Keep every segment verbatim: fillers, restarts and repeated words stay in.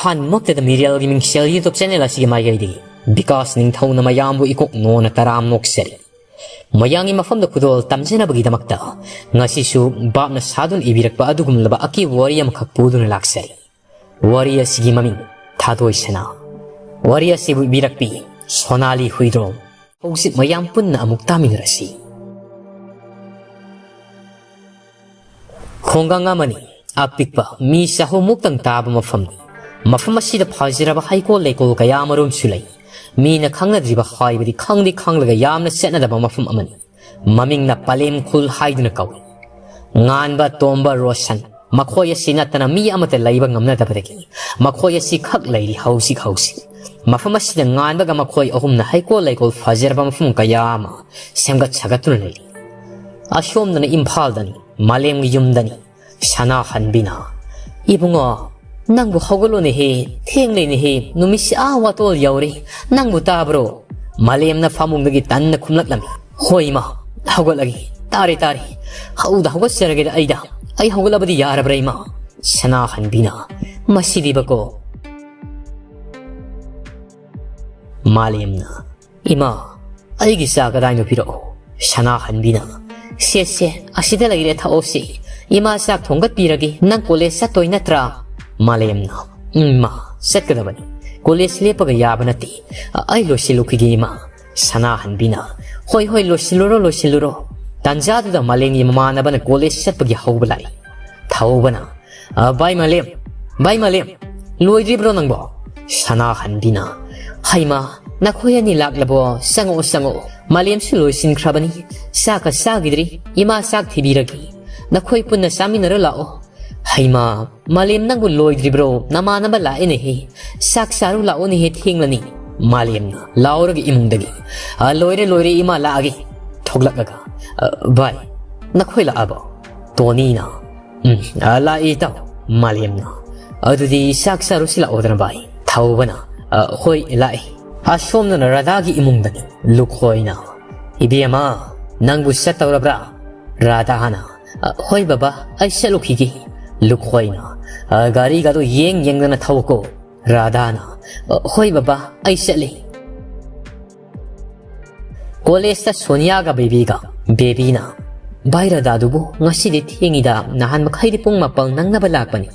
ꯍꯥꯟꯃꯛꯇꯗ ꯃꯤꯔꯦꯜꯒꯤ ꯃꯤꯡꯁꯦꯜ YouTube channel ꯑꯁꯤꯒꯤ ꯃꯥꯏꯀꯩꯗꯒꯤ ꯕꯤꯀꯥꯁ ꯅꯤꯡꯊꯧꯅ ꯃꯌꯥꯝꯕꯨ ꯏꯀꯣꯛ ꯅꯣꯟꯅ ꯇꯔꯥꯝ ꯅꯣꯛꯆꯔꯤ꯫ ꯃꯌꯥꯝꯒꯤ ꯃꯐꯝꯗ ꯈꯨꯗꯣꯜ ꯇꯝꯖꯅꯕꯒꯤꯗꯃꯛꯇ ꯉꯁꯤꯁꯨ ꯚꯥꯞꯅ ꯁꯥꯗꯨꯅ ꯏꯕꯤꯔꯛꯄ ꯑꯗꯨꯒꯨꯝꯂꯕ ꯑꯀꯤꯕ ꯋꯥꯔꯤ ꯑꯃꯈꯛ ꯄꯨꯗꯨꯅ ꯂꯥꯛꯆꯔꯤ꯫ ꯋꯥꯔꯤ ꯑꯁꯤꯒꯤ ꯃꯃꯤꯡ ꯊꯥꯗꯣꯏ ꯁꯅꯥ꯫ ꯋꯥꯔꯤ ꯑꯁꯤꯕꯨ ꯏꯕꯤꯔꯛꯄꯤ ꯁꯣꯅꯥꯂꯤ ꯍꯨꯏꯗ꯭ꯔꯣꯝ꯫ ꯍꯧꯖꯤꯛ ꯃꯌꯥꯝ ꯄꯨꯟꯅ ꯑꯃꯨꯛ ꯇꯥꯃꯤꯟꯅꯔꯁꯤ꯫ ꯈꯨꯡꯒꯪ ꯑꯃꯅꯤ꯫ ꯑꯄꯤꯛꯄ ꯃꯤ ꯆꯍꯨꯝꯃꯨꯛꯇꯪ ꯇꯥꯕ ꯃꯐꯝꯅꯤ꯫ ꯃꯐꯝ ꯑꯁꯤꯗ ꯐꯖꯔꯕ ꯍꯩꯀꯣꯜ ꯂꯩꯀꯣꯜ ꯀꯌꯥ ꯑꯃꯔꯣꯝꯁꯨ ꯂꯩ꯫ ꯃꯤꯅ ꯈꯪꯅꯗ꯭ꯔꯤꯕ ꯍꯥꯏꯕꯗꯤ ꯈꯪꯗꯤ ꯈꯪꯂꯒ ꯌꯥꯝꯅ ꯆꯠꯅꯗꯕ ꯃꯐꯝ ꯑꯃꯅꯤ꯫ ꯃꯃꯤꯡꯅ ꯄꯂꯦꯝ ꯈꯨꯜ ꯍꯥꯏꯗꯨꯅ ꯀꯧꯏ꯫ ꯉꯥꯟꯕ, ꯇꯣꯝꯕ, ꯔꯣꯁꯟ, ꯃꯈꯣꯏ ꯑꯁꯤ ꯅꯠꯇꯅ ꯃꯤ ꯑꯃꯠꯇ ꯂꯩꯕ ꯉꯝꯅꯗꯕꯗꯒꯤ ꯃꯈꯣꯏ ꯑꯁꯤ ꯈꯛ ꯂꯩꯔꯤ ꯍꯧꯖꯤꯛ ꯍꯧꯖꯤꯛ꯫ ꯃꯐꯝ ꯑꯁꯤꯗ ꯉꯥꯟꯕꯒ ꯃꯈꯣꯏ ꯑꯍꯨꯝꯅ ꯍꯩꯀꯣꯜ ꯂꯩꯀꯣꯜ ꯐꯖꯔꯕ ꯃꯐꯝ ꯀꯌꯥ ꯑꯃ ꯁꯦꯝꯒꯠ ꯁꯥꯒꯠꯇꯨꯅ ꯂꯩꯔꯤ꯫ ꯑꯁꯣꯝꯗꯅ ꯏꯝꯐꯥꯜꯗꯅꯤ, ꯃꯥꯂꯦꯝꯒꯤ ꯌꯨꯝꯗꯅꯤ꯫ ꯁꯅꯥꯍꯟꯕꯤꯅ, "ꯏꯕꯨꯡꯉꯣ, ꯅꯪꯕꯨ ꯍꯧꯒꯠꯂꯣꯅꯦꯍꯦ, ꯊꯦꯡꯂꯦꯅꯦꯍꯦ, ꯅꯨꯃꯤꯠꯁꯤ ꯑꯥ ꯋꯥꯇꯣꯜ ꯌꯧꯔꯦ, ꯅꯪꯕꯨ ꯇꯥꯕ꯭ꯔꯣ?" ꯃꯥꯂꯦꯝꯅ ꯐꯃꯨꯡꯗꯒꯤ ꯇꯟꯅ ꯈꯨꯝꯂꯛꯂꯝꯃꯤ꯫ "ꯍꯣꯏ ꯏꯃꯥ, ꯍꯧꯒꯠꯂꯒꯦ, ꯇꯥꯔꯦ ꯇꯥꯔꯦ, ꯍꯧꯗ ꯍꯧꯒꯠꯆꯔꯒꯦꯗ ꯑꯩꯗ, ꯑꯩ ꯍꯧꯒꯠꯂꯕꯗꯤ ꯌꯥꯔꯕ꯭ꯔꯥ ꯏꯃꯥ?" ꯁꯅꯥꯍꯟꯕꯤꯅ, "ꯃꯁꯤꯗꯤꯕꯀꯣ?" ꯃꯥꯂꯦꯝꯅ, "ꯏꯃꯥ, ꯑꯩꯒꯤ ꯆꯥ ꯀꯗꯥꯏꯅꯣ ꯄꯤꯔꯛꯑꯣ?" ꯁꯅꯥꯍꯟꯕꯤꯅ, "ꯁꯦ ꯁꯦ, ꯑꯁꯤꯗ ꯂꯩꯔꯦ, ꯊꯛꯑꯣ ꯁꯦ꯫ ꯏꯃꯥ ꯆꯥꯛ ꯊꯣꯡꯒꯠꯄꯤꯔꯒꯦ, ꯅꯪ ꯀꯣꯂꯦꯖ ꯆꯠꯇꯣꯏ ꯅꯠꯇ꯭ꯔꯥ?" ꯃꯥꯂꯦꯝꯅ, "ꯎꯝ ꯏꯃꯥ, ꯆꯠꯀꯗꯕꯅꯤ꯫ ꯀꯣꯂꯦꯖ ꯂꯦꯞꯄꯒ ꯌꯥꯕ ꯅꯠꯇꯦ꯫ ꯑ-, ꯑꯩ ꯂꯣꯏꯁꯤꯜꯂꯨꯈꯤꯒꯦ ꯏꯃꯥ꯫" ꯁꯅꯥꯍꯟꯕꯤꯅ, "ꯍꯣꯏ ꯍꯣꯏ, ꯂꯣꯏꯁꯤꯜꯂꯨꯔꯣ, ꯂꯣꯏꯁꯤꯜꯂꯨꯔꯣ꯫" ꯇꯥꯟꯖꯥꯗꯨꯗ ꯃꯥꯂꯦꯝꯒꯤ ꯃꯃꯥꯟꯅꯕꯅ ꯀꯣꯂꯦꯖ ꯆꯠꯄꯒꯤ ꯍꯧꯕ ꯂꯥꯛꯏ꯫ ꯊꯧꯕꯅ, "ꯑ, ꯚꯥꯏ ꯃꯥꯂꯦꯝ, ꯚꯥꯏ ꯃꯥꯂꯦꯝ, ꯂꯣꯏꯗ꯭ꯔꯤꯕ꯭ꯔꯣ ꯅꯪꯕꯣ?" ꯁꯅꯥꯍꯟꯕꯤꯅ, "ꯍꯩꯃꯥ, ꯅꯈꯣꯏ ꯑꯅꯤ ꯂꯥꯛꯂꯕꯣ? ꯆꯪꯉꯛꯑꯣ, ꯆꯪꯉꯛꯑꯣ꯫ ꯃꯥꯂꯦꯝꯁꯨ ꯂꯣꯏꯁꯤꯟꯈ꯭ꯔꯕꯅꯤ꯫ ꯆꯥꯛꯀ ꯆꯥꯈꯤꯗ꯭ꯔꯤ꯫ ꯏꯃꯥ ꯆꯥꯛ ꯊꯤꯕꯤꯔꯒꯦ꯫ ꯅꯈꯣꯏ ꯄꯨꯟꯅ ꯆꯥꯃꯤꯟꯅꯔ ꯂꯥꯛꯑꯣ꯫" "ꯍꯩꯃꯥ, ꯃꯥꯂꯦꯝ ꯅꯪꯕꯨ ꯂꯣꯏꯗ꯭ꯔꯤꯕ꯭ꯔꯣ? ꯅꯃꯥꯟꯅꯕ ꯂꯥꯛꯑꯦꯅꯦꯍꯦ꯫ ꯆꯥꯛ ꯆꯥꯔꯨ ꯂꯥꯛꯑꯣꯅꯦꯍꯦ, ꯊꯦꯡꯂꯅꯤ꯫" ꯃꯥꯂꯦꯝꯅ ꯂꯥꯎꯔꯒ ꯏꯃꯨꯡꯗꯒꯤ, "ꯑ, ꯂꯣꯏꯔꯦ, ꯂꯣꯏꯔꯦ ꯏꯃꯥ, ꯂꯥꯛꯑꯒꯦ꯫" ꯊꯣꯛꯂꯛꯂꯒ, "ꯑ, ꯚꯥꯏ, ꯅꯈꯣꯏ ꯂꯥꯛꯑꯕꯣ?" ꯇꯣꯅꯤꯅ, "ꯎꯝ, ꯑ, ꯂꯥꯛꯑꯦ ꯏꯇꯥꯎ꯫" ꯃꯥꯂꯦꯝꯅ, "ꯑꯗꯨꯗꯤ ꯆꯥꯛ ꯆꯥꯔꯨꯁꯤ ꯂꯥꯛꯑꯣꯗꯅ ꯚꯥꯏ꯫" ꯊꯧꯕꯅ, "ꯑ, ꯍꯣꯏ, ꯂꯥꯛꯑꯦ꯫" ꯑꯁꯣꯝꯗꯅ ꯔꯥꯙꯥꯒꯤ ꯏꯃꯨꯡꯗꯅꯤ꯫ ꯂꯨꯈꯣꯏꯅ, "ꯏꯕꯦꯝꯃ, ꯅꯪꯕꯨ ꯆꯠꯇꯧꯔꯕ꯭ꯔꯥ?" ꯔꯥꯙꯥꯅ, "ꯑ, ꯍꯣꯏ ꯕꯕꯥ, ꯑꯩ ꯆꯠꯂꯨꯈꯤꯒꯦ꯫" ꯂꯨꯈꯣꯏꯅ, "ꯑ, ꯒꯥꯔꯤꯒꯗꯣ ꯌꯦꯡ ꯌꯦꯡꯗꯅ ꯊꯧꯀꯣ"꯫ ꯔꯥꯙꯥꯅ, "ꯑ, ꯍꯣꯏ ꯕꯕꯥ, ꯑꯩ ꯆꯠꯂꯤ"꯫ ꯀꯣꯂꯦꯖꯇ ꯁꯣꯅꯤꯌꯥꯒ ꯕꯦꯕꯤꯒ꯫ ꯕꯦꯕꯤꯅ, "ꯚꯥꯏ ꯔꯥꯙꯥꯗꯨꯕꯨ ꯉꯁꯤꯗꯤ ꯊꯦꯡꯉꯤꯗ, ꯅꯍꯥꯟ ꯃꯈꯩꯗꯤ ꯄꯨꯡ ꯃꯥꯄꯜ ꯅꯪꯅꯕ ꯂꯥꯛꯄꯅꯤ,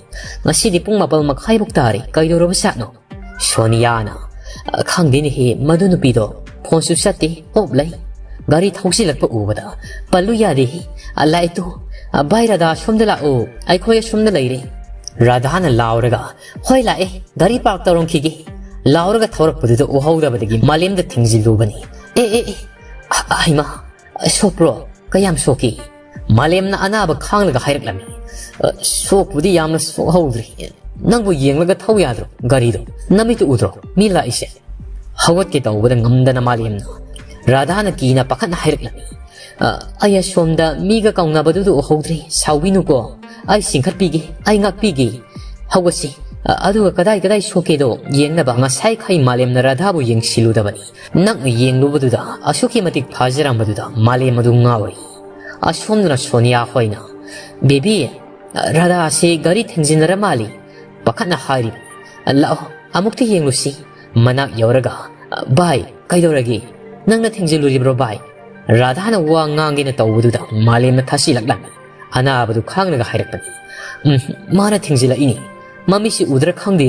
ꯉꯁꯤꯗꯤ ꯄꯨꯡ ꯃꯥꯄꯜ ꯃꯈꯥꯏꯃꯨꯛ ꯇꯥꯔꯦ, ꯀꯩꯗꯧꯔꯕ ꯖꯥꯠꯅꯣ?" ꯁꯣꯅꯤꯌꯥꯅ, "ꯑ, ꯈꯪꯗꯦꯅꯦꯍꯦ, ꯃꯗꯨ ꯅꯨꯄꯤꯗꯣ ꯐꯣꯟꯁꯨ ꯆꯠꯇꯦ, ꯑꯣꯞ ꯂꯩ꯫ ꯒꯥꯔꯤ ꯊꯧꯖꯤꯜꯂꯛꯄ ꯎꯕꯗ ꯄꯜꯂꯨ ꯌꯥꯗꯦꯍꯦ꯫ ꯑ, ꯂꯥꯛꯑꯦ ꯇꯨ꯫ ꯑ, ꯚꯥꯏ ꯔꯥꯙꯥ, ꯁꯣꯝꯗ ꯂꯥꯛꯑꯣ, ꯑꯩꯈꯣꯏ ꯑꯁꯣꯝꯗ ꯂꯩꯔꯦ"꯫ ꯔꯥꯙꯥꯅ ꯂꯥꯎꯔꯒ, "ꯍꯣꯏ ꯂꯥꯛꯑꯦ, ꯒꯥꯔꯤ ꯄꯥꯔꯛ ꯇꯧꯔꯝꯈꯤꯒꯦ"꯫ ꯂꯥꯎꯔꯒ ꯊꯧꯔꯛꯄꯗꯨꯗ ꯎꯍꯧꯗꯕꯗꯒꯤ ꯃꯥꯂꯦꯝꯗ ꯊꯤꯡꯖꯤꯜꯂꯨꯕꯅꯤ꯫ "ꯑꯦ, ꯑꯦ, ꯑꯦ, ꯑ, ꯍꯩꯃꯥ, ꯁꯣꯛꯄ꯭ꯔꯣ? ꯀꯌꯥꯝ ꯁꯣꯛꯀꯦ?" ꯃꯥꯂꯦꯝꯅ ꯑꯅꯥꯕ ꯈꯥꯡꯂꯒ ꯍꯥꯏꯔꯛꯂꯝꯃꯤ꯫ "ꯑ, ꯁꯣꯛꯄꯨꯗꯤ ꯌꯥꯝꯅ ꯁꯣꯛꯍꯧꯗ꯭ꯔꯤ꯫ ꯅꯪꯕꯨ ꯌꯦꯡꯂꯒ ꯊꯧ ꯌꯥꯗ꯭ꯔꯣ ꯒꯥꯔꯤꯗꯣ? ꯅꯃꯤꯠꯇꯨ ꯎꯗ꯭ꯔꯣ ꯃꯤ ꯂꯥꯛꯏꯁꯦ?" ꯍꯧꯒꯠꯀꯦ ꯇꯧꯕꯗ ꯉꯝꯗꯅ ꯃꯥꯂꯦꯝꯅ, ꯔꯥꯙꯥꯅ ꯀꯤꯅ ꯄꯥꯈꯠꯅ ꯍꯥꯏꯔꯛꯂꯝꯃꯤ꯫ "ꯑ, ꯑꯩ ꯑꯁꯣꯝꯗ ꯃꯤꯒ ꯀꯧꯅꯕꯗꯨꯗ ꯎꯍꯧꯗ꯭ꯔꯤ, ꯁꯥꯎꯕꯤꯅꯨꯀꯣ꯫ ꯑꯩ ꯆꯤꯡꯈꯠꯄꯤꯒꯦ, ꯑꯩ ꯉꯥꯛꯄꯤꯒꯦ꯫ ꯍꯧꯒꯠꯁꯤ꯫ ꯑ, ꯑꯗꯨꯒ ꯀꯗꯥꯏ ꯀꯗꯥꯏ ꯁꯣꯛꯀꯦꯗꯣ ꯌꯦꯡꯅꯕ"꯫ ꯉꯁꯥꯏꯈꯩ ꯃꯥꯂꯦꯝꯅ ꯔꯥꯙꯥꯕꯨ ꯌꯦꯡꯁꯤꯜꯂꯨꯗꯕꯅꯤ꯫ ꯅꯛꯅ ꯌꯦꯡꯂꯨꯕꯗꯨꯗ ꯑꯁꯨꯛꯀꯤ ꯃꯇꯤꯛ ꯐꯖꯔꯝꯕꯗꯨꯗ ꯃꯥꯂꯦꯝ ꯑꯗꯨ ꯉꯥꯎꯔꯤ꯫ ꯑꯁꯣꯝꯗꯅ ꯁꯣꯅꯤꯌꯥ ꯍꯣꯏꯅ, "ꯕꯦꯕꯤ, ꯔꯥꯙꯥꯁꯦ ꯒꯥꯔꯤ ꯊꯦꯡꯖꯤꯟꯅꯔ ꯃꯥꯜꯂꯤ"꯫ ꯄꯥꯈꯠꯅ ꯍꯥꯏꯔꯤꯕꯅꯤ꯫ "ꯂꯥꯛꯑꯣ, ꯑꯃꯨꯛꯇ ꯌꯦꯡꯂꯨꯁꯤ"꯫ ꯃꯅꯥꯛ ꯌꯧꯔꯒ, "ꯚꯥꯏ, ꯀꯩꯗꯧꯔꯒꯦ? ꯅꯪꯅ ꯊꯦꯡꯖꯤꯜꯂꯨꯔꯤꯕ꯭ꯔꯣ ꯚꯥꯏ?" ꯔꯥꯙꯥꯅ ꯋꯥ ꯉꯥꯡꯒꯦꯅ ꯇꯧꯕꯗꯨꯗ ꯃꯥꯂꯦꯝꯅ ꯊꯥꯁꯤꯜꯂꯛꯂꯝꯃꯤ꯫ ꯑꯅꯥꯕꯗꯨ ꯈꯥꯡꯂꯒ ꯍꯥꯏꯔꯛꯄꯅꯤ꯫ "ꯎꯝ, ꯃꯥꯅ ꯊꯦꯡꯖꯤꯜꯂꯛꯏꯅꯤ꯫ ꯃꯃꯤꯠꯁꯤ ꯎꯗ꯭ꯔꯥ ꯈꯪꯗꯦ"꯫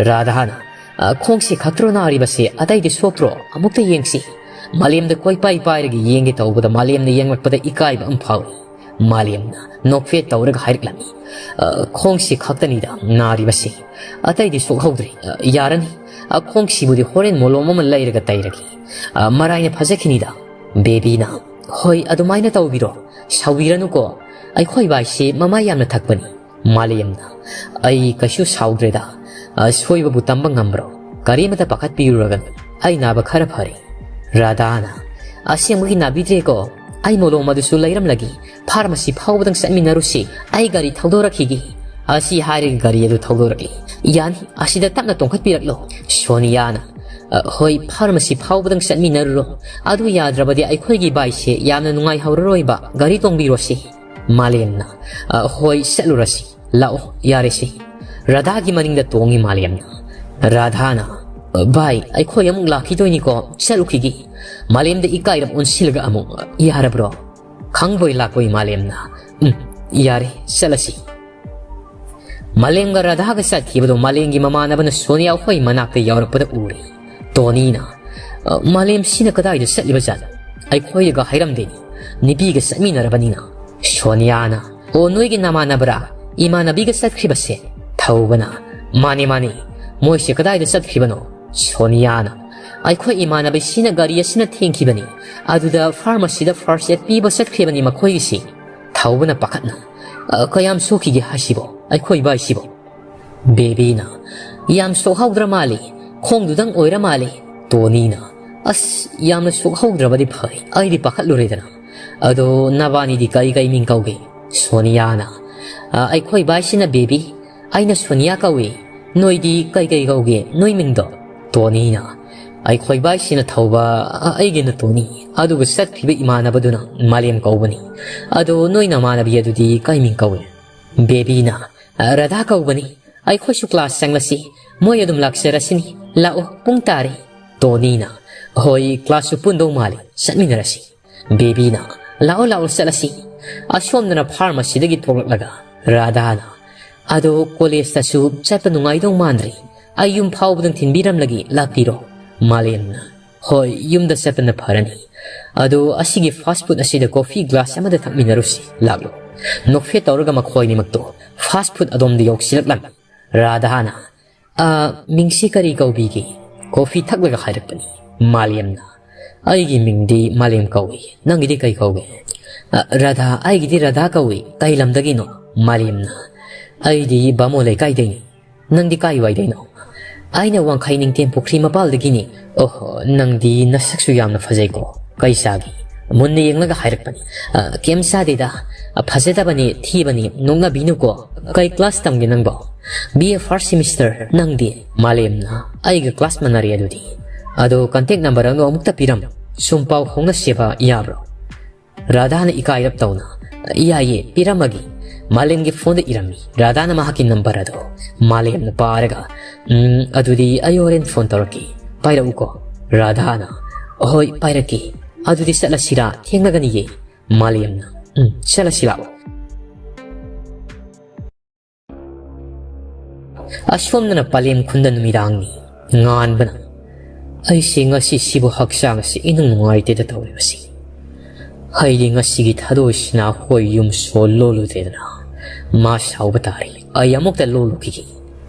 ꯔꯥꯙꯥꯅ, "ꯑ, ꯈꯣꯡꯁꯤ ꯈꯛꯇ꯭ꯔꯣ ꯅꯥꯔꯤꯕꯁꯦ? ꯑꯇꯩꯗꯤ ꯁꯣꯛꯇ꯭ꯔꯣ? ꯑꯃꯨꯛꯇ ꯌꯦꯡꯁꯤ"꯫ ꯃꯥꯂꯦꯝꯗ ꯀꯣꯏꯄꯥꯏ ꯄꯥꯏꯔꯒ ꯌꯦꯡꯒꯦ ꯇꯧꯕꯗ ꯃꯥꯂꯦꯝꯅ ꯌꯦꯡꯂꯛꯄꯗ ꯏꯀꯥꯏꯕ ꯑꯃ ꯐꯥꯎꯏ꯫ ꯃꯥꯂꯦꯝꯅ ꯅꯣꯛꯐꯦꯠ ꯇꯧꯔꯒ ꯍꯥꯏꯔꯛꯂꯝꯃꯤ, "ꯑ, ꯈꯣꯡꯁꯤ ꯈꯛꯇꯅꯤꯗ ꯅꯥꯔꯤꯕꯁꯦ꯫ ꯑꯇꯩꯗꯤ ꯁꯣꯛꯍꯧꯗ꯭ꯔꯤ꯫ ꯑ, ꯌꯥꯔꯅꯤ꯫ ꯑ, ꯈꯣꯡꯁꯤꯕꯨꯗꯤ ꯍꯣꯔꯦꯟ ꯃꯣꯂꯣꯝ ꯑꯃ ꯂꯩꯔꯒ ꯇꯩꯔꯒꯦ꯫ ꯑ, ꯃꯔꯥꯏꯅ ꯐꯖꯈꯤꯅꯤꯗ"꯫ ꯕꯦꯕꯤꯅ, "ꯍꯣꯏ, ꯑꯗꯨꯃꯥꯏꯅ ꯇꯧꯕꯤꯔꯣ꯫ ꯁꯥꯎꯕꯤꯔꯅꯨꯀꯣ꯫ ꯑꯩꯈꯣꯏ ꯚꯥꯏꯁꯦ ꯃꯃꯥ ꯌꯥꯝꯅ ꯊꯛꯄꯅꯤ"꯫ ꯃꯥꯂꯦꯝꯅ, "ꯑꯩ ꯀꯩꯁꯨ ꯁꯥꯎꯗ꯭ꯔꯦꯗ꯫ ꯑꯁꯣꯏꯕꯕꯨ ꯇꯝꯕ ꯉꯝꯕ꯭ꯔꯣ? ꯀꯔꯤꯃꯇ ꯄꯥꯈꯠꯄꯤꯔꯨꯔꯒꯅꯨ꯫ ꯑꯩ ꯅꯥꯕ ꯈꯔ ꯐꯔꯦ"꯫ ꯔꯥꯙꯥꯅ, "ꯑꯁꯦꯡꯕꯒꯤ ꯅꯥꯕꯤꯗ꯭ꯔꯦꯀꯣ? ꯑꯩ ꯃꯣꯂꯣꯝ ꯑꯗꯨꯁꯨ ꯂꯩꯔꯝꯂꯒꯦ꯫ ꯐꯥꯔꯃꯥꯁꯤ ꯐꯥꯎꯕꯗꯪ ꯆꯠꯃꯤꯟꯅꯔꯨꯁꯤ꯫ ꯑꯩ ꯒꯥꯔꯤ ꯊꯧꯗꯣꯔꯛꯈꯤꯒꯦ"꯫ ꯑꯁꯤ ꯍꯥꯏꯔꯒ ꯒꯥꯔꯤ ꯑꯗꯨ ꯊꯧꯗꯣꯔꯛꯂꯤ꯫ "ꯌꯥꯅꯤ, ꯑꯁꯤꯗ ꯇꯞꯅ ꯇꯣꯡꯈꯠꯄꯤꯔꯛꯂꯣ"꯫ ꯁꯣꯅꯤꯌꯥꯅ, "ꯑ, ꯍꯣꯏ, ꯐꯥꯔꯃꯥꯁꯤ ꯐꯥꯎꯕꯗꯪ ꯆꯠꯃꯤꯟꯅꯔꯨꯔꯣ꯫ ꯑꯗꯨ ꯌꯥꯗ꯭ꯔꯕꯗꯤ ꯑꯩꯈꯣꯏꯒꯤ ꯚꯥꯏꯁꯦ ꯌꯥꯝꯅ ꯅꯨꯡꯉꯥꯏꯍꯧꯔꯔꯣꯏꯕ꯫ ꯒꯥꯔꯤ ꯇꯣꯡꯕꯤꯔꯣꯁꯤ"꯫ ꯃꯥꯂꯦꯝꯅ, "ꯑ, ꯍꯣꯏ, ꯆꯠꯂꯨꯔꯁꯤ"꯫ ꯂꯥꯛꯑꯣ, ꯌꯥꯔꯦꯁꯦ꯫ ꯔꯥꯙꯥꯒꯤ ꯃꯅꯤꯡꯗ ꯇꯣꯡꯉꯤ ꯃꯥꯂꯦꯝꯅ꯫ ꯔꯥꯙꯥꯅ, "ꯚꯥꯏ, ꯑꯩꯈꯣꯏ ꯑꯃꯨꯛ ꯂꯥꯛꯈꯤꯗꯣꯏꯅꯤꯀꯣ, ꯆꯠꯂꯨꯈꯤꯒꯦ꯫" ꯃꯥꯂꯦꯝꯗ ꯏꯀꯥꯏꯔꯞ ꯑꯣꯟꯁꯤꯜꯂꯒ ꯑꯃꯨꯛ, "ꯌꯥꯔꯕ꯭ꯔꯣ?" ꯈꯪꯕꯣꯏ ꯂꯥꯛꯄꯣꯏ ꯃꯥꯂꯦꯝꯅ, "ꯎꯝ, ꯌꯥꯔꯦ, ꯆꯠꯂꯁꯤ꯫" ꯃꯥꯂꯦꯝꯒ ꯔꯥꯙꯥꯒ ꯆꯠꯈꯤꯕꯗꯣ ꯃꯥꯂꯦꯝꯒꯤ ꯃꯃꯥꯟꯅꯕꯅ ꯁꯣꯅꯤꯌꯥ ꯍꯣꯏ ꯃꯅꯥꯛꯇ ꯌꯧꯔꯛꯄꯗ ꯎꯔꯦ꯫ ꯇꯣꯅꯤꯅ, "ꯑ, ꯃꯥꯂꯦꯝꯁꯤꯅ ꯀꯗꯥꯏꯗ ꯆꯠꯂꯤꯕ ꯖꯥꯠꯅꯣ? ꯑꯩꯈꯣꯏꯒ ꯍꯥꯏꯔꯝꯗꯦꯅꯦ, ꯅꯨꯄꯤꯒ ꯆꯠꯃꯤꯟꯅꯔꯕꯅꯤꯅ꯫" ꯁꯣꯅꯤꯌꯥꯅ, "ꯑꯣ, ꯅꯣꯏꯒꯤ ꯅꯃꯥꯟꯅꯕꯔꯥ? ꯏꯃꯥꯟꯅꯕꯤꯒ ꯆꯠꯈ꯭ꯔꯤꯕꯁꯦ?" ꯊꯧꯕꯅ, "ꯃꯥꯅꯦ, ꯃꯥꯅꯦ, ꯃꯣꯏꯁꯦ ꯀꯗꯥꯏꯗ ꯆꯠꯈ꯭ꯔꯤꯕꯅꯣ?" ꯁꯣꯅꯤꯌꯥꯅ, "ꯑꯩꯈꯣꯏ ꯏꯃꯥꯟꯅꯕꯤꯁꯤꯅ ꯒꯥꯔꯤ ꯑꯁꯤꯅ ꯊꯦꯡꯈꯤꯕꯅꯤ, ꯑꯗꯨꯗ ꯐꯥꯔꯃꯥꯁꯤꯗ ꯐꯥꯔꯁ ꯑꯦꯗ ꯄꯤꯕ ꯆꯠꯈ꯭ꯔꯤꯕꯅꯤ ꯃꯈꯣꯏꯒꯤꯁꯤ꯫" ꯊꯧꯕꯅ ꯄꯥꯈꯠꯅ, "ꯑ, ꯀꯌꯥꯝ ꯁꯣꯛꯈꯤꯒꯦ ꯍꯥꯏꯁꯤꯕꯣ, ꯑꯩꯈꯣꯏ ꯏꯕꯥꯏꯁꯤꯕꯣ?" ꯕꯦꯕꯤꯅ, "ꯌꯥꯝ ꯁꯣꯛꯍꯧꯗ꯭ꯔ ꯃꯥꯜꯂꯤ, ꯈꯣꯡꯗꯨꯗꯪ ꯑꯣꯏꯔ ꯃꯥꯜꯂꯤ꯫" ꯇꯣꯅꯤꯅ, "ꯑꯁ, ꯌꯥꯝꯅ ꯁꯣꯛꯍꯧꯗ꯭ꯔꯕꯗꯤ ꯐꯩ, ꯑꯩꯗꯤ ꯄꯥꯈꯠꯂꯨꯔꯦꯗꯅ꯫ ꯑꯗꯣ ꯅꯕꯥꯅꯤꯗꯤ ꯀꯔꯤ ꯀꯔꯤ ꯃꯤꯡ ꯀꯧꯒꯦ?" ꯁꯣꯅꯤꯌꯥꯅ, "ꯑ, ꯑꯩꯈꯣꯏ ꯏꯕꯥꯏꯁꯤꯅ ꯕꯦꯕꯤ, ꯑꯩꯅ ꯁꯣꯅꯤꯌꯥ ꯀꯧꯏ꯫ ꯅꯣꯏꯗꯤ ꯀꯩ ꯀꯩ ꯀꯧꯒꯦ, ꯅꯣꯏ ꯃꯤꯡꯗꯣ?" ꯇꯣꯅꯤꯅ, "ꯑꯩꯈꯣꯏ ꯏꯕꯥꯏꯁꯤꯅ ꯊꯧꯕ, ꯑ, ꯑꯩꯒꯤꯅ ꯇꯣꯅꯤ, ꯑꯗꯨꯒ ꯆꯠꯈ꯭ꯔꯤꯕ ꯏꯃꯥꯟꯅꯕꯗꯨꯅ ꯃꯥꯂꯦꯝ ꯀꯧꯕꯅꯤ꯫ ꯑꯗꯣ ꯅꯣꯏ ꯅꯃꯥꯟꯅꯕꯤ ꯑꯗꯨꯗꯤ ꯀꯩ ꯃꯤꯡ ꯀꯧꯏ?" ꯕꯦꯕꯤꯅ, "ꯑ, ꯔꯥꯙꯥ ꯀꯧꯕꯅꯤ꯫ ꯑꯩꯈꯣꯏꯁꯨ ꯀ꯭ꯂꯥꯁ ꯆꯪꯂꯁꯤ, ꯃꯣꯏ ꯑꯗꯨꯝ ꯂꯥꯛꯆꯔꯁꯤꯅꯤ꯫ ꯂꯥꯛꯑꯣ, ꯄꯨꯡ ꯇꯥꯔꯦ꯫" ꯇꯣꯅꯤꯅ, "ꯍꯣꯏ, ꯀ꯭ꯂꯥꯁꯁꯨ ꯄꯨꯟꯗꯧ ꯃꯥꯜꯂꯤ, ꯆꯠꯃꯤꯟꯅꯔꯁꯤ꯫" ꯕꯦꯕꯤꯅ, "ꯂꯥꯛꯑꯣ, ꯂꯥꯛꯑꯣ, ꯆꯠꯂꯁꯤ꯫" ꯑꯁꯣꯝꯗꯅ ꯐꯥꯔꯃꯥꯁꯤꯗꯒꯤ ꯊꯣꯛꯂꯛꯂꯒ ꯔꯥꯙꯥꯅ, "ꯑꯗꯣ ꯀꯣꯂꯦꯖꯇꯁꯨ ꯆꯠꯄ ꯅꯨꯡꯉꯥꯏꯗꯧ ꯃꯥꯟꯗ꯭ꯔꯤ, ꯑꯩ ꯌꯨꯝ ꯐꯥꯎꯕꯗꯪ ꯊꯤꯟꯕꯤꯔꯝꯂꯒꯦ, ꯂꯥꯛꯄꯤꯔꯣ꯫" ꯃꯥꯂꯦꯝꯅ, "ꯍꯣꯏ, ꯌꯨꯝꯗ ꯆꯠꯄꯅ ꯐꯔꯅꯤ꯫ ꯑꯗꯣ ꯑꯁꯤꯒꯤ ꯐꯥꯁ ꯐꯨꯗ ꯑꯁꯤꯗ ꯀꯣꯐꯤ ꯒ꯭ꯂꯥꯁ ꯑꯃꯗ ꯊꯛꯃꯤꯟꯅꯔꯨꯁꯤ, ꯂꯥꯛꯂꯣ꯫" ꯅꯣꯛꯐꯦꯠ ꯇꯧꯔꯒ ꯃꯈꯣꯏ ꯑꯅꯤꯃꯛꯇꯣ ꯐꯥꯁ ꯐꯨꯗ ꯑꯗꯣꯝꯗ ꯌꯧꯁꯤꯜꯂꯛꯂꯝꯃꯤ꯫ ꯔꯥꯙꯥꯅ, "ꯑ, ꯃꯤꯡꯁꯤ ꯀꯔꯤ ꯀꯧꯕꯤꯒꯦ?" "ꯀꯣꯐꯤ ꯊꯛꯂꯒ ꯍꯥꯏꯔꯛꯄꯅꯤ꯫" ꯃꯥꯂꯦꯝꯅ, "ꯑꯩꯒꯤ ꯃꯤꯡꯗꯤ ꯃꯥꯂꯦꯝ ꯀꯧꯏ, ꯅꯪꯒꯤꯗꯤ ꯀꯩ ꯀꯧꯒꯦ?" "ꯑ, ꯔꯥꯙꯥ, ꯑꯩꯒꯤꯗꯤ ꯔꯥꯙꯥ ꯀꯧꯏ꯫ ꯀꯩ ꯂꯝꯗꯒꯤꯅꯣ?" ꯃꯥꯂꯦꯝꯅ, "ꯑꯩꯗꯤ ꯕꯥꯃꯣꯟ ꯂꯩꯀꯥꯏꯗꯩꯅꯤ꯫ ꯅꯪꯗꯤ ꯀꯥꯏ ꯋꯥꯏꯗꯩꯅꯣ?" "ꯑꯩꯅ ꯋꯥꯡꯈꯩ ꯅꯤꯡꯊꯦꯝ ꯄꯨꯈ꯭ꯔꯤ ꯃꯄꯥꯜꯗꯒꯤꯅꯤ꯫" "ꯑꯣꯍꯣ, ꯅꯪꯗꯤ ꯅꯁꯛꯁꯨ ꯌꯥꯝꯅ ꯐꯖꯩꯀꯣ꯫ ꯀꯩ ꯆꯥꯒꯦ?" ꯃꯨꯟꯅ ꯌꯦꯡꯂꯒ ꯍꯥꯏꯔꯛꯄꯅꯤ꯫ "ꯑ, ꯀꯩꯝ ꯆꯥꯗꯦꯗ꯫ ꯑ, ꯐꯖꯗꯕꯅꯤ, ꯊꯤꯕꯅꯤ, ꯅꯣꯛꯅꯕꯤꯅꯨꯀꯣ꯫ ꯀꯩ ꯀ꯭ꯂꯥꯁ ꯇꯝꯒꯦ ꯅꯪꯕꯣ?" "B A first semester. ꯅꯪꯗꯤ?" ꯃꯥꯂꯦꯝꯅ, "ꯑꯩꯒ ꯀ꯭ꯂꯥꯁ ꯃꯥꯟꯅꯔꯦ ꯑꯗꯨꯗꯤ꯫ ꯑꯗꯣ ꯀꯟꯇꯦꯛ ꯅꯝꯕꯔ ꯑꯗꯣ ꯑꯃꯨꯛꯇ ꯄꯤꯔꯝꯃꯨ꯫ ꯁꯨꯝ ꯄꯥꯎ ꯐꯥꯎꯅꯁꯦꯕ, ꯌꯥꯕ꯭ꯔꯣ?" ꯔꯥꯙꯥꯅ ꯏꯀꯥꯏꯔꯞ ꯇꯧꯅ, "ꯌꯥꯏꯌꯦ, ꯄꯤꯔꯝꯃꯒꯦ꯫ ꯃꯥꯂꯦꯝꯒꯤ ꯐꯣꯟꯗ ꯏꯔꯝꯃꯤ ꯔꯥꯙꯥꯅ ꯃꯍꯥꯛꯀꯤ ꯅꯝꯕꯔ ꯑꯗꯣ꯫ ꯃꯥꯂꯦꯝꯅ ꯄꯥꯔꯒ, "ꯎꯝ, ꯑꯗꯨꯗꯤ ꯑꯩ ꯍꯣꯔꯦꯟ ꯐꯣꯟ ꯇꯧꯔꯛꯀꯦ, ꯄꯥꯏꯔꯛꯎꯀꯣ"꯫ ꯔꯥꯙꯥꯅ, "ꯍꯣꯏ, ꯄꯥꯏꯔꯛꯀꯦ꯫ ꯑꯗꯨꯗꯤ ꯆꯠꯂꯁꯤꯔꯥ? ꯊꯦꯡꯂꯒꯅꯤꯌꯦ"꯫ ꯃꯥꯂꯦꯝꯅ, "ꯎꯝ, ꯆꯠꯂꯁꯤ ꯂꯥꯛꯑꯣ"꯫ ꯑꯁꯣꯝꯗꯅ ꯄꯂꯦꯝ ꯈꯨꯟꯗ ꯅꯨꯃꯤꯗꯥꯡꯅꯤ꯫ ꯉꯥꯟꯕꯅ, "ꯑꯩꯁꯦ ꯉꯁꯤꯁꯤꯕꯨ ꯍꯛꯆꯥꯡ ꯑꯁꯤ ꯏꯅꯨꯡ ꯅꯨꯡꯉꯥꯏꯇꯦꯗ ꯇꯧꯔꯤꯕꯁꯤ꯫ ꯑꯩꯗꯤ ꯉꯁꯤꯒꯤ ꯊꯥꯗꯣꯏꯁꯤꯅ ꯍꯣꯏ ꯌꯨꯝ ꯁꯣ ꯂꯣꯜꯂꯨꯗ꯭ꯔꯦꯗꯅ ꯃꯥ ꯁꯥꯎꯕ ꯇꯥꯔꯦ꯫ ꯑꯩ ꯑꯃꯨꯛꯇ ꯂꯣꯜꯂꯨꯈꯤꯒꯦ"꯫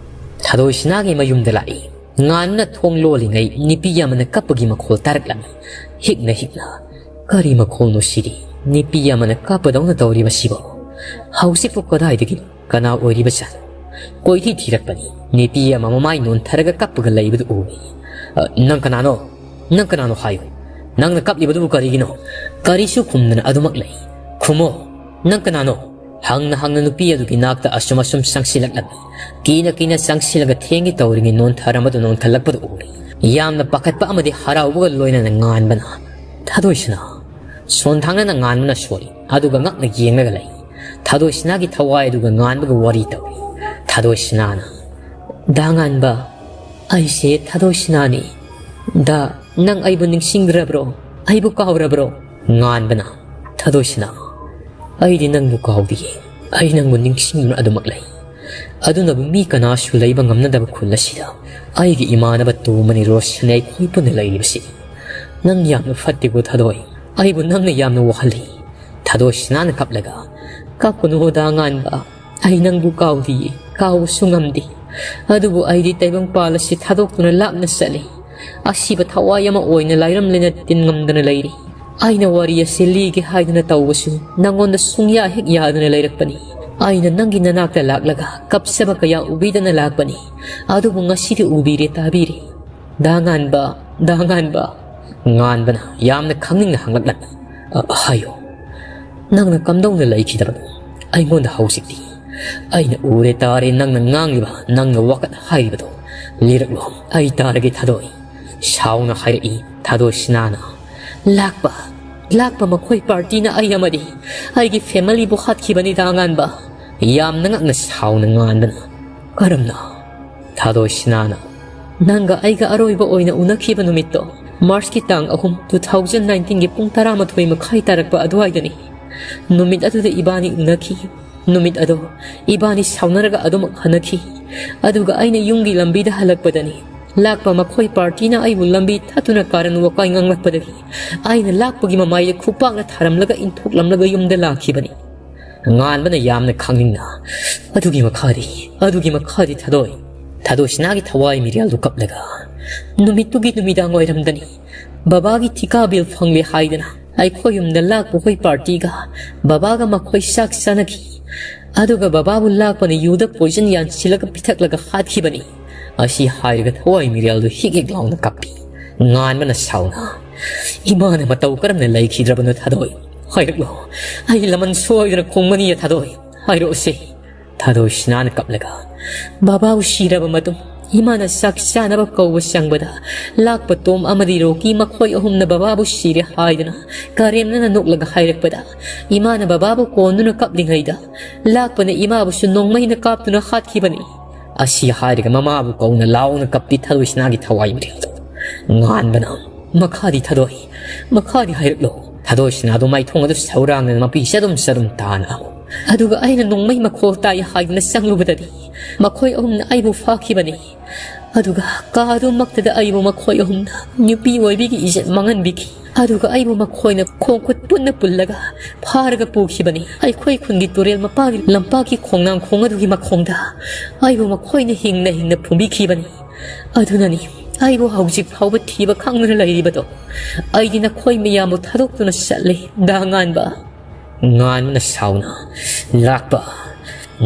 ꯊꯥꯗꯣꯏꯁꯤꯅꯥꯒꯤ ꯃꯌꯨꯝꯗ ꯂꯥꯛꯏ꯫ ꯉꯥꯟꯕꯅ ꯊꯣꯡ ꯂꯣꯜꯂꯤꯉꯩ ꯅꯨꯄꯤ ꯑꯃꯅ ꯀꯞꯄꯒꯤ ꯃꯈꯣꯜ ꯇꯥꯔꯛꯂꯝꯃꯤ꯫ ꯍꯤꯛꯅ ꯍꯤꯛꯅ, "ꯀꯔꯤ ꯃꯈꯣꯜꯅꯣ ꯁꯤꯗꯤ? ꯅꯨꯄꯤ ꯑꯃꯅ ꯀꯞꯄꯗꯧꯅ ꯇꯧꯔꯤꯕꯁꯤꯕꯣ? ꯍꯧꯖꯤꯛꯄꯨ ꯀꯗꯥꯏꯗꯒꯤꯅꯣ? ꯀꯅꯥ ꯑꯣꯏꯔꯤꯕꯖꯥꯠꯅꯣ?" ꯀꯣꯏꯊꯤ ꯊꯤꯔꯛꯄꯅꯤ꯫ ꯅꯨꯄꯤ ꯑꯃ ꯃꯃꯥꯏ ꯅꯣꯟꯊꯔꯒ ꯀꯞꯄꯒ ꯂꯩꯕꯗꯨ ꯎꯏ꯫ "ꯑ, ꯅꯪ ꯀꯅꯥꯅꯣ? ꯅꯪ ꯀꯅꯥꯅꯣ ꯍꯥꯏꯌꯨ꯫ ꯅꯪꯅ ꯀꯞꯂꯤꯕꯗꯨꯕꯨ ꯀꯔꯤꯒꯤꯅꯣ?" ꯀꯔꯤꯁꯨ ꯈꯨꯝꯗꯅ ꯑꯗꯨꯃꯛ ꯂꯩ꯫ "ꯈꯨꯝꯃꯣ, ꯅꯪ ꯀꯅꯥꯅꯣ?" ꯍꯪꯅ ꯍꯪꯅ ꯅꯨꯄꯤ ꯑꯗꯨꯒꯤ ꯅꯥꯛꯇ ꯑꯁꯨꯝ ꯑꯁꯨꯝ ꯆꯪꯁꯤꯜꯂꯛꯂꯝꯃꯤ꯫ ꯀꯤꯅ ꯀꯤꯅ ꯆꯪꯁꯤꯜꯂꯒ ꯊꯦꯡꯒꯦ ꯇꯧꯔꯤꯉꯩ ꯅꯣꯟꯊꯔꯝꯕꯗꯨ ꯅꯣꯟꯊꯜꯂꯛꯄꯗꯨ ꯎꯔꯦ꯫ ꯌꯥꯝꯅ ꯄꯥꯈꯠꯄ ꯑꯃꯗꯤ ꯍꯔꯥꯎꯕꯒ ꯂꯣꯏꯅꯅ ꯉꯥꯟꯕꯅ, "ꯊꯥꯗꯣꯏꯁꯤꯅ"꯫ ꯁꯣꯟꯊꯥꯡꯅꯅ ꯉꯥꯟꯕꯅ ꯁꯣꯜꯂꯤ, ꯑꯗꯨꯒ ꯉꯛꯅ ꯌꯦꯡꯂꯒ ꯂꯩ꯫ ꯊꯥꯗꯣꯏꯁꯤꯅꯥꯒꯤ ꯊꯋꯥꯏ ꯑꯗꯨꯒ ꯉꯥꯟꯕꯒ ꯋꯥꯔꯤ ꯇꯧꯏ꯫ ꯊꯥꯗꯣꯏꯁꯤꯅꯥꯅ, "ꯗꯥ ꯉꯥꯟꯕ, ꯑꯩꯁꯦ ꯊꯥꯗꯣꯏꯁꯤꯅꯥꯅꯤ꯫ ꯗꯥ, ꯅꯪ ꯑꯩꯕꯨ ꯅꯤꯡꯁꯤꯡꯗ꯭ꯔꯕ꯭ꯔꯣ? ꯑꯩꯕꯨ ꯀꯥꯎꯔꯕ꯭ꯔꯣ?" ꯉꯥꯟꯕꯅ, "ꯊꯥꯗꯣꯏꯁꯤꯅꯥ, ꯑꯩꯗꯤ ꯅꯪꯕꯨ ꯀꯥꯎꯗꯤꯌꯦ꯫ ꯑꯩ ꯅꯪꯕꯨ ꯅꯤꯡꯁꯤꯡꯗꯨꯅ ꯑꯗꯨꯃꯛ ꯂꯩ꯫ ꯑꯗꯨꯅꯕꯨ ꯃꯤ ꯀꯅꯥꯁꯨ ꯂꯩꯕ ꯉꯝꯅꯗꯕ ꯈꯨꯜ ꯑꯁꯤꯗ ꯑꯩꯒꯤ ꯏꯃꯥꯟꯅꯕ ꯇꯣꯝꯕꯅꯤ ꯔꯣꯁꯟꯅꯤ ꯑꯩꯈꯣꯏ ꯄꯨꯟꯅ ꯂꯩꯔꯤꯕꯁꯤ꯫ ꯅꯪ ꯌꯥꯝꯅ ꯐꯠꯇꯦꯀꯣ ꯊꯥꯗꯣꯏ꯫ ꯑꯩꯕꯨ ꯅꯪꯅ ꯌꯥꯝꯅ ꯋꯥꯍꯜꯂꯤ"꯫ ꯊꯥꯗꯣꯏꯁꯤꯅꯥꯅ ꯀꯞꯂꯒ, "ꯀꯞꯀꯅꯨ ꯗꯥ ꯉꯥꯟꯕ꯫ ꯑꯩ ꯅꯪꯕꯨ ꯀꯥꯎꯗꯤꯌꯦ, ꯀꯥꯎꯕꯁꯨ ꯉꯝꯗꯦ꯫ ꯑꯗꯨꯕꯨ ꯑꯩꯗꯤ ꯇꯥꯏꯕꯪꯄꯥꯜ ꯑꯁꯤ ꯊꯥꯗꯣꯛꯇꯨꯅ ꯂꯥꯞꯅ ꯆꯠꯂꯤ꯫ ꯑꯁꯤꯕ ꯊꯋꯥꯏ ꯑꯃ ꯑꯣꯏꯅ ꯂꯥꯏꯔꯝꯂꯦꯅ ꯇꯤꯟ ꯉꯝꯗꯅ ꯂꯩꯔꯤ꯫ ꯑꯩꯅ ꯋꯥꯔꯤ ꯑꯁꯤ ꯂꯤꯒꯦ ꯍꯥꯏꯗꯨꯅ ꯇꯧꯕꯁꯨ ꯅꯪꯉꯣꯟꯗ ꯁꯨꯡꯌꯥ ꯍꯦꯛ ꯌꯥꯗꯅ ꯂꯩꯔꯛꯄꯅꯤ꯫ ꯑꯩꯅ ꯅꯪꯒꯤ ꯅꯅꯥꯛꯇ ꯂꯥꯛꯂꯒ ꯀꯞꯆꯕ ꯀꯌꯥ ꯎꯕꯤꯗꯅ ꯂꯥꯛꯄꯅꯤ꯫ ꯑꯗꯨꯕꯨ ꯉꯁꯤꯗꯤ ꯎꯕꯤꯔꯦ, ꯇꯥꯕꯤꯔꯦ꯫ ꯗꯥ ꯉꯥꯟꯕ, ꯗꯥ ꯉꯥꯟꯕ"꯫ ꯉꯥꯟꯕꯅ ꯌꯥꯝꯅ ꯈꯪꯅꯤꯡꯅ ꯍꯪꯂꯛꯂꯝꯃꯤ꯫ "ꯑ, ꯍꯥꯏꯌꯨ꯫ ꯅꯪꯅ ꯀꯝꯗꯧꯅ ꯂꯩꯈꯤꯗꯕꯅꯣ? ꯑꯩꯉꯣꯟꯗ ꯍꯧꯖꯤꯛꯇꯤ ꯑꯩꯅ ꯎꯔꯦ ꯇꯥꯔꯦ ꯅꯪꯅ ꯉꯥꯡꯂꯤꯕ, ꯅꯪꯅ ꯋꯥꯀꯠ ꯍꯥꯏꯔꯤꯕꯗꯣ꯫ ꯂꯤꯔꯛꯂꯣ, ꯑꯩ ꯇꯥꯔꯒꯦ ꯊꯥꯗꯣꯏ"꯫ ꯁꯥꯎꯅ ꯍꯥꯏꯔꯛꯏ ꯊꯥꯗꯣꯏ ꯁꯤꯅꯥꯅ꯫ "ꯂꯥꯛꯄ, ꯂꯥꯛꯄ ꯃꯈꯣꯏ ꯄꯥꯔꯇꯤꯅ ꯑꯩ ꯑꯃꯗꯤ ꯑꯩꯒꯤ ꯐꯦꯃꯤꯂꯤꯕꯨ ꯍꯥꯠꯈꯤꯕꯅꯤ ꯗꯥ ꯉꯥꯟꯕ"꯫ ꯌꯥꯝꯅ ꯉꯛꯅ ꯁꯥꯎꯅ ꯉꯥꯟꯕꯅ, "ꯀꯔꯝꯅ?" ꯊꯥꯗꯣꯏ ꯁꯤꯅꯥꯅ, "ꯅꯪꯒ ꯑꯩꯒ ꯑꯔꯣꯏꯕ ꯑꯣꯏꯅ ꯎꯅꯈꯤꯕ ꯅꯨꯃꯤꯠꯇꯣ ꯃꯥꯔꯆꯀꯤ ꯇꯥꯡ ꯑꯍꯨꯝ, two thousand nineteenꯒꯤ ꯄꯨꯡ ꯇꯔꯥꯃꯥꯊꯣꯏ ꯃꯈꯥꯏ ꯇꯥꯔꯛꯄ ꯑꯗꯨꯋꯥꯏꯗꯅꯤ꯫ ꯅꯨꯃꯤꯠ ꯑꯗꯨꯗ ꯏꯕꯥꯅꯤ ꯎꯅꯈꯤ꯫ ꯅꯨꯃꯤꯠ ꯑꯗꯣ ꯏꯕꯥꯅꯤ ꯁꯥꯎꯅꯔꯒ ꯑꯗꯨꯃꯛ ꯍꯟꯅꯈꯤ꯫ ꯑꯗꯨꯒ ꯑꯩꯅ ꯌꯨꯝꯒꯤ ꯂꯝꯕꯤꯗ ꯍꯜꯂꯛꯄꯗꯅꯤ, ꯂꯥꯛꯄ ꯃꯈꯣꯏ ꯄꯥꯔꯇꯤꯅ ꯑꯩꯕꯨ ꯂꯝꯕꯤ ꯊꯠꯇꯨꯅ ꯀꯥꯔꯟ ꯋꯥꯀꯥꯏ ꯉꯥꯡꯂꯛꯄꯗꯒꯤ ꯑꯩꯅ ꯂꯥꯛꯄꯒꯤ ꯃꯃꯥꯏꯗ ꯈꯨꯄꯥꯛꯅ ꯊꯥꯔꯝꯂꯒ ꯏꯟꯊꯣꯛꯂꯝꯂꯒ ꯌꯨꯝꯗ ꯂꯥꯛꯈꯤꯕꯅꯤ꯫" ꯉꯥꯟꯕꯅ ꯌꯥꯝꯅ ꯈꯪꯅꯤꯡꯅ, "ꯑꯗꯨꯒꯤ ꯃꯈꯥꯗꯤ, ꯑꯗꯨꯒꯤ ꯃꯈꯥꯗꯤ ꯊꯥꯗꯣꯏ?" ꯊꯥꯗꯣꯏ ꯁꯤꯅꯥꯒꯤ ꯊꯋꯥꯏ ꯃꯤꯔꯦꯜꯗꯨ ꯀꯞꯂꯒ, "ꯅꯨꯃꯤꯠꯇꯨꯒꯤ ꯅꯨꯃꯤꯗꯥꯡ ꯋꯥꯏꯔꯝꯗꯅꯤ, ꯕꯕꯥꯒꯤ ꯊꯤꯀꯥ ꯕꯤꯜ ꯐꯪꯂꯦ ꯍꯥꯏꯗꯅ ꯑꯩꯈꯣꯏ ꯌꯨꯝꯗ ꯂꯥꯛꯄ ꯍꯣꯏ ꯄꯥꯔꯇꯤꯒ ꯕꯕꯥꯒ ꯃꯈꯣꯏ ꯆꯥꯛ ꯆꯥꯅꯈꯤ꯫ ꯑꯗꯨꯒ ꯕꯕꯥꯕꯨ ꯂꯥꯛꯄꯅ ꯌꯨꯗ ꯄꯣꯏꯖꯟ ꯌꯥꯟꯁꯤꯜꯂꯒ ꯄꯤꯊꯛꯂꯒ ꯍꯥꯠꯈꯤꯕꯅꯤ꯫" ꯑꯁꯤ ꯍꯥꯏꯔꯒ ꯊꯋꯥꯏ ꯃꯤꯔꯦꯜꯗꯨ ꯍꯤꯛ ꯍꯤꯛ ꯂꯥꯎꯅ ꯀꯞꯄꯤ꯫ ꯉꯥꯟꯕꯅ ꯁꯥꯎꯅ, "ꯏꯃꯥꯅ ꯃꯇꯧ ꯀꯔꯝꯅ ꯂꯩꯈꯤꯗ꯭ꯔꯕꯅꯣ ꯊꯥꯗꯣꯏ? ꯍꯥꯏꯔꯛꯂꯣ꯫ ꯑꯩ ꯂꯃꯟ ꯁꯣꯏꯗꯅ ꯈꯨꯝꯒꯅꯤꯌꯦ ꯊꯥꯗꯣꯏ꯫ ꯍꯥꯏꯔꯛꯑꯣꯁꯦ꯫" ꯊꯥꯗꯣꯏ ꯁꯤꯅꯥꯅ ꯀꯞꯂꯒ, "ꯕꯕꯥꯕꯨ ꯁꯤꯔꯕ ꯃꯇꯨꯡ ꯏꯃꯥꯅ ꯆꯥꯛ ꯆꯥꯅꯕ ꯀꯧꯕ ꯆꯪꯕꯗ ꯂꯥꯛꯄ ꯇꯣꯝ ꯑꯃꯗꯤ ꯔꯣꯀꯤ ꯃꯈꯣꯏ ꯑꯍꯨꯝꯅ ꯕꯕꯥꯕꯨ ꯁꯤꯔꯦ ꯍꯥꯏꯗꯅ ꯀꯔꯦꯝꯅꯅ ꯅꯣꯛꯂꯒ ꯍꯥꯏꯔꯛꯄꯗ ꯏꯃꯥꯅ ꯕꯕꯥꯕꯨ ꯀꯣꯟꯗꯨꯅ ꯀꯞꯂꯤꯉꯩꯗ ꯂꯥꯛꯄꯅ ꯏꯃꯥꯕꯨꯁꯨ ꯅꯣꯡꯃꯩꯅ ꯀꯥꯞꯇꯨꯅ ꯍꯥꯠꯈꯤꯕꯅꯤ꯫" ꯑꯁꯤ ꯍꯥꯏꯔꯒ ꯃꯃꯥꯕꯨ ꯀꯧꯅ ꯂꯥꯎꯅ ꯀꯞꯄꯤ ꯊꯥꯗꯣꯏ ꯁꯤꯅꯥꯒꯤ ꯊꯋꯥꯏ ꯃꯤꯔꯦꯜꯗꯨ꯫ ꯉꯥꯟꯕꯅ, "ꯃꯈꯥꯗꯤ ꯊꯥꯗꯣꯏ, ꯃꯈꯥꯗꯤ ꯍꯥꯏꯔꯛꯂꯣ꯫" ꯊꯥꯗꯣꯏ ꯁꯤꯅꯥꯗꯨ ꯃꯥꯏꯊꯣꯡ ꯑꯗꯨ ꯁꯧꯔꯥꯡꯅ ꯃꯄꯤ ꯆꯗꯨꯝ ꯆꯗꯨꯝ ꯇꯥꯅ, ꯑꯗꯨꯒ ꯑꯩꯅ ꯅꯣꯡꯃꯩ ꯃꯈꯣꯜ ꯇꯥꯏ ꯍꯥꯏꯗꯨꯅ ꯆꯪꯂꯨꯕꯗꯗꯤ ꯃꯈꯣꯏ ꯑꯍꯨꯝꯅ ꯑꯩꯕꯨ ꯐꯥꯈꯤꯕꯅꯤ꯫ ꯑꯗꯨꯒ ꯀꯥ ꯑꯗꯨꯃꯛꯇꯗ ꯑꯩꯕꯨ ꯃꯈꯣꯏ ꯑꯍꯨꯝꯅ ꯅꯨꯄꯤ ꯑꯣꯏꯕꯤꯒꯤ ꯏꯖꯠ ꯃꯥꯡꯍꯟꯕꯤꯈꯤ꯫ ꯑꯗꯨꯒ ꯑꯩꯕꯨ ꯃꯈꯣꯏꯅ ꯈꯣꯡ ꯈꯨꯠ ꯄꯨꯟꯅ ꯄꯨꯜꯂꯒ ꯐꯥꯔꯒ ꯄꯨꯈꯤꯕꯅꯤ꯫ ꯑꯩꯈꯣꯏ ꯈꯨꯟꯒꯤ ꯇꯨꯔꯦꯜ ꯃꯄꯥꯒꯤ ꯂꯝꯄꯥꯛꯀꯤ ꯈꯣꯡꯅꯥꯡ ꯈꯣꯡ ꯑꯗꯨꯒꯤ ꯃꯈꯣꯡꯗ ꯑꯩꯕꯨ ꯃꯈꯣꯏꯅ ꯍꯤꯡꯅ ꯍꯤꯡꯅ ꯐꯨꯝꯕꯤꯈꯤꯕꯅꯤ꯫ ꯑꯗꯨꯅꯅꯤ ꯑꯩꯕꯨ ꯍꯧꯖꯤꯛ ꯐꯥꯎꯕ ꯊꯤꯕ ꯈꯪꯗꯅ ꯂꯩꯔꯤꯕꯗꯣ꯫ ꯑꯩꯗꯤ ꯅꯈꯣꯏ ꯃꯌꯥꯝꯕꯨ ꯊꯥꯗꯣꯛꯇꯨꯅ ꯆꯠꯂꯦ, ꯗꯥ ꯉꯥꯟꯕ꯫ ꯉꯥꯟꯕꯅ ꯁꯥꯎꯅ, "ꯂꯥꯛꯄ,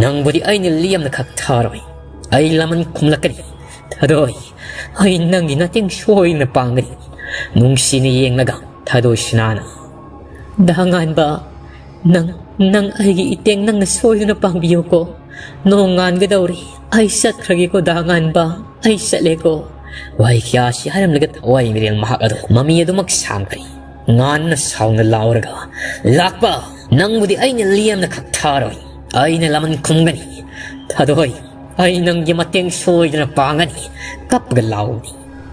ꯅꯪꯕꯨꯗꯤ ꯑꯩꯅ ꯂꯦꯝꯅ ꯈꯛ ꯊꯥꯔꯣꯏ꯫ ꯑꯩ ꯂꯃꯟ ꯈꯨꯝꯂꯛꯀꯅꯤ꯫ ꯊꯥꯗꯣꯏ, ꯑꯩ ꯅꯪꯒꯤ ꯃꯇꯦꯡ ꯁꯣꯏꯗꯅ ꯄꯥꯡꯒꯅꯤ꯫" ꯅꯨꯡꯁꯤꯅ ꯌꯦꯡꯂꯒ ꯊꯥꯗꯣꯏ ꯁꯤꯅꯥꯅ, "ꯗꯥ ꯉꯥꯟꯕ, ꯅꯪ, ꯅꯪ ꯑꯩꯒꯤ ꯏꯇꯦꯡ ꯅꯪꯅ ꯁꯣꯏꯗꯅ ꯄꯥꯡꯕꯤꯌꯨꯀꯣ꯫ ꯅꯣꯡ ꯉꯥꯟꯒꯗꯧꯔꯤ꯫ ꯑꯩ ꯆꯠꯈ꯭ꯔꯒꯦꯀꯣ ꯗꯥ ꯉꯥꯟꯕ, ꯑꯩ ꯆꯠꯂꯦꯀꯣ꯫" ꯋꯥꯍꯩ ꯀꯌꯥꯁꯤ ꯍꯥꯏꯔꯝꯂꯒ ꯊꯋꯥꯏ ꯃꯤꯔꯦꯜ ꯃꯍꯥꯛ ꯑꯗꯨ ꯃꯃꯤ ꯑꯗꯨꯃꯛ ꯁꯥꯝꯈ꯭ꯔꯦ꯫ ꯉꯥꯟꯕꯅ ꯁꯥꯎꯅ ꯂꯥꯎꯔꯒ, "ꯂꯥꯛꯄ, ꯅꯪꯕꯨꯗꯤ ꯑꯩꯅ ꯂꯦꯝꯅ ꯈꯛ ꯊꯥꯔꯣꯏ꯫ ꯑꯩꯅ ꯂꯃꯟ ꯈꯨꯝꯒꯅꯤ꯫ "ꯊꯥꯗꯣꯏ, ꯑꯩ ꯅꯪꯒꯤ ꯃꯇꯦꯡ ꯁꯣꯏꯗꯅ ꯄꯥꯡꯒꯅꯤ"꯫ ꯀꯞꯄꯒ ꯂꯥꯎꯕꯅꯤ꯫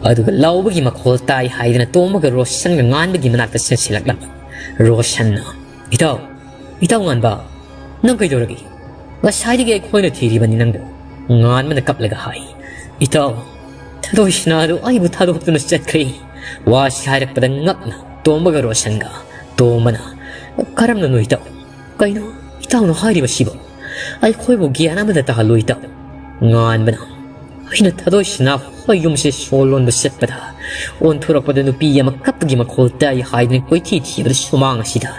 ꯑꯗꯨꯒ ꯂꯥꯎꯕꯒꯤ ꯃꯈꯣꯜ ꯇꯥꯏ ꯍꯥꯏꯗꯨꯅ ꯇꯣꯝꯕꯒ ꯔꯣꯁꯟꯒ ꯉꯥꯟꯕꯒꯤ ꯃꯅꯥꯛꯇ ꯆꯪꯁꯤꯜꯂꯛꯂꯝꯃꯤ꯫ ꯔꯣꯁꯟꯅ, "ꯏꯇꯥꯎ, ꯏꯇꯥꯎ ꯉꯥꯟꯕ, ꯅꯪ ꯀꯩꯗꯧꯔꯒꯦ? ꯉꯁꯥꯏꯗꯒꯤ ꯑꯩꯈꯣꯏꯅ ꯊꯤꯔꯤꯕꯅꯤ ꯅꯪꯕꯨ"꯫ ꯉꯥꯟꯕꯅ ꯀꯞꯂꯒ ꯍꯥꯏ, "ꯏꯇꯥꯎ, ꯊꯥꯗꯣꯏ ꯁꯤꯅꯥꯗꯨ ꯑꯩꯕꯨ ꯊꯥꯗꯣꯛꯇꯨꯅ ꯆꯠꯈ꯭ꯔꯦ"꯫ ꯋꯥꯁꯤ ꯍꯥꯏꯔꯛꯄꯗ ꯉꯛꯅ ꯇꯣꯝꯕꯒ ꯔꯣꯁꯟꯒ꯫ ꯇꯣꯝꯕꯅ, "ꯀꯔꯝꯅꯅꯣ ꯏꯇꯥꯎ? ꯀꯩꯅꯣ ꯏꯇꯥꯎꯅ ꯍꯥꯏꯔꯤꯕꯁꯤꯕꯣ? ꯑꯩꯈꯣꯏꯕꯨ ꯒ꯭ꯌꯥꯟ ꯑꯃꯗ ꯇꯥꯍꯜꯂꯨ ꯏꯇꯥꯎ"꯫ ꯉꯥꯟꯕꯅ, "ꯑꯩꯅ ꯊꯥꯗꯣꯏ ꯁꯤꯅꯥ ꯍꯣꯏ ꯌꯨꯝꯁꯦ ꯁꯣ ꯂꯣꯟꯕ ꯆꯠꯄꯗ ꯑꯣꯟꯊꯣꯔꯛꯄꯗ ꯅꯨꯄꯤ ꯑꯃ ꯀꯞꯄꯒꯤ ꯃꯈꯣꯜ ꯇꯥꯏ ꯍꯥꯏꯗꯨꯅ ꯀꯣꯏꯊꯤ ꯊꯤꯕꯗ ꯁꯨꯃꯥꯡ ꯑꯁꯤꯗ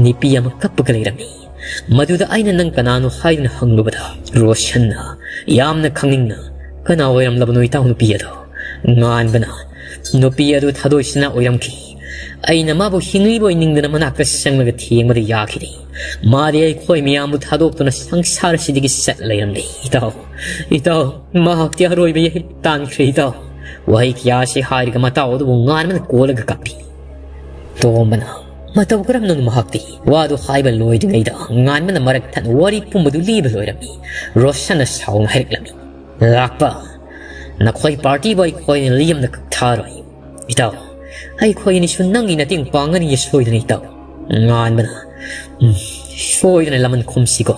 ꯅꯨꯄꯤ ꯑꯃ ꯀꯞꯄꯒ ꯂꯩꯔꯝꯃꯤ꯫ ꯃꯗꯨꯗ ꯑꯩꯅ ꯅꯪ ꯀꯅꯥꯅꯣ ꯍꯥꯏꯗꯨꯅ ꯍꯪꯂꯨꯕꯗ ꯔꯣꯁꯟꯅ ꯌꯥꯝꯅ ꯈꯪꯅꯤꯡꯅ, "ꯀꯅꯥ ꯑꯣꯏꯔꯝꯂꯕꯅꯣ ꯏꯇꯥꯎ ꯅꯨꯄꯤ ꯑꯗꯣ?" ꯉꯥꯟꯕꯅ, "ꯅꯨꯄꯤ ꯑꯗꯨ ꯊꯥꯗꯣꯏ ꯁꯤꯅꯥ ꯑꯣꯏꯔꯝꯈꯤ꯫ ꯑꯩꯅ ꯃꯥꯕꯨ ꯍꯤꯡꯂꯤꯕꯣꯏ ꯅꯤꯡꯗꯅ ꯃꯅꯥꯛꯇ ꯆꯪꯂꯒ ꯊꯦꯡꯕꯗ ꯌꯥꯈꯤꯗꯦ꯫ ꯃꯥꯗꯤ ꯑꯩꯈꯣꯏ ꯃꯌꯥꯝꯕꯨ ꯊꯥꯗꯣꯛꯇꯨꯅ ꯁꯪꯁꯥꯔ ꯑꯁꯤꯗꯒꯤ ꯆꯠ ꯂꯩꯔꯝꯂꯦ ꯏꯇꯥꯎ꯫ ꯏꯇꯥꯎ, ꯃꯍꯥꯛꯇꯤ ꯑꯔꯣꯏꯕ ꯌꯩ ꯇꯥꯟꯈ꯭ꯔꯦ ꯏꯇꯥꯎ"꯫ ꯋꯥꯍꯩ ꯀꯌꯥꯁꯤ ꯍꯥꯏꯔꯒ ꯃꯇꯥꯎ ꯑꯗꯨꯕꯨ ꯉꯥꯟꯕꯅ ꯀꯣꯜꯂꯒ ꯀꯞꯄꯤ꯫ ꯇꯣꯝꯕꯅ, "ꯃꯇꯧ ꯀꯔꯝꯅꯅꯣ ꯃꯍꯥꯛꯇꯤ?" ꯋꯥꯗꯨ ꯍꯥꯏꯕ ꯂꯣꯏꯗ꯭ꯔꯤꯉꯩꯗ ꯉꯥꯟꯕꯅ ꯃꯔꯛ ꯊꯠꯅ ꯋꯥꯔꯤ ꯄꯨꯝꯕꯗꯨ ꯂꯤꯕ ꯂꯣꯏꯔꯝꯃꯤ꯫ ꯔꯣꯁꯟꯅ ꯁꯥꯎꯅ ꯍꯥꯏꯔꯛꯂꯝꯃꯤ, "ꯂꯥꯛꯄ, ꯅꯈꯣꯏ ꯄꯥꯔꯇꯤꯕꯨ ꯑꯩꯈꯣꯏꯅ ꯂꯤꯌꯝꯗ ꯀꯛꯊꯔꯣꯏ꯫ ꯏꯇꯥꯎ, ꯑꯩꯈꯣꯏ ꯑꯅꯤꯁꯨ ꯅꯪꯒꯤ ꯃꯇꯦꯡ ꯄꯥꯡꯒꯅꯤ ꯁꯣꯏꯗꯅ ꯏꯇꯥꯎ"꯫ ꯉꯥꯟꯕꯅ, "ꯎꯝ, ꯁꯣꯏꯗꯅ ꯂꯃꯟ ꯈꯨꯝꯁꯤꯀꯣ꯫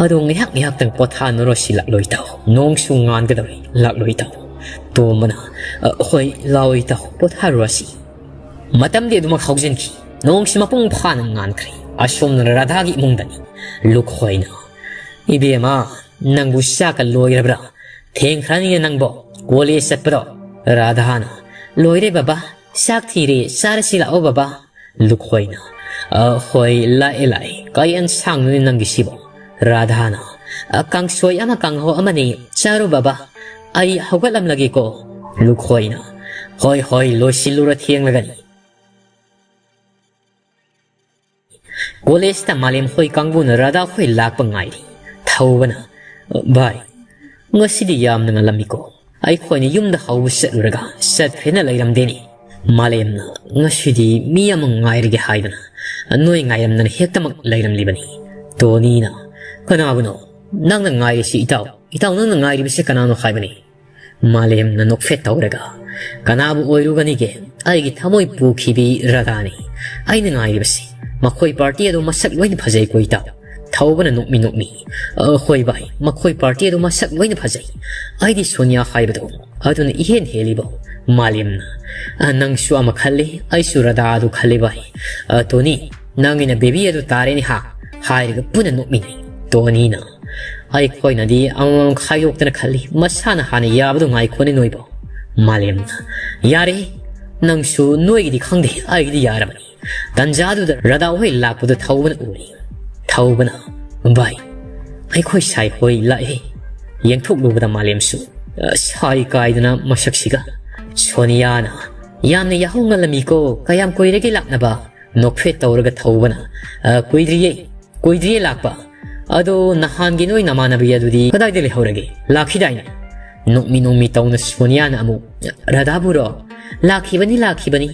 ꯑꯗꯣ ꯉꯥꯏꯍꯥꯛ ꯉꯥꯏꯍꯥꯛꯇꯪ ꯄꯣꯊꯥꯅꯔꯣꯁꯤ ꯂꯥꯛꯂꯣꯏ ꯏꯇꯥꯎ꯫ ꯅꯣꯡꯁꯨ ꯉꯥꯟꯒꯗꯧꯔꯤ ꯂꯥꯛꯂꯣꯏ ꯏꯇꯥꯎ"꯫ ꯇꯣꯝꯕꯅ, "ꯑ, ꯍꯣꯏ, ꯂꯥꯛꯑꯣ ꯏꯇꯥꯎ, ꯄꯣꯊꯥꯔꯨꯔꯁꯤ"꯫ ꯃꯇꯝꯗꯤ ꯑꯗꯨꯃꯛ ꯍꯧꯖꯤꯟꯈꯤ꯫ ꯅꯣꯡꯁꯤ ꯃꯄꯨꯡ ꯐꯥꯅ ꯉꯥꯟꯈ꯭ꯔꯦ꯫ ꯑꯁꯣꯝꯅ ꯔꯥꯙꯥꯒꯤ ꯏꯃꯨꯡꯗꯅꯤ꯫ ꯂꯨꯈꯣꯏꯅ, "ꯏꯕꯦꯝꯃ, ꯅꯪꯕꯨ ꯆꯥꯛꯀ ꯂꯣꯏꯔꯕ꯭ꯔꯥ? ꯊꯦꯡꯈ꯭ꯔꯅꯤꯅꯦ ꯅꯪꯕꯣ꯫ ꯀꯣꯂꯦꯖ ꯆꯠꯄꯗꯣ"꯫ ꯔꯥꯙꯥꯅ, "ꯂꯣꯏꯔꯦ ꯕꯕꯥ꯫ ꯆꯥꯛ ꯊꯤꯔꯦ꯫ ꯆꯥꯔꯁꯤ ꯂꯥꯛꯑꯣ ꯕꯕꯥ"꯫ ꯂꯨꯈꯣꯏꯅ, "ꯑ, ꯍꯣꯏ, ꯂꯥꯛꯑꯦ, ꯂꯥꯛꯑꯦ꯫ ꯀꯩ ꯑꯦꯟꯁꯥꯡꯅꯣꯅꯦ ꯅꯪꯒꯤꯁꯤꯕꯣ?" ꯔꯥꯙꯥꯅ, "ꯑ, ꯀꯥꯡꯁꯣꯏ ꯑꯃ ꯀꯥꯡꯍꯧ ꯑꯃꯅꯦ꯫ ꯆꯥꯔꯣ ꯕꯕꯥ꯫ ꯑꯩ ꯍꯧꯒꯠꯂꯝꯂꯒꯦꯀꯣ"꯫ ꯂꯨꯈꯣꯏꯅ, "ꯍꯣꯏ, ꯍꯣꯏ, ꯂꯣꯏꯁꯤꯜꯂꯨꯔꯣ, ꯊꯦꯡꯂꯒꯅꯤ"꯫ ꯀꯣꯂꯦꯖꯇ ꯃꯥꯂꯦꯝ ꯍꯣꯏ ꯀꯥꯡꯕꯨꯅ ꯔꯥꯙꯥ ꯍꯣꯏ ꯂꯥꯛꯄ ꯉꯥꯏꯔꯤ꯫ ꯊꯧꯕꯅ, "ꯚꯥꯏ, ꯉꯁꯤꯗꯤ ꯌꯥꯝꯅ ꯉꯜꯂꯝꯃꯤꯀꯣ꯫ ꯑꯩꯈꯣꯏꯅ ꯌꯨꯝꯗ ꯍꯧꯕ ꯆꯠꯂꯨꯔꯒ ꯆꯠꯈ꯭ꯔꯦꯅ ꯂꯩꯔꯝꯗꯦꯅꯦ"꯫ ꯃꯥꯂꯦꯝꯅ, "ꯉꯁꯤꯗꯤ ꯃꯤ ꯑꯃ ꯉꯥꯏꯔꯒꯦ ꯍꯥꯏꯗꯅ ꯅꯣꯏ ꯉꯥꯏꯔꯝꯗꯅ ꯍꯦꯛꯇꯃꯛ ꯂꯩꯔꯝꯂꯤꯕꯅꯤ"꯫ ꯇꯣꯅꯤꯅ, "ꯀꯅꯥꯕꯨꯅꯣ ꯅꯪꯅ ꯉꯥꯏꯔꯤꯁꯤ ꯏꯇꯥꯎ? ꯏꯇꯥꯎ, ꯅꯪꯅ ꯉꯥꯏꯔꯤꯕꯁꯤ ꯀꯅꯥꯅꯣ?" ꯍꯥꯏꯕꯅꯤ꯫ ꯃꯥꯂꯦꯝꯅ ꯅꯣꯛꯐꯦꯠ ꯇꯧꯔꯒ, "ꯀꯅꯥꯕꯨ ꯑꯣꯏꯔꯨꯒꯅꯤꯒꯦ? ꯑꯩꯒꯤ ꯊꯃꯣꯏ ꯄꯨꯈꯤꯕꯤ ꯔꯥꯙꯥꯅꯤ꯫ ꯑꯩꯅ ꯉꯥꯏꯔꯤꯕꯁꯤ꯫ ꯃꯈꯣꯏ ꯄꯥꯔꯇꯤ ꯑꯗꯨ ꯃꯁꯛ ꯂꯣꯏꯅ ꯐꯖꯩꯀꯣ ꯏꯇꯥꯎ?" ꯊꯧꯕꯅ ꯅꯣꯛꯃꯤ ꯅꯣꯛꯃꯤ, "ꯑ, ꯍꯣꯏ ꯚꯥꯏ, ꯃꯈꯣꯏ ꯄꯥꯔꯇꯤ ꯑꯗꯨ ꯃꯁꯛ ꯂꯣꯏꯅ ꯐꯖꯩ꯫ ꯑꯩꯗꯤ ꯁꯣꯅꯤꯌꯥ ꯍꯥꯏꯕꯗꯣ ꯑꯗꯨꯅ ꯏꯍꯦꯟ ꯍꯦꯜꯂꯤꯕꯣ?" ꯃꯥꯂꯦꯝꯅ, "ꯑ, ꯅꯪꯁꯨ ꯑꯃ ꯈꯜꯂꯤ, ꯑꯩꯁꯨ ꯔꯥꯙꯥ ꯑꯗꯨ ꯈꯜꯂꯤ ꯚꯥꯏ꯫ ꯑ, ꯇꯣꯅꯤ, ꯅꯪꯒꯤꯅ ꯕꯦꯕꯤ ꯑꯗꯨ ꯇꯥꯔꯦꯅꯦ ꯍꯥ?" ꯍꯥꯏꯔꯒ ꯄꯨꯟꯅ ꯅꯣꯛꯃꯤꯟꯅꯩ꯫ ꯇꯣꯅꯤꯅ, "ꯑꯩꯈꯣꯏꯅꯗꯤ ꯑꯃꯃꯝ ꯈꯥꯏꯗꯣꯛꯇꯅ ꯈꯜꯂꯤ, ꯃꯁꯥꯅ ꯍꯥꯟꯅ ꯌꯥꯕꯗꯣ ꯉꯥꯏꯈꯣꯅꯦ ꯅꯣꯏꯕꯣ꯫" ꯃꯥꯂꯦꯝꯅ, "ꯌꯥꯔꯦ, ꯅꯪꯁꯨ ꯅꯣꯏꯒꯤꯗꯤ ꯈꯪꯗꯦ, ꯑꯩꯒꯤꯗꯤ ꯌꯥꯔꯕꯅꯤ꯫" ꯇꯟꯖꯥꯗꯨꯗ ꯔꯥꯙꯥ ꯍꯣꯏ ꯂꯥꯛꯄꯗꯨ ꯊꯧꯕꯅ ꯎꯔꯤ꯫ ꯊꯧꯕꯅ, "ꯚꯥꯏ, ꯑꯩꯈꯣꯏ ꯁꯥꯏ ꯍꯣꯏ ꯂꯥꯛꯑꯦ꯫" ꯌꯦꯡꯊꯣꯛꯂꯨꯕꯗ ꯃꯥꯂꯦꯝꯁꯨ, ꯑ, ꯁꯥꯏ ꯀꯥꯏꯗꯅ ꯃꯁꯛꯁꯤꯒ꯫ ꯁꯣꯅꯤꯌꯥꯅ, "ꯌꯥꯝꯅ ꯌꯥꯍꯧ ꯉꯜꯂꯝꯃꯤꯀꯣ, ꯀꯌꯥꯝ ꯀꯨꯏꯔꯒꯦ ꯂꯥꯛꯅꯕ?" ꯅꯣꯛꯐꯦꯠ ꯇꯧꯔꯒ ꯊꯧꯕꯅ, "ꯑ, ꯀꯨꯏꯗ꯭ꯔꯤꯌꯦ, ꯀꯨꯏꯗ꯭ꯔꯤꯌꯦ ꯂꯥꯛꯄ꯫ ꯑꯗꯣ ꯅꯍꯥꯟꯒꯤ ꯅꯣꯏ ꯅꯃꯥꯟꯅꯕꯤ ꯑꯗꯨꯗꯤ ꯀꯗꯥꯏꯗ ꯂꯩꯍꯧꯔꯒꯦ? ꯂꯥꯛꯈꯤꯗꯥꯏꯅꯦ?" ꯅꯣꯛꯃꯤ ꯅꯣꯛꯃꯤ ꯇꯧꯅ ꯁꯣꯅꯤꯌꯥꯅ ꯑꯃꯨꯛ, "ꯔꯥꯙꯥꯕꯨꯔꯣ? ꯂꯥꯛꯈꯤꯕꯅꯤ, ꯂꯥꯛꯈꯤꯕꯅꯤ꯫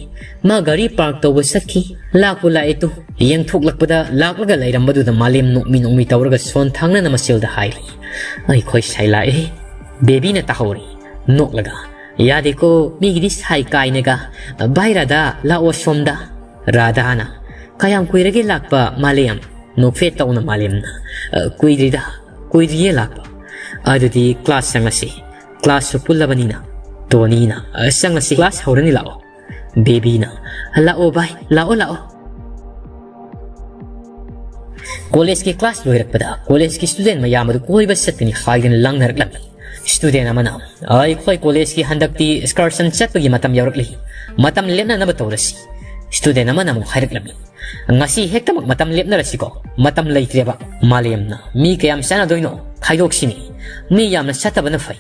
ꯃꯥ ꯒꯥꯔꯤ ꯄꯥꯔꯛ ꯇꯧꯕ ꯆꯠꯈꯤ꯫ ꯂꯥꯛꯄꯨ ꯂꯥꯛꯑꯦ ꯇꯨ꯫" ꯌꯦꯡꯊꯣꯛꯂꯛꯄꯗ ꯂꯥꯛꯂꯒ ꯂꯩꯔꯝꯕꯗꯨꯗ ꯃꯥꯂꯦꯝ ꯅꯣꯛꯃꯤ ꯅꯣꯛꯃꯤ ꯇꯧꯔꯒ ꯁꯣꯟ ꯊꯥꯡꯅꯅ ꯃꯆꯦꯜꯗ ꯍꯥꯏꯔꯤ, "ꯑꯩꯈꯣꯏ ꯁꯥꯏ ꯂꯥꯛꯑꯦ꯫" ꯕꯦꯕꯤꯅ ꯇꯥꯍꯧꯔꯤ꯫ ꯅꯣꯛꯂꯒ, "ꯌꯥꯗꯦꯀꯣ, ꯃꯤꯒꯤꯗꯤ ꯁꯥꯏ ꯀꯥꯏꯅꯒ꯫ ꯚꯥꯏ ꯔꯥꯙꯥ, ꯂꯥꯛꯑꯣ ꯁꯣꯝꯗ꯫" ꯔꯥꯙꯥꯅ, "ꯀꯌꯥꯝ ꯀꯨꯏꯔꯒꯦ ꯂꯥꯛꯄ, ꯃꯥꯂꯦꯝ?" ꯅꯣꯛꯐꯦꯠ ꯇꯧꯅ ꯃꯥꯂꯦꯝꯅ, "ꯑ, ꯀꯨꯏꯗ꯭ꯔꯤꯗ, ꯀꯨꯏꯗ꯭ꯔꯤꯌꯦ ꯂꯥꯛꯄ꯫" "ꯑꯗꯨꯗꯤ ꯀ꯭ꯂꯥꯁ ꯆꯪꯉꯁꯤ, ꯀ꯭ꯂꯥꯁꯁꯨ ꯄꯨꯜꯂꯕꯅꯤꯅ꯫" ꯇꯣꯅꯤꯅ, "ꯑ, ꯆꯪꯉꯁꯤ, ꯀ꯭ꯂꯥꯁ ꯍꯧꯔꯅꯤ, ꯂꯥꯛꯑꯣ꯫" ꯕꯦꯕꯤꯅ, "ꯂꯥꯛꯑꯣ ꯚꯥꯏ, ꯂꯥꯛꯑꯣ, ꯂꯥꯛꯑꯣ꯫" ꯀꯣꯂꯦꯖꯀꯤ ꯀ꯭ꯂꯥꯁ ꯂꯣꯏꯔꯛꯄꯗ ꯀꯣꯂꯦꯖꯀꯤ ꯁ꯭ꯇꯨꯗꯦꯟ ꯃꯌꯥꯝ ꯑꯗꯨ ꯀꯣꯏꯕ ꯆꯠꯀꯅꯤ ꯍꯥꯏꯗꯨꯅ ꯂꯥꯡꯅꯔꯛꯂꯝꯃꯤ꯫ ꯁ꯭ꯇꯨꯗꯦꯟ ꯑꯃꯅ, "ꯑꯩꯈꯣꯏ ꯀꯣꯂꯦꯖꯀꯤ ꯍꯟꯗꯛꯇꯤ ꯑꯦꯛꯁꯀꯔꯁꯟ ꯆꯠꯄꯒꯤ ꯃꯇꯝ ꯌꯧꯔꯛꯂꯤ, ꯃꯇꯝ ꯂꯦꯞꯅꯅꯕ ꯇꯧꯔꯁꯤ꯫" ꯁ꯭ꯇꯨꯗꯦꯟ ꯑꯃꯅ ꯑꯃꯨꯛ ꯍꯥꯏꯔꯛꯂꯝꯃꯤ, "ꯉꯁꯤ ꯍꯦꯛꯇꯃꯛ ꯃꯇꯝ ꯂꯦꯞꯅꯔꯁꯤꯀꯣ, ꯃꯇꯝ ꯂꯩꯇ꯭ꯔꯦꯕ꯫" ꯃꯥꯂꯦꯝꯅ, "ꯃꯤ ꯀꯌꯥꯝ ꯆꯠꯅꯗꯣꯏꯅꯣ? ꯈꯥꯏꯗꯣꯛꯁꯤꯅꯦ, ꯃꯤ ꯌꯥꯝꯅ ꯆꯠꯇꯕꯅ ꯐꯩ꯫"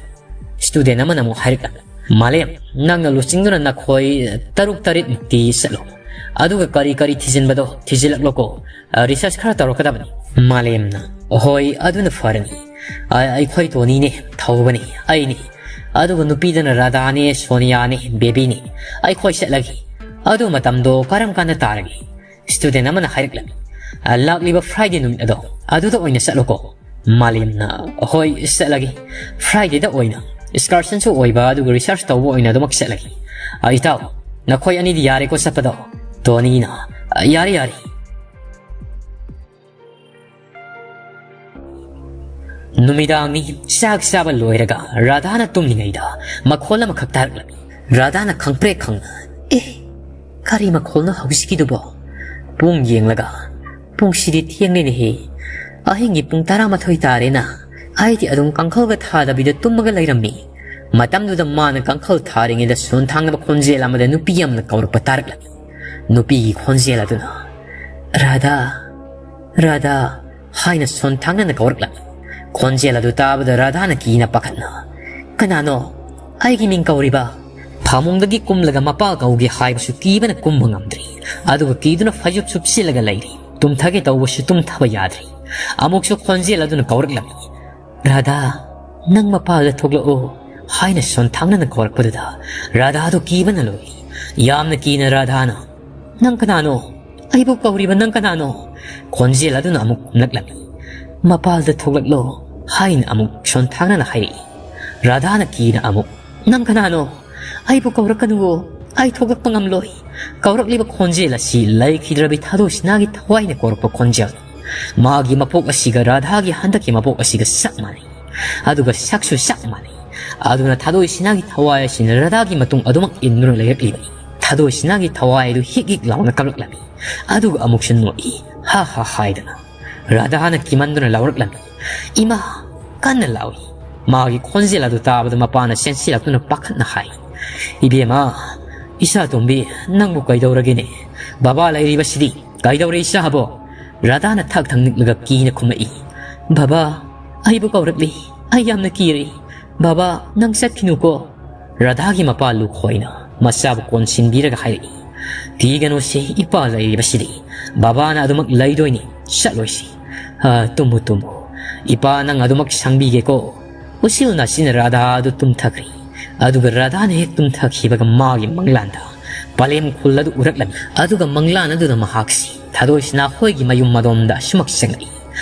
ꯁ꯭ꯇꯨꯗꯦꯟ ꯑꯃꯅ ꯑꯃꯨꯛ ꯍꯥꯏꯔꯛꯂꯝꯃꯤ, "ꯃꯥꯂꯦꯝ, ꯅꯪꯅ ꯂꯨꯆꯤꯡꯗꯨꯅ ꯅꯈꯣꯏ ꯇꯔꯨꯛ ꯇꯔꯦꯠꯃꯨꯛꯇꯤ ꯆꯠꯂꯣ, ꯑꯗꯨꯒ ꯀꯔꯤ ꯀꯔꯤ ꯊꯤꯖꯤꯟꯕꯗꯣ ꯊꯤꯖꯤꯜꯂꯛꯂꯣꯀꯣ, ꯑ, ꯔꯤꯁꯔꯁ ꯈꯔ ꯇꯧꯔꯛꯀꯗꯕꯅꯤ꯫" ꯃꯥꯂꯦꯝꯅ, "ꯍꯣꯏ, ꯑꯗꯨꯅ ꯐꯔꯅꯤ꯫ ꯑ, ꯑꯩꯈꯣꯏ ꯇꯣꯅꯤꯅꯦ, ꯊꯧꯕꯅꯤ, ꯑꯩꯅꯤ, ꯑꯗꯨꯒ ꯅꯨꯄꯤꯗꯅ ꯔꯥꯙꯥꯅꯦ, ꯁꯣꯅꯤꯌꯥꯅꯦ, ꯕꯦꯕꯤꯅꯦ꯫ ꯑꯩꯈꯣꯏ ꯆꯠꯂꯒꯦ꯫ ꯑꯗꯨ ꯃꯇꯝꯗꯣ ꯀꯔꯝ ꯀꯥꯟꯗ ꯇꯥꯔꯒꯦ?" ꯁ꯭ꯇꯨꯗꯦꯟ ꯑꯃꯅ ꯍꯥꯏꯔꯛꯂꯝꯃꯤ, ꯑ, ꯂꯥꯛꯂꯤꯕ Friday ꯅꯨꯃꯤꯠ ꯑꯗꯣ, ꯑꯗꯨꯗ ꯑꯣꯏꯅ ꯆꯠꯂꯣꯀꯣ꯫ ꯃꯥꯂꯦꯝꯅ, "ꯍꯣꯏ, ꯆꯠꯂꯒꯦ꯫ Fridayꯗ ꯑꯣꯏꯅ excursionꯁꯨ ꯑꯣꯏꯕ, ꯑꯗꯨꯒ research ꯇꯧꯕ ꯑꯣꯏꯅ ꯑꯗꯨꯃꯛ ꯆꯠꯂꯒꯦ꯫ ꯑ, ꯏꯇꯥꯎ, ꯅꯈꯣꯏ ꯑꯅꯤꯗꯤ ꯌꯥꯔꯦꯀꯣ ꯆꯠꯄꯗꯣ?" ꯇꯣꯅꯤꯅ, "ꯑ, ꯌꯥꯔꯦ, ꯌꯥꯔꯦ꯫" ꯅꯨꯃꯤꯗꯥꯡꯅꯤ, ꯆꯥꯛ ꯆꯥꯕ ꯂꯣꯏꯔꯒ ꯔꯥꯙꯥꯅ ꯇꯨꯝꯂꯤꯉꯩꯗ ꯃꯈꯣꯜ ꯑꯃꯈꯛ ꯇꯥꯔꯛꯂꯝꯃꯤ꯫ ꯔꯥꯙꯥꯅ ꯈꯪꯄ꯭ꯔꯦꯛ ꯈꯪꯅ, "ꯑꯦ, ꯀꯔꯤ ꯃꯈꯣꯜꯅꯣ ꯍꯧꯖꯤꯛꯀꯤꯗꯨꯕꯣ?" ꯄꯨꯡ ꯌꯦꯡꯂꯒ, "ꯄꯨꯡꯁꯤꯗꯤ ꯊꯦꯡꯂꯦꯅꯦꯍꯦ꯫ ꯑꯍꯤꯡꯒꯤ ꯄꯨꯡ ꯇꯔꯥꯃꯥꯊꯣꯏ ꯇꯥꯔꯦꯅ꯫ ꯑꯩꯗꯤ ꯑꯗꯨꯝ ꯀꯥꯡꯈꯜꯒ ꯊꯥꯗꯕꯤꯗ ꯇꯨꯝꯃꯒ ꯂꯩꯔꯝꯃꯤ꯫" ꯃꯇꯝꯗꯨꯗ ꯃꯥꯅ ꯀꯥꯡꯈꯜ ꯊꯥꯔꯤꯉꯩꯗ ꯁꯣꯟ ꯊꯥꯡꯅꯕ ꯈꯣꯟꯖꯦꯜ ꯑꯃꯗ ꯅꯨꯄꯤ ꯑꯃꯅ ꯀꯧꯔꯛꯄ ꯇꯥꯔꯛꯂꯝꯃꯤ꯫ ꯅꯨꯄꯤꯒꯤ ꯈꯣꯟꯖꯦꯜ ꯑꯗꯨꯅ, "ꯔꯥꯙꯥ, ꯔꯥꯙꯥ" ꯍꯥꯏꯅ ꯁꯣꯟ ꯊꯥꯡꯅꯅ ꯀꯧꯔꯛꯂꯝꯃꯤ꯫ ꯈꯣꯟꯖꯦꯜ ꯑꯗꯨ ꯇꯥꯕꯗ ꯔꯥꯙꯥꯅ ꯀꯤꯅ ꯄꯥꯈꯠꯅ, "ꯀꯅꯥꯅꯣ ꯑꯩꯒꯤ ꯃꯤꯡ ꯀꯧꯔꯤꯕ?" ꯐꯃꯨꯡꯗꯒꯤ ꯀꯨꯝꯂꯒ ꯃꯄꯥ ꯀꯧꯒꯦ ꯍꯥꯏꯕꯁꯨ ꯀꯤꯕꯅ ꯀꯨꯝꯕ ꯉꯝꯗ꯭ꯔꯤ꯫ ꯑꯗꯨꯒ ꯀꯤꯗꯨꯅ ꯐꯩꯖꯨꯞ ꯁꯨꯞꯆꯤꯜꯂꯒ ꯂꯩꯔꯤ꯫ ꯇꯨꯝꯊꯒꯦ ꯇꯧꯕꯁꯨ ꯇꯨꯝꯊꯕ ꯌꯥꯗ꯭ꯔꯤ꯫ ꯑꯃꯨꯛꯁꯨ ꯈꯣꯟꯖꯦꯜ ꯑꯗꯨꯅ ꯀꯧꯔꯛꯂꯝꯃꯤ, "ꯔꯥꯙꯥ, ꯅꯪ ꯃꯄꯥꯜꯗ ꯊꯣꯛꯂꯛꯑꯣ" ꯍꯥꯏꯅ ꯁꯣꯟ ꯊꯥꯡꯅꯅ ꯀꯧꯔꯛꯄꯗꯨꯗ ꯔꯥꯙꯥꯗꯨ ꯀꯤꯕꯅ ꯂꯣꯏꯔꯤ꯫ ꯌꯥꯝꯅ ꯀꯤꯅ ꯔꯥꯙꯥꯅ, "ꯅꯪ ꯀꯅꯥꯅꯣ? ꯑꯩꯕꯨ ꯀꯧꯔꯤꯕ ꯅꯪ ꯀꯅꯥꯅꯣ?" ꯈꯣꯟꯖꯦꯜ ꯑꯗꯨꯅ ꯑꯃꯨꯛ ꯈꯨꯝꯂꯛꯂꯝꯃꯤ, "ꯃꯄꯥꯜꯗ ꯊꯣꯛꯂꯛꯂꯣ" ꯍꯥꯏꯅ ꯑꯃꯨꯛ ꯁꯣꯟ ꯊꯥꯡꯅꯅ ꯍꯥꯏꯔꯛꯏ꯫ ꯔꯥꯙꯥꯅ ꯀꯤꯅ ꯑꯃꯨꯛ, "ꯅꯪ ꯀꯅꯥꯅꯣ? ꯑꯩꯕꯨ ꯀꯧꯔꯛꯀꯅꯨꯋꯣ꯫ ꯑꯩ ꯊꯣꯛꯂꯛꯄ ꯉꯝꯂꯣꯏ꯫" ꯀꯧꯔꯛꯂꯤꯕ ꯈꯣꯟꯖꯦꯜ ꯑꯁꯤ ꯂꯩꯈꯤꯗ꯭ꯔꯕꯤ ꯊꯥꯗꯣꯏ ꯁꯤꯅꯥꯒꯤ ꯊꯋꯥꯏꯅ ꯀꯧꯔꯛꯄ ꯈꯣꯟꯖꯦꯜ꯫ ꯃꯥꯒꯤ ꯃꯄꯣꯛ ꯑꯁꯤꯒ ꯔꯥꯙꯥꯒꯤ ꯍꯟꯗꯛꯀꯤ ꯃꯄꯣꯛ ꯑꯁꯤꯒ ꯆꯞ ꯃꯥꯟꯅꯩ꯫ ꯑꯗꯨꯒ ꯁꯛꯁꯨ ꯆꯞ ꯃꯥꯟꯅꯩ꯫ ꯑꯗꯨꯅ ꯊꯥꯗꯣꯏ ꯁꯤꯅꯥꯒꯤ ꯊꯋꯥꯏ ꯑꯁꯤꯅ ꯔꯥꯙꯥꯒꯤ ꯃꯇꯨꯡ ꯑꯗꯨꯃꯛ ꯏꯟꯗꯨꯅ ꯂꯩꯔꯛꯂꯤꯕꯅꯤ꯫ ꯊꯥꯗꯣꯏ ꯁꯤꯅꯥꯒꯤ ꯊꯋꯥꯏ ꯑꯗꯨ ꯍꯤꯛ ꯍꯤꯛ ꯂꯥꯎꯅ ꯀꯞꯂꯛꯂꯝꯃꯤ꯫ ꯑꯗꯨꯒ ꯑꯃꯨꯛꯁꯨ ꯅꯣꯛꯏ, ꯍꯥ ꯍꯥ ꯍꯥꯏꯗꯨꯅ꯫ ꯔꯥꯙꯥꯅ ꯀꯤꯃꯟꯗꯨꯅ ꯂꯥꯎꯔꯛꯂꯝꯃꯤ, "ꯏꯃꯥ!" ꯀꯟꯅ ꯂꯥꯎꯏ꯫ ꯃꯥꯒꯤ ꯈꯣꯟꯖꯦꯜ ꯑꯗꯨ ꯇꯥꯕꯗ ꯃꯄꯥꯅ ꯆꯦꯟꯁꯤꯜꯂꯛꯇꯨꯅ ꯄꯥꯈꯠꯅ ꯍꯥꯏ, "ꯏꯕꯦꯝꯃ, ꯏꯆꯥ ꯇꯣꯝꯕꯤ, ꯅꯪꯕꯨ ꯀꯩꯗꯧꯔꯒꯦꯅꯦ? ꯕꯕꯥ ꯂꯩꯔꯤꯕꯁꯤꯗꯤ ꯀꯩꯗꯧꯔꯦ ꯏꯆꯥꯕꯣ?" ꯔꯥꯙꯥꯅ ꯊꯛ ꯊꯛ ꯅꯤꯛꯂꯒ ꯀꯤꯅ ꯈꯨꯝꯂꯛꯏ, "ꯕꯕꯥ, ꯑꯩꯕꯨ ꯀꯧꯔꯛꯂꯤ꯫ ꯑꯩ ꯌꯥꯝꯅ ꯀꯤꯔꯦ꯫ ꯕꯕꯥ, ꯅꯪ ꯆꯠꯈꯤꯅꯨꯀꯣ꯫" ꯔꯥꯙꯥꯒꯤ ꯃꯄꯥ ꯂꯨꯈꯣꯏꯅ ꯃꯆꯥꯕꯨ ꯀꯣꯟꯁꯤꯟꯕꯤꯔꯒ ꯍꯥꯏꯔꯛꯏ, "ꯀꯤꯒꯅꯨꯁꯦ, ꯏꯄꯥ ꯂꯩꯔꯤꯕꯁꯤꯗꯤ꯫ ꯕꯕꯥꯅ ꯑꯗꯨꯃꯛ ꯂꯩꯗꯣꯏꯅꯤ, ꯆꯠꯂꯣꯏꯁꯤ꯫ ꯑ, ꯇꯨꯝꯃꯨ, ꯇꯨꯝꯃꯨ꯫ ꯏꯄꯥ ꯅꯪ ꯑꯗꯨꯃꯛ ꯁꯪꯕꯤꯒꯦꯀꯣ꯫" ꯎꯆꯤꯜ ꯅꯥꯆꯤꯟꯅ ꯔꯥꯙꯥ ꯑꯗꯨ ꯇꯨꯝꯊꯈ꯭ꯔꯦ꯫ ꯑꯗꯨꯒ ꯔꯥꯙꯥꯅ ꯍꯦꯛ ꯇꯨꯝꯊꯈꯤꯕꯒ ꯃꯥꯒꯤ ꯃꯪꯂꯥꯟꯗ ꯄꯂꯦꯝ ꯈꯨꯜ ꯑꯗꯨ ꯎꯔꯛꯂꯝꯃꯤ꯫ ꯑꯗꯨꯒ ꯃꯪꯂꯥꯟ ꯑꯗꯨꯗ ꯃꯍꯥꯛꯁꯤ ꯊꯥꯗꯣꯏꯁꯤꯅ ꯍꯣꯏꯒꯤ ꯃꯌꯨꯝ ꯃꯗꯣꯝꯗ ꯑꯁꯨꯃꯛ ꯆꯪꯂꯛꯏ꯫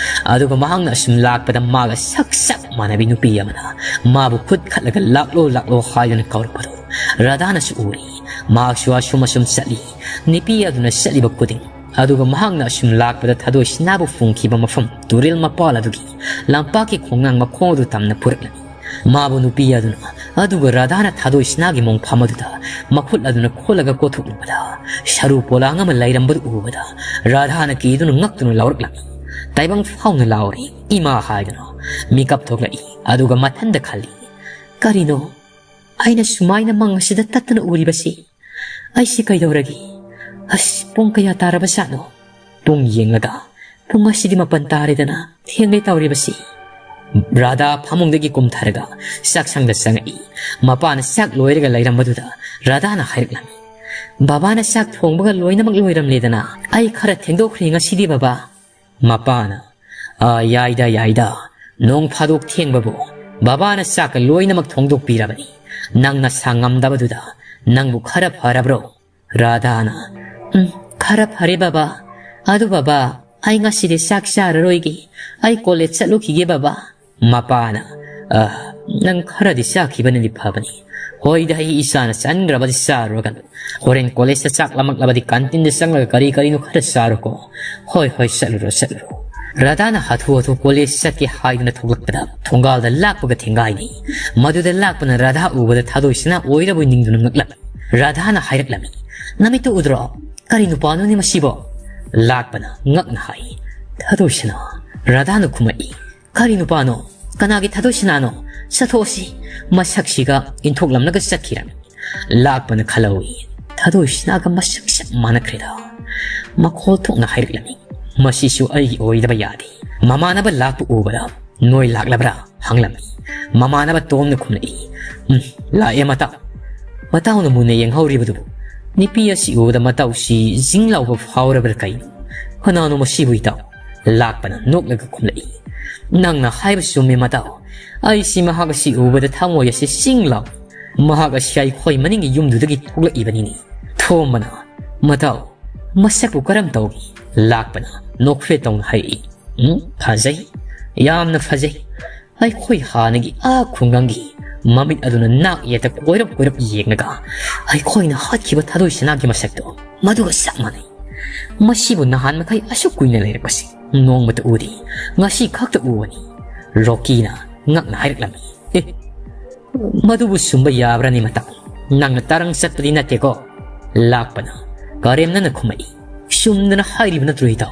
ꯑꯗꯨꯒ ꯃꯍꯥꯛꯅ ꯑꯁꯨꯝ ꯂꯥꯛꯄꯗ ꯃꯥꯒ ꯁꯛ ꯆꯞ ꯃꯥꯟꯅꯕꯤ ꯅꯨꯄꯤ ꯑꯃꯅ ꯃꯥꯕꯨ ꯈꯨꯠ ꯈꯠꯂꯒ "ꯂꯥꯛꯂꯣ, ꯂꯥꯛꯂꯣ" ꯍꯥꯏꯗꯨꯅ ꯀꯧꯔꯛꯄꯗꯨ ꯔꯥꯙꯥꯅꯁꯨ ꯎꯔꯤ꯫ ꯃꯍꯥꯛꯁꯨ ꯑꯁꯨꯝ ꯑꯁꯨꯝ ꯆꯠꯂꯤ꯫ ꯅꯨꯄꯤ ꯑꯗꯨꯅ ꯆꯠꯂꯤꯕ ꯈꯨꯗꯤꯡ, ꯑꯗꯨꯒ ꯃꯍꯥꯛꯅ ꯑꯁꯨꯝ ꯂꯥꯛꯄꯗ ꯊꯥꯗꯣꯏꯁꯤꯅꯥꯕꯨ ꯐꯨꯝꯈꯤꯕ ꯃꯐꯝ ꯇꯨꯔꯦꯜ ꯃꯄꯥꯜ ꯑꯗꯨꯒꯤ ꯂꯝꯄꯥꯛꯀꯤ ꯈꯣꯡꯅꯥꯡ ꯃꯈꯣꯡ ꯑꯗꯨ ꯇꯝꯅ ꯄꯨꯔꯛꯂꯝꯃꯤ꯫ ꯃꯥꯕꯨ ꯅꯨꯄꯤ ꯑꯗꯨꯅ, ꯑꯗꯨꯒ ꯔꯥꯙꯥꯅ ꯊꯥꯗꯣꯏꯁꯤꯅꯥꯒꯤ ꯃꯣꯡꯐꯝ ꯑꯗꯨꯗ ꯃꯈꯨꯠ ꯑꯗꯨꯅ ꯈꯣꯠꯂꯒ ꯀꯣꯊꯣꯛꯂꯨꯕꯗ, ꯁꯔꯨ ꯄꯣꯂꯥꯡ ꯑꯃ ꯂꯩꯔꯝꯕꯗꯨ ꯎꯕꯗ, ꯔꯥꯙꯥꯅ ꯀꯤꯗꯨꯅ ꯉꯛꯇꯨꯅ ꯂꯥꯎꯔꯛꯂꯝꯃꯤ꯫ ꯇꯥꯏꯕꯪ ꯐꯥꯎꯅ ꯂꯥꯎꯔꯤ, "ꯏꯃꯥ" ꯍꯥꯏꯗꯨꯅ꯫ ꯃꯤꯀꯞ ꯊꯣꯛꯂꯛꯏ, ꯑꯗꯨꯒ ꯃꯊꯟꯗ ꯈꯜꯂꯤ, "ꯀꯔꯤꯅꯣ? ꯑꯩꯅ ꯁꯨꯃꯥꯏꯅ ꯃꯪ ꯑꯁꯤꯗ ꯇꯠꯇꯅ ꯎꯔꯤꯕꯁꯤ? ꯑꯩꯁꯤ ꯀꯩꯗꯧꯔꯒꯦ? ꯑꯁ, ꯄꯨꯡ ꯀꯌꯥ ꯇꯥꯔꯕ ꯖꯥꯠꯅꯣ?" ꯄꯨꯡ ꯌꯦꯡꯂꯒ, "ꯄꯨꯡ ꯑꯁꯤꯗꯤ ꯃꯥꯄꯟ ꯇꯥꯔꯦꯗꯅ, ꯊꯦꯡꯂꯦ ꯇꯧꯔꯤꯕꯁꯤ"꯫ ꯔꯥꯙꯥ ꯐꯃꯨꯡꯗꯒꯤ ꯀꯨꯝꯊꯔꯒ ꯆꯥꯛꯁꯪꯗ ꯆꯪꯉꯛꯏ꯫ ꯃꯄꯥꯅ ꯆꯥꯛ ꯂꯣꯏꯔꯒ ꯂꯩꯔꯝꯕꯗꯨꯗ ꯔꯥꯙꯥꯅ ꯍꯥꯏꯔꯛꯂꯝꯃꯤ, "ꯕꯕꯥꯅ ꯆꯥꯛ ꯊꯣꯡꯕꯒ ꯂꯣꯏꯅꯃꯛ ꯂꯣꯏꯔꯝꯂꯦꯗꯅ, ꯑꯩ ꯈꯔ ꯊꯦꯡꯗꯣꯛꯈ꯭ꯔꯦ ꯉꯁꯤꯗꯤ ꯕꯕꯥ"꯫ ꯃꯄꯥꯅ, "ꯑꯥ, ꯌꯥꯏꯗ, ꯌꯥꯏꯗ, ꯅꯣꯡ ꯐꯥꯗꯣꯛ ꯊꯦꯡꯕꯕꯨ꯫ ꯕꯕꯥꯅ ꯆꯥꯛꯀ ꯂꯣꯏꯅꯃꯛ ꯊꯣꯡꯗꯣꯛꯄꯤꯔꯕꯅꯤ, ꯅꯪ ꯅꯁꯥ ꯉꯝꯗꯕꯗꯨꯗ꯫ ꯅꯪꯕꯨ ꯈꯔ ꯐꯔꯕ꯭ꯔꯣ?" ꯔꯥꯙꯥꯅ, "ꯎꯝ, ꯈꯔ ꯐꯔꯦ ꯕꯕꯥ꯫ ꯑꯗꯨ ꯕꯕꯥ, ꯑꯩ ꯉꯁꯤꯗꯤ ꯆꯥꯛ ꯆꯥꯔꯔꯣꯏꯒꯦ꯫ ꯑꯩ ꯀꯣꯂꯦꯖ ꯆꯠꯂꯨꯈꯤꯒꯦ ꯕꯕꯥ"꯫ ꯃꯄꯥꯅ, "ꯑ, ꯅꯪ ꯈꯔꯗꯤ ꯆꯥꯈꯤꯕꯅꯗꯤ ꯐꯕꯅꯤ꯫ ꯍꯣꯏꯗ, ꯑꯩ ꯏꯆꯥꯅ ꯆꯥꯅꯤꯡꯗ꯭ꯔꯕꯗꯤ ꯆꯥꯔꯨꯔꯒꯅꯨ꯫ ꯍꯣꯔꯦꯟ ꯀꯣꯂꯦꯖꯇ ꯆꯥꯛ ꯂꯥꯝꯃꯛꯂꯕꯗꯤ ꯀꯥꯟꯇꯤꯟꯗ ꯆꯪꯂꯒ ꯀꯔꯤ ꯀꯔꯤꯅꯣ ꯈꯔ ꯆꯥꯔꯣꯀꯣ꯫ ꯍꯣꯏ, ꯍꯣꯏ, ꯆꯠꯂꯨꯔꯣ, ꯆꯠꯂꯨꯔꯣ"꯫ ꯔꯥꯙꯥꯅ ꯍꯥꯊꯨ ꯍꯥꯊꯨ ꯀꯣꯂꯦꯖ ꯆꯠꯀꯦ ꯍꯥꯏꯗꯨꯅ ꯊꯣꯛꯂꯛꯄꯗ ꯊꯣꯡꯒꯥꯜꯗ ꯂꯥꯛꯄꯒ ꯊꯦꯡꯒꯥꯏꯅꯩ꯫ ꯃꯗꯨꯗ ꯂꯥꯛꯄꯅ ꯔꯥꯙꯥ ꯎꯕꯗ ꯊꯥꯗꯣꯏꯁꯤꯅ ꯑꯣꯏꯔꯕꯣꯏ ꯅꯤꯡꯗꯨꯅ ꯉꯛꯂꯝꯃꯤ꯫ ꯔꯥꯙꯥꯅ ꯍꯥꯏꯔꯛꯂꯝꯃꯤ, "ꯅꯃꯤꯠꯇꯨ ꯎꯗ꯭ꯔꯣ? ꯀꯔꯤ ꯅꯨꯄꯥꯅꯣꯅꯦ ꯃꯁꯤꯕꯣ?" ꯂꯥꯛꯄꯅ ꯉꯛꯅ ꯍꯥꯏ, "ꯊꯥꯗꯣꯏꯁꯤꯅ"꯫ ꯔꯥꯙꯥꯅ ꯈꯨꯝꯃꯛꯏ, "ꯀꯔꯤ ꯅꯨꯄꯥꯅꯣ? ꯀꯅꯥꯒꯤ ꯊꯥꯗꯣꯏꯁꯤꯅꯥꯅꯣ? ꯆꯠꯊꯣꯛꯑꯁꯤ"꯫ ꯃꯁꯛꯁꯤꯒ ꯏꯟꯊꯣꯛꯂꯝꯂꯒ ꯆꯠꯈꯤꯔꯝꯃꯤ꯫ ꯂꯥꯛꯄꯅ ꯈꯜꯍꯧꯏ, "ꯊꯥꯗꯣꯏꯁꯤꯅꯥꯒ ꯃꯁꯛ ꯆꯞ ꯃꯥꯟꯅꯈ꯭ꯔꯦꯗ"꯫ ꯃꯈꯣꯜ ꯊꯣꯛꯅ ꯍꯥꯏꯔꯛꯂꯝꯃꯤ, "ꯃꯁꯤꯁꯨ ꯑꯩꯒꯤ ꯑꯣꯏꯗꯕ ꯌꯥꯗꯦ"꯫ ꯃꯃꯥꯟꯅꯕ ꯂꯥꯛꯄ ꯎꯕꯗ, "ꯅꯣꯏ ꯂꯥꯛꯂꯕ꯭ꯔꯥ?" ꯍꯪꯂꯝꯃꯤ꯫ ꯃꯃꯥꯟꯅꯕ ꯇꯣꯝꯅ ꯈꯨꯝꯂꯛꯏ, "ꯎꯝ, ꯂꯥꯛꯑꯦ ꯃꯇꯥꯎ"꯫ ꯃꯇꯥꯎꯅ ꯃꯨꯟꯅ ꯌꯦꯡꯍꯧꯔꯤꯕꯗꯨꯕꯨ ꯅꯨꯄꯤ ꯑꯁꯤ ꯎꯕꯗ ꯃꯇꯥꯎꯁꯤ ꯖꯤꯡ ꯂꯥꯎꯕ ꯐꯥꯎꯔꯕ꯭ꯔꯥ ꯀꯩꯅꯣ? "ꯀꯅꯥꯅꯣ ꯃꯁꯤꯕꯨ ꯏꯇꯥꯎ?" ꯂꯥꯛꯄꯅ ꯅꯣꯛꯂꯒ ꯈꯨꯝꯂꯛꯏ, "ꯅꯪꯅ ꯍꯥꯏꯕ ꯆꯨꯝꯃꯤ ꯃꯇꯥꯎ꯫ ꯑꯩꯁꯤ ꯃꯍꯥꯛ ꯑꯁꯤ ꯎꯕꯗ ꯊꯃꯣꯏ ꯑꯁꯤ ꯆꯤꯡ ꯂꯥꯎꯏ꯫ ꯃꯍꯥꯛ ꯑꯁꯤ ꯑꯩꯈꯣꯏ ꯃꯅꯤꯡꯒꯤ ꯌꯨꯝꯗꯨꯗꯒꯤ ꯊꯣꯛꯂꯛꯏꯕꯅꯤꯅꯦ"꯫ ꯊꯣꯝꯕꯅ, "ꯃꯇꯥꯎ, ꯃꯁꯛꯄꯨ ꯀꯔꯝ ꯇꯧꯏ?" ꯂꯥꯛꯄꯅ ꯅꯣꯛꯐꯦꯠ ꯇꯧꯅ ꯍꯥꯏꯔꯛꯏ꯫ "ꯎꯝ, ꯐꯖꯩ, ꯌꯥꯝꯅ ꯐꯖꯩ꯫ ꯑꯩꯈꯣꯏ ꯍꯥꯟꯅꯒꯤ ꯑꯥ ꯈꯨꯡꯒꯪꯒꯤ ꯃꯃꯤꯠ ꯑꯗꯨꯅ ꯅꯥꯛ ꯌꯦꯠꯇ ꯀꯣꯏꯔꯞ ꯀꯣꯏꯔꯞ ꯌꯦꯡꯂꯒ ꯑꯩꯈꯣꯏꯅ ꯍꯥꯠꯈꯤꯕ ꯊꯥꯗꯣꯏ ꯁꯅꯥꯒꯤ ꯃꯁꯛꯇꯣ ꯃꯗꯨꯒ ꯆꯞ ꯃꯥꯟꯅꯩ꯫ ꯃꯁꯤꯕꯨ ꯅꯍꯥꯟ ꯃꯈꯩ ꯑꯁꯨꯛ ꯀꯨꯏꯅ ꯂꯩꯔꯛꯄꯁꯤ ꯅꯣꯡꯃꯇ ꯎꯗꯦ, ꯉꯁꯤ ꯈꯛꯇ ꯎꯕꯅꯤ꯫" ꯔꯣꯀꯤꯅ ꯉꯛꯅ ꯍꯥꯏꯔꯛꯂꯝꯃꯤ꯫ "ꯑꯦ, ꯃꯗꯨꯕꯨ ꯁꯨꯝꯕ ꯌꯥꯕ꯭ꯔꯅꯤ ꯃꯇꯥꯎ? ꯅꯪꯅ ꯇꯔꯪ ꯆꯠꯄꯗꯤ ꯅꯠꯇꯦꯀꯣ?" ꯂꯥꯛꯄꯅ ꯀꯔꯦꯝꯅꯅ ꯈꯨꯝꯃꯛꯏ꯫ "ꯆꯨꯝꯗꯅ ꯍꯥꯏꯔꯤꯕ ꯅꯠꯇ꯭ꯔꯣ ꯏꯇꯥꯎ?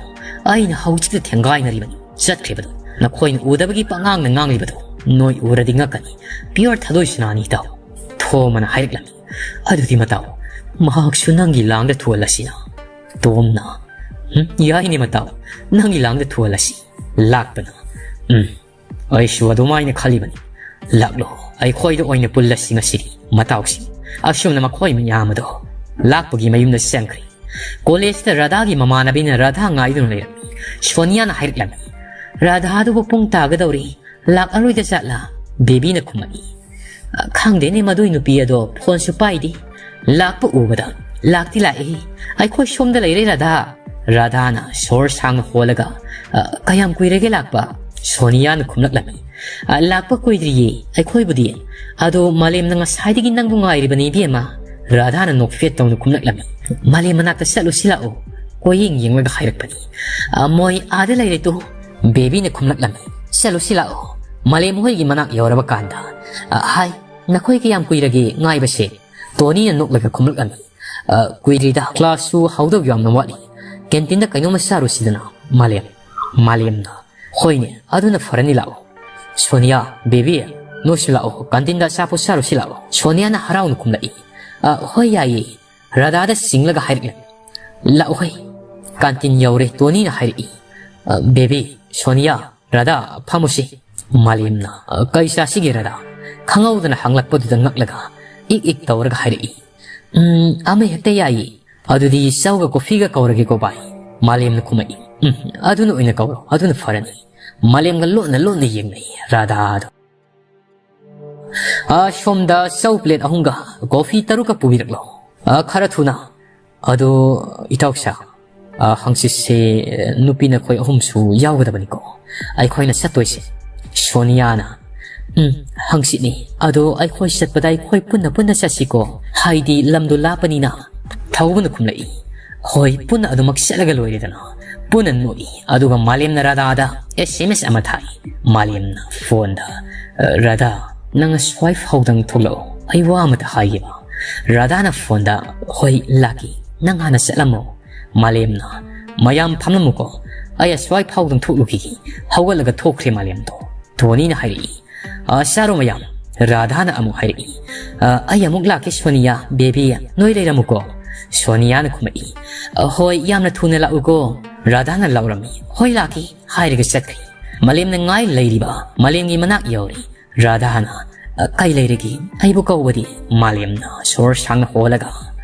ꯑꯩꯅ ꯍꯧꯖꯤꯛꯇ ꯊꯦꯡꯒꯥꯏꯅꯔꯤꯕꯅꯤ ꯆꯠꯈ꯭ꯔꯤꯕꯗꯣ꯫ ꯅꯈꯣꯏꯅ ꯎꯗꯕꯒꯤ ꯄꯉꯥꯡꯗ ꯉꯥꯡꯂꯤꯕꯗꯣ ꯅꯣꯏ ꯎꯔꯗꯤ ꯉꯛꯀꯅꯤ꯫ Pure ꯊꯥꯗꯣꯏ ꯁꯅꯥꯅꯤ ꯏꯇꯥꯎ꯫" ꯊꯣꯃꯅ ꯍꯥꯏꯔꯛꯂꯝꯃꯤ꯫ "ꯑꯗꯨꯗꯤ ꯃꯇꯥꯎ, ꯃꯍꯥꯛꯁꯨ ꯅꯪꯒꯤ ꯂꯥꯡꯗ ꯊꯨꯍꯜꯂꯁꯤꯅ?" ꯇꯣꯝꯅ, "ꯎꯝ, ꯌꯥꯏꯅꯦ ꯃꯇꯥꯎ, ꯅꯪꯒꯤ ꯂꯥꯡꯗ ꯊꯨꯍꯜꯂꯁꯤ꯫" ꯂꯥꯛꯄꯅ, "ꯎꯝ, ꯑꯩꯁꯨ ꯑꯗꯨꯃꯥꯏꯅ ꯈꯜꯂꯤꯕꯅꯤ꯫ ꯂꯥꯛꯂꯣ, ꯑꯩꯈꯣꯏꯗ ꯑꯣꯏꯅ ꯄꯨꯜꯂꯁꯤ ꯉꯁꯤꯗꯤ ꯃꯇꯥꯎꯁꯤ꯫" ꯑꯁꯨꯝꯅ ꯃꯈꯣꯏ ꯃꯌꯥꯝ ꯑꯗꯣ ꯂꯥꯛꯄꯒꯤ ꯃꯌꯨꯝꯗ ꯆꯪꯈ꯭ꯔꯦ꯫ ꯀꯣꯂꯦꯖꯇ ꯔꯥꯙꯥꯒꯤ ꯃꯃꯥꯟꯅꯕꯤꯅ ꯔꯥꯙꯥ ꯉꯥꯏꯗꯨꯅ ꯂꯩꯔꯝꯃꯤ꯫ ꯁꯣꯅꯤꯌꯥꯅ ꯍꯥꯏꯔꯛꯂꯝꯃꯤ, "ꯔꯥꯙꯥꯗꯨꯕꯨ ꯄꯨꯡ ꯇꯥꯒꯗꯧꯔꯤ, ꯂꯥꯛꯂꯔꯣꯏꯗ ꯖꯥꯠꯂꯥ?" ꯕꯦꯕꯤꯅ ꯈꯨꯝꯂꯛꯏ꯫ "ꯑ, ꯈꯪꯗꯦꯅꯦ, ꯃꯗꯨꯏ ꯅꯨꯄꯤ ꯑꯗꯣ ꯐꯣꯟꯁꯨ ꯄꯥꯏꯗꯦ꯫ ꯂꯥꯛꯄ ꯎꯕꯗ ꯂꯥꯛꯇꯤ ꯂꯥꯛꯏ꯫ ꯑꯩꯈꯣꯏ ꯁꯣꯝꯗ ꯂꯩꯔꯦ ꯔꯥꯙꯥ꯫" ꯔꯥꯙꯥꯅ ꯁꯣꯔ ꯁꯥꯡꯅ ꯍꯣꯜꯂꯒ, "ꯑ, ꯀꯌꯥꯝ ꯀꯨꯏꯔꯒꯦ ꯂꯥꯛꯄ?" ꯁꯣꯅꯤꯌꯥꯅ ꯈꯨꯝꯂꯛꯂꯝꯃꯤ꯫ "ꯑ, ꯂꯥꯛꯄ ꯀꯨꯏꯗ꯭ꯔꯤꯌꯦ ꯑꯩꯈꯣꯏꯕꯨꯗꯤ꯫ ꯑꯗꯣ ꯃꯥꯂꯦꯝꯅ ꯉꯁꯥꯏꯗꯒꯤ ꯅꯪꯕꯨ ꯉꯥꯏꯔꯤꯕꯅꯤ ꯏꯕꯦꯝꯃ꯫" ꯔꯥꯙꯥꯅ ꯅꯣꯛꯐꯦꯠ ꯇꯧꯅ ꯈꯨꯝꯂꯛꯂꯝꯃꯤ꯫ "ꯃꯥꯂꯦꯝ ꯃꯅꯥꯛꯇ ꯆꯠꯂꯨꯁꯤ ꯂꯥꯛꯑꯣ꯫" ꯀꯣꯏꯌꯦꯡ ꯌꯦꯡꯂꯒ ꯍꯥꯏꯔꯛꯄꯅꯤ꯫ "ꯑ, ꯃꯣꯏ ꯑꯥꯗ ꯂꯩꯔꯦ ꯇꯨ꯫" ꯕꯦꯕꯤꯅ ꯈꯨꯝꯂꯛꯂꯝꯃꯤ꯫ "ꯆꯠꯂꯨꯁꯤ ꯂꯥꯛꯑꯣ꯫" ꯃꯥꯂꯦꯝ ꯍꯣꯏꯒꯤ ꯃꯅꯥꯛ ꯌꯧꯔꯕ ꯀꯥꯟꯗ, "ꯑ, ꯍꯥꯏ, ꯅꯈꯣꯏ ꯀꯌꯥꯝ ꯀꯨꯏꯔꯒꯦ ꯉꯥꯏꯕꯁꯦ?" ꯇꯣꯅꯤꯅ ꯅꯣꯛꯂꯒ ꯈꯨꯝꯂꯛꯂꯝꯃꯤ꯫ "ꯑ, ꯀꯨꯏꯗ꯭ꯔꯤꯗ, ꯀ꯭ꯂꯥꯁꯁꯨ ꯍꯧꯗꯧ ꯌꯥꯝꯅ ꯋꯥꯠꯂꯤ꯫ ꯀꯦꯟꯇꯤꯟꯗ ꯀꯩꯅꯣꯝꯃ ꯆꯥꯔꯨꯁꯤꯗꯅ, ꯃꯥꯂꯦꯝ꯫" ꯃꯥꯂꯦꯝꯅ, "ꯍꯣꯏꯅꯦ, ꯑꯗꯨꯅ ꯐꯔꯅꯤ, ꯂꯥꯛꯑꯣ꯫" "ꯁꯣꯅꯤꯌꯥ, ꯕꯦꯕꯤ, ꯅꯣꯏꯁꯨ ꯂꯥꯛꯑꯣ, ꯀꯥꯟꯇꯤꯟꯗ ꯑꯆꯥꯄꯣꯠ ꯆꯥꯔꯨꯁꯤ ꯂꯥꯛꯑꯣ꯫" ꯁꯣꯅꯤꯌꯥꯅ ꯍꯔꯥꯎꯅ ꯈꯨꯝꯂꯛꯏ꯫ "ꯑ, ꯍꯣꯏ, ꯌꯥꯏꯌꯦ꯫" ꯔꯥꯙꯥꯗ ꯁꯤꯡꯂꯒ ꯍꯥꯏꯔꯛꯂꯦ, "ꯂꯥꯛꯑꯣ ꯍꯣꯏ, ꯀꯥꯟꯇꯤꯟ ꯌꯧꯔꯦ꯫" ꯇꯣꯅꯤꯅ ꯍꯥꯏꯔꯛꯏ꯫ "ꯑ, ꯕꯦꯕꯤ, ꯁꯣꯅꯤꯌꯥ, ꯔꯥꯙꯥ, ꯐꯝꯃꯨꯁꯤ꯫" ꯃꯥꯂꯦꯝꯅ, "ꯑ, ꯀꯩ ꯆꯥꯁꯤꯒꯦ ꯔꯥꯙꯥ?" ꯈꯪꯍꯧꯗꯅ ꯍꯪꯂꯛꯄꯗꯨꯗ ꯉꯛꯂꯒ ꯏꯛ ꯏꯛ ꯇꯧꯔꯒ ꯍꯥꯏꯔꯛꯏ꯫ "ꯎꯝ, ꯑꯃ ꯍꯦꯛꯇ ꯌꯥꯏꯌꯦ꯫ ꯑꯗꯨꯗꯤ ꯆꯧꯒ ꯀꯣꯐꯤꯒ ꯀꯧꯔꯒꯦꯀꯣ ꯚꯥꯏ꯫" ꯃꯥꯂꯦꯝꯅ ꯈꯨꯝꯃꯛꯏ꯫ "ꯎꯝ, ꯑꯗꯨꯅ ꯑꯣꯏꯅ ꯀꯧꯔꯣ, ꯑꯗꯨꯅ ꯐꯔꯅꯤ꯫" ꯃꯥꯂꯦꯝꯒ ꯂꯣꯟꯅ ꯂꯣꯟꯅ ꯌꯦꯡꯅꯩ ꯔꯥꯙꯥꯗꯣ꯫ "ꯑ, ꯁꯣꯝꯗ ꯆꯧ ꯄ꯭ꯂꯦꯠ ꯑꯍꯨꯝꯒ ꯀꯣꯐꯤ ꯇꯔꯨꯛꯀ ꯄꯨꯕꯤꯔꯛꯂꯣ꯫ ꯑ, ꯈꯔ ꯊꯨꯅ꯫ ꯑꯗꯣ, ꯏꯇꯥꯎꯁꯥ, ꯑ, ꯍꯪꯆꯤꯠꯁꯦ, ꯑ, ꯅꯨꯄꯤ ꯅꯈꯣꯏ ꯑꯍꯨꯝꯁꯨ ꯌꯥꯎꯒꯗꯕꯅꯤꯀꯣ ꯑꯩꯈꯣꯏꯅ ꯆꯠꯇꯣꯏꯁꯦ?" ꯁꯣꯅꯤꯌꯥꯅ, "ꯎꯝ, ꯍꯪꯆꯤꯠꯅꯤ꯫ ꯑꯗꯣ ꯑꯩꯈꯣꯏ ꯆꯠꯄꯗ ꯑꯩꯈꯣꯏ ꯄꯨꯟꯅ ꯄꯨꯟꯅ ꯆꯠꯁꯤꯀꯣ, ꯍꯥꯏꯗꯤ ꯂꯝꯗꯣ ꯂꯥꯞꯄꯅꯤꯅ꯫" ꯊꯧꯕꯅ ꯈꯨꯝꯂꯛꯏ, "ꯍꯣꯏ, ꯄꯨꯟꯅ ꯑꯗꯨꯃꯛ ꯆꯠꯂꯒ ꯂꯣꯏꯔꯦꯗꯅ꯫" ꯄꯨꯟꯅ ꯅꯣꯛꯏ꯫ ꯑꯗꯨꯒ ꯃꯥꯂꯦꯝꯅ ꯔꯥꯙꯥꯗ ꯑꯦꯁ ꯑꯦꯝ ꯑꯦꯁ ꯑꯃ ꯊꯥꯏ꯫ ꯃꯥꯂꯦꯝꯅ ꯐꯣꯟꯗ, "ꯑ, ꯔꯥꯙꯥ, ꯅꯪ ꯑꯁ꯭ꯋꯥꯏ ꯐꯥꯎꯗꯪ ꯊꯣꯛꯂꯛꯑꯣ, ꯑꯩ ꯋꯥ ꯑꯃꯇ ꯍꯥꯏꯒꯦꯕ꯫" ꯔꯥꯙꯥꯅ ꯐꯣꯟꯗ, "ꯍꯣꯏ, ꯂꯥꯛꯀꯦ, ꯅꯪ ꯍꯥꯟꯅ ꯆꯠꯂꯝꯃꯣ꯫" ꯃꯥꯂꯦꯝꯅ, "ꯃꯌꯥꯝ ꯐꯝꯂꯝꯃꯨꯀꯣ, ꯑꯩ ꯑꯁ꯭ꯋꯥꯏ ꯐꯥꯎꯗꯪ ꯊꯣꯛꯂꯨꯈꯤꯒꯦ꯫" ꯍꯧꯒꯠꯂꯒ ꯊꯣꯛꯈ꯭ꯔꯦ ꯃꯥꯂꯦꯝꯗꯣ꯫ ꯇꯣꯅꯤꯅ ꯍꯥꯏꯔꯛꯏ, "ꯑ, ꯆꯥꯔꯣ ꯃꯌꯥꯝ꯫" ꯔꯥꯙꯥꯅ ꯑꯃꯨꯛ ꯍꯥꯏꯔꯛꯏ, "ꯑ, ꯑꯩ ꯑꯃꯨꯛ ꯂꯥꯛꯀꯦ ꯁꯣꯅꯤꯌꯥ, ꯕꯦꯕꯤ, ꯅꯣꯏ ꯂꯩꯔꯝꯃꯨꯀꯣ꯫" ꯁꯣꯅꯤꯌꯥꯅ ꯈꯨꯝꯃꯛꯏ, "ꯑ, ꯍꯣꯏ, ꯌꯥꯝꯅ ꯊꯨꯅ ꯂꯥꯛꯎꯀꯣ꯫" ꯔꯥꯙꯥꯅ ꯂꯥꯎꯔꯝꯃꯤ, "ꯍꯣꯏ, ꯂꯥꯛꯀꯦ" ꯍꯥꯏꯔꯒ ꯆꯠꯈ꯭ꯔꯦ꯫ ꯃꯥꯂꯦꯝꯅ ꯉꯥꯏ ꯂꯩꯔꯤꯕ ꯃꯥꯂꯦꯝꯒꯤ ꯃꯅꯥꯛ ꯌꯧꯔꯦ꯫ ꯔꯥꯙꯥꯅ, "ꯑ, ꯀꯩ ꯂꯩꯔꯒꯦ? ꯑꯩꯕꯨ ꯀꯧꯕꯗꯤ?" ꯃꯥꯂꯦꯝꯅ ꯁꯣꯔ ꯁꯥꯡꯅ ꯍꯣꯜꯂꯒ,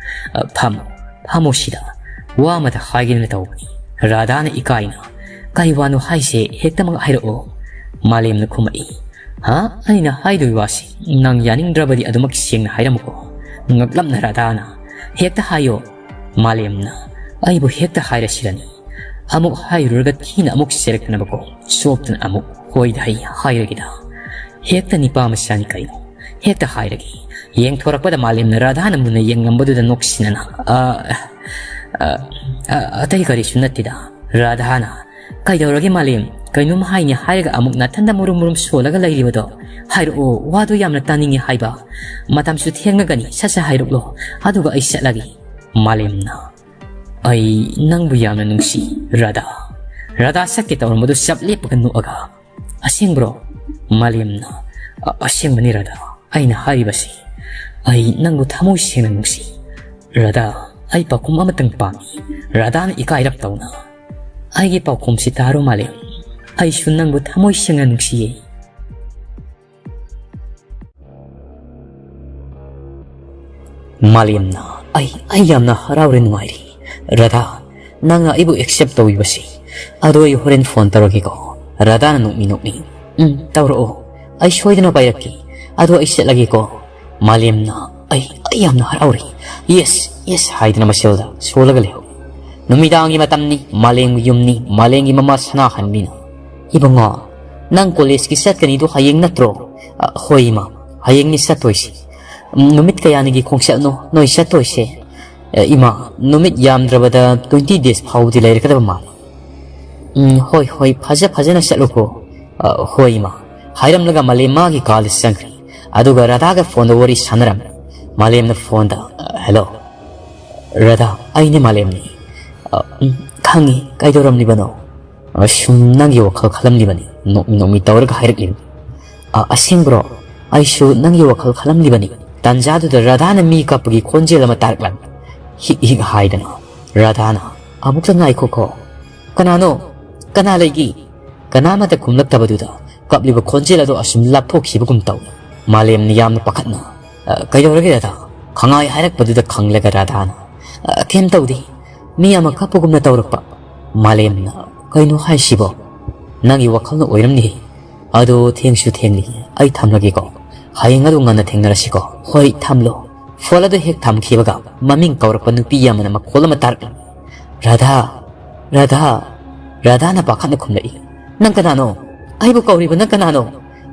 "ꯑ, ꯐꯝꯃꯣ, ꯐꯝꯃꯣ ꯁꯤꯗ꯫ ꯋꯥ ꯑꯃꯇ ꯍꯥꯏꯒꯦꯅ ꯇꯧꯕꯅꯤ꯫" ꯔꯥꯙꯥꯅ ꯏꯀꯥꯏꯅ, "ꯀꯩ ꯋꯥꯅꯣ ꯍꯥꯏꯁꯦ? ꯍꯦꯛꯇꯃꯛ ꯍꯥꯏꯔꯛꯑꯣ꯫" ꯃꯥꯂꯦꯝꯅ ꯈꯨꯝꯃꯛꯏ, "ꯍꯥ? ꯑꯩꯅ ꯍꯥꯏꯗꯣꯏ ꯋꯥꯁꯤ ꯅꯪ ꯌꯥꯅꯤꯡꯗ꯭ꯔꯕꯗꯤ ꯑꯗꯨꯃꯛ ꯁꯦꯡꯅ ꯍꯥꯏꯔꯝꯃꯨꯀꯣ꯫" ꯉꯛꯂꯞꯅ ꯔꯥꯙꯥꯅ, "ꯍꯦꯛꯇ ꯍꯥꯏꯌꯣ꯫" ꯃꯥꯂꯦꯝꯅ, "ꯑꯩꯕꯨ ꯍꯦꯛꯇ ꯍꯥꯏꯔꯁꯤꯔꯅꯤ? ꯑꯃꯨꯛ ꯍꯥꯏꯔꯨꯔꯒ ꯊꯤꯅ ꯑꯃꯨꯛ ꯆꯩꯔꯛꯇꯅꯕꯀꯣ꯫" ꯆꯣꯞꯇꯅ ꯑꯃꯨꯛ, "ꯍꯣꯏꯗ, ꯑꯩ ꯍꯥꯏꯔꯒꯦꯗ꯫ ꯍꯦꯛꯇ ꯅꯤꯄꯥ ꯃꯆꯥꯅꯤ ꯀꯩꯅꯣ꯫ ꯍꯦꯛꯇ ꯍꯥꯏꯔꯒꯦ꯫" ꯌꯦꯡꯊꯣꯔꯛꯄꯗ ꯃꯥꯂꯦꯝꯅ ꯔꯥꯙꯥꯅ ꯃꯨꯟꯅ ꯌꯦꯡꯂꯝꯕꯗꯨꯗ ꯅꯣꯛꯁꯤꯟꯅꯅ, "ꯑ, ꯑ, ꯑ, ꯑꯇꯩ ꯀꯔꯤꯁꯨ ꯅꯠꯇꯦꯗ꯫" ꯔꯥꯙꯥꯅ, "ꯀꯩꯗꯧꯔꯒꯦ ꯃꯥꯂꯦꯝ? ꯀꯩꯅꯣꯝ ꯍꯥꯏꯅꯤ ꯍꯥꯏꯔꯒ ꯑꯃꯨꯛ ꯅꯥꯊꯟꯗ ꯃꯨꯔꯨꯝ ꯃꯨꯔꯨꯝ ꯁꯣꯜꯂꯒ ꯂꯩꯔꯤꯕꯗꯣ? ꯍꯥꯏꯔꯛꯑꯣ, ꯋꯥꯗꯣ ꯌꯥꯝꯅ ꯇꯥꯅꯤꯡꯉꯦ ꯍꯥꯏꯕ꯫ ꯃꯇꯝꯁꯨ ꯊꯦꯡꯂꯒꯅꯤ, ꯁꯠ ꯁꯠ ꯍꯥꯏꯔꯛꯂꯣ, ꯑꯗꯨꯒ ꯑꯩ ꯆꯠꯂꯒꯦ꯫" ꯃꯥꯂꯦꯝꯅ, "ꯑꯩ ꯅꯪꯕꯨ ꯌꯥꯝꯅ ꯅꯨꯡꯁꯤ, ꯔꯥꯙꯥ꯫" ꯔꯥꯙꯥ ꯆꯠꯀꯦ ꯇꯧꯔꯝꯕꯗꯨ ꯆꯞ ꯂꯦꯞꯄꯒ ꯅꯣꯛꯑꯒ, "ꯑꯁꯦꯡꯕ꯭ꯔꯣ?" ꯃꯥꯂꯦꯝꯅ, "ꯑ-, ꯑꯁꯦꯡꯕꯅꯤ ꯔꯥꯙꯥ, ꯑꯩꯅ ꯍꯥꯏꯔꯤꯕꯁꯤ꯫ ꯑꯩ ꯅꯪꯕꯨ ꯊꯃꯣꯏ ꯁꯦꯡꯅ ꯅꯨꯡꯁꯤ꯫ ꯔꯥꯙꯥ, ꯑꯩ ꯄꯥꯎꯈꯨꯝ ꯑꯃꯇꯪ ꯄꯥꯝꯃꯤ꯫" ꯔꯥꯙꯥꯅ ꯏꯀꯥꯏꯔꯞ ꯇꯧꯅ, "ꯑꯩꯒꯤ ꯄꯥꯎꯈꯨꯝꯁꯤ ꯇꯥꯔꯣ ꯃꯥꯂꯦꯝ, ꯑꯩꯁꯨ ꯅꯪꯕꯨ ꯊꯃꯣꯏ ꯁꯦꯡꯅ ꯅꯨꯡꯁꯤꯌꯦ꯫" ꯃꯥꯂꯦꯝꯅ, "ꯑꯩ, ꯑꯩ ꯌꯥꯝꯅ ꯍꯔꯥꯎꯔꯦ, ꯅꯨꯡꯉꯥꯏꯔꯦ꯫ ꯔꯥꯙꯥ, ꯅꯪꯅ ꯑꯩꯕꯨ accept ꯇꯧꯕꯤꯕꯁꯤ꯫ ꯑꯗꯣ ꯑꯩ ꯍꯣꯔꯦꯟ phone ꯇꯧꯔꯒꯦꯀꯣ꯫" ꯔꯥꯙꯥꯅ ꯅꯣꯛꯃꯤ ꯅꯣꯛꯃꯤ, "ꯎꯝ, ꯇꯧꯔꯛꯑꯣ꯫ ꯑꯩ ꯁꯣꯏꯗꯅ ꯄꯥꯏꯔꯛꯀꯦ꯫ ꯑꯗꯣ ꯑꯩ ꯆꯠꯂꯒꯦꯀꯣ꯫" ꯃꯥꯂꯦꯝꯅ, "ꯑꯩ, ꯑꯩ ꯌꯥꯝꯅ ꯍꯔꯥꯎꯔꯦ꯫ Yes, yes" ꯍꯥꯏꯗꯨꯅ ꯃꯁꯦꯜꯗ ꯁꯣꯜꯂꯒ ꯂꯩꯍꯧꯏ꯫ ꯅꯨꯃꯤꯗꯥꯡꯒꯤ ꯃꯇꯝꯅꯤ, ꯃꯥꯂꯦꯝꯒꯤ ꯌꯨꯝꯅꯤ, ꯃꯥꯂꯦꯝꯒꯤ ꯃꯃꯥ ꯁꯅꯥꯍꯟꯕꯤꯅ, "ꯏꯕꯨꯡꯉꯣ, ꯅꯪ ꯀꯣꯂꯦꯖꯀꯤ ꯆꯠꯀꯅꯤꯗꯣ ꯍꯌꯦꯡ ꯅꯠꯇ꯭ꯔꯣ?" "ꯑ, ꯍꯣꯏ ꯏꯃꯥ, ꯍꯌꯦꯡꯅꯤ ꯆꯠꯇꯣꯏꯁꯤ꯫ ꯎꯝ, ꯅꯨꯃꯤꯠ ꯀꯌꯥꯅꯤꯒꯤ ꯈꯣꯡꯆꯠꯅꯣ ꯅꯣꯏ ꯆꯠꯇꯣꯏꯁꯦ?" "ꯑ, ꯏꯃꯥ, ꯅꯨꯃꯤꯠ ꯌꯥꯝꯗ꯭ꯔꯕꯗ twenty days ꯐꯥꯎꯕꯗꯤ ꯂꯩꯔꯒꯗꯕ ꯃꯥꯜꯂꯤ꯫" "ꯎꯝ, ꯍꯣꯏ, ꯍꯣꯏ, ꯐꯖ ꯐꯖꯅ ꯆꯠꯂꯨꯀꯣ꯫" "ꯑ, ꯍꯣꯏ ꯏꯃꯥ꯫" ꯍꯥꯏꯔꯝꯂꯒ ꯃꯥꯂꯦꯝ ꯃꯥꯒꯤ ꯀꯥꯗ ꯆꯪꯈ꯭ꯔꯦ꯫ ꯑꯗꯨꯒ ꯔꯥꯙꯥꯒ ꯐꯣꯟꯗ ꯋꯥꯔꯤ ꯁꯥꯟꯅꯔꯝꯃꯤ꯫ ꯃꯥꯂꯦꯝꯅ ꯐꯣꯟꯗ, "ꯑ, ꯍꯦꯜꯂꯣ, ꯔꯥꯙꯥ, ꯑꯩꯅꯦ ꯃꯥꯂꯦꯝꯅꯤ꯫ ꯑ, ꯎꯝ, ꯈꯪꯉꯤ, ꯀꯩꯗꯧꯔꯝꯂꯤꯕꯅꯣ?" "ꯑ, ꯁꯨꯝ ꯅꯪꯒꯤ ꯋꯥꯈꯜ ꯈꯜꯂꯝꯂꯤꯕꯅꯤ꯫" ꯅꯣꯛꯃꯤ ꯅꯣꯛꯃꯤ ꯇꯧꯔꯒ ꯍꯥꯏꯔꯛꯂꯤꯕꯅꯤ꯫ "ꯑ, ꯑꯁꯦꯡꯕ꯭ꯔꯣ? ꯑꯩꯁꯨ ꯅꯪꯒꯤ ꯋꯥꯈꯜ ꯈꯜꯂꯝꯂꯤꯕꯅꯤ꯫" ꯇꯥꯟꯖꯥꯗꯨꯗ ꯔꯥꯙꯥꯅ ꯃꯤ ꯀꯞꯄꯒꯤ ꯈꯣꯟꯖꯦꯜ ꯑꯃ ꯇꯥꯔꯛꯂꯝꯃꯤ꯫ ꯍꯤꯛ ꯍꯤꯛ ꯍꯥꯏꯗꯅ ꯔꯥꯙꯥꯅ, "ꯑꯃꯨꯛꯇ ꯉꯥꯏꯈꯣꯀꯣ꯫ ꯀꯅꯥꯅꯣ? ꯀꯅꯥ ꯂꯩꯒꯦ?" ꯀꯅꯥꯃꯠꯇ ꯈꯨꯝꯂꯛꯇꯕꯗꯨꯗ ꯀꯞꯂꯤꯕ ꯈꯣꯟꯖꯦꯜ ꯑꯗꯨ ꯑꯁꯨꯝ ꯂꯥꯞꯊꯣꯛꯈꯤꯕꯒꯨꯝ ꯇꯧꯏ꯫ ꯃꯥꯂꯦꯝꯅ ꯌꯥꯝꯅ ꯄꯥꯈꯠꯅ, "ꯑ, ꯀꯩꯗꯧꯔꯒꯦ ꯔꯥꯙꯥ?" ꯈꯪꯉꯥꯏ ꯍꯥꯏꯔꯛꯄꯗꯨꯗ ꯈꯪꯂꯒ ꯔꯥꯙꯥꯅ, "ꯑ, ꯀꯩꯝ ꯇꯧꯗꯦ꯫ ꯃꯤ ꯑꯃ ꯀꯞꯄꯒꯨꯝꯅ ꯇꯧꯔꯛꯄ꯫" ꯃꯥꯂꯦꯝꯅ, "ꯀꯩꯅꯣ ꯍꯥꯏꯁꯤꯕꯣ? ꯅꯪꯒꯤ ꯋꯥꯈꯜꯅ ꯑꯣꯏꯔꯝꯅꯤ꯫ ꯑꯗꯣ ꯊꯦꯡꯁꯨ ꯊꯦꯡꯂꯤ, ꯑꯩ ꯊꯝꯂꯒꯦꯀꯣ꯫ ꯍꯌꯦꯡ ꯑꯗꯨ ꯉꯟꯅ ꯊꯦꯡꯅꯔꯁꯤꯀꯣ꯫" "ꯍꯣꯏ, ꯊꯝꯂꯣ꯫" ꯐꯣꯟ ꯑꯗꯨ ꯍꯦꯛ ꯊꯝꯈꯤꯕꯒ ꯃꯃꯤꯡ ꯀꯧꯔꯛꯄ ꯅꯨꯄꯤ ꯑꯃꯅ ꯃꯈꯣꯜ ꯑꯃ ꯇꯥꯔꯛꯂꯝꯃꯤ꯫ "ꯔꯥꯙꯥ! ꯔꯥꯙꯥ!" ꯔꯥꯙꯥꯅ ꯄꯥꯈꯠꯅ ꯈꯨꯝꯂꯛꯏ꯫ "ꯅꯪ ꯀꯅꯥꯅꯣ? ꯑꯩꯕꯨ ꯀꯧꯔꯤꯕ ꯅꯪ ꯀꯅꯥꯅꯣ?"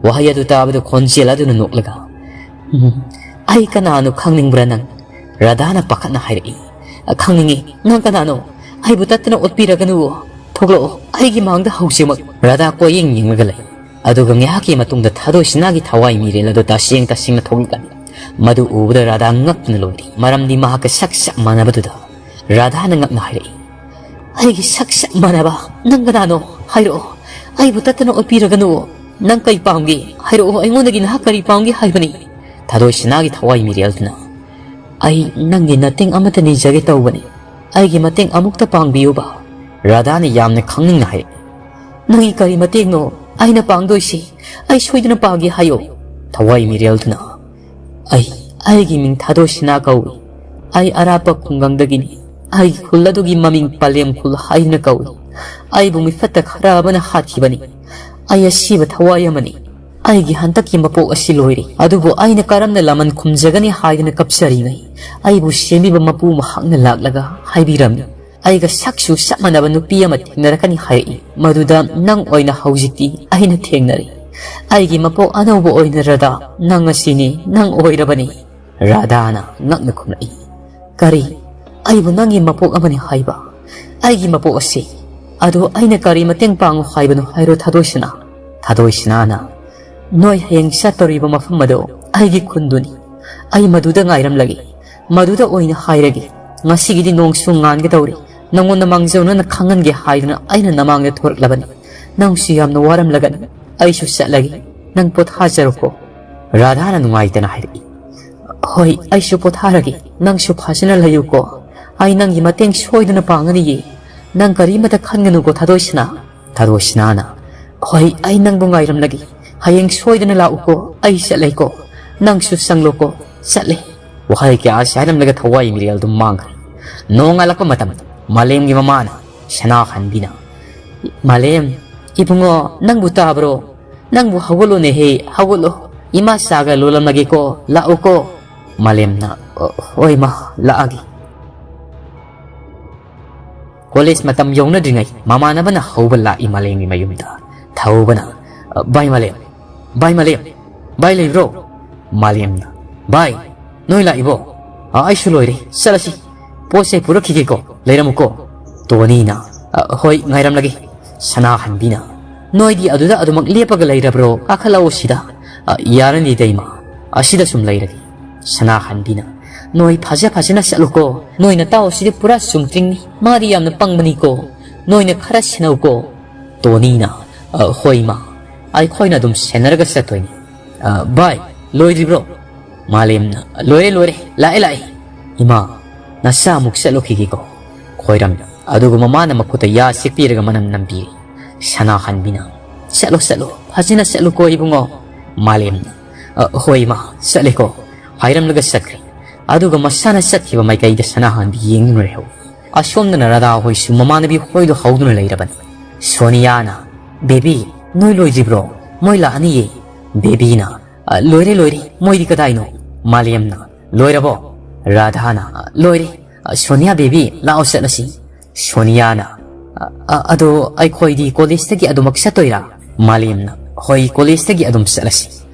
ꯋꯥꯍꯩ ꯑꯗꯨ ꯇꯥꯕꯗ ꯈꯣꯟꯖꯦꯜ ꯑꯗꯨꯅ ꯅꯣꯛꯂꯒ, "ꯎꯝ, ꯑꯩ ꯀꯅꯥꯅꯣ ꯈꯪꯅꯤꯡꯕ꯭ꯔꯥ ꯅꯪ?" ꯔꯥꯙꯥꯅ ꯄꯥꯈꯠꯅ ꯍꯥꯏꯔꯛꯏ꯫ "ꯈꯪꯅꯤꯡꯉꯤ꯫ ꯅꯪ ꯀꯅꯥꯅꯣ? ꯑꯩꯕꯨ ꯇꯠꯇꯅ ꯑꯣꯠꯄꯤꯔꯒꯅꯨ꯫ ꯊꯣꯛꯂꯛꯑꯣ, ꯑꯩꯒꯤ ꯃꯥꯡꯗ ꯍꯧꯖꯤꯛꯃꯛ꯫" ꯔꯥꯙꯥ ꯀꯣꯏꯌꯦꯡ ꯌꯦꯡꯂꯒ ꯂꯩ꯫ ꯑꯗꯨꯒ ꯉꯥꯏꯍꯥꯛꯀꯤ ꯃꯇꯨꯡꯗ ꯊꯥꯗꯣꯏ ꯁꯤꯅꯥꯒꯤ ꯊꯋꯥꯏ ꯃꯤꯔꯦꯜ ꯑꯗꯨ ꯇꯁꯦꯡ ꯇꯁꯦꯡꯅ ꯊꯣꯛꯂꯛꯂꯝꯃꯤ꯫ ꯃꯗꯨ ꯎꯕꯗ ꯔꯥꯙꯥ ꯉꯛꯇꯨꯅ ꯂꯣꯏꯔꯤ, ꯃꯔꯝꯗꯤ ꯃꯍꯥꯛꯀ ꯁꯛ ꯆꯞ ꯃꯥꯟꯅꯕꯗꯨꯗ꯫ ꯔꯥꯙꯥꯅ ꯉꯛꯅ ꯍꯥꯏꯔꯛꯏ, "ꯑꯩꯒꯤ ꯁꯛ ꯆꯞ ꯃꯥꯟꯅꯕ ꯅꯪ ꯀꯅꯥꯅꯣ? ꯍꯥꯏꯔꯛꯑꯣ꯫ ꯑꯩꯕꯨ ꯇꯠꯇꯅ ꯑꯣꯠꯄꯤꯔꯒꯅꯨ꯫ ꯅꯪ ꯀꯩ ꯄꯥꯝꯒꯦ? ꯍꯥꯏꯔꯛꯑꯣ, ꯑꯩꯉꯣꯟꯗꯒꯤ ꯅꯍꯥꯛ ꯀꯔꯤ ꯄꯥꯝꯒꯦ ꯍꯥꯏꯕꯅꯤ?" ꯊꯥꯗꯣꯏ ꯁꯤꯅꯥꯒꯤ ꯊꯋꯥꯏ ꯃꯤꯔꯦꯜꯗꯨꯅ, "ꯑꯩ ꯅꯪꯒꯤ ꯃꯇꯦꯡ ꯑꯃꯠꯇ ꯅꯤꯖꯒꯦ ꯇꯧꯕꯅꯤ꯫ ꯑꯩꯒꯤ ꯃꯇꯦꯡ ꯑꯃꯨꯛꯇ ꯄꯥꯡꯕꯤꯌꯨꯕ꯫" ꯔꯥꯙꯥꯅ ꯌꯥꯝꯅ ꯈꯪꯅꯤꯡꯅ ꯍꯥꯏꯔꯛꯏ, "ꯅꯪꯒꯤ ꯀꯔꯤ ꯃꯇꯦꯡꯅꯣ ꯑꯩꯅ ꯄꯥꯡꯗꯣꯏꯁꯤ? ꯑꯩ ꯁꯣꯏꯗꯅ ꯄꯥꯡꯒꯦ ꯍꯥꯏꯌꯣ꯫" ꯊꯋꯥꯏ ꯃꯤꯔꯦꯜꯗꯨꯅ, "ꯑꯩ, ꯑꯩꯒꯤ ꯃꯤꯡ ꯊꯥꯗꯣꯏ ꯁꯤꯅꯥ ꯀꯧꯏ꯫ ꯑꯩ ꯑꯔꯥꯞꯄ ꯈꯨꯡꯒꯪꯗꯒꯤꯅꯤ꯫ ꯑꯩꯒꯤ ꯈꯨꯜ ꯑꯗꯨꯒꯤ ꯃꯃꯤꯡ ꯄꯂꯦꯝ ꯈꯨꯜ ꯍꯥꯏꯗꯨꯅ ꯀꯧꯏ꯫ ꯑꯩꯕꯨ ꯃꯤꯐꯠꯇ ꯈꯔ ꯑꯃꯅ ꯍꯥꯠꯈꯤꯕꯅꯤ꯫ ꯑꯩ ꯑꯁꯤꯕ ꯊꯋꯥꯏ ꯑꯃꯅꯤ꯫ ꯑꯩꯒꯤ ꯍꯟꯗꯛꯀꯤ ꯃꯄꯣꯛ ꯑꯁꯤ ꯂꯣꯏꯔꯦ꯫ ꯑꯗꯨꯕꯨ ꯑꯩꯅ ꯀꯔꯝꯅ ꯂꯃꯟ ꯈꯨꯝꯖꯒꯅꯤ ꯍꯥꯏꯗꯨꯅ ꯀꯞꯆꯔꯤꯉꯩ, ꯑꯩꯕꯨ ꯁꯦꯝꯕꯤꯕ ꯃꯄꯨ ꯃꯍꯥꯛꯅ ꯂꯥꯛꯂꯒ ꯍꯥꯏꯕꯤꯔꯝꯃꯤ, ꯑꯩꯒ ꯁꯛꯁꯨ ꯆꯞ ꯃꯥꯟꯅꯕ ꯅꯨꯄꯤ ꯑꯃ ꯊꯦꯡꯅꯔꯛꯀꯅꯤ ꯍꯥꯏꯔꯛꯏ꯫ ꯃꯗꯨꯗ ꯅꯪ ꯑꯣꯏꯅ ꯍꯧꯖꯤꯛꯇꯤ ꯑꯩꯅ ꯊꯦꯡꯅꯔꯦ꯫ ꯑꯩꯒꯤ ꯃꯄꯣꯛ ꯑꯅꯧꯕ ꯑꯣꯏꯅ ꯔꯥꯙꯥ, ꯅꯪ ꯑꯁꯤꯅꯤ, ꯅꯪ ꯑꯣꯏꯔꯕꯅꯤ꯫ ꯔꯥꯙꯥꯅ ꯉꯛꯅ ꯈꯨꯝꯂꯛꯏ꯫ ꯀꯔꯤ? ꯑꯩꯕꯨ ꯅꯪꯒꯤ ꯃꯄꯣꯛ ꯑꯃꯅꯤ ꯍꯥꯏꯕ? ꯑꯩꯒꯤ ꯃꯄꯣꯛ ꯑꯁꯤ? ꯑꯗꯨ ꯑꯩꯅ ꯀꯔꯤ ꯃꯇꯦꯡ ꯄꯥꯡꯉꯨ ꯍꯥꯏꯕꯅꯣ ꯍꯥꯏꯔꯣ ꯊꯥꯗꯣꯏꯁꯅꯥ? ꯊꯥꯗꯣꯏꯁꯅꯥꯅ, ꯅꯣꯏ ꯍꯌꯦꯡ ꯆꯠꯇꯧꯔꯤꯕ ꯃꯐꯝ ꯑꯗꯨ ꯑꯩꯒꯤ ꯈꯨꯟꯗꯨꯅꯤ꯫ ꯑꯩ ꯃꯗꯨꯗ ꯉꯥꯏꯔꯝꯂꯒꯦ꯫ ꯃꯗꯨꯗ ꯑꯣꯏꯅ ꯍꯥꯏꯔꯒꯦ꯫ ꯉꯁꯤꯒꯤꯗꯤ ꯅꯣꯡꯁꯨ ꯉꯥꯟꯒꯦ ꯇꯧꯔꯤ꯫ ꯅꯉꯣꯟꯗ ꯃꯥꯡꯖꯧꯅꯅ ꯈꯪꯍꯟꯒꯦ ꯍꯥꯏꯗꯨꯅ ꯑꯩꯅ ꯅꯃꯥꯡꯗ ꯊꯣꯔꯛꯂꯕꯅꯤ꯫ ꯅꯪꯁꯨ ꯌꯥꯝꯅ ꯋꯥꯔꯝꯂꯒꯅꯤ꯫ ꯑꯩꯁꯨ ꯆꯠꯂꯒꯦ꯫ ꯅꯪ ꯄꯣꯊꯥꯖꯔꯣꯀꯣ꯫ ꯔꯥꯙꯥꯅ ꯅꯨꯡꯉꯥꯏꯇꯅ ꯍꯥꯏꯔꯛꯏ꯫ ꯍꯣꯏ, ꯑꯩꯁꯨ ꯄꯣꯊꯥꯔꯒꯦ꯫ ꯅꯪꯁꯨ ꯐꯖꯅ ꯂꯩꯌꯨꯀꯣ꯫ ꯑꯩ ꯅꯪꯒꯤ ꯃꯇꯦꯡ ꯁꯣꯏꯗꯅ ꯄꯥꯡꯒꯅꯤꯌꯦ꯫ ꯅꯪ ꯀꯔꯤꯃꯇ ꯈꯟꯒꯅꯨꯀꯣ, ꯊꯥꯗꯣꯏꯁꯅꯥ꯫ ꯊꯥꯗꯣꯏꯁꯅꯥꯅ, ꯍꯣꯏ, ꯑꯩ ꯅꯪꯕꯨ ꯉꯥꯏꯔꯝꯂꯒꯦ꯫ ꯍꯌꯦꯡ ꯁꯣꯏꯗꯅ ꯂꯥꯛꯎꯀꯣ꯫ ꯑꯩ ꯆꯠꯂꯦꯀꯣ꯫ ꯅꯪꯁꯨ ꯆꯪꯂꯣꯀꯣ꯫ ꯆꯠꯂꯦ꯫ ꯋꯥꯍꯩ ꯀꯌꯥ ꯑꯁꯤ ꯍꯥꯏꯔꯝꯂꯒ ꯊꯋꯥꯏ ꯃꯤꯔꯦꯜ ꯑꯗꯨꯝ ꯃꯥꯡꯈ꯭ꯔꯦ꯫ ꯅꯣꯡꯉꯥꯜꯂꯛꯄ ꯃꯇꯝ꯫ ꯃꯥꯂꯦꯝꯒꯤ ꯃꯃꯥꯅ, ꯁꯅꯥꯍꯟꯕꯤꯅ, ꯃꯥꯂꯦꯝ, ꯏꯕꯨꯡꯉꯣ, ꯅꯪꯕꯨ ꯇꯥꯕ꯭ꯔꯣ? ꯅꯪꯕꯨ ꯍꯧꯒꯠꯂꯣꯅꯦꯍꯦ, ꯍꯧꯒꯠꯂꯣ꯫ ꯏꯃꯥ ꯆꯥꯒ ꯂꯣꯜꯂꯝꯂꯒꯦꯀꯣ, ꯂꯥꯛꯎꯀꯣ꯫ ꯃꯥꯂꯦꯝꯅ, "ꯑ, ꯍꯣꯏ ꯃꯥ, ꯂꯥꯛꯑꯒꯦ"꯫ ꯀꯣꯂꯦꯖ ꯃꯇꯝ ꯌꯧꯅꯗ꯭ꯔꯤꯉꯩ ꯃꯃꯥꯟꯅꯕꯅ ꯍꯧꯕ ꯂꯥꯛꯏ ꯃꯥꯂꯦꯝꯒꯤ ꯃꯌꯨꯝꯗ꯫ ꯊꯧꯕꯅ, "ꯑ, ꯚꯥꯏ ꯃꯥꯂꯦꯝ, ꯚꯥꯏ ꯃꯥꯂꯦꯝ, ꯚꯥꯏ ꯂꯩꯕ꯭ꯔꯣ?" ꯃꯥꯂꯦꯝꯅ, "ꯚꯥꯏ, ꯅꯣꯏ ꯂꯥꯛꯏꯕꯣ? ꯑ, ꯑꯩꯁꯨ ꯂꯣꯏꯔꯦ, ꯆꯠꯂꯁꯤ꯫ ꯄꯣꯠ ꯆꯩ ꯄꯨꯔꯛꯈꯤꯒꯦꯀꯣ, ꯂꯩꯔꯝꯃꯨꯀꯣ"꯫ ꯇꯣꯅꯤꯅ, "ꯑ, ꯍꯣꯏ, ꯉꯥꯏꯔꯝꯂꯒꯦ"꯫ ꯁꯅꯥꯍꯟꯕꯤꯅ, "ꯅꯣꯏꯗꯤ ꯑꯗꯨꯗ ꯑꯗꯨꯃꯛ ꯂꯦꯞꯄꯒ ꯂꯩꯔꯕ꯭ꯔꯣ? ꯀꯥꯈꯠꯂꯛꯑꯣ ꯁꯤꯗ"꯫ "ꯑ, ꯌꯥꯔꯅꯤ ꯏꯇꯩꯃ, ꯑꯁꯤꯗ ꯁꯨꯝ ꯂꯩꯔꯒꯦ"꯫ ꯁꯅꯥꯍꯟꯕꯤꯅ, "ꯅꯣꯏ ꯐꯖ ꯐꯖꯅ ꯆꯠꯂꯨꯀꯣ꯫ ꯅꯣꯏ ꯅꯇꯥꯎ ꯑꯁꯤꯗꯤ ꯄꯨꯔꯥ ꯆꯨꯝꯗ꯭ꯔꯤꯡꯅꯤ꯫ ꯃꯥꯗꯤ ꯌꯥꯝꯅ ꯄꯪꯕꯅꯤꯀꯣ꯫ ꯅꯣꯏꯅ ꯈꯔ ꯁꯦꯟꯅꯧꯀꯣ"꯫ ꯇꯣꯅꯤꯅ, "ꯑ, ꯍꯣꯏ ꯏꯃꯥ, ꯑꯩꯈꯣꯏꯅ ꯑꯗꯨꯝ ꯁꯦꯟꯅꯔꯒ ꯆꯠꯇꯣꯏꯅꯤ꯫ ꯑ, ꯚꯥꯏ, ꯂꯣꯏꯗ꯭ꯔꯤꯕ꯭ꯔꯣ?" ꯃꯥꯂꯦꯝꯅ, "ꯂꯣꯏꯔꯦ, ꯂꯣꯏꯔꯦ, ꯂꯥꯛꯑꯦ, ꯂꯥꯛꯑꯦ"꯫ "ꯏꯃꯥ, ꯅꯆꯥ ꯑꯃꯨꯛ ꯆꯠꯂꯨꯈꯤꯒꯦꯀꯣ"꯫ ꯈꯣꯏꯔꯝꯅ, ꯑꯗꯨꯒ ꯃꯃꯥꯅ ꯃꯈꯨꯠꯇ ꯌꯥ ꯁꯤꯛꯄꯤꯔꯒ ꯃꯅꯝ ꯅꯝꯕꯤꯔꯦ꯫ ꯁꯅꯥꯍꯟꯕꯤꯅ, "ꯆꯠꯂꯣ, ꯆꯠꯂꯣ, ꯐꯖꯅ ꯆꯠꯂꯨꯀꯣ ꯏꯕꯨꯡꯉꯣ"꯫ ꯃꯥꯂꯦꯝꯅ, "ꯑ, ꯍꯣꯏ ꯏꯃꯥ, ꯆꯠꯂꯦꯀꯣ"꯫ ꯍꯥꯏꯔꯝꯂꯒ ꯆꯠꯈ꯭ꯔꯦ꯫ ꯑꯗꯨꯒ ꯃꯁꯥꯅ ꯆꯠꯈꯤꯕ ꯃꯥꯏꯀꯩꯗ ꯁꯅꯥꯍꯟꯕꯤ ꯌꯦꯡꯗꯨꯅ ꯂꯩꯍꯧ꯫ ꯑꯁꯣꯝꯗꯅ ꯔꯥꯙꯥ ꯍꯣꯏꯁꯨ ꯃꯃꯥꯟꯅꯕꯤ ꯍꯣꯏꯗꯣ ꯍꯧꯗꯨꯅ ꯂꯩꯔꯕꯅꯤ꯫ ꯁꯣꯅꯤꯌꯥꯅ, "ꯕꯦꯕꯤ, ꯅꯣꯏ ꯂꯣꯏꯗ꯭ꯔꯤꯕ꯭ꯔꯣ? ꯃꯣꯏ ꯂꯥꯛꯑꯅꯤꯌꯦ"꯫ ꯕꯦꯕꯤꯅ, "ꯑ, ꯂꯣꯏꯔꯦ, ꯂꯣꯏꯔꯦ, ꯃꯣꯏꯗꯤ ꯀꯗꯥꯏꯅꯣ?" ꯃꯥꯂꯦꯝꯅ, "ꯂꯣꯏꯔꯕꯣ?" ꯔꯥꯙꯥꯅ, "ꯑ, ꯂꯣꯏꯔꯦ꯫ ꯑ, ꯁꯣꯅꯤꯌꯥ ꯕꯦꯕꯤ, ꯂꯥꯛꯑꯣ ꯆꯠꯂꯁꯤ"꯫ ꯁꯣꯅꯤꯌꯥꯅ, "ꯑ, ꯑ, ꯑꯗꯣ ꯑꯩꯈꯣꯏꯗꯤ ꯀꯣꯂꯦꯖꯇꯒꯤ ꯑꯗꯨꯃꯛ ꯆꯠꯇꯣꯏꯔꯥ?" ꯃꯥꯂꯦꯝꯅ, "ꯍꯣꯏ, ꯀꯣꯂꯦꯖꯇꯒꯤ ꯑꯗꯨꯝ ꯆꯠꯂꯁꯤ꯫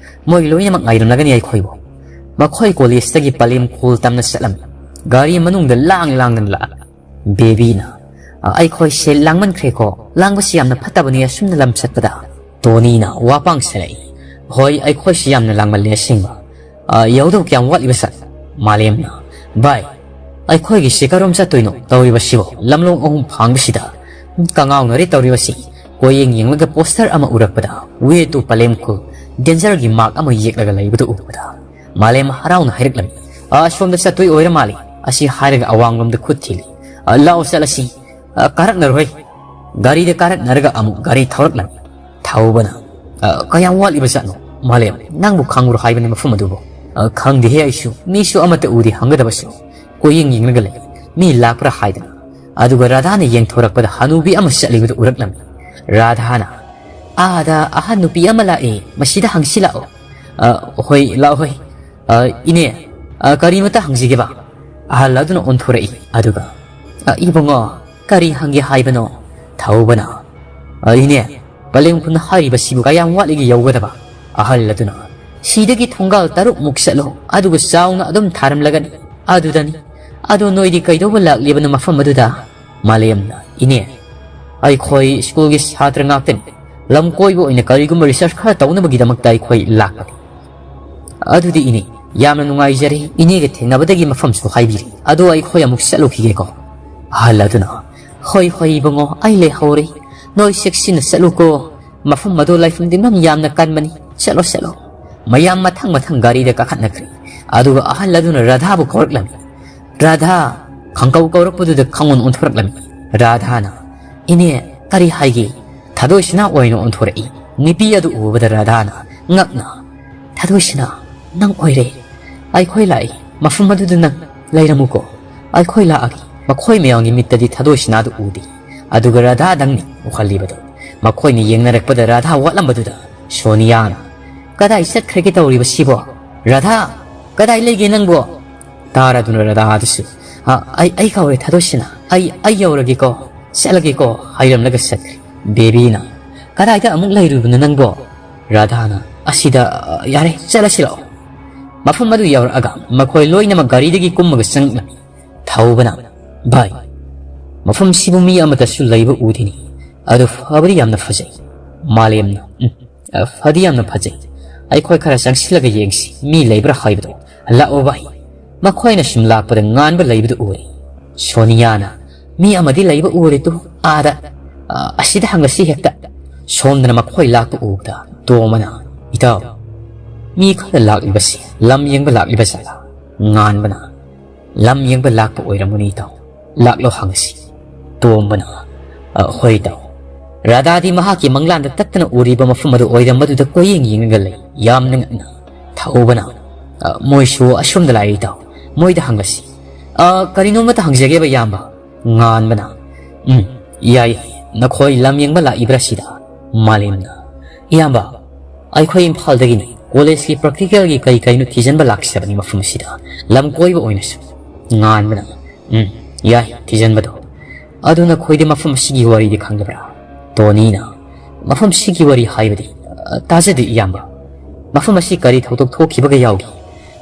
ꯃꯣꯏ ꯂꯣꯏꯅꯃꯛ ꯉꯥꯏꯔꯝꯂꯒꯅꯤ ꯑꯩꯈꯣꯏꯕꯨ꯫" ꯃꯈꯣꯏ ꯀꯣꯂꯦꯖꯇꯒꯤ ꯄꯂꯦꯝ ꯈꯨꯜ ꯇꯝꯅ ꯆꯠꯂꯝꯃꯤ꯫ ꯒꯥꯔꯤ ꯃꯅꯨꯡꯗ ꯂꯥꯡ ꯂꯥꯡꯗꯅ ꯂꯥꯛꯂꯝꯃꯤ꯫ ꯕꯦꯕꯤꯅ, "ꯑ, ꯑꯩꯈꯣꯏꯁꯦ ꯂꯥꯡꯃꯟꯈ꯭ꯔꯦꯀꯣ, ꯂꯥꯡꯕꯁꯤ ꯌꯥꯝꯅ ꯐꯠꯇꯕꯅꯤ ꯑꯁꯨꯝꯅ ꯂꯝ ꯆꯠꯄꯗ꯫" ꯇꯣꯅꯤꯅ ꯋꯥ ꯄꯥꯡꯁꯜꯂꯛꯏ, "ꯍꯣꯏ, ꯑꯩꯈꯣꯏꯁꯤ ꯌꯥꯝꯅ ꯂꯥꯡꯃꯜꯂꯦ ꯑꯁꯦꯡꯕ꯫ ꯑ, ꯌꯧꯗꯧ ꯀꯌꯥꯝ ꯋꯥꯠꯂꯤꯕ ꯁꯥꯔ?" ꯃꯥꯂꯦꯝꯅ, "ꯚꯥꯏ, ꯑꯩꯈꯣꯏꯒꯤꯁꯤ ꯀꯔꯣꯝ ꯆꯠꯇꯣꯏꯅꯣ ꯇꯧꯔꯤꯕꯁꯤꯕꯣ? ꯂꯝꯂꯣꯡ ꯑꯍꯨꯝ ꯐꯥꯡꯕꯁꯤꯗ ꯀꯉꯥꯎꯅꯔꯦ ꯇꯧꯔꯤꯕꯁꯤ꯫" ꯀꯣꯌꯦꯡ ꯌꯦꯡꯂꯒ ꯄꯣꯁꯇꯔ ꯑꯃ ꯎꯔꯛꯄꯗ, "Way to ꯄꯂꯦꯝ ꯈꯨꯜ, danger"ꯒꯤ ꯃꯥꯔꯛ ꯑꯃ ꯌꯦꯛꯂꯒ ꯂꯩꯕꯗꯨ ꯎꯕꯗ, ꯃꯥꯂꯦꯝ ꯍꯔꯥꯎꯅ ꯍꯥꯏꯔꯛꯂꯝꯃꯤ, "ꯑ, ꯑꯁꯣꯝꯗ ꯆꯠꯇꯣꯏ ꯑꯣꯏꯔ ꯃꯥꯜꯂꯤ꯫" ꯑꯁꯤ ꯍꯥꯏꯔꯒ ꯑꯋꯥꯡꯂꯣꯝꯗ ꯈꯨꯠ ꯊꯤꯜꯂꯤ꯫ "ꯑ, ꯂꯥꯛꯑꯣ ꯆꯠꯂꯁꯤ꯫" "ꯑ, ꯀꯥꯔꯛꯅꯔꯣꯏ꯫" ꯒꯥꯔꯤꯗ ꯀꯥꯔꯛꯅꯔꯒ ꯑꯃꯨꯛ ꯒꯥꯔꯤ ꯊꯧꯔꯛꯂꯝꯃꯤ꯫ ꯊꯧꯕꯅ, "ꯑ, ꯀꯌꯥꯝ ꯋꯥꯠꯂꯤꯕ ꯖꯥꯠꯅꯣ? ꯃꯥꯂꯦꯝ, ꯅꯪꯕꯨ ꯈꯪꯕ꯭ꯔꯣ ꯍꯥꯏꯕꯅꯤ ꯃꯐꯝ ꯑꯗꯨꯕꯨ?" "ꯑ, ꯈꯪꯗꯦꯍꯦ ꯑꯩꯁꯨ꯫ ꯃꯤꯁꯨ ꯑꯃꯠꯇ ꯎꯗꯦ ꯍꯪꯒꯗꯕꯁꯨ꯫ ꯀꯣꯏꯌꯦꯡ ꯌꯦꯡꯂꯒ ꯂꯩ꯫ ꯃꯤ ꯂꯥꯛꯄ꯭ꯔꯥ ꯍꯥꯏꯗꯅ꯫" ꯑꯗꯨꯒ ꯔꯥꯙꯥꯅ ꯌꯦꯡꯊꯣꯔꯛꯄꯗ ꯍꯅꯨꯕꯤ ꯑꯃ ꯆꯠꯂꯤꯕꯗꯨ ꯎꯔꯛꯂꯝꯃꯤ꯫ ꯔꯥꯙꯥꯅ, "ꯑꯥꯗ ꯑꯍꯟ ꯅꯨꯄꯤ ꯑꯃ ꯂꯥꯛꯑꯦ, ꯃꯁꯤꯗ ꯍꯪꯁꯤ ꯂꯥꯛꯑꯣ꯫" "ꯑ, ꯍꯣꯏ, ꯂꯥꯛꯑꯣ ꯍꯣꯏ꯫ ꯑ, ꯏꯅꯦ, ꯑ, ꯀꯔꯤꯃꯇ ꯍꯪꯖꯒꯦꯕ?" ꯑꯍꯜ ꯑꯗꯨꯅ ꯑꯣꯟꯊꯣꯔꯛꯏ꯫ ꯑꯗꯨꯒ, "ꯑ, ꯏꯕꯨꯡꯉꯣ, ꯀꯔꯤ ꯍꯪꯒꯦ ꯍꯥꯏꯕꯅꯣ?" ꯊꯧꯕꯅ, "ꯑ, ꯏꯅꯦ, ꯄꯂꯦꯝ ꯈꯨꯟ ꯍꯥꯏꯔꯤꯕꯁꯤꯕꯨ ꯀꯌꯥꯝ ꯋꯥꯠꯂꯤꯒꯦ ꯌꯧꯒꯗꯕ?" ꯑꯍꯜ ꯑꯗꯨꯅ, "ꯁꯤꯗꯒꯤ ꯊꯣꯡꯒꯥꯜ ꯇꯔꯨꯛꯃꯨꯛ ꯆꯠꯂꯣ, ꯑꯗꯨꯒ ꯆꯥꯎꯅ ꯑꯗꯨꯝ ꯊꯥꯔꯝꯂꯒꯅꯤ꯫ ꯑꯗꯨꯗꯅꯤ꯫ ꯑꯗꯣ ꯅꯣꯏꯗꯤ ꯀꯩꯗꯧꯕ ꯂꯥꯛꯂꯤꯕꯅꯣ ꯃꯐꯝ ꯑꯗꯨꯗ?" ꯃꯥꯂꯦꯝꯅ, "ꯏꯅꯦ, ꯑꯩꯈꯣꯏ ꯁ꯭ꯀꯨꯜꯒꯤ ꯁꯥꯇ꯭ꯔ ꯉꯥꯛꯇꯅꯤ꯫ ꯂꯝ ꯀꯣꯏꯕ ꯑꯣꯏꯅ ꯀꯔꯤꯒꯨꯝꯕ research ꯈꯔ ꯇꯧꯅꯕꯒꯤꯗꯃꯛꯇ ꯑꯩꯈꯣꯏ ꯂꯥꯛꯄꯅꯤ꯫" "ꯑꯗꯨꯗꯤ ꯏꯅꯦ, ꯌꯥꯝꯅ ꯅꯨꯡꯉꯥꯏꯖꯔꯦ, ꯏꯅꯦꯒ ꯊꯦꯡꯅꯕꯗꯒꯤ ꯃꯐꯝꯁꯨ ꯍꯥꯏꯕꯤꯔꯦ꯫ ꯑꯗꯣ ꯑꯩꯈꯣꯏ ꯑꯃꯨꯛ ꯆꯠꯂꯨꯈꯤꯒꯦꯀꯣ꯫" ꯑꯍꯜ ꯑꯗꯨꯅ, "ꯍꯣꯏ, ꯍꯣꯏ, ꯏꯕꯨꯡꯉꯣ, ꯑꯩ ꯂꯩꯍꯧꯔꯦ꯫ ꯅꯣꯏ ꯆꯦꯛꯁꯤꯟꯅ ꯆꯠꯂꯨꯀꯣ꯫ ꯃꯐꯝ ꯑꯗꯨ ꯂꯥꯏꯐꯝ ꯇꯤꯟꯐꯝ ꯌꯥꯝꯅ ꯀꯟꯕꯅꯤ꯫ ꯆꯠꯂꯣ, ꯆꯠꯂꯣ꯫" ꯃꯌꯥꯝ ꯃꯊꯪ ꯃꯊꯪ ꯒꯥꯔꯤꯗ ꯀꯥꯈꯠꯅꯈ꯭ꯔꯦ꯫ ꯑꯗꯨꯒ ꯑꯍꯜ ꯑꯗꯨꯅ ꯔꯥꯙꯥꯕꯨ ꯀꯧꯔꯛꯂꯝꯃꯤ꯫ "ꯔꯥꯙꯥ!" ꯈꯪꯀꯧ ꯀꯧꯔꯛꯄꯗꯨꯗ ꯈꯪꯑꯣꯟ ꯑꯣꯟꯊꯣꯔꯛꯂꯝꯃꯤ꯫ ꯔꯥꯙꯥꯅ, "ꯏꯅꯦ, ꯀꯔꯤ ꯍꯥꯏꯒꯦ?" ꯊꯥꯗꯣꯏꯁꯅꯥ ꯑꯣꯏꯅ ꯑꯣꯟꯊꯣꯔꯛꯏ꯫ ꯅꯨꯄꯤ ꯑꯗꯨ ꯎꯕꯗ ꯔꯥꯙꯥꯅ ꯉꯛꯅ, "ꯊꯥꯗꯣꯏꯁꯅꯥ, ꯅꯪ ꯑꯣꯏꯔꯦ꯫ ꯑꯩꯈꯣꯏ ꯂꯥꯛꯏ꯫ ꯃꯐꯝ ꯑꯗꯨꯗ ꯅꯪ ꯂꯩꯔꯝꯃꯨꯀꯣ꯫ ꯑꯩꯈꯣꯏ ꯂꯥꯛꯑꯒꯦ꯫" ꯃꯈꯣꯏ ꯃꯌꯥꯝꯒꯤ ꯃꯤꯠꯇꯗꯤ ꯊꯥꯗꯣꯏꯁꯅꯥꯗꯨ ꯎꯗꯦ꯫ ꯑꯗꯨꯒ ꯔꯥꯙꯥꯗꯪꯅꯤ ꯎꯍꯜꯂꯤꯕꯗꯨ꯫ ꯃꯈꯣꯏꯅ ꯌꯦꯡꯅꯔꯛꯄꯗ ꯔꯥꯙꯥ ꯋꯥꯠꯂꯝꯕꯗꯨꯗ ꯁꯣꯅꯤꯌꯥꯅ, "ꯀꯗꯥꯏ ꯆꯠꯈ꯭ꯔꯒꯦ ꯇꯧꯔꯤꯕꯁꯤꯕꯣ? ꯔꯥꯙꯥ, ꯀꯗꯥꯏ ꯂꯩꯒꯦ ꯅꯪꯕꯣ?" ꯇꯥꯔꯗꯨꯅ ꯔꯥꯙꯥ ꯑꯗꯨꯁꯨ, "ꯑ, ꯑꯩ, ꯑꯩ ꯀꯧꯔꯦ ꯊꯥꯗꯣꯏꯁꯅꯥ꯫ "ꯑꯩ, ꯑꯩ ꯌꯧꯔꯒꯦꯀꯣ, ꯆꯠꯂꯒꯦꯀꯣ" ꯍꯥꯏꯔꯝꯂꯒ ꯆꯠꯈ꯭ꯔꯦ꯫ ꯕꯦꯕꯤꯅ, "ꯀꯗꯥꯏꯗ ꯑꯃꯨꯛ ꯂꯩꯔꯨꯕꯅꯣ ꯅꯪꯕꯣ?" ꯔꯥꯙꯥꯅ, "ꯑꯁꯤꯗ, ꯑ, ꯌꯥꯔꯦ, ꯆꯠꯂꯁꯤ ꯂꯥꯛꯑꯣ"꯫ ꯃꯐꯝ ꯑꯗꯨ ꯌꯧꯔꯛꯑꯒ ꯃꯈꯣꯏ ꯂꯣꯏꯅꯃꯛ ꯒꯥꯔꯤꯗꯒꯤ ꯀꯨꯝꯃꯒ ꯆꯪꯂꯛꯂꯝꯃꯤ꯫ ꯊꯧꯕꯅ, "ꯚꯥꯏ, ꯃꯐꯝꯁꯤꯕꯨ ꯃꯤ ꯑꯃꯠꯇꯁꯨ ꯂꯩꯕ ꯎꯗꯦꯅꯦ꯫ ꯑꯗꯨ ꯐꯕꯗꯤ ꯌꯥꯝꯅ ꯐꯖꯩ"꯫ ꯃꯥꯂꯦꯝꯅ, "ꯎꯝ, ꯑ, ꯐꯗꯤ ꯌꯥꯝꯅ ꯐꯖꯩ꯫ ꯑꯩꯈꯣꯏ ꯈꯔ ꯆꯪꯁꯤꯜꯂꯒ ꯌꯦꯡꯁꯤ, ꯃꯤ ꯂꯩꯕ꯭ꯔꯥ ꯍꯥꯏꯕꯗꯣ꯫ ꯂꯥꯛꯑꯣ ꯚꯥꯏ"꯫ ꯃꯈꯣꯏꯅ ꯁꯨꯝ ꯂꯥꯛꯄꯗ ꯉꯥꯟꯕ ꯂꯩꯕꯗꯨ ꯎꯔꯦ꯫ ꯁꯣꯅꯤꯌꯥꯅ, "ꯃꯤ ꯑꯃꯗꯤ ꯂꯩꯕ ꯎꯔꯦ ꯇꯨ, ꯑꯥꯗ꯫ ꯑ, ꯑꯁꯤꯗ ꯍꯪꯂꯁꯤ ꯍꯦꯛꯇ"꯫ ꯁꯣꯝꯗꯅ ꯃꯈꯣꯏ ꯂꯥꯛꯄ ꯎꯕꯗ ꯇꯣꯝꯕꯅ, "ꯏꯇꯥꯎ, ꯃꯤ ꯈꯔ ꯂꯥꯛꯂꯤꯕꯁꯤ ꯂꯝ ꯌꯦꯡꯕ ꯂꯥꯛꯂꯤꯕ ꯖꯥꯠꯂꯥ?" ꯉꯥꯟꯕꯅ, "ꯂꯝ ꯌꯦꯡꯕ ꯂꯥꯛꯄ ꯑꯣꯏꯔꯝꯒꯅꯤ ꯏꯇꯥꯎ, ꯂꯥꯛꯂꯣ ꯍꯪꯉꯁꯤ"꯫ ꯇꯣꯝꯕꯅ, "ꯑ, ꯍꯣꯏ ꯏꯇꯥꯎ"꯫ ꯔꯥꯙꯥꯗꯤ ꯃꯍꯥꯛꯀꯤ ꯃꯪꯂꯥꯟꯗ ꯇꯠꯇꯅ ꯎꯔꯤꯕ ꯃꯐꯝ ꯑꯗꯨ ꯑꯣꯏꯔꯝꯕꯗꯨꯗ ꯀꯣꯏꯌꯦꯡ ꯌꯦꯡꯉꯒ ꯂꯩ, ꯌꯥꯝꯅ ꯉꯛꯅ꯫ ꯊꯧꯕꯅ, "ꯑ, ꯃꯣꯏꯁꯨ ꯑꯁꯣꯝꯗ ꯂꯥꯛꯏ ꯏꯇꯥꯎ, ꯃꯣꯏꯗ ꯍꯪꯂꯁꯤ"꯫ "ꯑ, ꯀꯔꯤꯅꯣꯃꯇ ꯍꯪꯖꯒꯦꯕ ꯏꯌꯥꯝꯕ"꯫ ꯉꯥꯟꯕꯅ, "ꯎꯝ, ꯌꯥꯏ, ꯅꯈꯣꯏ ꯂꯝ ꯌꯦꯡꯕ ꯂꯥꯛꯏꯕ꯭ꯔꯥ ꯁꯤꯗ?" ꯃꯥꯂꯦꯝꯅ, "ꯏꯌꯥꯝꯕ, ꯑꯩꯈꯣꯏ ꯏꯝꯐꯥꯜꯗꯒꯤꯅꯤ, ꯀꯣꯂꯦꯖꯀꯤ ꯄ꯭ꯔꯦꯛꯇꯤꯀꯦꯜꯒꯤ ꯀꯩ ꯀꯩꯅꯣ ꯊꯤꯖꯤꯟꯕ ꯂꯥꯛꯆꯕꯅꯤ ꯃꯐꯝ ꯑꯁꯤꯗ, ꯂꯝ ꯀꯣꯏꯕ ꯑꯣꯏꯅꯁꯨ"꯫ ꯉꯥꯟꯕꯅ, "ꯎꯝ, ꯌꯥꯏ ꯊꯤꯖꯤꯟꯕꯗꯣ꯫ ꯑꯗꯨ ꯅꯈꯣꯏꯗꯤ ꯃꯐꯝ ꯑꯁꯤꯒꯤ ꯋꯥꯔꯤꯗꯤ ꯈꯪꯗꯕ꯭ꯔꯥ?" ꯇꯣꯅꯤꯅ, "ꯃꯐꯝ ꯑꯁꯤꯒꯤ ꯋꯥꯔꯤ ꯍꯥꯏꯕꯗꯤ, ꯑ, ꯇꯥꯖꯗꯦ ꯏꯌꯥꯝꯕ꯫ ꯃꯐꯝ ꯑꯁꯤ ꯀꯔꯤ ꯊꯧꯗꯣꯛ ꯊꯣꯛꯈꯤꯕꯒ ꯌꯥꯎꯒꯦ?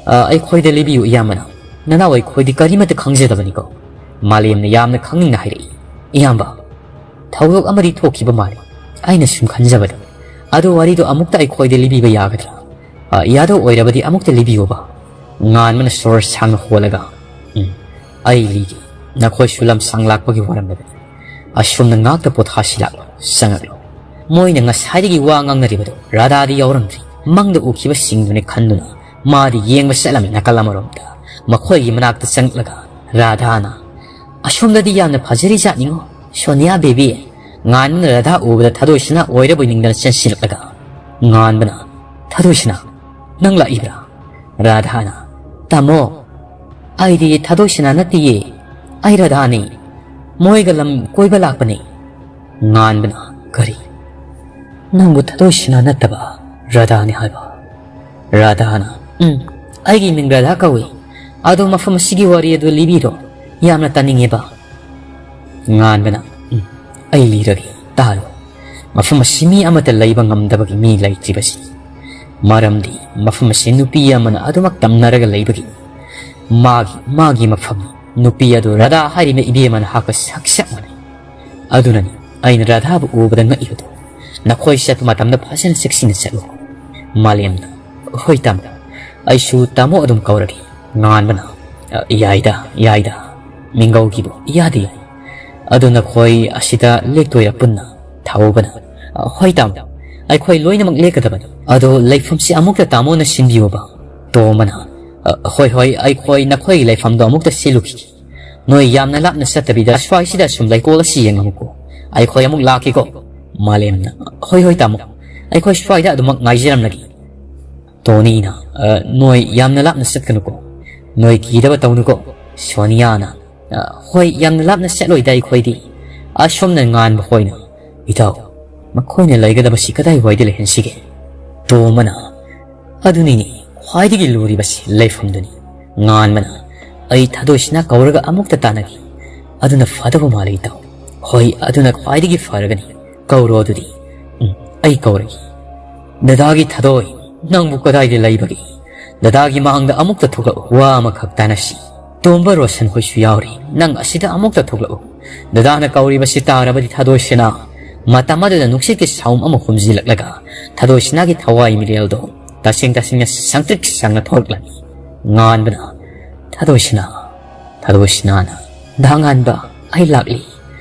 ꯑ, ꯑꯩꯈꯣꯏꯗ ꯂꯤꯕꯤꯌꯨ ꯏꯌꯥꯝꯕꯅ꯫ ꯅꯅꯥꯎ ꯑꯩꯈꯣꯏꯗꯤ ꯀꯔꯤꯃꯠꯇ ꯈꯪꯖꯗꯕꯅꯤꯀꯣ"꯫ ꯃꯥꯂꯦꯝꯅ ꯌꯥꯝꯅ ꯈꯪꯅꯤꯡꯅ ꯍꯥꯏꯔꯛꯏ, "ꯏꯌꯥꯝꯕ, ꯊꯧꯗꯣꯛ ꯑꯃꯗꯤ ꯊꯣꯛꯈꯤꯕ ꯃꯥꯜꯂꯤ꯫ ꯑꯩꯅ ꯁꯨꯝ ꯈꯟꯖꯕꯗ, ꯑꯗꯨ ꯋꯥꯔꯤꯗꯨ ꯑꯃꯨꯛꯇ ꯑꯩꯈꯣꯏꯗ ꯂꯤꯕꯤꯕ ꯌꯥꯒꯗ꯭ꯔꯥ? ꯑ, ꯌꯥꯗꯧ ꯑꯣꯏꯔꯕꯗꯤ ꯑꯃꯨꯛꯇ ꯂꯤꯕꯤꯌꯣꯕ"꯫ ꯉꯥꯟꯕꯅ ꯁꯣꯔ ꯁꯥꯡꯅ ꯍꯣꯜꯂꯒ, "ꯎꯝ, ꯑꯩ ꯂꯤꯒꯦ꯫ ꯅꯈꯣꯏꯁꯨ ꯂꯝꯁꯥꯡ ꯂꯥꯛꯄꯒꯤ ꯋꯥꯔꯝꯂꯕꯅꯤ꯫ ꯑꯁꯣꯝꯗ ꯉꯥꯛꯇ ꯄꯣꯊꯥꯁꯤ ꯂꯥꯛꯂꯣ, ꯆꯪꯉꯛꯂꯣ꯫ ꯃꯣꯏꯅ ꯉꯁꯥꯏꯗꯒꯤ ꯋꯥ ꯉꯥꯡꯅꯔꯤꯕꯗꯣ ꯔꯥꯙꯥꯗꯤ ꯌꯥꯎꯔꯝꯗ꯭ꯔꯤ꯫ ꯃꯪꯗ ꯎꯈꯤꯕꯁꯤꯡꯗꯨꯅꯤ ꯈꯟꯗꯨꯅ ꯃꯥꯗꯤ ꯌꯦꯡꯕ ꯆꯠꯂꯝꯃꯤ ꯅꯥꯀꯜ ꯑꯃꯔꯣꯝꯗ"꯫ ꯃꯈꯣꯏꯒꯤ ꯃꯅꯥꯛꯇ ꯆꯪꯂꯛꯂꯒ ꯔꯥꯙꯥꯅ, "ꯑꯁꯣꯝꯗꯗꯤ ꯌꯥꯝꯅ ꯐꯖꯔꯤ ꯖꯥꯠꯅꯤꯉꯣ, ꯁꯣꯅꯤꯌꯥ ꯕꯦꯕꯤ"꯫ ꯉꯥꯟꯕꯅ ꯔꯥꯙꯥ ꯎꯕꯗ ꯊꯥꯗꯣꯏꯁꯅꯥ ꯑꯣꯏꯔꯕꯣꯏ ꯅꯤꯡꯗꯅ ꯆꯦꯟꯁꯤꯜꯂꯛꯂꯒ, ꯉꯥꯟꯕꯅ, "ꯊꯥꯗꯣꯏꯁꯅꯥ, ꯅꯪ ꯂꯥꯛꯏꯕ꯭ꯔꯥ?" ꯔꯥꯙꯥꯅ, "ꯇꯥꯃꯣ, ꯑꯩꯗꯤ ꯊꯥꯗꯣꯏꯁꯅꯥ ꯅꯠꯇꯤꯌꯦ, ꯑꯩ ꯔꯥꯙꯥꯅꯤ꯫ ꯃꯣꯏꯒ ꯂꯝ ꯀꯣꯏꯕ ꯂꯥꯛꯄꯅꯤ"꯫ ꯉꯥꯟꯕꯅ, "ꯀꯔꯤ? ꯅꯪꯕꯨ ꯊꯥꯗꯣꯏꯁꯅꯥ ꯅꯠꯇꯕ ꯔꯥꯙꯥꯅꯤ ꯍꯥꯏꯕ?" ꯔꯥꯙꯥꯅ, "ꯎꯝ, ꯑꯩꯒꯤ ꯃꯤꯡ ꯔꯥꯙꯥ ꯀꯧꯏ꯫ ꯑꯗꯣ ꯃꯐꯝ ꯑꯁꯤꯒꯤ ꯋꯥꯔꯤ ꯑꯗꯨ ꯂꯤꯕꯤꯔꯣ, ꯌꯥꯝꯅ ꯇꯥꯅꯤꯡꯉꯦꯕ"꯫ ꯉꯥꯟꯕꯅ, "ꯎꯝ, ꯑꯩ ꯂꯤꯔꯒꯦ, ꯇꯥꯔꯣ꯫ ꯃꯐꯝ ꯑꯁꯤ ꯃꯤ ꯑꯃꯠꯇ ꯂꯩꯕ ꯉꯝꯗꯕꯒꯤ ꯃꯤ ꯂꯩꯇ꯭ꯔꯤꯕꯁꯤ ꯃꯔꯝꯗꯤ ꯃꯐꯝ ꯑꯁꯤ ꯅꯨꯄꯤ ꯑꯃꯅ ꯑꯗꯨꯃꯛ ꯇꯝꯅꯔꯒ ꯂꯩꯕꯒꯤ ꯃꯥꯒꯤ, ꯃꯥꯒꯤ ꯃꯐꯝ ꯅꯨꯄꯤ ꯑꯗꯨ ꯔꯥꯙꯥ ꯍꯥꯏꯔꯤꯕ ꯏꯕꯦꯝꯃꯅ ꯍꯥꯠꯄ ꯁꯛ ꯆꯞ ꯃꯥꯟꯅꯩ꯫ ꯑꯗꯨꯅꯅꯤ ꯑꯩꯅ ꯔꯥꯙꯥꯕꯨ ꯎꯕꯗ ꯉꯛꯏꯕꯗꯣ꯫ ꯅꯈꯣꯏ ꯆꯠꯄ ꯃꯇꯝꯗ ꯐꯖꯅ ꯆꯦꯛꯁꯤꯟꯅ ꯆꯠꯂꯨ꯫" ꯃꯥꯂꯦꯝꯅ, "ꯍꯣꯏ ꯇꯥꯃꯣ, ꯑꯩꯁꯨ ꯇꯥꯃꯣ ꯑꯗꯨꯝ ꯀꯧꯔꯒꯦ꯫" ꯉꯥꯟꯕꯅ, "ꯑ, ꯌꯥꯏꯗ, ꯌꯥꯏꯗ, ꯃꯤꯡꯒꯧꯒꯤꯕꯨ ꯏꯌꯥꯗ ꯌꯥꯏ꯫" "ꯑꯗꯨ ꯅꯈꯣꯏ ꯑꯁꯤꯗ ꯂꯦꯛꯇꯣꯏꯔꯥ ꯄꯨꯟꯅ?" ꯊꯧꯕꯅ, "ꯑ, ꯍꯣꯏ ꯇꯥꯃꯣ, ꯑꯩꯈꯣꯏ ꯂꯣꯏꯅꯃꯛ ꯂꯦꯛꯀꯗꯕꯅꯤ꯫ ꯑꯗꯣ ꯂꯩꯐꯝꯁꯤ ꯑꯃꯨꯛꯇ ꯇꯥꯃꯣꯅ ꯁꯤꯟꯕꯤꯌꯨꯕ꯫" ꯇꯣꯝꯕꯅ, "ꯑ, ꯍꯣꯏ, ꯍꯣꯏ, ꯑꯩꯈꯣꯏ ꯅꯈꯣꯏꯒꯤ ꯂꯩꯐꯝꯗꯣ ꯑꯃꯨꯛꯇ ꯁꯤꯜꯂꯨꯈꯤꯒꯦ꯫ ꯅꯣꯏ ꯌꯥꯝꯅ ꯂꯥꯞꯅ ꯆꯠꯇꯕꯤꯗ ꯑꯁ꯭ꯋꯥꯏꯁꯤꯗ ꯁꯨꯝ ꯂꯩꯀꯣꯜ ꯑꯁꯤ ꯌꯦꯡꯉꯝꯃꯨꯀꯣ꯫ ꯑꯩꯈꯣꯏ ꯑꯃꯨꯛ ꯂꯥꯛꯀꯦꯀꯣ꯫" ꯃꯥꯂꯦꯝꯅ, "ꯍꯣꯏ, ꯍꯣꯏ ꯇꯥꯃꯣ, ꯑꯩꯈꯣꯏ ꯁ꯭ꯋꯥꯏꯗ ꯑꯗꯨꯃꯛ ꯉꯥꯏꯖꯔꯝꯂꯒꯦ꯫" ꯇꯣꯅꯤꯅ, "ꯑ, ꯅꯣꯏ ꯌꯥꯝꯅ ꯂꯥꯞꯅ ꯆꯠꯀꯅꯨꯀꯣ꯫ ꯅꯣꯏ ꯀꯤꯗꯕ ꯇꯧꯅꯨꯀꯣ꯫" ꯁꯣꯅꯤꯌꯥꯅ, "ꯑ, ꯍꯣꯏ, ꯌꯥꯝꯅ ꯂꯥꯞꯅ ꯆꯠꯂꯣꯏꯗ ꯑꯩꯈꯣꯏꯗꯤ꯫" ꯑꯁꯣꯝꯅ ꯉꯥꯟꯕ ꯍꯣꯏꯅ, "ꯏꯇꯥꯎ, ꯃꯈꯣꯏꯅ ꯂꯩꯒꯗꯕꯁꯤ ꯀꯗꯥꯏꯋꯥꯏꯗ ꯂꯩꯍꯟꯁꯤꯒꯦ?" ꯇꯣꯝꯕꯅ, "ꯑꯗꯨꯅꯤꯅꯦ ꯈ꯭ꯋꯥꯏꯗꯒꯤ ꯂꯨꯔꯤꯕꯁꯤ, ꯂꯩꯐꯝꯗꯨꯅꯤ꯫" ꯉꯥꯟꯕꯅ, "ꯑꯩ ꯊꯥꯗꯣꯏꯁꯤꯅ ꯀꯧꯔꯒ ꯑꯃꯨꯛꯇ ꯇꯥꯟꯅꯒꯦ꯫ ꯑꯗꯨꯅ ꯐꯗꯧꯕ ꯃꯥꯜꯂꯤ ꯏꯇꯥꯎ꯫" "ꯍꯣꯏ, ꯑꯗꯨꯅ ꯈ꯭ꯋꯥꯏꯗꯒꯤ ꯐꯔꯒꯅꯤ꯫ ꯀꯧꯔꯣ ꯑꯗꯨꯗꯤ꯫" "ꯎꯝ, ꯑꯩ ꯀꯧꯔꯒꯦ꯫" "ꯗꯗꯥꯒꯤ ꯊꯥꯗꯣꯏ, ꯅꯪꯕꯨ ꯀꯗꯥꯏꯗ ꯂꯩꯕꯒꯦ? ꯗꯗꯥꯒꯤ ꯃꯥꯡꯗ ꯑꯃꯨꯛꯇ ꯊꯣꯛꯂꯛꯎ, ꯋꯥ ꯑꯃꯈꯛ ꯇꯥꯟꯅꯁꯤ꯫ ꯇꯣꯝꯕ ꯔꯣꯁꯟ ꯍꯣꯏꯁꯨ ꯌꯥꯎꯔꯤ, ꯅꯪ ꯑꯁꯤꯗ ꯑꯃꯨꯛꯇ ꯊꯣꯛꯂꯛꯎ꯫ ꯗꯗꯥꯅ ꯀꯧꯔꯤꯕꯁꯤ ꯇꯥꯔꯕꯗꯤ ꯊꯥꯗꯣꯏꯁꯤꯅ ꯃꯇꯝ ꯑꯗꯨꯗ ꯅꯨꯡꯁꯤꯠꯀꯤ ꯁꯥꯎꯝ ꯑꯃ ꯍꯨꯝꯖꯤꯜꯂꯛꯂꯒ ꯊꯥꯗꯣꯏꯁꯤꯅꯥꯒꯤ ꯊꯋꯥꯏ ꯃꯤꯔꯦꯜꯗꯣ ꯇꯁꯦꯡ ꯇꯁꯦꯡꯅ ꯁꯪꯇ꯭ꯔꯤꯛ ꯁꯪꯅ ꯊꯣꯛꯂꯛꯂꯅꯤ꯫" ꯉꯥꯟꯕꯅ, "ꯊꯥꯗꯣꯏꯁꯤꯅꯥ, ꯊꯥꯗꯣꯏꯁꯤꯅꯥꯅ, ꯗꯥ ꯉꯥꯟꯕ, ꯑꯩ ꯂꯥꯛꯂꯤ꯫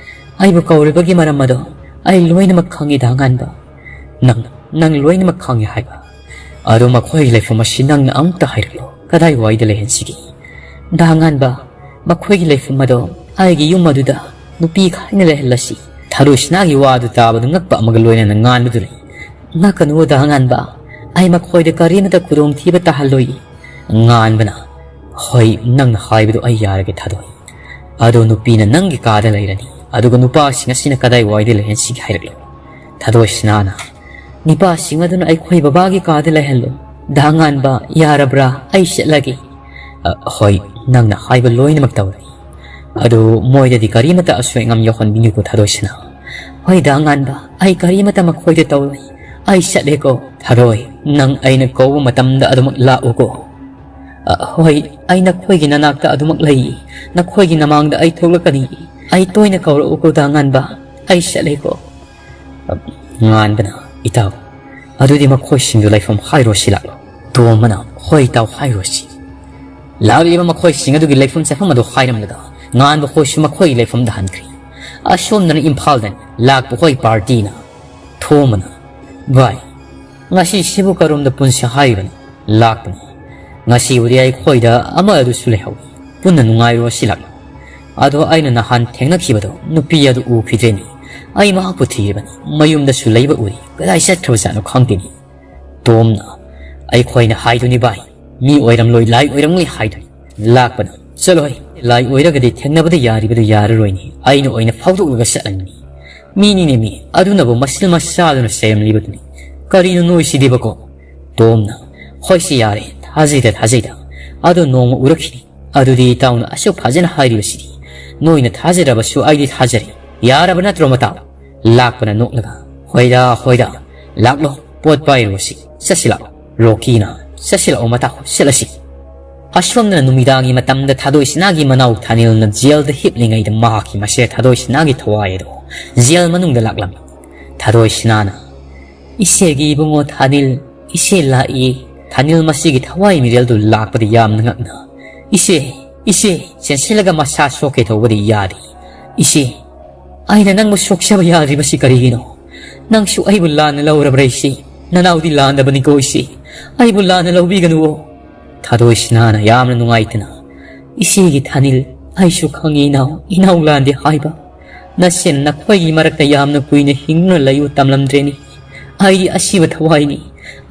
ꯑꯩꯕꯨ ꯀꯧꯔꯤꯕꯒꯤ ꯃꯔꯝ ꯑꯗꯣ ꯑꯩ ꯂꯣꯏꯅꯃꯛ ꯈꯪꯏ, ꯗꯥ ꯉꯥꯟꯕ꯫ ꯅꯪ, ꯅꯪ ꯂꯣꯏꯅꯃꯛ ꯈꯪꯏ ꯍꯥꯏꯕ꯫ ꯑꯗꯣ ꯃꯈꯣꯏꯒꯤ ꯂꯩꯐꯝ ꯑꯁꯤ ꯅꯪꯅ ꯑꯃꯨꯛꯇ ꯍꯥꯏꯔꯛꯂꯣ, ꯀꯗꯥꯏꯋꯥꯏꯗ ꯂꯩꯍꯟꯁꯤꯒꯦ?" "ꯗꯥ ꯉꯥꯟꯕ, ꯃꯈꯣꯏꯒꯤ ꯂꯩꯐꯝ ꯑꯗꯣ ꯑꯩꯒꯤ ꯌꯨꯝ ꯑꯗꯨꯗ ꯅꯨꯄꯤ ꯈꯥꯏꯅ ꯂꯩꯍꯜꯂꯁꯤ꯫" ꯊꯥꯗꯣꯏꯁꯤꯅꯥꯒꯤ ꯋꯥꯗꯨ ꯇꯥꯕꯗ ꯉꯛꯄ ꯑꯃꯒ ꯂꯣꯏꯅꯅ ꯉꯥꯟꯕꯗꯨ ꯂꯩ꯫ "ꯉꯛꯀꯅꯨ ꯗꯥ ꯉꯥꯟꯕ, ꯑꯩ ꯃꯈꯣꯏꯗ ꯀꯔꯤꯃꯠꯇ ꯈꯨꯗꯣꯡꯊꯤꯕ ꯇꯥꯍꯜꯂꯣꯏ꯫" ꯉꯥꯟꯕꯅ, "ꯍꯣꯏ, ꯅꯪꯅ ꯍꯥꯏꯕꯗꯨ ꯑꯩ ꯌꯥꯔꯒꯦ ꯊꯥꯗꯣꯏ꯫ ꯑꯗꯣ ꯅꯨꯄꯤꯅ ꯅꯪꯒꯤ ꯀꯥꯗ ꯂꯩꯔꯅꯤ, ꯑꯗꯨꯒ ꯅꯨꯄꯥꯁꯤꯡ ꯑꯁꯤꯅ ꯀꯗꯥꯏꯋꯥꯏꯗ ꯂꯩꯍꯟꯁꯤꯒꯦ ꯍꯥꯏꯔꯛꯂꯣ꯫" ꯊꯥꯗꯣꯏꯁꯤꯅꯥꯅ, "ꯅꯨꯄꯥꯁꯤꯡ ꯑꯗꯨꯅ ꯑꯩꯈꯣꯏ ꯕꯕꯥꯒꯤ ꯀꯥꯗ ꯂꯩꯍꯜꯂꯣ꯫ ꯗꯥ ꯉꯥꯟꯕ, ꯌꯥꯔꯕ꯭ꯔꯥ? ꯑꯩ ꯆꯠꯂꯒꯦ꯫" "ꯑ, ꯍꯣꯏ, ꯅꯪꯅ ꯍꯥꯏꯕ ꯂꯣꯏꯅꯃꯛ ꯇꯧꯔꯒꯦ꯫" ꯑꯗꯨ ꯃꯣꯏꯗꯗꯤ ꯀꯔꯤꯃꯇ ꯑꯁꯣꯏ ꯑꯉꯥꯝ ꯌꯥꯎꯍꯟꯕꯤꯅꯨꯀꯣ, ꯊꯥꯗꯣꯏꯁꯅꯥ꯫ ꯍꯣꯏꯗ, ꯑꯉꯥꯟꯕ, ꯑꯩ ꯀꯔꯤꯃꯇ ꯃꯈꯣꯏꯗ ꯇꯧꯔꯣꯏ꯫ ꯑꯩ ꯆꯠꯂꯦꯀꯣ꯫ ꯊꯥꯗꯣꯏ, ꯅꯪ ꯑꯩꯅ ꯀꯧꯕ ꯃꯇꯝꯗ ꯑꯗꯨꯃꯛ ꯂꯥꯛꯎꯀꯣ꯫ ꯑ, ꯍꯣꯏ, ꯑꯩ ꯅꯈꯣꯏꯒꯤ ꯅꯅꯥꯛꯇ ꯑꯗꯨꯃꯛ ꯂꯩ꯫ ꯅꯈꯣꯏꯒꯤ ꯅꯃꯥꯡꯗ ꯑꯩ ꯊꯣꯛꯂꯛꯀꯅꯤ꯫ ꯑꯩ ꯇꯣꯏꯅ ꯀꯧꯔꯛꯎꯀꯣ, ꯗꯥ ꯑꯉꯥꯟꯕ꯫ ꯑꯩ ꯆꯠꯂꯦꯀꯣ꯫ ꯉꯥꯟꯕꯅ, "ꯏꯇꯥꯎ, ꯑꯗꯨꯗꯤ ꯃꯈꯣꯏꯁꯤꯡꯗꯨ ꯂꯩꯐꯝ ꯍꯥꯏꯔꯣ ꯁꯤ ꯂꯥꯛꯂꯣ?" ꯇꯣꯝꯕꯅ, "ꯍꯣꯏ ꯏꯇꯥꯎ, ꯍꯥꯏꯔꯣ ꯁꯤ꯫" ꯂꯥꯛꯂꯤꯕ ꯃꯈꯣꯏꯁꯤꯡ ꯑꯗꯨꯒꯤ ꯂꯩꯐꯝ ꯆꯥꯐꯝ ꯑꯗꯨ ꯍꯥꯏꯔꯝꯂꯒ ꯉꯥꯟꯕ ꯈꯣꯏꯁꯨ ꯃꯈꯣꯏꯒꯤ ꯂꯩꯐꯝꯗ ꯍꯟꯈ꯭ꯔꯦ꯫ ꯑꯁꯣꯝꯗꯅ ꯏꯝꯐꯥꯜꯗ ꯂꯥꯛꯄ ꯈꯣꯏ ꯄꯥꯔꯇꯤꯅ꯫ ꯇꯣꯝꯕꯅ, "ꯚꯥꯏ, ꯉꯁꯤꯁꯤꯕꯨ ꯀꯔꯣꯝꯗ ꯄꯨꯟꯁꯤ ꯍꯥꯏꯔꯤꯕꯅꯣ?" ꯂꯥꯛꯄꯅ, "ꯉꯁꯤꯕꯨꯗꯤ ꯑꯩꯈꯣꯏꯗ ꯑꯃ ꯑꯗꯨꯁꯨ ꯂꯩꯍꯧꯏ꯫ ꯄꯨꯟꯅ ꯅꯨꯡꯉꯥꯏꯔꯨꯔꯁꯤ ꯂꯥꯛꯂꯣ꯫ ꯑꯗꯣ ꯑꯩꯅ ꯅꯍꯥꯟ ꯊꯦꯡꯅꯈꯤꯕꯗꯣ ꯅꯨꯄꯤ ꯑꯗꯨ ꯎꯈꯤꯗ꯭ꯔꯦꯅꯦ꯫ ꯑꯩ ꯃꯍꯥꯛꯄꯨ ꯊꯤꯔꯤꯕꯅꯤ꯫ ꯃꯌꯨꯝꯗꯁꯨ ꯂꯩꯕ ꯎꯏ꯫ ꯀꯗꯥꯏ ꯆꯠꯈ꯭ꯔꯕꯖꯥꯠꯅꯣ ꯈꯪꯗꯦꯅꯦ꯫" ꯇꯣꯝꯅ, "ꯑꯩꯈꯣꯏꯅ ꯍꯥꯏꯗꯨꯅꯤ ꯚꯥꯏ, ꯃꯤ ꯑꯣꯏꯔꯝꯂꯣꯏ, ꯂꯥꯏ ꯑꯣꯏꯔꯝꯂꯣꯏ ꯍꯥꯏꯗꯨꯅꯤ꯫" ꯂꯥꯛꯄꯅ, "ꯆꯠꯂꯣꯍꯦ, ꯂꯥꯏ ꯑꯣꯏꯔꯒꯗꯤ ꯊꯦꯡꯅꯕꯗ ꯌꯥꯔꯤꯕꯗꯨ ꯌꯥꯔꯔꯣꯏꯅꯦ꯫ ꯑꯩꯅ ꯑꯣꯏꯅ ꯐꯥꯎꯗꯣꯛꯂꯒ ꯆꯠꯂꯅꯤ꯫ ꯃꯤꯅꯤꯅꯦ ꯃꯤ, ꯑꯗꯨꯅꯕꯨ ꯃꯁꯤꯜ ꯃꯁꯥꯗꯨꯅ ꯆꯩꯔꯝꯂꯤꯕꯗꯨꯅꯤ꯫ ꯀꯔꯤꯅꯣ ꯅꯣꯏꯁꯤꯗꯤꯕꯀꯣ?" ꯇꯣꯝꯅ, "ꯍꯣꯏꯁꯤ ꯌꯥꯔꯦ, ꯊꯥꯖꯩꯗ ꯊꯥꯖꯩꯗ꯫ ꯑꯗꯣ ꯅꯣꯡꯃ ꯎꯔꯛꯈꯤꯅꯤ꯫ ꯑꯗꯨꯗꯤ ꯏꯇꯥꯎꯅ ꯑꯁꯨꯛ ꯐꯖꯅ ꯍꯥꯏꯔꯤꯕꯁꯤꯗꯤ ꯅꯣꯏꯅ ꯊꯥꯖꯔꯕꯁꯨ ꯑꯩꯗꯤ ꯊꯥꯖꯔꯦ꯫ ꯌꯥꯔꯕ ꯅꯠꯇ꯭ꯔꯣ ꯃꯇꯥꯎ?" ꯂꯥꯛꯄꯅ ꯅꯣꯛꯂꯒ, "ꯍꯣꯏꯗ, ꯍꯣꯏꯗ, ꯂꯥꯛꯂꯣ, ꯄꯣꯠ ꯄꯥꯏꯔꯨꯔꯁꯤ, ꯆꯠꯁꯤ ꯂꯥꯛꯂꯣ꯫" ꯔꯣꯀꯤꯅ, "ꯆꯠꯁꯤ ꯂꯥꯛꯑꯣ ꯃꯇꯥꯎ, ꯆꯠꯂꯁꯤ꯫" ꯑꯁꯣꯝꯗꯅ ꯅꯨꯃꯤꯗꯥꯡꯒꯤ ꯃꯇꯝꯗ ꯊꯥꯗꯣꯏ ꯁꯅꯥꯒꯤ ꯃꯅꯥꯎ ꯊꯥꯅꯤꯜꯅ ꯖꯦꯜꯗ ꯍꯤꯞꯂꯤꯉꯩꯗ ꯃꯍꯥꯛꯀꯤ ꯃꯆꯦ ꯊꯥꯗꯣꯏ ꯁꯅꯥꯒꯤ ꯊꯋꯥꯏ ꯑꯗꯣ ꯖꯦꯜ ꯃꯅꯨꯡꯗ ꯂꯥꯛꯂꯝꯃꯤ꯫ ꯊꯥꯗꯣꯏ ꯁꯅꯥꯅ, "ꯏꯆꯦꯒꯤ ꯏꯕꯨꯡꯉꯣ ꯊꯥꯅꯤꯜ, ꯏꯆꯦ ꯂꯥꯛꯏ꯫" ꯊꯥꯅꯤꯜ ꯃꯁꯤꯒꯤ ꯊꯋꯥꯏ ꯃꯤꯔꯦꯜꯗꯨ ꯂꯥꯛꯄꯗ ꯌꯥꯝꯅ ꯉꯛꯅ, "ꯏꯆꯦ, ꯏꯆꯦ!" ꯆꯦꯟꯁꯤꯜꯂꯒ ꯃꯁꯥ ꯁꯣꯛꯀꯦ ꯇꯧꯕꯗꯤ ꯌꯥꯗꯦ꯫ "ꯏꯆꯦ, ꯑꯩꯅ ꯅꯪꯕꯨ ꯁꯣꯛꯆꯕ ꯌꯥꯗ꯭ꯔꯤꯕꯁꯤ ꯀꯔꯤꯒꯤꯅꯣ? ꯅꯪꯁꯨ ꯑꯩꯕꯨ ꯂꯥꯟꯅ ꯂꯧꯔꯕ꯭ꯔꯥ ꯏꯆꯦ? ꯅꯅꯥꯎꯗꯤ ꯂꯥꯟꯗꯕꯅꯤꯀꯣ ꯏꯆꯦ꯫ ꯑꯩꯕꯨ ꯂꯥꯟꯅ ꯂꯧꯕꯤꯒꯅꯨꯋꯣ꯫" ꯊꯥꯗꯣꯏ ꯁꯅꯥꯅ ꯌꯥꯝꯅ ꯅꯨꯡꯉꯥꯏꯇꯅ, "ꯏꯆꯦꯒꯤ ꯊꯥꯅꯤꯜ, ꯑꯩꯁꯨ ꯈꯪꯉꯤ ꯏꯅꯥꯎ, ꯏꯅꯥꯎ ꯂꯥꯟꯗꯦ ꯍꯥꯏꯕ꯫ ꯅꯆꯦꯅ ꯅꯈꯣꯏꯒꯤ ꯃꯔꯛꯇ ꯌꯥꯝꯅ ꯀꯨꯏꯅ ꯍꯤꯡꯗꯨꯅ ꯂꯩꯌꯨ ꯇꯝꯂꯝꯗ꯭ꯔꯦꯅꯦ꯫ ꯑꯩꯗꯤ ꯑꯁꯤꯕ ꯊꯋꯥꯏꯅꯤ꯫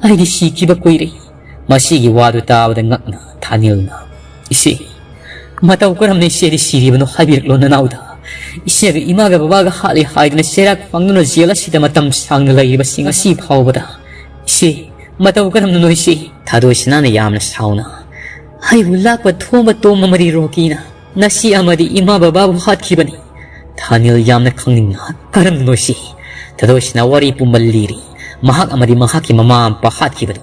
ꯑꯩꯗꯤ ꯁꯤꯈꯤꯕ ꯀꯨꯏꯔꯦ꯫" ꯃꯁꯤꯒꯤ ꯋꯥꯗꯨ ꯇꯥꯕꯗ ꯉꯛꯅ ꯊꯥꯅꯤꯜꯅ, "ꯏꯆꯦ, ꯃꯇꯧ ꯀꯔꯝꯅ ꯏꯆꯦꯗꯤ ꯁꯤꯔꯤꯕꯅꯣ ꯍꯥꯏꯕꯤꯔꯛꯂꯣ ꯅꯅꯥꯎꯗ꯫ ꯏꯆꯦꯒ ꯏꯃꯥꯒ ꯕꯕꯥꯒ ꯍꯥꯠꯂꯦ ꯍꯥꯏꯗꯨꯅ ꯆꯩꯔꯥꯛ ꯐꯪꯗꯨꯅ ꯖꯦꯜ ꯑꯁꯤꯗ ꯃꯇꯝ ꯁꯥꯡꯅ ꯂꯩꯔꯤꯕꯁꯤ ꯉꯁꯤ ꯐꯥꯎꯕꯗ꯫ ꯏꯆꯦ, ꯃꯇꯧ ꯀꯔꯝꯅꯅꯣ ꯏꯆꯦ?" ꯊꯥꯗꯣꯏ ꯁꯅꯥꯅ ꯌꯥꯝꯅ ꯁꯥꯎꯅ, "ꯑꯩꯕꯨ ꯂꯥꯛꯄ ꯊꯣꯡꯕ ꯇꯣꯝꯕ ꯃꯔꯤ ꯔꯣꯀꯤꯅ ꯅꯁꯤ ꯑꯃꯗꯤ ꯏꯃꯥ ꯕꯕꯥꯕꯨ ꯍꯥꯠꯈꯤꯕꯅꯤ꯫ ꯊꯥꯅꯤꯜ ꯌꯥꯝꯅ ꯈꯪꯅꯤꯡꯅ, "ꯀꯔꯝꯅꯅꯣ ꯁꯤ?" ꯊꯥꯗꯣꯏꯁꯤꯅ ꯋꯥꯔꯤ ꯄꯨꯝꯕ ꯂꯤꯔꯤ꯫ ꯃꯍꯥꯛ ꯑꯃꯗꯤ ꯃꯍꯥꯛꯀꯤ ꯃꯃꯥ ꯃꯄꯥ ꯍꯥꯠꯈꯤꯕꯗꯨ꯫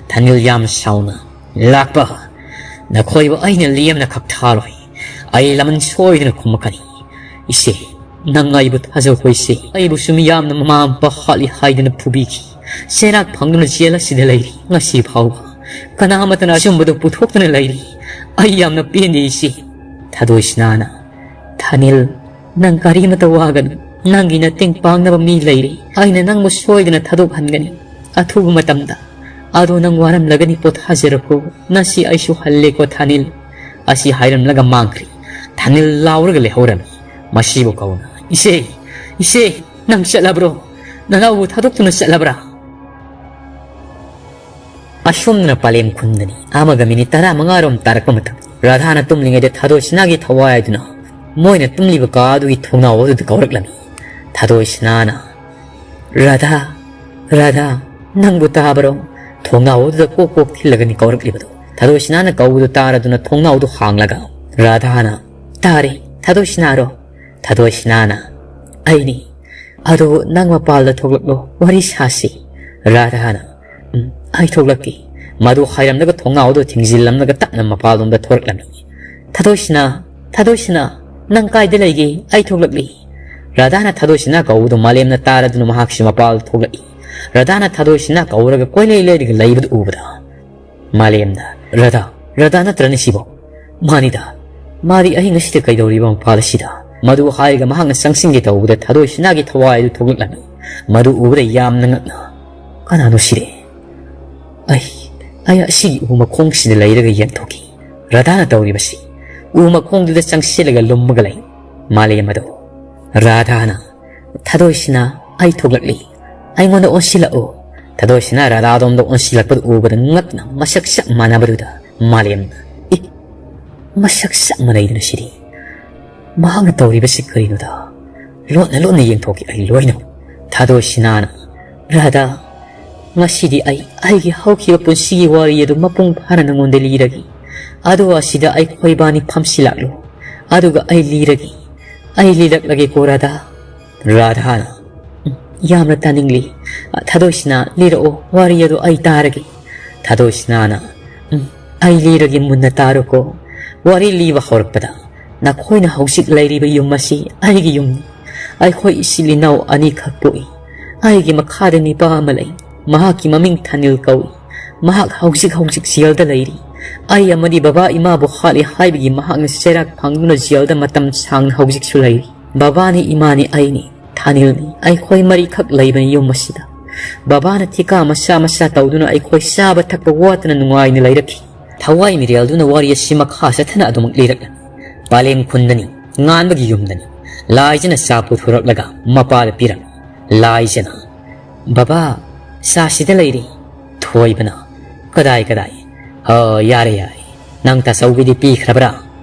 ꯊꯥꯅꯤꯜ ꯌꯥꯝ ꯁꯥꯎꯅ, "ꯂꯥꯛꯄ, ꯅꯈꯣꯏꯕꯨ ꯑꯩꯅ ꯂꯦꯝꯅ ꯈꯛ ꯊꯥꯔꯣꯏ꯫ ꯑꯩ ꯂꯃꯟ ꯁꯣꯏꯗꯅ ꯈꯨꯝꯃꯛꯀꯅꯤ꯫ ꯏꯆꯦ, ꯅꯪ ꯑꯩꯕꯨ ꯊꯥꯖꯧꯀꯣ ꯏꯆꯦ꯫ ꯑꯩꯕꯨꯁꯨ ꯃꯤꯌꯥꯝꯅ ꯃꯃꯥ ꯃꯄꯥ ꯍꯥꯠꯂꯤ ꯍꯥꯏꯗꯨꯅ ꯐꯨꯕꯤꯈꯤ꯫ ꯆꯩꯔꯥꯛ ꯐꯪꯗꯨꯅ ꯖꯦꯜ ꯑꯁꯤꯗ ꯂꯩꯔꯤ꯫ ꯉꯁꯤ ꯐꯥꯎꯕ ꯀꯅꯥꯃꯠꯇꯅ ꯑꯆꯨꯝꯕꯗꯨ ꯄꯨꯊꯣꯛꯇꯨꯅ ꯂꯩꯔꯤ꯫ ꯑꯩ ꯌꯥꯝꯅ ꯄꯦꯟꯗꯦ ꯏꯆꯦ꯫" ꯊꯥꯗꯣꯏꯁꯤꯅꯥꯅ, "ꯊꯥꯅꯤꯜ, ꯅꯪ ꯀꯔꯤꯃꯇ ꯋꯥꯒꯅꯨ꯫ ꯅꯪꯒꯤ ꯃꯇꯦꯡ ꯄꯥꯡꯅꯕ ꯃꯤ ꯂꯩꯔꯤ꯫ ꯑꯩꯅ ꯅꯪꯕꯨ ꯁꯣꯏꯗꯅ ꯊꯥꯗꯣꯛꯍꯟꯒꯅꯤ꯫ ꯑꯊꯨꯕ ꯃꯇꯝꯗ꯫ ꯑꯗꯣ ꯅꯪ ꯋꯥꯔꯝꯂꯒꯅꯤ, ꯄꯣꯊꯥꯖꯔꯣꯀꯣ꯫ ꯉꯁꯤ ꯑꯩꯁꯨ ꯍꯜꯂꯦꯀꯣ ꯊꯥꯅꯤꯜ꯫" ꯑꯁꯤ ꯍꯥꯏꯔꯝꯂꯒ ꯃꯥꯡꯈ꯭ꯔꯤ꯫ ꯊꯥꯅꯤꯜ ꯂꯥꯎꯔꯒ ꯂꯩꯍꯧꯔꯝꯃꯤ꯫ ꯃꯁꯤꯕꯨ ꯀꯧꯅ, "ꯏꯆꯦ, ꯏꯆꯦ, ꯅꯪ ꯆꯠꯂꯕ꯭ꯔꯣ? ꯅꯅꯥꯎꯕꯨ ꯊꯥꯗꯣꯛꯇꯨꯅ ꯆꯠꯂꯕ꯭ꯔꯥ?" ꯑꯁꯣꯝꯗꯅ ꯄꯂꯦꯝ ꯈꯨꯟꯗꯅꯤ꯫ ꯑꯃꯒ ꯃꯤꯅꯤꯠ ꯇꯔꯥꯃꯉꯥ ꯔꯣꯝ ꯇꯥꯔꯛꯄ ꯃꯇꯝ꯫ ꯔꯥꯙꯥꯅ ꯇꯨꯝꯂꯤꯉꯩꯗ ꯊꯥꯗꯣꯏꯁꯤꯅꯥꯒꯤ ꯊꯋꯥꯏ ꯑꯗꯨꯅ ꯃꯣꯏꯅ ꯇꯨꯝꯂꯤꯕ ꯀꯥ ꯑꯗꯨꯒꯤ ꯊꯣꯡꯅꯥꯎ ꯑꯗꯨꯗ ꯀꯧꯔꯛꯂꯝꯃꯤ꯫ ꯊꯥꯗꯣꯏꯁꯤꯅꯥꯅ, "ꯔꯥꯙꯥ, ꯔꯥꯙꯥ, ꯅꯪꯕꯨ ꯇꯥꯕꯔꯣ?" ꯊꯣꯡꯅꯥꯎ ꯑꯗꯨꯗ ꯀꯣꯛ ꯀꯣꯛ ꯊꯤꯜꯂꯒꯅꯤ ꯀꯧꯔꯛꯂꯤꯕꯗꯨ꯫ ꯊꯥꯗꯣꯏꯁꯤꯅꯥꯅ ꯀꯧꯕꯗꯨ ꯇꯥꯔꯗꯨꯅ ꯊꯣꯡꯅꯥꯎꯗꯨ ꯍꯥꯡꯂꯒ, "ꯔꯥꯙꯥꯅ, ꯇꯥꯔꯦ, ꯊꯥꯗꯣꯏꯁꯤꯅꯥꯔꯣ?" ꯊꯥꯗꯣꯏꯁꯤꯅꯥꯅ, "ꯑꯩꯅꯤ꯫ ꯑꯗꯨ ꯅꯪ ꯃꯄꯥꯜꯗ ꯊꯣꯛꯂꯛꯂꯣ, ꯋꯥꯔꯤ ꯁꯥꯁꯤ꯫" ꯔꯥꯙꯥꯅ, "ꯎꯝ, ꯑꯩ ꯊꯣꯛꯂꯛꯀꯦ꯫" ꯃꯗꯨ ꯍꯥꯏꯔꯝꯂꯒ ꯊꯣꯡꯅꯥꯎ ꯑꯗꯨ ꯊꯤꯡꯖꯤꯜꯂꯝꯂꯒ ꯇꯞꯅ ꯃꯄꯥꯜꯂꯣꯝꯗ ꯊꯣꯔꯛꯂꯝꯃꯤ꯫ "ꯊꯥꯗꯣꯏꯁꯤꯅꯥ, ꯊꯥꯗꯣꯏꯁꯤꯅꯥ, ꯅꯪ ꯀꯥꯏꯗ ꯂꯩꯒꯦ? ꯑꯩ ꯊꯣꯛꯂꯛꯂꯤ꯫" ꯔꯥꯙꯥꯅ ꯊꯥꯗꯣꯏꯁꯤꯅꯥ ꯀꯧꯕꯗꯨ ꯃꯥꯂꯦꯝꯅ ꯇꯥꯔꯗꯨꯅ ꯃꯍꯥꯛꯁꯨ ꯃꯄꯥꯜꯗ ꯊꯣꯛꯂꯛꯏ꯫ ꯔꯥꯙꯥꯅ ꯊꯥꯗꯣꯏꯁꯤꯅꯥ ꯀꯧꯔꯒ ꯀꯣꯏꯂꯩ ꯂꯩꯔꯒ ꯂꯩꯕꯗꯨ ꯎꯕꯗ ꯃꯥꯂꯦꯝꯅ, "ꯔꯥꯙꯥ, ꯔꯥꯙꯥ ꯅꯠꯇ꯭ꯔꯅꯦ ꯁꯤꯕꯣ?" "ꯃꯥꯅꯤꯗ, ꯃꯥꯗꯤ ꯑꯍꯤꯡ ꯑꯁꯤꯗ ꯀꯩꯗꯧꯔꯤꯕ ꯃꯄꯥꯜ ꯑꯁꯤꯗ?" ꯃꯗꯨ ꯍꯥꯏꯔꯒ ꯃꯍꯥꯛꯅ ꯆꯪꯁꯤꯟꯒꯦ ꯇꯧꯕꯗ ꯊꯥꯗꯣꯏꯁꯤꯅꯥꯒꯤ ꯊꯋꯥꯏ ꯑꯗꯨ ꯊꯣꯛꯂꯛꯂꯝꯃꯤ꯫ ꯃꯗꯨ ꯎꯕꯗ ꯌꯥꯝꯅ ꯉꯛꯅ, "ꯀꯅꯥꯅꯣ ꯁꯤꯗꯤ? ꯑꯩ, ꯑꯩ ꯑꯁꯤꯒꯤ ꯎ ꯃꯈꯣꯡꯁꯤꯗ ꯂꯩꯔꯒ ꯌꯦꯡꯊꯣꯛꯈꯤ꯫ ꯔꯥꯙꯥꯅ ꯇꯧꯔꯤꯕꯁꯤ ꯎ ꯃꯈꯣꯡꯗꯨꯗ ꯆꯪꯁꯤꯜꯂꯒ ꯂꯨꯝꯃꯒ ꯂꯩ꯫" ꯃꯥꯂꯦꯝ ꯑꯗꯨ, ꯔꯥꯙꯥꯅ, "ꯊꯥꯗꯣꯏꯁꯤꯅꯥ, ꯑꯩ ꯊꯣꯛꯂꯛꯂꯤ꯫ ꯑꯩꯉꯣꯟꯗ ꯑꯣꯟꯁꯤꯜꯂꯛꯎ꯫" ꯊꯥꯗꯣꯏꯁꯤꯅꯥ ꯔꯥꯙꯥꯗꯣꯝꯗ ꯑꯣꯟꯁꯤꯜꯂꯛꯄꯗꯨ ꯎꯕꯗ ꯉꯛꯅ ꯃꯁꯛ ꯆꯞ ꯃꯥꯟꯅꯕꯗꯨꯗ ꯃꯥꯂꯦꯝꯅ, "ꯏ, ꯃꯁꯛ ꯆꯞ ꯃꯥꯟꯅꯩꯗꯅ ꯁꯤꯗꯤ꯫ ꯃꯍꯥꯛꯅ ꯇꯧꯔꯤꯕꯁꯤ ꯀꯔꯤꯅꯣꯗ? ꯂꯣꯟꯅ ꯂꯣꯟꯅ ꯌꯦꯡꯊꯣꯛꯀꯦ ꯑꯩ ꯂꯣꯏꯅ꯫" ꯊꯥꯗꯣꯏꯁꯤꯅꯥꯅ, "ꯔꯥꯙꯥ, ꯉꯁꯤꯗꯤ ꯑꯩ ꯑꯩꯒꯤ ꯍꯧꯈꯤꯕ ꯄꯨꯟꯁꯤꯒꯤ ꯋꯥꯔꯤ ꯑꯗꯨ ꯃꯄꯨꯡ ꯐꯥꯅ ꯅꯉꯣꯟꯗ ꯂꯤꯔꯒꯦ꯫ ꯑꯗꯨ ꯑꯁꯤꯗ ꯑꯩꯈꯣꯏꯕꯥꯅꯤ ꯐꯝꯁꯤꯜꯂꯛꯂꯣ꯫ ꯑꯗꯨꯒ ꯑꯩ ꯂꯤꯔꯒꯦ꯫ ꯑꯩ ꯂꯤꯔꯛꯂꯒꯦꯀꯣ, ꯔꯥꯙꯥ꯫ ꯔꯥꯙꯥꯅ, "ꯎꯝ, ꯌꯥꯝꯅ ꯇꯥꯅꯤꯡꯂꯤ꯫ ꯊꯥꯗꯣꯏꯁꯤꯅ ꯂꯤꯔꯛꯑꯣ, ꯋꯥꯔꯤ ꯑꯗꯨ ꯑꯩ ꯇꯥꯔꯒꯦ꯫" ꯊꯥꯗꯣꯏꯁꯤꯅꯥꯅ, "ꯎꯝ, ꯑꯩ ꯂꯤꯔꯒꯦ, ꯃꯨꯟꯅ ꯇꯥꯔꯣꯀꯣ꯫ ꯋꯥꯔꯤ ꯂꯤꯕ ꯍꯧꯔꯛꯄꯗ ꯅꯈꯣꯏꯅ ꯍꯧꯖꯤꯛ ꯂꯩꯔꯤꯕ ꯌꯨꯝ ꯑꯁꯤ ꯑꯩꯒꯤ ꯌꯨꯝꯅꯤ꯫ ꯑꯩꯈꯣꯏ ꯏꯆꯤꯜ ꯏꯅꯥꯎ ꯑꯅꯤꯈꯛ ꯄꯣꯛꯏ꯫ ꯑꯩꯒꯤ ꯃꯈꯥꯗ ꯅꯤꯄꯥ ꯑꯃ ꯂꯩ꯫ ꯃꯍꯥꯛꯀꯤ ꯃꯃꯤꯡ ꯊꯥꯅꯤꯜ ꯀꯧꯏ꯫ ꯃꯍꯥꯛ ꯍꯧꯖꯤꯛ ꯍꯧꯖꯤꯛ ꯖꯦꯜꯗ ꯂꯩꯔꯤ꯫ ꯑꯩ ꯑꯃꯗꯤ ꯕꯕꯥ ꯏꯃꯥꯕꯨ ꯍꯥꯠꯂꯦ ꯍꯥꯏꯕꯒꯤ ꯃꯍꯥꯛꯅ ꯆꯩꯔꯥꯛ ꯐꯪꯗꯨꯅ ꯖꯦꯜꯗ ꯃꯇꯝ ꯁꯥꯡꯅ ꯍꯧꯖꯤꯛꯁꯨ ꯂꯩꯔꯤ꯫ ꯕꯕꯥꯅꯤ, ꯏꯃꯥꯅꯤ, ꯑꯩꯅꯤ, ꯊꯥꯅꯤꯜꯅꯤ꯫ ꯑꯩꯈꯣꯏ ꯃꯔꯤꯈꯛ ꯂꯩꯕꯅꯤ ꯌꯨꯝ ꯑꯁꯤꯗ꯫ ꯕꯕꯥꯅ ꯊꯤꯀꯥ ꯃꯆꯥ ꯃꯆꯥ ꯇꯧꯗꯨꯅ ꯑꯩꯈꯣꯏ ꯆꯥꯕ ꯊꯛꯄ ꯋꯥꯠꯇꯅ ꯅꯨꯡꯉꯥꯏꯅ ꯂꯩꯔꯛꯈꯤ꯫" ꯊꯋꯥꯏ ꯃꯤꯔꯦꯜꯗꯨꯅ ꯋꯥꯔꯤ ꯑꯁꯤ ꯃꯈꯥ ꯆꯠꯊꯅ ꯑꯗꯨꯃꯛ ꯂꯤꯔꯛꯂꯝꯃꯤ꯫ ꯄꯥꯂꯦꯝ ꯈꯨꯟꯗꯅꯤ, ꯉꯥꯟꯕꯒꯤ ꯌꯨꯝꯗꯅꯤ꯫ ꯂꯥꯏꯖꯅ ꯆꯥ ꯄꯨꯊꯣꯔꯛꯂꯒ ꯃꯄꯥꯗ ꯄꯤꯔꯝꯃꯤ꯫ ꯂꯥꯏꯖꯅ, "ꯕꯕꯥ, ꯆꯥ ꯁꯤꯗ ꯂꯩꯔꯦ꯫" ꯊꯣꯏꯕꯅ, "ꯀꯗꯥꯏ, ꯀꯗꯥꯏ? ꯑ, ꯌꯥꯔꯦ, ꯌꯥꯔꯦ꯫ ꯅꯪ ꯇꯥꯆꯧꯒꯤꯗꯤ ꯄꯤꯈ꯭ꯔꯕ꯭ꯔꯥ?"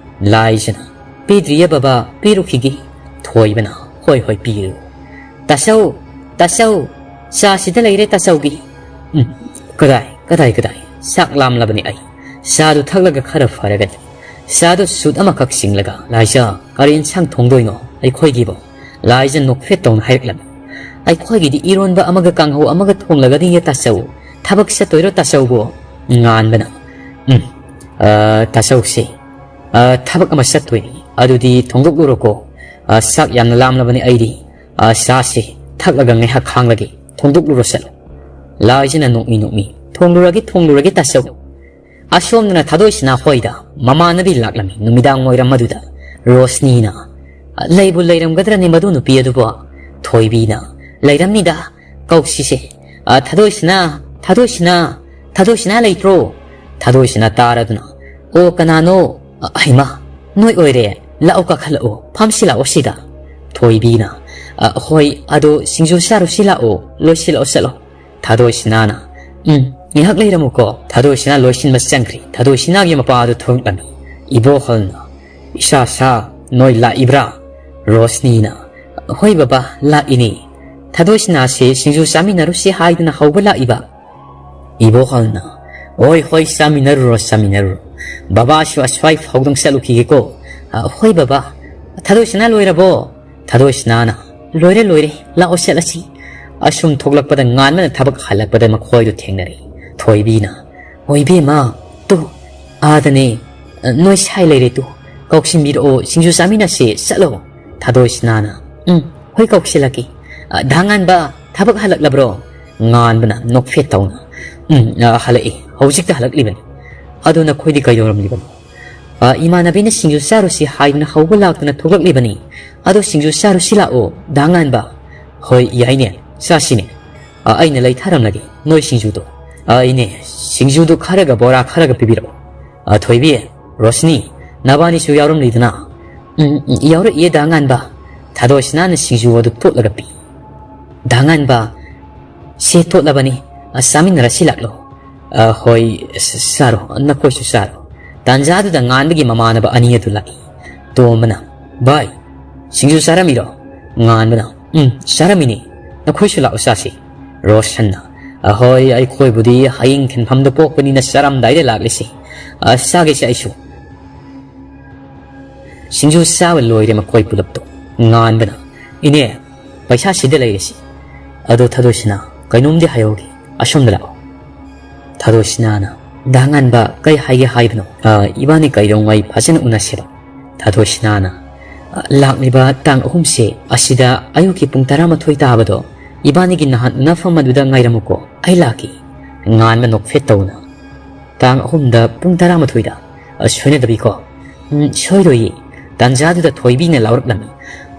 ꯂꯥꯏꯖꯅ, "ꯄꯤꯗ꯭ꯔꯤꯌꯦ ꯕꯕꯥ, ꯄꯤꯔꯨꯈꯤꯒꯦ꯫" ꯊꯣꯏꯕꯅ, "ꯍꯣꯏ, ꯍꯣꯏ, ꯄꯤꯔꯨ꯫" "ꯇꯥꯆꯧ, ꯇꯥꯆꯧ, ꯆꯥ ꯁꯤꯗ ꯂꯩꯔꯦ ꯇꯥꯆꯧꯒꯤ꯫" "ꯎꯝ, ꯀꯗꯥꯏ, ꯀꯗꯥꯏ, ꯀꯗꯥꯏ? ꯆꯥꯛ ꯂꯥꯝꯂꯕꯅꯤ ꯑꯩ꯫ ꯆꯥꯗꯨ ꯊꯛꯂꯒ ꯈꯔ ꯐꯔꯒꯅꯤ꯫" ꯆꯥꯗꯨ ꯁꯨꯠ ꯑꯃꯈꯛ ꯆꯤꯡꯂꯒ, "ꯂꯥꯏꯖ, ꯀꯔꯤ ꯏꯟꯁꯥꯡ ꯊꯣꯡꯗꯣꯏꯅꯣ ꯑꯩꯈꯣꯏꯒꯤꯕꯣ?" ꯂꯥꯏꯖ ꯅꯣꯛꯐꯦꯠ ꯇꯧꯅ ꯍꯥꯏꯔꯛꯂꯝꯃꯤ꯫ "ꯑꯩꯈꯣꯏꯒꯤꯗꯤ ꯏꯔꯣꯟꯕ ꯑꯃꯒ ꯀꯥꯡꯍꯧ ꯑꯃꯒ ꯊꯣꯡꯂꯒꯅꯤꯌꯦ ꯇꯥꯆꯧ꯫ ꯊꯕꯛ ꯆꯠꯇꯣꯏꯔꯣ ꯇꯥꯆꯧꯕꯨ?" ꯉꯥꯟꯕꯅ, "ꯎꯝ, ꯑ, ꯇꯥꯆꯧꯁꯦ, ꯑ, ꯊꯕꯛ ꯑꯃ ꯆꯠꯇꯣꯏꯅꯤ꯫ ꯑꯗꯨꯗꯤ ꯊꯣꯡꯗꯣꯛꯂꯨꯔꯣꯀꯣ꯫ ꯑ, ꯆꯥꯛ ꯌꯥꯝꯅ ꯂꯥꯝꯂꯕꯅꯤ ꯑꯩꯗꯤ꯫ ꯑ, ꯆꯥꯁꯦ ꯊꯛꯂꯒ ꯉꯥꯏꯍꯥꯛ ꯈꯥꯡꯂꯒꯦ꯫ ꯊꯣꯡꯗꯣꯛꯂꯨꯔꯣ ꯆꯠꯂꯣ꯫" ꯂꯥꯏꯖꯅ ꯅꯣꯛꯃꯤ ꯅꯣꯛꯃꯤ, "ꯊꯣꯡꯂꯨꯔꯒꯦ, ꯊꯣꯡꯂꯨꯔꯒꯦ ꯇꯥꯆꯧ꯫" ꯑꯁꯣꯝꯗꯅ ꯊꯥꯗꯣꯏꯁꯤꯅꯥ ꯍꯣꯏꯗ ꯃꯃꯥꯟꯅꯕꯤ ꯂꯥꯛꯂꯝꯃꯤ꯫ ꯅꯨꯃꯤꯗꯥꯡ ꯋꯥꯏꯔꯝ ꯑꯗꯨꯗ ꯔꯣꯁꯅꯤꯅ, "ꯂꯩꯕꯨ ꯂꯩꯔꯝꯒꯗ꯭ꯔꯅꯦ ꯃꯗꯨ ꯅꯨꯄꯤ ꯑꯗꯨꯕꯣ?" ꯊꯣꯏꯕꯤꯅ, "ꯂꯩꯔꯝꯅꯤꯗ, ꯀꯧꯁꯤꯁꯦ꯫ ꯑ, ꯊꯥꯗꯣꯏꯁꯤꯅꯥ, ꯊꯥꯗꯣꯏꯁꯤꯅꯥ, ꯊꯥꯗꯣꯏꯁꯤꯅꯥ ꯂꯩꯇ꯭ꯔꯣ?" ꯊꯥꯗꯣꯏꯁꯤꯅꯥ ꯇꯥꯔꯗꯨꯅ, "ꯑꯣ, ꯀꯅꯥꯅꯣ? ꯑ, ꯍꯩꯃꯥ, ꯅꯣꯏ ꯑꯣꯏꯔꯦ꯫ ꯂꯥꯛꯑꯣ, ꯀꯥꯈꯠꯂꯛꯑꯣ, ꯐꯝꯁꯤ ꯂꯥꯛꯑꯣ ꯁꯤꯗ꯫" ꯊꯣꯏꯕꯤꯅ, "ꯑ, ꯍꯣꯏ, ꯑꯗꯣ ꯁꯤꯡꯖꯨ ꯆꯥꯔꯨꯁꯤ ꯂꯥꯛꯑꯣ, ꯂꯣꯏꯁꯤꯜꯂꯛꯑꯣ ꯆꯠꯂꯣ꯫" ꯊꯥꯗꯣꯏꯁꯤꯅꯥꯅ, "ꯎꯝ, ꯉꯥꯏꯍꯥꯛ ꯂꯩꯔꯝꯃꯨꯀꯣ꯫" ꯊꯥꯗꯣꯏꯁꯤꯅꯥ ꯂꯣꯏꯁꯤꯟꯕ ꯆꯪꯈ꯭ꯔꯦ꯫ ꯊꯥꯗꯣꯏꯁꯤꯅꯥꯒꯤ ꯃꯄꯥ ꯑꯗꯨ ꯊꯣꯛꯂꯛꯂꯝꯃꯤ꯫ ꯏꯕꯣꯍꯜꯅ, "ꯏꯆꯥ ꯁꯥ, ꯅꯣꯏ ꯂꯥꯛꯏꯕ꯭ꯔꯥ?" ꯔꯣꯁꯅꯤꯅ, "ꯍꯣꯏ ꯕꯕꯥ, ꯂꯥꯛꯏꯅꯦ꯫ ꯊꯥꯗꯣꯏꯁꯤꯅꯥꯁꯦ ꯁꯤꯡꯖꯨ ꯆꯥꯃꯤꯟꯅꯔꯨꯁꯤ ꯍꯥꯏꯗꯅ ꯍꯧꯕ ꯂꯥꯛꯏꯕ꯫" ꯏꯕꯣꯍꯜꯅ, "ꯍꯣꯏ, ꯍꯣꯏ, ꯆꯥꯃꯤꯟꯅꯔꯨꯔꯣ, ꯆꯥꯃꯤꯟꯅꯔꯨꯔꯣ꯫ ꯕꯕꯥꯁꯨ ꯑꯁ꯭ꯋꯥꯏ ꯐꯥꯎꯗꯪ ꯆꯠꯂꯨꯈꯤꯒꯦꯀꯣ꯫ "ꯑ, ꯍꯣꯏ ꯕꯕꯥ꯫ ꯊꯥꯗꯣꯏꯁꯅꯥ ꯂꯣꯏꯔꯕꯣ?" ꯊꯥꯗꯣꯏꯁꯅꯥꯅ, "ꯂꯣꯏꯔꯦ, ꯂꯣꯏꯔꯦ, ꯂꯥꯛꯑꯣ ꯆꯠꯂꯁꯤ"꯫ ꯑꯁꯨꯝ ꯊꯣꯛꯂꯛꯄꯗ ꯉꯥꯟꯕꯅ ꯊꯕꯛ ꯍꯜꯂꯛꯄꯗ ꯃꯈꯣꯏꯗꯨ ꯊꯦꯡꯅꯔꯦ꯫ ꯊꯣꯏꯕꯤꯅ, "ꯑꯣ ꯏꯕꯦꯝꯃ, ꯇꯨ, ꯑꯥꯗꯅꯦ, ꯅꯣꯏ ꯁꯥꯏ ꯂꯩꯔꯦ ꯇꯨ, ꯀꯧꯁꯤꯟꯕꯤꯔꯛꯑꯣ, ꯁꯤꯡꯖꯨ ꯆꯥꯃꯤꯟꯅꯁꯦ, ꯆꯠꯂꯣ"꯫ ꯊꯥꯗꯣꯏꯁꯅꯥꯅ, "ꯎꯝ, ꯍꯣꯏ ꯀꯧꯁꯤꯜꯂꯛꯀꯦ꯫ ꯑ, ꯗꯥ ꯉꯥꯟꯕ, ꯊꯕꯛ ꯍꯜꯂꯛꯂꯕ꯭ꯔꯣ?" ꯉꯥꯟꯕꯅ ꯅꯣꯛꯐꯦꯠ ꯇꯧꯅ, "ꯎꯝ, ꯑ, ꯍꯜꯂꯛꯏ, ꯍꯧꯖꯤꯛꯇ ꯍꯜꯂꯛꯂꯤꯕꯅꯤ꯫ ꯑꯗꯣ ꯅꯈꯣꯏꯗꯤ ꯀꯩꯗꯧꯔꯝꯂꯤꯕꯅꯣ?" "ꯑ, ꯏꯃꯥꯟꯅꯕꯤꯅ ꯁꯤꯡꯖꯨ ꯆꯥꯔꯨꯁꯤ ꯍꯥꯏꯗꯨꯅ ꯍꯧꯕ ꯂꯥꯛꯇꯨꯅ ꯊꯣꯛꯂꯛꯂꯤꯕꯅꯤ꯫ ꯑꯗꯣ ꯁꯤꯡꯖꯨ ꯆꯥꯔꯨꯁꯤ ꯂꯥꯛꯑꯣ, ꯗꯥ ꯉꯥꯟꯕ"꯫ "ꯍꯣꯏ, ꯌꯥꯏꯅꯦ, ꯆꯥꯁꯤꯅꯦ꯫ ꯑ, ꯑꯩꯅ ꯂꯩꯊꯔꯝꯂꯒꯦ ꯅꯣꯏ ꯁꯤꯡꯖꯨꯗꯣ"꯫ "ꯑ, ꯏꯅꯦ, ꯁꯤꯡꯖꯨꯗꯨ ꯈꯔꯒ ꯕꯣꯔꯥ ꯈꯔꯒ ꯄꯤꯕꯤꯔꯛꯑꯣ꯫ ꯑ, ꯊꯣꯏꯕꯤ, ꯔꯣꯁꯅꯤ, ꯅꯕꯥꯅꯤꯁꯨ ꯌꯥꯎꯔꯝꯂꯤꯗꯅ?" "ꯎꯝ, ꯎꯝ, ꯌꯥꯎꯔꯛꯏꯌꯦ, ꯗꯥ ꯉꯥꯟꯕ"꯫ ꯊꯥꯗꯣꯏꯁꯅꯥꯅ ꯁꯤꯡꯖꯨ ꯑꯗꯨ ꯇꯣꯠꯂꯒ ꯄꯤ꯫ "ꯗꯥ ꯉꯥꯟꯕ, ꯁꯦ ꯇꯣꯠꯂꯕꯅꯤ, ꯑ, ꯆꯥꯃꯤꯟꯅꯔꯁꯤ ꯂꯥꯛꯂꯣ"꯫ "ꯑ, ꯍꯣꯏ, ꯆ-, ꯆꯥꯔꯣ, ꯅꯈꯣꯏꯁꯨ ꯆꯥꯔꯣ"꯫ ꯇꯥꯟꯖꯥꯗꯨꯗ ꯉꯥꯟꯕꯒꯤ ꯃꯃꯥꯟꯅꯕ ꯑꯅꯤ ꯑꯗꯨ ꯂꯥꯛꯏ꯫ ꯇꯣꯝꯕꯅ, "ꯚꯥꯏ, ꯁꯤꯡꯖꯨ ꯆꯥꯔꯝꯃꯤꯔꯣ?" ꯉꯥꯟꯕꯅ, "ꯎꯝ, ꯆꯥꯔꯝꯃꯤꯅꯤ, ꯅꯈꯣꯏꯁꯨ ꯂꯥꯛꯑꯣ ꯆꯥꯁꯤ"꯫ ꯔꯣꯁꯟꯅ, "ꯑꯍꯣꯏ, ꯑꯩꯈꯣꯏꯕꯨꯗꯤ ꯍꯌꯦꯡ ꯊꯤꯟꯐꯝꯗ ꯄꯣꯛꯄꯅꯤꯅ ꯆꯥꯔꯝꯗꯥꯏꯗ ꯂꯥꯛꯂꯤꯁꯤ꯫ ꯑ, ꯆꯥꯒꯦꯁꯦ ꯑꯩꯁꯨ"꯫ ꯁꯤꯡꯖꯨ ꯆꯥꯕ ꯂꯣꯏꯔꯦ ꯃꯈꯣꯏ ꯄꯨꯂꯞꯇꯣ꯫ ꯉꯥꯟꯕꯅ, "ꯏꯅꯦ, ꯄꯩꯁꯥ ꯁꯤꯗ ꯂꯩꯔꯤꯁꯤ꯫ ꯑꯗꯣ ꯊꯥꯗꯣꯏꯁꯅꯥ, ꯀꯩꯅꯣꯝꯗꯤ ꯍꯥꯏꯍꯧꯒꯦ, ꯑꯁꯣꯝꯗ ꯂꯥꯛꯑꯣ"꯫ ꯊꯥꯗꯣꯏꯁꯅꯥꯅ, "ꯗꯥ ꯉꯥꯟꯕ, ꯀꯩ ꯍꯥꯏꯒꯦ ꯍꯥꯏꯕꯅꯣ? ꯑ, ꯏꯕꯥꯅꯤ ꯀꯩꯗꯧꯉꯩ ꯐꯖꯅ ꯎꯅꯁꯦꯕ"꯫ ꯊꯥꯗꯣꯏꯁꯅꯥꯅ, "ꯑ, ꯂꯥꯛꯂꯤꯕ ꯇꯥꯡ ꯑꯍꯨꯝꯁꯦ ꯑꯁꯤꯗ ꯑꯌꯨꯛꯀꯤ ꯄꯨꯡ ꯇꯔꯥꯃꯥꯊꯣꯏ ꯇꯥꯕꯗꯣ, ꯏꯕꯥꯅꯤꯒꯤ ꯅꯍꯥꯟ ꯎꯅꯐꯝ ꯑꯗꯨꯗ ꯉꯥꯏꯔꯝꯃꯨꯀꯣ, ꯑꯩ ꯂꯥꯛꯀꯦ"꯫ ꯉꯥꯟꯕ ꯅꯣꯛꯐꯦꯠ ꯇꯧꯅ, "ꯇꯥꯡ ꯑꯍꯨꯝꯗ ꯄꯨꯡ ꯇꯔꯥꯃꯥꯊꯣꯏꯗ? ꯑ, ꯁꯣꯏꯅꯗꯕꯤꯀꯣ"꯫ "ꯎꯝ, ꯁꯣꯏꯔꯣꯏꯌꯦ"꯫ ꯇꯥꯟꯖꯥꯗꯨꯗ ꯊꯣꯏꯕꯤꯅ ꯂꯥꯎꯔꯛꯂꯝꯃꯤ,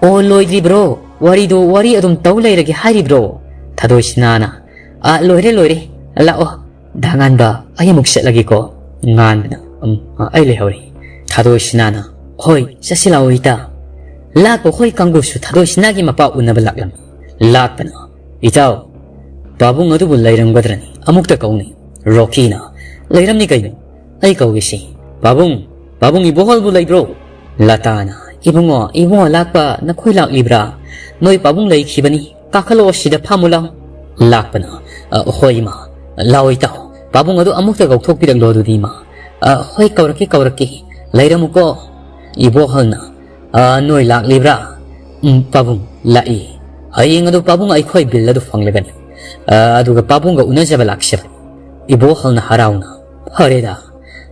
"ꯑꯣ, ꯂꯣꯏꯗ꯭ꯔꯤꯕ꯭ꯔꯣ? ꯋꯥꯔꯤꯗꯣ, ꯋꯥꯔꯤ ꯑꯗꯨꯝ ꯇꯧ ꯂꯩꯔꯒꯦ ꯍꯥꯏꯔꯤꯕ꯭ꯔꯣ?" ꯊꯥꯗꯣꯏꯁꯅꯥꯅ, "ꯑ, ꯂꯣꯏꯔꯦ, ꯂꯣꯏꯔꯦ, ꯂꯥꯛꯑꯣ"꯫ "ꯗꯥ ꯉꯥꯟꯕ, ꯑꯩ ꯑꯃꯨꯛ ꯆꯠꯂꯒꯦꯀꯣ"꯫ ꯉꯥꯟꯕꯅ, "ꯎꯝ, ꯑ, ꯑꯩ ꯂꯩꯍꯧꯔꯤ"꯫ ꯊꯥꯗꯣꯏꯁꯅꯥꯅ, "ꯍꯣꯏ, ꯆꯠꯁꯤ ꯂꯥꯛꯑꯣ ꯏꯇꯥ"꯫ ꯂꯥꯛꯄ ꯍꯣꯏ ꯀꯥꯡꯕꯨꯁꯨ ꯊꯥꯗꯣꯏꯁꯅꯥꯒꯤ ꯃꯄꯥ ꯎꯅꯕ ꯂꯥꯛꯂꯝꯃꯤ꯫ ꯂꯥꯛꯄꯅ, "ꯏꯇꯥꯎ, ꯄꯥꯕꯨꯡ ꯑꯗꯨꯕꯨ ꯂꯩꯔꯝꯒꯗ꯭ꯔꯅꯤ? ꯑꯃꯨꯛꯇ ꯀꯧꯅꯤ"꯫ ꯔꯣꯀꯤꯅ, "ꯂꯩꯔꯝꯅꯤ ꯀꯩꯅꯣ, ꯑꯩ ꯀꯧꯒꯦꯁꯤ"꯫ "ꯄꯥꯕꯨꯡ, ꯄꯥꯕꯨꯡ ꯏꯕꯣꯍꯜꯕꯨ ꯂꯩꯕ꯭ꯔꯣ?" ꯂꯇꯥꯅ, "ꯏꯕꯨꯡꯉꯣ, ꯏꯕꯨꯡꯉꯣ ꯂꯥꯛꯄ ꯅꯈꯣꯏ ꯂꯥꯛꯂꯤꯕ꯭ꯔꯥ? ꯅꯣꯏ ꯄꯥꯕꯨꯡ ꯂꯩꯈꯤꯕꯅꯤ, ꯀꯥꯈꯠꯂꯛꯑꯣ ꯁꯤꯗ ꯐꯝꯃꯨ ꯂꯥꯎ"꯫ ꯂꯥꯛꯄꯅ, "ꯑ, ꯍꯣꯏ ꯏꯃꯥ, ꯂꯥꯛꯑꯣ ꯏꯇꯥꯎ, ꯄꯥꯕꯨꯡ ꯑꯗꯨ ꯑꯃꯨꯛꯇ ꯀꯧꯊꯣꯛꯄꯤꯔꯛꯂꯣ ꯑꯗꯨꯗꯤ ꯏꯃꯥ"꯫ "ꯑ, ꯍꯣꯏ, ꯀꯧꯔꯛꯀꯦ, ꯀꯧꯔꯛꯀꯦ, ꯂꯩꯔꯝꯃꯨꯀꯣ"꯫ ꯏꯕꯣꯍꯜꯅ, "ꯑ, ꯅꯣꯏ ꯂꯥꯛꯂꯤꯕ꯭ꯔꯥ?" "ꯎꯝ, ꯄꯥꯕꯨꯡ, ꯂꯥꯛꯏ꯫ ꯍꯌꯦꯡ ꯑꯗꯨ ꯄꯥꯕꯨꯡ ꯑꯩꯈꯣꯏ ꯕꯤꯜ ꯑꯗꯨ ꯐꯪꯂꯒꯅꯤ꯫ ꯑ, ꯑꯗꯨꯒ ꯄꯥꯕꯨꯡꯒ ꯎꯅꯖꯕ ꯂꯥꯛꯆꯕꯅꯤ꯫" ꯏꯕꯣꯍꯜꯅ ꯍꯔꯥꯎꯅ, "ꯐꯔꯦꯗ,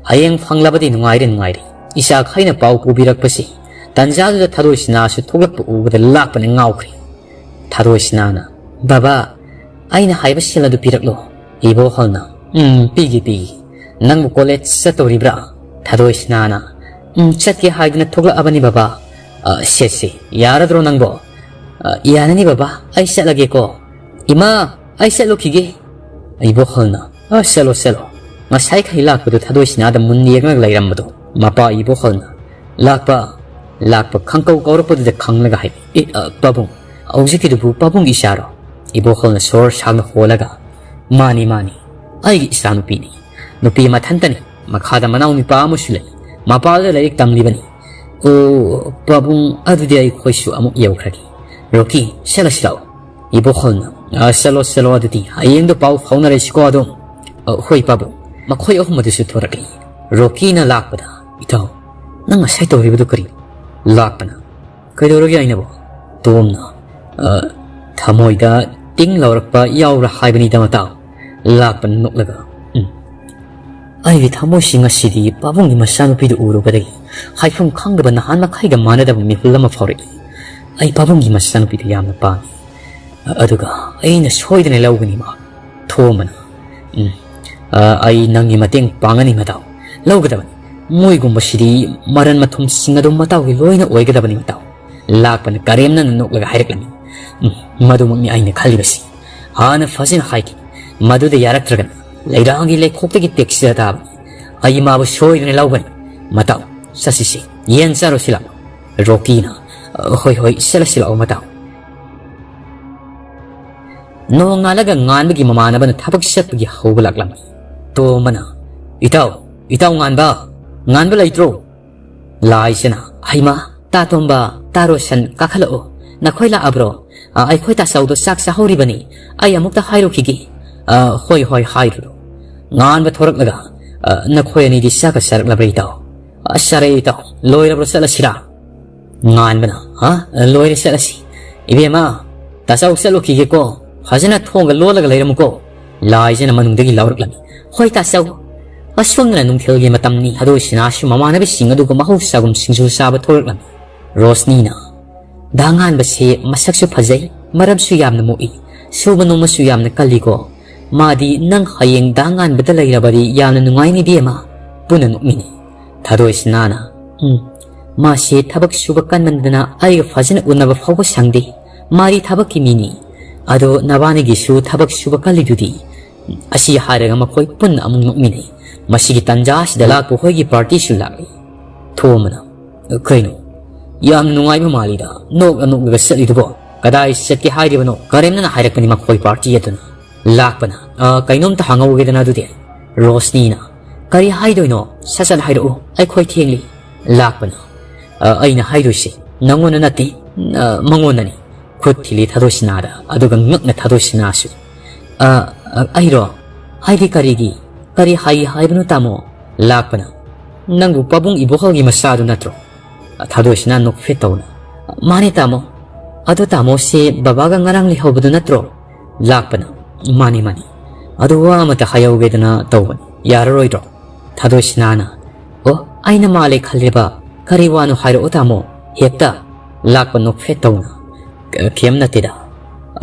ꯍꯌꯦꯡ ꯐꯪꯂꯕꯗꯤ ꯅꯨꯡꯉꯥꯏꯔꯦ, ꯅꯨꯡꯉꯥꯏꯔꯦ꯫" ꯏꯆꯥꯈꯩꯅ ꯄꯥꯎ ꯄꯨꯕꯤꯔꯛꯄꯁꯤ ꯇꯟꯖꯥꯗꯨꯗ ꯊꯥꯗꯣꯏꯁꯤꯅꯥꯁꯨ ꯊꯣꯛꯂꯛꯄ ꯎꯕꯗ ꯂꯥꯛꯄꯅ ꯉꯥꯎꯈ꯭ꯔꯦ꯫ ꯊꯥꯗꯣꯏꯁꯤꯅꯥꯅ, "ꯕꯕꯥ, ꯑꯩꯅ ꯍꯥꯏꯕ ꯁꯦꯜ ꯑꯗꯨ ꯄꯤꯔꯛꯂꯣ꯫" ꯏꯕꯣꯍꯜꯅ, "ꯎꯝ, ꯄꯤꯒꯦ, ꯄꯤꯒꯦ꯫ ꯅꯪꯕꯨ ꯀꯣꯂꯦꯖ ꯆꯠꯇꯧꯔꯤꯕ꯭ꯔꯥ?" ꯊꯥꯗꯣꯏꯁꯤꯅꯥꯅ, "ꯎꯝ, ꯆꯠꯀꯦ ꯍꯥꯏꯗꯨꯅ ꯊꯣꯛꯂꯛꯑꯕꯅꯤ ꯕꯕꯥ꯫" "ꯑ, ꯁꯦ, ꯁꯦ, ꯌꯥꯔꯗ꯭ꯔꯣ ꯅꯪꯕꯣ?" "ꯑ, ꯌꯥꯔꯅꯤ ꯕꯕꯥ, ꯑꯩ ꯆꯠꯂꯒꯦꯀꯣ꯫" "ꯏꯃꯥ, ꯑꯩ ꯆꯠꯂꯨꯈꯤꯒꯦ꯫" ꯏꯕꯣꯍꯜꯅ, "ꯑ, ꯆꯠꯂꯣ, ꯆꯠꯂꯣ꯫" ꯉꯁꯥꯏꯈꯩ ꯂꯥꯛꯄꯗꯨ ꯊꯥꯗꯣꯏꯁꯤꯅꯥꯗ ꯃꯨꯟꯅ ꯌꯦꯡꯂꯒ ꯂꯩꯔꯝꯕꯗꯣ ꯃꯄꯥ ꯏꯕꯣꯍꯜꯅ, "ꯂꯥꯛꯄ, ꯂꯥꯛꯄ" ꯈꯪꯀꯧ ꯀꯧꯔꯛꯄꯗꯨꯗ ꯈꯪꯂꯒ ꯍꯥꯏ, "ꯑꯦ, ꯑ, ꯄꯥꯕꯨꯡ, ꯍꯧꯖꯤꯛꯀꯤꯗꯨꯕꯨ ꯄꯥꯕꯨꯡꯒꯤ ꯏꯆꯥꯔꯣ?" ꯏꯕꯣꯍꯜꯅ ꯁꯣꯔ ꯁꯥꯡꯅ ꯍꯣꯜꯂꯒ, "ꯃꯥꯅꯤ, ꯃꯥꯅꯤ, ꯑꯩꯒꯤ ꯏꯆꯥꯅꯨꯄꯤꯅꯤ꯫ ꯅꯨꯄꯤ ꯃꯊꯟꯇꯅꯤ, ꯃꯈꯥꯗ ꯃꯅꯥꯎ ꯅꯨꯄꯥ ꯑꯃꯁꯨ ꯂꯩ, ꯃꯄꯥꯜꯗ ꯂꯥꯏꯔꯤꯛ ꯇꯝꯂꯤꯕꯅꯤ꯫" "ꯑꯣ, ꯄꯥꯕꯨꯡ, ꯑꯗꯨꯗꯤ ꯑꯩꯈꯣꯏꯁꯨ ꯑꯃꯨꯛ ꯌꯧꯈ꯭ꯔꯒꯦ꯫ ꯔꯣꯀꯤ, ꯆꯠꯂꯁꯤ ꯂꯥꯛꯑꯣ꯫" ꯏꯕꯣꯍꯜꯅ, "ꯑ, ꯆꯠꯂꯣ, ꯆꯠꯂꯣ, ꯑꯗꯨꯗꯤ ꯍꯌꯦꯡꯗꯣ ꯄꯥꯎ ꯐꯥꯎꯅꯔꯁꯤꯀꯣ ꯑꯗꯨꯝ꯫" "ꯑ, ꯍꯣꯏ ꯄꯥꯕꯨꯡ꯫" ꯃꯈꯣꯏ ꯑꯍꯨꯝ ꯑꯗꯨꯁꯨ ꯊꯣꯔꯛꯂꯤ꯫ ꯔꯣꯀꯤꯅ ꯂꯥꯛꯄꯗ, "ꯏꯇꯥꯎ, ꯅꯪ ꯉꯁꯥꯏ ꯇꯧꯔꯤꯕꯗꯨ ꯀꯔꯤ?" ꯂꯥꯛꯄꯅ, "ꯀꯩꯗꯧꯔꯒꯦ ꯑꯩꯅꯕꯣ?" ꯇꯣꯝꯅ, "ꯑ, ꯊꯃꯣꯏꯗ ꯇꯤꯡ ꯂꯥꯎꯔꯛꯄ ꯌꯥꯎꯕ꯭ꯔꯥ ꯍꯥꯏꯕꯅꯤꯗ ꯃꯇꯥꯎ꯫" ꯂꯥꯛꯄꯅ ꯅꯣꯛꯂꯒ, "ꯎꯝ, ꯑꯩꯒꯤ ꯊꯃꯣꯏꯁꯤ ꯉꯁꯤꯗꯤ ꯄꯥꯕꯨꯡꯒꯤ ꯃꯆꯥꯅꯨꯄꯤꯗꯨ ꯎꯔꯨꯕꯗꯒꯤ ꯍꯥꯏꯐꯝ ꯈꯪꯗꯕ ꯅꯍꯥꯟ ꯃꯈꯩꯒ ꯃꯥꯟꯅꯗꯕ ꯃꯤꯍꯨꯜ ꯑꯃ ꯐꯥꯎꯔꯛꯏ꯫ ꯑꯩ ꯄꯥꯕꯨꯡꯒꯤ ꯃꯆꯥꯅꯨꯄꯤꯗꯨ ꯌꯥꯝꯅ ꯄꯥꯝꯃꯤ꯫ ꯑꯗꯨꯒ ꯑꯩꯅ ꯁꯣꯏꯗꯅ ꯂꯧꯒꯅꯤ ꯃꯥ꯫" ꯊꯣꯝꯕꯅ, "ꯎꯝ, ꯑ, ꯑꯩ ꯅꯪꯒꯤ ꯃꯇꯦꯡ ꯄꯥꯡꯒꯅꯤ ꯃꯇꯥꯎ꯫ ꯂꯧꯒꯗꯕꯅꯤ꯫ ꯃꯣꯏꯒꯨꯝꯕꯁꯤꯗꯤ ꯃꯔꯟ ꯃꯊꯨꯝꯁꯤꯡ ꯑꯗꯨ ꯃꯇꯥꯎꯒꯤ ꯂꯣꯏꯅ ꯑꯣꯏꯒꯗꯕꯅꯤ ꯃꯇꯥꯎ꯫" ꯂꯥꯛꯄꯅ ꯀꯔꯦꯝꯅꯅ ꯅꯣꯛꯂꯒ ꯍꯥꯏꯔꯛꯂꯝꯃꯤ, "ꯎꯝ, ꯃꯗꯨꯃꯛꯅꯤ ꯑꯩꯅ ꯈꯜꯂꯤꯕꯁꯤ꯫ ꯍꯥꯟꯅ ꯐꯖꯅ ꯍꯥꯏꯈꯤ꯫ ꯃꯗꯨꯗ ꯌꯥꯔꯛꯇ꯭ꯔꯒꯅ ꯂꯩꯔꯥꯡꯒꯤ ꯂꯩꯈꯣꯛꯇꯒꯤ ꯇꯦꯛꯁꯤꯔ ꯇꯥꯕꯅꯤ꯫ ꯑꯩ ꯃꯥꯕꯨ ꯁꯣꯏꯗꯅ ꯂꯧꯒꯅꯤ꯫ ꯃꯇꯥꯎ, ꯆꯠꯁꯤꯁꯦ, ꯌꯦꯟ ꯆꯥꯔꯨꯁꯤ ꯂꯥꯛꯑꯣ꯫" ꯔꯣꯀꯤꯅ, "ꯍꯣꯏ, ꯍꯣꯏ, ꯆꯠꯂꯁꯤ ꯂꯥꯛꯑꯣ ꯃꯇꯥꯎ꯫" ꯅꯣꯡꯉꯥꯜꯂꯒ ꯉꯥꯟꯕꯒꯤ ꯃꯃꯥꯟꯅꯕꯅ ꯊꯕꯛ ꯆꯠꯄꯒꯤ ꯍꯧꯕ ꯂꯥꯛꯂꯝꯃꯤ꯫ ꯇꯣꯝꯕꯅ, "ꯏꯇꯥꯎ, ꯏꯇꯥꯎ ꯉꯥꯟꯕ, ꯉꯥꯟꯕ ꯂꯩꯇ꯭ꯔꯣ?" ꯂꯥꯏꯁꯅ, "ꯍꯩꯃꯥ, ꯇꯥ ꯇꯣꯝꯕ, ꯇꯥ ꯔꯣꯁꯟ, ꯀꯥꯈꯠꯂꯛꯑꯣ꯫ ꯅꯈꯣꯏ ꯂꯥꯛꯑꯕ꯭ꯔꯣ? ꯑ, ꯑꯩꯈꯣꯏ ꯇꯥꯆꯧꯗꯣ ꯆꯥꯛ ꯆꯥꯍꯧꯔꯤꯕꯅꯤ꯫ ꯑꯩ ꯑꯃꯨꯛꯇ ꯍꯥꯏꯔꯨꯈꯤꯒꯦ꯫" "ꯑ, ꯍꯣꯏ, ꯍꯣꯏ, ꯍꯥꯏꯔꯨꯔꯣ꯫" ꯉꯥꯟꯕ ꯊꯣꯔꯛꯂꯒ, "ꯑ, ꯅꯈꯣꯏ ꯑꯅꯤꯗꯤ ꯆꯥꯛꯀ ꯆꯥꯔꯛꯂꯕ꯭ꯔꯥ ꯏꯇꯥꯎ?" ꯑꯁ, ꯌꯥꯔꯦ ꯏꯇꯥꯎ, ꯂꯣꯏꯔꯕ꯭ꯔꯣ? ꯆꯠꯂꯁꯤꯔꯥ? ꯉꯥꯟꯕꯅ, ꯍꯥ? ꯂꯣꯏꯔꯦ, ꯆꯠꯂꯁꯤ꯫ ꯏꯕꯦꯝꯃ, ꯇꯥꯆꯧ ꯆꯠꯂꯨꯈꯤꯒꯦꯀꯣ, ꯐꯖꯅ ꯊꯣꯡꯒ ꯂꯣꯜꯂꯒ ꯂꯩꯔꯝꯃꯨꯀꯣ꯫ ꯂꯥꯏꯖꯅ ꯃꯅꯨꯡꯗꯒꯤ ꯂꯥꯎꯔꯛꯂꯝꯃꯤ꯫ ꯍꯣꯏ ꯇꯥꯆꯧ꯫ ꯑꯁꯣꯝꯗꯅ ꯅꯨꯡꯊꯤꯜꯒꯤ ꯃꯇꯝꯅꯤ꯫ ꯊꯥꯗꯣꯏ ꯁꯤꯅꯥꯁꯨ ꯃꯃꯥꯟꯅꯕꯁꯤꯡ ꯑꯗꯨꯒ ꯃꯍꯧꯁꯥꯒꯨꯝ ꯁꯤꯡꯖꯨ ꯆꯥꯕ ꯊꯣꯛꯂꯛꯂꯝꯃꯤ꯫ ꯔꯣꯁꯅꯤꯅ, "ꯗꯥ ꯉꯥꯟꯕꯁꯦ ꯃꯁꯛꯁꯨ ꯐꯖꯩ, ꯃꯔꯝꯁꯨ ꯌꯥꯝꯅ ꯃꯣꯛꯏ, ꯁꯨꯕ ꯅꯣꯝꯕꯁꯨ ꯌꯥꯝꯅ ꯀꯜꯂꯤꯀꯣ꯫ ꯃꯥꯗꯤ ꯅꯪ ꯍꯌꯦꯡ ꯗꯥ ꯉꯥꯟꯕꯗ ꯂꯩꯔꯕꯗꯤ ꯌꯥꯝꯅ ꯅꯨꯡꯉꯥꯏꯅꯤ ꯏꯕꯦꯝꯃ"꯫ ꯄꯨꯟꯅ ꯅꯣꯛꯃꯤꯟꯅꯩ꯫ ꯊꯥꯗꯣꯏ ꯁꯅꯥꯅ, "ꯎꯝ, ꯃꯥꯁꯦ ꯊꯕꯛ ꯁꯨꯕ ꯀꯟꯃꯟꯗꯅ ꯑꯩꯒ ꯐꯖꯅ ꯎꯅꯕ ꯐꯥꯎꯕ ꯁꯪꯗꯦ꯫ ꯃꯥꯗꯤ ꯊꯕꯛꯀꯤ ꯃꯤꯅꯤ꯫ ꯑꯗꯣ ꯅꯕꯥꯅꯤꯒꯤꯁꯨ ꯊꯕꯛ ꯁꯨꯕ ꯀꯜꯂꯤꯗꯨꯗꯤ"꯫ ꯑꯁꯤ ꯍꯥꯏꯔꯒ ꯃꯈꯣꯏ ꯄꯨꯟꯅ ꯑꯃꯨꯛ ꯅꯣꯛꯃꯤꯟꯅꯩ꯫ ꯃꯁꯤꯒꯤ ꯇꯟꯖꯥ ꯑꯁꯤꯗ ꯂꯥꯛꯄ ꯍꯣꯏꯒꯤ ꯄꯥꯔꯇꯤꯁꯨ ꯂꯥꯛꯂꯤ꯫ ꯊꯣꯝꯕꯅ, "ꯀꯩꯅꯣ? ꯌꯥꯝꯅ ꯅꯨꯡꯉꯥꯏꯕ ꯃꯥꯜꯂꯤꯗ, ꯅꯣꯛꯂ ꯅꯣꯛꯂꯒ ꯆꯠꯂꯤꯗꯨꯕꯣ꯫ ꯀꯗꯥꯏ ꯆꯠꯀꯦ ꯍꯥꯏꯔꯤꯕꯅꯣ? ꯀꯔꯦꯝꯅꯅ ꯍꯥꯏꯔꯛꯄꯅꯤ ꯃꯈꯣꯏ ꯄꯥꯔꯇꯤ ꯑꯗꯨꯅ"꯫ ꯂꯥꯛꯄꯅ, "ꯑ, ꯀꯩꯅꯣꯝꯇ ꯍꯪꯍꯧꯒꯦꯗꯅ ꯑꯗꯨꯗꯤ"꯫ ꯔꯣꯁꯅꯤꯅ, "ꯀꯔꯤ ꯍꯥꯏꯗꯣꯏꯅꯣ? ꯁꯠ ꯁꯠ ꯍꯥꯏꯔꯛꯎ, ꯑꯩꯈꯣꯏ ꯊꯦꯡꯂꯤ"꯫ ꯂꯥꯛꯄꯅ, "ꯑ, ꯑꯩꯅ ꯍꯥꯏꯗꯣꯏꯁꯦ ꯅꯪꯉꯣꯟꯗ ꯅꯠꯇꯦ, ꯑ, ꯃꯉꯣꯟꯗꯅꯤ"꯫ ꯈꯨꯠ ꯊꯤꯜꯂꯤ ꯊꯥꯗꯣꯏꯁꯤꯅꯥꯗ, ꯑꯗꯨꯒ ꯉꯛꯅ ꯊꯥꯗꯣꯏꯁꯤꯅꯥꯁꯨ, "ꯑ, ꯑ, ꯑꯩꯔꯣ? ꯍꯥꯏꯗꯤ ꯀꯔꯤꯒꯤ? ꯀꯔꯤ ꯍꯥꯏ ꯍꯥꯏꯕꯅꯣ ꯇꯥꯃꯣ?" ꯂꯥꯛꯄꯅ, "ꯅꯪꯕꯨ ꯄꯥꯕꯨꯡ ꯏꯕꯣꯍꯜꯒꯤ ꯃꯆꯥꯗꯨ ꯅꯠꯇ꯭ꯔꯣ?" ꯊꯥꯗꯣꯏꯁꯤꯅ ꯅꯣꯛꯐꯦꯠ ꯇꯧꯅ, "ꯃꯥꯅꯦ ꯇꯥꯃꯣ꯫ ꯑꯗꯣ ꯇꯥꯃꯣꯁꯦ ꯕꯕꯥꯒ ꯉꯔꯥꯡ ꯂꯩꯍꯧꯕꯗꯨ ꯅꯠꯇ꯭ꯔꯣ?" ꯂꯥꯛꯄꯅ, "ꯃꯥꯅꯤ, ꯃꯥꯅꯤ꯫ ꯑꯗꯨ ꯋꯥ ꯑꯃꯇ ꯍꯥꯏꯍꯧꯒꯦꯗꯅ ꯇꯧꯕꯅꯤ꯫ ꯌꯥꯔꯔꯣꯏꯗ꯭ꯔꯣ?" ꯊꯥꯗꯣꯏꯁꯤꯅꯥꯅ, "ꯑꯣ, ꯑꯩꯅ ꯃꯥꯜꯂꯦ ꯈꯜꯂꯦꯕ꯫ ꯀꯔꯤ ꯋꯥꯅꯣ ꯍꯥꯏꯔꯛꯑꯣ ꯇꯥꯃꯣ, ꯍꯦꯛꯇ"꯫ ꯂꯥꯛꯄ ꯅꯣꯛꯐꯦꯠ ꯇꯧꯅ, "ꯀ-, ꯀꯩꯝ ꯅꯠꯇꯦꯗ꯫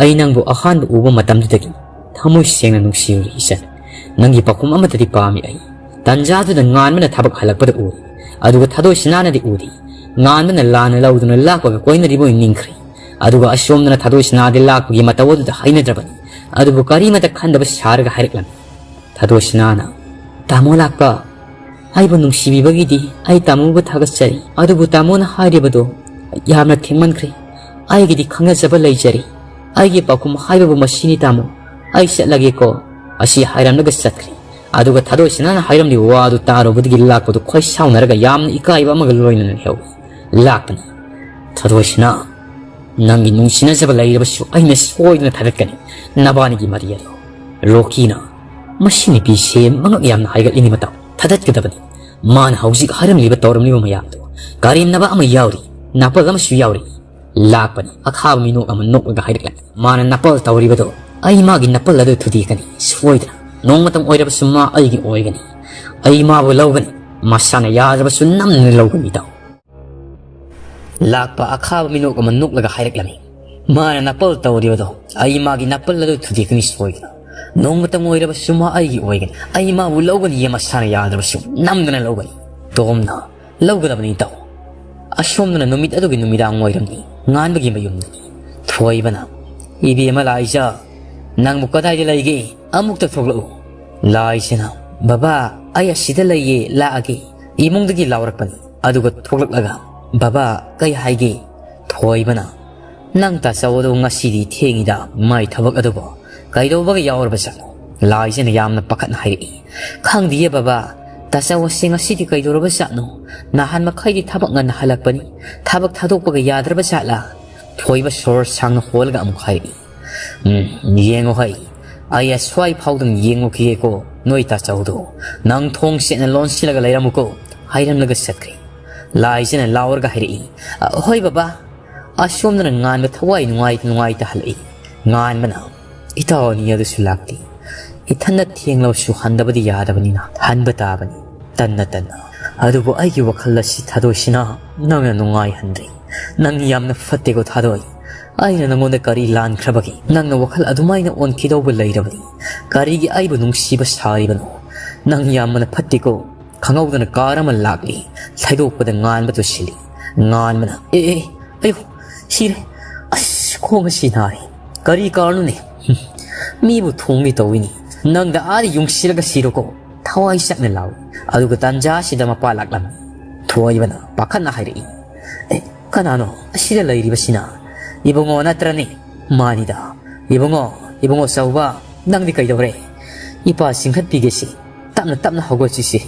ꯑꯩ ꯅꯪꯕꯨ ꯑꯍꯥꯟꯕ ꯎꯕ ꯃꯇꯝꯗꯨꯗꯒꯤ ꯊꯃꯣꯏ ꯁꯦꯡꯅ ꯅꯨꯡꯁꯤꯔꯨꯔꯤ ꯏꯆꯟ꯫ ꯅꯪꯒꯤ ꯄꯥꯎꯈꯨꯝ ꯑꯃꯠꯇꯗꯤ ꯄꯥꯝꯃꯤ ꯑꯩ"꯫ ꯇꯟꯖꯥꯗꯨꯗ ꯉꯥꯟꯕꯅ ꯊꯕꯛ ꯍꯜꯂꯛꯄꯗ ꯎꯔꯦ꯫ ꯑꯗꯨꯒ ꯊꯥꯗꯣꯏꯁꯤꯅꯥꯅꯗꯤ ꯎꯗꯦ꯫ ꯉꯥꯟꯕꯅ ꯂꯥꯟꯅ ꯂꯧꯗꯨꯅ ꯂꯥꯛꯄꯒ ꯀꯣꯏꯅꯔꯤꯕ ꯑꯣꯏꯅ ꯅꯤꯡꯈ꯭ꯔꯦ꯫ ꯑꯗꯨꯒ ꯑꯁꯣꯝꯗꯅ ꯊꯥꯗꯣꯏꯁꯤꯅꯥꯗꯤ ꯂꯥꯛꯄꯒꯤ ꯃꯇꯧ ꯑꯗꯨꯗ ꯍꯩꯅꯗ꯭ꯔꯕꯅꯤ꯫ ꯑꯗꯨꯕꯨ ꯀꯔꯤꯃꯇ ꯈꯟꯗꯕ ꯁꯥꯔꯒ ꯍꯥꯏꯔꯛꯂꯝꯃꯤ꯫ ꯊꯥꯗꯣꯏꯁꯤꯅꯥꯅ, "ꯇꯥꯃꯣ ꯂꯥꯛꯄ, ꯑꯩꯕꯨ ꯅꯨꯡꯁꯤꯕꯤꯕꯒꯤꯗꯤ ꯑꯩ ꯇꯥꯃꯣꯕꯨ ꯊꯥꯒꯠꯆꯔꯤ꯫ ꯑꯗꯨꯕꯨ ꯇꯥꯃꯣꯅ ꯍꯥꯏꯔꯤꯕꯗꯣ ꯌꯥꯝꯅ ꯊꯦꯡꯃꯟꯈ꯭ꯔꯦ꯫ ꯑꯩꯒꯤꯗꯤ ꯈꯪꯅꯖꯕ ꯂꯩꯖꯔꯤ꯫ ꯑꯩꯒꯤ ꯄꯥꯎꯈꯨꯝ ꯍꯥꯏꯕꯕꯨ ꯃꯁꯤꯅꯤ ꯇꯥꯃꯣ꯫ ꯑꯩ ꯆꯠꯂꯒꯦꯀꯣ"꯫ ꯑꯁꯤ ꯍꯥꯏꯔꯝꯂꯒ ꯆꯠꯈ꯭ꯔꯦ꯫ ꯑꯗꯨꯒ ꯊꯥꯗꯣꯏꯁꯤꯅꯥꯅ ꯍꯥꯏꯔꯝꯂꯤꯕ ꯋꯥ ꯑꯗꯨ ꯇꯥꯔꯨꯕꯗꯒꯤ ꯂꯥꯛꯄꯗꯨ ꯈꯣꯏ ꯁꯥꯎꯅꯔꯒ ꯌꯥꯝꯅ ꯏꯀꯥꯏꯕ ꯑꯃꯒ ꯂꯣꯏꯅꯅ ꯂꯩꯍꯧꯏ꯫ ꯂꯥꯛꯄꯅ, "ꯊꯥꯗꯣꯏꯁꯤꯅꯥ, ꯅꯪꯒꯤ ꯅꯨꯡꯁꯤꯅꯖꯕ ꯂꯩꯔꯕꯁꯨ ꯑꯩꯅ ꯁꯣꯏꯗꯅ ꯊꯥꯗꯠꯀꯅꯤ ꯅꯕꯥꯅꯤꯒꯤ ꯃꯔꯤ ꯑꯗꯣ"꯫ ꯔꯣꯀꯤꯅ, "ꯃꯁꯤ ꯅꯨꯄꯤꯁꯦ ꯃꯉꯛ ꯌꯥꯝꯅ ꯍꯥꯏꯒꯠꯂꯤꯅꯤ ꯃꯇꯥꯎ, ꯊꯥꯗꯠꯀꯗꯕꯅꯤ"꯫ ꯃꯥꯅ ꯍꯧꯖꯤꯛ ꯍꯥꯏꯔꯝꯂꯤꯕ ꯇꯧꯔꯝꯂꯤꯕ ꯃꯌꯥꯝꯗꯣ ꯀꯔꯦꯝꯅꯕ ꯑꯃ ꯌꯥꯎꯔꯤ, ꯅꯥꯄꯜ ꯑꯃꯁꯨ ꯌꯥꯎꯔꯤ꯫ ꯂꯥꯛꯄꯅꯤ ꯑꯈꯥꯕ ꯃꯤꯅꯣꯛ ꯑꯃ ꯅꯣꯛꯂꯒ ꯍꯥꯏꯔꯛꯂꯦ꯫ ꯃꯥꯅ ꯅꯥꯄꯜ ꯇꯧꯔꯤꯕꯗꯣ ꯑꯩ ꯃꯥꯒꯤ ꯅꯥꯄꯜ ꯑꯗꯨ ꯊꯨꯗꯦꯛꯀꯅꯤ ꯁꯣꯏꯗꯅ꯫ ꯅꯣꯡꯃꯇꯪ ꯑꯣꯏꯔꯕꯁꯨ ꯃꯥ ꯑꯩꯒꯤ ꯑꯣꯏꯒꯅꯤ꯫ ꯑꯩ ꯃꯥꯕꯨ ꯂꯧꯒꯅꯤ꯫ ꯃꯁꯥꯅ ꯌꯥꯗ꯭ꯔꯕꯁꯨ ꯅꯝꯗꯅ ꯂꯧꯒꯅꯤ ꯏꯇꯥꯎ꯫ ꯂꯥꯛꯄ ꯑꯈꯥꯕ ꯃꯤꯅꯣꯛ ꯑꯃ ꯅꯣꯛꯂꯒ ꯍꯥꯏꯔꯛꯂꯝꯃꯤ꯫ ꯃꯥꯅ ꯅꯥꯄꯜ ꯇꯧꯔꯤꯕꯗꯣ ꯑꯩ ꯃꯥꯒꯤ ꯅꯥꯄꯜ ꯑꯗꯨ ꯊꯨꯗꯦꯛꯀꯅꯤ ꯁꯣꯏꯗꯅ꯫ ꯅꯣꯡꯃꯇꯪ ꯑꯣꯏꯔꯕꯁꯨ ꯃꯥ ꯑꯩꯒꯤ ꯑꯣꯏꯒꯅꯤ꯫ ꯑꯩ ꯃꯥꯕꯨ ꯂꯧꯒꯅꯤ꯫ ꯃꯁꯥꯅ ꯌꯥꯗ꯭ꯔꯕꯁꯨ ꯅꯝꯗꯅ ꯂꯧꯒꯅꯤ꯫ ꯇꯣꯝꯅ ꯂꯧꯒꯗꯕꯅꯤ ꯏꯇꯥꯎ꯫ ꯑꯁꯣꯝꯗꯅ ꯅꯨꯃꯤꯠ ꯑꯗꯨꯒꯤ ꯅꯨꯃꯤꯗꯥꯡ ꯑꯣꯏꯔꯝꯃꯤ꯫ ꯉꯥꯟꯕꯒꯤ ꯃꯌꯨꯝꯗꯅꯤ꯫ ꯊꯣꯏꯕꯅ, "ꯏꯕꯦꯝꯃ ꯂꯥꯏꯖ, ꯅꯪꯕꯨ ꯀꯗꯥꯏꯗ ꯂꯩꯒꯦ? ꯑꯃꯨꯛꯇ ꯊꯣꯛꯂꯛꯎ꯫" ꯂꯥꯏꯖꯅ, "ꯕꯕꯥ, ꯑꯩ ꯑꯁꯤꯗ ꯂꯩꯌꯦ, ꯂꯥꯛꯑꯒꯦ꯫" ꯏꯃꯨꯡꯗꯒꯤ ꯂꯥꯎꯔꯛꯄꯅꯤ꯫ ꯑꯗꯨꯒ ꯊꯣꯛꯂꯛꯂꯒ, "ꯕꯕꯥ, ꯀꯩ ꯍꯥꯏꯒꯦ?" ꯊꯣꯏꯕꯅ, "ꯅꯪ ꯇꯥꯆꯧ ꯑꯗꯨ ꯉꯁꯤꯗꯤ ꯊꯦꯡꯉꯤꯗ, ꯃꯥꯏ ꯊꯕꯛ ꯑꯗꯨꯕꯨ ꯀꯩꯗꯧꯕꯒ ꯌꯥꯎꯔꯕꯖꯥꯠꯅꯣ?" ꯂꯥꯏꯖꯅ ꯌꯥꯝꯅ ꯄꯥꯈꯠꯅ ꯍꯥꯏꯔꯛꯏ꯫ "ꯈꯪꯗꯤꯌꯦ ꯕꯕꯥ, ꯇꯥꯆꯧ ꯑꯁꯤ ꯉꯁꯤꯗꯤ ꯀꯩꯗꯧꯔꯕꯖꯥꯠꯅꯣ? ꯅꯍꯥꯟ ꯃꯈꯩꯗꯤ ꯊꯕꯛ ꯉꯟꯅ ꯍꯜꯂꯛꯄꯅꯤ, ꯊꯕꯛ ꯊꯥꯗꯣꯛꯄꯒ ꯌꯥꯗ꯭ꯔꯕ ꯖꯥꯠꯂꯥ?" ꯊꯣꯏꯕ ꯁꯣꯔ ꯁꯥꯡꯅ ꯍꯣꯜꯂꯒ ꯑꯃꯨꯛ ꯍꯥꯏꯔꯛꯏ꯫ "ꯎꯝ, ꯌꯦꯡꯉꯣ ꯍꯩ, ꯑꯩ ꯑꯁ꯭ꯋꯥꯏ ꯐꯥꯎꯗꯪ ꯌꯦꯡꯉꯨꯈꯤꯒꯦꯀꯣ ꯅꯣꯏ ꯇꯥꯆꯧꯗꯣ꯫ ꯅꯪ ꯊꯣꯡ ꯁꯦꯠꯅ ꯂꯣꯟꯁꯤꯜꯂꯒ ꯂꯩꯔꯝꯃꯨꯀꯣ," ꯍꯥꯏꯔꯝꯂꯒ ꯆꯠꯈ꯭ꯔꯦ꯫ ꯂꯥꯏꯖꯅ ꯂꯥꯎꯔꯒ ꯍꯥꯏꯔꯛꯏ, "ꯑ, ꯍꯣꯏ ꯕꯕꯥ, ꯑꯁꯣꯝꯗꯅ ꯉꯥꯟꯕ ꯊꯋꯥꯏ ꯅꯨꯡꯉꯥꯏ ꯅꯨꯡꯉꯥꯏꯇ ꯍꯜꯂꯛꯏ꯫ ꯉꯥꯟꯕꯅ, "ꯏꯇꯥꯎ ꯑꯅꯤ ꯑꯗꯨꯁꯨ ꯂꯥꯛꯇꯦ꯫ ꯏꯊꯟꯗ ꯊꯦꯡꯂꯕꯁꯨ ꯍꯟꯗꯕꯗꯤ ꯌꯥꯗꯕꯅꯤꯅ ꯍꯟꯕ ꯇꯥꯕꯅꯤ꯫ ꯇꯟꯅ ꯇꯟꯅ꯫ ꯑꯗꯨꯕꯨ ꯑꯩꯒꯤ ꯋꯥꯈꯜ ꯑꯁꯤ ꯊꯥꯗꯣꯏꯁꯤꯅ ꯅꯪꯅ ꯅꯨꯡꯉꯥꯏꯍꯟꯗ꯭ꯔꯦ꯫ ꯅꯪ ꯌꯥꯝꯅ ꯐꯠꯇꯦꯀꯣ ꯊꯥꯗꯣꯏ꯫ ꯑꯩꯅ ꯅꯉꯣꯟꯗ ꯀꯔꯤ ꯂꯥꯟꯈ꯭ꯔꯕꯒꯦ? ꯅꯪꯅ ꯋꯥꯈꯜ ꯑꯗꯨꯃꯥꯏꯅ ꯑꯣꯟꯈꯤꯗꯧꯕ ꯂꯩꯔꯕꯅꯤ? ꯀꯔꯤꯒꯤ ꯑꯩꯕꯨ ꯅꯨꯡꯁꯤꯕ ꯁꯥꯔꯤꯕꯅꯣ? ꯅꯪ ꯌꯥꯝꯅ ꯐꯠꯇꯦꯀꯣ꯫" ꯈꯪꯍꯧꯗꯅ ꯀꯥꯔ ꯑꯃ ꯂꯥꯛꯂꯤ꯫ ꯊꯩꯗꯣꯛꯄꯗ ꯉꯥꯟꯕꯗꯨ ꯁꯤꯜꯂꯤ꯫ ꯉꯥꯟꯕꯅ, "ꯑꯦ, ꯑꯦ, ꯑꯌꯣ, ꯁꯤꯔꯦ꯫ ꯑꯁ, ꯈꯣꯡ ꯑꯁꯤ ꯅꯥꯔꯦ꯫ ꯀꯔꯤ ꯀꯥꯔꯅꯣꯅꯦ? ꯍꯨꯝ, ꯃꯤꯕꯨ ꯊꯣꯡꯒꯦ ꯇꯧꯏꯅꯤ꯫ ꯅꯪꯗ ꯑꯥꯗ ꯌꯨꯡꯁꯤꯜꯂꯒ ꯁꯤꯔꯣꯀꯣ꯫ ꯊꯋꯥꯏ ꯆꯠꯅ ꯂꯥꯎꯏ꯫" ꯑꯗꯨꯒ ꯇꯥꯟꯖꯥ ꯑꯁꯤꯗ ꯃꯄꯥ ꯂꯥꯛꯂꯝꯃꯤ꯫ ꯊꯣꯏꯕꯅ ꯄꯥꯈꯠꯅ ꯍꯥꯏꯔꯛꯏ, "ꯑꯦ, ꯀꯅꯥꯅꯣ ꯑꯁꯤꯗ ꯂꯩꯔꯤꯕꯁꯤꯅ? ꯏꯕꯨꯡꯉꯣ ꯅꯠꯇ꯭ꯔꯅꯦ?" "ꯃꯥꯅꯤꯗ꯫ ꯏꯕꯨꯡꯉꯣ, ꯏꯕꯨꯡꯉꯣ ꯆꯥꯎꯕ, ꯅꯪꯗꯤ ꯀꯩꯗꯧꯔꯦ? ꯏꯄꯥ ꯆꯤꯡꯈꯠꯄꯤꯒꯦꯁꯤ꯫ ꯇꯞꯅ ꯇꯞꯅ ꯍꯧꯒꯠꯁꯤꯁꯦ꯫"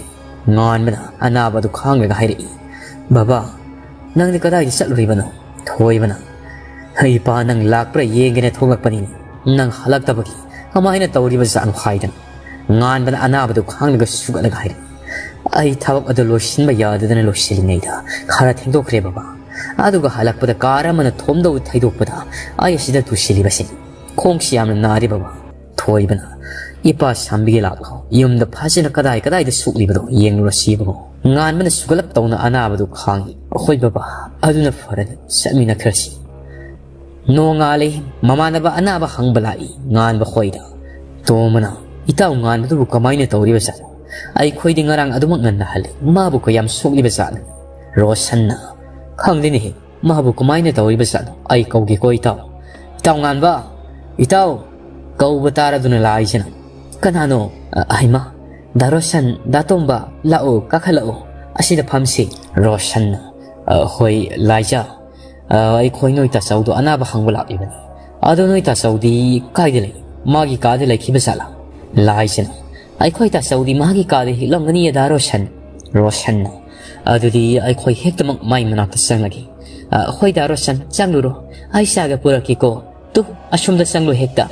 ꯉꯥꯟꯕꯅ ꯑꯅꯥꯕꯗꯨ ꯈꯥꯡꯂꯒ ꯍꯥꯏꯔꯛꯏ, "ꯕꯕꯥ, ꯅꯪꯗꯤ ꯀꯗꯥꯏꯗ ꯆꯠꯂꯨꯔꯤꯕꯅꯣ?" ꯊꯣꯏꯕꯅ, "ꯏꯄꯥ ꯅꯪ ꯂꯥꯛꯄ꯭ꯔꯥ ꯌꯦꯡꯒꯦꯅ ꯊꯣꯛꯂꯛꯄꯅꯤ꯫ ꯅꯪ ꯍꯜꯂꯛꯇꯕꯒꯤ ꯀꯃꯥꯏꯅ ꯇꯧꯔꯤꯕ ꯖꯥꯠꯅꯣ?" ꯍꯥꯏꯗꯅ ꯉꯥꯟꯕꯅ ꯑꯅꯥꯕꯗꯨ ꯈꯥꯡꯂꯒ ꯁꯨꯒꯠꯂꯒ ꯍꯥꯏꯔꯛꯏ, ꯑꯩ ꯊꯕꯛ ꯑꯗꯨ ꯂꯣꯏꯁꯤꯟꯕ ꯌꯥꯗꯗꯅ ꯂꯣꯏꯁꯤꯜꯂꯤꯉꯩꯗ ꯈꯔ ꯊꯦꯡꯗꯣꯛꯈ꯭ꯔꯦ ꯕꯕꯥ꯫ ꯑꯗꯨꯒ ꯍꯜꯂꯛꯄꯗ ꯀꯥꯔ ꯑꯃꯅ ꯊꯣꯝꯗꯧ ꯊꯩꯗꯣꯛꯄꯗ ꯑꯩ ꯑꯁꯤꯗ ꯇꯨꯁꯤꯜꯂꯤꯕꯁꯤꯅꯤ꯫ ꯈꯣꯡꯁꯤ ꯌꯥꯝꯅ ꯅꯥꯔꯦ ꯕꯕꯥ꯫ ꯊꯣꯏꯕꯅ, "ꯏꯄꯥ ꯁꯥꯝꯕꯤꯒꯦ ꯂꯥꯛꯂꯣ꯫ ꯌꯨꯝꯗ ꯐꯖꯅ ꯀꯗꯥꯏ ꯀꯗꯥꯏꯗ ꯁꯣꯛꯂꯤꯕꯗꯣ ꯌꯦꯡꯂꯨꯔꯁꯤ ꯏꯕꯨꯡꯉꯣ꯫" ꯉꯥꯟꯕꯅ ꯁꯨꯒꯠꯂꯞ ꯇꯧꯅ ꯑꯅꯥꯕꯗꯨ ꯈꯥꯡꯏ꯫ "ꯍꯣꯏ ꯕꯕꯥ, ꯑꯗꯨꯅ ꯐꯔꯅꯤ꯫ ꯆꯠꯃꯤꯟꯅꯈ꯭ꯔꯁꯤ꯫" ꯅꯣꯡꯉꯥꯜꯂꯦ꯫ ꯃꯃꯥꯟꯅꯕ ꯑꯅꯥꯕ ꯍꯪꯕ ꯂꯥꯛꯏ ꯉꯥꯟꯕ ꯈꯣꯏꯗ꯫ ꯇꯣꯝꯕꯅ, "ꯏꯇꯥꯎ ꯉꯥꯟꯕꯗꯨꯕꯨ ꯀꯃꯥꯏꯅ ꯇꯧꯔꯤꯕꯖꯥꯠꯅꯣ? ꯑꯩꯈꯣꯏꯗꯤ ꯉꯔꯥꯡ ꯑꯗꯨꯃꯛ ꯉꯟꯅ ꯍꯜꯂꯦ꯫ ꯃꯥꯕꯨ ꯀꯌꯥꯝ ꯁꯣꯛꯂꯤꯕꯖꯥꯠꯅꯣ?" ꯔꯣꯁꯟꯅ, "ꯈꯪꯗꯦꯅꯦꯍꯦ, ꯃꯥꯕꯨ ꯀꯃꯥꯏꯅ ꯇꯧꯔꯤꯕꯖꯥꯠꯅꯣ? ꯑꯩ ꯀꯧꯒꯦꯀꯣ ꯏꯇꯥꯎ꯫ ꯏꯇꯥꯎ ꯉꯥꯟꯕ! ꯏꯇꯥꯎ!" ꯀꯧꯕ ꯇꯥꯔꯗꯨꯅ ꯂꯥꯏꯖꯅ, "ꯀꯅꯥꯅꯣ?" "ꯑ, ꯍꯩꯃꯥ! ꯗꯥ ꯔꯣꯁꯟ, ꯗꯥ ꯇꯣꯝꯕ, ꯂꯥꯛꯑꯣ, ꯀꯥꯈꯠꯂꯛꯑꯣ꯫ ꯑꯁꯤꯗ ꯐꯝꯁꯤ꯫" ꯔꯣꯁꯟꯅ, "ꯑ, ꯍꯣꯏ, ꯂꯥꯏꯖ꯫ ꯑ, ꯑꯩꯈꯣꯏ ꯅꯣꯏ ꯇꯥꯆꯧꯗꯣ ꯑꯅꯥꯕ ꯍꯪꯕ ꯂꯥꯛꯂꯤꯕꯅꯤ꯫ ꯑꯗꯣ ꯅꯣꯏ ꯇꯥꯆꯧꯗꯤ ꯀꯥꯏꯗ ꯂꯩ? ꯃꯥꯒꯤ ꯀꯥꯗ ꯂꯩꯈꯤꯕ ꯖꯥꯠꯂꯥ?" ꯂꯥꯏꯖꯅ, "ꯑꯩꯈꯣꯏ ꯇꯥꯆꯧꯗꯤ ꯃꯥꯒꯤ ꯀꯥꯗ ꯍꯤꯞꯂꯝꯒꯅꯤ, ꯗꯥ ꯔꯣꯁꯟ꯫" ꯔꯣꯁꯟꯅ, "ꯑꯗꯨꯗꯤ ꯑꯩꯈꯣꯏ ꯍꯦꯛꯇꯃꯛ ꯃꯥꯏ ꯃꯅꯥꯛꯇ ꯆꯪꯂꯒꯦ꯫ ꯑ, ꯍꯣꯏ, ꯗꯥ ꯔꯣꯁꯟ, ꯆꯪꯂꯨꯔꯣ꯫ ꯑꯩ ꯆꯥꯒ ꯄꯨꯔꯛꯀꯦꯀꯣ꯫ ꯇꯨ, ꯑꯁꯣꯝꯗ ꯆꯪꯂꯨ ꯍꯦꯛꯇ꯫"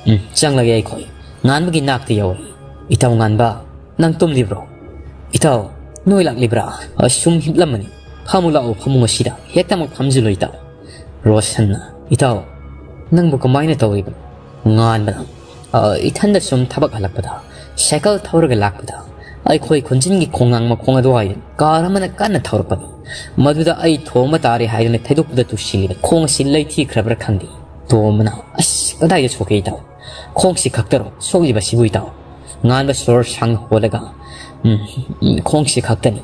"ꯎꯝ, ꯆꯪꯂꯒꯦ ꯑꯩꯈꯣꯏ꯫" ꯉꯥꯟꯕꯒꯤ ꯅꯥꯛꯇ ꯌꯧꯔꯦ꯫ "ꯏꯇꯥꯎ ꯉꯥꯟꯕ, ꯅꯪ ꯇꯨꯝꯂꯤꯕ꯭ꯔꯣ? ꯏꯇꯥꯎ, ꯅꯣꯏ ꯂꯥꯛꯂꯤꯕ꯭ꯔꯥ? ꯑ, ꯁꯨꯝ ꯍꯤꯞꯂꯝꯕꯅꯤ꯫ ꯐꯝꯃꯨ ꯂꯥꯛꯑꯣ, ꯐꯃꯨꯡ ꯑꯁꯤꯗ꯫ ꯍꯦꯛꯇꯃꯛ ꯐꯝꯖꯤꯜꯂꯨ ꯏꯇꯥꯎ꯫" ꯔꯣꯁꯟꯅ, "ꯏꯇꯥꯎ, ꯅꯪꯕꯨ ꯀꯃꯥꯏꯅ ꯇꯧꯔꯤꯕꯅꯣ?" ꯉꯥꯟꯕꯅ, "ꯑ, ꯏꯊꯟꯗ ꯁꯨꯝ ꯊꯕꯛ ꯍꯜꯂꯛꯄꯗ, ꯁꯥꯏꯀꯜ ꯊꯧꯔꯒ ꯂꯥꯛꯄꯗ, ꯑꯩꯈꯣꯏ ꯈꯨꯟꯖꯤꯟꯒꯤ ꯈꯣꯡꯅꯥꯡ ꯃꯈꯣꯡ ꯑꯗꯨꯋꯥꯏꯗ ꯀꯥꯔ ꯑꯃꯅ ꯀꯟꯅ ꯊꯧꯔꯛꯄꯅꯤ꯫ ꯃꯗꯨꯗ ꯑꯩ ꯊꯣꯝꯕ ꯇꯥꯔꯦ ꯍꯥꯏꯗꯨꯅ ꯊꯩꯗꯣꯛꯄꯗ ꯇꯨꯁꯤꯜꯂꯤꯕ꯫ ꯈꯣꯡ ꯑꯁꯤ ꯂꯩꯊꯤꯈ꯭ꯔꯕ꯭ꯔꯥ ꯈꯪꯗꯦ꯫" ꯇꯣꯝꯕꯅ, "ꯑꯁ, ꯀꯗꯥꯏꯗ ꯁꯣꯛꯀꯦ ꯏꯇꯥꯎ? ꯈꯣꯡꯁꯤ ꯈꯛꯇꯔꯣ ꯁꯣꯛꯂꯤꯕꯁꯤꯕꯨ ꯏꯇꯥꯎ?" ꯉꯥꯟꯕ ꯁꯣꯔ ꯁꯥꯡꯅ ꯍꯣꯜꯂꯒ, "ꯎꯝ, ꯎꯝ, ꯈꯣꯡꯁꯤ ꯈꯛꯇꯅꯤ꯫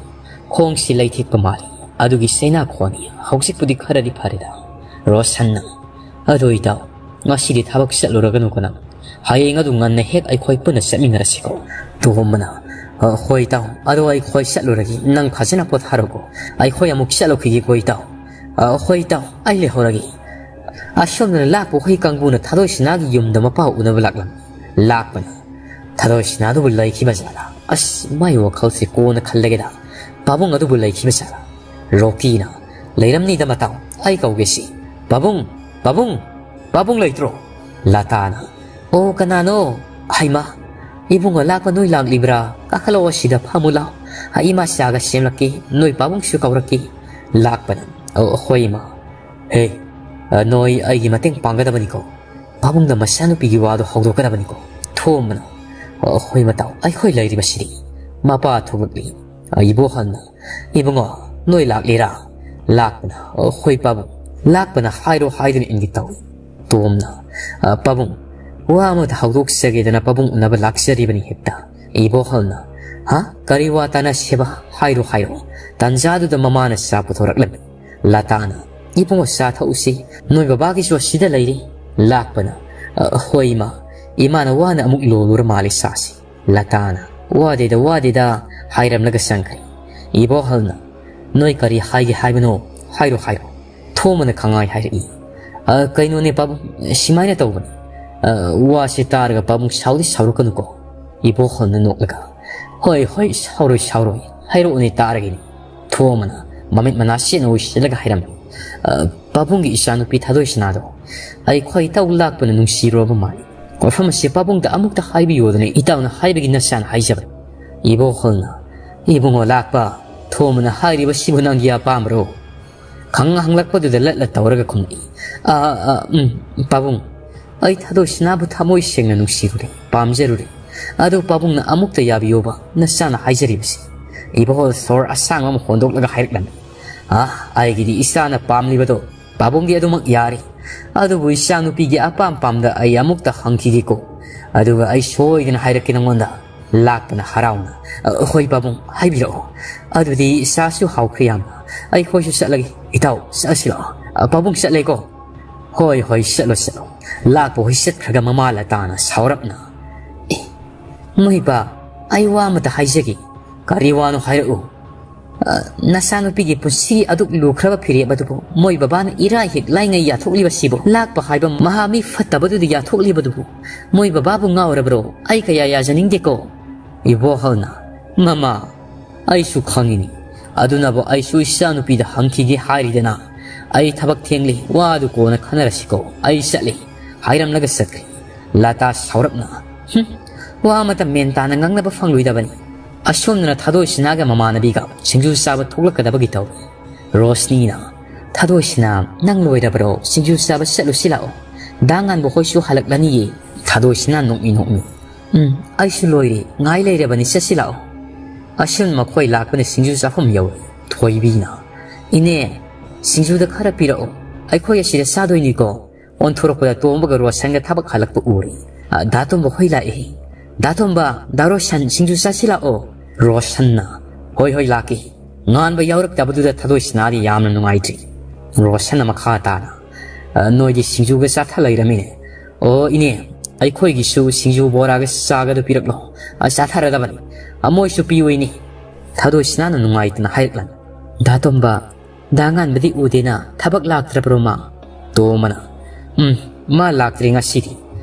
ꯈꯣꯡꯁꯤ ꯂꯩꯊꯦꯛꯄ ꯃꯥꯜꯂꯤ꯫ ꯑꯗꯨꯒꯤ ꯆꯩꯅꯥ ꯈꯣꯅꯤ꯫ ꯍꯧꯖꯤꯛꯄꯨꯗꯤ ꯈꯔꯗꯤ ꯐꯔꯦꯗ꯫" ꯔꯣꯁꯟꯅ, "ꯑꯗꯣ ꯏꯇꯥꯎ, ꯉꯁꯤꯗꯤ ꯊꯕꯛ ꯆꯠꯂꯨꯔꯒꯅꯨꯀꯣ ꯅꯪ꯫ ꯍꯌꯦꯡ ꯑꯗꯨ ꯉꯟꯅ ꯍꯦꯛ ꯑꯩꯈꯣꯏ ꯄꯨꯟꯅ ꯆꯠꯃꯤꯟꯅꯔꯁꯤꯀꯣ꯫" ꯇꯣꯝꯕꯅ, "ꯑ, ꯍꯣꯏ ꯏꯇꯥꯎ, ꯑꯗꯣ ꯑꯩꯈꯣꯏ ꯆꯠꯂꯨꯔꯒꯦ꯫ ꯅꯪ ꯐꯖꯅ ꯄꯣꯊꯥꯔꯣꯀꯣ꯫ ꯑꯩꯈꯣꯏ ꯑꯃꯨꯛ ꯆꯠꯂꯨꯈꯤꯒꯦꯀꯣ ꯏꯇꯥꯎ꯫ ꯑ, ꯍꯣꯏ ꯏꯇꯥꯎ, ꯑꯩ ꯂꯩꯍꯧꯔꯒꯦ꯫" ꯑꯁꯣꯝꯗꯅ ꯂꯥꯛꯄ ꯍꯨꯏ ꯀꯥꯡꯕꯨꯅ ꯊꯥꯗꯣꯏ ꯁꯤꯅꯥꯒꯤ ꯌꯨꯝꯗ ꯃꯄꯥ ꯎꯅꯕ ꯂꯥꯛꯂꯝꯃꯤ꯫ ꯂꯥꯛꯄꯅ, "ꯊꯥꯗꯣꯏ ꯁꯤꯅꯥꯗꯨꯕꯨ ꯂꯩꯈꯤꯕ ꯖꯥꯠꯂꯥ? ꯑꯁ, ꯃꯥꯏ ꯋꯥꯈꯜꯁꯦ ꯀꯣꯟꯅ ꯈꯜꯂꯒꯦꯗ꯫ ꯄꯥꯕꯨꯡ ꯑꯗꯨꯕꯨ ꯂꯩꯈꯤꯕ ꯖꯥꯠꯂꯥ?" ꯔꯣꯀꯤꯅ, "ꯂꯩꯔꯝꯅꯤꯗ ꯃꯇꯥꯎ, ꯑꯩ ꯀꯧꯒꯦꯁꯤ꯫ ꯄꯥꯕꯨꯡ, ꯄꯥꯕꯨꯡ, ꯄꯥꯕꯨꯡ ꯂꯩꯇ꯭ꯔꯣ?" ꯂꯇꯥꯅ, "ꯑꯣ, ꯀꯅꯥꯅꯣ? ꯍꯩꯃꯥ, ꯏꯕꯨꯡꯉꯣ ꯂꯥꯛꯄ ꯅꯣꯏ ꯂꯥꯛꯂꯤꯕ꯭ꯔꯥ? ꯀꯥꯈꯠꯂꯛꯑꯣ, ꯁꯤꯗ ꯐꯝꯃꯨ ꯂꯥꯎ꯫ "ꯑ, ꯏꯃꯥ ꯆꯥꯒ ꯁꯦꯝꯂꯛꯀꯦ, ꯅꯣꯏ ꯄꯥꯕꯨꯡꯁꯨ ꯀꯧꯔꯛꯀꯦ"꯫ ꯂꯥꯛꯄꯅ, "ꯑ, ꯍꯣꯏ ꯏꯃꯥ꯫ ꯍꯦ, ꯑ, ꯅꯣꯏ ꯑꯩꯒꯤ ꯃꯇꯦꯡ ꯄꯥꯡꯒꯗꯕꯅꯤꯀꯣ꯫ ꯄꯥꯕꯨꯡꯅ ꯃꯆꯥꯅꯨꯄꯤꯒꯤ ꯋꯥꯗꯣ ꯍꯧꯗꯣꯛꯀꯗꯕꯅꯤꯀꯣ"꯫ ꯊꯣꯝꯕꯅ, "ꯑ, ꯍꯣꯏ ꯃꯇꯥꯎ, ꯑꯩꯈꯣꯏ ꯂꯩꯔꯤꯕꯁꯤꯗꯤ"꯫ ꯃꯄꯥ ꯊꯣꯛꯂꯛꯂꯤ꯫ ꯑ, ꯏꯕꯣꯍꯜꯅ, "ꯏꯕꯨꯡꯉꯣ, ꯅꯣꯏ ꯂꯥꯛꯂꯤꯔꯥ?" ꯂꯥꯛꯄꯅ, "ꯑ, ꯍꯣꯏ ꯄꯥꯕꯨꯡ"꯫ ꯂꯥꯛꯄꯅ ꯍꯥꯏꯔꯣ ꯍꯥꯏꯗꯨꯅ ꯏꯪꯒꯤꯠ ꯇꯧꯏ꯫ ꯇꯣꯝꯅ, "ꯑ, ꯄꯥꯕꯨꯡ, ꯋꯥ ꯑꯃꯇ ꯍꯧꯗꯣꯛꯆꯒꯦꯗꯅ ꯄꯥꯕꯨꯡ ꯎꯅꯕ ꯂꯥꯛꯆꯔꯤꯕꯅꯤ ꯍꯦꯛꯇ"꯫ ꯏꯕꯣꯍꯜꯅ, "ꯍꯥ? ꯀꯔꯤ ꯋꯥ ꯇꯥꯅꯁꯦꯕ? ꯍꯥꯏꯔꯣ, ꯍꯥꯏꯔꯣ"꯫ ꯇꯥꯟꯖꯥꯗꯨꯗ ꯃꯃꯥꯅ ꯆꯥ ꯄꯨꯊꯣꯔꯛꯂꯝꯃꯤ꯫ ꯂꯇꯥꯅ, "ꯏꯕꯨꯡꯉꯣ, ꯆꯥ ꯊꯛꯎꯁꯤ, ꯅꯣꯏ ꯕꯕꯥꯒꯤꯁꯨ ꯑꯁꯤꯗ ꯂꯩꯔꯤ"꯫ ꯂꯥꯛꯄꯅ, "ꯑ, ꯍꯣꯏ ꯏꯃꯥ, ꯏꯃꯥꯅ ꯋꯥꯅ ꯑꯃꯨꯛ ꯂꯣꯜꯂꯨꯔ ꯃꯥꯜꯂꯦ ꯆꯥꯁꯤ"꯫ ꯂꯇꯥꯅ, "ꯋꯥꯗꯦꯗ, ꯋꯥꯗꯦꯗ" ꯍꯥꯏꯔꯝꯂꯒ ꯆꯪꯈ꯭ꯔꯦ꯫ ꯏꯕꯣꯍꯜꯅ, "ꯅꯣꯏ ꯀꯔꯤ ꯍꯥꯏꯒꯦ ꯍꯥꯏꯕꯅꯣ? ꯍꯥꯏꯔꯣ, ꯍꯥꯏꯔꯣ"꯫ ꯊꯣꯝꯕꯅ ꯈꯪꯉꯥꯏ ꯍꯥꯏꯔꯛꯏ꯫ "ꯑ, ꯀꯩꯅꯣꯅꯦ ꯄꯥꯕꯨꯡ, ꯁꯤꯃꯥꯏꯅ ꯇꯧꯕꯅꯤ꯫ ꯑ, ꯋꯥꯁꯦ ꯇꯥꯔꯒ ꯄꯥꯕꯨꯡ ꯁꯥꯎꯗꯤ ꯁꯥꯎꯔꯛꯀꯅꯨꯀꯣ"꯫ ꯏꯕꯣꯍꯜꯅ ꯅꯣꯛꯂꯒ, "ꯍꯣꯏ, ꯍꯣꯏ, ꯁꯥꯎꯔꯣꯏ, ꯁꯥꯎꯔꯣꯏ꯫ ꯍꯥꯏꯔꯛꯎꯅꯦ, ꯇꯥꯔꯒꯦꯅꯦ"꯫ ꯊꯣꯝꯕꯅ ꯃꯃꯤꯠ ꯃꯅꯥ ꯁꯦꯠꯅ ꯎꯏꯁꯤꯜꯂꯒ ꯍꯥꯏꯔꯝꯃꯤ, "ꯑ, ꯄꯥꯕꯨꯡꯒꯤ ꯏꯆꯥꯅꯨꯄꯤ ꯊꯥꯗꯣꯏꯁꯅꯥꯗꯣ ꯑꯩꯈꯣꯏ ꯏꯇꯥꯎ ꯂꯥꯛꯄꯅ ꯅꯨꯡꯁꯤꯔꯨꯔꯕ ꯃꯥꯜꯂꯤ꯫ ꯋꯥꯐꯝ ꯑꯁꯤ ꯄꯥꯕꯨꯡꯗ ꯑꯃꯨꯛꯇ ꯍꯥꯏꯕꯤꯌꯣꯗꯅ ꯏꯇꯥꯎꯅ ꯍꯥꯏꯕꯒꯤ ꯅꯆꯥꯅ ꯍꯥꯏꯖꯕꯅꯤ"꯫ ꯏꯕꯣꯍꯜꯅ, "ꯏꯕꯨꯡꯉꯣ ꯂꯥꯛꯄ, ꯊꯣꯝꯕꯅ ꯍꯥꯏꯔꯤꯕꯁꯤꯕꯨ ꯅꯪꯒꯤ ꯑꯄꯥꯝꯕꯔꯣ?" ꯈꯪ ꯍꯪꯂꯛꯄꯗꯨꯗ ꯂꯠꯂ ꯇꯧꯔꯒ ꯈꯨꯝꯂꯛꯏ, "ꯑ, ꯑ, ꯎꯝ, ꯄꯥꯕꯨꯡ, ꯑꯩ ꯊꯥꯗꯣꯏꯁꯅꯥꯕꯨ ꯊꯃꯣꯏ ꯁꯦꯡꯅ ꯅꯨꯡꯁꯤꯔꯨꯔꯦ, ꯄꯥꯝꯖꯔꯨꯔꯦ꯫ ꯑꯗꯨ ꯄꯥꯕꯨꯡꯅ ꯑꯃꯨꯛꯇ ꯌꯥꯕꯤꯌꯣꯕ, ꯅꯆꯥꯅ ꯍꯥꯏꯖꯔꯤꯕꯁꯤ"꯫ ꯏꯕꯣꯍꯜ ꯁꯣꯔ ꯑꯁꯥꯡꯕ ꯑꯃ ꯍꯣꯟꯗꯣꯛꯂꯒ ꯍꯥꯏꯔꯛꯂꯝꯃꯤ, "ꯑ, ꯑꯩꯒꯤꯗꯤ ꯏꯆꯥꯅ ꯄꯥꯝꯂꯤꯕꯗꯣ ꯄꯥꯕꯨꯡꯒꯤ ꯑꯗꯨꯃꯛ ꯌꯥꯔꯦ꯫ ꯑꯗꯨꯕꯨ ꯏꯆꯥꯅꯨꯄꯤꯒꯤ ꯑꯄꯥꯝ ꯄꯥꯝꯗ ꯑꯩ ꯑꯃꯨꯛꯇ ꯍꯪꯈꯤꯒꯦꯀꯣ꯫ ꯑꯗꯨꯒ ꯑꯩ ꯁꯣꯏꯗꯅ ꯍꯥꯏꯔꯛꯀꯦ ꯅꯉꯣꯟꯗ"꯫ ꯂꯥꯛꯄꯅ ꯍꯔꯥꯎꯅ, "ꯑ, ꯍꯣꯏ ꯄꯥꯕꯨꯡ, ꯍꯥꯏꯕꯤꯔꯛꯑꯣ꯫ ꯑꯗꯨꯗꯤ ꯆꯥꯁꯨ ꯍꯥꯎꯈ꯭ꯔꯦ ꯌꯥꯝꯅ꯫ ꯑꯩꯈꯣꯏꯁꯨ ꯆꯠꯂꯒꯦ꯫ ꯏꯇꯥꯎ, ꯆꯠꯂꯁꯤ ꯂꯥꯛꯑꯣ꯫ ꯑ, ꯄꯥꯕꯨꯡ ꯆꯠꯂꯦꯀꯣ"꯫ "ꯍꯣꯏ, ꯍꯣꯏ, ꯆꯠꯂꯣ, ꯆꯠꯂꯣ"꯫ ꯂꯥꯛꯄ ꯍꯣꯏ ꯆꯠꯈ꯭ꯔꯒ ꯃꯃꯥ ꯂꯇꯥꯅ ꯁꯥꯎꯔꯞꯅ, "ꯑꯦ, ꯃꯣꯏꯕꯥ, ꯑꯩ ꯋꯥ ꯑꯃꯇ ꯍꯥꯏꯖꯒꯦ"꯫ "ꯀꯔꯤ ꯋꯥꯅꯣ ꯍꯥꯏꯔꯛꯎ"꯫ "ꯑ, ꯅꯆꯥꯅꯨꯄꯤꯒꯤ ꯄꯨꯟꯁꯤ ꯑꯗꯨꯛ ꯂꯨꯈ꯭ꯔꯕ ꯐꯤꯔꯦꯞ ꯑꯗꯨꯕꯨ ꯃꯣꯏ ꯕꯕꯥꯅ ꯏꯔꯥꯏ ꯍꯦꯛ ꯂꯥꯏꯉꯩ ꯌꯥꯊꯣꯛꯂꯤꯕꯁꯤꯕꯨ, ꯂꯥꯛꯄ ꯍꯥꯏꯕ ꯃꯍꯥ ꯃꯤ ꯐꯠꯇꯕꯗꯨꯗ ꯌꯥꯊꯣꯛꯂꯤꯕꯗꯨꯕꯨ ꯃꯣꯏ ꯕꯕꯥꯕꯨ ꯉꯥꯎꯔꯕ꯭ꯔꯣ? ꯑꯩ ꯀꯌꯥ ꯌꯥꯖꯅꯤꯡꯗꯦꯀꯣ"꯫ ꯏꯕꯣꯍꯜꯅ, "ꯃꯃꯥ, ꯑꯩꯁꯨ ꯈꯪꯉꯤꯅꯤ꯫ ꯑꯗꯨꯅꯕꯨ ꯑꯩꯁꯨ ꯏꯆꯥꯅꯨꯄꯤꯗ ꯍꯪꯈꯤꯒꯦ ꯍꯥꯏꯔꯤꯗꯅ꯫ ꯑꯩ ꯊꯕꯛ ꯊꯦꯡꯂꯤ, ꯋꯥꯗꯨ ꯀꯣꯟꯅ ꯈꯟꯅꯔꯁꯤꯀꯣ꯫ ꯑꯩ ꯆꯠꯂꯤ"꯫ ꯍꯥꯏꯔꯝꯂꯒ ꯆꯠꯈ꯭ꯔꯦ꯫ ꯂꯇꯥ ꯁꯥꯎꯔꯞꯅ, "ꯍꯨꯝ, ꯋꯥ ꯑꯃꯇ ꯃꯦꯟ ꯇꯥꯅ ꯉꯥꯡꯅꯕ ꯐꯪꯂꯣꯏꯗꯕꯅꯤ"꯫ ꯑꯁꯣꯝꯗꯅ ꯊꯥꯗꯣꯏꯁꯤꯅꯥꯒ ꯃꯃꯥꯟꯅꯕꯤꯒ ꯁꯤꯡꯖꯨ ꯆꯥꯕ ꯊꯣꯛꯂꯛꯀꯗꯕꯒꯤ ꯇꯧꯔꯤ꯫ ꯔꯣꯁꯅꯤꯅ, "ꯊꯥꯗꯣꯏꯁꯤꯅꯥ, ꯅꯪ ꯂꯣꯏꯔꯕ꯭ꯔꯣ? ꯁꯤꯡꯖꯨ ꯆꯥꯕ ꯆꯠꯂꯨꯁꯤ ꯂꯥꯛꯑꯣ꯫ ꯗꯥ ꯉꯥꯟꯕ ꯍꯣꯏꯁꯨ ꯍꯜꯂꯛꯂꯅꯤꯌꯦ꯫" ꯊꯥꯗꯣꯏꯁꯤꯅꯥ ꯅꯣꯛꯃꯤ ꯅꯣꯛꯃꯤ, "ꯎꯝ, ꯑꯩꯁꯨ ꯂꯣꯏꯔꯦ꯫ ꯉꯥꯏ ꯂꯩꯔꯕꯅꯤ, ꯆꯠꯁꯤ ꯂꯥꯛꯑꯣ꯫" ꯑꯁꯣꯝ ꯃꯈꯣꯏ ꯂꯥꯛꯄꯅ ꯁꯤꯡꯖꯨ ꯆꯥꯐꯝ ꯌꯧꯔꯦ꯫ ꯊꯣꯏꯕꯤꯅ, "ꯏꯅꯦ, ꯁꯤꯡꯖꯨꯗ ꯈꯔ ꯄꯤꯔꯛꯑꯣ꯫ ꯑꯩꯈꯣꯏ ꯑꯁꯤꯗ ꯆꯥꯗꯣꯏꯅꯤꯀꯣ꯫" ꯑꯣꯟꯊꯣꯔꯛꯄꯗ ꯇꯣꯝꯕꯒ ꯔꯣꯁꯟꯒ ꯊꯕꯛ ꯍꯜꯂꯛꯄ ꯎꯔꯦ꯫ "ꯑ, ꯗꯥ ꯇꯣꯝꯕ ꯍꯣꯏ ꯂꯥꯛꯑꯦ꯫ ꯗꯥ ꯇꯣꯝꯕ, ꯗꯥ ꯔꯣꯁꯟ, ꯁꯤꯡꯖꯨ ꯆꯥꯁꯤ ꯂꯥꯛꯑꯣ꯫" ꯔꯣꯁꯟꯅ, "ꯍꯣꯏ, ꯍꯣꯏ, ꯂꯥꯛꯀꯦ꯫" ꯉꯥꯟꯕ ꯌꯥꯎꯔꯛꯇꯕꯗꯨꯗ ꯊꯥꯗꯣꯏꯁꯤꯅꯥꯗꯤ ꯌꯥꯝꯅ ꯅꯨꯡꯉꯥꯏꯇ꯭ꯔꯤ꯫ ꯔꯣꯁꯟꯅ ꯃꯈꯥ ꯇꯥꯅ, "ꯑ, ꯅꯣꯏꯗꯤ ꯁꯤꯡꯖꯨꯒ ꯆꯥꯊ ꯂꯩꯔꯝꯃꯤꯅꯦ꯫ ꯑꯣ, ꯏꯅꯦ, ꯑꯩꯈꯣꯏꯒꯤꯁꯨ ꯁꯤꯡꯖꯨ ꯕꯣꯔꯥꯒ ꯆꯥꯒꯗꯨ ꯄꯤꯔꯛꯂꯣ꯫ ꯑ, ꯆꯥꯊꯔꯗꯕꯅꯤ꯫ ꯑ, ꯃꯣꯏꯁꯨ ꯄꯤꯌꯨ, ꯏꯅꯦ꯫" ꯊꯥꯗꯣꯏꯁꯤꯅꯥꯅ ꯅꯨꯡꯉꯥꯏꯇꯅ ꯍꯥꯏꯔꯛꯂꯝꯃꯤ꯫ "ꯗꯥ ꯇꯣꯝꯕ, ꯗꯥ ꯉꯥꯟꯕꯗꯤ ꯎꯗꯦꯅ, ꯊꯕꯛ ꯂꯥꯛꯇ꯭ꯔꯕ꯭ꯔꯣ ꯃꯥ?" ꯇꯣꯝꯕꯅ, "ꯎꯝ, ꯃꯥ ꯂꯥꯛꯇ꯭ꯔꯤ ꯉꯁꯤꯗꯤ꯫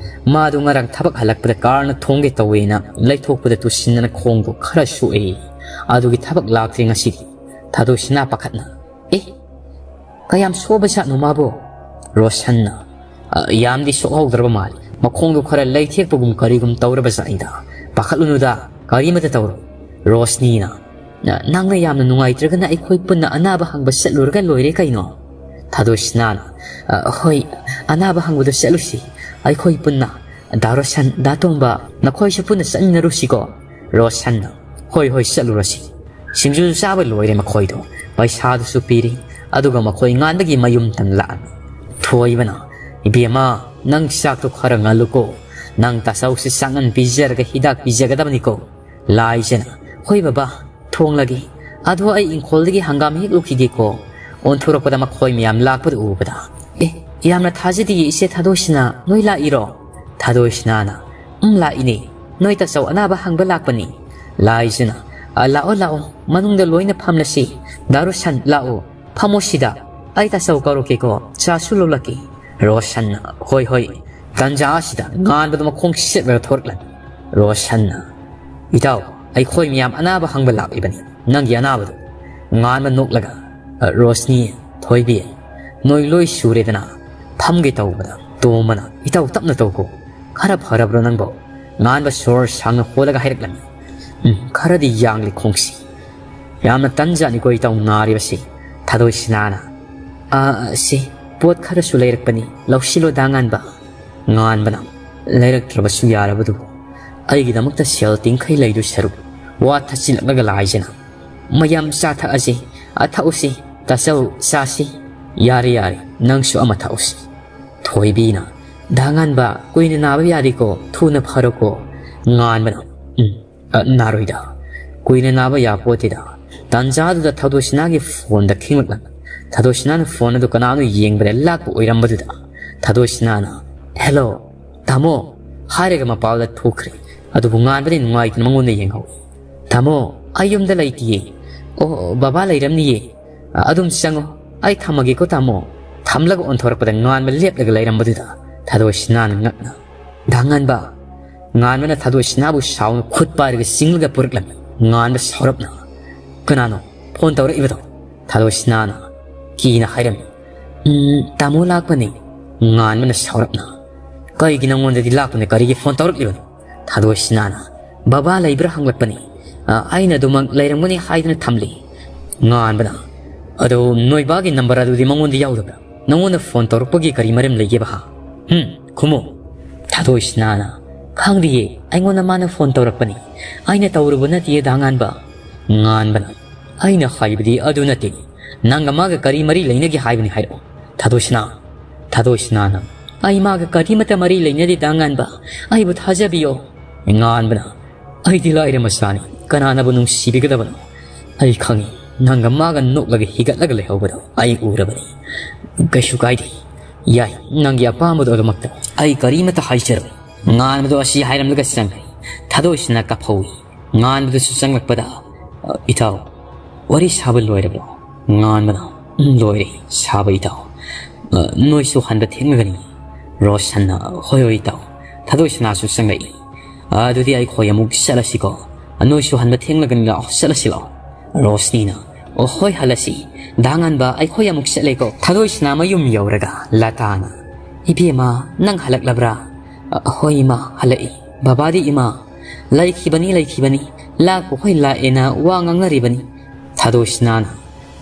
ꯃꯥꯗꯣ ꯉꯔꯥꯡ ꯊꯕꯛ ꯍꯜꯂꯛꯄꯗ ꯀꯥꯔꯅ ꯊꯣꯡꯒꯦ ꯇꯧꯋꯦꯅ ꯂꯩꯊꯣꯛꯄꯗ ꯇꯨꯁꯤꯟꯗꯅ ꯈꯣꯡꯗꯣ ꯈꯔ ꯁꯣꯛꯑꯦ꯫ ꯑꯗꯨꯒꯤ ꯊꯕꯛ ꯂꯥꯛꯇ꯭ꯔꯤ ꯉꯁꯤꯗꯤ꯫" ꯊꯥꯗꯣꯏꯁꯤꯅꯥ ꯄꯥꯈꯠꯅ, "ꯑꯦ, ꯀꯌꯥꯝ ꯁꯣꯛꯑꯕꯖꯥꯠꯅꯣ ꯃꯥꯕꯣ?" ꯔꯣꯁꯟꯅ, "ꯑ, ꯌꯥꯝꯗꯤ ꯁꯣꯛꯍꯧꯗ꯭ꯔꯕ ꯃꯥꯜꯂꯤ꯫ ꯃꯈꯣꯡꯗꯣ ꯈꯔ ꯂꯩꯊꯦꯛꯄꯒꯨꯝ ꯀꯔꯤꯒꯨꯝ ꯇꯧꯔꯕ ꯖꯥꯠꯅꯤꯗ꯫ ꯄꯥꯈꯠꯂꯨꯅꯨꯗ, ꯀꯔꯤꯃꯇ ꯇꯧꯔꯣꯏ꯫" ꯔꯣꯁꯅꯤꯅ, "ꯅ-, ꯅꯪꯅ ꯌꯥꯝꯅ ꯅꯨꯡꯉꯥꯏꯇ꯭ꯔꯒꯅ ꯑꯩꯈꯣꯏ ꯄꯨꯟꯅ ꯑꯅꯥꯕ ꯍꯪꯕ ꯆꯠꯂꯨꯔꯒ ꯂꯣꯏꯔꯦ ꯀꯩꯅꯣ?" ꯊꯥꯗꯣꯏꯁꯤꯅꯥꯅ, "ꯑ, ꯍꯣꯏ, ꯑꯅꯥꯕ ꯍꯪꯕꯗꯣ ꯆꯠꯂꯨꯁꯤ ꯑꯩꯈꯣꯏ ꯄꯨꯟꯅ꯫ ꯗꯥ ꯔꯣꯁꯟ, ꯗꯥ ꯇꯣꯝꯕ, ꯅꯈꯣꯏꯁꯨ ꯄꯨꯟꯅ ꯆꯠꯃꯤꯟꯅꯔꯨꯁꯤꯀꯣ꯫" ꯔꯣꯁꯟꯅ, "ꯍꯣꯏ, ꯍꯣꯏ, ꯆꯠꯂꯨꯔꯁꯤ꯫" ꯁꯤꯡꯖꯨ ꯆꯥꯕ ꯂꯣꯏꯔꯦ ꯃꯈꯣꯏꯗꯣ꯫ ꯄꯩꯁꯥꯗꯨꯁꯨ ꯄꯤꯔꯤ꯫ ꯑꯗꯨꯒ ꯃꯈꯣꯏ ꯉꯥꯟꯕꯒꯤ ꯃꯌꯨꯝ ꯇꯝꯂꯛꯑꯅꯤ꯫ ꯊꯣꯏꯕꯅ, "ꯏꯕꯦꯝꯃ, ꯅꯪ ꯆꯥꯛꯇꯣ ꯈꯔ ꯉꯜꯂꯨꯀꯣ꯫ ꯅꯪ ꯇꯥꯆꯧꯁꯤ ꯆꯥꯛꯉꯟ ꯄꯤꯖꯔꯒ ꯍꯤꯗꯥꯛ ꯄꯤꯖꯒꯗꯕꯅꯤꯀꯣ꯫" ꯂꯥꯏꯖꯅ, "ꯍꯣꯏ ꯕꯕꯥ, ꯊꯣꯡꯂꯒꯦ꯫ ꯑꯗꯣ ꯑꯩ ꯏꯪꯈꯣꯜꯗꯒꯤ ꯍꯪꯒꯥꯝ ꯍꯦꯛꯂꯨꯈꯤꯒꯦꯀꯣ꯫ ꯑꯣꯟꯊꯣꯔꯛꯄꯗ ꯃꯈꯣꯏ ꯃꯌꯥꯝ ꯂꯥꯛꯄꯗꯨ ꯎꯕꯗ꯫" "ꯑꯦ, ꯌꯥꯝꯅ ꯊꯥꯖꯗꯤꯌꯦ ꯏꯆꯦ ꯊꯥꯗꯣꯏꯁꯤꯅꯥ, ꯅꯣꯏ ꯂꯥꯛꯏꯔꯣ?" ꯊꯥꯗꯣꯏꯁꯤꯅꯥꯅ, "ꯎꯝ, ꯂꯥꯛꯏꯅꯦ꯫ ꯅꯣꯏ ꯇꯥꯆꯧ ꯑꯅꯥꯕ ꯍꯪꯕ ꯂꯥꯛꯄꯅꯤ꯫" ꯂꯥꯏꯖꯅ, "ꯑ, ꯂꯥꯛꯑꯣ, ꯂꯥꯛꯑꯣ, ꯃꯅꯨꯡꯗ ꯂꯣꯏꯅ ꯐꯝꯂꯁꯤ꯫ ꯗꯥ ꯔꯣꯁꯟ, ꯂꯥꯛꯑꯣ, ꯐꯝꯃꯣ ꯁꯤꯗ꯫ ꯑꯩ ꯇꯥꯆꯧ ꯀꯧꯔꯛꯀꯦꯀꯣ, ꯆꯥꯁꯨ ꯂꯣꯜꯂꯛꯀꯦ꯫" ꯔꯣꯁꯟꯅ, "ꯍꯣꯏ, ꯍꯣꯏ꯫" ꯇꯟꯖꯥ ꯑꯁꯤꯗ ꯉꯥꯟꯕꯗꯨ ꯃꯈꯣꯡ ꯁꯦꯠꯂꯒ ꯊꯣꯔꯛꯂꯝꯃꯤ꯫ ꯔꯣꯁꯟꯅ, "ꯏꯇꯥꯎ, ꯑꯩꯈꯣꯏ ꯃꯌꯥꯝ ꯑꯅꯥꯕ ꯍꯪꯕ ꯂꯥꯛꯂꯤꯕꯅꯤ꯫ ꯅꯪꯒꯤ ꯑꯅꯥꯕꯗꯨ?" ꯉꯥꯟꯕ ꯅꯣꯛꯂꯒ, "ꯑ, ꯔꯣꯁꯅꯤ, ꯊꯣꯏꯕꯤ, ꯅꯣꯏ ꯂꯣꯏ ꯁꯨꯔꯦꯗꯅ?" ꯐꯝꯒꯦ ꯇꯧꯕꯗ ꯇꯣꯝꯕꯅ, "ꯏꯇꯥꯎ, ꯇꯞꯅ ꯇꯧꯀꯣ꯫ ꯈꯔ ꯐꯔꯕ꯭ꯔꯣ ꯅꯪꯕꯣ?" ꯉꯥꯟꯕ ꯁꯣꯔ ꯁꯥꯡꯅ ꯍꯣꯜꯂꯒ ꯍꯥꯏꯔꯛꯂꯝꯃꯤ꯫ ꯎꯝ, ꯈꯔꯗꯤ ꯌꯥꯡꯂꯤ ꯈꯣꯡꯁꯤ꯫ ꯌꯥꯝꯅ ꯇꯟꯖꯥꯠꯅꯤꯀꯣ ꯏꯇꯥꯎ ꯅꯥꯔꯤꯕꯁꯤ꯫ ꯊꯥꯗꯣꯏ ꯁꯤꯅꯥꯅ, "ꯑꯥ, ꯁꯤ ꯄꯣꯠ ꯈꯔꯁꯨ ꯂꯩꯔꯛꯄꯅꯤ, ꯂꯧꯁꯤꯜꯂꯣ ꯗꯥ ꯉꯥꯟꯕ꯫" ꯉꯥꯟꯕꯅ, "ꯂꯩꯔꯛꯇ꯭ꯔꯕꯁꯨ ꯌꯥꯔꯕꯗꯨꯕꯨ, ꯑꯩꯒꯤꯗꯃꯛꯇ ꯁꯦꯜ ꯇꯤꯡꯈꯩ ꯂꯩꯗꯣꯏ ꯁꯔꯨꯛ ꯋꯥ ꯊꯠꯆꯤꯜꯂꯛꯂꯒ ꯂꯥꯏꯖꯅ꯫ ꯃꯌꯥꯝ ꯆꯥ ꯊꯛꯑꯁꯤ, ꯑ, ꯊꯛꯎꯁꯤ, ꯇꯥꯆꯧ, ꯆꯥꯁꯤ꯫ ꯌꯥꯔꯦ, ꯌꯥꯔꯦ, ꯅꯪꯁꯨ ꯑꯃ ꯊꯛꯎꯁꯤ꯫" ꯊꯣꯏꯕꯤꯅ, "ꯗꯥ ꯉꯥꯟꯕ, ꯀꯨꯏꯅ ꯅꯥꯕ ꯌꯥꯗꯦꯀꯣ, ꯊꯨꯅ ꯐꯔꯣꯀꯣ꯫" ꯉꯥꯟꯕꯅ, "ꯎꯝ, ꯑ, ꯅꯥꯔꯣꯏꯗ, ꯀꯨꯏꯅ ꯅꯥꯕ ꯌꯥꯄꯣꯠꯇꯦꯗ꯫" ꯇꯥꯟꯖꯥꯗꯨꯗ ꯊꯥꯗꯣꯏꯁꯤꯅꯥꯒꯤ ꯐꯣꯟꯗ ꯈꯤꯡꯂꯛꯂꯝꯃꯤ꯫ ꯊꯥꯗꯣꯏꯁꯤꯅꯥꯅ ꯐꯣꯟ ꯑꯗꯨ ꯀꯅꯥꯅꯣ ꯌꯦꯡꯕꯗ ꯂꯥꯛꯄ ꯑꯣꯏꯔꯝꯕꯗꯨꯗ ꯊꯥꯗꯣꯏꯁꯤꯅꯥꯅ, "ꯍꯦꯜꯂꯣ, ꯇꯥꯃꯣ," ꯍꯥꯏꯔꯒ ꯃꯄꯥꯜꯗ ꯊꯣꯛꯈ꯭ꯔꯦ꯫ ꯑꯗꯨꯕꯨ ꯉꯥꯟꯕꯗꯤ ꯅꯨꯡꯉꯥꯏꯇꯅ ꯃꯉꯣꯟꯗ ꯌꯦꯡꯍꯧꯏ꯫ "ꯇꯥꯃꯣ, ꯑꯩ ꯌꯨꯝꯗ ꯂꯩꯇꯤꯌꯦ꯫ ꯑꯣ, ꯕꯕꯥ ꯂꯩꯔꯝꯅꯤꯌꯦ꯫ ꯑꯗꯨꯝ ꯆꯪꯉꯣ꯫ ꯑꯩ ꯊꯝꯃꯒꯦꯀꯣ, ꯇꯥꯃꯣ꯫" ꯊꯝꯂꯒ ꯑꯣꯟꯊꯣꯔꯛꯄꯗ ꯉꯥꯟꯕ ꯂꯦꯞꯂꯒ ꯂꯩꯔꯝꯕꯗꯨꯗ ꯊꯥꯗꯣꯏꯁꯤꯅꯥꯅ ꯉꯛꯅ, "ꯗꯥ ꯉꯥꯟꯕ!" ꯉꯥꯟꯕꯅ ꯊꯥꯗꯣꯏꯁꯤꯅꯥꯕꯨ ꯁꯥꯎꯅ ꯈꯨꯠ ꯄꯥꯏꯔꯒ ꯆꯤꯡꯂꯒ ꯄꯨꯔꯛꯂꯝꯃꯤ꯫ ꯉꯥꯟꯕ ꯁꯥꯎꯔꯞꯅ, "ꯀꯅꯥꯅꯣ ꯐꯣꯟ ꯇꯧꯔꯛꯏꯕꯗꯣ?" ꯊꯥꯗꯣꯏꯁꯤꯅꯥꯅ ꯀꯤꯅ ꯍꯥꯏꯔꯝꯃꯤ꯫ "ꯎꯝ, ꯇꯥꯃꯣ ꯂꯥꯛꯄꯅꯤ꯫" ꯉꯥꯟꯕꯅ ꯁꯥꯎꯔꯞꯅ, "ꯀꯔꯤꯒꯤ ꯅꯉꯣꯟꯗꯗꯤ ꯂꯥꯛꯄꯅ ꯀꯔꯤꯒꯤ ꯐꯣꯟ ꯇꯧꯔꯛꯂꯤꯕꯅꯣ?" ꯊꯥꯗꯣꯏꯁꯤꯅꯥꯅ, "ꯕꯕꯥ ꯂꯩꯕ꯭ꯔꯥ ꯍꯪꯂꯛꯄꯅꯤ꯫ ꯑ, ꯑꯩꯅ ꯑꯗꯨꯃꯛ ꯂꯩꯔꯝꯒꯅꯤ ꯍꯥꯏꯗꯨꯅ ꯊꯝꯂꯤ꯫" ꯉꯥꯟꯕꯅ, "ꯑꯗꯣ ꯅꯣꯏ ꯕꯥꯒꯤ ꯅꯝꯕꯔ ꯑꯗꯨꯗꯤ ꯃꯉꯣꯟꯗ ꯌꯥꯎꯗꯕ꯭ꯔꯥ? ꯅꯉꯣꯟꯗ ꯐꯣꯟ ꯇꯧꯔꯛꯄꯒꯤ ꯀꯔꯤ ꯃꯔꯝ ꯂꯩꯒꯦꯕ, ꯍꯥ? ꯍꯨꯝ, ꯈꯨꯝꯃꯨ꯫" ꯊꯥꯗꯣꯏꯁꯤꯅꯥꯅ, "ꯈꯪꯗꯤꯌꯦ, ꯑꯩꯉꯣꯟꯗ ꯃꯥꯅ ꯐꯣꯟ ꯇꯧꯔꯛꯄꯅꯤ꯫ ꯑꯩꯅ ꯇꯧꯔꯨꯕ ꯅꯠꯇꯤꯌꯦ, ꯗꯥ ꯉꯥꯟꯕ꯫" ꯉꯥꯟꯕꯅ, "ꯑꯩꯅ ꯍꯥꯏꯕꯗꯤ ꯑꯗꯨ ꯅꯠꯇꯦ꯫ ꯅꯪꯒ ꯃꯥꯒ ꯀꯔꯤ ꯃꯔꯤ ꯂꯩꯅꯒꯦ ꯍꯥꯏꯕꯅꯤ ꯍꯥꯏꯔꯛꯑꯣ꯫" ꯊꯥꯗꯣꯏꯁꯤꯅꯥ, ꯊꯥꯗꯣꯏꯁꯤꯅꯥꯅ, "ꯑꯩ ꯃꯥꯒ ꯀꯔꯤꯃꯠꯇ ꯃꯔꯤ ꯂꯩꯅꯗꯦ, ꯗꯥ ꯉꯥꯟꯕ꯫ ꯑꯩꯕꯨ ꯊꯥꯖꯕꯤꯌꯣ꯫" ꯉꯥꯟꯕꯅ, "ꯑꯩꯗꯤ ꯂꯥꯏꯔ ꯃꯆꯥꯅꯤ, ꯀꯅꯥꯅꯕꯨ ꯅꯨꯡꯁꯤꯕꯤꯒꯗꯕꯅꯣ? ꯑꯩ ꯈꯪꯏ, ꯅꯪꯒ ꯃꯥꯒ ꯅꯣꯛꯂꯒ ꯍꯤꯒꯠꯂꯒ ꯂꯩꯍꯧꯕꯗꯣ ꯑꯩ ꯎꯔꯕꯅꯤ꯫ ꯀꯩꯁꯨ ꯀꯥꯏꯗꯦ, ꯌꯥꯏ, ꯅꯪꯒꯤ ꯑꯄꯥꯝꯕꯗꯣ ꯑꯗꯨꯃꯛꯇ꯫ ꯑꯩ ꯀꯔꯤꯃꯠꯇ ꯍꯥꯏꯖꯔꯣꯏ꯫" ꯉꯥꯟꯕꯗꯣ ꯑꯁꯤ ꯍꯥꯏꯔꯝꯂꯒ ꯆꯪꯈ꯭ꯔꯦ꯫ ꯊꯥꯗꯣꯏꯁꯤꯅꯥ ꯀꯞꯍꯧꯏ꯫ ꯉꯥꯟꯕꯗꯨꯁꯨ ꯆꯪꯂꯛꯄꯗ, "ꯑ, ꯏꯇꯥꯎ, ꯋꯥꯔꯤ ꯁꯥꯕ ꯂꯣꯏꯔꯕ꯭ꯔꯣ?" ꯉꯥꯟꯕꯅ, "ꯎꯝ, ꯂꯣꯏꯔꯦ ꯁꯥꯕ ꯏꯇꯥꯎ꯫ ꯑ, ꯅꯣꯏꯁꯨ ꯍꯟꯕ ꯊꯦꯡꯂꯒꯅꯤ꯫" ꯔꯣꯁꯟꯅ, "ꯍꯣꯏ, ꯍꯣꯏ ꯏꯇꯥꯎ꯫" ꯊꯥꯗꯣꯏꯁꯤꯅꯥꯁꯨ ꯆꯪꯂꯛꯏ꯫ "ꯑ, ꯑꯗꯨꯗꯤ ꯑꯩꯈꯣꯏ ꯑꯃꯨꯛ ꯆꯠꯂꯁꯤꯀꯣ꯫ ꯑ, ꯅꯣꯏꯁꯨ ꯍꯟꯕ ꯊꯦꯡꯂꯒꯅꯤ, ꯂꯥꯛꯑꯣ, ꯆꯠꯂꯁꯤ ꯂꯥꯛꯑꯣ꯫" ꯔꯣꯁꯅꯤꯅ, "ꯑꯣ, ꯍꯣꯏ, ꯍꯜꯂꯁꯤ꯫ ꯗꯥ ꯉꯥꯟꯕ, ꯑꯩꯈꯣꯏ ꯑꯃꯨꯛ ꯆꯠꯂꯦꯀꯣ꯫" ꯊꯥꯗꯣꯏꯁꯤꯅꯥ ꯃꯌꯨꯝ ꯌꯧꯔꯒ ꯂꯇꯥꯅ, "ꯏꯕꯦꯝꯃ, ꯅꯪ ꯍꯜꯂꯛꯂꯕ꯭ꯔꯥ?" "ꯑ, ꯍꯣꯏ ꯏꯃꯥ, ꯍꯜꯂꯛꯏ꯫" "ꯕꯕꯥꯗꯤ ꯏꯃꯥ?" "ꯂꯩꯈꯤꯕꯅꯤ, ꯂꯩꯈꯤꯕꯅꯤ꯫ ꯂꯥꯛꯄ ꯍꯣꯏ ꯂꯥꯛꯑꯦꯅ ꯋꯥ ꯉꯥꯡꯅꯔꯤꯕꯅꯤ꯫ ꯊꯥꯗꯣꯏꯁꯅꯥꯅ,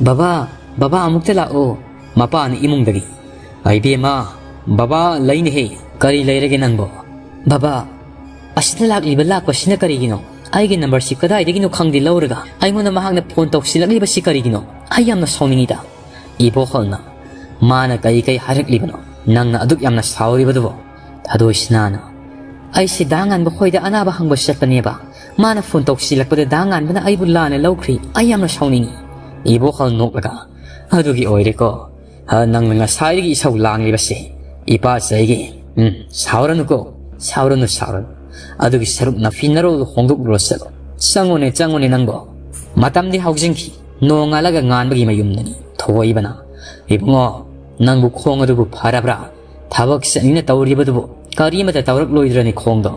"ꯕꯕꯥ, ꯕꯕꯥ ꯑꯃꯨꯛꯇ ꯂꯥꯛꯑꯣ", ꯃꯄꯥꯅ ꯏꯃꯨꯡꯗꯒꯤ꯫ "ꯑꯩ ꯕꯦꯝꯃ, ꯕꯕꯥ ꯂꯩꯅꯦꯍꯦ, ꯀꯔꯤ ꯂꯩꯔꯒꯦ ꯅꯪꯕꯣ?" "ꯕꯕꯥ, ꯑꯁꯤꯗ ꯂꯥꯛꯂꯤꯕ ꯂꯥꯛꯄꯁꯤꯅ ꯀꯔꯤꯒꯤꯅꯣ? ꯑꯩꯒꯤ ꯅꯝꯕꯔꯁꯤ ꯀꯗꯥꯏꯗꯒꯤꯅꯣ ꯈꯪꯗꯦ ꯂꯧꯔꯒ ꯑꯩꯉꯣꯟꯗ ꯃꯍꯥꯛꯅ ꯐꯣꯟ ꯇꯧꯁꯤꯜꯂꯛꯂꯤꯕꯁꯤ ꯀꯔꯤꯒꯤꯅꯣ? ꯑꯩ ꯌꯥꯝꯅ ꯁꯥꯎꯅꯤꯡꯉꯤꯗ꯫" ꯏꯕꯣꯍꯜꯅ, "ꯃꯥꯅ ꯀꯩ ꯀꯩ ꯍꯥꯏꯔꯛꯂꯤꯕꯅꯣ? ꯅꯪꯅ ꯑꯗꯨꯛ ꯌꯥꯝꯅ ꯁꯥꯎꯔꯤꯕꯗꯨꯕꯣ?" ꯊꯥꯗꯣꯏꯁꯅꯥꯅ, "ꯑꯩꯁꯦ ꯗꯥ ꯉꯥꯟꯕ ꯈꯣꯏꯗ ꯑꯅꯥꯕ ꯍꯪꯕ ꯆꯠꯄꯅꯦꯕ꯫ ꯃꯥꯅ ꯐꯣꯟ ꯇꯧꯁꯤꯜꯂꯛꯄꯗ ꯗꯥ ꯉꯥꯟꯕꯅ ꯑꯩꯕꯨ ꯂꯥꯟꯅ ꯂꯧꯈ꯭ꯔꯦ꯫ ꯑꯩ ꯌꯥꯝꯅ ꯁꯥꯎꯅꯤꯡꯉꯤ꯫" ꯏꯕꯣꯍꯜ ꯅꯣꯛꯂꯒ, "ꯑꯗꯨꯒꯤ ꯑꯣꯏꯔꯦꯀꯣ, ꯍ, ꯅꯪꯅ ꯉꯁꯥꯏꯗꯒꯤ ꯏꯁꯧ ꯂꯥꯡꯂꯤꯕꯁꯦ꯫ ꯏꯄꯥ ꯆꯩꯒꯦ꯫ ꯎꯝ, ꯁꯥꯎꯔꯅꯨꯀꯣ, ꯁꯥꯎꯔꯅꯨ, ꯁꯥꯎꯔꯅꯨ꯫ ꯑꯗꯨꯒꯤ ꯁꯔꯨꯛ ꯅꯐꯤ ꯅꯔꯣꯜꯗꯣ ꯍꯣꯡꯗꯣꯛꯂꯨꯔꯣ ꯆꯠꯂꯣ꯫ ꯆꯪꯉꯨꯅꯦ, ꯆꯪꯉꯨꯅꯦ ꯅꯪꯕꯣ꯫ ꯃꯇꯝꯗꯤ ꯍꯧꯖꯤꯟꯈꯤ꯫ ꯅꯣꯡꯉꯥꯜꯂꯒ ꯉꯥꯟꯕꯒꯤ ꯃꯌꯨꯝꯗꯅꯤ꯫" ꯊꯣꯏꯕꯅ, "ꯏꯕꯨꯡꯉꯣ, ꯅꯪꯕꯨ ꯈꯣꯡ ꯑꯗꯨꯕꯨ ꯐꯔꯕ꯭ꯔꯥ? ꯊꯕꯛ ꯆꯠꯅꯤꯅ ꯇꯧꯔꯤꯕꯗꯨꯕꯨ ꯀꯔꯤꯃꯇ ꯇꯧꯔꯛꯂꯣꯏꯗ꯭ꯔꯅꯤ ꯈꯣꯡꯗꯣ?"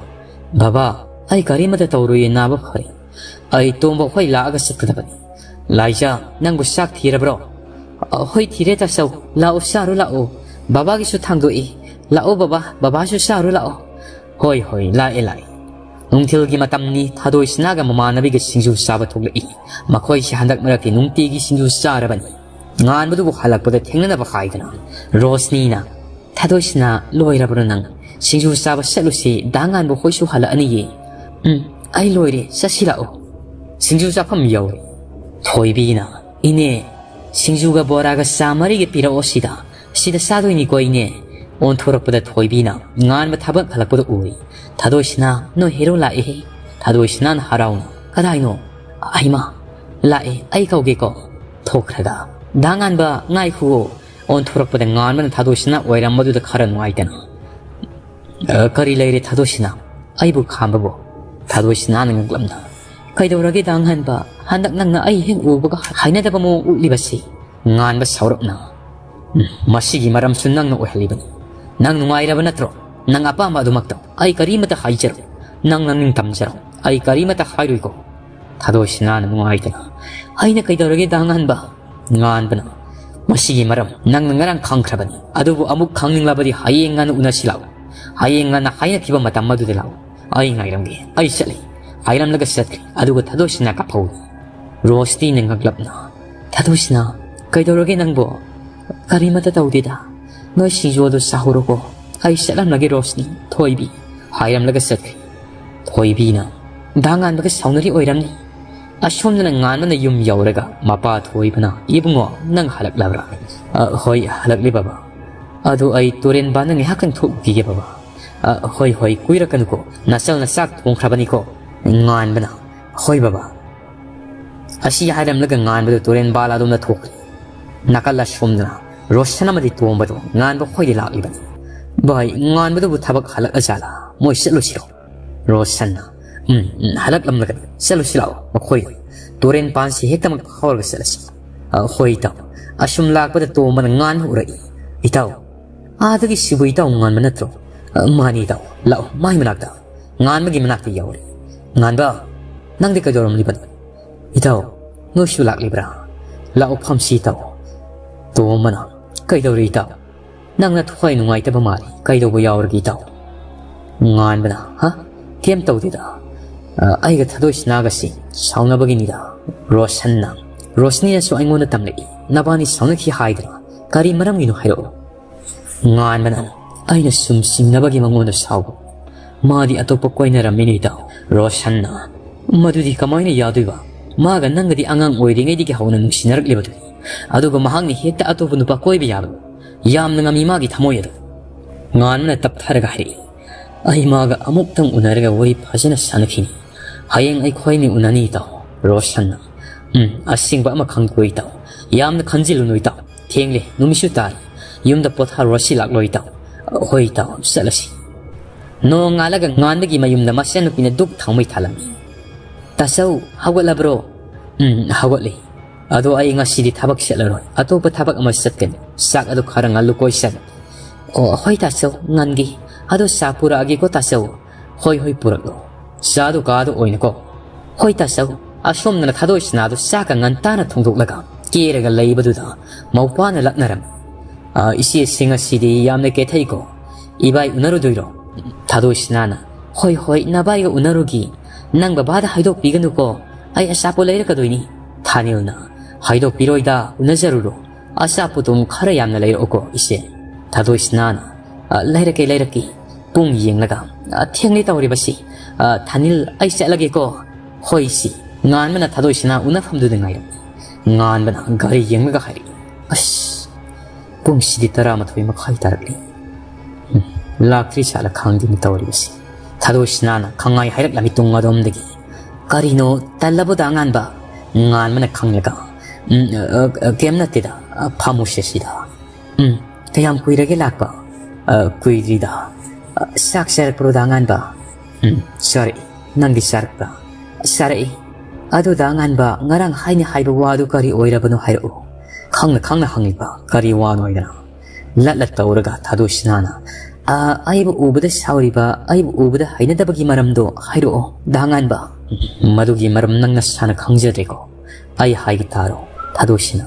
"ꯕꯕꯥ, ꯑꯩ ꯀꯔꯤꯃꯇ ꯇꯧꯔꯣꯏꯌꯦ, ꯅꯥꯕ ꯐꯔꯦ꯫ ꯑꯩ ꯇꯣꯝꯕ ꯍꯣꯏ ꯂꯥꯛꯑꯒ ꯆꯠꯀꯗꯕꯅꯤ꯫" "ꯂꯥꯏꯖꯥ, ꯅꯪꯕꯨ ꯆꯥꯛ ꯊꯤꯔꯕ꯭ꯔꯣ?" "ꯑ, ꯍꯣꯏ ꯊꯤꯔꯦ ꯇꯥꯆꯧ꯫ ꯂꯥꯛꯑꯣ ꯆꯥꯔꯣ ꯂꯥꯛꯑꯣ꯫ ꯕꯕꯥꯒꯤꯁꯨ ꯊꯥꯡꯗꯣꯛꯏ꯫ ꯂꯥꯛꯑꯣ ꯕꯕꯥ, ꯕꯕꯥꯁꯨ ꯆꯥꯔꯣ ꯂꯥꯛꯑꯣ꯫" "ꯍꯣꯏ ꯍꯣꯏ, ꯂꯥꯛꯑꯦ ꯂꯥꯛꯑꯦ꯫" ꯅꯨꯡꯊꯤꯜꯒꯤ ꯃꯇꯝꯅꯤ꯫ ꯊꯥꯗꯣꯏꯁꯅꯥꯒ ꯃꯃꯥꯟꯅꯕꯤꯒ ꯁꯤꯡꯖꯨ ꯆꯥꯕ ꯊꯣꯛꯂꯛꯏ꯫ ꯃꯈꯣꯏꯁꯤ ꯍꯟꯗꯛ ꯃꯔꯛꯇꯤ ꯅꯨꯡꯇꯤꯒꯤ ꯁꯤꯡꯖꯨ ꯆꯥꯔꯕꯅꯤ꯫ ꯉꯥꯟꯕꯗꯨꯕꯨ ꯍꯜꯂꯛꯄꯗ ꯊꯦꯡꯅꯅꯕ ꯍꯥꯏꯗꯅ ꯔꯣꯁꯅꯤꯅ, "ꯊꯥꯗꯣꯏꯁꯅꯥ, ꯂꯣꯏꯔꯕ꯭ꯔꯣ ꯅꯪ? ꯁꯤꯡꯖꯨ ꯆꯥꯕ ꯆꯠꯂꯨꯁꯤ, ꯗꯥ ꯉꯥꯟꯕ ꯍꯣꯏꯁꯨ ꯍꯜꯂꯛꯑꯅꯤꯌꯦ꯫" "ꯎꯝ, ꯑꯩ ꯂꯣꯏꯔꯦ, ꯆꯠꯁꯤ ꯂꯥꯛꯑꯣ꯫" ꯁꯤꯡꯖꯨ ꯆꯥꯐꯝ ꯌꯧꯔꯦ꯫ ꯊꯣꯏꯕꯤꯅ, "ꯏꯅꯦ, ꯁꯤꯡꯖꯨꯒ ꯕꯣꯔꯥꯒ ꯆꯥ ꯃꯔꯤꯒ ꯄꯤꯔꯛꯑꯣ ꯁꯤꯗ, ꯁꯤꯗ ꯆꯥꯗꯣꯏꯅꯤꯀꯣ ꯏꯅꯦ꯫" ꯑꯣꯟꯊꯣꯔꯛꯄꯗ ꯊꯣꯏꯕꯤꯅ ꯉꯥꯟꯕ ꯊꯕꯛ ꯍꯜꯂꯛꯄꯗ ꯎꯔꯤ꯫ "ꯊꯥꯗꯣꯏꯁꯅꯥ, ꯅꯣꯏ ꯍꯦꯔꯣ ꯂꯥꯛꯑꯦꯍꯦ꯫" ꯊꯥꯗꯣꯏꯁꯅꯥꯅ ꯍꯔꯥꯎꯅ, "ꯀꯗꯥꯏꯅꯣ?" "ꯑꯩꯃ, ꯂꯥꯛꯑꯦ, ꯑꯩ ꯀꯧꯒꯦꯀꯣ꯫" ꯊꯣꯛꯈ꯭ꯔꯒ, "ꯗꯥ ꯉꯥꯟꯕ, ꯉꯥꯏꯈꯨꯑꯣ꯫" ꯑꯣꯟꯊꯣꯔꯛꯄꯗ ꯉꯥꯟꯕꯅ ꯊꯥꯗꯣꯏꯁꯅꯥ ꯑꯣꯏꯔꯝꯕꯗꯨꯗ ꯈꯔ ꯅꯨꯡꯉꯥꯏꯇꯅ, "ꯑ, ꯀꯔꯤ ꯂꯩꯔꯦ ꯊꯥꯗꯣꯏꯁꯅꯥ? ꯑꯩꯕꯨ ꯈꯥꯝꯕꯕꯨ?" ꯊꯥꯗꯣꯏꯁꯅꯥꯅ ꯉꯛꯂꯝꯅ, "ꯀꯩꯗꯧꯔꯒꯦ ꯗꯥ ꯉꯥꯟꯕ? ꯍꯟꯗꯛ ꯅꯪꯅ ꯑꯩ ꯍꯦꯛ ꯎꯕꯒ ꯍꯩꯅꯗꯕ ꯃꯑꯣꯡ ꯎꯠꯂꯤꯕꯁꯤ?" ꯉꯥꯟꯕ ꯁꯥꯎꯔꯞꯅ, "ꯎꯝ, ꯃꯁꯤꯒꯤ ꯃꯔꯝꯁꯨ ꯅꯪꯅ ꯑꯣꯏꯍꯜꯂꯤꯕꯅꯤ꯫ ꯅꯪ ꯅꯨꯡꯉꯥꯏꯔꯕ ꯅꯠꯇ꯭ꯔꯣ? ꯅꯪ ꯑꯄꯥꯝꯕ ꯑꯗꯨꯃꯛ ꯇꯧ꯫ ꯑꯩ ꯀꯔꯤꯃꯇ ꯍꯥꯏꯖꯔꯣꯏ꯫ ꯅꯪ ꯅꯪ ꯅꯤꯡꯇꯝꯖꯔꯣ꯫ ꯑꯩ ꯀꯔꯤꯃꯇ ꯍꯥꯏꯔꯣꯏꯀꯣ꯫" ꯊꯥꯗꯣꯏꯁꯅꯥꯅ ꯅꯨꯡꯉꯥꯏꯇꯅ, "ꯑꯩꯅ ꯀꯩꯗꯧꯔꯒꯦ ꯗꯥ ꯉꯥꯟꯕ?" ꯉꯥꯟꯕꯅ, "ꯃꯁꯤꯒꯤ ꯃꯔꯝ ꯅꯪꯅ ꯉꯔꯥꯡ ꯈꯪꯈ꯭ꯔꯕꯅꯤ꯫ ꯑꯗꯨꯕꯨ ꯑꯃꯨꯛ ꯈꯪꯅꯤꯡꯂꯕꯗꯤ ꯍꯌꯦꯡ ꯉꯟꯅ ꯎꯅꯁꯤ ꯂꯥꯛꯎ꯫ ꯍꯌꯦꯡ ꯉꯟꯅ ꯍꯥꯏꯅꯈꯤꯕ ꯃꯇꯝ ꯑꯗꯨꯗ ꯂꯥꯛꯎ꯫ ꯑꯩ ꯉꯥꯏꯔꯝꯒꯦ꯫ ꯑꯩ ꯆꯠꯂꯤ꯫" ꯍꯥꯏꯔꯝꯂꯒ ꯆꯠꯈ꯭ꯔꯦ꯫ ꯑꯗꯨꯒ ꯊꯥꯗꯣꯏꯁꯤꯅ ꯀꯥꯞꯍꯧꯏ꯫ ꯔꯣꯁꯅꯤꯅ ꯉꯛꯂꯞꯅ, "ꯊꯥꯗꯣꯏꯁꯤꯅ, ꯀꯩꯗꯧꯔꯒꯦ ꯅꯪꯕꯣ?" "ꯀꯔꯤꯃꯠꯇ ꯇꯧꯗꯦꯗ꯫ ꯅꯣꯏ ꯁꯤꯡꯖꯨ ꯑꯗꯨ ꯆꯥꯍꯧꯔꯣꯀꯣ꯫ ꯑꯩ ꯆꯠꯂꯝꯂꯒꯦ ꯔꯣꯁꯅꯤ, ꯊꯣꯏꯕꯤ" ꯍꯥꯏꯔꯝꯂꯒ ꯆꯠꯈ꯭ꯔꯦ꯫ ꯊꯣꯏꯕꯤꯅ, "ꯗꯥ ꯉꯥꯟꯕꯒ ꯁꯥꯎꯅꯔꯤ ꯑꯣꯏꯔꯝꯅꯤ"꯫ ꯑꯁꯣꯝꯗꯅ ꯉꯥꯟꯕꯅ ꯌꯨꯝ ꯌꯧꯔꯒ ꯃꯄꯥ ꯊꯣꯏꯕꯅ, "ꯏꯕꯨꯡꯉꯣ, ꯅꯪ ꯍꯜꯂꯛꯂꯕ꯭ꯔꯥ?" "ꯑ, ꯍꯣꯏ, ꯍꯜꯂꯛꯂꯦ ꯕꯕꯥ꯫ ꯑꯗꯨ ꯑꯩ ꯇꯨꯔꯦꯟ ꯄꯥꯟꯗ ꯉꯥꯏꯍꯥꯛꯇꯪ ꯊꯣꯛꯎꯈꯤꯒꯦ ꯕꯕꯥ"꯫ "ꯑ, ꯍꯣꯏ, ꯍꯣꯏ, ꯀꯨꯏꯔꯛꯀꯅꯨꯀꯣ꯫ ꯅꯆꯜꯅ ꯆꯥꯛ ꯊꯣꯡꯈ꯭ꯔꯕꯅꯤꯀꯣ"꯫ ꯉꯥꯟꯕꯅ, "ꯍꯣꯏ ꯕꯕꯥ"꯫ ꯑꯁꯤ ꯍꯥꯏꯔꯝꯂꯒ ꯉꯥꯟꯕꯗꯨ ꯇꯨꯔꯦꯟ ꯄꯥꯜ ꯑꯗꯣꯝꯗ ꯊꯣꯛꯈ꯭ꯔꯦ꯫ ꯅꯥꯀꯜ ꯑꯁꯣꯝꯗꯅ ꯔꯣꯁꯟ ꯑꯃꯗꯤ ꯇꯣꯝꯕꯗꯨ ꯉꯥꯟꯕ ꯈꯣꯏꯗ ꯂꯥꯛꯂꯤꯕꯅꯤ꯫ "ꯚꯥꯏ, ꯉꯥꯟꯕꯗꯨꯕꯨ ꯊꯕꯛ ꯍꯜꯂꯛꯂꯖꯥꯠꯂꯥ? ꯃꯣꯏ ꯆꯠꯂꯨꯁꯤꯔꯣ?" ꯔꯣꯁꯟꯅ, "ꯎꯝ, ꯎꯝ, ꯍꯜꯂꯛꯂꯝꯂꯒꯅꯤ꯫ ꯆꯠꯂꯨꯁꯤ ꯂꯥꯛꯑꯣ ꯃꯈꯣꯏꯗ꯫ ꯇꯨꯔꯦꯟ ꯄꯥꯟꯁꯤ ꯍꯦꯛꯇꯃꯛ ꯐꯥꯎꯔꯒ ꯆꯠꯂꯁꯤ"꯫ "ꯑ, ꯍꯣꯏ ꯏꯇꯥꯎ"꯫ ꯑꯁꯨꯝ ꯂꯥꯛꯄꯗ ꯇꯣꯝꯕꯅ ꯉꯥꯟꯕ ꯎꯔꯛꯏ꯫ "ꯏꯇꯥꯎ, ꯑꯥꯗꯒꯤ ꯁꯤꯕꯨ ꯏꯇꯥꯎ ꯉꯥꯟꯕ ꯅꯠꯇ꯭ꯔꯣ?" "ꯑ, ꯃꯥꯅꯤ ꯏꯇꯥꯎ, ꯂꯥꯛꯑꯣ ꯃꯥꯏ ꯃꯅꯥꯛꯇ"꯫ ꯉꯥꯟꯕꯒꯤ ꯃꯅꯥꯛꯇ ꯌꯧꯔꯦ꯫ "ꯉꯥꯟꯕ, ꯅꯪꯗꯤ ꯀꯩꯗꯧꯔꯝꯂꯤꯕꯅꯣ?" "ꯏꯇꯥꯎ, ꯅꯣꯏꯁꯨ ꯂꯥꯛꯂꯤꯕ꯭ꯔꯥ? ꯂꯥꯛꯑꯣ ꯐꯝꯁꯤ ꯏꯇꯥꯎ"꯫ ꯇꯣꯝꯕꯅ, "ꯀꯩꯗꯧꯔꯦ ꯏꯇꯥꯎ? ꯅꯪ ꯅꯊ꯭ꯋꯥꯏ ꯅꯨꯡꯉꯥꯏꯇꯕ ꯃꯥꯜꯂꯤ꯫ ꯀꯩꯗꯧꯕ ꯌꯥꯎꯔꯒꯦ ꯏꯇꯥꯎ?" ꯉꯥꯟꯕꯅ, "ꯍꯥ? ꯀꯩꯝ ꯇꯧꯗꯦꯗ꯫ ꯑ, ꯑꯩꯒ ꯊꯥꯗꯣꯏ ꯁꯅꯥꯒꯁꯤ ꯁꯥꯎꯅꯕꯒꯤꯅꯤꯗ"꯫ ꯔꯣꯁꯟꯅ, "ꯔꯣꯁꯅꯤꯅꯁꯨ ꯑꯩꯉꯣꯟꯗ ꯇꯝꯂꯛꯏ, ꯅꯕꯥꯅꯤ ꯁꯥꯎꯅꯈꯤ ꯍꯥꯏꯗꯅ꯫ ꯀꯔꯤ ꯃꯔꯝꯒꯤꯅꯣ ꯍꯥꯏꯔꯛꯑꯣ"꯫ ꯉꯥꯟꯕꯅ, "ꯑꯩꯅ ꯁꯨꯝ ꯆꯤꯡꯅꯕꯒꯤ ꯃꯉꯣꯟꯗ ꯁꯥꯎꯕ꯫ ꯃꯥꯗꯤ ꯑꯇꯣꯞꯄ ꯀꯣꯏꯅꯔꯝꯃꯤꯅꯦ ꯏꯇꯥꯎ"꯫ ꯔꯣꯁꯟꯅ, "ꯃꯗꯨꯗꯤ ꯀꯃꯥꯏꯅ ꯌꯥꯗꯣꯏꯕ? ꯃꯥꯒ ꯅꯪꯒꯗꯤ ꯑꯉꯥꯡ ꯑꯣꯏꯔꯤꯉꯩꯗꯒꯤ ꯍꯧꯅ ꯅꯨꯡꯁꯤꯅꯔꯛꯂꯤꯕꯗꯨꯅꯤ꯫ ꯑꯗꯨꯒ ꯃꯍꯥꯛꯅ ꯍꯦꯛꯇ ꯑꯇꯣꯞꯄ ꯅꯨꯄꯥ ꯀꯣꯏꯕ ꯌꯥꯕ? ꯌꯥꯝꯅ ꯉꯝꯃꯤ ꯃꯥꯒꯤ ꯊꯃꯣꯏ ꯑꯗꯨ"꯫ ꯉꯥꯟꯕꯅ ꯇꯞꯊꯔꯒ ꯍꯥꯏꯔꯛꯏ, "ꯑꯩ ꯃꯥꯒ ꯑꯃꯨꯛꯇꯪ ꯎꯅꯔꯒ ꯋꯥꯔꯤ ꯐꯖꯅ ꯁꯥꯟꯅꯈꯤꯅꯤ꯫ ꯍꯌꯦꯡ ꯑꯩꯈꯣꯏꯅꯤ ꯎꯅꯅꯤ ꯏꯇꯥꯎ"꯫ ꯔꯣꯁꯟꯅ, "ꯎꯝ, ꯑꯁꯦꯡꯕ ꯑꯃ ꯈꯪꯗꯣꯏ ꯏꯇꯥꯎ꯫ ꯌꯥꯝꯅ ꯈꯟꯖꯤꯜꯂꯨꯅꯨ ꯏꯇꯥꯎ꯫ ꯊꯦꯡꯂꯦ, ꯅꯨꯃꯤꯠꯁꯨ ꯇꯥꯔꯦ꯫ ꯌꯨꯝꯗ ꯄꯣꯊꯥꯔꯨꯔꯁꯤ ꯂꯥꯛꯂꯣ ꯏꯇꯥꯎ"꯫ "ꯍꯣꯏ ꯏꯇꯥꯎ, ꯆꯠꯂꯁꯤ"꯫ ꯅꯣꯡꯉꯥꯜꯂꯒ ꯉꯥꯟꯕꯒꯤ ꯃꯌꯨꯝꯗ ꯃꯆꯟꯅꯨꯄꯤꯅ ꯙꯨꯞ ꯊꯥꯎꯃꯩ ꯊꯥꯜꯂꯝꯃꯤ꯫ "ꯇꯥꯆꯧ, ꯍꯧꯒꯠꯂꯕ꯭ꯔꯣ?" "ꯎꯝ, ꯍꯧꯒꯠꯂꯦ꯫ ꯑꯗꯣ ꯑꯩ ꯉꯁꯤꯗꯤ ꯊꯕꯛ ꯆꯠꯂꯔꯣꯏ꯫ ꯑꯇꯣꯞꯄ ꯊꯕꯛ ꯑꯃ ꯆꯠꯀꯅꯤ꯫ ꯆꯥꯛ ꯑꯗꯨ ꯈꯔ ꯉꯜꯂꯨꯀꯣ ꯏꯆꯟ"꯫ "ꯑꯣ, ꯍꯣꯏ ꯇꯥꯆꯧ, ꯉꯟꯒꯦ꯫ ꯑꯗꯣ ꯆꯥ ꯄꯨꯔꯛꯑꯒꯦꯀꯣ ꯇꯥꯆꯧ"꯫ "ꯍꯣꯏ, ꯍꯣꯏ, ꯄꯨꯔꯛꯂꯣ꯫ ꯆꯥꯗꯨ ꯀꯥꯗ ꯑꯣꯏꯅꯀꯣ"꯫ "ꯍꯣꯏ ꯇꯥꯆꯧ"꯫ ꯑꯁꯣꯝꯗꯅ ꯊꯥꯗꯣꯏ ꯁꯅꯥꯗꯨ ꯆꯥꯛꯀ ꯉꯟꯇꯥꯅ ꯊꯣꯡꯗꯣꯛꯂꯒ ꯀꯦꯔꯒ ꯂꯩꯕꯗꯨꯗ ꯃꯧꯄꯥꯅ ꯂꯛꯅꯔꯝꯃꯤ꯫ "ꯑ, ꯏꯆꯦꯁꯤ ꯉꯁꯤꯗꯤ ꯌꯥꯝꯅ ꯀꯦꯊꯩꯀꯣ꯫ ꯏꯕꯥꯏ ꯎꯅꯔꯨꯗꯣꯏꯔꯣ?" ꯊꯥꯗꯣꯏ ꯁꯅꯥꯅ, "ꯍꯣꯏ, ꯍꯣꯏ, ꯅꯕꯥꯏꯒ ꯎꯅꯔꯨꯒꯦ"꯫ "ꯅꯪ ꯕꯕꯥꯗ ꯍꯥꯏꯗꯣꯛꯄꯤꯒꯅꯨꯀꯣ, ꯑꯩ ꯑꯆꯥꯄꯣꯠ ꯂꯩꯔꯛꯀꯗꯣꯏꯅꯤ"꯫ ꯊꯥꯅꯤꯜꯅ, "ꯍꯥꯏꯗꯣꯛꯄꯤꯔꯣꯏꯗ, ꯎꯅꯖꯔꯨꯔꯣ꯫ ꯑꯆꯥꯄꯣꯠꯇꯨꯝ ꯈꯔ ꯌꯥꯝꯅ ꯂꯩꯔꯛꯎꯀꯣ ꯏꯆꯦ"꯫ ꯊꯥꯗꯣꯏꯁꯅꯥꯅ, "ꯑ, ꯂꯩꯔꯛꯀꯦ, ꯂꯩꯔꯛꯀꯦ"꯫ ꯄꯨꯡ ꯌꯦꯡꯂꯒ, "ꯑ, ꯊꯦꯡꯂꯦ ꯇꯧꯔꯤꯕꯁꯤ꯫ ꯑ, ꯊꯥꯅꯤꯜ, ꯑꯩ ꯆꯠꯂꯒꯦꯀꯣ"꯫ "ꯍꯣꯏ ꯏꯆꯦ"꯫ ꯉꯥꯟꯕꯅ ꯊꯥꯗꯣꯏꯁꯅꯥ ꯎꯅꯐꯝꯗꯨꯗ ꯉꯥꯏꯔꯝꯃꯤ꯫ ꯉꯥꯟꯕꯅ ꯒꯥꯔꯤ ꯌꯦꯡꯂꯒ ꯍꯥꯏꯔꯛꯏ, "ꯑꯁ, ꯄꯨꯡꯁꯤꯗꯤ ꯇꯔꯥꯃꯥꯊꯣꯏ ꯃꯈꯥꯏ ꯇꯥꯔꯛꯂꯤ꯫ ꯎꯝ, ꯂꯥꯛꯇ꯭ꯔꯤ ꯁꯥꯠꯂ ꯈꯪꯗꯦꯅꯦ ꯇꯧꯔꯤꯕꯁꯤ"꯫ ꯊꯥꯗꯣꯏꯁꯅꯥꯅ ꯈꯪꯉꯥꯏ ꯍꯥꯏꯔꯛꯂꯝꯃꯤ ꯇꯨꯡ ꯑꯗꯣꯝꯗꯒꯤ꯫ "ꯀꯔꯤꯅꯣ, ꯇꯜꯂꯕꯣ ꯗꯥ ꯉꯥꯟꯕ?" ꯉꯥꯟꯕꯅ ꯈꯪꯂꯒ, "ꯎꯝ, ꯑ, ꯑ, ꯀꯩꯝ ꯅꯠꯇꯦꯗ, ꯑ, ꯐꯝꯃꯨꯁꯦ ꯁꯤꯗ"꯫ "ꯎꯝ, ꯀꯌꯥꯝ ꯀꯨꯏꯔꯒꯦ ꯂꯥꯛꯄ?" "ꯑ, ꯀꯨꯏꯗ꯭ꯔꯤꯗ"꯫ "ꯑ, ꯆꯥꯛ ꯆꯥꯔꯛꯄ꯭ꯔꯣ ꯗꯥ ꯉꯥꯟꯕ?" "ꯎꯝ, ꯆꯥꯔꯛꯏ꯫ ꯅꯪꯗꯤ ꯆꯥꯔꯛꯄ꯭ꯔꯥ?" "ꯆꯥꯔꯛꯏ꯫ ꯑꯗꯨ ꯗꯥ ꯉꯥꯟꯕ, ꯉꯔꯥꯡ ꯍꯥꯏꯅ ꯍꯥꯏꯕ ꯋꯥꯗꯨ ꯀꯔꯤ ꯑꯣꯏꯔꯕꯅꯣ ꯍꯥꯏꯔꯛꯎ"꯫ ꯈꯪꯅ ꯈꯪꯅ ꯍꯪꯂꯤꯕ ꯀꯔꯤ ꯋꯥꯅꯣ ꯍꯥꯏꯗꯅ꯫ ꯂꯠ ꯂꯠ ꯇꯧꯔꯒ ꯊꯥꯗꯣꯏꯁꯅꯥꯅ, "ꯑ, ꯑꯩꯕꯨ ꯎꯕꯗ ꯁꯥꯎꯔꯤꯕ, ꯑꯩꯕꯨ ꯎꯕꯗ ꯍꯩꯅꯗꯕꯒꯤ ꯃꯔꯝꯗꯣ ꯍꯥꯏꯔꯛꯑꯣ ꯗꯥ ꯉꯥꯟꯕ"꯫ "ꯃꯗꯨꯒꯤ ꯃꯔꯝ ꯅꯪ ꯅꯁꯥꯅ ꯈꯪꯖꯗ꯭ꯔꯦꯀꯣ꯫ ꯑꯩ ꯍꯥꯏꯒꯦ ꯇꯥꯔꯣ ꯊꯥꯗꯣꯏꯁꯅꯥ꯫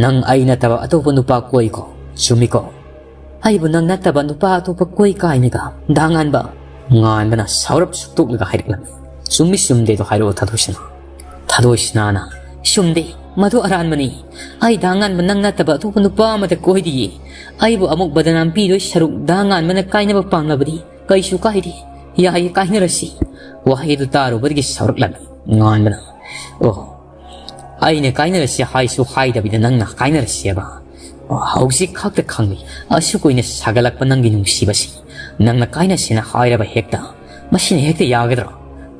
ꯅꯪ ꯑꯩ ꯅꯠꯇꯕ ꯑꯇꯣꯞꯄ ꯅꯨꯄꯥ ꯀꯣꯏꯀꯣ, ꯆꯨꯝꯃꯤꯀꯣ?" "ꯑꯩꯕꯨ ꯅꯪ ꯅꯠꯇꯕ ꯅꯨꯄꯥ ꯑꯇꯣꯞꯄ ꯀꯣꯏ ꯀꯥꯏꯅꯒ ꯗꯥ ꯉꯥꯟꯕ?" ꯉꯥꯟꯕꯅ ꯁꯥꯎꯔꯞ ꯁꯨꯛꯇꯣꯛꯂꯒ ꯍꯥꯏꯔꯛꯂꯝꯃꯤ, "ꯆꯨꯝꯃꯤ ꯆꯨꯝꯗꯦꯗꯣ ꯍꯥꯏꯔꯛꯑꯣ ꯊꯥꯗꯣꯏꯁꯅꯥ"꯫ ꯊꯥꯗꯣꯏꯁꯅꯥꯅ, "ꯆꯨꯝꯗꯦ, ꯃꯗꯨ ꯑꯔꯥꯟꯕꯅꯤ꯫ ꯑꯩ ꯗꯥ ꯉꯥꯟꯕ ꯅꯪ ꯅꯠꯇꯕ ꯑꯇꯣꯞꯄ ꯅꯨꯄꯥ ꯑꯃꯗ ꯀꯣꯏꯗꯤꯌꯦ꯫ ꯑꯩꯕꯨ ꯑꯃꯨꯛ ꯕꯗꯅꯥꯝ ꯄꯤꯗꯣꯏ ꯁꯔꯨꯛ ꯗꯥ ꯉꯥꯟꯕꯅ ꯀꯥꯏꯅꯕ ꯄꯥꯝꯂꯕꯗꯤ ꯀꯩꯁꯨ ꯀꯥꯏꯗꯦ꯫ ꯌꯥꯏꯌꯦ, ꯀꯥꯏꯅꯔꯁꯤ"꯫ ꯋꯥꯍꯩ ꯑꯗꯨ ꯇꯥꯔꯨꯕꯗꯒꯤ ꯁꯥꯎꯔꯛꯂꯝꯃꯤ ꯉꯥꯟꯕꯅ꯫ "ꯑꯣ, ꯑꯩꯅ ꯀꯥꯏꯅꯔꯁꯤ ꯍꯥꯏꯁꯨ ꯍꯥꯏꯗꯕꯤꯗ ꯅꯪꯅ ꯀꯥꯏꯅꯔꯁꯦꯕ? ꯍꯧꯖꯤꯛ ꯈꯛꯇ ꯈꯪꯂꯤ꯫ ꯑꯁꯨꯛ ꯀꯨꯏꯅ ꯁꯥꯒꯠꯂꯛꯄ ꯅꯪꯒꯤ ꯅꯨꯡꯁꯤꯕꯁꯤ ꯅꯪꯅ ꯀꯥꯏꯅꯁꯦꯅ ꯍꯥꯏꯔꯕ ꯍꯦꯛꯇ? ꯃꯁꯤꯅ ꯍꯦꯛꯇ ꯌꯥꯒꯗ꯭ꯔꯣ?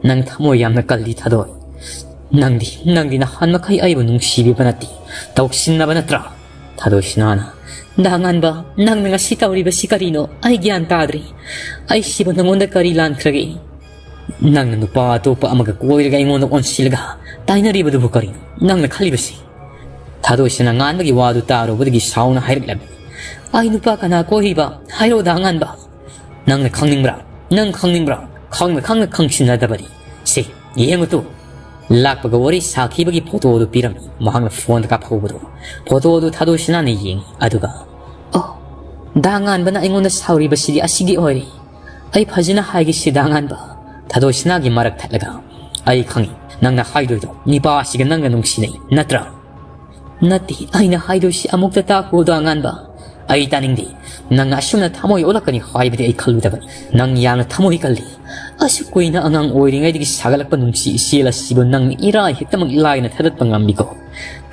ꯅꯪ ꯊꯃꯣꯏ ꯌꯥꯝꯅ ꯀꯜꯂꯤ ꯊꯥꯗꯣꯏ꯫ ꯅꯪꯗꯤ, ꯅꯪꯗꯤ ꯅꯍꯥꯟ ꯃꯈꯩ ꯑꯩꯕꯨ ꯅꯨꯡꯁꯤꯕꯤꯕ ꯅꯠꯇꯦ, ꯇꯧꯁꯤꯟꯅꯕ ꯅꯠꯇ꯭ꯔꯥ?" ꯊꯥꯗꯣꯏꯁꯅꯥꯅ, "ꯗꯥ ꯉꯥꯟꯕ, ꯅꯪꯅ ꯉꯁꯤ ꯇꯧꯔꯤꯕꯁꯤ ꯀꯔꯤꯅꯣ? ꯑꯩ ꯒ꯭ꯌꯥꯟ ꯇꯥꯗ꯭ꯔꯦ꯫ ꯑꯩꯁꯤꯕꯨ ꯅꯉꯣꯟꯗ ꯀꯔꯤ ꯂꯥꯟꯈ꯭ꯔꯒꯦ? ꯅꯪꯅ ꯅꯨꯄꯥ ꯑꯇꯣꯞꯄ ꯑꯃꯒ ꯀꯣꯏꯔꯒ ꯑꯩꯉꯣꯟꯗ ꯑꯣꯟꯁꯤꯜꯂꯒ ꯇꯥꯏꯅꯔꯤꯕꯗꯨꯕꯨ ꯀꯔꯤꯅꯣ ꯅꯪꯅ ꯈꯜꯂꯤꯕꯁꯤ?" ꯊꯥꯗꯣꯏꯁꯅꯥ ꯉꯥꯟꯕꯒꯤ ꯋꯥꯗꯨ ꯇꯥꯔꯨꯕꯗꯒꯤ ꯁꯥꯎꯅ ꯍꯥꯏꯔꯛꯂꯝꯃꯤ, "ꯑꯩ ꯅꯨꯄꯥ ꯀꯅꯥ ꯀꯣꯏꯔꯤꯕ? ꯍꯥꯏꯔꯛꯑꯣ ꯗꯥ ꯉꯥꯟꯕ꯫ ꯅꯪꯅ ꯈꯪꯅꯤꯡꯕ꯭ꯔꯥ? ꯅꯪ ꯈꯪꯅꯤꯡꯕ꯭ꯔꯥ? ꯈꯪꯅ ꯈꯪꯅ ꯈꯪꯁꯤꯟꯅꯗꯕꯅꯤ꯫ ꯁꯦ, ꯌꯦꯡꯉꯨ ꯇꯨ"꯫ ꯂꯥꯛꯄꯒ ꯋꯥꯔꯤ ꯁꯥꯈꯤꯕꯒꯤ ꯐꯣꯇꯣ ꯑꯗꯨ ꯄꯤꯔꯝꯃꯤ꯫ ꯃꯍꯥꯛꯅ ꯐꯣꯟꯗ ꯀꯥꯞꯍꯧꯕꯗꯨ꯫ ꯐꯣꯇꯣ ꯑꯗꯨ ꯊꯥꯗꯣꯏꯁꯅꯥꯅ ꯌꯦꯡꯉꯤ꯫ ꯑꯗꯨꯒ, "ꯑꯣ, ꯗꯥ ꯉꯥꯟꯕꯅ ꯑꯩꯉꯣꯟꯗ ꯁꯥꯎꯔꯤꯕꯁꯤꯗꯤ ꯑꯁꯤꯒꯤ ꯑꯣꯏꯔꯦ꯫ ꯑꯩ ꯐꯖꯅ ꯍꯥꯏꯒꯦꯁꯤ ꯗꯥ ꯉꯥꯟꯕ꯫ ꯊꯥꯗꯣꯏꯁꯅꯥꯒꯤ ꯃꯔꯛ ꯊꯠꯂꯒ, "ꯑꯩ ꯈꯪꯏ, ꯅꯪꯅ ꯍꯥꯏꯗꯣꯏꯗꯣ ꯅꯤꯄꯥ ꯑꯁꯤꯒ ꯅꯪꯒ ꯅꯨꯡꯁꯤꯅꯩ, ꯅꯠꯇ꯭ꯔꯥ?" "ꯅꯠꯇꯦ, ꯑꯩꯅ ꯍꯥꯏꯗꯣꯏꯁꯤ ꯑꯃꯨꯛꯇ ꯇꯥꯈꯣ, ꯗꯥ ꯑꯉꯥꯟꯕ꯫ ꯑꯩ ꯇꯥꯅꯤꯡꯗꯦ꯫ ꯅꯪꯅ ꯑꯁꯨꯝꯅ ꯊꯃꯣꯏ ꯑꯣꯜꯂꯛꯀꯅꯤ ꯍꯥꯏꯕꯗꯤ ꯑꯩ ꯈꯜꯂꯨꯗꯕꯅꯤ꯫ ꯅꯪ ꯌꯥꯝꯅ ꯊꯃꯣꯏ ꯀꯜꯂꯤ꯫ ꯑꯁꯨꯛ ꯀꯨꯏꯅ ꯑꯉꯥꯡ ꯑꯣꯏꯔꯤꯉꯩꯗꯒꯤ ꯁꯥꯒꯠꯂꯛꯄ ꯅꯨꯡꯁꯤ ꯏꯆꯦꯜ ꯑꯁꯤꯕꯨ ꯅꯪꯅ ꯏꯔꯥꯏ ꯍꯦꯛꯇꯃꯛ ꯂꯥꯏꯅ ꯊꯥꯗꯠꯄ ꯉꯝꯃꯤꯀꯣ?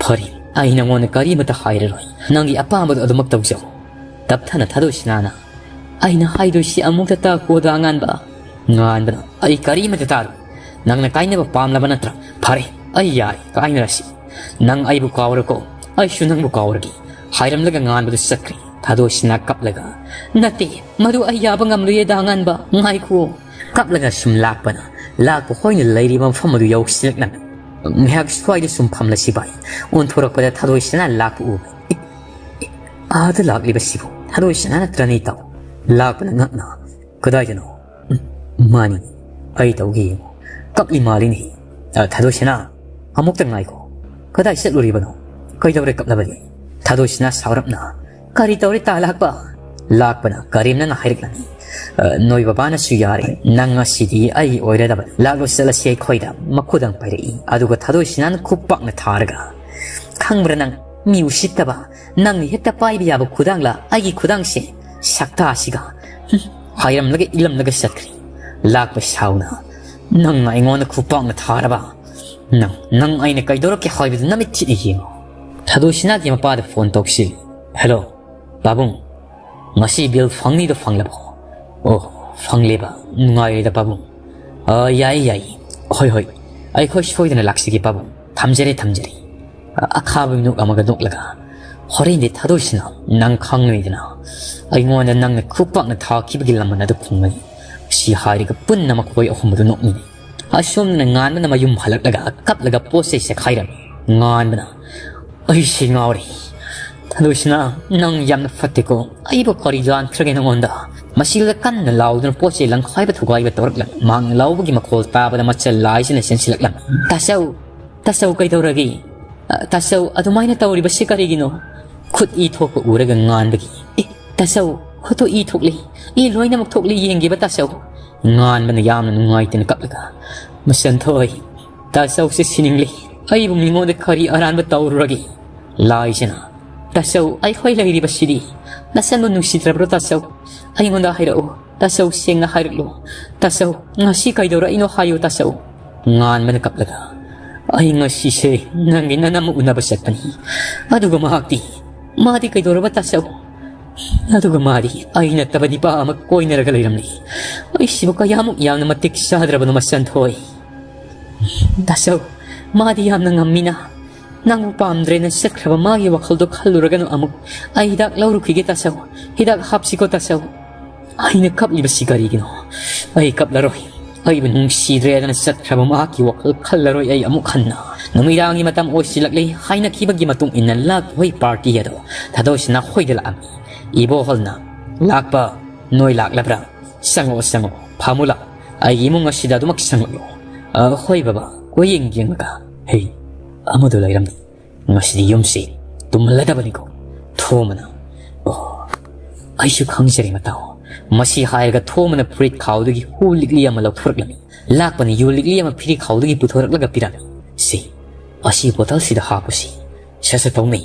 ꯐꯔꯦ, ꯑꯩ ꯅꯉꯣꯟꯗ ꯀꯔꯤꯃꯠꯇ ꯍꯥꯏꯔꯔꯣꯏ꯫ ꯅꯪꯒꯤ ꯑꯄꯥꯝꯕꯗꯣ ꯑꯗꯨꯃꯛ ꯇꯧꯖꯧ꯫" ꯇꯞꯊꯅ ꯊꯥꯗꯣꯏꯁꯅꯥꯅ, "ꯑꯩꯅ ꯍꯥꯏꯗꯣꯏꯁꯤ ꯑꯃꯨꯛꯇ ꯇꯥꯈꯣ, ꯗꯥ ꯑꯉꯥꯟꯕ꯫" ꯉꯥꯟꯕꯅ, "ꯑꯩ ꯀꯔꯤꯃꯠꯇ ꯇꯥꯔꯣꯏ꯫ ꯅꯪꯅ ꯀꯥꯏꯅꯕ ꯄꯥꯝꯂꯕ ꯅꯠꯇ꯭ꯔꯥ? ꯐꯔꯦ, ꯑꯩ ꯌꯥꯔꯦ, ꯀꯥꯏꯅꯔꯁꯤ꯫ ꯅꯪ ꯑꯩꯕꯨ ꯀꯥꯎꯔꯣꯀꯣ, ꯑꯩꯁꯨ ꯅꯪꯕꯨ ꯀꯥꯎꯔꯒꯦ꯫" ꯍꯥꯏꯔꯝꯂꯒ ꯉꯥꯟꯕꯗꯨ ꯆꯠꯈ꯭ꯔꯦ꯫ ꯊꯥꯗꯣꯏꯁꯅꯥ ꯀꯞꯂꯒ, "ꯅꯠꯇꯦ, ꯃꯗꯨ ꯑꯩ ꯌꯥꯕ ꯉꯝꯂꯣꯏꯌꯦ, ꯗꯥ ꯉꯥꯟꯕ, ꯉꯥꯏꯈꯨꯑꯣ꯫" ꯀꯞꯂꯒ ꯁꯨꯝ ꯂꯥꯛꯄꯅ, ꯂꯥꯛꯄ ꯍꯣꯏꯅ ꯂꯩꯔꯤꯕ ꯃꯐꯝ ꯑꯗꯨ ꯌꯧꯁꯤꯜꯂꯛꯂꯝꯃꯤ꯫ "ꯉꯥꯏꯍꯥꯛ ꯁ꯭ꯋꯥꯏꯗ ꯁꯨꯝ ꯐꯝꯂꯁꯤ ꯚꯥꯏ꯫" ꯑꯣꯟꯊꯣꯔꯛꯄꯗ ꯊꯥꯗꯣꯏꯁꯅꯥ ꯂꯥꯛꯄ ꯎꯕ꯫ "ꯑꯦ, ꯑꯦ, ꯑꯥꯗ ꯂꯥꯛꯂꯤꯕꯁꯤꯕꯨ?" ꯊꯥꯗꯣꯏꯁꯅꯥ ꯅꯠꯇ꯭ꯔꯅꯦ ꯏꯇꯥꯎ? ꯂꯥꯛꯄꯅ ꯉꯛꯅ, "ꯀꯗꯥꯏꯗꯅꯣ?" "ꯎꯝ, ꯃꯥꯅꯤ, ꯑꯩ ꯇꯧꯒꯦ ꯌꯦꯡꯉꯨ꯫ ꯀꯞꯂꯤ ꯃꯥꯜꯂꯤꯅꯦ꯫ ꯑ, ꯊꯥꯗꯣꯏꯁꯅꯥ, ꯑꯃꯨꯛꯇ ꯉꯥꯏꯈꯣ꯫ ꯀꯗꯥꯏ ꯆꯠꯂꯨꯔꯤꯕꯅꯣ? ꯀꯩꯗꯧꯔꯦ ꯀꯞꯂꯕꯗꯤ?" ꯊꯥꯗꯣꯏꯁꯅꯥ ꯁꯥꯎꯔꯞꯅ, "ꯀꯔꯤ ꯇꯧꯔꯦ ꯇꯥ ꯂꯥꯛꯄ?" ꯂꯥꯛꯄꯅ ꯀꯔꯦꯝꯅꯅ ꯍꯥꯏꯔꯛꯂꯝꯃꯤ꯫ "ꯑ, ꯅꯣꯏ ꯕꯕꯥꯅꯁꯨ ꯌꯥꯔꯦ, ꯅꯪ ꯉꯁꯤꯗꯤ ꯑꯩ ꯑꯣꯏꯔꯗꯕ꯫ ꯂꯥꯛꯂꯣ ꯆꯠꯂꯁꯤ" ꯑꯩꯈꯣꯏꯗ ꯃꯈꯨꯗꯥꯡ ꯄꯥꯏꯔꯛꯏ꯫ ꯑꯗꯨꯒ ꯊꯥꯗꯣꯏꯁꯅꯥꯅ ꯈꯨꯞ ꯄꯥꯛꯅ ꯊꯥꯔꯒ, "ꯈꯪꯕ꯭ꯔꯥ ꯅꯪ, ꯃꯤ ꯎꯁꯤꯠꯇꯕ, ꯅꯪꯅ ꯍꯦꯛꯇ ꯄꯥꯏꯕ ꯌꯥꯕ ꯈꯨꯗꯥꯡꯂ ꯑꯩꯒꯤ ꯈꯨꯗꯥꯡꯁꯦ? ꯁꯛꯇꯥꯁꯤꯒ!" ꯍꯥꯏꯔꯝꯂꯒ ꯏꯜꯂꯝꯂꯒ ꯆꯠꯈ꯭ꯔꯦ꯫ ꯂꯥꯛꯄ ꯁꯥꯎꯅ, "ꯅꯪꯅ ꯑꯩꯉꯣꯟꯗ ꯈꯨꯄꯥꯛꯅ ꯊꯥꯔꯕ? ꯅꯪ, ꯅꯪ ꯑꯩꯅ ꯀꯩꯗꯧꯔꯛꯀꯦ ꯍꯥꯏꯕꯗꯨ ꯅꯃꯤꯠ ꯊꯤꯠꯅ ꯌꯦꯡꯉꯨ꯫" ꯊꯥꯗꯣꯏꯁꯅꯥꯒꯤ ꯃꯄꯥꯗ ꯐꯣꯟ ꯇꯧꯁꯤꯜꯂꯤ꯫ "ꯍꯦꯜꯂꯣ, ꯄꯥꯕꯨꯡ, ꯉꯁꯤ ꯕꯤꯜ ꯐꯪꯅꯤꯗꯣ ꯐꯪꯂꯕꯣ?" "ꯑꯣ, ꯐꯪꯂꯦꯕ, ꯅꯨꯡꯉꯥꯏꯔꯦꯗ ꯄꯥꯕꯨꯡ꯫" "ꯑ, ꯌꯥꯏ, ꯌꯥꯏ꯫ ꯍꯣꯏ, ꯍꯣꯏ, ꯑꯩꯈꯣꯏ ꯁꯣꯏꯗꯅ ꯂꯥꯛꯆꯒꯦ ꯄꯥꯕꯨꯡ꯫ ꯊꯝꯖꯔꯦ, ꯊꯝꯖꯔꯦ꯫" ꯑ, ꯑꯈꯥꯕ ꯃꯤꯅꯣꯛ ꯑꯃꯒ ꯅꯣꯛꯂꯒ, "ꯍꯣꯔꯦꯟꯗꯤ ꯊꯥꯗꯣꯏꯁꯅꯥ, ꯅꯪ ꯈꯪꯒꯅꯤꯗꯅ꯫ ꯑꯩꯉꯣꯟꯗ ꯅꯪꯅ ꯈꯨꯄꯥꯛꯅ ꯊꯥꯈꯤꯕꯒꯤ ꯂꯃꯟ ꯑꯗꯨ ꯈꯨꯝꯒꯅꯤ꯫" ꯁꯤ ꯍꯥꯏꯔꯒ ꯄꯨꯟꯅ ꯃꯈꯣꯏ ꯑꯍꯨꯝ ꯑꯗꯨ ꯅꯣꯛꯃꯤꯟꯅꯩ꯫ ꯑꯁꯣꯝꯗꯅ ꯉꯥꯟꯕꯅ ꯃꯌꯨꯝ ꯍꯜꯂꯛꯂꯒ ꯀꯞꯂꯒ ꯄꯣꯠ ꯆꯩ ꯆꯦꯈꯥꯏꯔꯝꯃꯤ꯫ ꯉꯥꯟꯕꯅ, "ꯑꯩꯁꯦ ꯉꯥꯎꯔꯦ꯫ ꯊꯥꯗꯣꯏꯁꯅꯥ, ꯅꯪ ꯌꯥꯝꯅ ꯐꯠꯇꯦꯀꯣ꯫ ꯑꯩꯕꯨ ꯀꯔꯤ ꯂꯥꯟꯈ꯭ꯔꯒꯦ ꯅꯉꯣꯟꯗ?" ꯃꯁꯤꯗ ꯀꯟꯅ ꯂꯥꯎꯗꯨꯅ ꯄꯣꯠ ꯆꯩ ꯂꯪꯈꯥꯏꯕ ꯊꯨꯒꯥꯏꯕ ꯇꯧꯔꯛꯂꯝꯃꯤ꯫ ꯃꯍꯥꯛꯅ ꯂꯥꯎꯕꯒꯤ ꯃꯈꯣꯜ ꯇꯥꯕꯗ ꯃꯆꯜ ꯂꯥꯏꯁꯤꯅ ꯆꯦꯟꯁꯤꯜꯂꯛꯂꯝꯃꯤ꯫ "ꯇꯥꯆꯧ, ꯇꯥꯆꯧ ꯀꯩꯗꯧꯔꯒꯦ? ꯑ, ꯇꯥꯆꯧ ꯑꯗꯨꯃꯥꯏꯅ ꯇꯧꯔꯤꯕꯁꯤ ꯀꯔꯤꯒꯤꯅꯣ?" ꯈꯨꯠ ꯏ ꯊꯣꯛꯄ ꯎꯔꯒ ꯉꯥꯟꯕꯒꯤ, "ꯑꯦ, ꯇꯥꯆꯧ, ꯈꯨꯠꯇꯨ ꯏ ꯊꯣꯛꯂꯤ꯫ ꯏ ꯂꯣꯏꯅꯃꯛ ꯊꯣꯛꯂꯤ, ꯌꯦꯡꯒꯦꯕ ꯇꯥꯆꯧ꯫" ꯉꯥꯟꯕꯅ ꯌꯥꯝꯅ ꯅꯨꯡꯉꯥꯏꯇꯅ ꯀꯞꯂꯒ, "ꯃꯆꯟꯊꯣꯏ, ꯇꯥꯆꯧꯁꯦ ꯁꯤꯅꯤꯡꯂꯤ꯫ ꯑꯩꯕꯨ ꯃꯤꯉꯣꯟꯗ ꯀꯔꯤ ꯑꯔꯥꯟꯕ ꯇꯧꯔꯨꯔꯒꯦ?" ꯂꯥꯏꯖꯅ, "ꯇꯥꯆꯧ, ꯑꯩꯈꯣꯏ ꯂꯩꯔꯤꯕꯁꯤꯗꯤ ꯅꯆꯟꯕꯨ ꯅꯨꯡꯁꯤꯗ꯭ꯔꯕ꯭ꯔꯣ ꯇꯥꯆꯧ? ꯑꯩꯉꯣꯟꯗ ꯍꯥꯏꯔꯛꯎ ꯇꯥꯆꯧ, ꯁꯦꯡꯅ ꯍꯥꯏꯔꯛꯂꯨ ꯇꯥꯆꯧ, ꯉꯁꯤ ꯀꯩꯗꯧꯔꯛꯏꯅꯣ ꯍꯥꯏꯌꯨ ꯇꯥꯆꯧ꯫" ꯉꯥꯟꯕꯅ ꯀꯞꯂꯒ, "ꯑꯩ ꯉꯁꯤꯁꯦ ꯅꯪꯒꯤ ꯅꯅꯝ ꯎꯅꯕ ꯆꯠꯄꯅꯤ꯫ ꯑꯗꯨꯒ ꯃꯍꯥꯛꯇꯤ, ꯃꯥꯗꯤ ꯀꯩꯗꯧꯔꯕ ꯇꯥꯆꯧ? ꯑꯗꯨꯒ ꯃꯥꯗꯤ ꯑꯩ ꯅꯠꯇꯕ ꯅꯤꯄꯥ ꯑꯃ ꯀꯣꯏꯅꯔꯒ ꯂꯩꯔꯝꯂꯦ꯫ ꯑꯩꯁꯤꯕꯨ ꯀꯌꯥꯃꯨꯛ ꯌꯥꯝꯅ ꯃꯇꯤꯛ ꯆꯥꯗ꯭ꯔꯕꯅꯣ ꯃꯆꯟꯊꯣꯏ꯫ ꯇꯥꯆꯧ, ꯃꯥꯗꯤ ꯌꯥꯝꯅ ꯉꯝꯃꯤꯅ꯫ ꯅꯪꯕꯨ ꯄꯥꯝꯗ꯭ꯔꯦꯅ ꯆꯠꯈ꯭ꯔꯕ ꯃꯥꯒꯤ ꯋꯥꯈꯜꯗꯣ ꯈꯜꯂꯨꯔꯒꯅꯨ ꯑꯃꯨꯛ꯫ ꯑꯩ ꯍꯤꯗꯥꯛ ꯂꯧꯔꯨꯈꯤꯒꯦ ꯇꯥꯆꯧ꯫ ꯍꯤꯗꯥꯛ ꯍꯥꯞꯁꯤꯀꯣ ꯇꯥꯆꯧ꯫" "ꯑꯩꯅ ꯀꯞꯂꯤꯕꯁꯤ ꯀꯔꯤꯒꯤꯅꯣ? ꯑꯩ ꯀꯞꯂꯔꯣꯏ꯫ ꯑꯩꯕꯨ ꯅꯨꯡꯁꯤꯗ꯭ꯔꯦꯗꯅ ꯆꯠꯈ꯭ꯔꯕ ꯃꯍꯥꯛꯀꯤ ꯋꯥꯈꯜ ꯈꯜꯂꯔꯣꯏ ꯑꯩ ꯑꯃꯨꯛ ꯍꯟꯅ꯫" ꯅꯨꯃꯤꯗꯥꯡꯒꯤ ꯃꯇꯝ ꯑꯣꯏꯁꯤꯜꯂꯛꯂꯤ꯫ ꯍꯥꯏꯅꯈꯤꯕꯒꯤ ꯃꯇꯨꯡ ꯏꯟꯅ ꯂꯥꯛꯄ ꯍꯣꯏ ꯄꯥꯔꯇꯤ ꯑꯗꯣ ꯊꯥꯗꯣꯏꯁꯤꯅ ꯍꯣꯏꯗ ꯂꯥꯛꯑꯝꯃꯤ꯫ ꯏꯕꯣꯍꯜꯅ, "ꯂꯥꯛꯄ, ꯅꯣꯏ ꯂꯥꯛꯂꯕ꯭ꯔꯥ? ꯆꯪꯉꯛꯑꯣ, ꯆꯪꯉꯛꯑꯣ꯫ ꯐꯥꯃꯨꯂꯥ, ꯑꯩꯒꯤ ꯏꯃꯨꯡ ꯑꯁꯤꯗ ꯑꯗꯨꯃꯛ ꯆꯪꯂꯛꯂꯣ꯫" "ꯑ, ꯍꯣꯏ ꯕꯕꯥ꯫" ꯀꯣꯏꯌꯦꯡ ꯌꯦꯡꯂꯒ, "ꯍꯦ, ꯑꯃꯗꯨ ꯂꯩꯔꯝꯗꯦ꯫ ꯉꯁꯤꯗꯤ ꯌꯨꯝꯁꯤ ꯇꯨꯝꯍꯜꯂꯗꯕꯅꯤꯀꯣ꯫" ꯊꯣꯃꯅ, "ꯑꯣ, ꯑꯩꯁꯨ ꯈꯪꯖꯔꯦ ꯃꯇꯥꯎ꯫" ꯃꯁꯤ ꯍꯥꯏꯔꯒ ꯊꯣꯃꯅ ꯐꯨꯔꯤꯠ ꯈꯥꯎꯗꯒꯤ ꯍꯨ ꯂꯤꯛꯂꯤ ꯑꯃ ꯂꯧꯊꯣꯔꯛꯂꯝꯃꯤ꯫ ꯂꯥꯛꯄꯅ ꯌꯨ ꯂꯤꯛꯂꯤ ꯑꯃ ꯐꯤꯔꯤ ꯈꯥꯎꯗꯒꯤ ꯄꯨꯊꯣꯔꯛꯂꯒ ꯄꯤꯔꯝꯃꯤ꯫ "ꯁꯤ, ꯑꯁꯤ ꯕꯣꯇꯜꯁꯤꯗ ꯍꯥꯞꯄꯨꯁꯤ꯫ ꯁꯠ ꯁꯠ ꯇꯧꯅꯩ꯫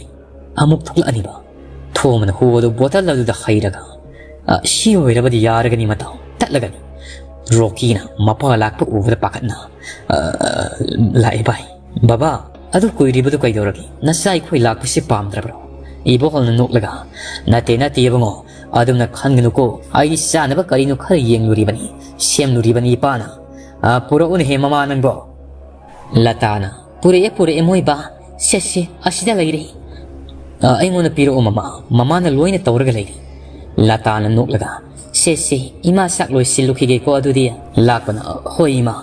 ꯑꯃꯨꯛ ꯊꯣꯛꯂꯛꯑꯅꯤꯕ꯫" ꯊꯣꯃꯅ ꯍꯨ ꯑꯗꯨ ꯕꯣꯇꯜ ꯑꯗꯨꯗ ꯍꯩꯔꯒ, "ꯑ, ꯁꯤ ꯑꯣꯏꯔꯕꯗꯤ ꯌꯥꯔꯒꯅꯤ ꯃꯇꯥꯎ, ꯇꯠꯂꯒꯅꯤ꯫" ꯔꯣꯀꯤꯅ ꯃꯄꯥ ꯂꯥꯛꯄ ꯎꯕꯗ ꯄꯥꯈꯠꯅ, "ꯑ, ꯂꯥꯛꯑꯦ ꯚꯥꯏ꯫ ꯕꯕꯥ, ꯑꯗꯨ ꯀꯨꯏꯔꯤꯕꯗꯨ ꯀꯩꯗꯧꯔꯒꯦ? ꯅꯆꯥ ꯑꯩꯈꯣꯏ ꯂꯥꯛꯄꯁꯤ ꯄꯥꯝꯗ꯭ꯔꯕ꯭ꯔꯣ?" ꯏꯕꯣꯍꯜꯅ ꯅꯣꯛꯂꯒ, "ꯅꯠꯇꯦ, ꯅꯠꯇꯦ ꯏꯕꯨꯡꯉꯣ, ꯑꯗꯨꯝꯅ ꯈꯟꯒꯅꯨꯀꯣ꯫ ꯑꯩꯗꯤ ꯆꯥꯅꯕ ꯀꯔꯤꯅꯣ ꯈꯔ ꯌꯦꯡꯂꯨꯔꯤꯕꯅꯤ, ꯁꯦꯝꯂꯨꯔꯤꯕꯅꯤ ꯏꯄꯥꯅ꯫ ꯑ, ꯄꯨꯔꯛꯎꯅꯦꯍꯦ ꯃꯃꯥ ꯅꯪꯕꯣ꯫" ꯂꯇꯥꯅ, "ꯄꯨꯔꯛꯑꯦ, ꯄꯨꯔꯛꯑꯦ ꯃꯣꯏ ꯕꯥ꯫ ꯁꯦ, ꯁꯦ, ꯑꯁꯤꯗ ꯂꯩꯔꯦ꯫ ꯑ, ꯑꯩꯉꯣꯟꯗ ꯄꯤꯔꯛꯑꯣ ꯃꯃꯥ, ꯃꯃꯥꯅ ꯂꯣꯏꯅ ꯇꯧꯔꯒ ꯂꯩꯔꯦ꯫" ꯂꯇꯥꯅ ꯅꯣꯛꯂꯒ, "ꯁꯦ, ꯁꯦ, ꯏꯃꯥ ꯆꯥꯛ ꯂꯣꯏꯁꯤꯜꯂꯨꯈꯤꯒꯦꯀꯣ ꯑꯗꯨꯗꯤ꯫" ꯂꯥꯛꯄꯅ, "ꯍꯣꯏ ꯏꯃꯥ꯫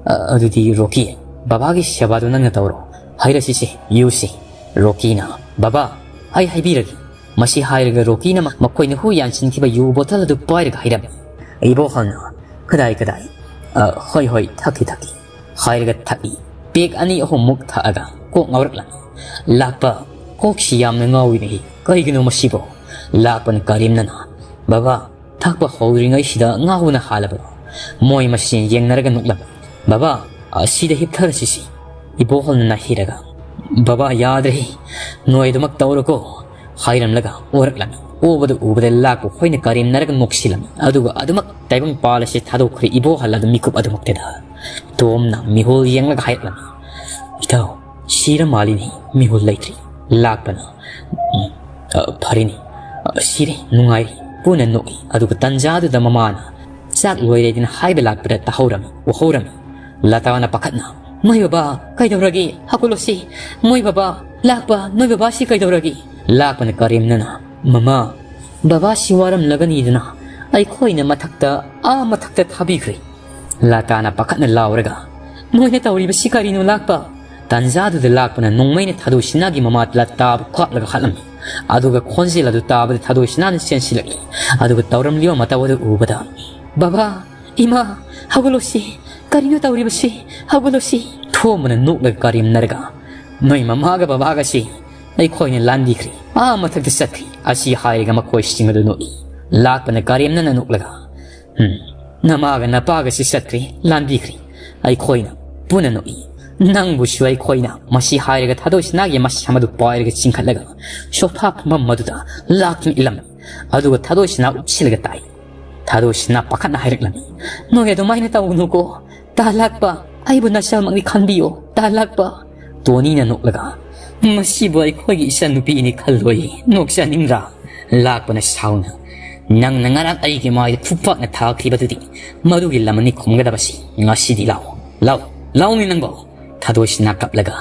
ꯑ, ꯑꯗꯨꯗꯤ ꯔꯣꯀꯤ, ꯕꯕꯥꯒꯤ ꯁꯦꯕꯥꯗꯣ ꯅꯪꯅ ꯇꯧꯔꯣ꯫ ꯍꯩꯔꯁꯤꯁꯦ, ꯌꯨꯁꯦ꯫" ꯔꯣꯀꯤꯅ, "ꯕꯕꯥ, ꯑꯩ ꯍꯥꯏꯕꯤꯔꯒꯦ꯫" ꯃꯁꯤ ꯍꯥꯏꯔꯒ ꯔꯣꯀꯤꯅ ꯃ-, ꯃꯈꯣꯏꯅ ꯍꯨ ꯌꯥꯟꯁꯤꯟꯈꯤꯕ ꯌꯨ ꯕꯣꯇꯜ ꯑꯗꯨ ꯄꯥꯏꯔꯒ ꯍꯥꯏꯔꯝꯃꯤ꯫ ꯏꯕꯣꯍꯜꯅ, "ꯀꯗꯥꯏ, ꯀꯗꯥꯏ? ꯑ, ꯍꯣꯏ, ꯍꯣꯏ, ꯊꯛꯀꯦ, ꯊꯛꯀꯦ꯫" ꯍꯥꯏꯔꯒ ꯊꯛꯏ꯫ ꯄꯦꯛ ꯑꯅꯤ ꯑꯍꯨꯝꯃꯨꯛ ꯊꯛꯑꯒ ꯀꯣꯛ ꯉꯥꯎꯔꯛꯂꯝꯃꯤ꯫ ꯂꯥꯛꯄ, "ꯀꯣꯛꯁꯤ ꯌꯥꯝꯅ ꯉꯥꯎꯏꯅꯦꯍꯦ, ꯀꯔꯤꯒꯤꯅꯣ ꯃꯁꯤꯕꯣ?" ꯂꯥꯛꯄꯅ ꯀꯔꯤꯝꯅꯅ, "ꯕꯕꯥ, ꯊꯛꯄ ꯍꯧꯗ꯭ꯔꯤꯉꯩꯁꯤꯗ ꯉꯥꯎꯕꯅ ꯍꯥꯜꯂꯕ꯭ꯔꯣ? ꯃꯣꯏ ꯃꯁꯦꯟ ꯌꯦꯡꯅꯔꯒ ꯅꯣꯛꯂꯝꯃꯤ꯫ "ꯕꯕꯥ, ꯑꯁꯤꯗ ꯍꯤꯞꯊꯔꯁꯤꯁꯤ", ꯏꯕꯣꯍꯜꯅ ꯅꯥꯍꯤꯔꯒ꯫ "ꯕꯕꯥ, ꯌꯥꯗ꯭ꯔꯦ, ꯅꯣꯏ ꯑꯗꯨꯃꯛ ꯇꯧꯔꯣꯀꯣ", ꯍꯥꯏꯔꯝꯂꯒ ꯑꯣꯔꯛꯂꯝꯃꯤ꯫ ꯑꯣꯕꯗ ꯎꯕꯗ ꯂꯥꯛꯄ ꯈꯣꯏꯅ ꯀꯔꯦꯝꯅꯔꯒ ꯅꯣꯛꯁꯤꯜꯂꯝꯃꯤ꯫ ꯑꯗꯨꯒ ꯑꯗꯨꯃꯛ ꯇꯥꯏꯕꯪ ꯄꯥꯜ ꯑꯁꯤ ꯊꯥꯗꯣꯛꯈ꯭ꯔꯦ ꯏꯕꯣꯍꯜ ꯑꯗꯨ ꯃꯤꯀꯨꯞ ꯑꯗꯨꯃꯛꯇꯗ꯫ ꯇꯣꯝꯅ ꯃꯤꯍꯨꯜ ꯌꯦꯡꯂꯒ ꯍꯥꯏꯔꯛꯂꯝꯃꯤ, "ꯏꯇꯥꯎ, ꯁꯤꯔ ꯃꯥꯜꯂꯤꯅꯤ, ꯃꯤꯍꯨꯜ ꯂꯩꯇ꯭ꯔꯤ"꯫ ꯂꯥꯛꯄꯅ, "ꯎꯝ, ꯑ, ꯐꯔꯦꯅꯦ, ꯑ, ꯁꯤꯔꯦ, ꯅꯨꯡꯉꯥꯏꯔꯦ"꯫ ꯄꯨꯟꯅ ꯅꯣꯛꯏ꯫ ꯑꯗꯨꯒ ꯇꯟꯖꯥꯗꯨꯗ ꯃꯃꯥꯅ, "ꯆꯥꯛ ꯂꯣꯏꯔꯦꯗꯅ" ꯍꯥꯏꯕ ꯂꯥꯛꯄꯗ ꯇꯥꯍꯧꯔꯝꯃꯤ, ꯎꯍꯧꯔꯝꯃꯤ꯫ ꯂꯇꯥꯅ ꯄꯥꯈꯠꯅ, "ꯅꯣꯏ ꯕꯕꯥ ꯀꯩꯗꯧꯔꯒꯦ? ꯍꯧꯒꯠꯂꯣꯁꯤ꯫ ꯅꯣꯏ ꯕꯕꯥ, ꯂꯥꯛꯄ, ꯅꯣꯏ ꯕꯕꯥꯁꯤ ꯀꯩꯗꯧꯔꯒꯦ?" ꯂꯥꯛꯄꯅ ꯀꯔꯦꯝꯅꯅ, "ꯃꯃꯥ, ꯕꯕꯥꯁꯤ ꯋꯥꯔꯝꯂꯒꯅꯤꯗꯅ ꯑꯩꯈꯣꯏꯅ ꯃꯊꯛꯇ, ꯑꯥ ꯃꯊꯛꯇ ꯊꯥꯕꯤꯈ꯭ꯔꯦ"꯫ ꯂꯇꯥꯅ ꯄꯥꯈꯠꯅ ꯂꯥꯎꯔꯒ, "ꯃꯣꯏꯅ ꯇꯧꯔꯤꯕꯁꯤ ꯀꯔꯤꯅꯣ ꯂꯥꯛꯄ?" ꯇꯥꯟꯖꯥꯗꯨꯗ ꯂꯥꯛꯄꯅ ꯅꯣꯡꯃꯩꯅ ꯊꯥꯗꯣꯏ ꯁꯤꯅꯥꯒꯤ ꯃꯃꯥ ꯂꯇꯥꯕꯨ ꯀꯥꯞꯂꯒ ꯍꯥꯠꯂꯝꯃꯤ꯫ ꯑꯗꯨꯒ ꯈꯣꯟꯖꯦꯜ ꯑꯗꯨ ꯇꯥꯕꯗ ꯊꯥꯗꯣꯏ ꯁꯤꯅꯥꯅ ꯆꯦꯟꯁꯤꯜꯂꯛꯏ꯫ ꯑꯗꯨꯒ ꯇꯧꯔꯝꯂꯤꯕ ꯃꯇꯧ ꯑꯗꯨ ꯎꯕꯗ, "ꯕꯕꯥ, ꯏꯃꯥ, ꯍꯧꯒꯠꯂꯣꯁꯤ, ꯀꯔꯤꯅꯣ ꯇꯧꯔꯤꯕꯁꯤ? ꯍꯧꯒꯠꯂꯣꯁꯤ!" ꯊꯣꯝꯕꯅ ꯅꯣꯛꯂꯒ ꯀꯔꯦꯝꯅꯔꯒ, "ꯅꯣꯏ ꯃꯃꯥꯒ ꯕꯕꯥꯒꯁꯤ ꯑꯩꯈꯣꯏꯅ ꯂꯥꯟꯕꯤꯈ꯭ꯔꯦ, ꯑꯥ ꯃꯊꯛꯇ ꯆꯠꯈ꯭ꯔꯦ" ꯑꯁꯤ ꯍꯥꯏꯔꯒ ꯃꯈꯣꯏꯁꯤꯡ ꯑꯗꯨ ꯅꯣꯛꯏ꯫ ꯂꯥꯛꯄꯅ ꯀꯔꯦꯝꯅꯅ ꯅꯣꯛꯂꯒ, "ꯎꯝ, ꯅꯃꯥꯒ ꯅꯄꯥꯒꯁꯤ ꯆꯠꯈ꯭ꯔꯦ, ꯂꯥꯟꯕꯤꯈ꯭ꯔꯦ"꯫ ꯑꯩꯈꯣꯏꯅ ꯄꯨꯟꯅ ꯅꯣꯛꯏ꯫ "ꯅꯪꯕꯨꯁꯨ ꯑꯩꯈꯣꯏꯅ"꯫ ꯃꯁꯤ ꯍꯥꯏꯔꯒ ꯊꯥꯗꯣꯏ ꯁꯤꯅꯥꯒꯤ ꯃꯁꯝ ꯑꯗꯨ ꯄꯥꯏꯔꯒ ꯆꯤꯡꯈꯠꯂꯒ ꯁꯣꯐꯥ ꯐꯝꯐꯝ ꯑꯗꯨꯗ ꯂꯥꯛꯇꯨꯅ ꯏꯜꯂꯝꯃꯤ꯫ ꯑꯗꯨꯒ ꯊꯥꯗꯣꯏ ꯁꯤꯅꯥ ꯎꯞꯁꯤꯜꯂꯒ ꯇꯥꯏ꯫ ꯊꯥꯗꯣꯏ ꯁꯤꯅꯥ ꯄꯥꯈꯠꯅ ꯍꯥꯏꯔꯛꯂꯝꯃꯤ, "ꯅꯣꯏ ꯑꯗꯨꯃꯥꯏꯅ ꯇꯧꯒꯅꯨꯀꯣ꯫ ꯇꯥ ꯂꯥꯛꯄ, ꯑꯩꯕꯨ ꯅꯆꯥꯃꯛꯅꯤ ꯈꯟꯕꯤꯌꯣ, ꯇꯥ ꯂꯥꯛꯄ"꯫ ꯇꯣꯅꯤꯅ ꯅꯣꯛꯂꯒ, "ꯃꯁꯤꯕꯨ ꯑꯩꯈꯣꯏꯒꯤ ꯏꯆꯟꯅꯨꯄꯤꯅꯤ ꯈꯜꯂꯣꯏ, ꯅꯣꯛꯆꯅꯤꯡꯗ꯭ꯔꯥ?" ꯂꯥꯛꯄꯅ ꯁꯥꯎꯅ, "ꯅꯪꯅ ꯉꯔꯥꯡ ꯑꯩꯒꯤ ꯃꯥꯏꯗ ꯈꯨꯄꯥꯛꯅ ꯊꯥꯈꯤꯕꯗꯨꯗꯤ ꯃꯗꯨꯒꯤ ꯂꯃꯟꯅꯤ ꯈꯨꯝꯒꯗꯕꯁꯤ꯫ ꯉꯁꯤꯗꯤ ꯂꯥꯎ, ꯂꯥꯎ, ꯂꯥꯎꯅꯤ ꯅꯪꯕꯣ!" ꯊꯥꯗꯣꯏꯁꯤꯅ ꯀꯞꯂꯒ,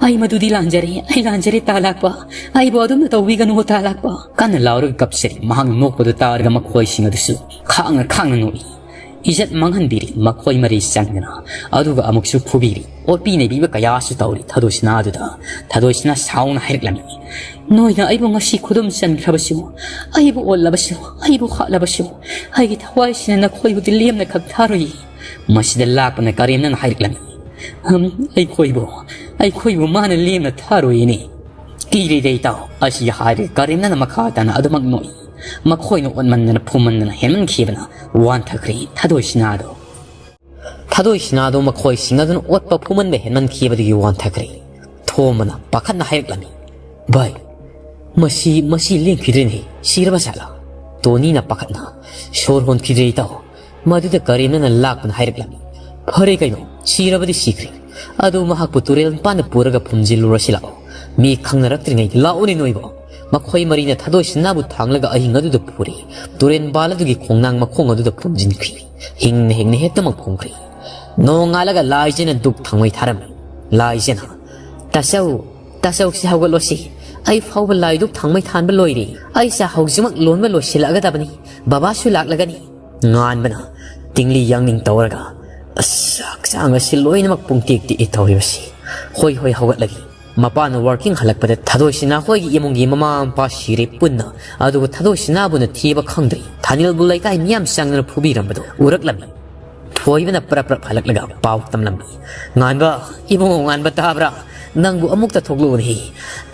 "ꯑꯩ ꯃꯗꯨꯗꯤ ꯂꯥꯟꯖꯔꯦ, ꯑꯩ ꯂꯥꯟꯖꯔꯦ ꯇꯥ ꯂꯥꯛꯄ, ꯑꯩꯕꯨ ꯑꯗꯨꯝꯅ ꯇꯧꯕꯤꯒꯅꯨ ꯇꯥ ꯂꯥꯛꯄ"꯫ ꯀꯟꯅ ꯂꯥꯎꯔꯒ ꯀꯞꯆꯔꯤ꯫ ꯃꯍꯥꯛꯅ ꯅꯣꯛꯄꯗꯨ ꯇꯥꯔꯒ ꯃꯈꯣꯏꯁꯤꯡ ꯑꯗꯨꯁꯨ ꯈꯥꯡꯅ ꯈꯥꯡꯅ ꯅꯣꯛꯏ꯫ ꯏꯖꯠ ꯃꯥꯡꯍꯟꯕꯤꯔꯤ ꯃꯈꯣꯏ ꯃꯔꯤ ꯆꯪꯗꯅ, ꯑꯗꯨꯒ ꯑꯃꯨꯛꯁꯨ ꯐꯨꯕꯤꯔꯤ꯫ ꯑꯣꯠꯄꯤ ꯅꯩꯕꯤꯕ ꯀꯌꯥꯁꯨ ꯇꯧꯔꯤ ꯊꯥꯗꯣꯏꯁꯤꯅꯥ ꯑꯗꯨꯗ꯫ ꯊꯥꯗꯣꯏꯁꯤꯅꯥ ꯁꯥꯎꯅ ꯍꯥꯏꯔꯛꯂꯝꯃꯤ, "ꯅꯣꯏꯅ ꯑꯩꯕꯨ ꯉꯁꯤ ꯈꯨꯗꯨꯝ ꯆꯟꯈ꯭ꯔꯕꯁꯨ, ꯑꯩꯕꯨ ꯑꯣꯠꯂꯕꯁꯨ, ꯑꯩꯕꯨ ꯍꯥꯠꯂꯕꯁꯨ, ꯑꯩꯒꯤ ꯊꯋꯥꯏꯁꯤꯅ ꯅꯈꯣꯏꯕꯨꯗꯤ ꯂꯦꯝꯅ ꯈꯛ ꯊꯥꯔꯣꯏ"꯫ ꯃꯁꯤꯗ ꯂꯥꯛꯄꯅ ꯀꯔꯦꯝꯅꯅ ꯍꯥꯏꯔꯛꯂꯝꯃꯤ, "ꯍꯝ, ꯑꯩꯈꯣꯏꯕꯨ, ꯑꯩꯈꯣꯏꯕꯨ ꯃꯥꯅ ꯂꯦꯝꯅ ꯊꯥꯔꯣꯏꯅꯦ꯫ ꯀꯤꯔꯦꯗ ꯏꯇꯥꯎ"꯫ ꯑꯁꯤ ꯍꯥꯏꯔꯒ ꯀꯔꯦꯝꯅꯅ ꯃꯈꯥ ꯇꯥꯅ ꯑꯗꯨꯃꯛ ꯅꯣꯛꯏ꯫ ꯃꯈꯣꯏꯅ ꯑꯣꯠꯃꯟꯗꯅ ꯐꯨꯃꯟꯗꯅ ꯍꯦꯟꯃꯟꯈꯤꯕꯅ ꯋꯥꯟꯊꯈ꯭ꯔꯦ ꯊꯥꯗꯣꯏ ꯁꯤꯅꯥꯗꯣ꯫ ꯊꯥꯗꯣꯏ ꯁꯤꯅꯥꯗꯣ ꯃꯈꯣꯏꯁꯤꯡ ꯑꯗꯨꯅ ꯑꯣꯠꯄ ꯐꯨꯃꯟꯕ ꯍꯦꯟꯃꯟꯈꯤꯕꯗꯒꯤ ꯋꯥꯟꯊꯈ꯭ꯔꯦ꯫ ꯊꯣꯝꯕꯅ ꯄꯥꯈꯠꯅ ꯍꯥꯏꯔꯛꯂꯝꯃꯤ, "ꯚꯥꯏ, ꯃꯁꯤ, ꯃꯁꯤ ꯂꯦꯡꯈꯤꯗ꯭ꯔꯦꯅꯦ, ꯁꯤꯔꯕ ꯖꯥꯠꯂꯥ?" ꯇꯣꯅꯤꯅ ꯄꯥꯈꯠꯅ, "ꯁꯣꯔ ꯍꯣꯟꯈꯤꯗ꯭ꯔꯦ ꯏꯇꯥꯎ, ꯃꯗꯨꯗ ꯀꯔꯦꯝꯅꯅ ꯂꯥꯛꯄꯅ ꯍꯥꯏꯔꯛꯂꯝꯃꯤ꯫ ꯐꯔꯦ ꯀꯩꯅꯣ, ꯁꯤꯔꯕꯗꯤ ꯁꯤꯈ꯭ꯔꯦ꯫ ꯑꯗꯨ ꯃꯍꯥꯛꯄꯨ ꯇꯨꯔꯦꯜ ꯃꯄꯥꯟꯗ ꯄꯨꯔꯒ ꯐꯨꯝꯖꯤꯜꯂꯨꯔꯁꯤ ꯂꯥꯛꯑꯣ꯫ ꯃꯤ ꯈꯪꯅꯔꯛꯇ꯭ꯔꯤꯉꯩꯗ ꯂꯥꯛꯑꯣꯅꯦ ꯅꯣꯏꯕꯣ꯫" ꯃꯈꯣꯏ ꯃꯔꯤꯅ ꯊꯥꯗꯣꯏ ꯁꯤꯅꯥꯕꯨ ꯊꯥꯡꯂꯒ ꯑꯍꯤꯡ ꯑꯗꯨꯗ ꯄꯨꯔꯦ꯫ ꯇꯨꯔꯦꯟ ꯄꯥꯜ ꯑꯗꯨꯒꯤ ꯈꯣꯡꯅꯥꯡ ꯃꯈꯣꯡ ꯑꯗꯨꯗ ꯐꯨꯝꯖꯤꯟꯈ꯭ꯔꯦ꯫ ꯍꯤꯡꯅ ꯍꯤꯡꯅ ꯍꯦꯛꯇꯃꯛ ꯐꯨꯝꯈ꯭ꯔꯦ꯫ ꯅꯣꯡꯉꯥꯜꯂꯒ ꯂꯥꯏꯖꯅ ꯗꯨꯛ ꯊꯥꯡꯃꯩ ꯊꯥꯔꯝꯃꯤ꯫ ꯂꯥꯏꯖꯅ, "ꯇꯥꯆꯧ, ꯇꯥꯆꯧꯁꯤ ꯍꯧꯒꯠꯂꯣꯁꯤ꯫ ꯑꯩ ꯐꯥꯎꯕ ꯂꯥꯏ ꯗꯨꯛ ꯊꯥꯡꯃꯩ ꯊꯥꯟꯕ ꯂꯣꯏꯔꯦ꯫ ꯑꯩꯁꯦ ꯍꯧꯖꯤꯛꯃꯛ ꯂꯣꯟꯕ ꯂꯣꯏꯁꯤꯜꯂꯛꯑꯒꯗꯕꯅꯤ꯫ ꯕꯕꯥꯁꯨ ꯂꯥꯛꯂꯒꯅꯤ꯫" ꯉꯥꯟꯕꯅ ꯇꯤꯡꯂꯤ ꯌꯥꯡꯅꯤꯡ ꯇꯧꯔꯒ, "ꯑꯁ, ꯍꯛꯆꯥꯡ ꯑꯁꯤ ꯂꯣꯏꯅꯃꯛ ꯄꯨꯡꯇꯦꯛ ꯇꯦꯛꯏ ꯇꯧꯔꯤꯕꯁꯤ꯫ ꯍꯣꯏ, ꯍꯣꯏ, ꯍꯧꯒꯠꯂꯒꯦ꯫" ꯃꯄꯥꯅ ꯋꯥꯔꯀꯤꯡ ꯍꯜꯂꯛꯄꯗ ꯊꯥꯗꯣꯏ ꯁꯤꯅꯥ ꯍꯣꯏꯒꯤ ꯏꯃꯨꯡꯒꯤ ꯃꯃꯥ ꯃꯄꯥ ꯁꯤꯔꯦ ꯄꯨꯟꯅ꯫ ꯑꯗꯨꯒ ꯊꯥꯗꯣꯏ ꯁꯤꯅꯥꯕꯨꯅ ꯊꯤꯕ ꯈꯪꯗ꯭ꯔꯦ꯫ ꯊꯥꯅꯤꯜꯕꯨ ꯂꯩꯀꯥꯏ ꯃꯤꯌꯥꯝ ꯆꯪꯗꯨꯅ ꯐꯨꯕꯤꯔꯝꯕꯗꯣ ꯎꯔꯛꯂꯝꯃꯤ꯫ ꯊꯣꯏꯕꯅ ꯄ꯭ꯔꯞ ꯄ꯭ꯔꯞ ꯍꯜꯂꯛꯂꯒ ꯄꯥꯎ ꯇꯝꯂꯝꯃꯤ꯫ "ꯉꯥꯟꯕ, ꯏꯕꯨꯡꯉꯣ ꯉꯥꯟꯕ ꯇꯥꯕ꯭ꯔꯥ? ꯅꯪꯕꯨ ꯑꯃꯨꯛꯇ ꯊꯣꯛꯂꯛꯎꯅꯦ꯫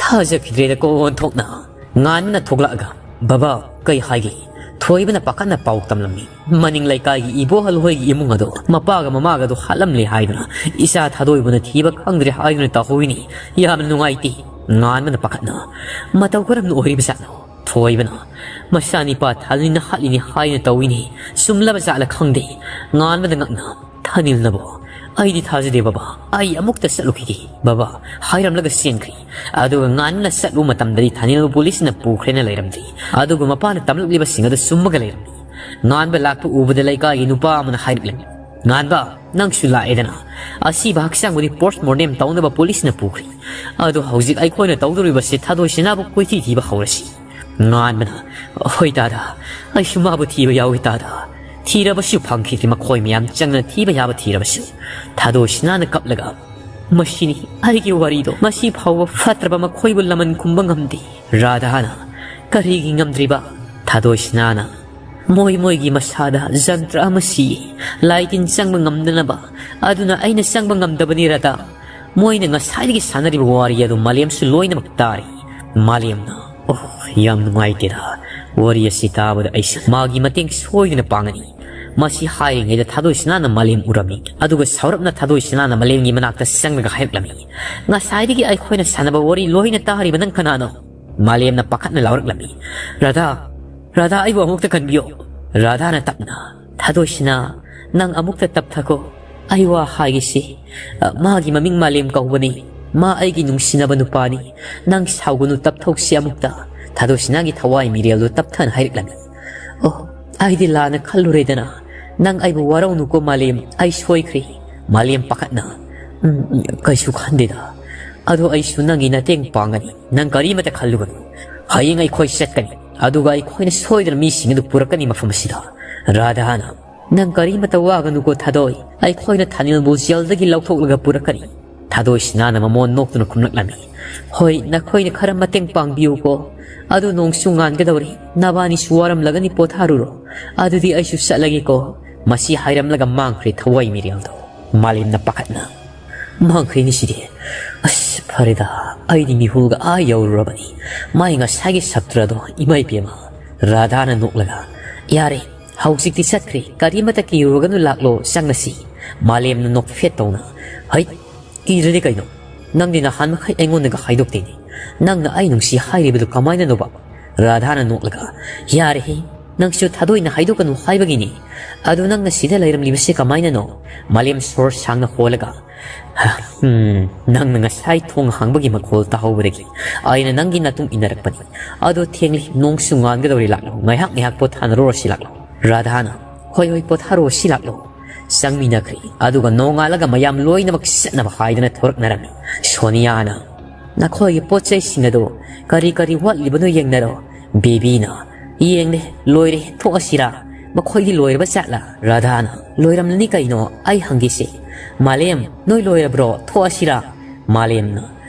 ꯊꯥꯖꯈꯤꯗ꯭ꯔꯦꯗꯀꯣ ꯑꯣꯟꯊꯣꯛꯅ꯫" ꯉꯥꯟꯕꯅ ꯊꯣꯛꯂꯛꯑꯒ, "ꯕꯕꯥ, ꯀꯩ ꯍꯥꯏꯒꯦ?" ꯊꯣꯏꯕꯅ ꯄꯥꯈꯠꯅ ꯄꯥꯎ ꯇꯝꯂꯝꯃꯤ꯫ ꯃꯅꯤꯡ ꯂꯩꯀꯥꯏꯒꯤ ꯏꯕꯣꯍꯜ ꯍꯣꯏꯒꯤ ꯏꯃꯨꯡ ꯑꯗꯣ ꯃꯄꯥꯒ ꯃꯃꯥꯒꯗꯣ ꯍꯥꯠꯂꯝꯂꯦ ꯍꯥꯏꯗꯨꯅ ꯏꯆꯥ ꯊꯥꯗꯣꯏꯕꯅ ꯊꯤꯕ ꯈꯪꯗ꯭ꯔꯦ ꯍꯥꯏꯗꯨꯅ ꯇꯧꯍꯧꯏꯅꯦ꯫ ꯌꯥꯝꯅ ꯅꯨꯡꯉꯥꯏꯇꯦ꯫ ꯉꯥꯟꯕꯅ ꯄꯥꯈꯠꯅ, "ꯃꯇꯧ ꯀꯔꯝꯅ ꯑꯣꯏꯔꯤꯕꯖꯥꯠꯅꯣ?" ꯊꯣꯏꯕꯅ, "ꯃꯆꯥꯅꯤꯄꯥ ꯊꯥꯅꯤꯜꯅ ꯍꯥꯠꯂꯤꯅꯤ ꯍꯥꯏꯅ ꯇꯧꯏꯅꯦ꯫ ꯆꯨꯝꯂꯕ ꯖꯥꯠꯂ ꯈꯪꯗꯦ꯫" ꯉꯥꯟꯕꯗ ꯉꯛꯅ, "ꯊꯥꯅꯤꯜꯅꯕꯣ? ꯑꯩꯗꯤ ꯊꯥꯖꯗꯦ ꯕꯕꯥ꯫ ꯑꯩ ꯑꯃꯨꯛꯇ ꯆꯠꯂꯨꯈꯤꯒꯦ ꯕꯕꯥ꯫ ꯍꯥꯏꯔꯝꯂꯒ ꯆꯦꯟꯈ꯭ꯔꯦ꯫" ꯑꯗꯨꯒ ꯉꯥꯟꯕꯅ ꯆꯠꯂꯨꯕ ꯃꯇꯝꯗꯗꯤ ꯊꯥꯅꯤꯜꯕꯨ ꯄꯨꯂꯤꯁꯅ ꯄꯨꯈ꯭ꯔꯦꯅ ꯂꯩꯔꯝꯗꯦ꯫ ꯑꯗꯨꯒ ꯃꯄꯥꯅ ꯇꯝꯂꯛꯂꯤꯕꯁꯤꯡ ꯑꯗꯨ ꯆꯨꯝꯃꯒ ꯂꯩꯔꯝꯃꯤ꯫ ꯉꯥꯟꯕ ꯂꯥꯛꯄ ꯎꯕꯗ ꯂꯩꯀꯥꯏꯒꯤ ꯅꯨꯄꯥ ꯑꯃꯅ ꯍꯥꯏꯔꯛꯂꯝꯃꯤ, "ꯉꯥꯟꯕ, ꯅꯪꯁꯨ ꯂꯥꯛꯑꯦꯗꯅ꯫ ꯑꯁꯤꯕ ꯍꯛꯆꯥꯡꯕꯨꯗꯤ ꯄꯣꯁꯠꯃꯣꯔꯇꯦꯝ ꯇꯧꯅꯕ ꯄꯨꯂꯤꯁꯅ ꯄꯨꯈ꯭ꯔꯦ꯫ ꯑꯗꯣ ꯍꯧꯖꯤꯛ ꯑꯩꯈꯣꯏꯅ ꯇꯧꯗꯣꯔꯤꯕꯁꯤ ꯊꯥꯗꯣꯏ ꯁꯤꯅꯥꯕꯨ ꯀꯣꯏꯊꯤ ꯊꯤꯕ ꯍꯧꯔꯁꯤ꯫" ꯉꯥꯟꯕꯅ, "ꯍꯣꯏ ꯇꯥꯗ, ꯑꯩꯁꯨ ꯃꯥꯕꯨ ꯊꯤꯕ ꯌꯥꯎꯏ ꯇꯥꯗ꯫ ꯊꯤꯔꯕꯁꯨ ꯐꯪꯈꯤꯗ꯭ꯔꯦ ꯃꯈꯣꯏ ꯃꯌꯥꯝ ꯆꯪꯅ ꯊꯤꯕ ꯌꯥꯕ ꯊꯤꯔꯕꯁꯨ꯫" ꯊꯥꯗꯣꯏ ꯁꯤꯅꯥꯅ ꯀꯞꯂꯒ, "ꯃꯁꯤꯅꯤ ꯑꯩꯒꯤ ꯋꯥꯔꯤꯗꯣ꯫ ꯉꯁꯤ ꯐꯥꯎꯕ ꯐꯠꯇ꯭ꯔꯕ ꯃꯈꯣꯏꯕꯨ ꯂꯃꯟ ꯈꯨꯝꯕ ꯉꯝꯗꯦ꯫" ꯔꯥꯙꯥꯅ, "ꯀꯔꯤꯒꯤ ꯉꯝꯗ꯭ꯔꯤꯕ?" ꯊꯥꯗꯣꯏ ꯁꯤꯅꯥꯅ, "ꯃꯣꯏ ꯃꯣꯏꯒꯤ ꯃꯁꯥꯗ ꯖꯟꯇ꯭ꯔ ꯑꯃ ꯁꯤ, ꯂꯥꯏ ꯇꯤꯟ ꯆꯪꯕ ꯉꯝꯗꯅꯕ꯫ ꯑꯗꯨꯅ ꯑꯩꯅ ꯆꯪꯕ ꯉꯝꯗꯕꯅꯤ ꯔꯥꯙꯥ꯫ ꯃꯣꯏꯅ ꯉꯁꯥꯏꯗꯒꯤ ꯁꯥꯟꯅꯔꯤꯕ ꯋꯥꯔꯤ ꯑꯗꯨ ꯃꯥꯂꯦꯝꯁꯨ ꯂꯣꯏꯅꯃꯛ ꯇꯥꯔꯤ꯫" ꯃꯥꯂꯦꯝꯅ, "ꯑꯣ, ꯌꯥꯝ ꯅꯨꯡꯉꯥꯏꯇꯦꯗ꯫ ꯋꯥꯔꯤ ꯑꯁꯤ ꯇꯥꯕꯗ ꯑꯩꯁꯨ ꯃꯥꯒꯤ ꯃꯇꯦꯡ ꯁꯣꯏꯗꯅ ꯄꯥꯡꯒꯅꯤ꯫ ꯃꯁꯤ ꯍꯥꯏꯔꯤꯉꯩꯗ ꯊꯥꯗꯣꯏꯁꯅꯥꯅ ꯃꯥꯂꯦꯝ ꯎꯔꯝꯃꯤ꯫ ꯑꯗꯨꯒ ꯁꯥꯎꯔꯞꯅ ꯊꯥꯗꯣꯏꯁꯅꯥꯅ ꯃꯥꯂꯦꯝꯒꯤ ꯃꯅꯥꯛꯇ ꯆꯪꯂꯒ ꯍꯥꯏꯔꯛꯂꯝꯃꯤ, "ꯉꯁꯥꯏꯗꯒꯤ ꯑꯩꯈꯣꯏꯅ ꯁꯥꯟꯅꯕ ꯋꯥꯔꯤ ꯂꯣꯏꯅ ꯇꯥꯔꯤꯕ ꯅꯪ ꯀꯅꯥꯅꯣ?" ꯃꯥꯂꯦꯝꯅ ꯄꯥꯈꯠꯅ ꯂꯥꯎꯔꯛꯂꯝꯃꯤ, "ꯔꯥꯙꯥ, ꯔꯥꯙꯥ, ꯑꯩꯕꯨ ꯑꯃꯨꯛꯇ ꯀꯟꯕꯤꯌꯣ!" ꯔꯥꯙꯥꯅ ꯇꯞꯅ, "ꯊꯥꯗꯣꯏꯁꯅꯥ, ꯅꯪ ꯑꯃꯨꯛꯇ ꯇꯞꯊꯈꯣ꯫ ꯑꯩ ꯋꯥ ꯍꯥꯏꯒꯦꯁꯤ꯫ ꯑ, ꯃꯥꯒꯤ ꯃꯃꯤꯡ ꯃꯥꯂꯦꯝ ꯀꯧꯕꯅꯤ꯫ ꯃꯥ ꯑꯩꯒꯤ ꯅꯨꯡꯁꯤꯅꯕ ꯅꯨꯄꯥꯅꯤ꯫ ꯅꯪ ꯁꯥꯎꯒꯅꯨ, ꯇꯞꯊꯧꯁꯤ ꯑꯃꯨꯛꯇ꯫" ꯊꯥꯗꯣꯏꯁꯅꯥꯒꯤ ꯊꯋꯥꯏ ꯃꯤꯔꯦꯜꯗꯨ ꯇꯞꯊꯅ ꯍꯥꯏꯔꯛꯂꯝꯃꯤ꯫ "ꯑꯣ, ꯑꯩꯗꯤ ꯂꯥꯟꯅ ꯈꯜꯂꯨꯔꯦꯗꯅ꯫ ꯅꯪ ꯑꯩꯕꯨ ꯋꯥꯔꯧꯅꯨꯀꯣ ꯃꯥꯂꯦꯝ, ꯑꯩ ꯁꯣꯏꯈ꯭ꯔꯦ꯫" ꯃꯥꯂꯦꯝ ꯄꯥꯈꯠꯅ, "ꯎꯝ, ꯎꯝ, ꯀꯩꯁꯨ ꯈꯟꯗꯦꯗ꯫ ꯑꯗꯣ ꯑꯩꯁꯨ ꯅꯪꯒꯤ ꯃꯇꯦꯡ ꯄꯥꯡꯒꯅꯤ꯫ ꯅꯪ ꯀꯔꯤꯃꯇ ꯈꯜꯂꯨꯒꯅꯨ꯫ ꯍꯌꯦꯡ ꯑꯩꯈꯣꯏ ꯆꯠꯀꯅꯤ꯫ ꯑꯗꯨꯒ ꯑꯩꯈꯣꯏꯅ ꯁꯣꯏꯗꯅ ꯃꯤꯁꯤꯡ ꯑꯗꯨ ꯄꯨꯔꯛꯀꯅꯤ ꯃꯐꯝ ꯑꯁꯤꯗ꯫" ꯔꯥꯙꯥꯅ, "ꯅꯪ ꯀꯔꯤꯃꯇ ꯋꯥꯒꯅꯨꯀꯣ ꯊꯥꯗꯣꯏ, ꯑꯩꯈꯣꯏꯅ ꯊꯥꯅꯤꯜꯕꯨ ꯖꯦꯜꯗꯒꯤ ꯂꯧꯊꯣꯛꯂꯒ ꯄꯨꯔꯛꯀꯅꯤ꯫" ꯊꯥꯗꯣꯏꯁꯅꯥꯅ ꯃꯃꯣꯟ ꯅꯣꯛꯇꯨꯅ ꯈꯨꯝꯂꯛꯂꯝꯃꯤ, "ꯍꯣꯏ, ꯅꯈꯣꯏꯅ ꯈꯔ ꯃꯇꯦꯡ ꯄꯥꯡꯕꯤꯌꯨꯀꯣ꯫ ꯑꯗꯨ ꯅꯣꯡꯁꯨ ꯉꯥꯟꯒꯗꯧꯔꯦ, ꯅꯕꯥꯅꯤꯁꯨ ꯋꯥꯔꯝꯂꯒꯅꯤ, ꯄꯣꯊꯥꯔꯨꯔꯣ꯫ ꯑꯗꯨꯗꯤ ꯑꯩꯁꯨ ꯆꯠꯂꯒꯦꯀꯣ꯫" ꯃꯁꯤ ꯍꯥꯏꯔꯝꯂꯒ ꯃꯥꯡꯈ꯭ꯔꯦ ꯊꯋꯥꯏ ꯃꯤꯔꯦꯜꯗꯣ꯫ ꯃꯥꯂꯦꯝꯅ ꯄꯥꯈꯠꯅ, "ꯃꯥꯡꯈ꯭ꯔꯦꯅꯦ ꯁꯤꯗꯤ꯫ ꯑꯁ, ꯐꯔꯦꯗ, ꯑꯩꯗꯤ ꯃꯤꯍꯨꯜꯒ ꯑꯥ ꯌꯧꯔꯨꯔꯕꯅꯤ꯫ ꯃꯥꯏ ꯉꯁꯥꯏꯒꯤ ꯁꯥꯇ꯭ꯔꯗꯣ, ꯏꯃꯥ ꯏꯕꯦꯝꯃ꯫" ꯔꯥꯙꯥꯅ ꯅꯣꯛꯂꯒ, "ꯌꯥꯔꯦ, ꯍꯧꯖꯤꯛꯇꯤ ꯆꯠꯈ꯭ꯔꯦ꯫ ꯀꯔꯤꯃꯇ ꯀꯤꯔꯨꯔꯒꯅꯨ, ꯂꯥꯛꯂꯣ, ꯆꯪꯂꯁꯤ꯫" ꯃꯥꯂꯦꯝꯅ ꯅꯣꯛꯐꯦꯠ ꯇꯧꯅ, "ꯍꯩꯠ, ꯀꯤꯗ꯭ꯔꯗꯤ ꯀꯩꯅꯣ? ꯅꯪꯗꯤ ꯅꯍꯥꯟ ꯃꯈꯩ ꯑꯩꯉꯣꯟꯗꯒ ꯍꯥꯏꯗꯣꯛꯇꯦꯅꯦ꯫ ꯅꯪꯅ ꯑꯩ ꯅꯨꯡꯁꯤ ꯍꯥꯏꯔꯤꯕꯗꯨ ꯀꯃꯥꯏꯅꯅꯣꯕ?" ꯔꯥꯙꯥꯅ ꯅꯣꯛꯂꯒ, "ꯌꯥꯔꯦꯍꯦ, ꯅꯪꯁꯨ ꯊꯥꯗꯣꯏꯅ ꯍꯥꯏꯗꯣꯛꯀꯅꯨ ꯍꯥꯏꯕꯒꯤꯅꯤ꯫ ꯑꯗꯨ ꯅꯪꯅ ꯁꯤꯗ ꯂꯩꯔꯝꯂꯤꯕꯁꯤ ꯀꯃꯥꯏꯅꯅꯣ?" ꯃꯥꯂꯦꯝ ꯁꯣꯔ ꯁꯥꯡꯅ ꯍꯣꯜꯂꯒ, "ꯍꯝ, ꯅꯪꯅ ꯉꯁꯥꯏ ꯊꯣꯡ ꯍꯥꯡꯕꯒꯤ ꯃꯈꯣꯜ ꯇꯥꯍꯧꯕꯗꯒꯤ ꯑꯩꯅ ꯅꯪꯒꯤ ꯅꯇꯨꯡ ꯏꯟꯅꯔꯛꯄꯅꯤ꯫ ꯑꯗꯣ ꯊꯦꯡꯂꯦ, ꯅꯣꯡꯁꯨ ꯉꯥꯟꯒꯗꯧꯔꯦ, ꯂꯥꯛꯂꯣ, ꯉꯥꯏꯍꯥꯛ ꯉꯥꯏꯍꯥꯛ ꯄꯣꯊꯥꯅꯔꯨꯔꯁꯤ, ꯂꯥꯛꯂꯣ꯫" ꯔꯥꯙꯥꯅ, "ꯍꯣꯏ, ꯍꯣꯏ, ꯄꯣꯊꯥꯔꯨꯔꯁꯤ, ꯂꯥꯛꯂꯣ꯫" ꯆꯪꯃꯤꯟꯅꯈ꯭ꯔꯦ꯫ ꯑꯗꯨꯒ ꯅꯣꯡꯉꯥꯜꯂꯒ ꯃꯌꯥꯝ ꯂꯣꯏꯅꯃꯛ ꯆꯠꯅꯕ ꯍꯥꯏꯗꯅ ꯊꯣꯔꯛꯅꯔꯝꯃꯤ꯫ ꯁꯣꯅꯤꯌꯥꯅ, "ꯅꯈꯣꯏꯒꯤ ꯄꯣꯠ ꯆꯩꯁꯤꯡ ꯑꯗꯨ ꯀꯔꯤ ꯀꯔꯤ ꯋꯥꯠꯂꯤꯕꯅꯣ ꯌꯦꯡꯅꯔꯣ꯫" ꯕꯦꯕꯤꯅ, "ꯌꯦꯡꯂꯦ, ꯂꯣꯏꯔꯦ, ꯊꯣꯛꯑꯁꯤꯔꯥ? ꯃꯈꯣꯏꯗꯤ ꯂꯣꯏꯔꯕ ꯖꯥꯠꯂꯥ?" ꯔꯥꯙꯥꯅ, "ꯂꯣꯏꯔꯝꯂꯅꯤ ꯀꯩꯅꯣ, ꯑꯩ ꯍꯪꯒꯦꯁꯦ꯫ ꯃꯥꯂꯦꯝ, ꯅꯣꯏ ꯂꯣꯏꯔꯕ꯭ꯔꯣ? ꯊꯣꯛꯑꯁꯤꯔꯥ?" ꯃꯥꯂꯦꯝꯅ,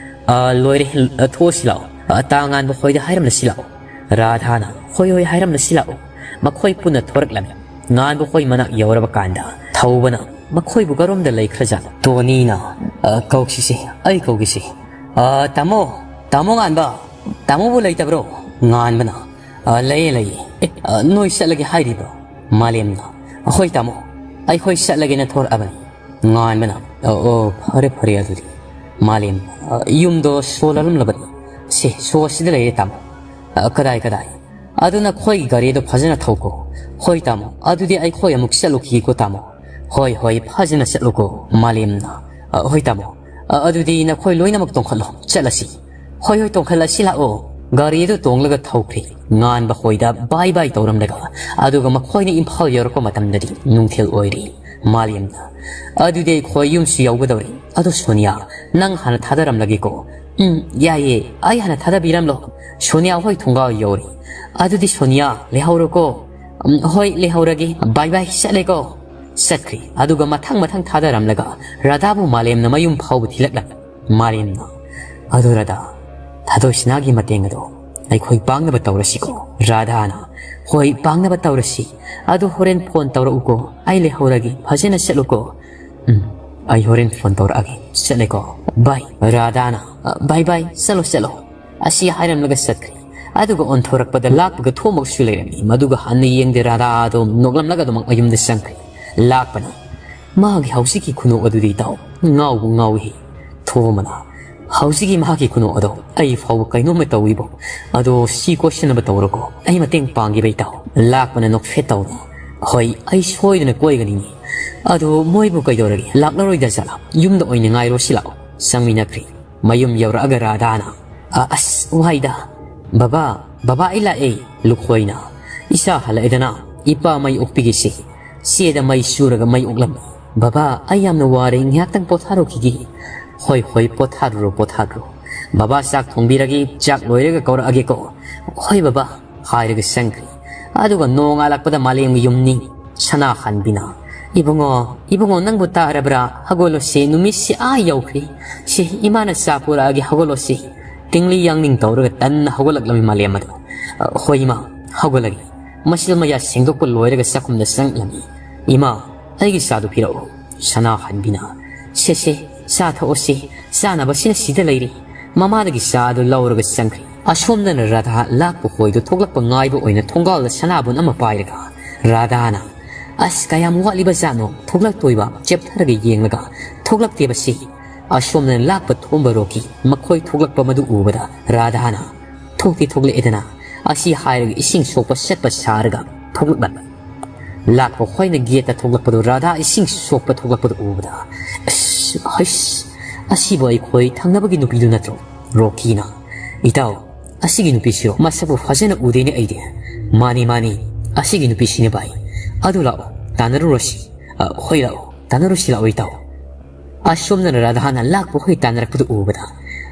"ꯑ, ꯂꯣꯏꯔꯦ, ꯑ, ꯊꯣꯛꯑꯁꯤ ꯂꯥꯛꯑꯣ꯫ ꯑ, ꯇꯥ ꯉꯥꯟꯕ ꯍꯣꯏꯗ ꯍꯥꯏꯔꯝꯂꯁꯤ ꯂꯥꯛꯑꯣ꯫" ꯔꯥꯙꯥꯅ, "ꯍꯣꯏ, ꯍꯣꯏ, ꯍꯥꯏꯔꯝꯂꯁꯤ ꯂꯥꯛꯑꯣ꯫" ꯃꯈꯣꯏ ꯄꯨꯟꯅ ꯊꯣꯔꯛꯂꯝꯃꯤ꯫ ꯉꯥꯟꯕ ꯍꯣꯏ ꯃꯅꯥꯛ ꯌꯧꯔꯕ ꯀꯥꯟꯗ ꯊꯧꯕꯅ ꯃꯈꯣꯏꯕꯨ ꯀꯔꯣꯝꯗ ꯂꯩꯈ꯭ꯔꯖꯥꯠꯅꯣ? ꯇꯣꯅꯤꯅ, "ꯑ, ꯀꯧꯁꯤꯁꯦ, ꯑꯩ ꯀꯧꯒꯦꯁꯦ꯫ ꯑ, ꯇꯥꯃꯣ, ꯇꯥꯃꯣ ꯉꯥꯟꯕ, ꯇꯥꯃꯣꯕꯨ ꯂꯩꯇꯕ꯭ꯔꯣ?" ꯉꯥꯟꯕꯅ, "ꯑ, ꯂꯩꯌꯦ, ꯂꯩꯌꯦ꯫ ꯑꯦ, ꯑ, ꯅꯣꯏ ꯆꯠꯂꯒꯦ ꯍꯥꯏꯔꯤꯕ꯭ꯔꯣ?" ꯃꯥꯂꯦꯝꯅ, "ꯍꯣꯏ ꯇꯥꯃꯣ, ꯑꯩꯈꯣꯏ ꯆꯠꯂꯒꯦꯅ ꯊꯣꯔꯛꯑꯕꯅꯤ꯫" ꯉꯥꯟꯕꯅ, "ꯑꯣ, ꯑꯣ, ꯐꯔꯦ, ꯐꯔꯦ ꯑꯗꯨꯗꯤ꯫" ꯃꯥꯂꯦꯝ, "ꯑ, ꯌꯨꯝꯗꯣ ꯁꯣ ꯂꯣꯜꯂꯝꯂꯕꯅꯤ꯫ ꯁꯦ, ꯁꯣ ꯑꯁꯤꯗ ꯂꯩꯔꯦ ꯇꯥꯃꯣ꯫" "ꯑ, ꯀꯗꯥꯏ, ꯀꯗꯥꯏ?" "ꯑꯗꯨ ꯅꯈꯣꯏꯒꯤ ꯒꯥꯔꯤꯗꯣ ꯐꯖꯅ ꯊꯧꯀꯣ꯫" "ꯍꯣꯏ ꯇꯥꯃꯣ, ꯑꯗꯨꯗꯤ ꯑꯩꯈꯣꯏ ꯑꯃꯨꯛ ꯆꯠꯂꯨꯈꯤꯒꯦꯀꯣ ꯇꯥꯃꯣ꯫" "ꯍꯣꯏ, ꯍꯣꯏ, ꯐꯖꯅ ꯆꯠꯂꯨꯀꯣ꯫" ꯃꯥꯂꯦꯝꯅ, "ꯑ, ꯍꯣꯏ ꯇꯥꯃꯣ, ꯑ, ꯑꯗꯨꯗꯤ ꯅꯈꯣꯏ ꯂꯣꯏꯅꯃꯛ ꯇꯣꯡꯈꯠꯂꯣ, ꯆꯠꯂꯁꯤ꯫" "ꯍꯣꯏ, ꯍꯣꯏ, ꯇꯣꯡꯈꯠꯂꯁꯤ ꯂꯥꯛꯑꯣ꯫" ꯒꯥꯔꯤ ꯑꯗꯨ ꯇꯣꯡꯂꯒ ꯊꯧꯈ꯭ꯔꯦ꯫ ꯉꯥꯟꯕ ꯍꯣꯏꯗ ꯕꯥꯏ ꯕꯥꯏ ꯇꯧꯔꯝꯂꯒ, ꯑꯗꯨꯒ ꯃꯈꯣꯏꯅ ꯏꯝꯐꯥꯜ ꯌꯧꯔꯛꯄ ꯃꯇꯝꯗꯗꯤ ꯅꯨꯡꯊꯤꯜ ꯑꯣꯏꯔꯤ꯫ ꯃꯥꯂꯦꯝꯅ, "ꯑꯗꯨꯗꯤ ꯑꯩꯈꯣꯏ ꯌꯨꯝꯁꯨ ꯌꯧꯒꯗꯧꯔꯦ꯫ ꯑꯗꯣ ꯁꯣꯅꯤꯌꯥ, ꯅꯪ ꯍꯥꯟꯅ ꯊꯥꯗꯔꯝꯂꯒꯦꯀꯣ꯫" "ꯎꯝ, ꯌꯥꯏꯌꯦ, ꯑꯩ ꯍꯥꯟꯅ ꯊꯥꯗꯕꯤꯔꯝꯂꯣ꯫ ꯁꯣꯅꯤꯌꯥ ꯍꯣꯏ ꯊꯣꯡꯒꯥꯜ ꯌꯧꯔꯦ꯫ ꯑꯗꯨꯗꯤ ꯁꯣꯅꯤꯌꯥ, ꯂꯩꯍꯧꯔꯣꯀꯣ꯫" "ꯎꯝ, ꯍꯣꯏ, ꯂꯩꯍꯧꯔꯒꯦ꯫ ꯕꯥꯏ ꯕꯥꯏ, ꯆꯠꯂꯦꯀꯣ꯫" ꯆꯠꯈ꯭ꯔꯦ꯫ ꯑꯗꯨꯒ ꯃꯊꯪ ꯃꯊꯪ ꯊꯥꯗꯔꯝꯂꯒ ꯔꯥꯙꯥꯕꯨ ꯃꯥꯂꯦꯝꯅ ꯃꯌꯨꯝ ꯐꯥꯎꯕ ꯊꯤꯜꯂꯛꯂꯝꯃꯤ꯫ ꯃꯥꯂꯦꯝꯅ, "ꯑꯗꯨ ꯔꯥꯙꯥ, ꯊꯥꯗꯣꯏ ꯁꯅꯥꯒꯤ ꯃꯇꯦꯡ ꯑꯗꯣ ꯑꯩꯈꯣꯏ ꯄꯥꯡꯅꯕ ꯇꯧꯔꯁꯤꯀꯣ꯫" ꯔꯥꯙꯥꯅ, "ꯍꯣꯏ, ꯄꯥꯡꯅꯕ ꯇꯧꯔꯁꯤ꯫ ꯑꯗꯣ ꯍꯣꯔꯦꯟ ꯐꯣꯟ ꯇꯧꯔꯛꯎꯀꯣ꯫ ꯑꯩ ꯂꯩꯍꯧꯔꯒꯦ꯫ ꯐꯖꯅ ꯆꯠꯂꯨꯀꯣ꯫" "ꯎꯝ, ꯑꯩ ꯍꯣꯔꯦꯟ ꯐꯣꯟ ꯇꯧꯔꯛꯑꯒꯦ꯫ ꯆꯠꯂꯦꯀꯣ꯫ ꯕꯥꯏ꯫" ꯔꯥꯙꯥꯅ, "ꯑ, ꯕꯥꯏ ꯕꯥꯏ, ꯆꯠꯂꯣ, ꯆꯠꯂꯣ꯫" ꯑꯁꯤ ꯍꯥꯏꯔꯝꯂꯒ ꯆꯠꯈ꯭ꯔꯦ꯫ ꯑꯗꯨꯒ ꯑꯣꯟꯊꯣꯔꯛꯄꯗ ꯂꯥꯛꯄꯒ ꯊꯣꯝꯃꯛꯁꯨ ꯂꯩꯔꯝꯃꯤ꯫ ꯃꯗꯨꯒ ꯍꯟꯅ ꯌꯦꯡꯗꯦ, ꯔꯥꯙꯥ ꯑꯗꯨꯝ ꯅꯣꯛꯂꯝꯂꯒ ꯑꯗꯨꯃꯛ ꯃꯌꯨꯝꯗ ꯆꯪꯈ꯭ꯔꯦ꯫ ꯂꯥꯛꯄꯅ, "ꯃꯥꯒꯤ ꯍꯧꯖꯤꯛꯀꯤ ꯈꯨꯅꯣꯛ ꯑꯗꯨꯗꯤ ꯏꯇꯥꯎ, ꯉꯥꯎꯕꯨ ꯉꯥꯎꯏꯍꯦ꯫" ꯊꯣꯝꯃꯅ, "ꯍꯧꯖꯤꯛꯀꯤ ꯃꯍꯥꯛꯀꯤ ꯈꯨꯅꯣꯛ ꯑꯗꯣ ꯑꯩ ꯐꯥꯎꯕ ꯀꯩꯅꯣꯝꯃ ꯇꯧꯏꯕꯣ꯫ ꯑꯗꯣ ꯁꯤ ꯀꯣꯏꯁꯟꯅꯕ ꯇꯧꯔꯣꯀꯣ, ꯑꯩ ꯃꯇꯦꯡ ꯄꯥꯡꯒꯦꯕ ꯏꯇꯥꯎ꯫" ꯂꯥꯛꯄꯅ ꯅꯣꯛꯐꯦꯠ ꯇꯧꯅ, "ꯍꯣꯏ, ꯑꯩ ꯁꯣꯏꯗꯅ ꯀꯣꯏꯒꯅꯤꯅꯦ꯫ ꯑꯗꯣ ꯃꯣꯏꯕꯨ ꯀꯩꯗꯧꯔꯒꯦ, ꯂꯥꯛꯂꯔꯣꯏꯗ ꯖꯥꯠꯂꯥ? ꯌꯨꯝꯗ ꯑꯣꯏꯅ ꯉꯥꯏꯔꯣ ꯁꯤ ꯂꯥꯛꯑꯣ꯫" ꯆꯪꯃꯤꯟꯅꯈ꯭ꯔꯦ꯫ ꯃꯌꯨꯝ ꯌꯧꯔꯛꯑꯒ ꯔꯥꯙꯥꯅ, "ꯑ-, ꯑꯁ, ꯋꯥꯏꯗ꯫ ꯕꯕꯥ, ꯕꯕꯥ, ꯑꯩ ꯂꯥꯛꯑꯦ꯫" ꯂꯨꯈꯣꯏꯅ, "ꯏꯆꯥ ꯍꯜꯂꯛꯑꯦꯗꯅ, ꯏꯄꯥ ꯃꯩ ꯑꯣꯛꯄꯤꯒꯦꯁꯦ꯫ ꯆꯦꯗ ꯃꯩ ꯆꯨꯔꯒ ꯃꯩ ꯑꯣꯛꯂꯝꯃꯤ꯫ ꯕꯕꯥ, ꯑꯩ ꯌꯥꯝꯅ ꯋꯥꯔꯦ, ꯉꯥꯏꯍꯥꯛꯇꯪ ꯄꯣꯊꯥꯔꯨꯈꯤꯒꯦ꯫" "ꯍꯣꯏ, ꯍꯣꯏ, ꯄꯣꯊꯥꯔꯨꯔꯣ, ꯄꯣꯊꯥꯔꯨꯔꯣ꯫ ꯕꯕꯥ ꯆꯥꯛ ꯊꯣꯡꯕꯤꯔꯒꯦ, ꯆꯥꯛ ꯂꯣꯏꯔꯒ ꯀꯧꯔꯛꯑꯒꯦꯀꯣ꯫" "ꯍꯣꯏ ꯕꯕꯥ꯫" ꯍꯥꯏꯔꯒ ꯆꯪꯈ꯭ꯔꯦ꯫ ꯑꯗꯨꯒ ꯅꯣꯡꯉꯥꯜꯂꯛꯄꯗ ꯃꯥꯂꯦꯝꯒꯤ ꯌꯨꯝꯅꯤ꯫ ꯁꯅꯥꯍꯟꯕꯤꯅ, "ꯏꯕꯨꯡꯉꯣ, ꯏꯕꯨꯡꯉꯣ, ꯅꯪꯕꯨ ꯇꯥꯔꯕ꯭ꯔꯥ? ꯍꯧꯒꯠꯂꯣꯁꯦ, ꯅꯨꯃꯤꯠꯁꯤ ꯑꯥ ꯌꯧꯈ꯭ꯔꯦ꯫ ꯁꯦ, ꯏꯃꯥꯅ ꯆꯥ ꯄꯨꯔꯛꯑꯒꯦ, ꯍꯧꯒꯠꯂꯣꯁꯦ꯫" ꯇꯤꯡꯂꯤ ꯌꯥꯡꯂꯤꯡ ꯇꯧꯔꯒ ꯇꯟꯅ ꯍꯧꯒꯠꯂꯛꯂꯝꯃꯤ ꯃꯥꯂꯦꯝ ꯑꯗꯣ꯫ "ꯑ, ꯍꯣꯏ ꯏꯃꯥ, ꯍꯧꯒꯠꯂꯒꯦ꯫" ꯃꯆꯤꯟ ꯃꯌꯥ ꯁꯦꯡꯗꯣꯛꯄ ꯂꯣꯏꯔꯒ ꯆꯥꯛꯈꯨꯝꯗ ꯆꯪꯂꯝꯃꯤ꯫ "ꯏꯃꯥ, ꯑꯩꯒꯤ ꯆꯥꯗꯨ ꯄꯤꯔꯛꯎ꯫" ꯁꯅꯥꯍꯟꯕꯤꯅ, "ꯁꯦ, ꯁꯦ, ꯆꯥ ꯊꯛꯑꯣꯁꯦ, ꯆꯥꯅꯕꯁꯤꯅ ꯁꯤꯗ ꯂꯩꯔꯦ꯫" ꯃꯃꯥꯗꯒꯤ ꯆꯥ ꯑꯗꯨ ꯂꯧꯔꯒ ꯆꯪꯈ꯭ꯔꯦ꯫ ꯑꯁꯣꯝꯗꯅ ꯔꯥꯙꯥ ꯂꯥꯛꯄ ꯍꯣꯏꯗꯣ ꯊꯣꯛꯂꯛꯄ ꯉꯥꯏꯕ ꯑꯣꯏꯅ ꯊꯣꯡꯒꯥꯜꯗ ꯁꯅꯥꯕꯨꯟ ꯑꯃ ꯄꯥꯏꯔꯒ, ꯔꯥꯙꯥꯅ, "ꯑꯁ, ꯀꯌꯥꯝ ꯋꯥꯠꯂꯤꯕ ꯖꯥꯠꯅꯣ? ꯊꯣꯛꯂꯛꯇꯣꯏꯕ?" ꯆꯦꯞꯊꯔꯒ ꯌꯦꯡꯂꯒ, ꯊꯣꯛꯂꯛꯇꯦꯕ ꯁꯤ꯫ ꯑꯁꯣꯝꯗꯅ ꯂꯥꯛꯄ ꯊꯣꯝꯕ ꯔꯣꯀꯤ ꯃꯈꯣꯏ ꯊꯣꯛꯂꯛꯄ ꯃꯗꯨ ꯎꯕꯗ ꯔꯥꯙꯥꯅ, "ꯊꯣꯛꯇꯤ ꯊꯣꯛꯂꯛꯑꯦꯗꯅ?" ꯑꯁꯤ ꯍꯥꯏꯔꯒ ꯏꯁꯤꯡ ꯁꯣꯛꯄ ꯁꯠꯄ ꯁꯥꯔꯒ ꯊꯣꯛꯂꯛꯂꯝꯃꯤ꯫ ꯂꯥꯛꯄ ꯍꯣꯏꯅ ꯒꯦꯠꯇ ꯊꯣꯛꯂꯛꯄꯗꯨ ꯔꯥꯙꯥ ꯏꯁꯤꯡ ꯁꯣꯛꯄ ꯊꯣꯛꯂꯛꯄꯗꯨ ꯎꯕꯗ, "ꯑꯁ, ꯍꯩꯁ, ꯑꯁꯤꯕꯨ ꯑꯩꯈꯣꯏ ꯊꯪꯅꯕꯒꯤ ꯅꯨꯄꯤꯗꯨ ꯅꯠꯇ꯭ꯔꯣ?" ꯔꯣꯀꯤꯅ, "ꯏꯇꯥꯎ, ꯑꯁꯤꯒꯤ ꯅꯨꯄꯤꯁꯤꯔꯣ? ꯃꯁꯛꯄꯨ ꯐꯖꯅ ꯎꯗꯦꯅꯦ ꯑꯩꯗꯤ꯫" "ꯃꯥꯅꯤ, ꯃꯥꯅꯤ, ꯑꯁꯤꯒꯤ ꯅꯨꯄꯤꯁꯤꯅꯦ ꯚꯥꯏ꯫ ꯑꯗꯨ ꯂꯥꯛꯑꯣ, ꯇꯥꯟꯅꯔꯨꯔꯁꯤ꯫ ꯑ, ꯍꯣꯏ, ꯂꯥꯛꯑꯣ, ꯇꯥꯟꯅꯔꯨꯁꯤ ꯂꯥꯛꯑꯣ, ꯏꯇꯥꯎ꯫" ꯑꯁꯣꯝꯗꯅ ꯔꯥꯙꯥꯅ ꯂꯥꯛꯄ ꯍꯣꯏ ꯇꯥꯟꯅꯔꯛꯄꯗꯨ ꯎꯕꯗ,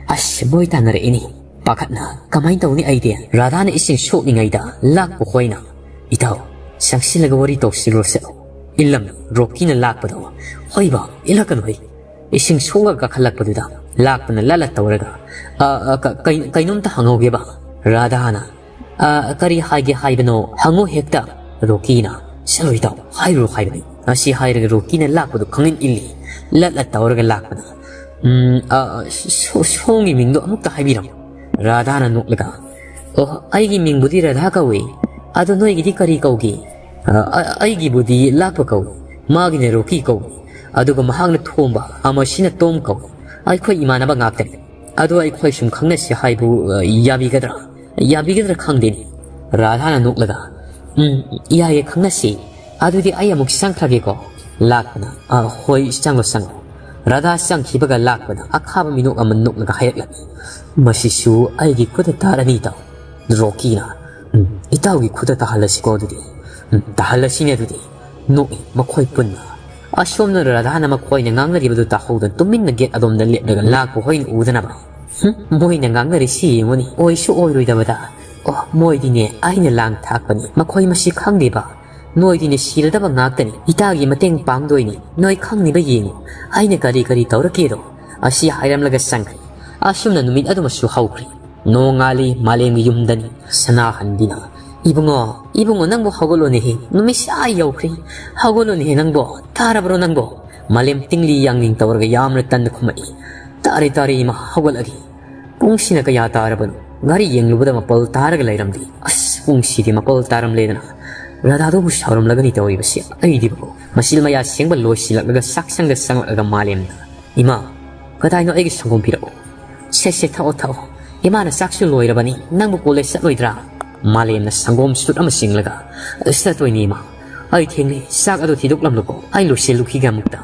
"ꯑꯁ, ꯃꯣꯏ ꯇꯥꯟꯅꯔꯛꯏꯅꯤ꯫ ꯄꯥꯈꯠꯅ ꯀꯃꯥꯏꯅ ꯇꯧꯅꯤ ꯑꯩꯗꯤ?" ꯔꯥꯙꯥꯅ ꯏꯁꯤꯡ ꯁꯣꯛꯂꯤꯉꯩꯗ ꯂꯥꯛꯄ ꯍꯣꯏꯅ, "ꯏꯇꯥꯎ, ꯆꯪꯁꯤꯜꯂꯒ ꯋꯥꯔꯤ ꯇꯧꯁꯤꯜꯂꯨꯔꯁꯦ꯫" ꯏꯜꯂꯝꯃꯤ ꯔꯣꯀꯤꯅ ꯂꯥꯛꯄꯗꯣ, "ꯍꯣꯏꯕ, ꯏꯜꯂꯛꯀꯅꯨ ꯍꯩ꯫" ꯏꯁꯤꯡ ꯁꯣꯛꯂꯒ ꯀꯥꯈꯠꯂꯛꯄꯗꯨꯗ ꯂꯥꯛꯄꯅ ꯂꯠꯂ ꯇꯧꯔꯒ, "ꯑ, ꯑ, ꯀ-, ꯀꯩ-, ꯀꯩꯅꯣꯝꯇ ꯍꯪꯍꯧꯒꯦꯕ꯫" ꯔꯥꯙꯥꯅ, "ꯑ, ꯀꯔꯤ ꯍꯥꯏꯒꯦ ꯍꯥꯏꯕꯅꯣ? ꯍꯪꯉꯨ ꯍꯦꯛꯇ꯫" ꯔꯣꯀꯤꯅ, "ꯆꯠꯂꯣ ꯏꯇꯥꯎ, ꯍꯥꯏꯔꯨꯔꯣ ꯍꯥꯏꯕꯅꯤ꯫" ꯑꯁꯤ ꯍꯥꯏꯔꯒ ꯔꯣꯀꯤꯅ ꯂꯥꯛꯄꯗꯨ ꯈꯪꯏꯟ ꯏꯜꯂꯤ, ꯂꯠꯂ ꯇꯧꯔꯒ ꯂꯥꯛꯄꯅ, "ꯎꯝ, ꯑ, ꯑ, ꯁꯣ-, ꯁꯣꯝꯒꯤ ꯃꯤꯡꯗꯣ ꯑꯃꯨꯛꯇ ꯍꯥꯏꯕꯤꯔꯝꯃꯨ꯫" ꯔꯥꯙꯥꯅ ꯅꯣꯛꯂꯒ, "ꯑꯣ, ꯑꯩꯒꯤ ꯃꯤꯡꯕꯨꯗꯤ ꯔꯥꯙꯥ ꯀꯧꯏ꯫ ꯑꯗꯣ ꯅꯣꯏꯒꯤꯗꯤ ꯀꯔꯤ ꯀꯧꯒꯦ?" "ꯑ, ꯑ, ꯑꯩꯒꯤꯕꯨꯗꯤ ꯂꯥꯛꯄ ꯀꯧꯏ, ꯃꯥꯒꯤꯅ ꯔꯣꯀꯤ ꯀꯧꯏ, ꯑꯗꯨꯒ ꯃꯍꯥꯛꯅ ꯊꯣꯝꯕ, ꯑꯃꯁꯤꯅ ꯇꯣꯝ ꯀꯧꯏ꯫ ꯑꯩꯈꯣꯏ ꯏꯃꯥꯟꯅꯕ ꯉꯥꯛꯇꯅꯤ꯫ ꯑꯗꯣ ꯑꯩꯈꯣꯏ ꯁꯨꯝ ꯈꯪꯅꯁꯤ ꯍꯥꯏꯕꯨ, ꯑ, ꯌꯥꯕꯤꯒꯗ꯭ꯔꯥ? ꯌꯥꯕꯤꯒꯗ꯭ꯔꯥ ꯈꯪꯗꯦꯅꯦ꯫" ꯔꯥꯙꯥꯅ ꯅꯣꯛꯂꯒ, "ꯎꯝ, ꯌꯥꯏꯌꯦ, ꯈꯪꯅꯁꯤ꯫ ꯑꯗꯨꯗꯤ ꯑꯩ ꯑꯃꯨꯛ ꯆꯪꯈ꯭ꯔꯒꯦꯀꯣ꯫" ꯂꯥꯛꯄꯅ, "ꯑ, ꯍꯣꯏ, ꯆꯪꯉꯣ, ꯆꯪꯉꯣ꯫" ꯔꯥꯙꯥ ꯆꯪꯈꯤꯕꯒ ꯂꯥꯛꯄꯅ ꯑꯈꯥꯕ ꯃꯤꯅꯣꯛ ꯑꯃ ꯅꯣꯛꯂꯒ ꯍꯥꯏꯔꯛꯂꯝꯃꯤ, "ꯃꯁꯤꯁꯨ ꯑꯩꯒꯤ ꯈꯨꯠꯇ ꯇꯥꯔꯅꯤ, ꯏꯇꯥꯎ꯫" ꯔꯣꯀꯤꯅ, "ꯎꯝ, ꯏꯇꯥꯎꯒꯤ ꯈꯨꯠꯇ ꯇꯥꯍꯜꯂꯁꯤꯀꯣ ꯑꯗꯨꯗꯤ꯫" "ꯎꯝ, ꯇꯥꯍꯜꯂꯁꯤꯅꯦ ꯑꯗꯨꯗꯤ꯫" ꯅꯣꯛꯏ ꯃꯈꯣꯏ ꯄꯨꯟꯅ꯫ ꯑꯁꯣꯝꯅ ꯔꯥꯙꯥꯅ ꯃꯈꯣꯏꯅ ꯉꯥꯡꯅꯔꯤꯕꯗꯨ ꯇꯥꯍꯧꯗꯅ ꯇꯨꯃꯤꯟꯅ ꯒꯦꯠ ꯑꯗꯣꯝꯗ ꯂꯦꯞꯂꯒ ꯂꯥꯛꯄ ꯍꯣꯏꯅ ꯎꯗꯅꯕ, "ꯍꯨꯝ, ꯃꯣꯏꯅ ꯉꯥꯡꯅꯔꯤꯁꯤ ꯌꯦꯡꯉꯨꯅꯤ, ꯑꯣꯏꯁꯨ ꯑꯣꯏꯔꯣꯏꯗꯕꯗ꯫ ꯑꯣ, ꯃꯣꯏꯗꯤꯅꯦ ꯑꯩꯅ ꯂꯥꯡ ꯊꯥꯛꯄꯅꯤ, ꯃꯈꯣꯏ ꯃꯁꯤ ꯈꯪꯗꯦꯕ꯫ ꯅꯣꯏꯗꯤꯅꯦ ꯁꯤꯔꯗꯕ ꯉꯥꯛꯇꯅꯤ, ꯏꯇꯥꯒꯤ ꯃꯇꯦꯡ ꯄꯥꯡꯗꯣꯏꯅꯤ, ꯅꯣꯏ ꯈꯪꯅꯤꯕ ꯌꯦꯡꯉꯨ꯫ ꯑꯩꯅ ꯀꯔꯤ ꯀꯔꯤ ꯇꯧꯔꯛꯀꯦꯗꯣ꯫" ꯑꯁꯤ ꯍꯥꯏꯔꯝꯂꯒ ꯆꯪꯈ꯭ꯔꯦ꯫ ꯑꯁꯨꯝꯅ ꯅꯨꯃꯤꯠ ꯑꯗꯨꯃꯁꯨ ꯍꯧꯈ꯭ꯔꯦ꯫ ꯅꯣꯡꯉꯥꯜꯂꯤ, ꯃꯥꯂꯦꯝꯒꯤ ꯌꯨꯝꯗꯅꯤ꯫ ꯁꯅꯥꯍꯟꯕꯤꯅ, "ꯏꯕꯨꯡꯉꯣ, ꯏꯕꯨꯡꯉꯣ, ꯅꯪꯕꯨ ꯍꯧꯒꯠꯂꯣꯅꯦꯍꯦ, ꯅꯨꯃꯤꯠꯁꯦ ꯑꯥ ꯌꯧꯈ꯭ꯔꯦ꯫ ꯍꯧꯒꯠꯂꯣꯅꯦꯍꯦ ꯅꯪꯕꯣ, ꯇꯥꯔꯕ꯭ꯔꯣ ꯅꯪꯕꯣ?" ꯃꯥꯂꯦꯝ ꯇꯤꯡꯂꯤ ꯌꯥꯡꯂꯤꯡ ꯇꯧꯔꯒ ꯌꯥꯝꯅ ꯇꯟꯅ ꯈꯨꯝꯃꯛꯏ, "ꯇꯥꯔꯦ, ꯇꯥꯔꯦ ꯏꯃꯥ, ꯍꯧꯒꯠꯂꯒꯦ꯫ ꯄꯨꯡꯁꯤꯅ ꯀꯌꯥ ꯇꯥꯔꯕꯅꯣ?" ꯘꯔꯤ ꯌꯦꯡꯂꯨꯕꯗ ꯃꯥꯄꯜ ꯇꯥꯔꯒ ꯂꯩꯔꯝꯗꯦ꯫ ꯑꯁ, ꯄꯨꯡꯁꯤꯗꯤ ꯃꯥꯄꯜ ꯇꯥꯔꯝꯂꯦꯗꯅ꯫ ꯔꯥꯙꯥꯗꯨꯕꯨ ꯁꯥꯎꯔꯝꯂꯒꯅꯤ ꯇꯧꯔꯤꯕꯁꯤ꯫ ꯑꯩꯗꯤꯕꯀꯣ, ꯃꯆꯤꯜ ꯃꯌꯥ ꯁꯦꯡꯕ ꯂꯣꯏꯁꯤꯜꯂꯛꯂꯒ ꯆꯥꯛꯁꯪꯗ ꯆꯪꯂꯛꯂꯒ ꯃꯥꯂꯦꯝꯅ, "ꯏꯃꯥ, ꯀꯗꯥꯏꯅꯣ ꯑꯩꯒꯤ ꯁꯪꯒꯣꯝ ꯄꯤꯔꯛꯎ?" "ꯁꯦ, ꯁꯦ, ꯊꯛꯑꯣ, ꯊꯛꯑꯣ꯫ ꯏꯃꯥꯅ ꯆꯥꯛꯁꯨ ꯂꯣꯏꯔꯕꯅꯤ, ꯅꯪꯕꯨ ꯀꯣꯂꯦꯖ ꯆꯠꯂꯣꯏꯗ꯭ꯔꯥ?" ꯃꯥꯂꯦꯝꯅ ꯁꯪꯒꯣꯝ ꯁꯨꯠ ꯑꯃ ꯆꯤꯡꯂꯒ, "ꯆꯠꯇꯣꯏꯅꯦ ꯏꯃꯥ꯫ ꯑꯩ ꯊꯦꯡꯂꯦ, ꯆꯥꯛ ꯑꯗꯨ ꯊꯤꯗꯣꯛꯂꯝꯂꯨꯀꯣ, ꯑꯩ ꯂꯣꯏꯁꯤꯜꯂꯨꯈꯤꯒꯦ ꯑꯃꯨꯛꯇ"꯫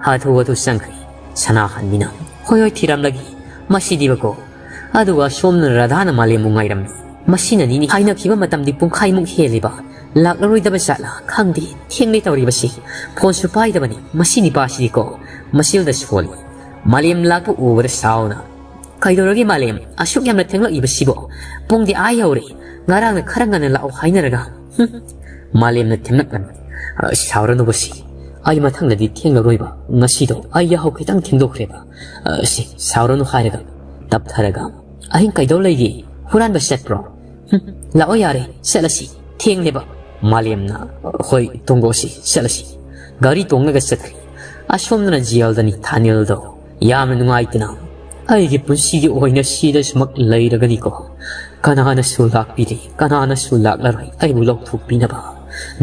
ꯍꯥꯊꯨ ꯍꯥꯊꯨ ꯆꯪꯈ꯭ꯔꯦ꯫ ꯁꯅꯥꯍꯟꯕꯤꯅ, "ꯍꯣꯏ, ꯍꯣꯏ, ꯊꯤꯔꯝꯂꯒꯦ"꯫ ꯃꯁꯤꯗꯤꯕꯀꯣ꯫ ꯑꯗꯨꯒ ꯑꯁꯣꯝꯅ ꯔꯥꯙꯥꯅ ꯃꯥꯂꯦꯝꯕꯨ ꯉꯥꯏꯔꯝꯃꯤ꯫ ꯃꯁꯤꯅꯅꯤꯅꯦ ꯍꯥꯏꯅꯈꯤꯕ ꯃꯇꯝꯗꯤ ꯄꯨꯡꯈꯥꯏꯃꯨꯛ ꯍꯦꯜꯂꯤꯕ꯫ ꯂꯥꯛꯂꯔꯣꯏꯗꯕ ꯖꯥꯠꯂꯥ ꯈꯪꯗꯦ, ꯊꯦꯡꯂꯦ ꯇꯧꯔꯤꯕꯁꯤ꯫ ꯐꯣꯟꯁꯨ ꯄꯥꯏꯗꯕꯅꯤ ꯃꯁꯤ ꯅꯤꯄꯥꯁꯤꯗꯤꯀꯣ꯫ ꯃꯆꯤꯜꯗ ꯁꯣꯜꯂꯤ꯫ ꯃꯥꯂꯦꯝ ꯂꯥꯛꯄ ꯎꯕꯗ ꯁꯥꯎꯅ, "ꯀꯩꯗꯧꯔꯒꯦ ꯃꯥꯂꯦꯝ? ꯑꯁꯨꯛ ꯌꯥꯝꯅ ꯊꯦꯡꯂꯛꯏꯕꯁꯤꯕꯣ? ꯄꯨꯡꯗꯤ ꯑꯥ ꯌꯧꯔꯦ꯫ ꯉꯔꯥꯡꯅ ꯈꯔ ꯉꯟꯅ ꯂꯥꯛꯑꯣ ꯍꯥꯏꯅꯔꯒ"꯫ ꯍꯨꯝ꯫ ꯃꯥꯂꯦꯝꯅ ꯊꯦꯝꯂꯛꯂꯝꯃꯤ꯫ "ꯑ, ꯁꯥꯎꯔꯅꯨꯕꯁꯤ꯫ ꯑꯩ ꯃꯊꯪꯗꯗꯤ ꯊꯦꯡꯂꯔꯣꯏꯕ꯫ ꯉꯁꯤꯗꯣ ꯑꯩ ꯌꯥꯍꯧ ꯈꯤꯇꯪ ꯊꯦꯡꯗꯣꯛꯈ꯭ꯔꯦꯕ꯫ ꯑ, ꯁꯤ, ꯁꯥꯎꯔꯅꯨ" ꯍꯥꯏꯔꯒ ꯇꯞꯊꯔꯒ, "ꯑꯍꯤꯡ ꯀꯩꯗꯧ ꯂꯩꯒꯦ? ꯍꯨꯔꯥꯟꯕ ꯆꯠꯄ꯭ꯔꯣ?" "ꯍꯨꯝ, ꯂꯥꯛꯑꯣ ꯌꯥꯔꯦ, ꯆꯠꯂꯁꯤ, ꯊꯦꯡꯂꯦꯕ"꯫ ꯃꯥꯂꯦꯝꯅ, "ꯍꯣꯏ, ꯇꯣꯡꯉꯛꯑꯣꯁꯤ, ꯆꯠꯂꯁꯤ"꯫ ꯒꯥꯔꯤ ꯇꯣꯡꯂꯒ ꯆꯠꯈ꯭ꯔꯦ꯫ ꯑꯁꯣꯝꯗꯅ ꯖꯦꯜꯗꯅꯤ ꯊꯥꯅꯤꯜꯗꯣ꯫ ꯌꯥꯝꯅ ꯅꯨꯡꯉꯥꯏꯇꯅ, "ꯑꯩꯒꯤ ꯄꯨꯟꯁꯤꯒꯤ ꯑꯣꯏꯅ ꯁꯤꯗ ꯁꯨꯃꯛ ꯂꯩꯔꯒꯅꯤꯀꯣ꯫ ꯀꯅꯥꯅꯁꯨ ꯂꯥꯛꯄꯤꯗꯦ, ꯀꯅꯥꯅꯁꯨ ꯂꯥꯛꯂꯔꯣꯏ ꯑꯩꯕꯨ ꯂꯧꯊꯣꯛꯄꯤꯅꯕ"꯫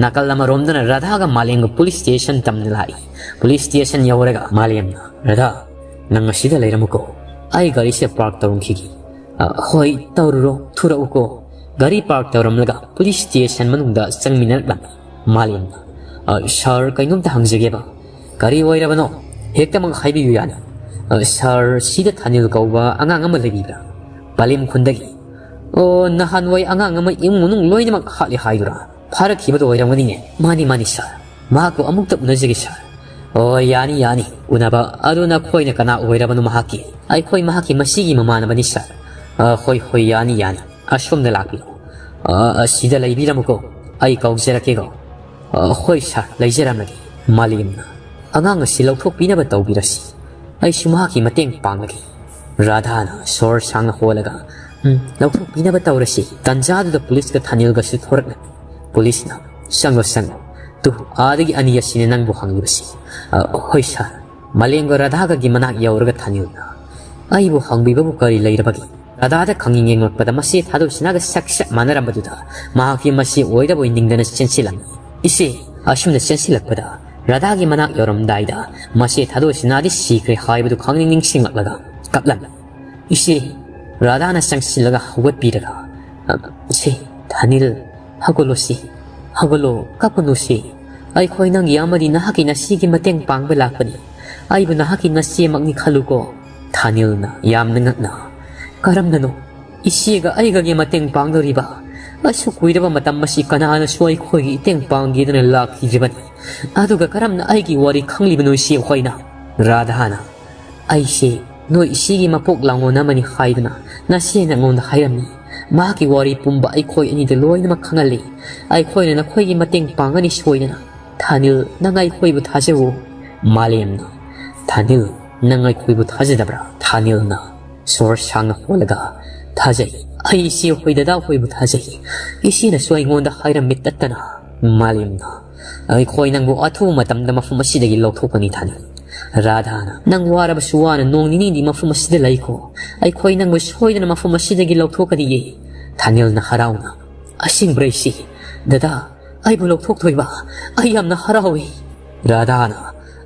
ꯅꯥꯀꯜ ꯑꯃꯔꯣꯝꯗꯅ ꯔꯥꯙꯥꯒ ꯃꯥꯂꯦꯝꯒ ꯄꯨꯂꯤꯁ ꯁ꯭ꯇꯦꯁꯟ ꯇꯝꯅ ꯂꯥꯛꯏ꯫ ꯄꯨꯂꯤꯁ ꯁ꯭ꯇꯦꯁꯟ ꯌꯧꯔꯒ ꯃꯥꯂꯦꯝꯅ, "ꯔꯥꯙꯥ, ꯅꯪ ꯑꯁꯤꯗ ꯂꯩꯔꯝꯃꯨꯀꯣ, ꯑꯩ ꯒꯥꯔꯤꯁꯦ ꯄꯥꯔꯛ ꯇꯧꯔꯝꯈꯤꯒꯦ"꯫ "ꯑ, ꯍꯣꯏ, ꯇꯧꯔꯨꯔꯣ, ꯊꯨꯔꯛꯎꯀꯣ"꯫ ꯒꯥꯔꯤ ꯄꯥꯔꯛ ꯇꯧꯔꯝꯂꯒ ꯄꯨꯂꯤꯁ ꯁ꯭ꯇꯦꯁꯟ ꯃꯅꯨꯡꯗ ꯆꯪꯃꯤꯟꯅꯔꯛꯂꯝꯃꯤ꯫ ꯃꯥꯂꯦꯝꯅ, "ꯑ, ꯁꯥꯔ, ꯀꯩꯅꯣꯝꯇ ꯍꯪꯖꯒꯦꯕ"꯫ "ꯀꯔꯤ ꯑꯣꯏꯔꯕꯅꯣ? ꯍꯦꯛꯇꯃꯛ ꯍꯥꯏꯕꯤꯌꯨ ꯌꯥꯅꯤ"꯫ "ꯑ, ꯁꯥꯔ, ꯁꯤꯗ ꯊꯥꯅꯤꯜ ꯀꯧꯕ ꯑꯉꯥꯡ ꯑꯃ ꯂꯩꯕꯤꯕ꯭ꯔꯥ? ꯄꯂꯦꯝ ꯈꯨꯟꯗꯒꯤ"꯫ "ꯑꯣ, ꯅꯍꯥꯟꯋꯥꯏ ꯑꯉꯥꯡ ꯑꯃ ꯏꯃꯨꯡ ꯃꯅꯨꯡ ꯂꯣꯏꯅꯃꯛ ꯍꯥꯠꯂꯦ ꯍꯥꯏꯗꯨꯔꯥ? ꯐꯥꯔꯛꯈꯤꯕꯗꯣ ꯑꯣꯏꯔꯝꯒꯅꯤꯅꯦ"꯫ "ꯃꯥꯅꯤ, ꯃꯥꯅꯤ, ꯁꯥꯔ꯫ ꯃꯍꯥꯛꯄꯨ ꯑꯃꯨꯛꯇ ꯎꯅꯖꯒꯦ, ꯁꯥꯔ"꯫ "ꯑꯣ, ꯌꯥꯅꯤ, ꯌꯥꯅꯤ꯫ ꯎꯅꯕ ꯑꯗꯨ ꯅꯈꯣꯏꯅ ꯀꯅꯥ ꯑꯣꯏꯔꯕꯅꯣ ꯃꯍꯥꯛꯀꯤ?" "ꯑꯩꯈꯣꯏ ꯃꯍꯥꯛꯀꯤ ꯃꯁꯤꯒꯤ ꯃꯃꯥꯟꯅꯕꯅꯤ, ꯁꯥꯔ"꯫ "ꯑ, ꯍꯣꯏ, ꯍꯣꯏ, ꯌꯥꯅꯤ, ꯌꯥꯅꯤ꯫ ꯑꯁꯣꯝꯗ ꯂꯥꯛꯄꯤꯔꯣ꯫ ꯑ, ꯑꯁꯤꯗ ꯂꯩꯕꯤꯔꯝꯃꯨꯀꯣ꯫ ꯑꯩ ꯀꯧꯖꯔꯛꯀꯦꯀꯣ"꯫ "ꯑ, ꯍꯣꯏ, ꯁꯥꯔ, ꯂꯩꯖꯔꯝꯂꯒꯦ"꯫ ꯃꯥꯂꯦꯝꯅ, "ꯑꯉꯥꯡ ꯑꯁꯤ ꯂꯧꯊꯣꯛꯄꯤꯅꯕ ꯇꯧꯕꯤꯔꯁꯤ꯫ ꯑꯩꯁꯨ ꯃꯍꯥꯛꯀꯤ ꯃꯇꯦꯡ ꯄꯥꯡꯂꯒꯦ"꯫ ꯔꯥꯙꯥꯅ ꯁꯣꯔ ꯁꯥꯡꯅ ꯍꯣꯜꯂꯒ, "ꯎꯝ, ꯂꯧꯊꯣꯛꯄꯤꯅꯕ ꯇꯧꯔꯁꯤ"꯫ ꯇꯟꯖꯥꯗꯨꯗ ꯄꯨꯂꯤꯁꯀ ꯊꯥꯅꯤꯜꯒꯁꯨ ꯊꯣꯔꯛꯂꯦ꯫ ꯄꯨꯂꯤꯁꯅ, "ꯆꯪꯂꯣ, ꯆꯪꯂꯣ꯫ ꯇꯨ, ꯑꯥꯗꯒꯤ ꯑꯅꯤ ꯑꯁꯤꯅ ꯅꯪꯕꯨ ꯍꯪꯂꯤꯕꯁꯤ"꯫ "ꯑ, ꯍꯣꯏ, ꯁꯥꯔ"꯫ ꯃꯥꯂꯦꯝꯒ ꯔꯥꯙꯥꯒꯒꯤ ꯃꯅꯥꯛ ꯌꯧꯔꯒ ꯊꯥꯅꯤꯜꯅ, "ꯑꯩꯕꯨ ꯍꯪꯕꯤꯕꯕꯨ ꯀꯔꯤ ꯂꯩꯔꯕꯒꯦ?" ꯔꯥꯙꯥꯗ ꯈꯪꯅꯤꯡ ꯌꯦꯡꯂꯛꯄꯗ ꯃꯆꯦ ꯊꯥꯗꯣꯏꯁꯤꯅꯥꯒ ꯁꯛ ꯆꯞ ꯃꯥꯟꯅꯔꯝꯕꯗꯨꯗ ꯃꯍꯥꯛꯀꯤ ꯃꯆꯦ ꯑꯣꯏꯔꯕꯣꯏ ꯅꯤꯡꯗꯅ ꯆꯦꯟꯁꯤꯜꯂꯝꯃꯤ꯫ ꯏꯆꯦ, ꯑꯁꯨꯝꯅ ꯆꯦꯟꯁꯤꯜꯂꯛꯄꯗ ꯔꯥꯙꯥꯒꯤ ꯃꯅꯥꯛ ꯌꯧꯔꯝꯗꯥꯏꯗ ꯃꯆꯦ ꯊꯥꯗꯣꯏꯁꯤꯅꯥꯗꯤ ꯁꯤꯈ꯭ꯔꯦ ꯍꯥꯏꯕꯗꯨ ꯈꯪꯅꯤꯡ ꯅꯤꯡꯁꯤꯡꯂꯛꯂꯒ ꯀꯞꯂꯝꯃꯤ꯫ ꯏꯆꯦ, ꯔꯥꯙꯥꯅ ꯆꯪꯁꯤꯜꯂꯒ ꯍꯧꯒꯠꯄꯤꯔꯒ, "ꯁꯦ, ꯊꯥꯅꯤꯜ, ꯍꯧꯒꯠꯂꯣꯁꯤ, ꯍꯧꯒꯠꯂꯣ, ꯀꯞꯀꯅꯨꯁꯤ꯫ ꯑꯩꯈꯣꯏ ꯅꯪꯒꯤ ꯑꯃꯗꯤ ꯅꯍꯥꯛꯀꯤ ꯅꯆꯦꯒꯤ ꯃꯇꯦꯡ ꯄꯥꯡꯕ ꯂꯥꯛꯄꯅꯤ꯫ ꯑꯩꯕꯨ ꯅꯍꯥꯛꯀꯤ ꯅꯆꯦꯃꯛꯅꯤ ꯈꯜꯂꯨꯀꯣ꯫" ꯊꯥꯅꯤꯜꯅ ꯌꯥꯝꯅ ꯉꯛꯅ, "ꯀꯔꯝꯅꯅꯣ ꯏꯆꯦꯒ ꯑꯩꯒꯒꯤ ꯃꯇꯦꯡ ꯄꯥꯡꯗꯧꯔꯤꯕ? ꯑꯁꯨꯛ ꯀꯨꯏꯔꯕ ꯃꯇꯝ ꯑꯁꯤ ꯀꯅꯥꯅꯁꯨ ꯑꯩꯈꯣꯏꯒꯤ ꯏꯇꯦꯡ ꯄꯥꯡꯒꯦꯗꯅ ꯂꯥꯛꯈꯤꯗ꯭ꯔꯤꯕꯅꯤ꯫ ꯑꯗꯨꯒ ꯀꯔꯝꯅ ꯑꯩꯒꯤ ꯋꯥꯔꯤ ꯈꯪꯂꯤꯕꯅꯣ ꯏꯆꯦ ꯍꯣꯏꯅ?" ꯔꯥꯙꯥꯅ, "ꯑꯩꯁꯦ ꯅꯣꯏ ꯏꯆꯦꯒꯤ ꯃꯄꯣꯛ ꯂꯥꯡꯒꯣꯟ ꯑꯃꯅꯤ ꯍꯥꯏꯗꯨꯅ ꯅꯆꯦꯅ ꯑꯩꯉꯣꯟꯗ ꯍꯥꯏꯔꯝꯃꯤ꯫ ꯃꯍꯥꯛꯀꯤ ꯋꯥꯔꯤ ꯄꯨꯝꯕ ꯑꯩꯈꯣꯏ ꯑꯅꯤꯗ ꯂꯣꯏꯅꯃꯛ ꯈꯪꯍꯜꯂꯤ꯫ ꯑꯩꯈꯣꯏꯅ ꯅꯈꯣꯏꯒꯤ ꯃꯇꯦꯡ ꯄꯥꯡꯒꯅꯤ ꯁꯣꯏꯗꯅ꯫ ꯊꯥꯅꯤꯜ, ꯅꯪ ꯑꯩꯈꯣꯏꯕꯨ ꯊꯥꯖꯧꯋꯣ꯫" ꯃꯥꯂꯦꯝꯅ, "ꯊꯥꯅꯤꯜ, ꯅꯪ ꯑꯩꯈꯣꯏꯕꯨ ꯊꯥꯖꯗꯕ꯭ꯔꯥ?" ꯊꯥꯅꯤꯜꯅ ꯁꯣꯔ ꯁꯥꯡꯅ ꯍꯣꯜꯂꯒ, "ꯊꯥꯖꯩ꯫ ꯑꯩ ꯏꯆꯦ ꯍꯣꯏ, ꯗꯗꯥ ꯍꯣꯏꯕꯨ ꯊꯥꯖꯩ꯫ ꯏꯆꯦꯅꯁꯨ ꯑꯩꯉꯣꯟꯗ ꯍꯥꯏꯔꯝꯃꯤ ꯇꯠꯇꯅ꯫" ꯃꯥꯂꯦꯝꯅ, "ꯑꯩꯈꯣꯏ ꯅꯪꯕꯨ ꯑꯊꯨꯕ ꯃꯇꯝꯗ ꯃꯐꯝ ꯑꯁꯤꯗꯒꯤ ꯂꯧꯊꯣꯛꯀꯅꯤ ꯊꯥꯅꯤꯜ꯫" ꯔꯥꯙꯥꯅ, "ꯅꯪ ꯋꯥꯔꯕꯁꯨ ꯋꯥꯅ ꯅꯣꯡ ꯅꯤꯅꯤꯗꯤ ꯃꯐꯝ ꯑꯁꯤꯗ ꯂꯩꯈꯣ꯫ ꯑꯩꯈꯣꯏ ꯅꯪꯕꯨ ꯁꯣꯏꯗꯅ ꯃꯐꯝ ꯑꯁꯤꯗꯒꯤ ꯂꯧꯊꯣꯛꯀꯅꯤꯌꯦ꯫" ꯊꯥꯅꯤꯜꯅ ꯍꯔꯥꯎꯅ, "ꯑꯁꯦꯡꯕ꯭ꯔꯥ ꯏꯆꯦ? ꯗꯗꯥ, ꯑꯩꯕꯨ ꯂꯧꯊꯣꯛꯇꯣꯏꯕ? ꯑꯩ ꯌꯥꯝꯅ ꯍꯔꯥꯎꯏ꯫" ꯔꯥꯙꯥꯅ,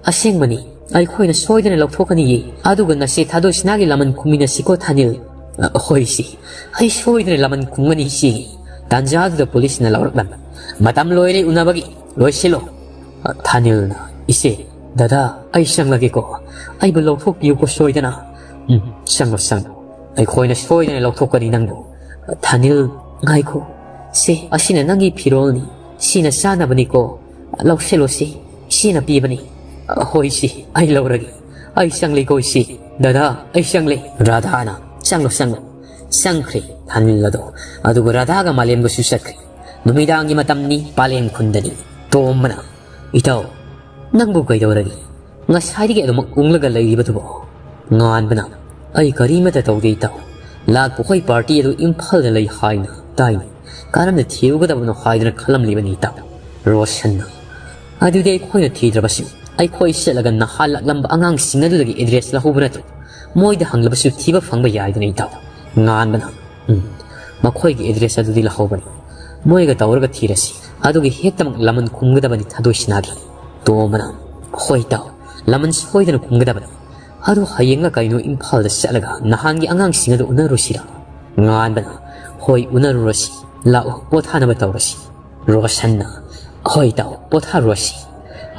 "ꯑꯁꯦꯡꯕꯅꯤ, ꯑꯩꯈꯣꯏꯅ ꯁꯣꯏꯗꯅ ꯂꯧꯊꯣꯛꯀꯅꯤꯌꯦ꯫ ꯑꯗꯨꯒ ꯅꯆꯦ ꯊꯥꯗꯣꯏꯁꯤꯅꯥꯒꯤ ꯂꯃꯟ ꯈꯨꯝꯃꯤꯟꯅꯁꯤꯀꯣ ꯊꯥꯅꯤꯜ꯫" "ꯑ, ꯍꯣꯏ ꯏꯆꯦ, ꯑꯩ ꯁꯣꯏꯗꯅ ꯂꯃꯟ ꯈꯨꯝꯒꯅꯤ ꯏꯆꯦ꯫" ꯇꯥꯟꯖꯥꯗꯨꯗ ꯄꯨꯂꯤꯁꯅ ꯂꯧꯔꯛꯂꯝꯃꯤ꯫ "ꯃꯇꯝ ꯂꯣꯏꯔꯦ ꯎꯅꯕꯒꯤ, ꯂꯣꯏꯁꯤꯜꯂꯣ꯫" ꯑ, ꯊꯥꯅꯤꯜꯅ, "ꯏꯆꯦ, ꯗꯗꯥ, ꯑꯩ ꯆꯪꯂꯒꯦꯀꯣ꯫ ꯑꯩꯕꯨ ꯂꯧꯊꯣꯛꯄꯤꯌꯨꯀꯣ ꯁꯣꯏꯗꯅ꯫" "ꯎꯝ, ꯆꯪꯂꯣ, ꯆꯪꯂꯣ꯫ ꯑꯩꯈꯣꯏꯅ ꯁꯣꯏꯗꯅ ꯂꯧꯊꯣꯛꯀꯅꯤ ꯅꯪꯕꯨ꯫" "ꯊꯥꯅꯤꯜ, ꯉꯥꯏꯈꯣ꯫ ꯁꯦ, ꯑꯁꯤꯅ ꯅꯪꯒꯤ ꯐꯤꯔꯣꯜꯅꯤ꯫ ꯁꯤꯅ ꯆꯥꯅꯕꯅꯤꯀꯣ꯫ ꯂꯧꯁꯤꯜꯂꯣ ꯁꯤ꯫ ꯁꯤꯅ ꯄꯤꯕꯅꯤ꯫" "ꯍꯣꯏ ꯏꯆꯦ, ꯑꯩ ꯂꯧꯔꯒꯦ꯫ ꯑꯩ ꯆꯪꯂꯦꯀꯣ ꯏꯆꯦ꯫ ꯗꯗꯥ, ꯑꯩ ꯆꯪꯂꯦ꯫" ꯔꯥꯙꯥꯅ, "ꯆꯪꯂꯣ, ꯆꯪꯂꯣ꯫" ꯆꯪꯈ꯭ꯔꯦ ꯊꯥꯅꯤꯜ ꯑꯗꯣ꯫ ꯑꯗꯨꯒ ꯔꯥꯙꯥꯒ ꯃꯥꯂꯦꯝꯒꯁꯨ ꯆꯠꯈ꯭ꯔꯦ꯫ ꯅꯨꯃꯤꯗꯥꯡꯒꯤ ꯃꯇꯝꯅꯤ, ꯄꯥꯂꯦꯝ ꯈꯨꯟꯗꯅꯤ꯫ ꯇꯣꯝꯕꯅ, "ꯏꯇꯥꯎ, ꯅꯪꯕꯨ ꯀꯩꯗꯧꯔꯒꯦ? ꯉꯁꯥꯏꯗꯒꯤ ꯑꯗꯨꯃꯛ ꯎꯪꯂꯒ ꯂꯩꯔꯤꯕꯗꯨꯕꯣ?" ꯉꯥꯟꯕꯅ, "ꯑꯩ ꯀꯔꯤꯃꯠꯇ ꯇꯧꯗꯦ ꯏꯇꯥꯎ꯫ ꯂꯥꯛꯄ ꯍꯣꯏ ꯄꯥꯔꯇꯤ ꯑꯗꯨ ꯏꯝꯐꯥꯜꯗ ꯂꯩ ꯍꯥꯏꯅ ꯇꯥꯏꯅꯦ꯫ ꯀꯔꯝꯅ ꯊꯤꯔꯨꯒꯗꯕꯅꯣ ꯍꯥꯏꯗꯨꯅ ꯈꯜꯂꯝꯂꯤꯕꯅꯤ ꯏꯇꯥꯎ꯫" ꯔꯣꯁꯟꯅ, "ꯑꯗꯨꯗꯤ ꯑꯩꯈꯣꯏꯅ ꯊꯤꯗ꯭ꯔꯕꯁꯨ ꯑꯩꯈꯣꯏ ꯆꯠꯂꯒ ꯅꯍꯥꯟ ꯂꯥꯛꯂꯝꯕ ꯑꯉꯥꯡꯁꯤꯡ ꯑꯗꯨꯗꯒꯤ ꯑꯦꯗ꯭ꯔꯦꯁ ꯂꯧꯍꯧꯕ ꯅꯠꯇ꯭ꯔꯣ? ꯃꯣꯏꯗ ꯍꯪꯂꯕꯁꯨ ꯊꯤꯕ ꯐꯪꯕ ꯌꯥꯏꯗꯅ ꯏꯇꯥꯎ꯫" ꯉꯥꯟꯕꯅ, "ꯎꯝ, ꯃꯈꯣꯏꯒꯤ address ꯑꯗꯨꯗꯤ ꯂꯧꯍꯧꯕꯅꯤ꯫ ꯃꯣꯏꯒ ꯇꯧꯔꯒ ꯊꯤꯔꯁꯤ꯫ ꯑꯗꯨꯒꯤ ꯍꯦꯛꯇꯃꯛ ꯂꯃꯟ ꯈꯨꯝꯒꯗꯕꯅꯤ ꯊꯥꯗꯣꯏ ꯁꯤꯅꯥꯒꯤ꯫" ꯇꯣꯝꯕꯅ, "ꯍꯣꯏ ꯇꯥꯎ, ꯂꯃꯟ ꯁꯣꯏꯗꯅ ꯈꯨꯝꯒꯗꯕꯅꯤ꯫ ꯑꯗꯨ ꯍꯌꯦꯡꯂ ꯀꯩꯅꯣ ꯏꯝꯐꯥꯜꯗ ꯆꯠꯂꯒ ꯅꯍꯥꯟꯒꯤ ꯑꯉꯥꯡꯁꯤꯡ ꯑꯗꯨ ꯎꯅꯔꯨꯁꯤꯔꯥ?" ꯉꯥꯟꯕꯅ, "ꯍꯣꯏ, ꯎꯅꯔꯨꯔꯁꯤ꯫ ꯂꯥꯛꯑꯣ, ꯄꯣꯊꯥꯅꯕ ꯇꯧꯔꯁꯤ꯫" ꯔꯣꯁꯟꯅ, "ꯍꯣꯏ ꯇꯥꯎ, ꯄꯣꯊꯥꯔꯨꯔꯁꯤ꯫"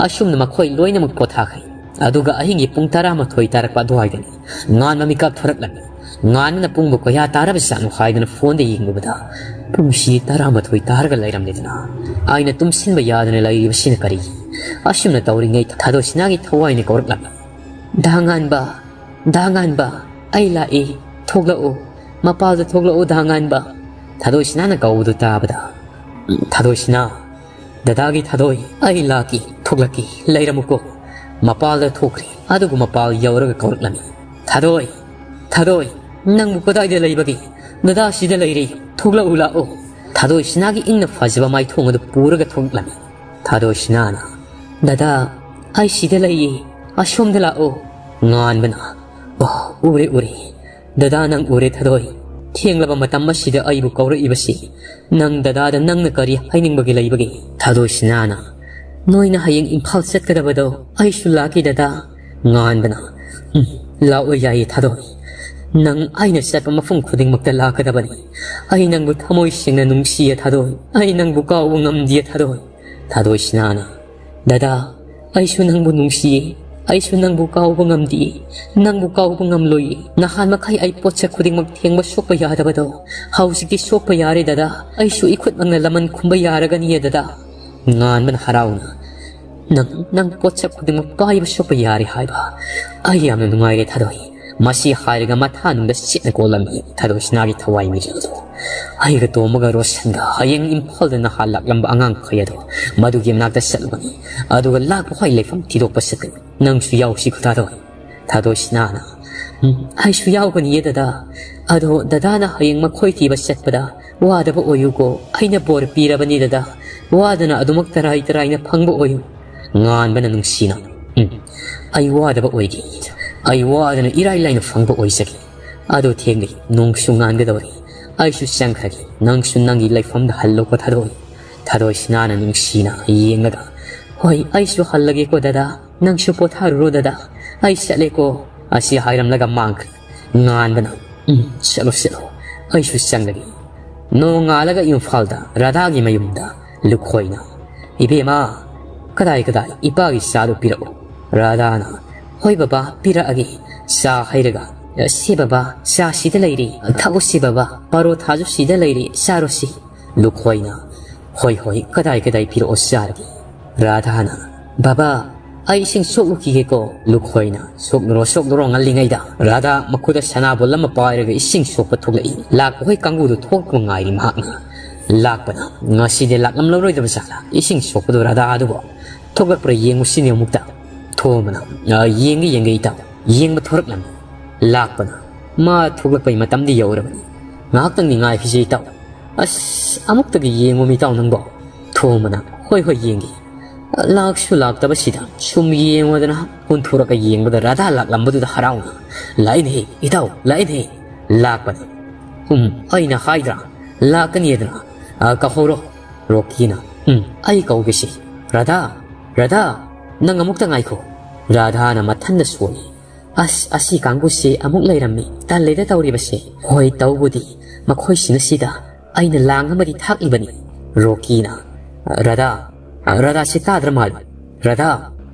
ꯑꯁꯨꯝꯅ ꯃꯈꯣꯏ ꯂꯣꯏꯅꯃꯛ ꯄꯣꯊꯥꯈ꯭ꯔꯦ꯫ ꯑꯗꯨꯒ ꯑꯍꯤꯡꯒꯤ ꯄꯨꯡ ꯇꯔꯥꯃꯥꯊꯣꯏ ꯇꯥꯔꯛꯄ ꯑꯗꯨꯋꯥꯏꯗꯅꯤ ꯉꯥꯟꯕ ꯃꯤꯀꯞ ꯊꯣꯔꯛꯂꯝꯃꯤ꯫ ꯉꯥꯟꯕꯅ ꯄꯨꯡꯕꯨ ꯀꯌꯥ ꯇꯥꯔꯕꯖꯥꯠꯅꯣ ꯍꯥꯏꯗꯨꯅ ꯐꯣꯟꯗ ꯌꯦꯡꯂꯨꯕꯗ ꯄꯨꯡꯁꯤ ꯇꯔꯥꯃꯥꯊꯣꯏ ꯇꯥꯔꯒ ꯂꯩꯔꯝꯂꯦꯗꯅ꯫ ꯑꯩꯅ ꯇꯨꯝꯁꯤꯟꯕ ꯌꯥꯗꯅ ꯂꯩꯔꯤꯕꯁꯤꯅ ꯀꯔꯤ? ꯑꯁꯨꯝꯅ ꯇꯧꯔꯤꯉꯩ ꯊꯥꯗꯣꯏ ꯁꯤꯅꯥꯒꯤ ꯊꯋꯥꯏꯅ ꯀꯧꯔꯛꯂꯝꯃꯤ꯫ "ꯗꯥ ꯉꯥꯟꯕ, ꯗꯥ ꯉꯥꯟꯕ, ꯑꯩ ꯂꯥꯛꯏ, ꯊꯣꯛꯂꯛꯎ, ꯃꯄꯥꯜꯗ ꯊꯣꯛꯂꯛꯎ ꯗꯥ ꯉꯥꯟꯕ꯫" ꯊꯥꯗꯣꯏ ꯁꯤꯅꯥꯅ ꯀꯧꯕꯗꯨ ꯇꯥꯕꯗ, "ꯎꯝ, ꯊꯥꯗꯣꯏ ꯁꯤꯅꯥ, ꯗꯗꯥꯒꯤ ꯊꯥꯗꯣꯏ, ꯑꯩ ꯂꯥꯛꯀꯦ, ꯊꯣꯛꯂꯛꯀꯦ, ꯂꯩꯔꯝꯃꯨꯀꯣ꯫" ꯃꯄꯥꯜꯗ ꯊꯣꯛꯈ꯭ꯔꯦ꯫ ꯑꯗꯨꯒ ꯃꯄꯥꯜ ꯌꯧꯔꯒ ꯀꯧꯔꯛꯂꯝꯃꯤ, "ꯊꯥꯗꯣꯏ, ꯊꯥꯗꯣꯏ, ꯅꯪꯕꯨ ꯀꯗꯥꯏꯗ ꯂꯩꯕꯒꯦ? ꯗꯗꯥ ꯁꯤꯗ ꯂꯩꯔꯦ, ꯊꯣꯛꯂꯛꯎ ꯂꯥꯛꯑꯣ꯫" ꯊꯥꯗꯣꯏ ꯁꯤꯅꯥꯒꯤ ꯏꯪꯅ ꯐꯖꯕ ꯃꯥꯏꯊꯣꯡ ꯑꯗꯨ ꯄꯨꯔꯒ ꯊꯣꯛꯂꯛꯂꯝꯃꯤ꯫ ꯊꯥꯗꯣꯏ ꯁꯤꯅꯥꯅ, "ꯗꯗꯥ, ꯑꯩ ꯁꯤꯗ ꯂꯩꯌꯦ, ꯑꯁꯣꯝꯗ ꯂꯥꯛꯑꯣ꯫" ꯉꯥꯟꯕꯅ, "ꯑꯣ, ꯎꯔꯦ, ꯎꯔꯦ꯫ ꯗꯗꯥ, ꯅꯪ ꯎꯔꯦ ꯊꯥꯗꯣꯏ꯫ ꯊꯦꯡꯂꯕ ꯃꯇꯝ ꯑꯁꯤꯗ ꯑꯩꯕꯨ ꯀꯧꯔꯛꯏꯕꯁꯤ ꯅꯪ ꯗꯗꯥꯗ ꯅꯪꯅ ꯀꯔꯤ ꯍꯥꯏꯅꯤꯡꯕꯒꯤ ꯂꯩꯕꯒꯦ?" ꯊꯥꯗꯣꯏ ꯁꯤꯅꯥꯅ, "ꯅꯣꯏꯅ ꯍꯌꯦꯡ ꯏꯝꯐꯥꯜ ꯆꯠꯀꯗꯕꯗꯣ ꯑꯩꯁꯨ ꯂꯥꯛꯀꯦ ꯗꯗꯥ꯫" ꯉꯥꯟꯕꯅ, "ꯎꯝ, ꯂꯥꯛꯑꯣ ꯌꯥꯏꯌꯦ ꯊꯥꯗꯣꯏ꯫ ꯅꯪ ꯑꯩꯅ ꯆꯠꯄ ꯃꯐꯝ ꯈꯨꯗꯤꯡꯃꯛꯇ ꯂꯥꯛꯀꯗꯕꯅꯤ꯫ ꯑꯩ ꯅꯪꯕꯨ ꯊꯃꯣꯏ ꯁꯦꯡꯅ ꯅꯨꯡꯁꯤꯌꯦ ꯊꯥꯗꯣꯏ꯫ ꯑꯩ ꯅꯪꯕꯨ ꯀꯥꯎꯕ ꯉꯝꯗꯤꯌꯦ ꯊꯥꯗꯣꯏ꯫" ꯊꯥꯗꯣꯏ ꯁꯤꯅꯥꯅ, "ꯗꯗꯥ, ꯑꯩꯁꯨ ꯅꯪꯕꯨ ꯅꯨꯡꯁꯤꯌꯦ꯫ ꯑꯩꯁꯨ ꯅꯪꯕꯨ ꯀꯥꯎꯕ ꯉꯝꯗꯤꯌꯦ꯫ ꯅꯪꯕꯨ ꯀꯥꯎꯕ ꯉꯝꯂꯣꯏꯌꯦ꯫ ꯅꯍꯥꯟ ꯃꯈꯩ ꯑꯩ ꯄꯣꯠꯁꯛ ꯈꯨꯗꯤꯡꯃꯛ ꯊꯦꯡꯕ ꯁꯣꯛꯄ ꯌꯥꯗꯕꯗꯣ ꯍꯧꯖꯤꯛꯇꯤ ꯁꯣꯛꯄ ꯌꯥꯔꯦ ꯗꯗꯥ꯫ ꯑꯩꯁꯨ ꯏꯈꯨꯠꯃꯛꯅ ꯂꯃꯟ ꯈꯨꯝꯕ ꯌꯥꯔꯒꯅꯤꯌꯦ ꯗꯗꯥ꯫" ꯉꯥꯟꯕꯅ ꯍꯔꯥꯎꯅ, "ꯅꯪ, ꯅꯪ ꯄꯣꯠꯁꯛ ꯈꯨꯗꯤꯡꯃꯛ ꯄꯥꯏꯕ ꯁꯣꯛꯄ ꯌꯥꯔꯦ ꯍꯥꯏꯕ? ꯑꯩ ꯌꯥꯝꯅ ꯅꯨꯡꯉꯥꯏꯔꯦ ꯊꯥꯗꯣꯏ꯫" ꯃꯁꯤ ꯍꯥꯏꯔꯒ ꯃꯊꯥꯅꯨꯡꯗ ꯁꯤꯠꯅ ꯀꯣꯜꯂꯝꯃꯤ ꯊꯥꯗꯣꯏ ꯁꯤꯅꯥꯒꯤ ꯊꯋꯥꯏ ꯃꯤꯔꯦꯜꯗꯣ꯫ "ꯑꯩꯒ ꯇꯣꯝꯕꯒ ꯔꯣꯁꯟꯒ ꯍꯌꯦꯡ ꯏꯝꯐꯥꯜꯗ ꯅꯍꯥꯟ ꯂꯥꯛꯂꯝꯕ ꯑꯉꯥꯡꯈꯩ ꯑꯗꯣ ꯃꯗꯨꯒꯤ ꯃꯅꯥꯛꯇ ꯆꯠꯂꯨꯒꯅꯤ꯫ ꯑꯗꯨꯒ ꯂꯥꯛꯄ ꯍꯣꯏ ꯂꯩꯐꯝ ꯊꯤꯗꯣꯛꯄ ꯆꯠꯀꯅꯤ꯫ ꯅꯪꯁꯨ ꯌꯥꯎꯁꯤ ꯈꯨꯊꯥꯗꯣꯏ꯫" ꯊꯥꯗꯣꯏ ꯁꯤꯅꯥꯅ, "ꯎꯝ, ꯑꯩꯁꯨ ꯌꯥꯎꯒꯅꯤꯌꯦ ꯗꯗꯥ꯫ ꯑꯗꯣ ꯗꯗꯥꯅ ꯍꯌꯦꯡ ꯃꯈꯣꯏ ꯊꯤꯕ ꯆꯠꯄꯗ ꯋꯥꯗꯕ ꯑꯣꯏꯌꯨꯀꯣ꯫ ꯑꯩꯅ ꯕꯣꯔ ꯄꯤꯔꯕꯅꯤ ꯗꯗꯥ꯫ ꯋꯥꯗꯅ ꯑꯗꯨꯃꯛ ꯇꯔꯥꯏ ꯇꯔꯥꯏꯅ ꯐꯪꯕ ꯑꯣꯏꯌꯨ꯫" ꯉꯥꯟꯕꯅ ꯅꯨꯡꯁꯤꯅ, "ꯎꯝ, ꯑꯩ ꯋꯥꯗꯕ ꯑꯣꯏꯒꯦ꯫ ꯑꯩ ꯋꯥꯗꯅ ꯏꯔꯥꯏ ꯂꯥꯏꯅ ꯐꯪꯕ ꯑꯣꯏꯖꯒꯦ꯫ "ꯑꯗꯨ ꯊꯦꯡꯂꯤ, ꯅꯣꯡꯁꯨ ꯉꯥꯟꯒꯗꯧꯔꯤ, ꯑꯩꯁꯨ ꯆꯪꯈ꯭ꯔꯒꯦ, ꯅꯪꯁꯨ ꯅꯪꯒꯤ ꯂꯩꯐꯝꯗ ꯍꯜꯂꯣꯀꯣ ꯊꯥꯗꯣꯏ꯫" ꯊꯥꯗꯣꯏ ꯁꯤꯅꯥꯅ ꯅꯨꯡꯁꯤꯅ ꯌꯦꯡꯂꯒ, "ꯍꯣꯏ, ꯑꯩꯁꯨ ꯍꯜꯂꯒꯦꯀꯣ ꯗꯗꯥ, ꯅꯪꯁꯨ ꯄꯣꯊꯥꯔꯨꯔꯣ ꯗꯗꯥ, ꯑꯩ ꯆꯠꯂꯦꯀꯣ" ꯑꯁꯤ ꯍꯥꯏꯔꯝꯂꯒ ꯃꯥꯡꯈ꯭ꯔꯦ꯫ ꯉꯥꯟꯕꯅ, "ꯎꯝ, ꯆꯠꯂꯣ, ꯆꯠꯂꯣ, ꯑꯩꯁꯨ ꯆꯪꯂꯒꯦ꯫" ꯅꯣꯡꯉꯥꯜꯂꯒ ꯏꯝꯐꯥꯜꯗ ꯔꯥꯙꯥꯒꯤ ꯃꯌꯨꯝꯗ ꯂꯨꯈꯣꯏꯅ, "ꯏꯕꯦꯝꯃ, ꯀꯗꯥꯏ, ꯀꯗꯥꯏ, ꯏꯄꯥꯒꯤ ꯆꯥꯗꯨ ꯄꯤꯔꯛꯎ꯫" ꯔꯥꯙꯥꯅ, "ꯍꯣꯏ ꯕꯕꯥ, ꯄꯤꯔꯛꯑꯒꯦ꯫" ꯆꯥ ꯍꯩꯔꯒ, "ꯁꯤ ꯕꯕꯥ, ꯆꯥ ꯁꯤꯗ ꯂꯩꯔꯤ, ꯊꯛꯎꯁꯤ ꯕꯕꯥ, ꯄꯔꯣꯊꯥꯁꯨ ꯁꯤꯗ ꯂꯩꯔꯤ, ꯆꯥꯔꯣꯁꯤ꯫" ꯂꯨꯈꯣꯏꯅ, "ꯍꯣꯏ, ꯍꯣꯏ, ꯀꯗꯥꯏ, ꯀꯗꯥꯏ ꯄꯤꯔꯛꯑꯣ ꯆꯥꯔꯒꯦ꯫" ꯔꯥꯙꯥꯅ, "ꯕꯕꯥ, ꯑꯩ ꯏꯁꯤꯡ ꯁꯣꯛꯂꯨꯈꯤꯒꯦꯀꯣ꯫" ꯂꯨꯈꯣꯏꯅ, "ꯁꯣꯛꯂꯨꯔꯣ, ꯁꯣꯛꯂꯨꯔꯣ, ꯉꯜꯂꯤꯉꯩꯗ꯫" ꯔꯥꯙꯥ ꯃꯈꯨꯠꯇ ꯁꯅꯥꯕꯣꯜ ꯑꯃ ꯄꯥꯏꯔꯒ ꯏꯁꯤꯡ ꯁꯣꯛꯄ ꯊꯣꯛꯂꯛꯏ꯫ ꯂꯥꯛꯄ ꯍꯣꯏ ꯀꯥꯡꯕꯨꯗꯨ ꯊꯣꯛꯄ ꯉꯥꯏꯔꯤ ꯃꯍꯥꯛꯅ꯫ ꯂꯥꯛꯄꯅ, "ꯉꯁꯤꯗꯤ ꯂꯥꯛꯂꯝꯂꯔꯣꯏꯗꯕ ꯖꯥꯠꯂꯥ ꯏꯁꯤꯡ ꯁꯣꯛꯄꯗꯣ ꯔꯥꯙꯥ ꯑꯗꯨꯕꯣ? ꯊꯣꯛꯂꯛꯄ꯭ꯔꯥ ꯌꯦꯡꯉꯨꯁꯤꯅꯦ ꯑꯃꯨꯛꯇ꯫" ꯊꯣꯝꯕꯅ, "ꯑ, ꯌꯦꯡꯒꯦ, ꯌꯦꯡꯒꯦ ꯏꯇꯥꯎ, ꯌꯦꯡꯕ ꯊꯣꯔꯛꯂꯝꯃꯤ꯫" ꯂꯥꯛꯄꯅ, "ꯃꯥ ꯊꯣꯛꯂꯛꯄꯩ ꯃꯇꯝꯗꯤ ꯌꯧꯔꯕꯅꯤ, ꯉꯥꯏꯍꯥꯛꯇꯪꯗꯤ ꯉꯥꯏꯈꯤꯁꯦ ꯏꯇꯥꯎ꯫" "ꯑꯁ, ꯑꯃꯨꯛꯇꯒꯤ ꯌꯦꯡꯉꯨ ꯏꯇꯥꯎ ꯅꯪꯕꯣ꯫" ꯊꯣꯝꯕꯅ, "ꯍꯣꯏ, ꯍꯣꯏ, ꯌꯦꯡꯒꯦ꯫ ꯂꯥꯛꯁꯨ ꯂꯥꯛꯇꯕꯁꯤꯗ ꯁꯨꯝ ꯌꯦꯡꯉꯨꯗꯅ ꯀꯨꯟꯊꯣꯔꯛꯑ ꯌꯦꯡꯕꯗ ꯔꯥꯙꯥ ꯂꯥꯛꯂꯝꯕꯗꯨꯗ ꯍꯔꯥꯎꯅ, 'ꯂꯥꯛꯏꯅꯦꯍꯦ ꯏꯇꯥꯎ, ꯂꯥꯛꯏꯅꯦꯍꯦ!' ꯂꯥꯛꯄꯅ, "ꯎꯝ, ꯑꯩꯅ ꯍꯥꯏꯗ꯭ꯔꯥ, ꯂꯥꯛꯀꯅꯤꯗꯅ꯫ ꯑ, ꯀꯧꯍꯧꯔꯣ꯫" ꯔꯣꯀꯤꯅ, "ꯎꯝ, ꯑꯩ ꯀꯧꯒꯦꯁꯦ꯫ ꯔꯥꯙꯥ, ꯔꯥꯙꯥ, ꯅꯪ ꯑꯃꯨꯛꯇ ꯉꯥꯏꯈꯣ꯫" ꯔꯥꯙꯥꯅ ꯃꯊꯟꯗ ꯁꯣꯜꯂꯤ꯫ "ꯑꯁ, ꯑꯁꯤ ꯀꯥꯡꯕꯨꯁꯤ ꯑꯃꯨꯛ ꯂꯩꯔꯝꯃꯤ꯫ ꯇꯜꯂꯦꯗ ꯇꯧꯔꯤꯕꯁꯦ꯫ ꯍꯣꯏ, ꯇꯧꯕꯨꯗꯤ ꯃꯈꯣꯏꯁꯤꯡ ꯑꯁꯤꯗ ꯑꯩꯅ ꯂꯥꯡ ꯑꯃꯗꯤ ꯊꯥꯛꯂꯤꯕꯅꯤ꯫" ꯔꯣꯀꯤꯅ, "ꯔꯥꯙꯥ, ꯔꯥꯙꯥꯁꯤ ꯇꯥꯗ꯭ꯔ ꯃꯥꯜꯂꯤ꯫ ꯔꯥꯙꯥ,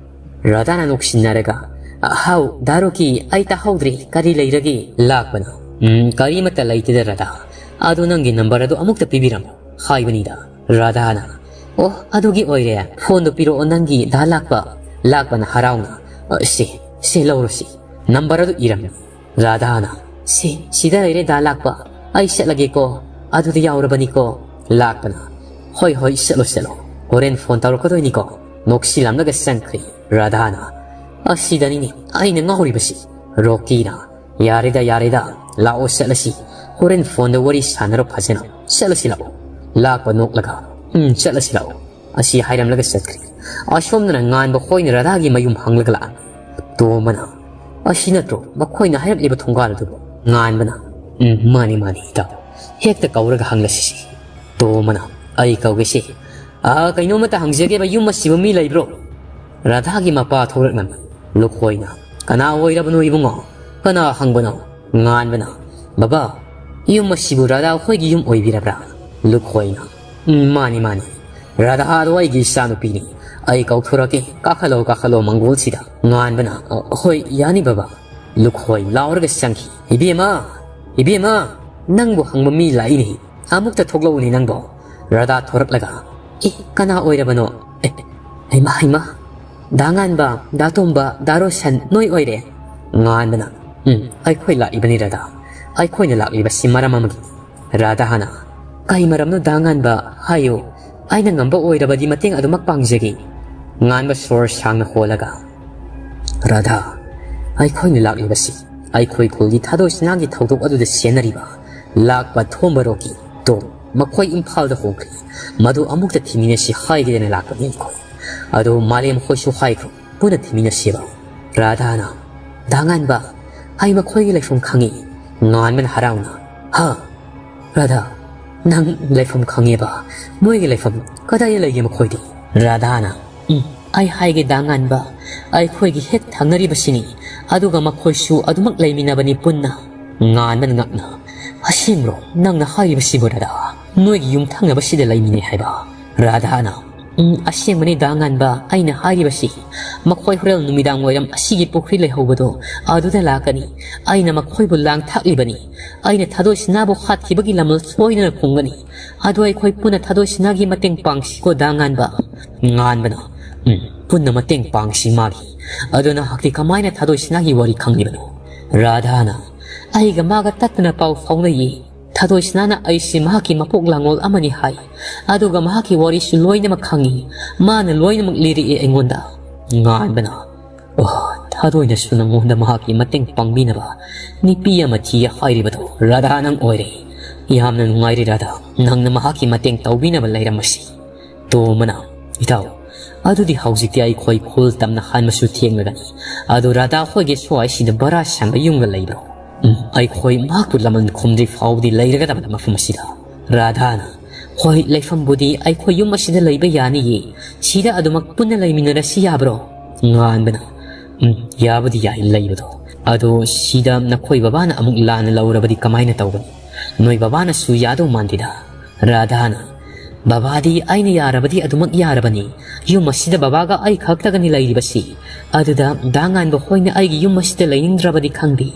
ꯔꯥꯙꯥꯅ ꯅꯣꯛꯁꯤꯟꯅꯔꯒ, 'ꯍꯥꯎ, ꯗꯥ ꯔꯣꯀꯤ, ꯑꯩ ꯇꯥꯍꯧꯗ꯭ꯔꯦ꯫ ꯀꯔꯤ ꯂꯩꯔꯒꯦ?' ꯂꯥꯛꯄꯅ, "ꯎꯝ, ꯀꯔꯤꯃꯠꯇ ꯂꯩꯇꯦꯗ ꯔꯥꯙꯥ꯫ ꯑꯗꯣ ꯅꯪꯒꯤ ꯅꯝꯕꯔ ꯑꯗꯨ ꯑꯃꯨꯛꯇ ꯄꯤꯕꯤꯔꯝꯃꯨ ꯍꯥꯏꯕꯅꯤꯗ꯫" ꯔꯥꯙꯥꯅ, "ꯑꯣ, ꯑꯗꯨꯒꯤ ꯑꯣꯏꯔꯦ꯫ ꯐꯣꯟꯗꯣ ꯄꯤꯔꯛꯑꯣ ꯅꯪꯒꯤ, ꯗꯥ ꯂꯥꯛꯄ꯫" ꯂꯥꯛꯄꯅ ꯍꯔꯥꯎꯅ, "ꯑ, ꯁꯦ, ꯁꯦ ꯂꯧꯔꯣ ꯁꯤ꯫ ꯅꯝꯕꯔ ꯑꯗꯨ ꯏꯔꯝꯃꯤ꯫" ꯔꯥꯙꯥꯅ, "ꯁꯦ, ꯁꯤꯗ ꯂꯩꯔꯦ ꯗꯥ ꯂꯥꯛꯄ꯫ ꯑꯩ ꯆꯠꯂꯒꯦꯀꯣ꯫ ꯑꯗꯨꯗꯤ ꯌꯥꯎꯔꯕꯅꯤꯀꯣ꯫" ꯂꯥꯛꯄꯅ, "ꯍꯣꯏ, ꯍꯣꯏ, ꯆꯠꯂꯣ, ꯆꯠꯂꯣ꯫ ꯍꯣꯔꯦꯟ ꯐꯣꯟ ꯇꯧꯔꯛꯀꯗꯣꯏꯅꯤꯀꯣ꯫" ꯅꯣꯛꯁꯤꯜꯂꯝꯂꯒ ꯆꯪꯈ꯭ꯔꯦ ꯔꯥꯙꯥꯅ꯫ "ꯑꯁꯤꯗꯅꯤꯅꯦ ꯑꯩꯅ ꯉꯥꯎꯔꯤꯕꯁꯤ꯫" ꯔꯣꯀꯤꯅ, "ꯌꯥꯔꯦꯗ, ꯌꯥꯔꯦꯗ, ꯂꯥꯛꯑꯣ ꯆꯠꯂꯁꯤ꯫ ꯍꯣꯔꯦꯟ ꯐꯣꯟꯗ ꯋꯥꯔꯤ ꯁꯥꯟꯅꯔꯣ ꯐꯖꯅ꯫ ꯆꯠꯂꯁꯤ ꯂꯥꯛꯑꯣ꯫" ꯂꯥꯛꯄ ꯅꯣꯛꯂꯒ, "ꯎꯝ, ꯆꯠꯂꯁꯤ ꯂꯥꯛꯑꯣ꯫" ꯑꯁꯤ ꯍꯥꯏꯔꯝꯂꯒ ꯆꯠꯈ꯭ꯔꯦ꯫ ꯑꯁꯣꯝꯗꯅ ꯉꯥꯟꯕ ꯈꯣꯏꯅ ꯔꯥꯙꯥꯒꯤ ꯃꯌꯨꯝ ꯍꯪꯂꯒ ꯂꯥꯛꯑꯝꯃꯤ꯫ ꯇꯣꯝꯕꯅ, "ꯑꯁꯤ ꯅꯠꯇ꯭ꯔꯣ ꯃꯈꯣꯏꯅ ꯍꯥꯏꯔꯛꯂꯤꯕ ꯊꯣꯡꯒꯥꯜ ꯑꯗꯨꯕꯨ?" ꯉꯥꯟꯕꯅ, "ꯎꯝ, ꯃꯥꯅꯤ, ꯃꯥꯅꯤ, ꯏꯇꯥꯎ꯫ ꯍꯦꯛꯇ ꯀꯧꯔꯒ ꯍꯪꯂꯁꯤꯁꯦ꯫" ꯇꯣꯝꯕꯅ, "ꯑꯩ ꯀꯧꯒꯦꯁꯦ꯫ ꯑꯥ, ꯀꯩꯅꯣꯝꯃꯇ ꯍꯪꯖꯒꯦꯕ, ꯌꯨꯝ ꯑꯁꯤꯕꯨ ꯃꯤ ꯂꯩꯕ꯭ꯔꯣ?" ꯔꯥꯙꯥꯒꯤ ꯃꯄꯥ ꯊꯣꯛꯂꯛꯂꯝꯃꯤ꯫ ꯂꯨꯈꯣꯏꯅ, "ꯀꯅꯥ ꯑꯣꯏꯔꯕꯅꯣ ꯏꯕꯨꯡꯉꯣ? ꯀꯅꯥ ꯍꯪꯕꯅꯣ?" ꯉꯥꯟꯕꯅ, "ꯕꯕꯥ, ꯌꯨꯝ ꯑꯁꯤꯕꯨ ꯔꯥꯙꯥ ꯍꯣꯏꯒꯤ ꯌꯨꯝ ꯑꯣꯏꯕꯤꯔꯕ꯭ꯔꯥ?" ꯂꯨꯈꯣꯏꯅ, "ꯎꯝ, ꯃꯥꯅꯤ, ꯃꯥꯅꯤ꯫ ꯔꯥꯙꯥꯗꯣ ꯑꯩꯒꯤ ꯏꯆꯥꯅꯨꯄꯤꯅꯤ꯫ ꯑꯩ ꯀꯧꯊꯣꯔꯛꯀꯦ꯫ ꯀꯥꯈꯠꯂꯣ, ꯀꯥꯈꯠꯂꯣ ꯃꯪꯒꯣꯜꯁꯤꯗ꯫" ꯉꯥꯟꯕꯅ, "ꯑ, ꯍꯣꯏ, ꯌꯥꯅꯤ ꯕꯕꯥ꯫" ꯂꯨꯈꯣꯏ ꯂꯥꯎꯔꯒ ꯆꯪꯈꯤ꯫ "ꯏꯕꯦꯝꯃ, ꯏꯕꯦꯝꯃ, ꯅꯪꯕꯨ ꯍꯪꯕ ꯃꯤ ꯂꯥꯛꯏꯅꯦ꯫ ꯑꯃꯨꯛꯇ ꯊꯣꯛꯂꯛꯎꯅꯦ ꯅꯪꯕꯣ꯫" ꯔꯥꯙꯥ ꯊꯣꯔꯛꯂꯒ, "ꯑꯦ, ꯀꯅꯥ ꯑꯣꯏꯔꯕꯅꯣ? ꯑꯦ, ꯍꯩꯃꯥ, ꯍꯩꯃꯥ, ꯗꯥ ꯉꯥꯟꯕ, ꯗꯥ ꯇꯣꯝꯕ, ꯗꯥ ꯔꯣꯁꯟ, ꯅꯣꯏ ꯑꯣꯏꯔꯦ?" ꯉꯥꯟꯕꯅ, "ꯎꯝ, ꯑꯩꯈꯣꯏ ꯂꯥꯛꯂꯤꯕꯅꯤ ꯔꯥꯙꯥ꯫ ꯑꯩꯈꯣꯏꯅ ꯂꯥꯛꯂꯤꯕꯁꯤ ꯃꯔꯝ ꯑꯃꯒꯤ꯫" ꯔꯥꯙꯥꯅ, "ꯀꯩ ꯃꯔꯝꯅꯣ ꯗꯥ ꯉꯥꯟꯕ? ꯍꯥꯏꯌꯨ꯫ ꯑꯩꯅ ꯉꯝꯕ ꯑꯣꯏꯔꯕꯗꯤ ꯃꯇꯦꯡ ꯑꯗꯨꯃꯛ ꯄꯥꯡꯖꯒꯦ꯫" ꯉꯥꯟꯕ ꯁꯣꯔ ꯁꯥꯡꯅ ꯍꯣꯜꯂꯒ, "ꯔꯥꯙꯥ, ꯑꯩꯈꯣꯏꯅ ꯂꯥꯛꯂꯤꯕꯁꯤ ꯑꯩꯈꯣꯏ ꯈꯨꯜꯒꯤ ꯊꯥꯗꯣꯏ ꯁꯅꯥꯒꯤ ꯊꯧꯗꯣꯛ ꯑꯗꯨꯗ ꯁꯦꯟꯅꯔꯤꯕ ꯂꯥꯛꯄ ꯊꯣꯝꯕ ꯔꯣꯀꯤ ꯇꯣ ꯃꯈꯣꯏ ꯏꯝꯐꯥꯜꯗ ꯍꯣꯡꯈ꯭ꯔꯦ꯫ ꯃꯗꯨ ꯑꯃꯨꯛꯇ ꯊꯤꯃꯤꯟꯅꯁꯤ ꯍꯥꯏꯒꯦꯗꯅ ꯂꯥꯛꯄꯅꯤ ꯑꯩꯈꯣꯏ꯫ ꯑꯗꯨ ꯃꯥꯂꯦꯝ ꯈꯣꯏꯁꯨ ꯍꯥꯏꯈ꯭ꯔꯣ, ꯄꯨꯟꯅ ꯊꯤꯃꯤꯟꯅꯁꯦꯕ꯫" ꯔꯥꯙꯥꯅ, "ꯗꯥ ꯉꯥꯟꯕ, ꯑꯩ ꯃꯈꯣꯏꯒꯤ ꯂꯩꯐꯝ ꯈꯪꯉꯤ꯫" ꯉꯥꯟꯕꯅ ꯍꯔꯥꯎꯅ, "ꯍꯥ? ꯔꯥꯙꯥ, ꯅꯪ ꯂꯩꯐꯝ ꯈꯪꯉꯦꯕ? ꯃꯣꯏꯒꯤ ꯂꯩꯐꯝ ꯀꯗꯥꯏꯗ ꯂꯩꯒꯦ ꯃꯈꯣꯏꯗꯤ?" ꯔꯥꯙꯥꯅ, "ꯎꯝ, ꯑꯩ ꯍꯥꯏꯒꯦ ꯗꯥ ꯉꯥꯟꯕ, ꯑꯩꯈꯣꯏꯒꯤ ꯍꯦꯛ ꯊꯪꯅꯔꯤꯕꯁꯤꯅꯤ, ꯑꯗꯨꯒ ꯃꯈꯣꯏꯁꯨ ꯑꯗꯨꯃꯛ ꯂꯩꯃꯤꯟꯅꯕꯅꯤ ꯄꯨꯟꯅ꯫" ꯉꯥꯟꯕꯅ ꯉꯛꯅ, "ꯑꯁꯦꯡꯕ꯭ꯔꯣ ꯅꯪꯅ ꯍꯥꯏꯔꯤꯕꯁꯤꯕꯨ ꯔꯥꯙꯥ? ꯅꯣꯏꯒꯤ ꯌꯨꯝ ꯊꯪꯅꯕꯁꯤꯗ ꯂꯩꯃꯤꯟꯅꯩ ꯍꯥꯏꯕ?" ꯔꯥꯙꯥꯅ, "ꯎꯝ, ꯑꯁꯦꯡꯕꯅꯤ ꯗꯥ ꯉꯥꯟꯕ, ꯑꯩꯅ ꯍꯥꯏꯔꯤꯕꯁꯤ꯫ ꯃꯈꯣꯏ ꯍꯣꯔꯦꯟ ꯅꯨꯃꯤꯗꯥꯡ ꯋꯥꯏꯔꯝ ꯑꯁꯤꯒꯤ ꯄꯨꯈ꯭ꯔꯤ ꯂꯩꯍꯧꯕꯗꯣ ꯑꯗꯨꯗ ꯂꯥꯛꯀꯅꯤ꯫ ꯑꯩꯅ ꯃꯈꯣꯏꯕꯨ ꯂꯥꯡ ꯊꯥꯛꯂꯤꯕꯅꯤ꯫ ꯑꯩꯅ ꯊꯥꯗꯣꯏ ꯁꯅꯥꯕꯨ ꯍꯥꯠꯈꯤꯕꯒꯤ ꯂꯃꯜ ꯁꯣꯏꯗꯅ ꯐꯪꯒꯅꯤ꯫ ꯑꯗꯨ ꯑꯩꯈꯣꯏ ꯄꯨꯟꯅ ꯊꯥꯗꯣꯏ ꯁꯅꯥꯒꯤ ꯃꯇꯦꯡ ꯄꯥꯡꯁꯤꯀꯣ ꯗꯥ ꯉꯥꯟꯕ꯫" ꯉꯥꯟꯕꯅ, "ꯎꯝ, ꯄꯨꯟꯅ ꯃꯇꯦꯡ ꯄꯥꯡꯁꯤ ꯃꯥꯒꯤ꯫ ꯑꯗꯨ ꯅꯍꯥꯛꯇꯤ ꯀꯃꯥꯏꯅ ꯊꯥꯗꯣꯏ ꯁꯅꯥꯒꯤ ꯋꯥꯔꯤ ꯈꯪꯂꯤꯕꯅꯣ?" ꯔꯥꯙꯥꯅ, "ꯑꯩꯒ ꯃꯥꯒ ꯇꯠꯇꯅ ꯄꯥꯎ ꯐꯥꯎꯅꯩꯌꯦ꯫ ꯊꯥꯗꯣꯏ ꯁꯅꯥꯅ ꯑꯩꯁꯤ ꯃꯍꯥꯛꯀꯤ ꯃꯄꯣꯛ ꯂꯥꯡꯒꯣꯜ ꯑꯃꯅꯤ ꯍꯥꯏ꯫ ꯑꯗꯨꯒ ꯃꯍꯥꯛꯀꯤ ꯋꯥꯔꯤꯁꯨ ꯂꯣꯏꯅꯃꯛ ꯈꯪꯉꯤ꯫ ꯃꯥꯅ ꯂꯣꯏꯅꯃꯛ ꯂꯤꯔꯛꯑꯦ ꯑꯩꯉꯣꯟꯗ꯫" ꯉꯥꯟꯕꯅ, "ꯑꯣ, ꯊꯥꯗꯣꯏꯅꯁꯨ ꯅꯪꯉꯣꯟꯗ ꯃꯍꯥꯛꯀꯤ ꯃꯇꯦꯡ ꯄꯥꯡꯕꯤꯅꯕ ꯅꯨꯄꯤ ꯑꯃ ꯊꯤ ꯍꯥꯏꯔꯤꯕꯗꯣ ꯔꯥꯙꯥ ꯅꯪ ꯑꯣꯏꯔꯦ꯫ ꯌꯥꯝꯅ ꯅꯨꯡꯉꯥꯏꯔꯦ ꯔꯥꯙꯥ, ꯅꯪꯅ ꯃꯍꯥꯛꯀꯤ ꯃꯇꯦꯡ ꯇꯧꯕꯤꯅꯕ ꯂꯩꯔꯝꯕꯁꯤ꯫" ꯇꯣꯝꯕꯅ, "ꯏꯇꯥꯎ, ꯑꯗꯨꯗꯤ ꯍꯧꯖꯤꯛꯇꯤ ꯑꯩꯈꯣꯏ ꯈꯨꯜ ꯇꯝꯅ ꯍꯟꯕꯁꯨ ꯊꯦꯡꯂꯒꯅꯤ꯫ ꯑꯗꯨ ꯔꯥꯙꯥ ꯈꯣꯏꯒꯤ ꯁ꯭ꯋꯥꯏꯁꯤꯗ ꯚꯔꯥ ꯁꯪꯕ ꯌꯨꯝꯒ ꯂꯩꯕ꯭ꯔꯣ?" ꯎꯝ, ꯑꯩꯈꯣꯏ ꯃꯍꯥꯛꯄꯨ ꯂꯃꯟ ꯈꯨꯝꯗ꯭ꯔꯤ ꯐꯥꯎꯕꯗꯤ ꯂꯩꯔꯒꯗꯕꯅꯤ ꯃꯐꯝ ꯑꯁꯤꯗ꯫ ꯔꯥꯙꯥꯅ, "ꯍꯣꯏ, ꯂꯩꯐꯝꯕꯨꯗꯤ ꯑꯩꯈꯣꯏ ꯌꯨꯝ ꯑꯁꯤꯗ ꯂꯩꯕ ꯌꯥꯅꯤꯌꯦ꯫ ꯁꯤꯗ ꯑꯗꯨꯃꯛ ꯄꯨꯟꯅ ꯂꯩꯃꯤꯟꯅꯔꯁꯤ ꯌꯥꯕ꯭ꯔꯣ?" ꯉꯥꯟꯕꯅ, "ꯎꯝ, ꯌꯥꯕꯨꯗꯤ ꯌꯥꯏ ꯂꯩꯕꯗꯣ꯫ ꯑꯗꯣ ꯁꯤꯗ ꯅꯈꯣꯏ ꯕꯕꯥꯅ ꯑꯃꯨꯛ ꯂꯥꯟꯅ ꯂꯧꯔꯕꯗꯤ ꯀꯃꯥꯏꯅ ꯇꯧꯒꯅꯤ? ꯅꯣꯏ ꯕꯕꯥꯅꯁꯨ ꯌꯥꯗꯧ ꯃꯥꯟꯗꯦꯗ꯫" ꯔꯥꯙꯥꯅ, "ꯕꯕꯥꯗꯤ ꯑꯩꯅ ꯌꯥꯔꯕꯗꯤ ꯑꯗꯨꯃꯛ ꯌꯥꯔꯕꯅꯤ꯫ ꯌꯨꯝ ꯑꯁꯤꯗ ꯕꯕꯥꯒ ꯑꯩ ꯈꯛꯇꯒꯅꯤ ꯂꯩꯔꯤꯕꯁꯤ꯫ ꯑꯗꯨꯗ ꯗꯥ ꯉꯥꯟꯕ ꯍꯣꯏꯅ ꯑꯩꯒꯤ ꯌꯨꯝ ꯑꯁꯤꯗ ꯂꯩꯅꯤꯡꯗ꯭ꯔꯕꯗꯤ ꯈꯪꯗꯦ꯫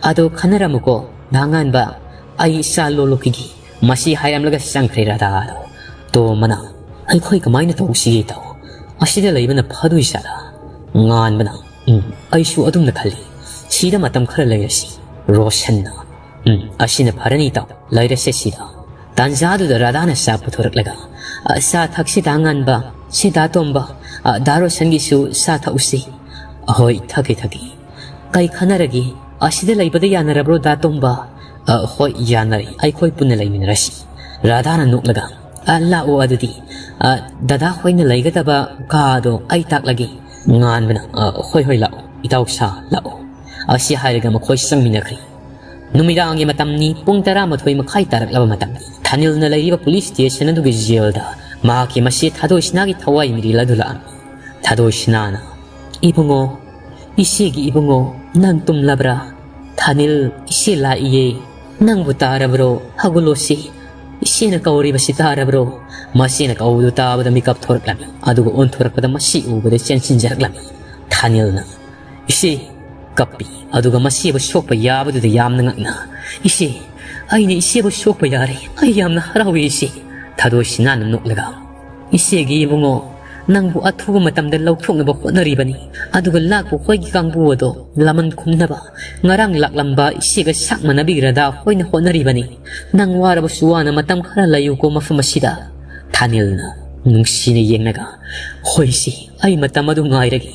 ꯑꯗꯣ ꯈꯟꯅꯔꯝꯃꯨꯀꯣ, ꯗꯥ ꯉꯥꯟꯕ, ꯑꯩ ꯏꯆꯥ ꯂꯣꯜꯂꯨꯈꯤꯒꯦ꯫" ꯃꯁꯤ ꯍꯥꯏꯔꯝꯂꯒ ꯆꯪꯈ꯭ꯔꯦ ꯔꯥꯙꯥꯗꯣ꯫ ꯇꯣꯝꯕꯅ, "ꯑꯩꯈꯣꯏ ꯀꯃꯥꯏꯅ ꯇꯧꯁꯤꯒꯦ ꯇꯥꯎ? ꯑꯁꯤꯗ ꯂꯩꯕꯅ ꯐꯗꯣꯏ ꯖꯥꯠꯂꯥ?" ꯉꯥꯟꯕꯅ, "ꯎꯝ, ꯑꯩꯁꯨ ꯑꯗꯨꯝꯅ ꯈꯜꯂꯤ꯫ ꯁꯤꯗ ꯃꯇꯝ ꯈꯔ ꯂꯩꯔꯁꯤ꯫" ꯔꯣꯁꯟꯅ, "ꯎꯝ, ꯑꯁꯤꯅ ꯐꯔꯅꯤ ꯇꯥꯎ, ꯂꯩꯔꯁꯦ ꯁꯤꯗ꯫" ꯇꯥꯟꯖꯥꯗꯨꯗ ꯔꯥꯙꯥꯅ ꯆꯥ ꯄꯨꯊꯣꯔꯛꯂꯒ, "ꯑ, ꯆꯥ ꯊꯛꯁꯤ ꯗꯥ ꯉꯥꯟꯕ, ꯁꯤ ꯗꯥ ꯇꯣꯝꯕ, ꯑ, ꯗꯥ ꯔꯣꯁꯟꯒꯤꯁꯨ ꯆꯥ ꯊꯛꯎꯁꯤ꯫" "ꯑꯍꯣꯏ, ꯊꯛꯀꯦ, ꯊꯛꯀꯦ꯫ ꯀꯩ ꯈꯟꯅꯔꯒꯦ? ꯑꯁꯤꯗ ꯂꯩꯕꯗ ꯌꯥꯅꯔꯕ꯭ꯔꯣ ꯗꯥ ꯇꯣꯝꯕ?" "ꯑ, ꯍꯣꯏ, ꯌꯥꯅꯔꯦ꯫ ꯑꯩꯈꯣꯏ ꯄꯨꯟꯅ ꯂꯩꯃꯤꯟꯅꯔꯁꯤ꯫" ꯔꯥꯙꯥꯅ ꯅꯣꯛꯂꯒ, "ꯑ, ꯂꯥꯛꯑꯣ ꯑꯗꯨꯗꯤ꯫ ꯑ, ꯗꯗꯥ ꯍꯣꯏꯅ ꯂꯩꯒꯗꯕ ꯀꯥꯗꯣ ꯑꯩ ꯇꯥꯛꯂꯒꯦ꯫" ꯉꯥꯟꯕꯅ, "ꯑ, ꯍꯣꯏ, ꯍꯣꯏ, ꯂꯥꯛꯑꯣ꯫ ꯏꯇꯥꯎ ꯁꯥ, ꯂꯥꯛꯑꯣ꯫" ꯑꯁꯤ ꯍꯥꯏꯔꯒ ꯃꯈꯣꯏ ꯆꯪꯃꯤꯟꯅꯈ꯭ꯔꯦ꯫ ꯅꯨꯃꯤꯗꯥꯡꯒꯤ ꯃꯇꯝꯅꯤ, ꯄꯨꯡ ꯇꯔꯥꯃꯥꯊꯣꯏ ꯃꯈꯥꯏ ꯇꯥꯔꯛꯂꯕ ꯃꯇꯝꯅꯤ꯫ ꯊꯥꯅꯤꯜꯅ ꯂꯩꯔꯤꯕ ꯄꯨꯂꯤꯁ ꯁ꯭ꯇꯦꯁꯟ ꯑꯗꯨꯒꯤ ꯖꯦꯜꯗ ꯃꯍꯥꯛꯀꯤ ꯃꯆꯦ ꯊꯥꯗꯣꯏꯁꯅꯥꯒꯤ ꯊꯋꯥꯏ ꯃꯤꯔꯦꯜ ꯑꯗꯨ ꯂꯥꯛꯑꯝꯃꯤ꯫ ꯊꯥꯗꯣꯏꯁꯅꯥꯅ, "ꯏꯕꯨꯡꯉꯣ, ꯏꯆꯦꯒꯤ ꯏꯕꯨꯡꯉꯣ, ꯅꯪ ꯇꯨꯝꯂꯕ꯭ꯔꯥ? ꯊꯥꯅꯤꯜ, ꯏꯆꯦ ꯂꯥꯛꯏꯌꯦ꯫ ꯅꯪꯕꯨ ꯇꯥꯔꯕ꯭ꯔꯣ? ꯍꯧꯒꯠꯂꯣꯁꯤ꯫ ꯏꯆꯦꯅ ꯀꯧꯔꯤꯕꯁꯤ ꯇꯥꯔꯕ꯭ꯔꯣ?" ꯃꯆꯦꯅ ꯀꯧꯕꯗꯨ ꯇꯥꯕꯗ ꯃꯤꯀꯞ ꯊꯣꯔꯛꯂꯝꯃꯤ꯫ ꯑꯗꯨꯒ ꯑꯣꯟꯊꯣꯔꯛꯄꯗ ꯃꯆꯦ ꯎꯕꯗ ꯆꯦꯟꯁꯤꯟꯖꯔꯛꯂꯝꯃꯤ꯫ ꯊꯥꯅꯤꯜꯅ, "ꯏꯆꯦ!" ꯀꯞꯄꯤ꯫ ꯑꯗꯨꯒ ꯃꯆꯦꯕꯨ ꯁꯣꯛꯄ ꯌꯥꯕꯗꯨꯗ ꯌꯥꯝꯅ ꯉꯛꯅ, "ꯏꯆꯦ, ꯑꯩꯅ ꯏꯆꯦꯕꯨ ꯁꯣꯛꯄ ꯌꯥꯔꯦ꯫ ꯑꯩ ꯌꯥꯝꯅ ꯍꯔꯥꯎꯏ ꯏꯆꯦ꯫" ꯊꯥꯗꯣꯏꯁꯅꯥꯅ ꯅꯣꯛꯂꯒ, "ꯏꯆꯦꯒꯤ ꯏꯕꯨꯡꯉꯣ, ꯅꯪꯕꯨ ꯑꯊꯨꯕ ꯃꯇꯝꯗ ꯂꯧꯊꯣꯛꯅꯕ ꯍꯣꯠꯅꯔꯤꯕꯅꯤ꯫ ꯑꯗꯨꯒ ꯂꯥꯛꯄ ꯍꯣꯏꯒꯤ ꯀꯥꯡꯕꯨ ꯑꯗꯣ ꯂꯃꯟ ꯈꯨꯝꯅꯕ ꯉꯔꯥꯡ ꯂꯥꯛꯂꯝꯕ ꯏꯆꯦꯒ ꯁꯛ ꯃꯥꯟꯅꯕꯤ ꯔꯥꯙꯥ ꯍꯣꯏꯅ ꯍꯣꯠꯅꯔꯤꯕꯅꯤ꯫ ꯅꯪ ꯋꯥꯔꯕꯁꯨ ꯋꯥꯅ ꯃꯇꯝ ꯈꯔ ꯂꯩꯌꯨꯀꯣ ꯃꯐꯝ ꯑꯁꯤꯗ꯫" ꯊꯥꯅꯤꯜꯅ ꯅꯨꯡꯁꯤꯅ ꯌꯦꯡꯂꯒ, "ꯍꯣꯏ ꯏꯆꯦ, ꯑꯩ ꯃꯇꯝ ꯑꯗꯨ ꯉꯥꯏꯔꯒꯦ꯫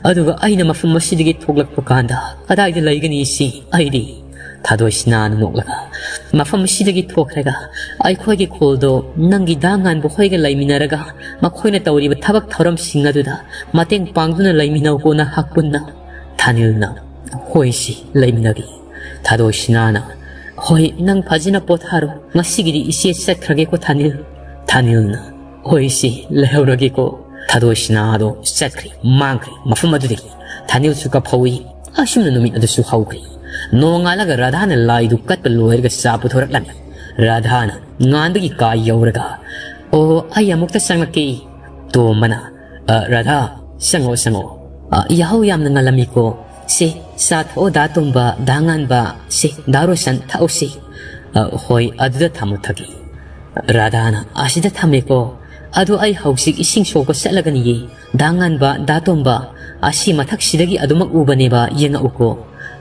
ꯑꯗꯨꯒ ꯑꯩꯅ ꯃꯐꯝ ꯑꯁꯤꯗꯒꯤ ꯊꯣꯛꯂꯛꯄ ꯀꯥꯟꯗ ꯀꯗꯥꯏꯗ ꯂꯩꯒꯅꯤ ꯏꯆꯦ ꯑꯩꯗꯤ?" ꯊꯥꯗꯣꯏꯁꯅꯥꯅ ꯅꯣꯛꯂꯒ, "ꯃꯐꯝ ꯑꯁꯤꯗꯒꯤ ꯊꯣꯛꯈ꯭ꯔꯒ ꯑꯩꯈꯣꯏꯒꯤ ꯈꯨꯜꯗꯣ ꯅꯪꯒꯤ ꯗꯥ ꯉꯥꯟꯕ ꯍꯣꯏꯒ ꯂꯩꯃꯤꯟꯅꯔꯒ ꯃꯈꯣꯏꯅ ꯇꯧꯔꯤꯕ ꯊꯕꯛ ꯊꯧꯔꯝꯁꯤꯡ ꯑꯗꯨꯗ ꯃꯇꯦꯡ ꯄꯥꯡꯗꯨꯅ ꯂꯩꯃꯤꯟꯅꯧꯀꯣ ꯅꯍꯥꯛ ꯄꯨꯟꯅ꯫" ꯊꯥꯅꯤꯜꯅ, "ꯍꯣꯏ ꯏꯆꯦ, ꯂꯩꯃꯤꯟꯅꯒꯦ꯫" ꯊꯥꯗꯣꯏꯁꯤꯅꯥꯅ, "ꯍꯣꯏ, ꯅꯪ ꯐꯖꯅ ꯄꯣꯊꯥꯔꯣ꯫ ꯉꯁꯤꯒꯤꯗꯤ ꯏꯆꯦ ꯆꯠꯈ꯭ꯔꯒꯦꯀꯣ, ꯊꯥꯅꯤꯜ꯫" ꯊꯥꯅꯤꯜꯅ, "ꯍꯣꯏ ꯏꯆꯦ, ꯂꯩꯍꯧꯔꯒꯦꯀꯣ꯫" ꯊꯥꯗꯣꯏꯁꯤꯅꯥ ꯑꯗꯣ ꯆꯠꯈ꯭ꯔꯦ, ꯃꯥꯡꯈ꯭ꯔꯦ꯫ ꯃꯐꯝ ꯑꯗꯨꯗꯒꯤ ꯊꯥꯅꯤꯜꯁꯨ ꯀꯞꯍꯧꯏ꯫ ꯑꯁꯨꯝꯅ ꯅꯨꯃꯤꯠ ꯑꯗꯨꯁꯨ ꯍꯧꯈ꯭ꯔꯦ꯫ ꯅꯣꯡꯉꯥꯜꯂꯒ ꯔꯥꯙꯥꯅ ꯂꯥꯏꯗꯨ ꯀꯠꯄ ꯂꯣꯏꯔꯒ ꯆꯥ ꯄꯨꯊꯣꯔꯛꯂꯝꯃꯤ꯫ ꯔꯥꯙꯥꯅ ꯉꯥꯟꯕꯒꯤ ꯀꯥ ꯌꯧꯔꯒ, "ꯑꯣ, ꯑꯩ ꯑꯃꯨꯛꯇ ꯆꯪꯂꯛꯀꯦ꯫" ꯇꯣꯝꯕꯅ, "ꯑ, ꯔꯥꯙꯥ, ꯆꯪꯉꯛꯑꯣ, ꯆꯪꯉꯛꯑꯣ꯫ ꯑ, ꯌꯥꯍꯧ ꯌꯥꯝꯅ ꯉꯜꯂꯝꯃꯤꯀꯣ꯫ ꯁꯦ, ꯆꯥ ꯊꯛꯑꯣ, ꯗꯥ ꯇꯣꯝꯕ, ꯗꯥ ꯉꯥꯟꯕ, ꯁꯦ, ꯗꯥ ꯔꯣꯁꯟ, ꯊꯛꯑꯣꯁꯦ꯫" "ꯑ, ꯍꯣꯏ, ꯑꯗꯨꯗ ꯊꯝꯃꯨ, ꯊꯛꯀꯦ꯫" ꯔꯥꯙꯥꯅ, "ꯑꯁꯤꯗ ꯊꯝꯃꯦꯀꯣ꯫ ꯑꯗꯣ ꯑꯩ ꯍꯧꯖꯤꯛ ꯏꯁꯤꯡ ꯁꯣꯛꯄ ꯆꯠꯂꯒꯅꯤꯌꯦ꯫ ꯗꯥ ꯉꯥꯟꯕ, ꯗꯥ ꯇꯣꯝꯕ, ꯑꯁꯤ ꯃꯊꯛꯁꯤꯗꯒꯤ ꯑꯗꯨꯃꯛ ꯎꯕꯅꯦꯕ, ꯌꯦꯡꯉꯛꯎꯀꯣ꯫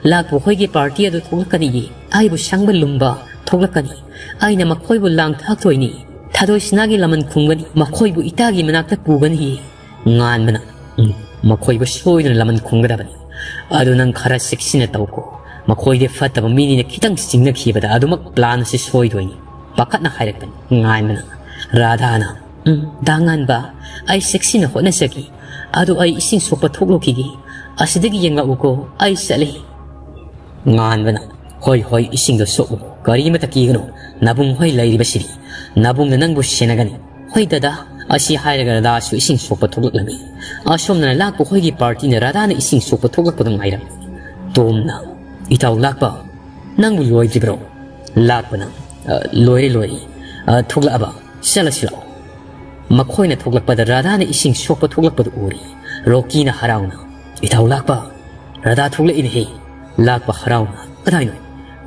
ꯂꯥꯛꯄ ꯍꯣꯏꯒꯤ ꯄꯥꯔꯇꯤ ꯑꯗꯨ ꯊꯣꯛꯂꯛꯀꯅꯤꯌꯦ꯫ ꯑꯩꯕꯨ ꯁꯪꯕ ꯂꯨꯝꯕ ꯊꯣꯛꯂꯛꯀꯅꯤ꯫ ꯑꯩꯅ ꯃꯈꯣꯏꯕꯨ ꯂꯥꯡ ꯊꯥꯛꯇꯣꯏꯅꯤ꯫ ꯊꯥꯗꯣꯏ ꯁꯤꯅꯥꯒꯤ ꯂꯃꯟ ꯈꯨꯝꯒꯅꯤ꯫ ꯃꯈꯣꯏꯕꯨ ꯏꯇꯥꯒꯤ ꯃꯅꯥꯛꯇ ꯄꯨꯒꯅꯤꯌꯦ꯫" ꯉꯥꯟꯕꯅ, "ꯎꯝ, ꯃꯈꯣꯏꯕꯨ ꯁꯣꯏꯗꯅ ꯂꯃꯟ ꯈꯨꯝꯒꯗꯕꯅꯤ꯫ ꯑꯗꯨ ꯅꯪ ꯈꯔ ꯆꯦꯛꯁꯤꯟꯅ ꯇꯧꯀꯣ꯫ ꯃꯈꯣꯏꯗꯤ ꯐꯠꯇꯕ ꯃꯤꯅꯤꯅ ꯈꯤꯇꯪ ꯆꯤꯡꯅꯈꯤꯕꯗ ꯑꯗꯨꯃꯛ ꯄ꯭ꯂꯥꯟ ꯑꯁꯤ ꯁꯣꯏꯗꯣꯏꯅꯤ꯫" ꯄꯥꯈꯠꯅ ꯍꯥꯏꯔꯛꯄꯅꯤ ꯉꯥꯟꯕꯅ꯫ ꯔꯥꯙꯥꯅ, "ꯎꯝ, ꯗꯥ ꯉꯥꯟꯕ, ꯑꯩ ꯆꯦꯛꯁꯤꯟꯅ ꯍꯣꯠꯅꯖꯒꯦ꯫ ꯑꯗꯨ ꯑꯩ ꯏꯁꯤꯡ ꯁꯣꯛꯄ ꯊꯣꯛꯂꯨꯈꯤꯒꯦ꯫ ꯑꯁꯤꯗꯒꯤ ꯌꯦꯡꯂꯛꯎꯀꯣ, ꯑꯩ ꯆꯠꯂꯦ꯫" ꯉꯥꯟꯕꯅ, "ꯍꯣꯏ, ꯍꯣꯏ, ꯏꯁꯤꯡꯗꯣ ꯁꯣꯛꯎ, ꯀꯔꯤꯃꯇ ꯀꯤꯒꯅꯨ, ꯅꯕꯨꯡ ꯍꯣꯏ ꯂꯩꯔꯤꯕꯁꯤꯗꯤ꯫ ꯅꯕꯨꯡꯅ ꯅꯪꯕꯨ ꯁꯦꯟꯅꯒꯅꯤ꯫" "ꯍꯣꯏ ꯗꯗꯥ꯫" ꯑꯁꯤ ꯍꯥꯏꯔꯒ ꯔꯥꯙꯥꯁꯨ ꯏꯁꯤꯡ ꯁꯣꯛꯄ ꯊꯣꯛꯂꯛꯂꯝꯃꯤ꯫ ꯑꯁꯣꯝꯗꯅ ꯂꯥꯛꯄ ꯍꯣꯏꯒꯤ ꯄꯥꯔꯇꯤꯅ ꯔꯥꯙꯥꯅ ꯏꯁꯤꯡ ꯁꯣꯛꯄ ꯊꯣꯛꯂꯛꯄꯗꯨ ꯉꯥꯏꯔꯝꯃꯤ꯫ ꯇꯣꯝꯅ, "ꯏꯇꯥꯎ ꯂꯥꯛꯄ, ꯅꯪꯕꯨ ꯂꯣꯏꯗ꯭ꯔꯤꯕ꯭ꯔꯣ?" ꯂꯥꯛꯄꯅ, "ꯑ, ꯂꯣꯏꯔꯦ, ꯂꯣꯏꯔꯦ꯫ ꯑ, ꯊꯣꯛꯂꯛꯑꯕ? ꯆꯠꯂꯁꯤ ꯂꯥꯛꯑꯣ꯫" ꯃꯈꯣꯏꯅ ꯊꯣꯛꯂꯛꯄꯗ ꯔꯥꯙꯥꯅ ꯏꯁꯤꯡ ꯁꯣꯛꯄ ꯊꯣꯛꯂꯛꯄꯗꯨ ꯎꯔꯤ꯫ ꯔꯣꯀꯤꯅ ꯍꯔꯥꯎꯅ, "ꯏꯇꯥꯎ ꯂꯥꯛꯄ, ꯔꯥꯙꯥ ꯊꯣꯛꯂꯛꯏꯅꯦꯍꯦ꯫" ꯂꯥꯛꯄ ꯍꯔꯥꯎꯅ, "ꯀꯗꯥꯏꯅꯣ?"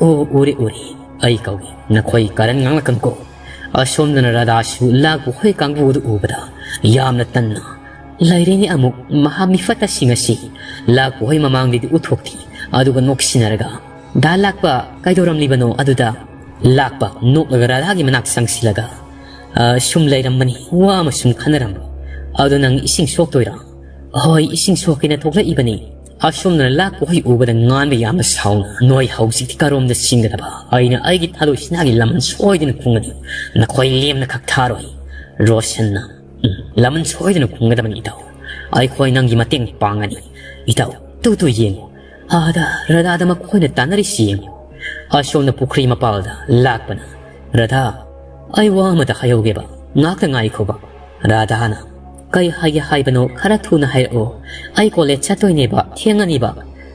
"ꯑꯣ, ꯎꯔꯦ, ꯎꯔꯦ꯫ ꯑꯩ ꯀꯧꯒꯦ, ꯅꯈꯣꯏ ꯀꯔꯟ ꯉꯥꯡꯂꯛꯀꯅꯨꯀꯣ꯫" ꯑꯁꯣꯝꯗꯅ ꯔꯥꯙꯥꯁꯨ ꯂꯥꯛꯄ ꯍꯣꯏ ꯀꯥꯡꯕꯨ ꯑꯗꯨ ꯎꯕꯗ ꯌꯥꯝꯅ ꯇꯟꯅ, "ꯂꯩꯔꯦꯅꯦ ꯑꯃꯨꯛ ꯃꯍꯥ ꯃꯤꯐꯠꯇꯁꯤꯡ ꯑꯁꯤ꯫ ꯂꯥꯛꯄ ꯍꯣꯏ ꯃꯃꯥꯡꯗꯗꯤ ꯎꯠꯊꯣꯛꯇꯦ, ꯑꯗꯨꯒ ꯅꯣꯛꯁꯤꯟꯅꯔꯒ, 'ꯗꯥ ꯂꯥꯛꯄ, ꯀꯩꯗꯧꯔꯝꯂꯤꯕꯅꯣ ꯑꯗꯨꯗ?'" ꯂꯥꯛꯄ ꯅꯣꯛꯂꯒ ꯔꯥꯙꯥꯒꯤ ꯃꯅꯥꯛ ꯆꯪꯁꯤꯜꯂꯒ, "ꯑ, ꯁꯨꯝ ꯂꯩꯔꯝꯕꯅꯤ, ꯋꯥ ꯑꯃ ꯁꯨꯝ ꯈꯟꯅꯔꯝꯕ꯫ ꯑꯗꯣ ꯅꯪ ꯏꯁꯤꯡ ꯁꯣꯛꯇꯣꯏꯔꯥ?" "ꯍꯣꯏ, ꯏꯁꯤꯡ ꯁꯣꯛꯀꯦꯅ ꯊꯣꯛꯂꯛꯏꯕꯅꯤ꯫" ꯑꯁꯣꯝꯗꯅ ꯂꯥꯛꯄ ꯍꯣꯏ ꯎꯕꯗ ꯉꯥꯟꯕ ꯌꯥꯝꯅ ꯁꯥꯎꯅ, "ꯅꯣꯏ ꯍꯧꯖꯤꯛꯇꯤ ꯀꯔꯣꯝꯗ ꯆꯤꯡꯒꯗꯕ? ꯑꯩꯅ ꯑꯩꯒꯤ ꯊꯥꯗꯣꯏ ꯁꯤꯅꯥꯒꯤ ꯂꯃꯟ ꯁꯣꯏꯗꯅ ꯈꯨꯝꯒꯅꯤ꯫ ꯅꯈꯣꯏ ꯂꯦꯝꯅ ꯈꯛ ꯊꯥꯔꯣꯏ꯫" ꯔꯣꯁꯟꯅ, "ꯎꯝ, ꯂꯃꯟ ꯁꯣꯏꯗꯅ ꯈꯨꯝꯒꯗꯕꯅꯤ ꯏꯇꯥꯎ꯫ ꯑꯩꯈꯣꯏ ꯅꯪꯒꯤ ꯃꯇꯦꯡ ꯄꯥꯡꯒꯅꯤ꯫ ꯏꯇꯥꯎ, ꯇꯨ ꯇꯨ ꯌꯦꯡꯉꯨ꯫ ꯑꯥꯗ ꯔꯥꯙꯥꯗ ꯃꯈꯣꯏꯅ ꯇꯥꯟꯅꯔꯤꯁꯤ ꯌꯦꯡꯉꯨ꯫ ꯑꯁꯣꯝꯅ ꯄꯨꯈ꯭ꯔꯤ ꯃꯄꯥꯜꯗ ꯂꯥꯛꯄꯅ, "ꯔꯥꯙꯥ, ꯑꯩ ꯋꯥ ꯑꯃꯇ ꯍꯥꯏꯍꯧꯒꯦꯕ, ꯉꯥꯛꯇ ꯉꯥꯏꯈꯣꯕ꯫" ꯔꯥꯙꯥꯅ, "ꯀꯩ ꯍꯥꯏꯒꯦ ꯍꯥꯏꯕꯅꯣ? ꯈꯔ ꯊꯨꯅ ꯍꯥꯏꯔꯛꯑꯣ, ꯑꯩ ꯀꯣꯂꯦꯖ ꯆꯠꯇꯣꯏꯅꯦꯕ, ꯊꯦꯡꯉꯅꯤꯕ꯫"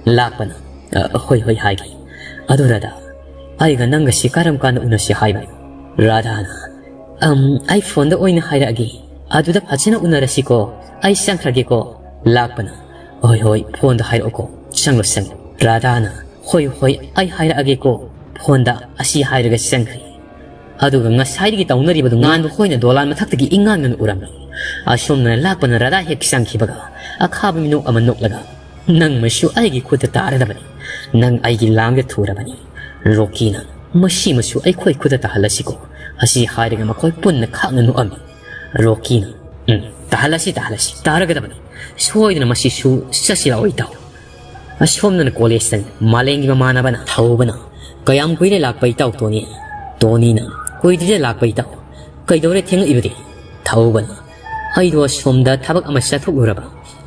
ꯂꯥꯛꯄꯅ, "ꯑ, ꯍꯣꯏ, ꯍꯣꯏ, ꯍꯥꯏꯒꯦ꯫ ꯑꯗꯣ ꯔꯥꯙꯥ, ꯑꯩꯒ ꯅꯪꯒꯁꯤ ꯀꯔꯝ ꯀꯥꯟꯗ ꯎꯅꯁꯤ ꯍꯥꯏꯕꯅꯣ?" ꯔꯥꯙꯥꯅ, "ꯑꯝ, ꯑꯩ ꯐꯣꯟꯗ ꯑꯣꯏꯅ ꯍꯥꯏꯔꯛꯑꯒꯦ, ꯑꯗꯨꯗ ꯐꯖꯅ ꯎꯅꯔꯁꯤꯀꯣ, ꯑꯩ ꯆꯪꯈ꯭ꯔꯒꯦꯀꯣ꯫" ꯂꯥꯛꯄꯅ, "ꯍꯣꯏ, ꯍꯣꯏ, ꯐꯣꯟꯗ ꯍꯥꯏꯔꯛꯑꯣꯀꯣ, ꯆꯪꯂꯣ, ꯆꯪꯂꯣ꯫" ꯔꯥꯙꯥꯅ, "ꯍꯣꯏ, ꯍꯣꯏ, ꯑꯩ ꯍꯥꯏꯔꯛꯑꯒꯦꯀꯣ ꯐꯣꯟꯗ", ꯑꯁꯤ ꯍꯥꯏꯔꯒ ꯆꯪꯈ꯭ꯔꯦ꯫ ꯑꯗꯨꯒ ꯉꯁꯥꯏꯗꯒꯤ ꯇꯧꯅꯔꯤꯕꯗꯨ ꯉꯥꯟꯕ ꯈꯣꯏꯅ ꯗꯣꯂꯥꯟ ꯃꯊꯛꯇꯒꯤ ꯏꯉꯥꯟ ꯉꯥꯟꯅ ꯎꯔꯝꯃꯤ꯫ ꯑꯁꯣꯝꯗꯅ ꯂꯥꯛꯄꯅ ꯔꯥꯙꯥ ꯍꯦꯛ ꯆꯪꯈꯤꯕꯒ ꯑꯈꯥꯕ ꯃꯤꯅꯣꯛ ꯑꯃ ꯅꯣꯛꯂꯒ, "ꯅꯪꯃꯁꯨ ꯑꯩꯒꯤ ꯈꯨꯠꯇ ꯇꯥꯔꯗꯕꯅꯤ, ꯅꯪ ꯑꯩꯒꯤ ꯂꯥꯡꯗ ꯊꯨꯔꯕꯅꯤ꯫" ꯔꯣꯀꯤꯅ, "ꯃꯁꯤꯃꯁꯨ ꯑꯩꯈꯣꯏ ꯈꯨꯠꯇ ꯇꯥꯍꯜꯂꯁꯤꯀꯣ", ꯑꯁꯤ ꯍꯥꯏꯔꯒ ꯃꯈꯣꯏ ꯄꯨꯟꯅ ꯈꯥꯛꯅ ꯅꯣꯛꯑꯝꯃꯤ꯫ ꯔꯣꯀꯤꯅ, "ꯎꯝ, ꯇꯥꯍꯜꯂꯁꯤ, ꯇꯥꯍꯜꯂꯁꯤ, ꯇꯥꯔꯒꯗꯕꯅꯤ꯫ ꯁꯣꯏꯗꯅ ꯃꯁꯤꯁꯨ ꯆꯠꯁꯤ ꯂꯥꯛꯑꯣ, ꯏꯇꯥꯎ꯫" ꯑꯁꯣꯝꯗꯅ ꯀꯣꯂꯦꯖꯇꯅꯤ꯫ ꯃꯥꯂꯦꯝꯒꯤ ꯃꯃꯥꯟꯅꯕꯅ, ꯊꯧꯕꯅ, "ꯀꯌꯥꯝ ꯀꯨꯏꯔꯦ ꯂꯥꯛꯄ, ꯏꯇꯥꯎ ꯇꯣꯅꯤ?" ꯇꯣꯅꯤꯅ, "ꯀꯨꯏꯗ꯭ꯔꯤꯗ ꯂꯥꯛꯄ, ꯏꯇꯥꯎ꯫ ꯀꯩꯗꯧꯔꯦ ꯊꯦꯡꯂꯛꯏꯕꯗꯤ?" ꯊꯧꯕꯅ, "ꯑꯩꯗꯣ ꯑꯁꯣꯝꯗ ꯊꯕꯛ ꯑꯃ ꯆꯠꯊꯣꯛꯂꯨꯔꯕ,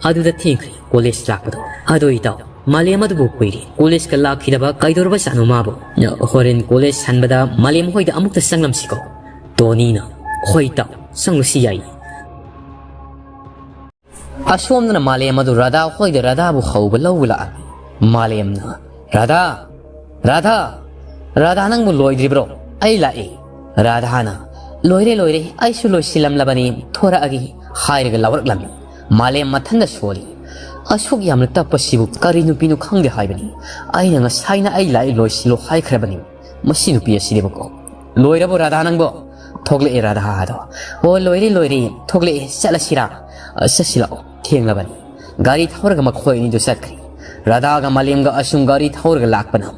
ꯑꯗꯨꯗ ꯊꯦꯡꯈ꯭ꯔꯦ ꯀꯣꯂꯦꯖ ꯂꯥꯛꯄꯗꯣ꯫ ꯑꯗꯣ ꯏꯇꯥꯎ, ꯃꯥꯂꯦꯝ ꯑꯗꯨꯕꯨ ꯀꯨꯏꯔꯦ ꯀꯣꯂꯦꯖꯀ ꯂꯥꯛꯈꯤꯗꯕ, ꯀꯩꯗꯧꯔꯕꯖꯥꯠꯅꯣ ꯃꯥꯕꯨ?" "ꯍꯣꯔꯦꯟ ꯀꯣꯂꯦꯖ ꯍꯟꯕꯗ ꯃꯥꯂꯦꯝ ꯍꯣꯏꯗ ꯑꯃꯨꯛꯇ ꯆꯪꯂꯝꯁꯤꯀꯣ?" ꯇꯣꯅꯤꯅ, "ꯍꯣꯏ ꯏꯇꯥꯎ, ꯆꯪꯂꯨꯁꯤ ꯌꯥꯏ꯫" ꯑꯁꯣꯝꯗꯅ ꯃꯥꯂꯦꯝ ꯑꯗꯨ ꯔꯥꯙꯥ ꯍꯣꯏꯗ ꯔꯥꯙꯥꯕꯨ ꯍꯧꯕ ꯂꯧꯕ ꯂꯥꯛꯑꯝꯃꯤ꯫ ꯃꯥꯂꯦꯝꯅ, "ꯔꯥꯙꯥ! ꯔꯥꯙꯥ! ꯔꯥꯙꯥ, ꯅꯪꯕꯨ ꯂꯣꯏꯗ꯭ꯔꯤꯕ꯭ꯔꯣ? ꯑꯩ ꯂꯥꯛꯑꯦ꯫" ꯔꯥꯙꯥꯅ, "ꯂꯣꯏꯔꯦ, ꯂꯣꯏꯔꯦ, ꯑꯩꯁꯨ ꯂꯣꯏꯁꯤꯜꯂꯝꯂꯕꯅꯤ, ꯊꯣꯔꯛꯑꯒꯦ" ꯍꯥꯏꯔꯒ ꯂꯧꯔꯛꯂꯝꯃꯤ꯫ ꯃꯥꯂꯦꯝ ꯃꯊꯟꯗ ꯁꯣꯜꯂꯤ꯫ "ꯑꯁꯨꯛ ꯌꯥꯝꯅ ꯇꯞꯄꯁꯤꯕꯨ ꯀꯔꯤ ꯅꯨꯄꯤꯅꯣ ꯈꯪꯗꯦ ꯍꯥꯏꯕꯅꯤ꯫ ꯑꯩꯅ ꯉꯁꯥꯏꯅ ꯑꯩ ꯂꯥꯛꯑꯦ, ꯂꯣꯏꯁꯤꯜꯂꯣ ꯍꯥꯏꯈ꯭ꯔꯕꯅꯤ꯫ ꯃꯁꯤ ꯅꯨꯄꯤ ꯑꯁꯤꯗꯤꯕꯀꯣ꯫" "ꯂꯣꯏꯔꯕꯣ ꯔꯥꯙꯥ ꯅꯪꯕꯣ?" ꯊꯣꯛꯂꯛꯑꯦ ꯔꯥꯙꯥꯗꯣ꯫ "ꯑꯣ, ꯂꯣꯏꯔꯦ, ꯂꯣꯏꯔꯦ꯫ ꯊꯣꯛꯂꯛꯑꯦ, ꯆꯠꯂꯁꯤꯔꯥ?" "ꯑ, ꯆꯠꯁꯤ ꯂꯥꯛꯑꯣ, ꯊꯦꯡꯂꯕꯅꯤ꯫" ꯒꯥꯔꯤ ꯊꯧꯔꯒ ꯃꯈꯣꯏ ꯑꯅꯤꯗꯨ ꯆꯠꯈ꯭ꯔꯦ꯫ ꯔꯥꯙꯥꯒ ꯃꯥꯂꯦꯝꯒ ꯑꯁꯨꯝ ꯒꯥꯔꯤ ꯊꯧꯔꯒ ꯂꯥꯛꯄꯅ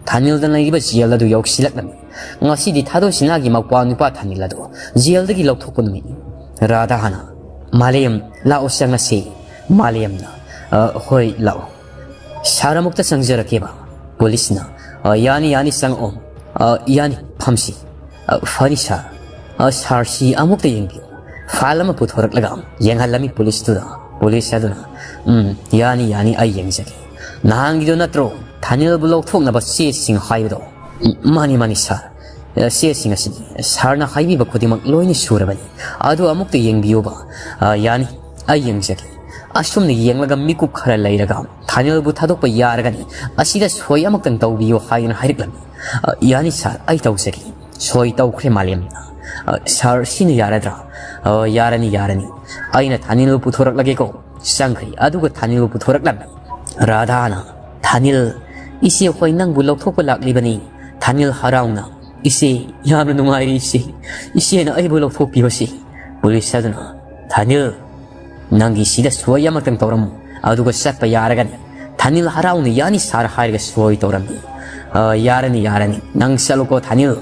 ꯊꯥꯅꯤꯜꯗ ꯂꯩꯔꯤꯕ ꯖꯦꯜ ꯑꯗꯨ ꯌꯧꯁꯤꯜꯂꯛꯂꯝꯃꯤ꯫ ꯉꯁꯤꯗꯤ ꯊꯥꯗꯣꯏ ꯁꯤꯟꯍꯥꯒꯤ ꯃꯧꯄ꯭ꯋꯥ ꯅꯨꯄꯥ ꯊꯥꯅꯤꯜ ꯑꯗꯨ ꯖꯦꯜꯗꯒꯤ ꯂꯧꯊꯣꯛꯄ ꯅꯨꯃꯤꯠꯅꯤ꯫ ꯔꯥꯙꯥꯅ, "ꯃꯥꯂꯦꯝ, ꯂꯥꯛꯑꯣ ꯆꯪꯉꯁꯤ꯫" ꯃꯥꯂꯦꯝꯅ, "ꯑ, ꯍꯣꯏ, ꯂꯥꯛꯑꯣ꯫ ꯁꯥꯔ ꯑꯃꯨꯛꯇ ꯆꯪꯖꯔꯛꯀꯦꯕ꯫" ꯄꯨꯂꯤꯁꯅ, "ꯑ, ꯌꯥꯅꯤ, ꯌꯥꯅꯤ, ꯆꯪꯉꯛꯑꯣ꯫ ꯑ, ꯌꯥꯅꯤ, ꯐꯝꯁꯤ꯫ ꯑ, ꯐꯅꯤ ꯁꯥꯔ꯫ ꯑ, ꯁꯥꯔꯁꯤ ꯑꯃꯨꯛꯇ ꯌꯦꯡꯕꯤꯌꯨ꯫" ꯐꯥꯏꯜ ꯑꯃ ꯄꯨꯊꯣꯔꯛꯂꯒ ꯌꯦꯡꯍꯜꯂꯝꯃꯤ ꯄꯨꯂꯤꯁꯇꯨꯗ꯫ ꯄꯨꯂꯤꯁ ꯑꯗꯨꯅ, "ꯎꯝ, ꯌꯥꯅꯤ, ꯌꯥꯅꯤ, ꯑꯩ ꯌꯦꯡꯖꯒꯦ꯫" "ꯅꯍꯥꯟꯒꯤꯗꯣ ꯅꯠꯇ꯭ꯔꯣ ꯊꯥꯅꯤꯜꯕꯨ ꯂꯧꯊꯣꯛꯅꯕ ꯆꯦꯁꯤꯡ ꯍꯥꯏꯕꯗꯣ?" "ꯎꯝ, ꯃꯥꯅꯤ, ꯃꯥꯅꯤ, ꯁꯥꯔ꯫ ꯑ, ꯆꯦꯁꯤꯡ ꯑꯁꯤꯅꯤ꯫ ꯁꯥꯔꯅ ꯍꯥꯏꯕꯤꯕ ꯈꯨꯗꯤꯡꯃꯛ ꯂꯣꯏꯅ ꯁꯨꯔꯕꯅꯤ꯫ ꯑꯗꯨ ꯑꯃꯨꯛꯇ ꯌꯦꯡꯕꯤꯌꯨꯕ꯫" "ꯑ, ꯌꯥꯅꯤ, ꯑꯩ ꯌꯦꯡꯖꯒꯦ꯫" ꯑꯁꯨꯝꯅ ꯌꯦꯡꯂꯒ ꯃꯤꯀꯨꯞ ꯈꯔ ꯂꯩꯔꯒ, "ꯊꯥꯅꯤꯜꯕꯨ ꯊꯥꯗꯣꯛꯄ ꯌꯥꯔꯒꯅꯤ, ꯑꯁꯤꯗ ꯁꯣꯏ ꯑꯃꯨꯛꯇꯪ ꯇꯧꯕꯤꯌꯨ" ꯍꯥꯏꯗꯨꯅ ꯍꯥꯏꯔꯛꯂꯝꯃꯤ꯫ "ꯑ, ꯌꯥꯅꯤ ꯁꯥꯔ, ꯑꯩ ꯇꯧꯖꯒꯦ꯫" ꯁꯣꯏ ꯇꯧꯈ꯭ꯔꯦ ꯃꯥꯂꯦꯝꯅ꯫ "ꯑ, ꯁꯥꯔ, ꯁꯤꯅ ꯌꯥꯔꯗ꯭ꯔꯥ?" "ꯑ, ꯌꯥꯔꯅꯤ, ꯌꯥꯔꯅꯤ꯫ ꯑꯩꯅ ꯊꯥꯅꯤꯜꯕꯨ ꯄꯨꯊꯣꯔꯛꯂꯒꯦꯀꯣ꯫" ꯆꯪꯈ꯭ꯔꯦ꯫ ꯑꯗꯨꯒ ꯊꯥꯅꯤꯜꯕꯨ ꯄꯨꯊꯣꯔꯛꯂꯝꯃꯤ꯫ ꯔꯥꯙꯥꯅ, "ꯊꯥꯅꯤꯜ, ꯏꯆꯦ ꯍꯣꯏ ꯅꯪꯕꯨ ꯂꯧꯊꯣꯛꯄ ꯂꯥꯛꯂꯤꯕꯅꯤ꯫" ꯊꯥꯅꯤꯜ ꯍꯔꯥꯎꯅ, "ꯏꯆꯦ, ꯌꯥꯝꯅ ꯅꯨꯡꯉꯥꯏꯔꯦ ꯏꯆꯦ, ꯏꯆꯦꯅ ꯑꯩꯕꯨ ꯂꯧꯊꯣꯛꯄꯤꯕꯁꯤ꯫" ꯄꯨꯂꯤꯁ ꯑꯗꯨꯅ, "ꯊꯥꯅꯤꯜ, ꯅꯪꯒꯤ ꯁꯤꯗ ꯁꯣꯏ ꯑꯃꯇꯪ ꯇꯧꯔꯝꯃꯨ, ꯑꯗꯨꯒ ꯆꯠꯄ ꯌꯥꯔꯒꯅꯤ꯫" ꯊꯥꯅꯤꯜ ꯍꯔꯥꯎꯅ, "ꯌꯥꯅꯤ ꯁꯥꯔ" ꯍꯥꯏꯔꯒ ꯁꯣꯏ ꯇꯧꯔꯝꯃꯤ꯫ "ꯑ, ꯌꯥꯔꯅꯤ, ꯌꯥꯔꯅꯤ, ꯅꯪ ꯆꯠꯂꯣꯀꯣ ꯊꯥꯅꯤꯜ,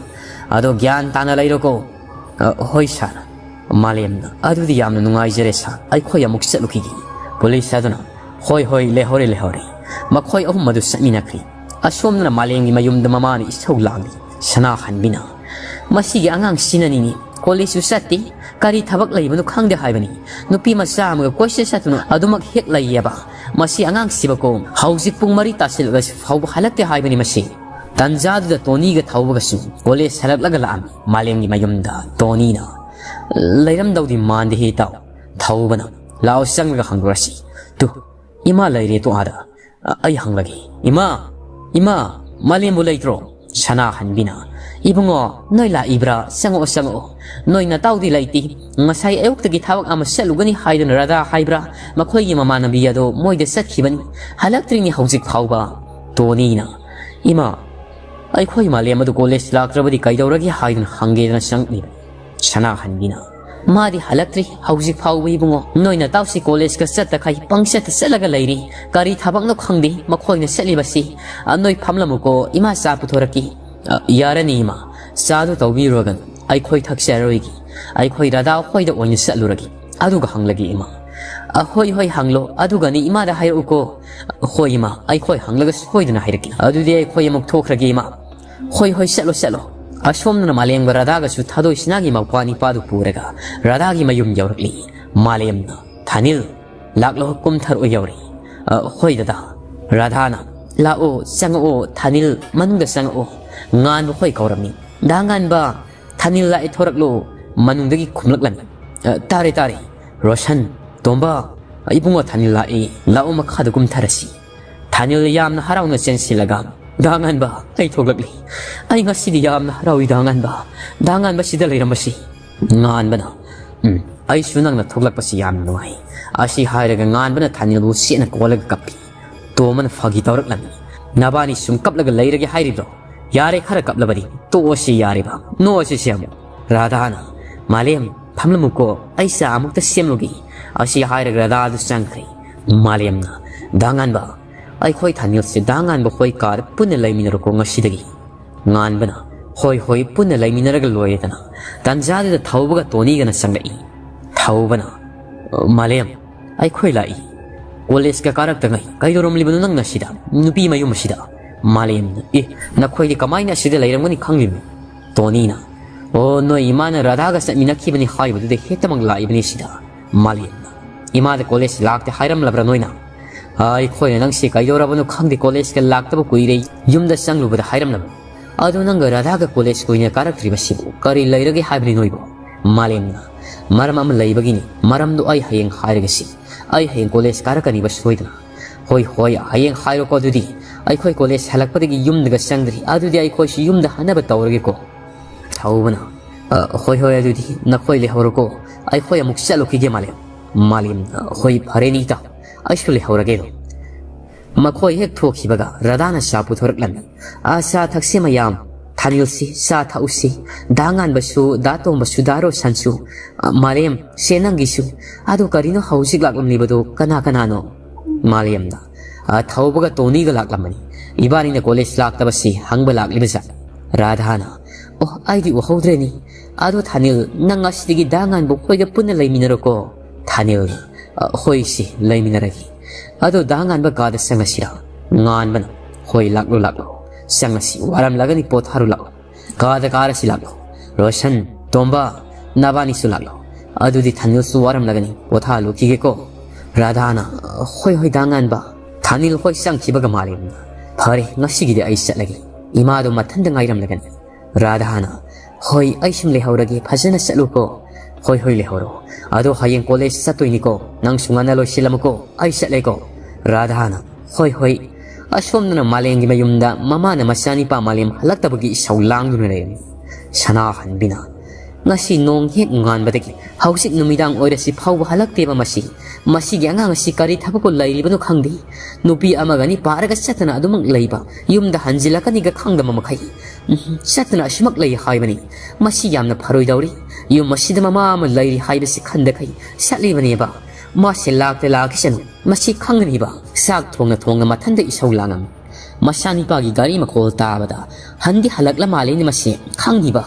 ꯑꯗꯣ ꯒ꯭ꯌꯥꯟ ꯇꯥꯅ ꯂꯩꯔꯣꯀꯣ꯫" "ꯑ, ꯍꯣꯏ ꯁꯥꯔ꯫" ꯃꯥꯂꯦꯝꯅ, "ꯑꯗꯨꯗꯤ ꯌꯥꯝꯅ ꯅꯨꯡꯉꯥꯏꯖꯔꯦ ꯁꯥꯔ, ꯑꯩꯈꯣꯏ ꯑꯃꯨꯛ ꯆꯠꯂꯨꯈꯤꯒꯦ꯫" ꯄꯨꯂꯤꯁ ꯑꯗꯨꯅ, "ꯍꯣꯏ, ꯍꯣꯏ, ꯂꯩꯍꯧꯔꯦ, ꯂꯩꯍꯧꯔꯦ꯫" ꯃꯈꯣꯏ ꯑꯍꯨꯝ ꯑꯗꯨ ꯆꯠꯃꯤꯟꯅꯈ꯭ꯔꯤ꯫ ꯑꯁꯣꯝꯗꯅ ꯃꯥꯂꯦꯝꯒꯤ ꯃꯌꯨꯝꯗ ꯃꯃꯥꯅ ꯏꯁꯧ ꯂꯥꯡꯂꯤ꯫ ꯁꯅꯥꯍꯟꯕꯤꯅ, "ꯃꯁꯤꯒꯤ ꯑꯉꯥꯡꯁꯤꯅꯅꯤꯅꯦ, ꯀꯣꯂꯦꯖꯁꯨ ꯆꯠꯇꯦ, ꯀꯔꯤ ꯊꯕꯛ ꯂꯩꯕꯅꯣ ꯈꯪꯗꯦ ꯍꯥꯏꯕꯅꯤ꯫ ꯅꯨꯄꯤ ꯃꯆꯥ ꯑꯃꯒ ꯀꯣꯏꯆꯠ ꯆꯠꯇꯨꯅ ꯑꯗꯨꯃꯛ ꯍꯦꯛ ꯂꯩꯌꯦꯕ꯫ ꯃꯁꯤ ꯑꯉꯥꯡꯁꯤꯕꯀꯣ, ꯍꯧꯖꯤꯛ ꯄꯨꯡ ꯃꯔꯤ ꯇꯥꯁꯤꯜꯂꯛꯂꯁꯤ ꯐꯥꯎꯕ ꯍꯜꯂꯛꯇꯦ ꯍꯥꯏꯕꯅꯤ ꯃꯁꯤ꯫" ꯇꯟꯖꯥꯗꯨꯗ ꯇꯣꯅꯤꯒ ꯊꯧꯕꯒꯁꯨ ꯀꯣꯂꯦꯖ ꯍꯜꯂꯛꯂꯒ ꯂꯥꯛꯑꯝꯃꯤ꯫ ꯃꯥꯂꯦꯝꯒꯤ ꯃꯌꯨꯝꯗ ꯇꯣꯅꯤꯅ, "ꯂꯩꯔꯝꯗꯧꯗꯤ ꯃꯥꯟꯗꯦꯍꯦ ꯏꯇꯥꯎ꯫" ꯊꯧꯕꯅ, "ꯂꯥꯛꯑꯣ ꯆꯪꯂꯒ ꯍꯪꯂꯨꯔꯁꯤ꯫ ꯇꯨ, ꯏꯃꯥ ꯂꯩꯔꯦ ꯇꯣ ꯑꯥꯗ꯫ ꯑ, ꯑꯩ ꯍꯪꯂꯒꯦ꯫ ꯏꯃꯥ! ꯏꯃꯥ! ꯃꯥꯂꯦꯝꯕꯨ ꯂꯩꯇ꯭ꯔꯣ?" ꯁꯅꯥꯍꯟꯕꯤꯅ, "ꯏꯕꯨꯡꯉꯣ, ꯅꯣꯏ ꯂꯥꯛꯏꯕ꯭ꯔꯥ? ꯆꯪꯉꯛꯑꯣ, ꯆꯪꯉꯛꯑꯣ꯫ ꯅꯣꯏ ꯅꯇꯥꯎꯗꯤ ꯂꯩꯇꯦ꯫ ꯉꯁꯥꯏ ꯑꯌꯨꯛꯇꯒꯤ ꯊꯕꯛ ꯑꯃ ꯆꯠꯂꯨꯒꯅꯤ ꯍꯥꯏꯗꯨꯅ ꯔꯥꯙꯥ ꯍꯥꯏꯕ꯭ꯔꯥ? ꯃꯈꯣꯏꯒꯤ ꯃꯃꯥꯟꯅꯕꯤ ꯑꯗꯣ ꯃꯣꯏꯗ ꯆꯠꯈꯤꯕꯅꯤ꯫ ꯍꯜꯂꯛꯇ꯭ꯔꯤꯅꯤ ꯍꯧꯖꯤꯛ ꯐꯥꯎꯕ꯫" ꯇꯣꯅꯤꯅ, "ꯏꯃꯥ, ꯑꯩꯈꯣꯏ ꯃꯥꯂꯦꯝ ꯑꯗꯨ ꯀꯣꯂꯦꯖ ꯂꯥꯛꯇ꯭ꯔꯕꯗꯤ ꯀꯩꯗꯧꯔꯒꯦ ꯍꯥꯏꯗꯨꯅ ꯍꯪꯒꯦꯗꯅ ꯆꯪꯂꯤꯕꯅꯤ꯫" ꯁꯅꯥꯍꯟꯕꯤꯅ, "ꯃꯥꯗꯤ ꯍꯜꯂꯛꯇ꯭ꯔꯤ ꯍꯧꯖꯤꯛ ꯐꯥꯎꯕ ꯏꯕꯨꯡꯉꯣ꯫ ꯅꯣꯏ ꯅꯇꯥꯎꯁꯤ ꯀꯣꯂꯦꯖꯀ ꯆꯠꯇꯈꯩ ꯄꯪꯆꯠꯇ ꯆꯠꯂꯒ ꯂꯩꯔꯤ꯫ ꯀꯔꯤ ꯊꯕꯛꯅꯣ ꯈꯪꯗꯦ ꯃꯈꯣꯏꯅ ꯆꯠꯂꯤꯕꯁꯤ꯫ ꯑ, ꯅꯣꯏ ꯐꯝꯂꯝꯃꯨꯀꯣ, ꯏꯃꯥ ꯆꯥ ꯄꯨꯊꯣꯔꯛꯀꯦ꯫" "ꯑ, ꯌꯥꯔꯅꯤ ꯏꯃꯥ, ꯆꯥꯗꯨ ꯇꯧꯕꯤꯔꯨꯔꯒꯅꯨ, ꯑꯩꯈꯣꯏ ꯊꯛꯆꯔꯔꯣꯏꯒꯦ꯫ ꯑꯩꯈꯣꯏ ꯔꯥꯙꯥ ꯍꯣꯏꯗ ꯑꯣꯏꯅ ꯆꯠꯂꯨꯔꯒꯦ, ꯑꯗꯨꯒ ꯍꯪꯂꯒꯦ ꯏꯃꯥ꯫" "ꯑ, ꯍꯣꯏ, ꯍꯣꯏ, ꯍꯪꯂꯣ, ꯑꯗꯨꯒꯅꯤ ꯏꯃꯥꯗ ꯍꯥꯏꯔꯛꯎꯀꯣ꯫" "ꯍꯣꯏ ꯏꯃꯥ, ꯑꯩꯈꯣꯏ ꯍꯪꯂꯒ ꯁꯣꯏꯗꯅ ꯍꯥꯏꯔꯛꯀꯦ꯫ ꯑꯗꯨꯗꯤ ꯑꯩꯈꯣꯏ ꯑꯃꯨꯛ ꯊꯣꯛꯈ꯭ꯔꯒꯦ ꯏꯃꯥ꯫" "ꯍꯣꯏ, ꯍꯣꯏ, ꯆꯠꯂꯣ, ꯆꯠꯂꯣ꯫" ꯑꯁꯣꯝꯗꯅ ꯃꯥꯂꯦꯝꯒ ꯔꯥꯙꯥꯒꯁꯨ ꯊꯥꯗꯣꯏ ꯁꯅꯥꯒꯤ ꯃꯧꯄ꯭ꯋꯥ ꯅꯤꯄꯥꯗꯨ ꯄꯨꯔꯒ ꯔꯥꯙꯥꯒꯤ ꯃꯌꯨꯝ ꯌꯧꯔꯛꯂꯤ꯫ ꯃꯥꯂꯦꯝꯅ, "ꯊꯥꯅꯤꯜ, ꯂꯥꯛꯂꯣ, ꯀꯨꯝꯊꯔꯛꯑꯣ ꯌꯧꯔꯦ꯫" "ꯑ, ꯍꯣꯏ ꯗꯗꯥ꯫" ꯔꯥꯙꯥꯅ, "ꯂꯥꯛꯑꯣ, ꯆꯪꯉꯛꯑꯣ, ꯊꯥꯅꯤꯜ, ꯃꯅꯨꯡꯗ ꯆꯪꯉꯛꯑꯣ", ꯉꯥꯟꯕ ꯍꯣꯏ ꯀꯧꯔꯝꯃꯤ꯫ "ꯗꯥ ꯉꯥꯟꯕ, ꯊꯥꯅꯤꯜ ꯂꯥꯛꯑꯦ, ꯊꯣꯔꯛꯂꯣ", ꯃꯅꯨꯡꯗꯒꯤ ꯈꯨꯝꯂꯛꯂꯝꯃꯤ꯫ "ꯑ, ꯇꯥꯔꯦ, ꯇꯥꯔꯦ꯫ ꯔꯣꯁꯟ, ꯇꯣꯝꯕ, ꯏꯕꯨꯡꯉꯣ ꯊꯥꯅꯤꯜ ꯂꯥꯛꯑꯦ, ꯂꯥꯛꯑꯣ ꯃꯈꯥꯗ ꯀꯨꯝꯊꯔꯁꯤ"꯫ ꯊꯥꯅꯤꯜ ꯌꯥꯝꯅ ꯍꯔꯥꯎꯅ ꯆꯦꯟꯁꯤꯜꯂꯒ, "ꯗꯥ ꯉꯥꯟꯕ, ꯑꯩ ꯊꯣꯛꯂꯛꯂꯦ꯫ ꯑꯩ ꯉꯁꯤꯗꯤ ꯌꯥꯝꯅ ꯍꯔꯥꯎꯏ ꯗꯥ ꯉꯥꯟꯕ꯫ ꯗꯥ ꯉꯥꯟꯕ ꯁꯤꯗ ꯂꯩꯔꯝꯕꯁꯤ"꯫ ꯉꯥꯟꯕꯅ, "ꯎꯝ, ꯑꯩꯁꯨ ꯅꯪꯅ ꯊꯣꯛꯂꯛꯄꯁꯤ ꯌꯥꯝꯅ ꯅꯨꯡꯉꯥꯏ"꯫ ꯑꯁꯤ ꯍꯥꯏꯔꯒ ꯉꯥꯟꯕꯅ ꯊꯥꯅꯤꯜꯕꯨ ꯆꯦꯠꯅ ꯀꯣꯜꯂꯒ ꯀꯞꯄꯤ꯫ ꯇꯣꯝꯕꯅ ꯐꯥꯒꯤ ꯇꯧꯔꯛꯂꯝꯃꯤ꯫ "ꯅꯕꯥꯅꯤ ꯁꯨꯝ ꯀꯞꯂꯒ ꯂꯩꯔꯒꯦ ꯍꯥꯏꯔꯤꯕ꯭ꯔꯣ? ꯌꯥꯔꯦ, ꯈꯔ ꯀꯞꯂꯕꯗꯤ ꯇꯣꯛꯑꯁꯤ ꯌꯥꯔꯤꯕ꯫ ꯅꯣꯛꯑꯁꯤ ꯁꯤ ꯑꯃꯨꯛ"꯫ ꯔꯥꯙꯥꯅ, "ꯃꯥꯂꯦꯝ, ꯐꯝꯂꯝꯃꯨꯀꯣ, ꯑꯩ ꯆꯥ ꯑꯃꯨꯛꯇ ꯁꯦꯝꯂꯨꯒꯦ"꯫ ꯑꯁꯤ ꯍꯥꯏꯔꯒ ꯔꯥꯙꯥꯗꯨ ꯆꯪꯈ꯭ꯔꯦ꯫ ꯃꯥꯂꯦꯝꯅ, "ꯗꯥ ꯉꯥꯟꯕ, ꯑꯩꯈꯣꯏ ꯊꯥꯅꯤꯜꯁꯦ ꯗꯥ ꯉꯥꯟꯕ ꯍꯣꯏ ꯀꯥꯗ ꯄꯨꯟꯅ ꯂꯩꯃꯤꯟꯅꯔꯣꯀꯣ ꯉꯁꯤꯗꯒꯤ"꯫ ꯉꯥꯟꯕꯅ, "ꯍꯣꯏ, ꯍꯣꯏ, ꯄꯨꯟꯅ ꯂꯩꯃꯤꯟꯅꯔꯒ ꯂꯣꯏꯔꯦꯗꯅ"꯫ ꯇꯟꯖꯥꯗꯨꯗ ꯊꯧꯕꯒ ꯇꯣꯅꯤꯒꯅ ꯆꯪꯂꯛꯏ꯫ ꯊꯧꯕꯅ, "ꯃꯥꯂꯦꯝ, ꯑꯩꯈꯣꯏ ꯂꯥꯛꯏ꯫ ꯀꯣꯂꯦꯖꯀ ꯀꯥꯔꯛꯇꯉꯩ ꯀꯩꯗꯧꯔꯝꯂꯤꯕꯅꯣ ꯅꯪꯅ ꯁꯤꯗ? ꯅꯨꯄꯤ ꯃꯌꯨꯝ ꯑꯁꯤꯗ?" ꯃꯥꯂꯦꯝꯅ, "ꯑꯦ, ꯅꯈꯣꯏꯗꯤ ꯀꯃꯥꯏꯅ ꯑꯁꯤꯗ ꯂꯩꯔꯝꯒꯅꯤ ꯈꯪꯂꯤꯕꯅꯣ?" ꯇꯣꯅꯤꯅ, "ꯑꯣ, ꯅꯣꯏ ꯏꯃꯥꯅ ꯔꯥꯙꯥꯒ ꯆꯠꯃꯤꯟꯅꯈꯤꯕꯅꯤ ꯍꯥꯏꯕꯗꯨꯗ ꯍꯦꯛꯇꯃꯛ ꯂꯥꯛꯏꯕꯅꯤ ꯁꯤꯗ"꯫ ꯃꯥꯂꯦꯝꯅ, "ꯏꯃꯥꯗ ꯀꯣꯂꯦꯖ ꯂꯥꯛꯇꯦ ꯍꯥꯏꯔꯝꯂꯕ꯭ꯔꯥ ꯅꯣꯏꯅ?" "ꯑꯩꯈꯣꯏꯅ ꯅꯪꯁꯦ ꯀꯩꯗꯧꯔꯕꯅꯣ ꯈꯪꯗꯦ, ꯀꯣꯂꯦꯖꯀ ꯂꯥꯛꯇꯕ ꯀꯨꯏꯔꯦ, ꯌꯨꯝꯗ ꯆꯪꯂꯨꯕꯗ ꯍꯥꯏꯔꯝꯂꯕꯅꯤ꯫ ꯑꯗꯣ ꯅꯪꯒ ꯔꯥꯙꯥꯒ ꯀꯣꯂꯦꯖ ꯀꯨꯏꯅ ꯀꯥꯔꯛꯇ꯭ꯔꯤꯕꯁꯤꯕꯨ ꯀꯔꯤ ꯂꯩꯔꯒꯦ ꯍꯥꯏꯕꯅꯤ ꯅꯣꯏꯕꯨ?" ꯃꯥꯂꯦꯝꯅ, "ꯃꯔꯝ ꯑꯃ ꯂꯩꯕꯒꯤꯅꯤ, ꯃꯔꯝꯗꯣ ꯑꯩ ꯍꯌꯦꯡ ꯍꯥꯏꯔꯒꯦꯁꯤ꯫ ꯑꯩ ꯍꯌꯦꯡ ꯀꯣꯂꯦꯖ ꯀꯥꯔꯛꯀꯅꯤꯕ ꯁꯣꯏꯗꯅ"꯫ "ꯍꯣꯏ, ꯍꯣꯏ, ꯍꯌꯦꯡ ꯍꯥꯏꯔꯣꯀꯣ ꯑꯗꯨꯗꯤ꯫ ꯑꯩꯈꯣꯏ ꯀꯣꯂꯦꯖ ꯍꯜꯂꯛꯄꯗꯒꯤ ꯌꯨꯝꯗꯒ ꯆꯪꯗ꯭ꯔꯤ, ꯑꯗꯨꯗꯤ ꯑꯩꯈꯣꯏꯁꯨ ꯌꯨꯝꯗ ꯍꯟꯅꯕ ꯇꯧꯔꯒꯦꯀꯣ"꯫ ꯊꯧꯕꯅ, "ꯑ, ꯍꯣꯏ, ꯍꯣꯏ, ꯑꯗꯨꯗꯤ ꯅꯈꯣꯏ ꯂꯩꯍꯧꯔꯣꯀꯣ, ꯑꯩꯈꯣꯏ ꯑꯃꯨꯛ ꯆꯠꯂꯨꯈꯤꯒꯦ ꯃꯥꯂꯦꯝ"꯫ ꯃꯥꯂꯦꯝꯅ, "ꯍꯣꯏ, ꯐꯔꯦꯅꯦ ꯏꯇꯥꯎ, ꯑꯩꯁꯨ ꯂꯩꯍꯧꯔꯒꯦ ꯑꯗꯨꯝ"꯫ ꯃꯈꯣꯏ ꯍꯦꯛ ꯊꯣꯛꯈꯤꯕꯒ ꯔꯥꯙꯥꯅ ꯆꯥ ꯄꯨꯊꯣꯔꯛꯂꯝꯃꯤ꯫ "ꯑ, ꯆꯥ ꯊꯛꯁꯤ ꯃꯌꯥꯝ, ꯊꯥꯅꯤꯜꯁꯤ, ꯆꯥ ꯊꯛꯎꯁꯤ꯫ ꯗꯥ ꯉꯥꯟꯕꯁꯨ, ꯗꯥ ꯇꯣꯝꯕꯁꯨ, ꯗꯥ ꯔꯣꯁꯟꯁꯨ, ꯑ, ꯃꯥꯂꯦꯝ, ꯁꯦ ꯅꯪꯒꯤꯁꯨ꯫ ꯑꯗꯨ ꯀꯔꯤꯅꯣ ꯍꯧꯖꯤꯛ ꯂꯥꯛꯂꯝꯂꯤꯕꯗꯨ ꯀꯅꯥ ꯀꯅꯥꯅꯣ?" ꯃꯥꯂꯦꯝꯅ, "ꯑ, ꯊꯧꯕꯒ ꯇꯣꯅꯤꯒ ꯂꯥꯛꯂꯝꯕꯅꯤ꯫ ꯏꯕꯥꯅꯤꯅ ꯀꯣꯂꯦꯖ ꯂꯥꯛꯇꯕꯁꯤ ꯍꯪꯕ ꯂꯥꯛꯂꯤꯕꯖꯥꯠꯅꯤ"꯫ ꯔꯥꯙꯥꯅ, "ꯑꯣ, ꯑꯩꯗꯤ ꯎꯍꯧꯗ꯭ꯔꯦꯅꯤ꯫ ꯑꯗꯣ ꯊꯥꯅꯤꯜ, ꯅꯪ ꯉꯁꯤꯗꯒꯤ ꯗꯥ ꯉꯥꯟꯕ ꯈꯣꯏꯒ ꯄꯨꯟꯅ ꯂꯩꯃꯤꯟꯅꯔꯣꯀꯣ"꯫ ꯊꯥꯅꯤꯜꯅ, "ꯑ, ꯍꯣꯏ ꯏꯆꯦ, ꯂꯩꯃꯤꯟꯅꯔꯒꯦ꯫ ꯑꯗꯣ ꯗꯥ ꯉꯥꯟꯕ ꯀꯥꯗ ꯆꯪꯉꯁꯤꯔꯥ?" ꯉꯥꯟꯕꯅ, "ꯍꯣꯏ, ꯂꯥꯛꯂꯣ, ꯂꯥꯛꯂꯣ꯫ ꯆꯪꯉꯁꯤ, ꯋꯥꯔꯝꯂꯒꯅꯤ, ꯄꯣꯊꯥꯔꯨ ꯂꯥꯛꯂꯣ꯫ ꯀꯥꯗ ꯀꯥꯔꯁꯤ ꯂꯥꯛꯂꯣ꯫ ꯔꯣꯁꯟ, ꯇꯣꯝꯕ, ꯅꯕꯥꯅꯤꯁꯨ ꯂꯥꯛꯂꯣ꯫ ꯑꯗꯨꯗꯤ ꯊꯥꯅꯤꯜꯁꯨ ꯋꯥꯔꯝꯂꯒꯅꯤ, ꯄꯣꯊꯥꯍꯜꯂꯨꯈꯤꯒꯦꯀꯣ"꯫ ꯔꯥꯙꯥꯅ, "ꯍꯣꯏ, ꯍꯣꯏ, ꯗꯥ ꯉꯥꯟꯕ"꯫ ꯊꯥꯅꯤꯜ ꯍꯣꯏ ꯆꯪꯈꯤꯕꯒ ꯃꯥꯂꯦꯝꯅ, "ꯐꯔꯦ, ꯉꯁꯤꯒꯤꯗꯤ ꯑꯩ ꯆꯠꯂꯒꯦ꯫ ꯏꯃꯥꯗꯣ ꯃꯊꯟꯇ ꯉꯥꯏꯔꯝꯂꯒꯅꯤ꯫" ꯔꯥꯙꯥꯅ, "ꯍꯣꯏ, ꯑꯩ ꯁꯨꯝ ꯂꯩꯍꯧꯔꯒꯦ, ꯐꯖꯅ ꯆꯠꯂꯨꯀꯣ꯫" "ꯍꯣꯏ, ꯍꯣꯏ, ꯂꯩꯍꯧꯔꯣ꯫ ꯑꯗꯣ ꯍꯌꯦꯡ ꯀꯣꯂꯦꯖ ꯆꯠꯇꯣꯏꯅꯤꯀꯣ, ꯅꯪꯁꯨ ꯉꯟꯅ ꯂꯣꯏꯁꯤꯜꯂꯝꯃꯨꯀꯣ, ꯑꯩ ꯆꯠꯂꯦꯀꯣ꯫" ꯔꯥꯙꯥꯅ, "ꯍꯣꯏ, ꯍꯣꯏ꯫" ꯑꯁꯣꯝꯗꯅ ꯃꯥꯂꯦꯝꯒꯤ ꯃꯌꯨꯝꯗ ꯃꯃꯥꯅ ꯃꯆꯥꯅꯤꯄꯥ ꯃꯥꯂꯦꯝ ꯍꯜꯂꯛꯇꯕꯒꯤ ꯏꯁꯧ ꯂꯥꯡꯗꯨꯅ ꯂꯩꯔꯝꯃꯤ꯫ ꯁꯅꯥꯍꯟꯕꯤꯅ, "ꯉꯁꯤ ꯅꯣꯡ ꯍꯦꯛ ꯉꯥꯟꯕꯗꯒꯤ ꯍꯧꯖꯤꯛ ꯅꯨꯃꯤꯗꯥꯡ ꯑꯣꯏꯔꯁꯤ ꯐꯥꯎꯕ ꯍꯜꯂꯛꯇꯦꯕ ꯃꯁꯤ꯫ ꯃꯁꯤꯒꯤ ꯑꯉꯥꯡ ꯑꯁꯤ ꯀꯔꯤ ꯊꯕꯛꯄꯨ ꯂꯩꯔꯤꯕꯅꯣ ꯈꯪꯗꯦ꯫ ꯅꯨꯄꯤ ꯑꯃꯒ ꯑꯅꯤ ꯄꯥꯔꯒ ꯆꯠꯇꯅ ꯑꯗꯨꯃꯛ ꯂꯩꯕ, ꯌꯨꯝꯗ ꯍꯟꯖꯤꯜꯂꯛꯀꯅꯤꯒ ꯈꯪꯗꯕ ꯃꯈꯩ, ꯎꯝ, ꯆꯠꯇꯅ ꯑꯁꯨꯃꯛ ꯂꯩ ꯍꯥꯏꯕꯅꯤ꯫ ꯃꯁꯤ ꯌꯥꯝꯅ ꯐꯔꯣꯏꯗꯧꯔꯤ꯫ ꯌꯨꯝ ꯑꯁꯤꯗ ꯃꯃꯥ ꯑꯃ ꯂꯩꯔꯤ ꯍꯥꯏꯕꯁꯤ ꯈꯟꯗꯈꯩ ꯆꯠꯂꯤꯕꯅꯦꯕ꯫ ꯃꯥꯁꯦ ꯂꯥꯛꯇ ꯂꯥꯛꯈꯤꯁꯅꯨ, ꯃꯁꯤ ꯈꯪꯒꯅꯤꯕ꯫" ꯆꯥꯛ ꯊꯣꯡꯅ ꯊꯣꯡꯅ ꯃꯊꯟꯇ ꯏꯁꯧ ꯂꯥꯡꯉꯝꯃꯤ꯫ ꯃꯆꯥꯅꯤꯄꯥꯒꯤ ꯒꯥꯔꯤ ꯃꯈꯣꯜ ꯇꯥꯕꯗ, "ꯍꯟꯗꯤ ꯍꯜꯂꯛꯂ ꯃꯥꯜꯂꯦꯅꯦ ꯃꯁꯤ, ꯈꯪꯗꯤꯕ꯫"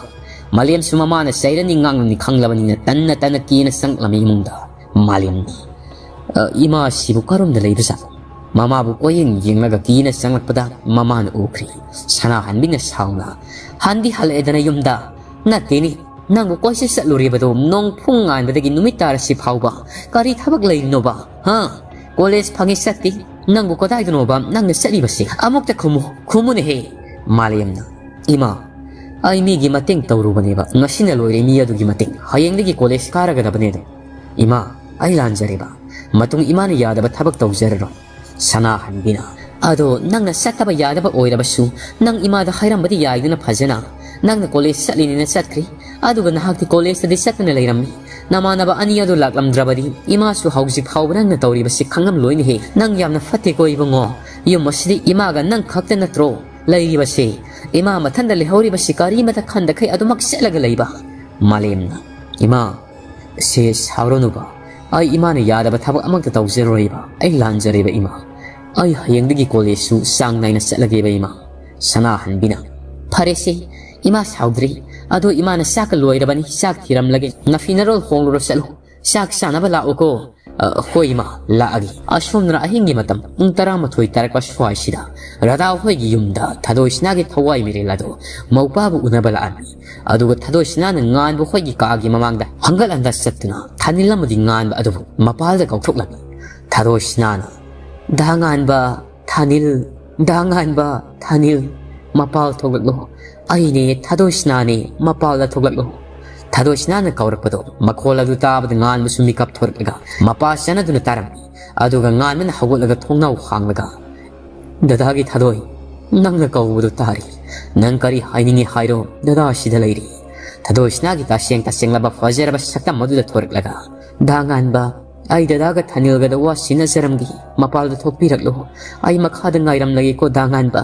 ꯃꯥꯂꯦꯝꯁꯨ ꯃꯃꯥꯅ ꯆꯩꯔꯅꯤ ꯉꯥꯡꯂꯅꯤ ꯈꯪꯂꯕꯅꯤꯅ ꯇꯟꯅ ꯇꯟꯅ ꯀꯤꯅ ꯆꯪꯂꯝꯃꯤ ꯏꯃꯨꯡꯗ꯫ ꯃꯥꯂꯦꯝꯅ, "ꯑ, ꯏꯃꯥꯁꯤꯕꯨ ꯀꯔꯣꯝꯗ ꯂꯩꯕꯖꯥꯠꯅꯣ?" ꯃꯃꯥꯕꯨ ꯀꯣꯏꯌꯦꯡ ꯌꯦꯡꯂꯒ ꯀꯤꯅ ꯆꯪꯂꯛꯄꯗ ꯃꯃꯥꯅ ꯎꯈ꯭ꯔꯤ꯫ ꯁꯅꯥꯍꯟꯕꯤꯅ ꯁꯥꯎꯅ, "ꯍꯟꯗꯤ ꯍꯜꯂꯛꯑꯦꯗꯅ ꯌꯨꯝꯗ?" "ꯅꯠꯇꯦꯅꯦ, ꯅꯪꯕꯨ ꯀꯣꯏꯆꯠ ꯆꯠꯂꯨꯔꯤꯕꯗꯣ ꯅꯣꯡꯐꯨꯡ ꯉꯥꯟꯕꯗꯒꯤ ꯅꯨꯃꯤꯠ ꯇꯥꯔꯁꯤ ꯐꯥꯎꯕ ꯀꯔꯤ ꯊꯕꯛ ꯂꯩꯔꯤꯅꯣꯕ? ꯍꯥ? ꯀꯣꯂꯦꯖ ꯐꯪꯉꯤ ꯆꯠꯇꯦ, ꯅꯪꯕꯨ ꯀꯗꯥꯏꯗꯅꯣꯕ ꯅꯪꯅ ꯆꯠꯂꯤꯕꯁꯦ? ꯑꯃꯨꯛꯇ ꯈꯨꯝꯃꯨ, ꯈꯨꯝꯃꯨꯅꯦꯍꯦ!" ꯃꯥꯂꯦꯝꯅ, "ꯏꯃꯥ, ꯑꯩ ꯃꯤꯒꯤ ꯃꯇꯦꯡ ꯇꯧꯔꯨꯕꯅꯦꯕ, ꯉꯁꯤꯅ ꯂꯣꯏꯔꯦ ꯃꯤ ꯑꯗꯨꯒꯤ ꯃꯇꯦꯡ, ꯍꯌꯦꯡꯗꯒꯤ ꯀꯣꯂꯦꯖ ꯀꯥꯔꯒꯗꯕꯅꯦ ꯑꯗꯣ꯫ ꯏꯃꯥ, ꯑꯩ ꯂꯥꯟꯖꯔꯦꯕ, ꯃꯇꯨꯡ ꯏꯃꯥꯅ ꯌꯥꯗꯕ ꯊꯕꯛ ꯇꯧꯖꯔꯔꯣꯏ꯫" ꯁꯅꯥꯍꯟꯕꯤꯅ, "ꯑꯗꯣ ꯅꯪꯅ ꯆꯠꯇꯕ ꯌꯥꯗꯕ ꯑꯣꯏꯔꯕꯁꯨ ꯅꯪ ꯏꯃꯥꯗ ꯍꯥꯏꯔꯝꯕꯗꯤ ꯌꯥꯏꯗꯅ ꯐꯖꯅ꯫ ꯅꯪꯅ ꯀꯣꯂꯦꯖ ꯆꯠꯂꯤꯅꯦꯅ ꯆꯠꯈ꯭ꯔꯦ, ꯑꯗꯨꯒ ꯅꯍꯥꯛꯇꯤ ꯀꯣꯂꯦꯖꯇꯗꯤ ꯆꯠꯇꯅ ꯂꯩꯔꯝꯃꯤ꯫ ꯅꯃꯥꯟꯅꯕ ꯑꯅꯤ ꯑꯗꯨ ꯂꯥꯛꯂꯝꯗ꯭ꯔꯕꯗꯤ ꯏꯃꯥꯁꯨ ꯍꯧꯖꯤꯛ ꯐꯥꯎꯕ ꯅꯪꯅ ꯇꯧꯔꯤꯕꯁꯤ ꯈꯪꯂꯝꯂꯣꯏꯅꯦꯍꯦ꯫ ꯅꯪ ꯌꯥꯝꯅ ꯐꯠꯇꯦꯀꯣ ꯏꯕꯨꯡꯉꯣ꯫ ꯌꯨꯝ ꯑꯁꯤꯗ ꯏꯃꯥꯒ ꯅꯪ ꯈꯛꯇ ꯅꯠꯇ꯭ꯔꯣ ꯂꯩꯔꯤꯕꯁꯦ? ꯏꯃꯥ ꯃꯊꯟꯗ ꯂꯩꯍꯧꯔꯤꯕꯁꯤ ꯀꯔꯤꯃꯇ ꯈꯟꯗꯈꯩ ꯑꯗꯨꯃꯛ ꯆꯠꯂꯒ ꯂꯩꯕ?" ꯃꯥꯂꯦꯝꯅ, "ꯏꯃꯥ, ꯁꯦ ꯁꯥꯎꯔꯅꯨꯕ꯫ ꯑꯩ ꯏꯃꯥꯅ ꯌꯥꯗꯕ ꯊꯕꯛ ꯑꯃꯠꯇ ꯇꯧꯖꯔꯣꯏꯕ꯫ ꯑꯩ ꯂꯥꯟꯖꯔꯦꯕ ꯏꯃꯥ꯫ ꯑꯩ ꯍꯌꯦꯡꯗꯒꯤ ꯀꯣꯂꯦꯖꯁꯨ ꯆꯥꯡ ꯅꯥꯏꯅ ꯆꯠꯂꯒꯦꯕ ꯏꯃꯥ꯫" ꯁꯅꯥꯍꯟꯕꯤꯅ, "ꯐꯔꯦꯁꯦ, ꯏꯃꯥ ꯁꯥꯎꯗ꯭ꯔꯤ꯫ ꯑꯗꯣ ꯏꯃꯥꯅ ꯆꯥꯛꯀ ꯂꯣꯏꯔꯕꯅꯤ, ꯆꯥꯛ ꯊꯤꯔꯝꯂꯒꯦ꯫ ꯅꯐꯤ ꯅꯔꯣꯜ ꯍꯣꯡꯂꯨꯔꯣ ꯆꯠꯂꯨ꯫ ꯆꯥꯛ ꯆꯥꯅꯕ ꯂꯥꯛꯎꯀꯣ꯫" "ꯑ, ꯍꯣꯏ ꯏꯃꯥ, ꯂꯥꯛꯑꯒꯦ꯫" ꯑꯁꯣꯝꯗꯅ ꯑꯍꯤꯡꯒꯤ ꯃꯇꯝ ꯄꯨꯡ ꯇꯔꯥꯃꯥꯊꯣꯏ ꯇꯥꯔꯛꯄ ꯁ꯭ꯋꯥꯏꯁꯤꯗ ꯔꯥꯙꯥ ꯍꯣꯏꯒꯤ ꯌꯨꯝꯗ ꯊꯥꯗꯣꯏꯁꯅꯥꯒꯤ ꯊꯋꯥꯏ ꯃꯤꯔꯦꯜ ꯑꯗꯣ ꯃꯧꯄꯥꯕꯨ ꯎꯅꯕ ꯂꯥꯛꯑꯝꯃꯤ꯫ ꯑꯗꯨꯒ ꯊꯥꯗꯣꯏꯁꯅꯥꯅ ꯉꯥꯟꯕ ꯍꯣꯏꯒꯤ ꯀꯥꯒꯤ ꯃꯃꯥꯡꯗ ꯍꯪꯒꯠ ꯍꯟꯗ ꯆꯠꯇꯨꯅ ꯊꯥꯅꯤꯜ ꯑꯃꯗꯤ ꯉꯥꯟꯕ ꯑꯗꯨꯕꯨ ꯃꯄꯥꯜꯗ ꯀꯧꯊꯣꯛꯂꯝꯃꯤ꯫ ꯊꯥꯗꯣꯏꯁꯅꯥꯅ, "ꯗꯥ ꯉꯥꯟꯕ, ꯊꯥꯅꯤꯜ, ꯗꯥ ꯉꯥꯟꯕ, ꯊꯥꯅꯤꯜ, ꯃꯄꯥꯜ ꯊꯣꯛꯂꯛꯂꯣ꯫ ꯑꯩꯅꯦ, ꯊꯥꯗꯣꯏꯁꯅꯥꯅꯦ, ꯃꯄꯥꯜꯗ ꯊꯣꯛꯂꯛꯂꯣ꯫" ꯊꯥꯗꯣꯏꯁꯅꯥꯅ ꯀꯧꯔꯛꯄꯗꯣ ꯃꯈꯣꯜ ꯑꯗꯨ ꯇꯥꯕꯗ ꯉꯥꯟꯕꯁꯨ ꯃꯤꯀꯞ ꯊꯣꯔꯛꯂꯒ ꯃꯄꯥ ꯆꯥꯅꯗꯨꯅ ꯇꯥꯔꯝꯃꯤ꯫ ꯑꯗꯨꯒ ꯉꯥꯟꯕꯅ ꯍꯧꯒꯠꯂꯒ ꯊꯣꯡꯅꯥꯎ ꯍꯥꯡꯂꯒ, "ꯗꯗꯥꯒꯤ ꯊꯥꯗꯣꯏ, ꯅꯪꯅ ꯀꯧꯕꯗꯨ ꯇꯥꯔꯤ꯫ ꯅꯪ ꯀꯔꯤ ꯍꯥꯏꯅꯤꯡꯉꯤ ꯍꯥꯏꯔꯣ, ꯗꯗꯥ ꯑꯁꯤꯗ ꯂꯩꯔꯤ꯫" ꯊꯥꯗꯣꯏꯁꯅꯥꯒꯤ ꯇꯁꯦꯡ ꯇꯁꯦꯡꯂꯕ ꯐꯖꯔꯕ ꯁꯛꯇꯝ ꯑꯗꯨꯗ ꯊꯣꯔꯛꯂꯒ, "ꯗꯥ ꯉꯥꯟꯕ, ꯑꯩ ꯗꯗꯥꯒ ꯊꯥꯅꯤꯜꯒꯗ ꯋꯥ ꯁꯤꯟꯅꯖꯔꯝꯒꯦ, ꯃꯄꯥꯜꯗ ꯊꯣꯛꯄꯤꯔꯛꯂꯣ꯫ ꯑꯩ ꯃꯈꯥꯗ ꯉꯥꯏꯔꯝꯂꯒꯦꯀꯣ, ꯗꯥ ꯉꯥꯟꯕ꯫"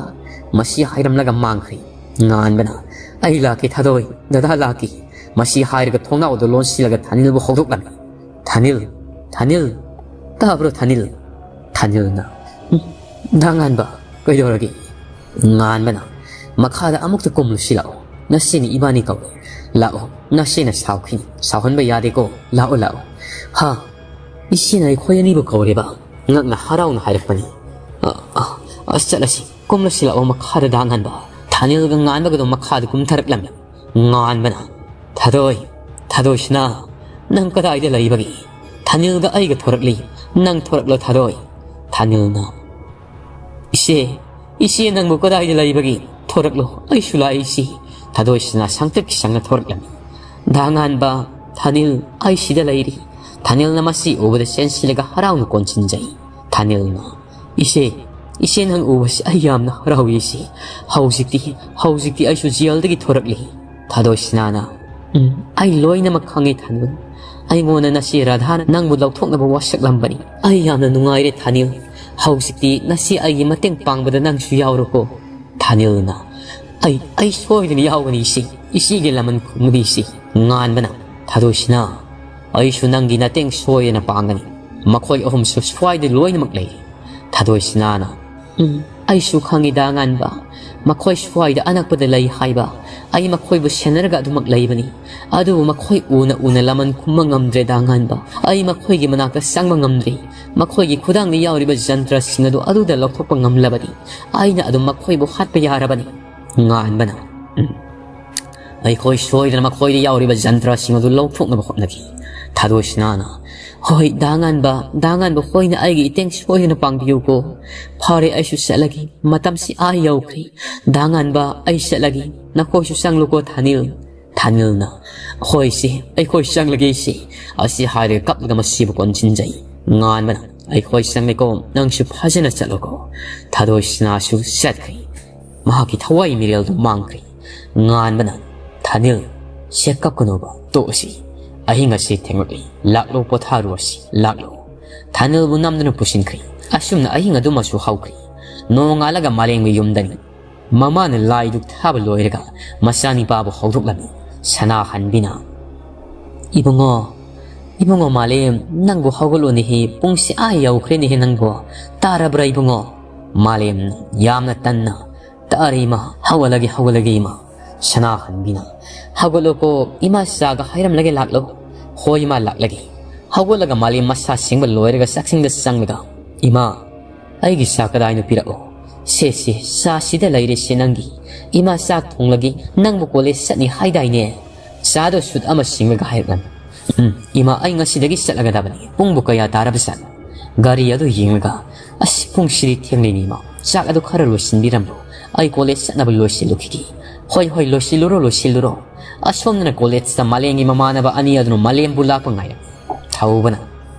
ꯃꯁꯤ ꯍꯥꯏꯔꯝꯂꯒ ꯃꯥꯡꯈ꯭ꯔꯦ꯫ ꯉꯥꯟꯕꯅ, "ꯑꯩ ꯂꯥꯛꯀꯦ ꯊꯥꯗꯣꯏ, ꯗꯗꯥ ꯂꯥꯛꯀꯦ꯫" ꯃꯁꯤ ꯍꯥꯏꯔꯒ ꯊꯣꯡꯅꯥꯎ ꯑꯗꯨ ꯂꯣꯟꯁꯤꯜꯂꯒ ꯊꯥꯅꯤꯜꯕꯨ ꯍꯧꯗꯣꯛꯂꯝꯃꯤ꯫ "ꯊꯥꯅꯤꯜ, ꯊꯥꯅꯤꯜ, ꯇꯥꯕ꯭ꯔꯣ ꯊꯥꯅꯤꯜ?" ꯊꯥꯅꯤꯜꯅ, "ꯎꯝ, ꯗꯥ ꯉꯥꯟꯕ, ꯀꯩꯗꯧꯔꯒꯦ?" ꯉꯥꯟꯕꯅ, "ꯃꯈꯥꯗ ꯑꯃꯨꯛꯇ ꯀꯨꯝꯂꯨꯁꯤ ꯂꯥꯛꯑꯣ, ꯅꯆꯦꯅ ꯏꯕꯥꯅꯤ ꯀꯧꯔꯦ꯫ ꯂꯥꯛꯑꯣ, ꯅꯆꯦꯅ ꯁꯥꯎꯈꯤꯅꯤ, ꯁꯥꯎꯍꯟꯕ ꯌꯥꯗꯦꯀꯣ, ꯂꯥꯛꯑꯣ, ꯂꯥꯛꯑꯣ꯫" "ꯍꯥ? ꯏꯆꯦꯅ ꯑꯩꯈꯣꯏ ꯑꯅꯤꯕꯨ ꯀꯧꯔꯦꯕ?" ꯉꯛꯅ ꯍꯔꯥꯎꯅ ꯍꯥꯏꯔꯛꯄꯅꯤ꯫ "ꯑ, ꯑ, ꯑꯁ, ꯆꯠꯂꯁꯤ, ꯀꯨꯝꯂꯁꯤ ꯂꯥꯛꯑꯣ ꯃꯈꯥꯗ, ꯗꯥ ꯉꯥꯟꯕ꯫" ꯊꯥꯅꯤꯜꯒ ꯉꯥꯟꯕꯒꯗꯣ ꯃꯈꯥꯗ ꯀꯨꯝꯊꯔꯛꯂꯝꯃꯤ꯫ ꯉꯥꯟꯕꯅ, "ꯊꯥꯗꯣꯏ, ꯊꯥꯗꯣꯏꯁꯤꯅ, ꯅꯪ ꯀꯗꯥꯏꯗ ꯂꯩꯕꯒꯦ? ꯊꯥꯅꯤꯜꯒ ꯑꯩꯒ ꯊꯣꯔꯛꯂꯤ, ꯅꯪ ꯊꯣꯔꯛꯂꯣ ꯊꯥꯗꯣꯏ꯫" ꯊꯥꯅꯤꯜꯅ, "ꯏꯆꯦ, ꯏꯆꯦ, ꯅꯪꯕꯨ ꯀꯗꯥꯏꯗ ꯂꯩꯕꯒꯦ? ꯊꯣꯔꯛꯂꯣ, ꯑꯩꯁꯨ ꯂꯥꯛꯏ ꯏꯆꯦ꯫" ꯊꯥꯗꯣꯏꯁꯤꯅ ꯁꯪꯇ꯭ꯔꯤꯛ ꯁꯪꯅ ꯊꯣꯔꯛꯂꯝꯃꯤ꯫ "ꯗꯥ ꯉꯥꯟꯕ, ꯊꯥꯅꯤꯜ, ꯑꯩ ꯁꯤꯗ ꯂꯩꯔꯤ꯫" ꯊꯥꯅꯤꯜꯅ ꯃꯁꯤ ꯎꯕꯗ ꯆꯦꯟꯁꯤꯜꯂꯒ ꯍꯔꯥꯎꯅ ꯀꯣꯟꯁꯤꯟꯖꯩ꯫ ꯊꯥꯅꯤꯜꯅ, "ꯏꯆꯦ, ꯏꯆꯦ, ꯅꯪ ꯎꯕꯁꯤ ꯑꯩ ꯌꯥꯝꯅ ꯍꯔꯥꯎꯏ ꯏꯆꯦ꯫ ꯍꯧꯖꯤꯛꯇꯤ, ꯍꯧꯖꯤꯛꯇꯤ ꯑꯩꯁꯨ ꯖꯦꯜꯗꯒꯤ ꯊꯣꯔꯛꯂꯤ꯫" ꯊꯥꯗꯣꯏꯁꯅꯥꯅ, "ꯎꯝ, ꯑꯩ ꯂꯣꯏꯅꯃꯛ ꯈꯪꯉꯦ ꯊꯥꯅꯤꯜ꯫ ꯑꯩꯉꯣꯟꯗ ꯅꯆꯦ ꯔꯥꯙꯥꯅ ꯅꯪꯕꯨ ꯂꯧꯊꯣꯛꯅꯕ ꯋꯥꯁꯛꯂꯝꯕꯅꯤ꯫ ꯑꯩ ꯌꯥꯝꯅ ꯅꯨꯡꯉꯥꯏꯔꯦ ꯊꯥꯅꯤꯜ꯫ ꯍꯧꯖꯤꯛꯇꯤ ꯅꯆꯦ ꯑꯩꯒꯤ ꯃꯇꯦꯡ ꯄꯥꯡꯕꯗ ꯅꯪꯁꯨ ꯌꯥꯎꯔꯣꯀꯣ꯫" ꯊꯥꯅꯤꯜꯅ, "ꯑꯩ, ꯑꯩ ꯁꯣꯏꯗꯅ ꯌꯥꯎꯒꯅꯤ ꯏꯆꯦ, ꯏꯆꯦꯒꯤ ꯂꯃꯟ ꯈꯨꯝꯒꯅꯤ ꯏꯆꯦ꯫" ꯉꯥꯟꯕꯅ, "ꯊꯥꯗꯣꯏꯁꯅꯥ, ꯑꯩꯁꯨ ꯅꯪꯒꯤ ꯃꯇꯦꯡ ꯁꯣꯏꯗꯅ ꯄꯥꯡꯒꯅꯤ꯫ ꯃꯈꯣꯏ ꯑꯍꯨꯝꯁꯨ ꯁ꯭ꯋꯥꯏꯗ ꯂꯣꯏꯅꯃꯛ ꯂꯩꯔꯤ꯫" ꯊꯥꯗꯣꯏꯁꯅꯥꯅ, "ꯎꯝ, ꯑꯩꯁꯨ ꯈꯪꯉꯤ ꯗꯥ ꯉꯥꯟꯕ꯫ ꯃꯈꯣꯏ ꯁ꯭ꯋꯥꯏꯗ ꯑꯅꯛꯄꯗ ꯂꯩ ꯍꯥꯏꯕ꯫ ꯑꯩ ꯃꯈꯣꯏꯕꯨ ꯁꯦꯟꯅꯔꯒ ꯑꯗꯨꯃꯛ ꯂꯩꯕꯅꯤ꯫ ꯑꯗꯨꯕꯨ ꯃꯈꯣꯏ ꯎꯅ ꯎꯅ ꯂꯃꯟ ꯈꯨꯝꯕ ꯉꯝꯗ꯭ꯔꯦ ꯗꯥ ꯉꯥꯟꯕ꯫ ꯑꯩ ꯃꯈꯣꯏꯒꯤ ꯃꯅꯥꯛꯇ ꯆꯪꯕ ꯉꯝꯗ꯭ꯔꯤ꯫ ꯃꯈꯣꯏꯒꯤ ꯈꯨꯗꯥꯡꯗ ꯌꯥꯎꯔꯤꯕ ꯖꯟꯇ꯭ꯔꯁꯤꯡ ꯑꯗꯨ ꯑꯗꯨꯗ ꯂꯧꯊꯣꯛꯄ ꯉꯝꯂꯕꯗꯤ ꯑꯩꯅ ꯑꯗꯨꯝ ꯃꯈꯣꯏꯕꯨ ꯍꯥꯠꯄ ꯌꯥꯔꯕꯅꯤ꯫" ꯉꯥꯟꯕꯅ, "ꯎꯝ, ꯑꯩꯈꯣꯏ ꯁꯣꯏꯗꯅ ꯃꯈꯣꯏꯗ ꯌꯥꯎꯔꯤꯕ ꯖꯟꯇ꯭ꯔꯁꯤꯡ ꯑꯗꯨ ꯂꯧꯊꯣꯛꯅꯕ ꯍꯣꯠꯅꯈꯤ꯫" ꯊꯥꯗꯣꯏꯁꯅꯥꯅ, "ꯍꯣꯏ, ꯗꯥ ꯉꯥꯟꯕ, ꯗꯥ ꯉꯥꯟꯕ ꯍꯣꯏꯅ ꯑꯩꯒꯤ ꯏꯇꯦꯡ ꯁꯣꯏꯗꯅ ꯄꯥꯡꯕꯤꯌꯨꯀꯣ꯫ ꯐꯔꯦ, ꯑꯩꯁꯨ ꯆꯠꯂꯒꯦ꯫ ꯃꯇꯝꯁꯤ ꯑꯥ ꯌꯧꯈ꯭ꯔꯦ꯫ ꯗꯥ ꯉꯥꯟꯕ, ꯑꯩ ꯆꯠꯂꯒꯦ꯫ ꯅꯈꯣꯏꯁꯨ ꯆꯪꯂꯨꯀꯣ, ꯊꯥꯅꯤꯜ꯫" ꯊꯥꯅꯤꯜꯅ, "ꯍꯣꯏ ꯁꯦ, ꯑꯩꯈꯣꯏ ꯆꯪꯂꯒꯦ ꯁꯦ꯫" ꯑꯁꯤ ꯍꯥꯏꯔꯒ ꯀꯞꯂꯒ ꯃꯁꯤꯕꯨ ꯀꯣꯟꯁꯤꯟꯖꯩ꯫ ꯉꯥꯟꯕꯅ, "ꯑꯩꯈꯣꯏ ꯆꯪꯂꯦꯀꯣ, ꯅꯪꯁꯨ ꯐꯖꯅ ꯆꯠꯂꯣꯀꯣ꯫" ꯊꯥꯗꯣꯏꯁꯅꯥꯁꯨ ꯆꯠꯈ꯭ꯔꯦ꯫ ꯃꯍꯥꯛꯀꯤ ꯊꯋꯥꯏ ꯃꯤꯔꯦꯜꯗꯨ ꯃꯥꯡꯈ꯭ꯔꯦ꯫ ꯉꯥꯟꯕꯅ, "ꯊꯥꯅꯤꯜ, ꯁꯦ ꯀꯞꯀꯅꯣꯕ, ꯇꯣꯛꯑꯁꯤ꯫ ꯑꯍꯤꯡ ꯑꯁꯤ ꯊꯦꯡꯂꯛꯂꯤ, ꯂꯥꯛꯂꯣ ꯄꯣꯊꯥꯔꯨꯔꯁꯤ, ꯂꯥꯛꯂꯣ꯫" ꯊꯥꯅꯤꯜꯕꯨ ꯅꯝꯗꯨꯅ ꯄꯨꯁꯤꯟꯈ꯭ꯔꯦ꯫ ꯑꯁꯨꯝꯅ ꯑꯍꯤꯡ ꯑꯗꯨꯃꯁꯨ ꯍꯧꯈ꯭ꯔꯦ꯫ ꯅꯣꯡꯉꯥꯜꯂꯒ ꯃꯥꯂꯦꯝꯒꯤ ꯌꯨꯝꯗꯅꯤ꯫ ꯃꯃꯥꯅ ꯂꯥꯏ ꯙꯨꯛ ꯊꯥꯕ ꯂꯣꯏꯔꯒ ꯃꯆꯥꯅꯤꯄꯥꯕꯨ ꯍꯧꯗꯣꯛꯂꯝꯃꯤ꯫ ꯁꯅꯥꯍꯟꯕꯤꯅ, "ꯏꯕꯨꯡꯉꯣ, ꯏꯕꯨꯡꯉꯣ ꯃꯥꯂꯦꯝ, ꯅꯪꯕꯨ ꯍꯧꯒꯠꯂꯣꯅꯦꯍꯦ, ꯄꯨꯡꯁꯤ ꯑꯥ ꯌꯧꯈ꯭ꯔꯦꯅꯦꯍꯦ ꯅꯪꯕꯨ꯫ ꯇꯥꯔꯕ꯭ꯔꯥ ꯏꯕꯨꯡꯉꯣ?" ꯃꯥꯂꯦꯝꯅ ꯌꯥꯝꯅ ꯇꯟꯅ, "ꯇꯥꯔꯦ ꯏꯃꯥ, ꯍꯧꯒꯠꯂꯒꯦ, ꯍꯧꯒꯠꯂꯒꯦ ꯏꯃꯥ꯫" ꯁꯅꯥꯍꯟꯕꯤꯅ, "ꯍꯧꯒꯠꯂꯣꯀꯣ, ꯏꯃꯥ ꯆꯥꯒ ꯍꯥꯏꯔꯝꯂꯒꯦ, ꯂꯥꯛꯂꯣ꯫" "ꯍꯣꯏ ꯏꯃꯥ, ꯂꯥꯛꯂꯒꯦ꯫" ꯍꯧꯒꯠꯂꯒ ꯃꯥꯂꯦꯝ ꯃꯁꯥ ꯁꯦꯡꯕ ꯂꯣꯏꯔꯒ ꯆꯥꯛꯁꯪꯗ ꯆꯪꯂꯒ, "ꯏꯃꯥ, ꯑꯩꯒꯤ ꯆꯥ ꯀꯗꯥꯏꯅꯣ ꯄꯤꯔꯛꯑꯣ?" "ꯁꯦ, ꯁꯦ, ꯆꯥꯁꯤꯗ ꯂꯩꯔꯦ ꯁꯦ ꯅꯪꯒꯤ꯫ ꯏꯃꯥ ꯆꯥꯛ ꯊꯣꯡꯂꯒꯦ, ꯅꯪꯕꯨ ꯀꯣꯂꯦꯖ ꯆꯠꯅꯤ ꯍꯥꯏꯗꯥꯏꯅꯦ?" ꯆꯥꯗꯣ ꯁꯨꯠ ꯑꯃ ꯁꯤꯡꯂꯒ ꯍꯥꯏꯔꯛꯂꯝꯃꯤ꯫ "ꯎꯝ, ꯏꯃꯥ, ꯑꯩ ꯉꯁꯤꯗꯒꯤ ꯆꯠꯂꯒꯗꯕꯅꯤ꯫ ꯄꯨꯡꯕꯨ ꯀꯌꯥ ꯇꯥꯔꯕꯖꯥꯠꯅꯣ?" ꯒꯥꯔꯤ ꯑꯗꯨ ꯌꯦꯡꯂꯒ, "ꯑꯁ, ꯄꯨꯡꯁꯤꯗꯤ ꯊꯦꯡꯂꯦꯅꯦ ꯏꯃꯥ꯫ ꯆꯥꯛ ꯑꯗꯨ ꯈꯔ ꯂꯣꯏꯁꯤꯟꯕꯤꯔꯝꯂꯣ꯫ ꯑꯩ ꯀꯣꯂꯦꯖ ꯆꯠꯅꯕ ꯂꯣꯏꯁꯤꯜꯂꯨꯈꯤꯒꯦ꯫" "ꯍꯣꯏ, ꯍꯣꯏ, ꯂꯣꯏꯁꯤꯜꯂꯨꯔꯣ, ꯂꯣꯏꯁꯤꯜꯂꯨꯔꯣ꯫" ꯑꯁꯣꯝꯗꯅ ꯀꯣꯂꯦꯖꯇ ꯃꯥꯂꯦꯝꯒꯤ ꯃꯃꯥꯟꯅꯕ ꯑꯅꯤ ꯑꯗꯨꯅ ꯃꯥꯂꯦꯝꯕꯨ ꯂꯥꯛꯄ ꯉꯥꯏꯔꯝꯃꯤ꯫ ꯊꯧꯕꯅ,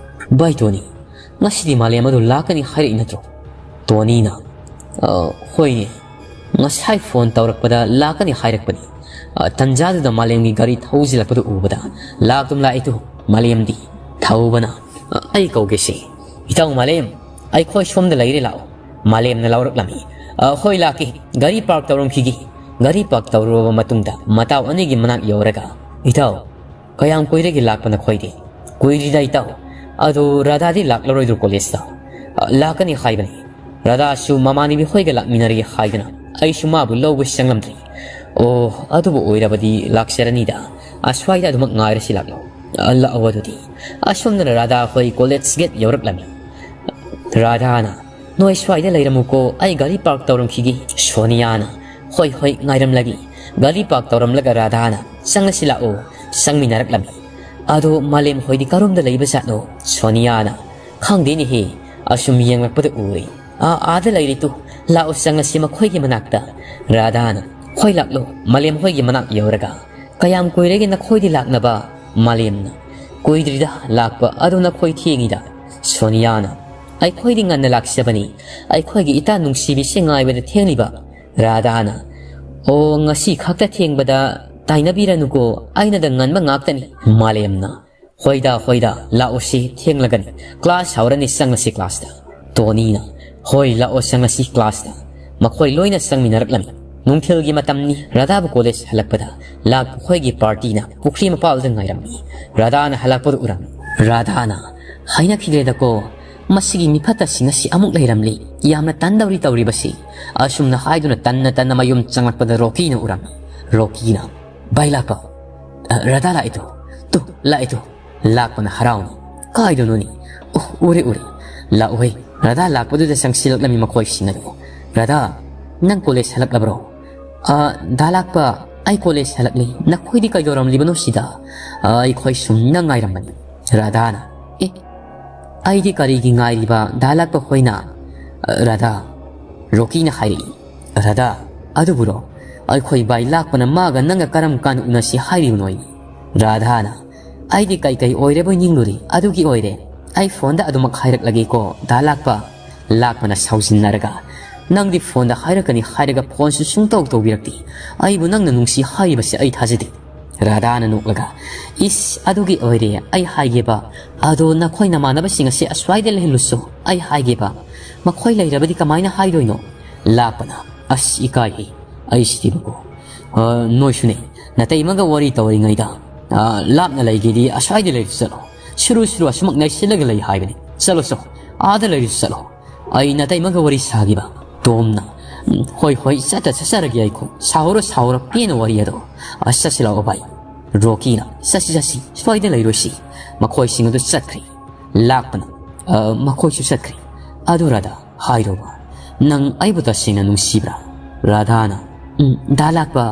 "ꯚꯥꯏ ꯇꯣꯅꯤ, ꯉꯁꯤꯗꯤ ꯃꯥꯂꯦꯝ ꯑꯗꯨ ꯂꯥꯛꯀꯅꯤ ꯍꯥꯏꯔꯛꯏ ꯅꯠꯇ꯭ꯔꯣ?" ꯇꯣꯅꯤꯅ, "ꯑ, ꯍꯣꯏꯅꯦ, ꯉꯁꯥꯏ ꯐꯣꯟ ꯇꯧꯔꯛꯄꯗ ꯂꯥꯛꯀꯅꯤ ꯍꯥꯏꯔꯛꯄꯅꯤ꯫ ꯑ, ꯇꯟꯖꯥꯗꯨꯗ ꯃꯥꯂꯦꯝꯒꯤ ꯒꯥꯔꯤ ꯊꯧꯖꯤꯜꯂꯛꯄꯗꯨ ꯎꯕꯗ ꯂꯥꯛꯇꯨꯝ ꯂꯥꯛꯏ ꯇꯨ ꯃꯥꯂꯦꯝꯗꯤ꯫" ꯊꯧꯕꯅ, "ꯑ, ꯑꯩ ꯀꯧꯒꯦꯁꯦ꯫ ꯏꯇꯥꯎ ꯃꯥꯂꯦꯝ, ꯑꯩꯈꯣꯏ ꯁꯣꯝꯗ ꯂꯩꯔꯦ, ꯂꯥꯛꯑꯣ꯫" ꯃꯥꯂꯦꯝꯅ ꯂꯥꯎꯔꯛꯂꯝꯃꯤ꯫ "ꯑ, ꯍꯣꯏ, ꯂꯥꯛꯀꯦ꯫ ꯒꯥꯔꯤ ꯄꯥꯔꯛ ꯇꯧꯔꯝꯈꯤꯒꯦ꯫" ꯒꯥꯔꯤ ꯄꯥꯔꯛ ꯇꯧꯔꯨꯔꯕ ꯃꯇꯨꯡꯗ ꯃꯇꯥꯎ ꯑꯅꯤꯒꯤ ꯃꯅꯥꯛ ꯌꯧꯔꯒ, "ꯏꯇꯥꯎ, ꯀꯌꯥꯝ ꯀꯨꯏꯔꯒꯦ ꯂꯥꯛꯄ ꯅꯈꯣꯏꯗꯤ?" "ꯀꯨꯏꯗ꯭ꯔꯤꯗ ꯏꯇꯥꯎ꯫ ꯑꯗꯨ ꯔꯥꯙꯥꯗꯤ ꯂꯥꯛꯂꯔꯣꯏꯗ꯭ꯔꯣ ꯀꯣꯂꯦꯖꯇ?" "ꯑ, ꯂꯥꯛꯀꯅꯤ ꯍꯥꯏꯕꯅꯤ꯫ ꯔꯥꯙꯥꯁꯨ ꯃꯃꯥꯟꯅꯕꯤ ꯍꯣꯏꯒ ꯂꯥꯛꯃꯤꯟꯅꯔꯒꯦ ꯍꯥꯏꯗꯅ ꯑꯩꯁꯨ ꯃꯥꯕꯨ ꯂꯧꯕ ꯆꯪꯂꯝꯗ꯭ꯔꯤ꯫" "ꯑꯣ, ꯑꯗꯨꯕꯨ ꯑꯣꯏꯔꯕꯗꯤ ꯂꯥꯛꯆꯔꯅꯤꯗ꯫ ꯑꯁ꯭ꯋꯥꯏꯗ ꯑꯗꯨꯃꯛ ꯉꯥꯏꯔꯁꯤ ꯂꯥꯛꯂꯣ꯫" "ꯑ, ꯂꯥꯛꯑꯣ ꯑꯗꯨꯗꯤ꯫" ꯑꯁꯣꯝꯗꯅ ꯔꯥꯙꯥ ꯍꯣꯏ ꯀꯣꯂꯦꯖ ꯒꯦꯠ ꯌꯧꯔꯛꯂꯝꯃꯤ꯫ ꯔꯥꯙꯥꯅ, "ꯅꯣꯏ ꯁ꯭ꯋꯥꯏꯗ ꯂꯩꯔꯝꯃꯨꯀꯣ, ꯑꯩ ꯒꯥꯔꯤ ꯄꯥꯔꯛ ꯇꯧꯔꯝꯈꯤꯒꯦ꯫" ꯁꯣꯅꯤꯌꯥꯅ, "ꯍꯣꯏ, ꯍꯣꯏ, ꯉꯥꯏꯔꯝꯂꯒꯦ꯫" ꯒꯥꯔꯤ ꯄꯥꯔꯛ ꯇꯧꯔꯝꯂꯒ ꯔꯥꯙꯥꯅ, "ꯆꯪꯂꯁꯤ ꯂꯥꯛꯑꯣ꯫" ꯆꯪꯃꯤꯟꯅꯔꯛꯂꯝꯃꯤ꯫ "ꯑꯗꯣ ꯃꯥꯂꯦꯝ ꯍꯣꯏꯗꯤ ꯀꯔꯣꯝꯗ ꯂꯩꯕ ꯖꯥꯠꯅꯣ?" ꯁꯣꯅꯤꯌꯥꯅ꯫ "ꯈꯪꯗꯦꯅꯦꯍꯦ, ꯑꯁꯨꯝ ꯌꯦꯡꯂꯛꯄꯗ ꯎꯔꯦ꯫ ꯑꯥ, ꯑꯥꯗ ꯂꯩꯔꯦ ꯇꯨ, ꯂꯥꯛꯑꯣ ꯆꯪꯂꯁꯤ ꯃꯈꯣꯏꯒꯤ ꯃꯅꯥꯛꯇ꯫" ꯔꯥꯙꯥꯅ꯫ "ꯍꯣꯏ ꯂꯥꯛꯂꯣ, ꯃꯥꯂꯦꯝ ꯍꯣꯏꯒꯤ ꯃꯅꯥꯛ ꯌꯧꯔꯒ꯫ ꯀꯌꯥꯝ ꯀꯨꯏꯔꯒꯦ ꯅꯈꯣꯏꯗꯤ ꯂꯥꯛꯅꯕ?" ꯃꯥꯂꯦꯝꯅ꯫ "ꯀꯨꯏꯗ꯭ꯔꯤꯗ ꯂꯥꯛꯄ, ꯑꯗꯣ ꯅꯈꯣꯏ ꯊꯦꯡꯉꯤꯗ꯫" ꯁꯣꯅꯤꯌꯥꯅ꯫ "ꯑꯩꯈꯣꯏꯗꯤ ꯉꯟꯅ ꯂꯥꯛꯆꯕꯅꯤ, ꯑꯩꯈꯣꯏꯒꯤ ꯏꯇꯥ ꯅꯨꯡꯁꯤꯕꯤꯁꯦ ꯉꯥꯏꯕꯗ ꯊꯦꯡꯂꯤꯕ꯫" ꯔꯥꯙꯥꯅ꯫ "ꯑꯣ, ꯉꯁꯤ ꯈꯛꯇ ꯊꯦꯡꯕꯗ ꯇꯥꯏꯅꯕꯤꯔꯅꯨꯀꯣ, ꯑꯩꯅꯗ ꯉꯟꯕ ꯉꯥꯛꯇꯅꯤ꯫" ꯃꯥꯂꯦꯝꯅ꯫ "ꯍꯣꯏꯗ, ꯍꯣꯏꯗ, ꯂꯥꯛꯑꯣꯁꯤ, ꯊꯦꯡꯂꯒꯅꯤ꯫ ꯀ꯭ꯂꯥꯁ ꯍꯧꯔꯅꯤ, ꯆꯪꯂꯁꯤ ꯀ꯭ꯂꯥꯁꯇ꯫" ꯇꯣꯅꯤꯅ꯫ "ꯍꯣꯏ, ꯂꯥꯛꯑꯣ, ꯆꯪꯂꯁꯤ ꯀ꯭ꯂꯥꯁꯇ꯫" ꯃꯈꯣꯏ ꯂꯣꯏꯅ ꯆꯪꯃꯤꯟꯅꯔꯛꯂꯝꯃꯤ꯫ ꯅꯨꯡꯊꯤꯜꯒꯤ ꯃꯇꯝꯅꯤ꯫ ꯔꯥꯙꯥꯕꯨ ꯀꯣꯂꯦꯖ ꯍꯜꯂꯛꯄꯗ ꯂꯥꯛꯄ ꯈꯣꯏꯒꯤ ꯄꯥꯔꯇꯤꯅ ꯄꯨꯈ꯭ꯔꯤ ꯃꯄꯥꯜꯗ ꯉꯥꯏꯔꯝꯃꯤ꯫ ꯔꯥꯙꯥꯅ ꯍꯜꯂꯛꯄꯗꯨ ꯎꯔꯝꯃꯤ꯫ ꯔꯥꯙꯥꯅ꯫ "ꯍꯩꯅꯈꯤꯗ꯭ꯔꯦꯗꯀꯣ, ꯃꯁꯤꯒꯤ ꯃꯤꯐꯠꯇꯁꯤꯡ ꯑꯁꯤ ꯑꯃꯨꯛ ꯂꯩꯔꯝꯂꯤ꯫ ꯌꯥꯝꯅ ꯇꯟꯗꯧꯔꯤ ꯇꯧꯔꯤꯕꯁꯤ꯫" ꯑꯁꯨꯝꯅ ꯍꯥꯏꯗꯨꯅ ꯇꯟꯅ ꯇꯟꯅ ꯃꯌꯨꯝ ꯆꯪꯂꯛꯄꯗ ꯔꯣꯀꯤꯅ ꯎꯔꯝꯃꯤ꯫ ꯔꯣꯀꯤꯅ꯫ "ꯚꯥꯏ ꯂꯥꯛꯄ, ꯑ, ꯔꯥꯙꯥ ꯂꯥꯛꯏꯗꯣ, ꯇꯨ, ꯂꯥꯛꯏꯗꯣ꯫" ꯂꯥꯛꯄꯅ ꯍꯔꯥꯎꯅ꯫ "ꯀꯥꯏꯗꯅꯣꯅꯦ? ꯑꯣ, ꯎꯔꯦ, ꯎꯔꯦ꯫ ꯂꯥꯛꯎꯍꯦ꯫" ꯔꯥꯙꯥ ꯂꯥꯛꯄꯗꯨꯗ ꯆꯪꯁꯤꯜꯂꯛꯂꯝꯃꯤ ꯃꯈꯣꯏꯁꯤꯡ ꯑꯗꯨ꯫ "ꯔꯥꯙꯥ, ꯅꯪ ꯀꯣꯂꯦꯖ ꯍꯜꯂꯛꯂꯕ꯭ꯔꯣ?" "ꯑ, ꯗꯥ ꯂꯥꯛꯄ, ꯑꯩ ꯀꯣꯂꯦꯖ ꯍꯜꯂꯛꯂꯦ꯫ ꯅꯈꯣꯏꯗꯤ ꯀꯩꯗꯧꯔꯝꯂꯤꯕꯅꯣ ꯁꯤꯗ? ꯑ, ꯑꯩꯈꯣꯏ ꯁꯨꯝ ꯅꯪ ꯉꯥꯏꯔꯝꯕꯅꯤ꯫" ꯔꯥꯙꯥꯅ꯫ "ꯑꯦ, ꯑꯩꯗꯤ ꯀꯔꯤꯒꯤ ꯉꯥꯏꯔꯤꯕ, ꯗꯥ ꯂꯥꯛꯄ ꯍꯣꯏꯅ?" "ꯑ, ꯔꯥꯙꯥ꯫" ꯔꯣꯀꯤꯅ ꯍꯥꯏꯔꯛꯏ꯫ "ꯔꯥꯙꯥ, ꯑꯗꯨꯕꯨꯔꯣ? ꯑꯩꯈꯣꯏ ꯚꯥꯏ ꯂꯥꯛꯄꯅ ꯃꯥꯒ ꯅꯪꯒ ꯀꯔꯝ ꯀꯥꯟꯗ ꯎꯅꯁꯤ ꯍꯥꯏꯔꯤꯕꯅꯣ?" ꯔꯥꯙꯥꯅ꯫ "ꯑꯩꯗꯤ ꯀꯩꯀꯩ ꯑꯣꯏꯔꯕꯣꯏ ꯅꯤꯡꯂꯨꯔꯦ, ꯑꯗꯨꯒꯤ ꯑꯣꯏꯔꯦ꯫ ꯑꯩ ꯐꯣꯟꯗ ꯑꯗꯨꯃꯛ ꯍꯥꯏꯔꯛꯂꯒꯦꯀꯣ, ꯗꯥ ꯂꯥꯛꯄ꯫" ꯂꯥꯛꯄꯅ ꯁꯥꯎꯖꯤꯟꯅꯔꯒ꯫ "ꯅꯪꯗꯤ ꯐꯣꯟꯗ ꯍꯥꯏꯔꯛꯀꯅꯤ ꯍꯥꯏꯔꯒ ꯐꯣꯟꯁꯨ ꯁꯨꯡꯇꯧ ꯇꯧꯕꯤꯔꯛꯇꯦ꯫ ꯑꯩꯕꯨ ꯅꯪꯅ ꯅꯨꯡꯁꯤ ꯍꯥꯏꯔꯤꯕꯁꯦ ꯑꯩ ꯊꯥꯖꯗꯦ꯫" ꯔꯥꯙꯥꯅ ꯅꯣꯛꯂꯒ꯫ "ꯏꯁ, ꯑꯗꯨꯒꯤ ꯑꯣꯏꯔꯦ ꯑꯩ ꯍꯥꯏꯒꯦꯕ꯫ ꯑꯗꯣ ꯅꯈꯣꯏ ꯅꯃꯥꯟꯅꯕꯁꯤꯡ ꯑꯁꯦ ꯑꯁ꯭ꯋꯥꯏꯗ ꯂꯩꯍꯜꯂꯨꯁꯨ ꯑꯩ ꯍꯥꯏꯒꯦꯕ꯫ ꯃꯈꯣꯏ ꯂꯩꯔꯕꯗꯤ ꯀꯃꯥꯏꯅ ꯍꯥꯏꯗꯣꯏꯅꯣ?" ꯂꯥꯛꯄꯅ꯫ "ꯑꯁ, ꯏꯀꯥꯏꯍꯦ꯫ ꯑꯩꯁꯤꯗꯤꯕꯀꯣ꯫ ꯑ, ꯅꯣꯏꯁꯨꯅꯦ, ꯅꯇꯩꯃꯒ ꯋꯥꯔꯤ ꯇꯧꯔꯤꯉꯩꯗ, ꯑ, ꯂꯥꯞꯅ ꯂꯩꯒꯦꯗꯤ ꯑꯁ꯭ꯋꯥꯏꯗ ꯂꯩꯔꯁꯨ ꯆꯠꯂꯣ꯫ ꯁꯨꯔꯨ ꯁꯨꯔꯨ ꯑꯁꯨꯃꯛ ꯅꯩꯁꯤꯜꯂꯒ ꯂꯩ ꯍꯥꯏꯕꯅꯤ꯫ ꯆꯠꯂꯣ ꯆꯣ, ꯑꯥꯗ ꯂꯩꯔꯁꯨ ꯆꯠꯂꯣ꯫ ꯑꯩ ꯅꯇꯩꯃꯒ ꯋꯥꯔꯤ ꯁꯥꯈꯤꯕ꯫" ꯇꯣꯝꯅ꯫ "ꯎꯝ, ꯍꯣꯏ ꯍꯣꯏ, ꯆꯠꯇ ꯆꯠꯆꯔꯒꯦ ꯑꯩꯈꯣꯏ꯫ ꯁꯥꯎꯔꯣ ꯁꯥꯎꯔꯣ, ꯄꯦꯟꯅ ꯋꯥꯔꯤ ꯑꯗꯣ꯫ ꯑꯁ, ꯆꯠꯁꯤ ꯂꯥꯛꯑꯣ ꯚꯥꯏ꯫" ꯔꯣꯀꯤꯅ꯫ "ꯆꯠꯁꯤ ꯆꯠꯁꯤ, ꯁ꯭ꯋꯥꯏꯗ ꯂꯩꯔꯣꯏꯁꯤ꯫" ꯃꯈꯣꯏꯁꯤꯡ ꯑꯗꯨ ꯆꯠꯈ꯭ꯔꯦ꯫ ꯂꯥꯛꯄꯅ꯫ "ꯑ, ꯃꯈꯣꯏꯁꯨ ꯆꯠꯈ꯭ꯔꯦ꯫ ꯑꯗꯨ ꯔꯥꯙꯥ, ꯍꯥꯏꯔꯣꯕ, ꯅꯪ ꯑꯩꯕꯨ ꯇꯁꯦꯡꯅ ꯅꯨꯡꯁꯤꯕ꯭ꯔꯥ?" ꯔꯥꯙꯥꯅ꯫ "ꯎꯝ, ꯗꯥ ꯂꯥꯛꯄ,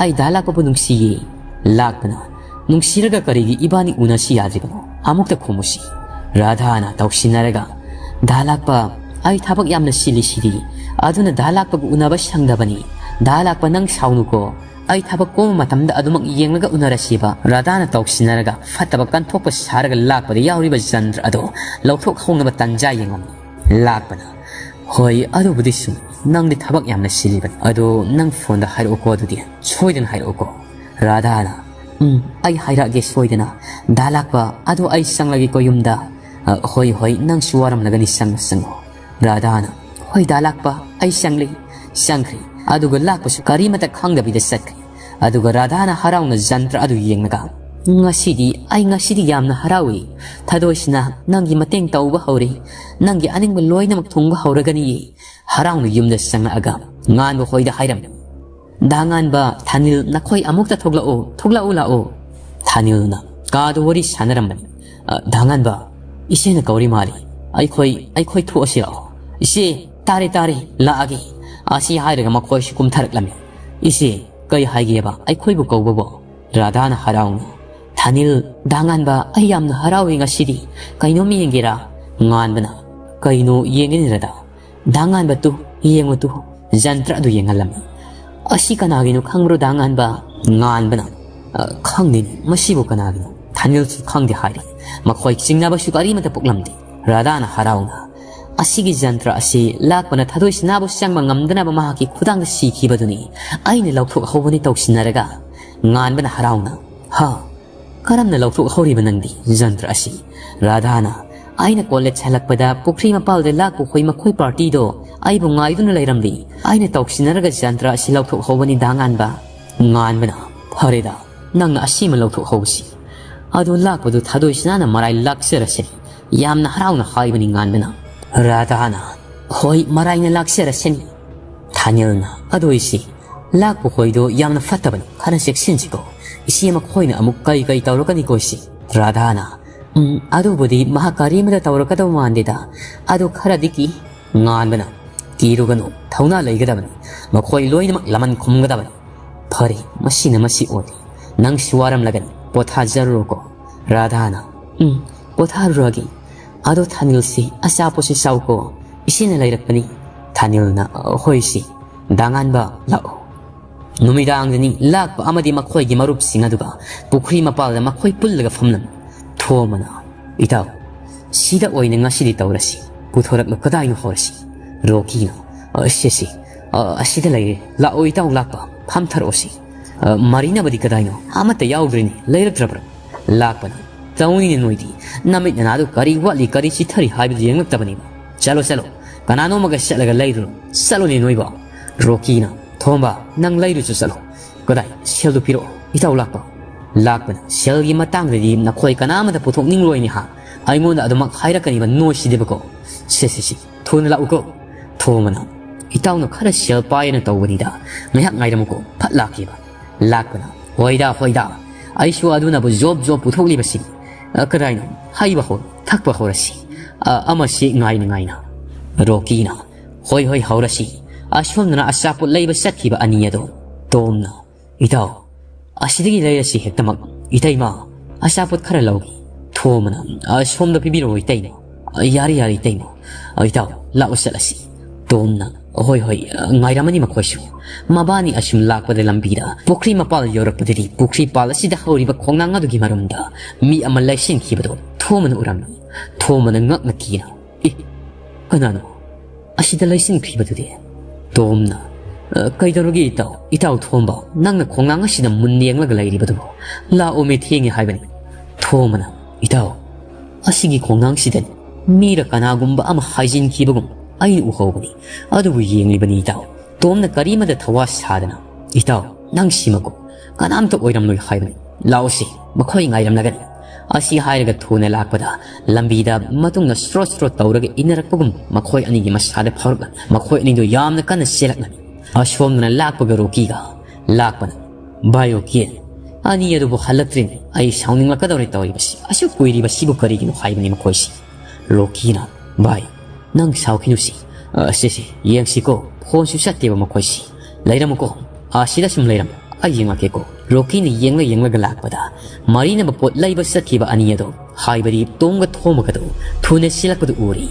ꯑꯩ ꯗꯥ ꯂꯥꯛꯄꯕꯨ ꯅꯨꯡꯁꯤꯌꯦ꯫" ꯂꯥꯛꯄꯅ꯫ ꯅꯨꯡꯁꯤꯔꯒ ꯀꯔꯤꯒꯤ ꯏꯕꯥꯅꯤ ꯎꯅꯁꯤ ꯌꯥꯗ꯭ꯔꯤꯕꯅꯣ? ꯑꯃꯨꯛꯇ ꯈꯨꯝꯃꯨꯁꯤ꯫ ꯔꯥꯙꯥꯅ ꯇꯧꯁꯤꯟꯅꯔꯒ, "ꯗꯥ ꯂꯥꯛꯄ, ꯑꯩ ꯊꯕꯛ ꯌꯥꯝꯅ ꯆꯤꯜꯂꯤꯁꯤꯗꯤ, ꯑꯗꯨꯅ ꯗꯥ ꯂꯥꯛꯄꯒ ꯎꯅꯕ ꯁꯪꯗꯕꯅꯤ꯫ ꯗꯥ ꯂꯥꯛꯄ, ꯅꯪ ꯁꯥꯎꯅꯨꯀꯣ꯫ ꯑꯩ ꯊꯕꯛ ꯀꯣꯝꯕ ꯃꯇꯝꯗ ꯑꯗꯨꯃꯛ ꯌꯦꯡꯂꯒ ꯎꯅꯔꯁꯤꯕ꯫" ꯔꯥꯙꯥꯅ ꯇꯧꯁꯤꯟꯅꯔꯒ ꯐꯠꯇꯕ ꯀꯟꯊꯣꯛꯄ ꯁꯥꯔꯒ ꯂꯥꯛꯄꯗ ꯌꯥꯎꯔꯤꯕ ꯖꯟꯇ꯭ꯔ ꯑꯗꯨ ꯂꯧꯊꯣꯛꯍꯧꯅꯕ ꯇꯟꯖꯥ ꯌꯦꯡꯂꯝꯃꯤ꯫ ꯂꯥꯛꯄꯅ, "ꯍꯣꯏ, ꯑꯗꯨꯕꯨꯗꯤ ꯁꯨꯝ ꯅꯪꯗꯤ ꯊꯕꯛ ꯌꯥꯝꯅ ꯆꯤꯜꯂꯤꯕꯅꯤ꯫ ꯑꯗꯣ ꯅꯪ ꯐꯣꯟꯗ ꯍꯥꯏꯔꯛꯎꯀꯣ ꯑꯗꯨꯗꯤ꯫ ꯁꯣꯏꯗꯅ ꯍꯥꯏꯔꯛꯎꯀꯣ꯫" ꯔꯥꯙꯥꯅ, "ꯎꯝ, ꯑꯩ ꯍꯥꯏꯔꯛꯑꯒꯦ ꯁꯣꯏꯗꯅ꯫ ꯗꯥ ꯂꯥꯛꯄ, ꯑꯗꯣ ꯑꯩ ꯆꯪꯂꯒꯦꯀꯣ ꯌꯨꯝꯗ꯫" "ꯑ, ꯍꯣꯏ, ꯍꯣꯏ, ꯅꯪꯁꯨ ꯋꯥꯔꯝꯂꯒꯅꯤ, ꯆꯪꯉꯣ, ꯆꯪꯉꯣ꯫" ꯔꯥꯙꯥꯅ, "ꯍꯣꯏ, ꯗꯥ ꯂꯥꯛꯄ, ꯑꯩ ꯆꯪꯂꯦ꯫" ꯆꯪꯈ꯭ꯔꯦ꯫ ꯑꯗꯨꯒ ꯂꯥꯛꯄꯁꯨ ꯀꯔꯤꯃꯇ ꯈꯪꯗꯕꯤꯗ ꯆꯠꯈ꯭ꯔꯦ꯫ ꯑꯗꯨꯒ ꯔꯥꯙꯥꯅ ꯍꯔꯥꯎꯅ ꯖꯟꯇ꯭ꯔ ꯑꯗꯨ ꯌꯦꯡꯂꯒ, "ꯉꯁꯤꯗꯤ, ꯑꯩ ꯉꯁꯤꯗꯤ ꯌꯥꯝꯅ ꯍꯔꯥꯎꯏ꯫ ꯊꯥꯗꯣꯏꯁꯤꯅ ꯅꯪꯒꯤ ꯃꯇꯦꯡ ꯇꯧꯕ ꯍꯧꯔꯦ꯫ ꯅꯪꯒꯤ ꯑꯅꯤꯡꯕ ꯂꯣꯏꯅꯃꯛ ꯊꯨꯡꯕ ꯍꯧꯔꯒꯅꯤꯌꯦ꯫" ꯍꯔꯥꯎꯅ ꯌꯨꯝꯗ ꯆꯪꯂꯛꯑꯒ ꯉꯥꯟꯕ ꯍꯣꯏꯗ ꯍꯥꯏꯔꯝꯃꯤ, "ꯗꯥ ꯉꯥꯟꯕ, ꯊꯥꯅꯤꯜ, ꯅꯈꯣꯏ ꯑꯃꯨꯛꯇ ꯊꯣꯛꯂꯛꯎ, ꯊꯣꯛꯂꯛꯎ ꯂꯥꯛꯎ꯫" ꯊꯥꯅꯤꯜꯅ ꯀꯥꯗ ꯋꯥꯔꯤ ꯁꯥꯟꯅꯔꯝꯕꯅꯤ꯫ "ꯑ, ꯗꯥ ꯉꯥꯟꯕ, ꯏꯆꯦꯅ ꯀꯧꯔꯤ ꯃꯥꯜꯂꯤ꯫ ꯑꯩꯈꯣꯏ, ꯑꯩꯈꯣꯏ ꯊꯣꯛꯑꯁꯤ ꯂꯥꯛꯑꯣ꯫" "ꯏꯆꯦ, ꯇꯥꯔꯦ, ꯇꯥꯔꯦ, ꯂꯥꯛꯑꯒꯦ꯫" ꯑꯁꯤ ꯍꯥꯏꯔꯒ ꯃꯈꯣꯏꯁꯨ ꯀꯨꯝꯊꯔꯛꯂꯝꯃꯤ꯫ "ꯏꯆꯦ, ꯀꯩ ꯍꯥꯏꯒꯦꯕ ꯑꯩꯈꯣꯏꯕꯨ ꯀꯧꯕꯕꯣ?" ꯔꯥꯙꯥꯅ ꯍꯔꯥꯎꯅ, "ꯊꯥꯅꯤꯜ, ꯗꯥ ꯉꯥꯟꯕ, ꯑꯩ ꯌꯥꯝꯅ ꯍꯔꯥꯎꯏ ꯉꯁꯤꯗꯤ꯫ ꯀꯩꯅꯣꯝ ꯌꯦꯡꯒꯦꯔꯥ?" ꯉꯥꯟꯕꯅ, "ꯀꯩꯅꯣ ꯌꯦꯡꯒꯅꯤ ꯔꯥꯙꯥ?" "ꯗꯥ ꯉꯥꯟꯕ ꯇꯨ, ꯌꯦꯡꯉꯨ ꯇꯨ꯫" ꯖꯟꯇ꯭ꯔ ꯑꯗꯨ ꯌꯦꯡꯍꯜꯂꯝꯃꯤ꯫ "ꯑꯁꯤ ꯀꯅꯥꯒꯤꯅꯣ ꯈꯪꯕ꯭ꯔꯣ, ꯗꯥ ꯉꯥꯟꯕ?" ꯉꯥꯟꯕꯅ, "ꯑ, ꯈꯪꯗꯦꯅꯦ, ꯃꯁꯤꯕꯨ ꯀꯅꯥꯒꯤꯅꯣ?" ꯊꯥꯅꯤꯜꯁꯨ ꯈꯪꯗꯦ ꯍꯥꯏꯔꯤ꯫ ꯃꯈꯣꯏ ꯆꯤꯡꯅꯕꯁꯨ ꯀꯔꯤꯃꯠꯇ ꯄꯣꯛꯂꯝꯗꯦ꯫ ꯔꯥꯙꯥꯅ ꯍꯔꯥꯎꯅ, "ꯑꯁꯤꯒꯤ ꯖꯟꯇ꯭ꯔ ꯑꯁꯤ ꯂꯥꯛꯄꯅ ꯊꯥꯗꯣꯏ ꯁꯅꯥꯕꯨ ꯆꯪꯕ ꯉꯝꯗꯅꯕ ꯃꯍꯥꯛꯀꯤ ꯈꯨꯗꯥꯡꯗ ꯁꯤꯈꯤꯕꯗꯨꯅꯤ꯫ ꯑꯩꯅ ꯂꯧꯊꯣꯛꯍꯧꯕꯅꯤ ꯇꯧꯁꯤꯟꯅꯔꯒ꯫" ꯉꯥꯟꯕꯅ ꯍꯔꯥꯎꯅ, "ꯍꯥ? ꯀꯔꯝꯅ ꯂꯧꯊꯣꯛꯍꯧꯔꯤꯕ ꯅꯪꯗꯤ ꯖꯟꯇ꯭ꯔ ꯑꯁꯤ?" ꯔꯥꯙꯥꯅ, "ꯑꯩꯅ ꯀꯣꯂꯦꯖ ꯍꯜꯂꯛꯄꯗ ꯄꯨꯈ꯭ꯔꯤ ꯃꯄꯥꯜꯗ ꯂꯥꯛꯄ ꯍꯣꯏ ꯃꯈꯣꯏ ꯄꯥꯔꯇꯤꯗꯣ ꯑꯩꯕꯨ ꯉꯥꯏꯗꯨꯅ ꯂꯩꯔꯝꯂꯤ꯫ ꯑꯩꯅ ꯇꯧꯁꯤꯟꯅꯔꯒ ꯖꯟꯇ꯭ꯔ ꯑꯁꯤ ꯂꯧꯊꯣꯛꯍꯧꯕꯅꯤ ꯗꯥ ꯉꯥꯟꯕ꯫" ꯉꯥꯟꯕꯅ, "ꯐꯔꯦꯗ, ꯅꯪꯅ ꯑꯁꯤꯃ ꯂꯧꯊꯣꯛꯍꯧꯕꯁꯤ꯫ ꯑꯗꯣ ꯂꯥꯛꯄꯗꯨ ꯊꯥꯗꯣꯏ ꯁꯅꯥꯅ ꯃꯔꯥꯏ ꯂꯥꯛꯆꯔꯁꯅꯤ꯫" ꯌꯥꯝꯅ ꯍꯔꯥꯎꯅ ꯍꯥꯏꯕꯅꯤ ꯉꯥꯟꯕꯅ꯫ ꯔꯥꯙꯥꯅ, "ꯍꯣꯏ, ꯃꯔꯥꯏꯅ ꯂꯥꯛꯆꯔꯁꯅꯤ꯫" ꯊꯥꯅꯤꯜꯅ, "ꯑꯗꯣ ꯏꯆꯦ, ꯂꯥꯛꯄ ꯈꯣꯏꯗꯣ ꯌꯥꯝꯅ ꯐꯠꯇꯕꯅꯤ, ꯈꯔ ꯆꯦꯛꯁꯤꯟꯁꯤꯀꯣ꯫ ꯏꯆꯦ ꯃꯈꯣꯏꯅ ꯑꯃꯨꯛ ꯀꯩ ꯀꯩ ꯇꯧꯔꯛꯀꯅꯤꯀꯣ ꯏꯆꯦ?" ꯔꯥꯙꯥꯅ, "ꯎꯝ, ꯑꯗꯨꯕꯨꯗꯤ ꯃꯍꯥꯛ ꯀꯔꯤꯃꯇ ꯇꯧꯔꯛꯀꯗꯕ ꯃꯥꯟꯗꯦꯗ꯫ ꯑꯗꯨ ꯈꯔꯗꯤ ꯀꯤ꯫" ꯉꯥꯟꯕꯅ, "ꯀꯤꯔꯨꯒꯅꯨ, ꯊꯧꯅꯥ ꯂꯩꯒꯗꯕꯅꯤ꯫ ꯃꯈꯣꯏ ꯂꯣꯏꯅꯃꯛ ꯂꯃꯟ ꯈꯨꯝꯒꯗꯕꯅꯤ꯫" "ꯐꯔꯦ, ꯃꯁꯤꯅ ꯃꯁꯤ ꯑꯣꯏꯔꯦ꯫ ꯅꯪꯁꯨ ꯋꯥꯔꯝꯂꯒꯅꯤ꯫ ꯄꯣꯊꯥꯖꯔꯨꯔꯣꯀꯣ꯫ ꯔꯥꯙꯥꯅ, "ꯎꯝ, ꯄꯣꯊꯥꯔꯨꯔꯒꯦ꯫ ꯑꯗꯣ ꯊꯥꯅꯤꯜꯁꯤ, ꯑꯆꯥꯄꯣꯠꯁꯤ ꯆꯥꯎꯀꯣ꯫ ꯏꯆꯦꯅ ꯂꯩꯔꯛꯄꯅꯤ꯫" ꯊꯥꯅꯤꯜꯅ, "ꯍꯣꯏ ꯏꯆꯦ꯫" "ꯗꯥꯉꯥꯟꯕ, ꯂꯥꯛꯑꯣ꯫" ꯅꯨꯃꯤꯗꯥꯡꯗꯅꯤ꯫ ꯂꯥꯛꯄ ꯑꯃꯗꯤ ꯃꯈꯣꯏꯒꯤ ꯃꯔꯨꯞꯁꯤꯡ ꯑꯗꯨꯒ ꯄꯨꯈ꯭ꯔꯤ ꯃꯄꯥꯜꯗ ꯃꯈꯣꯏ ꯄꯨꯜꯂꯒ ꯐꯝꯂꯝꯃꯤ꯫ ꯊꯣꯝꯕꯅ, "ꯏꯇꯥꯎ, ꯁꯤꯗ ꯑꯣꯏꯅ ꯉꯁꯤꯗꯤ ꯇꯧꯔꯁꯤ꯫ ꯄꯨꯊꯣꯔꯛꯂꯣ, ꯀꯗꯥꯏꯅꯣ ꯍꯧꯔꯁꯤ?" ꯔꯣꯀꯤꯅ, "ꯑ, ꯁꯦ, ꯁꯦ, ꯑ, ꯑꯁꯤꯗ ꯂꯩꯔꯦ꯫ ꯂꯥꯛꯑꯣ ꯏꯇꯥꯎ, ꯂꯥꯛꯄ, ꯐꯝꯊꯔꯛꯑꯣꯁꯤ꯫ ꯑ, ꯃꯔꯤꯅꯕꯗꯤ ꯀꯗꯥꯏꯅꯣ? ꯑꯃꯠꯇ ꯌꯥꯎꯗ꯭ꯔꯦꯅꯦ, ꯂꯩꯔꯛꯇ꯭ꯔꯕ꯭ꯔꯥ?" ꯂꯥꯛꯄꯅ, "ꯇꯧꯅꯤꯅꯦ ꯅꯣꯏꯗꯤ, ꯅꯃꯤꯠ ꯅꯅꯥꯗꯣ ꯀꯔꯤ ꯋꯥꯠꯂꯤ, ꯀꯔꯤ ꯆꯤꯊꯔꯤ ꯍꯥꯏꯕꯗꯨ ꯌꯦꯡꯂꯛꯇꯕꯅꯤꯕ꯫ ꯆꯠꯂꯣ, ꯆꯠꯂꯣ, ꯀꯅꯥꯅꯣꯝꯃꯒ ꯆꯠꯂꯒ ꯂꯩꯔꯨꯔꯣ, ꯆꯠꯂꯣꯅꯦ ꯅꯣꯏꯕꯣ꯫" ꯔꯣꯀꯤꯅ, "ꯊꯣꯝꯕ, ꯅꯪ ꯂꯩꯔꯨꯆꯣ ꯆꯠꯂꯣ꯫ ꯀꯗꯥꯏ, ꯁꯦꯜꯗꯨ ꯄꯤꯔꯛꯑꯣ, ꯏꯇꯥꯎ ꯂꯥꯛꯄ꯫" ꯂꯥꯛꯄꯅ, "ꯁꯦꯜꯒꯤ ꯃꯇꯥꯡꯗꯗꯤ ꯅꯈꯣꯏ ꯀꯅꯥꯃꯠꯇ ꯄꯨꯊꯣꯛꯅꯤꯡꯂꯣꯏꯅꯦ ꯍꯥ? ꯑꯩꯉꯣꯟꯗ ꯑꯗꯨꯃꯛ ꯍꯥꯏꯔꯛꯀꯅꯤꯕ ꯅꯣꯏꯁꯤꯗꯤꯕꯀꯣ꯫ ꯁꯦ, ꯁꯦ, ꯁꯦ, ꯊꯨꯅ ꯂꯥꯛꯎꯀꯣ꯫" ꯊꯣꯝꯕꯅ, "ꯏꯇꯥꯎꯅ ꯈꯔ ꯁꯦꯜ ꯄꯥꯏꯌꯦꯅ ꯇꯧꯕꯅꯤꯗ, ꯉꯥꯏꯍꯥꯛ ꯉꯥꯏꯔꯝꯃꯨꯀꯣ, ꯐꯠ ꯂꯥꯛꯀꯦꯕ꯫" ꯂꯥꯛꯄꯅ, "ꯍꯣꯏꯗ, ꯍꯣꯏꯗ, ꯑꯩꯁꯨ ꯑꯗꯨꯅꯕꯨ ꯖꯣꯕ ꯖꯣꯕ ꯄꯨꯊꯣꯛꯂꯤꯕꯁꯤ꯫ ꯑ, ꯀꯗꯥꯏꯅꯣ, ꯍꯩꯕ ꯍꯧ, ꯊꯛꯄ ꯍꯧꯔꯁꯤ꯫ ꯑ, ꯑꯃꯁꯤ ꯉꯥꯏꯅ ꯉꯥꯏꯅ꯫" ꯔꯣꯀꯤꯅ, "ꯍꯣꯏ, ꯍꯣꯏ, ꯍꯧꯔꯁꯤ꯫ ꯑꯁꯣꯝꯗꯅ ꯑꯆꯥꯄꯣꯠ ꯂꯩꯕ ꯆꯠꯈꯤꯕ ꯑꯅꯤ ꯑꯗꯣ꯫" ꯇꯣꯝꯅ, "ꯏꯇꯥꯎ, ꯑꯁꯤꯗꯒꯤ ꯂꯩꯔꯁꯤ ꯍꯦꯛꯇꯃꯛ꯫ ꯏꯇꯩꯃ, ꯑꯆꯥꯄꯣꯠ ꯈꯔ ꯂꯧꯒꯦ꯫" ꯊꯣꯝꯕꯅ, "ꯑ, ꯁꯣꯝꯗ ꯄꯤꯕꯤꯔꯛꯑꯣ ꯏꯇꯩꯃ꯫ ꯑ, ꯌꯥꯔꯦ, ꯌꯥꯔꯦ ꯏꯇꯩꯃ꯫ ꯑ, ꯏꯇꯥꯎ, ꯂꯥꯛꯑꯣ ꯆꯠꯂꯁꯤ꯫" ꯇꯣꯝꯅ, "ꯍꯣꯏ, ꯍꯣꯏ, ꯑ, ꯉꯥꯏꯔꯝꯃꯅꯤ ꯃꯈꯣꯏꯁꯨ꯫" ꯃꯕꯥꯅꯤ ꯑꯁꯨꯝ ꯂꯥꯛꯄꯗ ꯂꯝꯕꯤꯗ ꯄꯨꯈ꯭ꯔꯤ ꯃꯄꯥꯜ ꯌꯧꯔꯛꯄꯗꯗꯤ ꯄꯨꯈ꯭ꯔꯤ ꯄꯥꯜ ꯑꯁꯤꯗ ꯍꯧꯔꯤꯕ ꯈꯣꯡꯅꯥꯡ ꯑꯗꯨꯒꯤ ꯃꯔꯨꯝꯗ ꯃꯤ ꯑꯃ ꯂꯩꯁꯤꯟꯈꯤꯕꯗꯣ ꯊꯣꯝꯕꯅ ꯎꯔꯝꯃꯤ꯫ ꯊꯣꯝꯕꯅ ꯉꯛꯅ ꯀꯤꯅ, "ꯑꯦ, ꯀꯅꯥꯅꯣ ꯑꯁꯤꯗ ꯂꯩꯁꯤꯟꯈ꯭ꯔꯤꯕꯗꯨꯗꯤ?" ꯇꯣꯝꯅ, "ꯑ, ꯀꯩꯗꯧꯔꯒꯦ ꯏꯇꯥꯎ? ꯏꯇꯥꯎ ꯊꯣꯝꯕ, ꯅꯪꯅ ꯈꯣꯡꯅꯥꯡ ꯑꯁꯤꯗ ꯃꯨꯟ ꯌꯦꯡꯂꯒ ꯂꯩꯔꯤꯕꯗꯨꯕꯨ? ꯂꯥꯛꯑꯣꯃꯦ, ꯊꯦꯡꯉꯦ ꯍꯥꯏꯕꯅꯤ꯫" ꯊꯣꯝꯕꯅ, "ꯏꯇꯥꯎ, ꯑꯁꯤꯒꯤ ꯈꯣꯡꯅꯥꯡꯁꯤꯗꯅꯤ ꯃꯤꯔ ꯀꯅꯥꯒꯨꯝꯕ ꯑꯃ ꯍꯥꯏꯖꯤꯟꯈꯤꯕꯒꯨꯝ ꯑꯩꯅ ꯎꯍꯧꯕꯅꯤ꯫ ꯑꯗꯨꯕꯨ ꯌꯦꯡꯂꯤꯕꯅꯤ ꯏꯇꯥꯎ꯫" ꯇꯣꯝꯅ ꯀꯔꯤꯃꯗ ꯊꯋꯥ ꯁꯥꯗꯅ, "ꯏꯇꯥꯎ, ꯅꯪ ꯁꯤꯃꯀꯣ ꯀꯅꯥꯝꯇ ꯑꯣꯏꯔꯝꯂꯣꯏ ꯍꯥꯏꯕꯅꯤ꯫ ꯂꯥꯛꯑꯣꯁꯤ, ꯃꯈꯣꯏ ꯉꯥꯏꯔꯝꯂꯒꯅꯤ꯫" ꯑꯁꯤ ꯍꯥꯏꯔꯒ ꯊꯨꯅ ꯂꯥꯛꯄꯗ ꯂꯝꯕꯤꯗ ꯃꯇꯨꯡꯗ ꯁ꯭ꯔꯣꯠ ꯁ꯭ꯔꯣꯠ ꯇꯧꯔꯒ ꯏꯟꯅꯔꯛꯄꯒꯨꯝ ꯃꯈꯣꯏ ꯑꯅꯤꯒꯤ ꯃꯁꯥꯗ ꯐꯥꯎꯔꯛꯂꯝꯃꯤ꯫ ꯃꯈꯣꯏ ꯑꯅꯤꯗꯨ ꯌꯥꯝꯅ ꯀꯟꯅ ꯆꯦꯜꯂꯛꯂꯝꯃꯤ꯫ ꯑꯁꯣꯝꯗꯅ ꯂꯥꯛꯄꯒ ꯔꯣꯀꯤꯒ꯫ ꯂꯥꯛꯄꯅ, "ꯚꯥꯏ ꯔꯣꯀꯤ, ꯑꯅꯤ ꯑꯗꯨꯕꯨ ꯍꯜꯂꯛꯇ꯭ꯔꯤꯅꯤ꯫ ꯑꯩ ꯁꯥꯎꯅꯤꯡꯂꯛꯀꯗꯧꯔꯦ ꯇꯧꯔꯤꯕꯁꯤ꯫ ꯑꯁꯨꯛ ꯀꯨꯏꯔꯤꯕꯁꯤꯕꯨ ꯀꯔꯤꯒꯤꯅꯣ?" ꯍꯥꯏꯕꯅꯤ ꯃꯈꯣꯏꯁꯤ꯫ ꯔꯣꯀꯤꯅ, "ꯚꯥꯏ, ꯅꯪ ꯁꯥꯎꯈꯤꯅꯨꯁꯤ꯫ ꯑ, ꯁꯦ, ꯁꯦ, ꯌꯦꯡꯁꯤꯀꯣ, ꯐꯣꯟꯁꯨ ꯆꯠꯇꯦꯕ ꯃꯈꯣꯏꯁꯤ꯫ ꯂꯩꯔꯝꯃꯨꯀꯣ, ꯑꯁꯤꯗ ꯁꯨꯝ ꯂꯩꯔꯝꯃꯨ, ꯑꯩ ꯌꯦꯡꯉꯛꯀꯦꯀꯣ꯫" ꯔꯣꯀꯤꯅ ꯌꯦꯡꯂ ꯌꯦꯡꯂꯒ ꯂꯥꯛꯄꯗ ꯃꯔꯤꯅꯕ ꯄꯣꯠ ꯂꯩꯕ ꯆꯠꯈꯤꯕ ꯑꯅꯤ ꯑꯗꯣ, ꯍꯥꯏꯕꯗꯤ ꯇꯣꯝꯒ ꯊꯣꯝꯒꯗꯣ ꯊꯨꯅ ꯆꯦꯜꯂꯛꯄꯗꯨ ꯎꯔꯤ꯫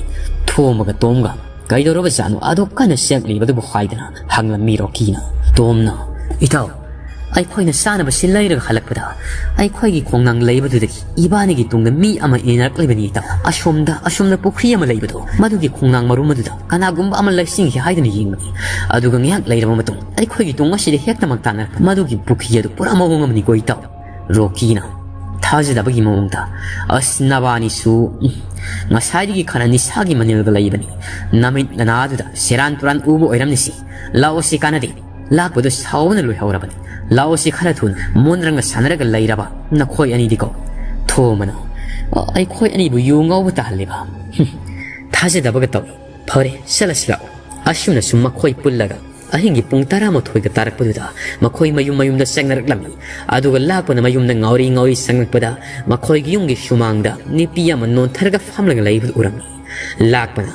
ꯊꯣꯝꯒ ꯇꯣꯝꯒ ꯀꯩꯗꯧꯔꯕꯖꯥꯠꯅꯣ ꯑꯗꯨ ꯀꯟꯅ ꯆꯦꯜꯂꯤꯕꯗꯨꯕꯨ ꯍꯥꯏꯗꯅ ꯍꯪꯂꯝꯃꯤ ꯔꯣꯀꯤꯅ꯫ ꯇꯣꯝꯅ, "ꯏꯇꯥꯎ, ꯑꯩꯈꯣꯏꯅ ꯆꯥꯅꯕꯁꯤ ꯂꯩꯔꯒ ꯍꯜꯂꯛꯄꯗ ꯑꯩꯈꯣꯏꯒꯤ ꯈꯣꯡꯅꯥꯡ ꯂꯩꯕꯗꯨꯗꯒꯤ ꯏꯕꯥꯅꯤꯒꯤ ꯇꯨꯡꯗ ꯃꯤ ꯑꯃ ꯏꯟꯅꯔꯛꯂꯤꯕꯅꯤ ꯏꯇꯥꯎ꯫ ꯑꯁꯣꯝꯗ, ꯑꯁꯣꯝꯗ ꯄꯨꯈ꯭ꯔꯤ ꯑꯃ ꯂꯩꯕꯗꯣ, ꯃꯗꯨꯒꯤ ꯈꯣꯡꯅꯥꯡ ꯃꯔꯨꯝ ꯑꯗꯨꯗ ꯀꯅꯥꯒꯨꯝꯕ ꯑꯃ ꯂꯩꯁꯤꯟꯈꯤ ꯍꯥꯏꯗꯨꯅ ꯌꯦꯡꯕꯅꯤ꯫ ꯑꯗꯨꯒ ꯉꯥꯏꯍꯥꯛ ꯂꯩꯔꯕ ꯃꯇꯨꯡ ꯑꯩꯈꯣꯏꯒꯤ ꯇꯨꯡ ꯑꯁꯤꯗ ꯍꯦꯛꯇꯃꯛ ꯇꯥꯟꯅꯔꯛꯄ ꯃꯗꯨꯒꯤ ꯄꯨꯈ꯭ꯔꯤ ꯑꯗꯨ ꯄꯨꯔꯥ ꯃꯑꯣꯡ ꯑꯃꯅꯤꯀꯣ ꯏꯇꯥꯎ꯫" ꯔꯣꯀꯤꯅ ꯊꯥꯖꯗꯕꯒꯤ ꯃꯑꯣꯡꯗ, "ꯑꯁ, ꯅꯕꯥꯅꯤꯁꯨ, ꯎꯝ, ꯉꯁꯥꯏꯗꯒꯤ ꯈꯔ ꯅꯤꯁꯥꯒꯤ ꯃꯅꯤꯜꯒ ꯂꯩꯕꯅꯤ꯫ ꯅꯃꯤꯠ ꯅꯅꯥꯗꯨꯗ ꯁꯦꯔꯥꯟ ꯇꯨꯔꯥꯟ ꯎꯕ ꯑꯣꯏꯔꯝꯅꯤꯁꯤ꯫ ꯂꯥꯛꯑꯣꯁꯤ, ꯀꯥꯟꯅꯗꯦ꯫ ꯂꯥꯛꯄꯗꯣ ꯁꯥꯎꯕꯅ ꯂꯣꯏꯍꯧꯔꯕꯅꯤ꯫ ꯂꯥꯛꯑꯣꯁꯤ, ꯈꯔ ꯊꯨꯅ ꯃꯣꯟꯗ꯭ꯔꯪꯒ ꯁꯥꯟꯅꯔꯒ ꯂꯩꯔꯕ ꯅꯈꯣꯏ ꯑꯅꯤꯗꯤꯀꯣ꯫" ꯊꯣꯝꯕꯅ, "ꯑ, ꯑꯩꯈꯣꯏ ꯑꯅꯤꯕꯨ ꯌꯨ ꯉꯥꯎꯕ ꯇꯥꯍꯜꯂꯤꯕ? ꯍꯨꯝ, ꯊꯥꯖꯗꯕꯒ ꯇꯧꯏ꯫ ꯐꯔꯦ, ꯆꯠꯂꯁꯤ ꯂꯥꯛꯑꯣ꯫" ꯑꯁꯨꯝꯅ ꯁꯨꯝ ꯃꯈꯣꯏ ꯄꯨꯜꯂꯒ ꯑꯍꯤꯡꯒꯤ ꯄꯨꯡ ꯇꯔꯥꯃꯥꯊꯣꯏꯒ ꯇꯥꯔꯛꯄꯗꯨꯗ ꯃꯈꯣꯏ ꯃꯌꯨꯝ ꯃꯌꯨꯝꯗ ꯆꯪꯅꯔꯛꯂꯝꯃꯤ꯫ ꯑꯗꯨꯒ ꯂꯥꯛꯄꯅ ꯃꯌꯨꯝꯗ ꯉꯥꯎꯔꯤ ꯉꯥꯎꯔꯤ ꯆꯪꯂꯛꯄꯗ ꯃꯈꯣꯏꯒꯤ ꯌꯨꯝꯒꯤ ꯁꯨꯃꯥꯡꯗ ꯅꯨꯄꯤ ꯑꯃ ꯅꯣꯟꯊꯔꯒ ꯐꯝꯂꯒ ꯂꯩꯕꯗꯨ ꯎꯔꯝꯃꯤ꯫ ꯂꯥꯛꯄꯅ,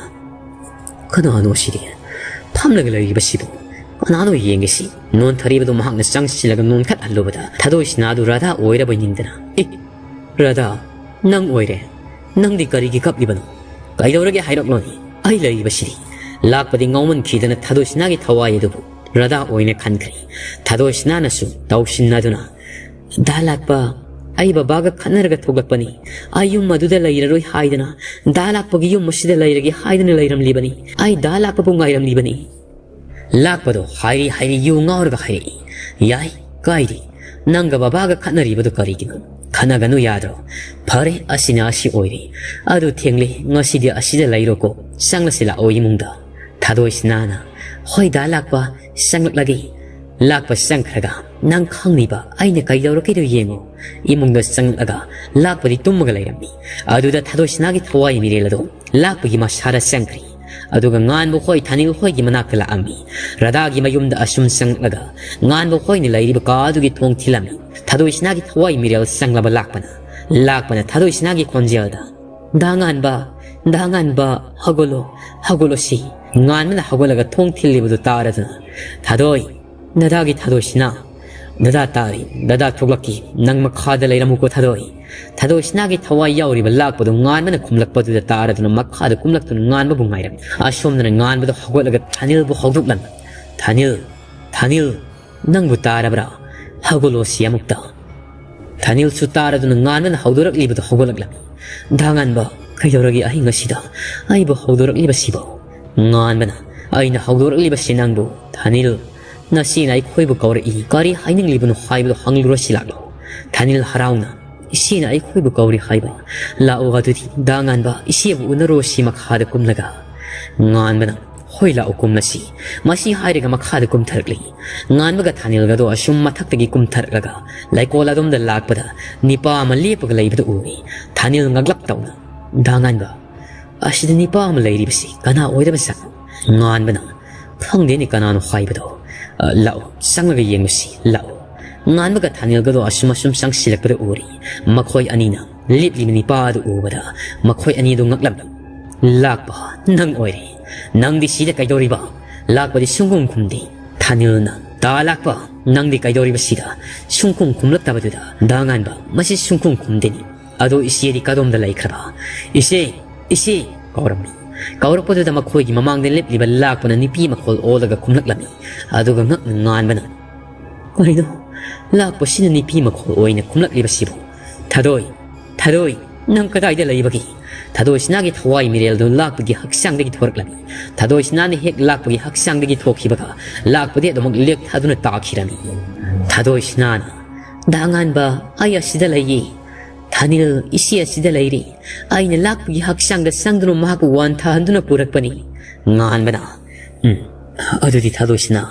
"ꯀꯅꯥꯅꯣ ꯁꯤꯗꯤ? ꯐꯝꯂꯒ ꯂꯩꯔꯤꯕꯁꯤꯕꯨ ꯀꯅꯥꯅꯣ ꯌꯦꯡꯒꯦꯁꯤ꯫" ꯅꯣꯟꯊꯔꯤꯕꯗꯨ ꯃꯍꯥꯛꯅ ꯆꯪꯁꯤꯜꯂꯒ ꯅꯣꯟꯈꯠꯍꯜꯂꯨꯕꯗ ꯊꯥꯗꯣꯏꯁꯤꯅꯥꯗꯨ ꯔꯥꯙꯥ ꯑꯣꯏꯔꯕ ꯅꯤꯡꯗꯅ, "ꯑꯦ, ꯔꯥꯙꯥ, ꯅꯪ ꯑꯣꯏꯔꯦ꯫ ꯅꯪꯗꯤ ꯀꯔꯤꯒꯤ ꯀꯞꯂꯤꯕꯅꯣ? ꯀꯩꯗꯧꯔꯒꯦ ꯍꯥꯏꯔꯛꯂꯣꯅꯦ꯫ ꯑꯩ ꯂꯩꯔꯤꯕꯁꯤꯗꯤ꯫" ꯂꯥꯛꯄꯗꯤ ꯉꯥꯎꯃꯟꯈꯤꯗꯅ ꯊꯥꯗꯣꯏꯁꯤꯅꯥꯒꯤ ꯊꯋꯥꯏ ꯑꯗꯨꯕꯨ ꯔꯥꯙꯥ ꯑꯣꯏꯅ ꯈꯟꯈ꯭ꯔꯦ꯫ ꯊꯥꯗꯣꯏꯁꯤꯅꯥꯅꯁꯨ ꯇꯧꯁꯤꯟꯅꯗꯨꯅ, "ꯗꯥ ꯂꯥꯛꯄ, ꯑꯩ ꯕꯕꯥꯒ ꯈꯠꯅꯔꯒ ꯊꯣꯛꯂꯛꯄꯅꯤ꯫ ꯑꯩ ꯌꯨꯝ ꯑꯗꯨꯗ ꯂꯩꯔꯔꯣꯏ ꯍꯥꯏꯗꯅ, ꯗꯥ ꯂꯥꯛꯄꯒꯤ ꯌꯨꯝ ꯑꯁꯤꯗ ꯂꯩꯔꯒꯦ ꯍꯥꯏꯗꯨꯅ ꯂꯩꯔꯝꯂꯤꯕꯅꯤ꯫ ꯑꯩ ꯗꯥ ꯂꯥꯛꯄꯕꯨ ꯉꯥꯏꯔꯝꯂꯤꯕꯅꯤ꯫" ꯂꯥꯛꯄꯗꯣ ꯍꯥꯏꯔꯤ ꯍꯥꯏꯔꯤ ꯌꯨ ꯉꯥꯎꯔꯒ ꯍꯥꯏꯔꯛꯏ꯫ "ꯌꯥꯏ, ꯀꯥꯏꯗꯦ꯫ ꯅꯪꯒ ꯕꯕꯥꯒ ꯈꯠꯅꯔꯤꯕꯗꯣ ꯀꯔꯤꯒꯤꯅꯣ? ꯈꯠꯅꯒꯅꯨ ꯌꯥꯗ꯭ꯔꯣ? ꯐꯔꯦ, ꯑꯁꯤꯅ ꯑꯁꯤ ꯑꯣꯏꯔꯦ꯫ ꯑꯗꯨ ꯊꯦꯡꯂꯦ, ꯉꯁꯤꯗꯤ ꯑꯁꯤꯗ ꯂꯩꯔꯣꯀꯣ꯫ ꯆꯪꯂꯁꯤ ꯂꯥꯛꯑꯣ ꯏꯃꯨꯡꯗ꯫" ꯊꯥꯗꯣꯏꯁꯤꯅꯥꯅ, "ꯍꯣꯏ ꯗꯥ ꯂꯥꯛꯄ, ꯆꯪꯂꯛꯂꯒꯦ꯫" ꯂꯥꯛꯄ ꯆꯪꯈ꯭ꯔꯒ, "ꯅꯪ ꯈꯪꯅꯤꯕ ꯑꯩꯅ ꯀꯩꯗꯧꯔꯛꯀꯦꯗꯣ ꯌꯦꯡꯉꯣ꯫" ꯏꯃꯨꯡꯗ ꯆꯪꯂꯛꯂꯒ ꯂꯥꯛꯄꯗꯤ ꯇꯨꯝꯃꯒ ꯂꯩꯔꯝꯃꯤ꯫ ꯑꯗꯨꯗ ꯊꯥꯗꯣꯏꯁꯤꯅꯥꯒꯤ ꯊꯋꯥꯏ ꯃꯤꯔꯦꯜ ꯑꯗꯣ ꯂꯥꯛꯄꯒꯤ ꯃꯁꯥꯗ ꯆꯪꯈ꯭ꯔꯤ꯫ ꯑꯗꯨꯒ ꯉꯥꯟꯕ ꯍꯣꯏ ꯊꯥꯅꯤꯜ ꯍꯣꯏꯒꯤ ꯃꯅꯥꯛꯇ ꯂꯥꯛꯑꯝꯃꯤ꯫ ꯔꯥꯙꯥꯒꯤ ꯃꯌꯨꯝꯗ ꯑꯁꯨꯝ ꯆꯪꯂꯛꯂꯒ ꯉꯥꯟꯕ ꯍꯣꯏꯅ ꯂꯩꯔꯤꯕ ꯀꯥ ꯑꯗꯨꯒꯤ ꯊꯣꯡ ꯊꯤꯜꯂꯝꯃꯤ꯫ ꯊꯥꯗꯣꯏꯁꯤꯅꯥꯒꯤ ꯊꯋꯥꯏ ꯃꯤꯔꯦꯜ ꯆꯪꯂꯕ ꯂꯥꯛꯄꯅ, ꯂꯥꯛꯄꯅ ꯊꯥꯗꯣꯏꯁꯤꯅꯥꯒꯤ ꯈꯣꯟꯖꯦꯜꯗ, "ꯗꯥ ꯉꯥꯟꯕ, ꯗꯥ ꯉꯥꯟꯕ, ꯍꯧꯒꯠꯂꯣ, ꯍꯧꯒꯠꯂꯣ ꯁꯤ꯫" ꯉꯥꯟꯕꯅ ꯍꯧꯒꯠꯂꯒ ꯊꯣꯡ ꯊꯤꯜꯂꯤꯕꯗꯨ ꯇꯥꯔꯗꯨꯅ, "ꯊꯥꯗꯣꯏ, ꯅꯗꯥꯒꯤ ꯊꯥꯗꯣꯏꯁꯤꯅꯥ, "ꯗꯗꯥ ꯇꯥꯔꯤ, ꯗꯗꯥ ꯊꯣꯛꯂꯛꯀꯦ, ꯅꯪ ꯃꯈꯥꯗ ꯂꯩꯔꯝꯃꯨꯀꯣ ꯊꯥꯗꯣꯏ꯫" ꯊꯥꯗꯣꯏ ꯁꯅꯥꯒꯤ ꯊꯋꯥꯏ ꯌꯥꯎꯔꯤꯕ ꯂꯥꯛꯄꯗꯨ ꯉꯥꯟꯕꯅ ꯈꯨꯝꯂꯛꯄꯗꯨꯗ ꯇꯥꯔꯗꯨꯅ ꯃꯈꯥꯗ ꯀꯨꯝꯂꯛꯇꯨꯅ ꯉꯥꯟꯕꯕꯨ ꯉꯥꯏꯔꯝꯃꯤ꯫ ꯑꯁꯣꯝꯗꯅ ꯉꯥꯟꯕꯗꯨ ꯍꯧꯒꯠꯂꯒ ꯊꯥꯅꯤꯜꯕꯨ ꯍꯧꯗꯣꯛꯂꯝꯃꯤ꯫ "ꯊꯥꯅꯤꯜ, ꯊꯥꯅꯤꯜ, ꯅꯪꯕꯨ ꯇꯥꯔꯕ꯭ꯔꯥ? ꯍꯧꯒꯠꯂꯣ ꯁꯤ ꯑꯃꯨꯛꯇ꯫" ꯊꯥꯅꯤꯜꯁꯨ ꯇꯥꯔꯗꯨꯅ ꯉꯥꯟꯕꯅ ꯍꯧꯗꯣꯔꯛꯂꯤꯕꯗꯨ ꯍꯧꯒꯠꯂꯛꯂꯝꯃꯤ꯫ "ꯗꯥ ꯉꯥꯟꯕ, ꯀꯩꯗꯧꯔꯒꯦ ꯑꯍꯤꯡ ꯑꯁꯤꯗ ꯑꯩꯕꯨ ꯍꯧꯗꯣꯔꯛꯂꯤꯕꯁꯤꯕꯣ?" ꯉꯥꯟꯕꯅ, "ꯑꯩꯅ ꯍꯧꯗꯣꯔꯛꯂꯤꯕꯁꯤ ꯅꯪꯕꯨ, ꯊꯥꯅꯤꯜ꯫ ꯅꯆꯦꯅ ꯑꯩꯈꯣꯏꯕꯨ ꯀꯧꯔꯛꯏ꯫ ꯀꯔꯤ ꯍꯥꯏꯅꯤꯡꯂꯤꯕꯅꯣ ꯍꯥꯏꯕꯗꯨ ꯍꯪꯂꯨꯔꯁꯤ ꯂꯥꯛꯂꯣ꯫" ꯊꯥꯅꯤꯜ ꯍꯔꯥꯎꯅ, "ꯏꯆꯦꯅ ꯑꯩꯈꯣꯏꯕꯨ ꯀꯧꯔꯤ ꯍꯥꯏꯕ? ꯂꯥꯛꯑꯣ ꯑꯗꯨꯗꯤ ꯗꯥ ꯉꯥꯟꯕ, ꯏꯆꯦꯕꯨ ꯎꯅꯔꯨꯔꯁꯤ ꯃꯈꯥꯗ ꯀꯨꯝꯂꯒ꯫" ꯉꯥꯟꯕꯅ, "ꯍꯣꯏ ꯂꯥꯛꯑꯣ ꯀꯨꯝꯂꯁꯤ꯫" ꯃꯁꯤ ꯍꯥꯏꯔꯒ ꯃꯈꯥꯗ ꯀꯨꯝꯊꯔꯛꯂꯤ꯫ ꯉꯥꯟꯕꯒ ꯊꯥꯅꯤꯜꯒꯗꯣ ꯑꯁꯨꯝ ꯃꯊꯛꯇꯒꯤ ꯀꯨꯝꯊꯔꯛꯂꯒ ꯂꯩꯀꯣꯜ ꯑꯗꯣꯝꯗ ꯂꯥꯛꯄꯗ ꯅꯤꯄꯥ ꯑꯃ ꯂꯦꯞꯄꯒ ꯂꯩꯕꯗꯨ ꯎꯏ꯫ ꯊꯥꯅꯤꯜ ꯉꯛꯂꯞ ꯇꯧꯅ, "ꯗꯥ ꯉꯥꯟꯕ, ꯑꯁꯤꯗ ꯅꯤꯄꯥ ꯑꯃ ꯂꯩꯔꯤꯕꯁꯤ ꯀꯅꯥ ꯑꯣꯏꯔꯕꯖꯥꯠꯅꯣ?" ꯉꯥꯟꯕꯅ, "ꯈꯪꯗꯦꯅꯦ ꯀꯅꯥꯅꯣ ꯍꯥꯏꯕꯗꯣ꯫ ꯑ, ꯂꯥꯛꯑꯣ, ꯆꯪꯂꯒ ꯌꯦꯡꯂꯨꯁꯤ, ꯂꯥꯛꯑꯣ꯫" ꯉꯥꯟꯕꯒ ꯊꯥꯅꯤꯜꯒꯗꯣ ꯑꯁꯨꯝ ꯑꯁꯨꯝ ꯆꯪꯁꯤꯜꯂꯛꯄꯗ ꯎꯔꯤ꯫ ꯃꯈꯣꯏ ꯑꯅꯤꯅ ꯂꯦꯞꯂꯤꯕ ꯅꯤꯄꯥ ꯑꯗꯨ ꯎꯕꯗ ꯃꯈꯣꯏ ꯑꯅꯤ ꯑꯗꯨ ꯉꯛꯂꯝꯃꯤ꯫ "ꯂꯥꯛꯄ ꯅꯪ ꯑꯣꯏꯔꯦ꯫ ꯅꯪꯗꯤ ꯁꯤꯗ ꯀꯩꯗꯧꯔꯤꯕ? ꯂꯥꯛꯄꯗꯤ ꯁꯨꯡꯈꯨꯝ ꯈꯨꯝꯗꯦ꯫" ꯊꯥꯅꯤꯜꯅ, "ꯗꯥ ꯂꯥꯛꯄ, ꯅꯪꯗꯤ ꯀꯩꯗꯧꯔꯤꯕ ꯁꯤꯗ?" ꯁꯨꯡꯈꯨꯝ ꯈꯨꯝꯂꯛꯇꯕꯗꯨꯗ, "ꯗꯥ ꯉꯥꯟꯕ, ꯃꯁꯤ ꯁꯨꯡꯈꯨꯝ ꯈꯨꯝꯗꯦꯅꯤ꯫ ꯑꯗꯣ ꯏꯆꯦꯗꯤ ꯀꯗꯣꯝꯗ ꯂꯩꯈ꯭ꯔꯕ?" "ꯏꯆꯦ, ꯏꯆꯦ!" ꯀꯧꯔꯝꯃꯤ꯫ ꯀꯧꯔꯛꯄꯗꯨꯗ ꯃꯈꯣꯏꯒꯤ ꯃꯃꯥꯡꯗ ꯂꯦꯞꯂꯤꯕ ꯂꯥꯛꯄꯅ ꯅꯤꯄꯤ ꯃꯈꯣꯜ ꯑꯣꯜꯂꯒ ꯈꯨꯝꯂꯛꯂꯝꯃꯤ꯫ ꯑꯗꯨꯒ ꯉꯛꯅ ꯉꯥꯟꯕꯅ, "ꯀꯔꯤꯅꯣ ꯂꯥꯛꯄꯁꯤꯅ ꯅꯤꯄꯤ ꯃꯈꯣꯜ ꯑꯣꯏꯅ ꯈꯨꯝꯂꯛꯂꯤꯕꯁꯤꯕꯨ? ꯊꯥꯗꯣꯏ, ꯊꯥꯗꯣꯏ, ꯅꯪ ꯀꯗꯥꯏꯗ ꯂꯩꯕꯒꯦ?" ꯊꯥꯗꯣꯏ ꯁꯅꯥꯒꯤ ꯊꯋꯥꯏ ꯃꯤꯔꯦꯜꯗꯨ ꯂꯥꯛꯄꯒꯤ ꯍꯛꯆꯥꯡꯗꯒꯤ ꯊꯣꯔꯛꯂꯝꯃꯤ꯫ ꯊꯥꯗꯣꯏ ꯁꯅꯥꯅ ꯍꯦꯛ ꯂꯥꯛꯄꯒꯤ ꯍꯛꯆꯥꯡꯗꯒꯤ ꯊꯣꯛꯈꯤꯕꯒ ꯂꯥꯛꯄꯗꯤ ꯑꯗꯨꯃꯛ ꯂꯦꯛꯊꯗꯨꯅ ꯇꯥꯈꯤꯔꯝꯃꯤ꯫ ꯊꯥꯗꯣꯏ ꯁꯅꯥꯅ, "ꯗꯥ ꯉꯥꯟꯕ, ꯑꯩ ꯑꯁꯤꯗ ꯂꯩꯌꯦ꯫ ꯊꯥꯅꯤꯜ, ꯏꯆꯦ ꯑꯁꯤꯗ ꯂꯩꯔꯤ꯫ ꯑꯩꯅ ꯂꯥꯛꯄꯒꯤ ꯍꯛꯆꯥꯡꯗ ꯆꯪꯗꯨꯅ ꯃꯍꯥꯛꯄꯨ ꯋꯥꯟꯊꯍꯟꯗꯨꯅ ꯄꯨꯔꯛꯄꯅꯤ꯫" ꯉꯥꯟꯕꯅ, "ꯎꯝ, ꯑꯗꯨꯗꯤ ꯊꯥꯗꯣꯏ ꯁꯅꯥ,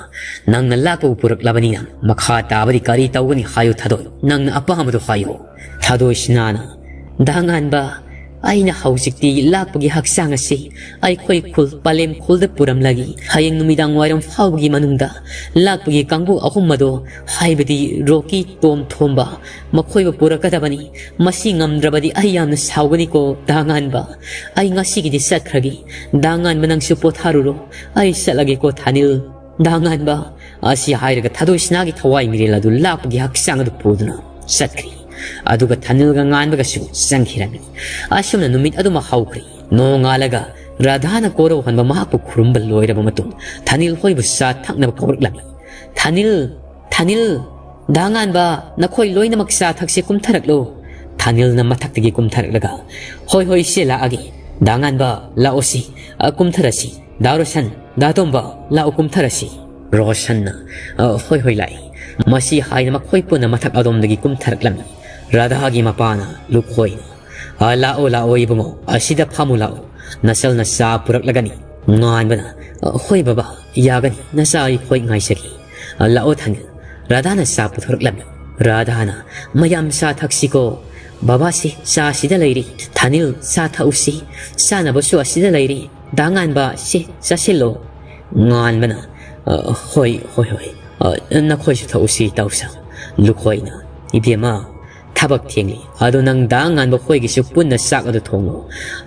ꯅꯪꯅ ꯂꯥꯛꯄꯕꯨ ꯄꯨꯔꯛꯂꯕꯅꯤꯅ ꯃꯈꯥ ꯇꯥꯕꯗꯤ ꯀꯔꯤ ꯇꯧꯒꯅꯤ ꯍꯥꯏꯌꯨ ꯊꯥꯗꯣꯏ, ꯅꯪꯅ ꯑꯄꯥꯝꯕꯗꯨ ꯍꯥꯏꯌꯨ꯫" ꯊꯥꯗꯣꯏ ꯁꯅꯥꯅ, "ꯗꯥ ꯉꯥꯟꯕ, ꯑꯩꯅ ꯍꯧꯖꯤꯛꯇꯤ ꯂꯥꯛꯄꯒꯤ ꯍꯛꯆꯥꯡ ꯑꯁꯤ ꯑꯩꯈꯣꯏ ꯈꯨꯜ ꯄꯂꯦꯝ ꯈꯨꯜꯗ ꯄꯨꯔꯝꯂꯒꯦ꯫ ꯍꯌꯦꯡ ꯅꯨꯃꯤꯗꯥꯡ ꯋꯥꯏꯔꯝ ꯐꯥꯎꯕꯒꯤ ꯃꯅꯨꯡꯗ ꯂꯥꯛꯄꯒꯤ ꯀꯥꯡꯕꯨ ꯑꯍꯨꯝ ꯑꯗꯣ, ꯍꯥꯏꯕꯗꯤ ꯔꯣꯀꯤ, ꯇꯣꯝ ꯊꯣꯝꯕ, ꯃꯈꯣꯏꯕꯨ ꯄꯨꯔꯛꯀꯗꯕꯅꯤ꯫ ꯃꯁꯤ ꯉꯝꯗ꯭ꯔꯕꯗꯤ ꯑꯩ ꯌꯥꯝꯅ ꯁꯥꯎꯒꯅꯤꯀꯣ ꯗꯥ ꯉꯥꯟꯕ꯫ ꯑꯩ ꯉꯁꯤꯒꯤꯗꯤ ꯆꯠꯈ꯭ꯔꯒꯦ꯫ ꯗꯥ ꯉꯥꯟꯕ, ꯅꯪꯁꯨ ꯄꯣꯊꯥꯔꯨꯔꯣ꯫ ꯑꯩ ꯆꯠꯂꯒꯦꯀꯣ ꯊꯥꯅꯤꯜ꯫ ꯗꯥ ꯉꯥꯟꯕ, ꯑꯁꯤ ꯍꯥꯏꯔꯒ ꯊꯥꯗꯣꯏ ꯁꯅꯥꯒꯤ ꯊꯋꯥꯏ ꯃꯤꯔꯦꯜ ꯑꯗꯨ ꯂꯥꯛꯄꯒꯤ ꯍꯛꯆꯥꯡ ꯑꯗꯨ ꯄꯨꯗꯨꯅ ꯆꯠꯈ꯭ꯔꯤ꯫ ꯑꯗꯨꯒ ꯊꯥꯅꯤꯜꯒ ꯉꯥꯟꯕꯒꯁꯨ ꯆꯪꯈꯤꯔꯝꯃꯤ꯫ ꯑꯁꯨꯝꯅ ꯅꯨꯃꯤꯠ ꯑꯗꯨꯃꯛ ꯍꯧꯈ꯭ꯔꯦ꯫ ꯅꯣꯡꯉꯥꯜꯂꯒ ꯔꯥꯙꯥꯅ ꯀꯣꯔꯧꯍꯟꯕ ꯃꯍꯥꯛꯄꯨ ꯈꯨꯔꯨꯝꯕ ꯂꯣꯏꯔꯕ ꯃꯇꯨꯡ ꯊꯥꯅꯤꯜ ꯍꯣꯏꯕꯨ ꯆꯥ ꯊꯛꯅꯕ ꯀꯧꯔꯛꯂꯝꯃꯤ꯫ "ꯊꯥꯅꯤꯜ, ꯊꯥꯅꯤꯜ, ꯗꯥ ꯉꯥꯟꯕ, ꯅꯈꯣꯏ ꯂꯣꯏꯅꯃꯛ ꯆꯥ ꯊꯛꯁꯦ, ꯀꯨꯝꯊꯔꯛꯂꯣ꯫" ꯊꯥꯅꯤꯜꯅ ꯃꯊꯛꯇꯒꯤ ꯀꯨꯝꯊꯔꯛꯂꯒ, "ꯍꯣꯏ, ꯍꯣꯏ, ꯏꯆꯦ, ꯂꯥꯛꯑꯒꯦ꯫ ꯗꯥ ꯉꯥꯟꯕ, ꯂꯥꯛꯑꯣꯁꯤ, ꯑ, ꯀꯨꯝꯊꯔꯁꯤ꯫ ꯗꯥ ꯔꯣꯁꯟ, ꯗꯥ ꯇꯣꯝꯕ, ꯂꯥꯛꯑꯣ, ꯀꯨꯝꯊꯔꯁꯤ꯫" ꯔꯣꯁꯟꯅ, "ꯑ, ꯍꯣꯏ, ꯍꯣꯏ, ꯂꯥꯛꯏ꯫" ꯃꯁꯤ ꯍꯥꯏꯅ ꯃꯈꯣꯏ ꯄꯨꯟꯅ ꯃꯊꯛ ꯑꯗꯣꯝꯗꯒꯤ ꯀꯨꯝꯊꯔꯛꯂꯝꯃꯤ꯫ ꯔꯥꯙꯥꯒꯤ ꯃꯄꯥꯅ ꯂꯨꯈꯣꯏꯅ, "ꯑ, ꯂꯥꯛꯑꯣ, ꯂꯥꯛꯑꯣ, ꯏꯕꯨꯡꯉꯣ, ꯑꯁꯤꯗ ꯐꯝꯃꯨ ꯂꯥꯛꯑꯣ꯫ ꯅꯆꯜꯅ ꯆꯥ ꯄꯨꯔꯛꯂꯒꯅꯤ꯫" ꯉꯥꯟꯕꯅ, "ꯑ, ꯍꯣꯏ ꯕꯕꯥ, ꯌꯥꯒꯅꯤ, ꯅꯆꯥ ꯑꯩꯈꯣꯏ ꯉꯥꯏꯖꯒꯦ꯫ ꯑ, ꯂꯥꯛꯑꯣ ꯊꯥꯅꯤꯜ꯫" ꯔꯥꯙꯥꯅ ꯆꯥ ꯄꯨꯊꯣꯔꯛꯂꯝꯃꯤ꯫ ꯔꯥꯙꯥꯅ, "ꯃꯌꯥꯝ ꯆꯥ ꯊꯛꯁꯤꯀꯣ꯫ ꯕꯕꯥꯁꯤ ꯆꯥ ꯁꯤꯗ ꯂꯩꯔꯤ꯫ ꯊꯥꯅꯤꯜ, ꯆꯥ ꯊꯛꯎꯁꯤ꯫ ꯆꯥꯅꯕꯁꯨ ꯑꯁꯤꯗ ꯂꯩꯔꯤ꯫ ꯗꯥ ꯉꯥꯟꯕ, ꯁꯤ ꯆꯥꯁꯤꯜꯂꯣ꯫" ꯉꯥꯟꯕꯅ, "ꯑ, ꯍꯣꯏ, ꯍꯣꯏ, ꯍꯣꯏ꯫ ꯑ, ꯅꯈꯣꯏꯁꯨ ꯊꯛꯎꯁꯤ, ꯇꯧꯁ꯫" ꯂꯨꯈꯣꯏꯅ, "ꯏꯕꯦꯝꯃ, ꯊꯕꯛ ꯊꯦꯡꯂꯤ꯫ ꯑꯗꯣ ꯅꯪ ꯗꯥ ꯉꯥꯟꯕ ꯈꯣꯏꯒꯤꯁꯨ ꯄꯨꯟꯅ ꯆꯥꯛ ꯑꯗꯨ ꯊꯣꯡꯂꯣ꯫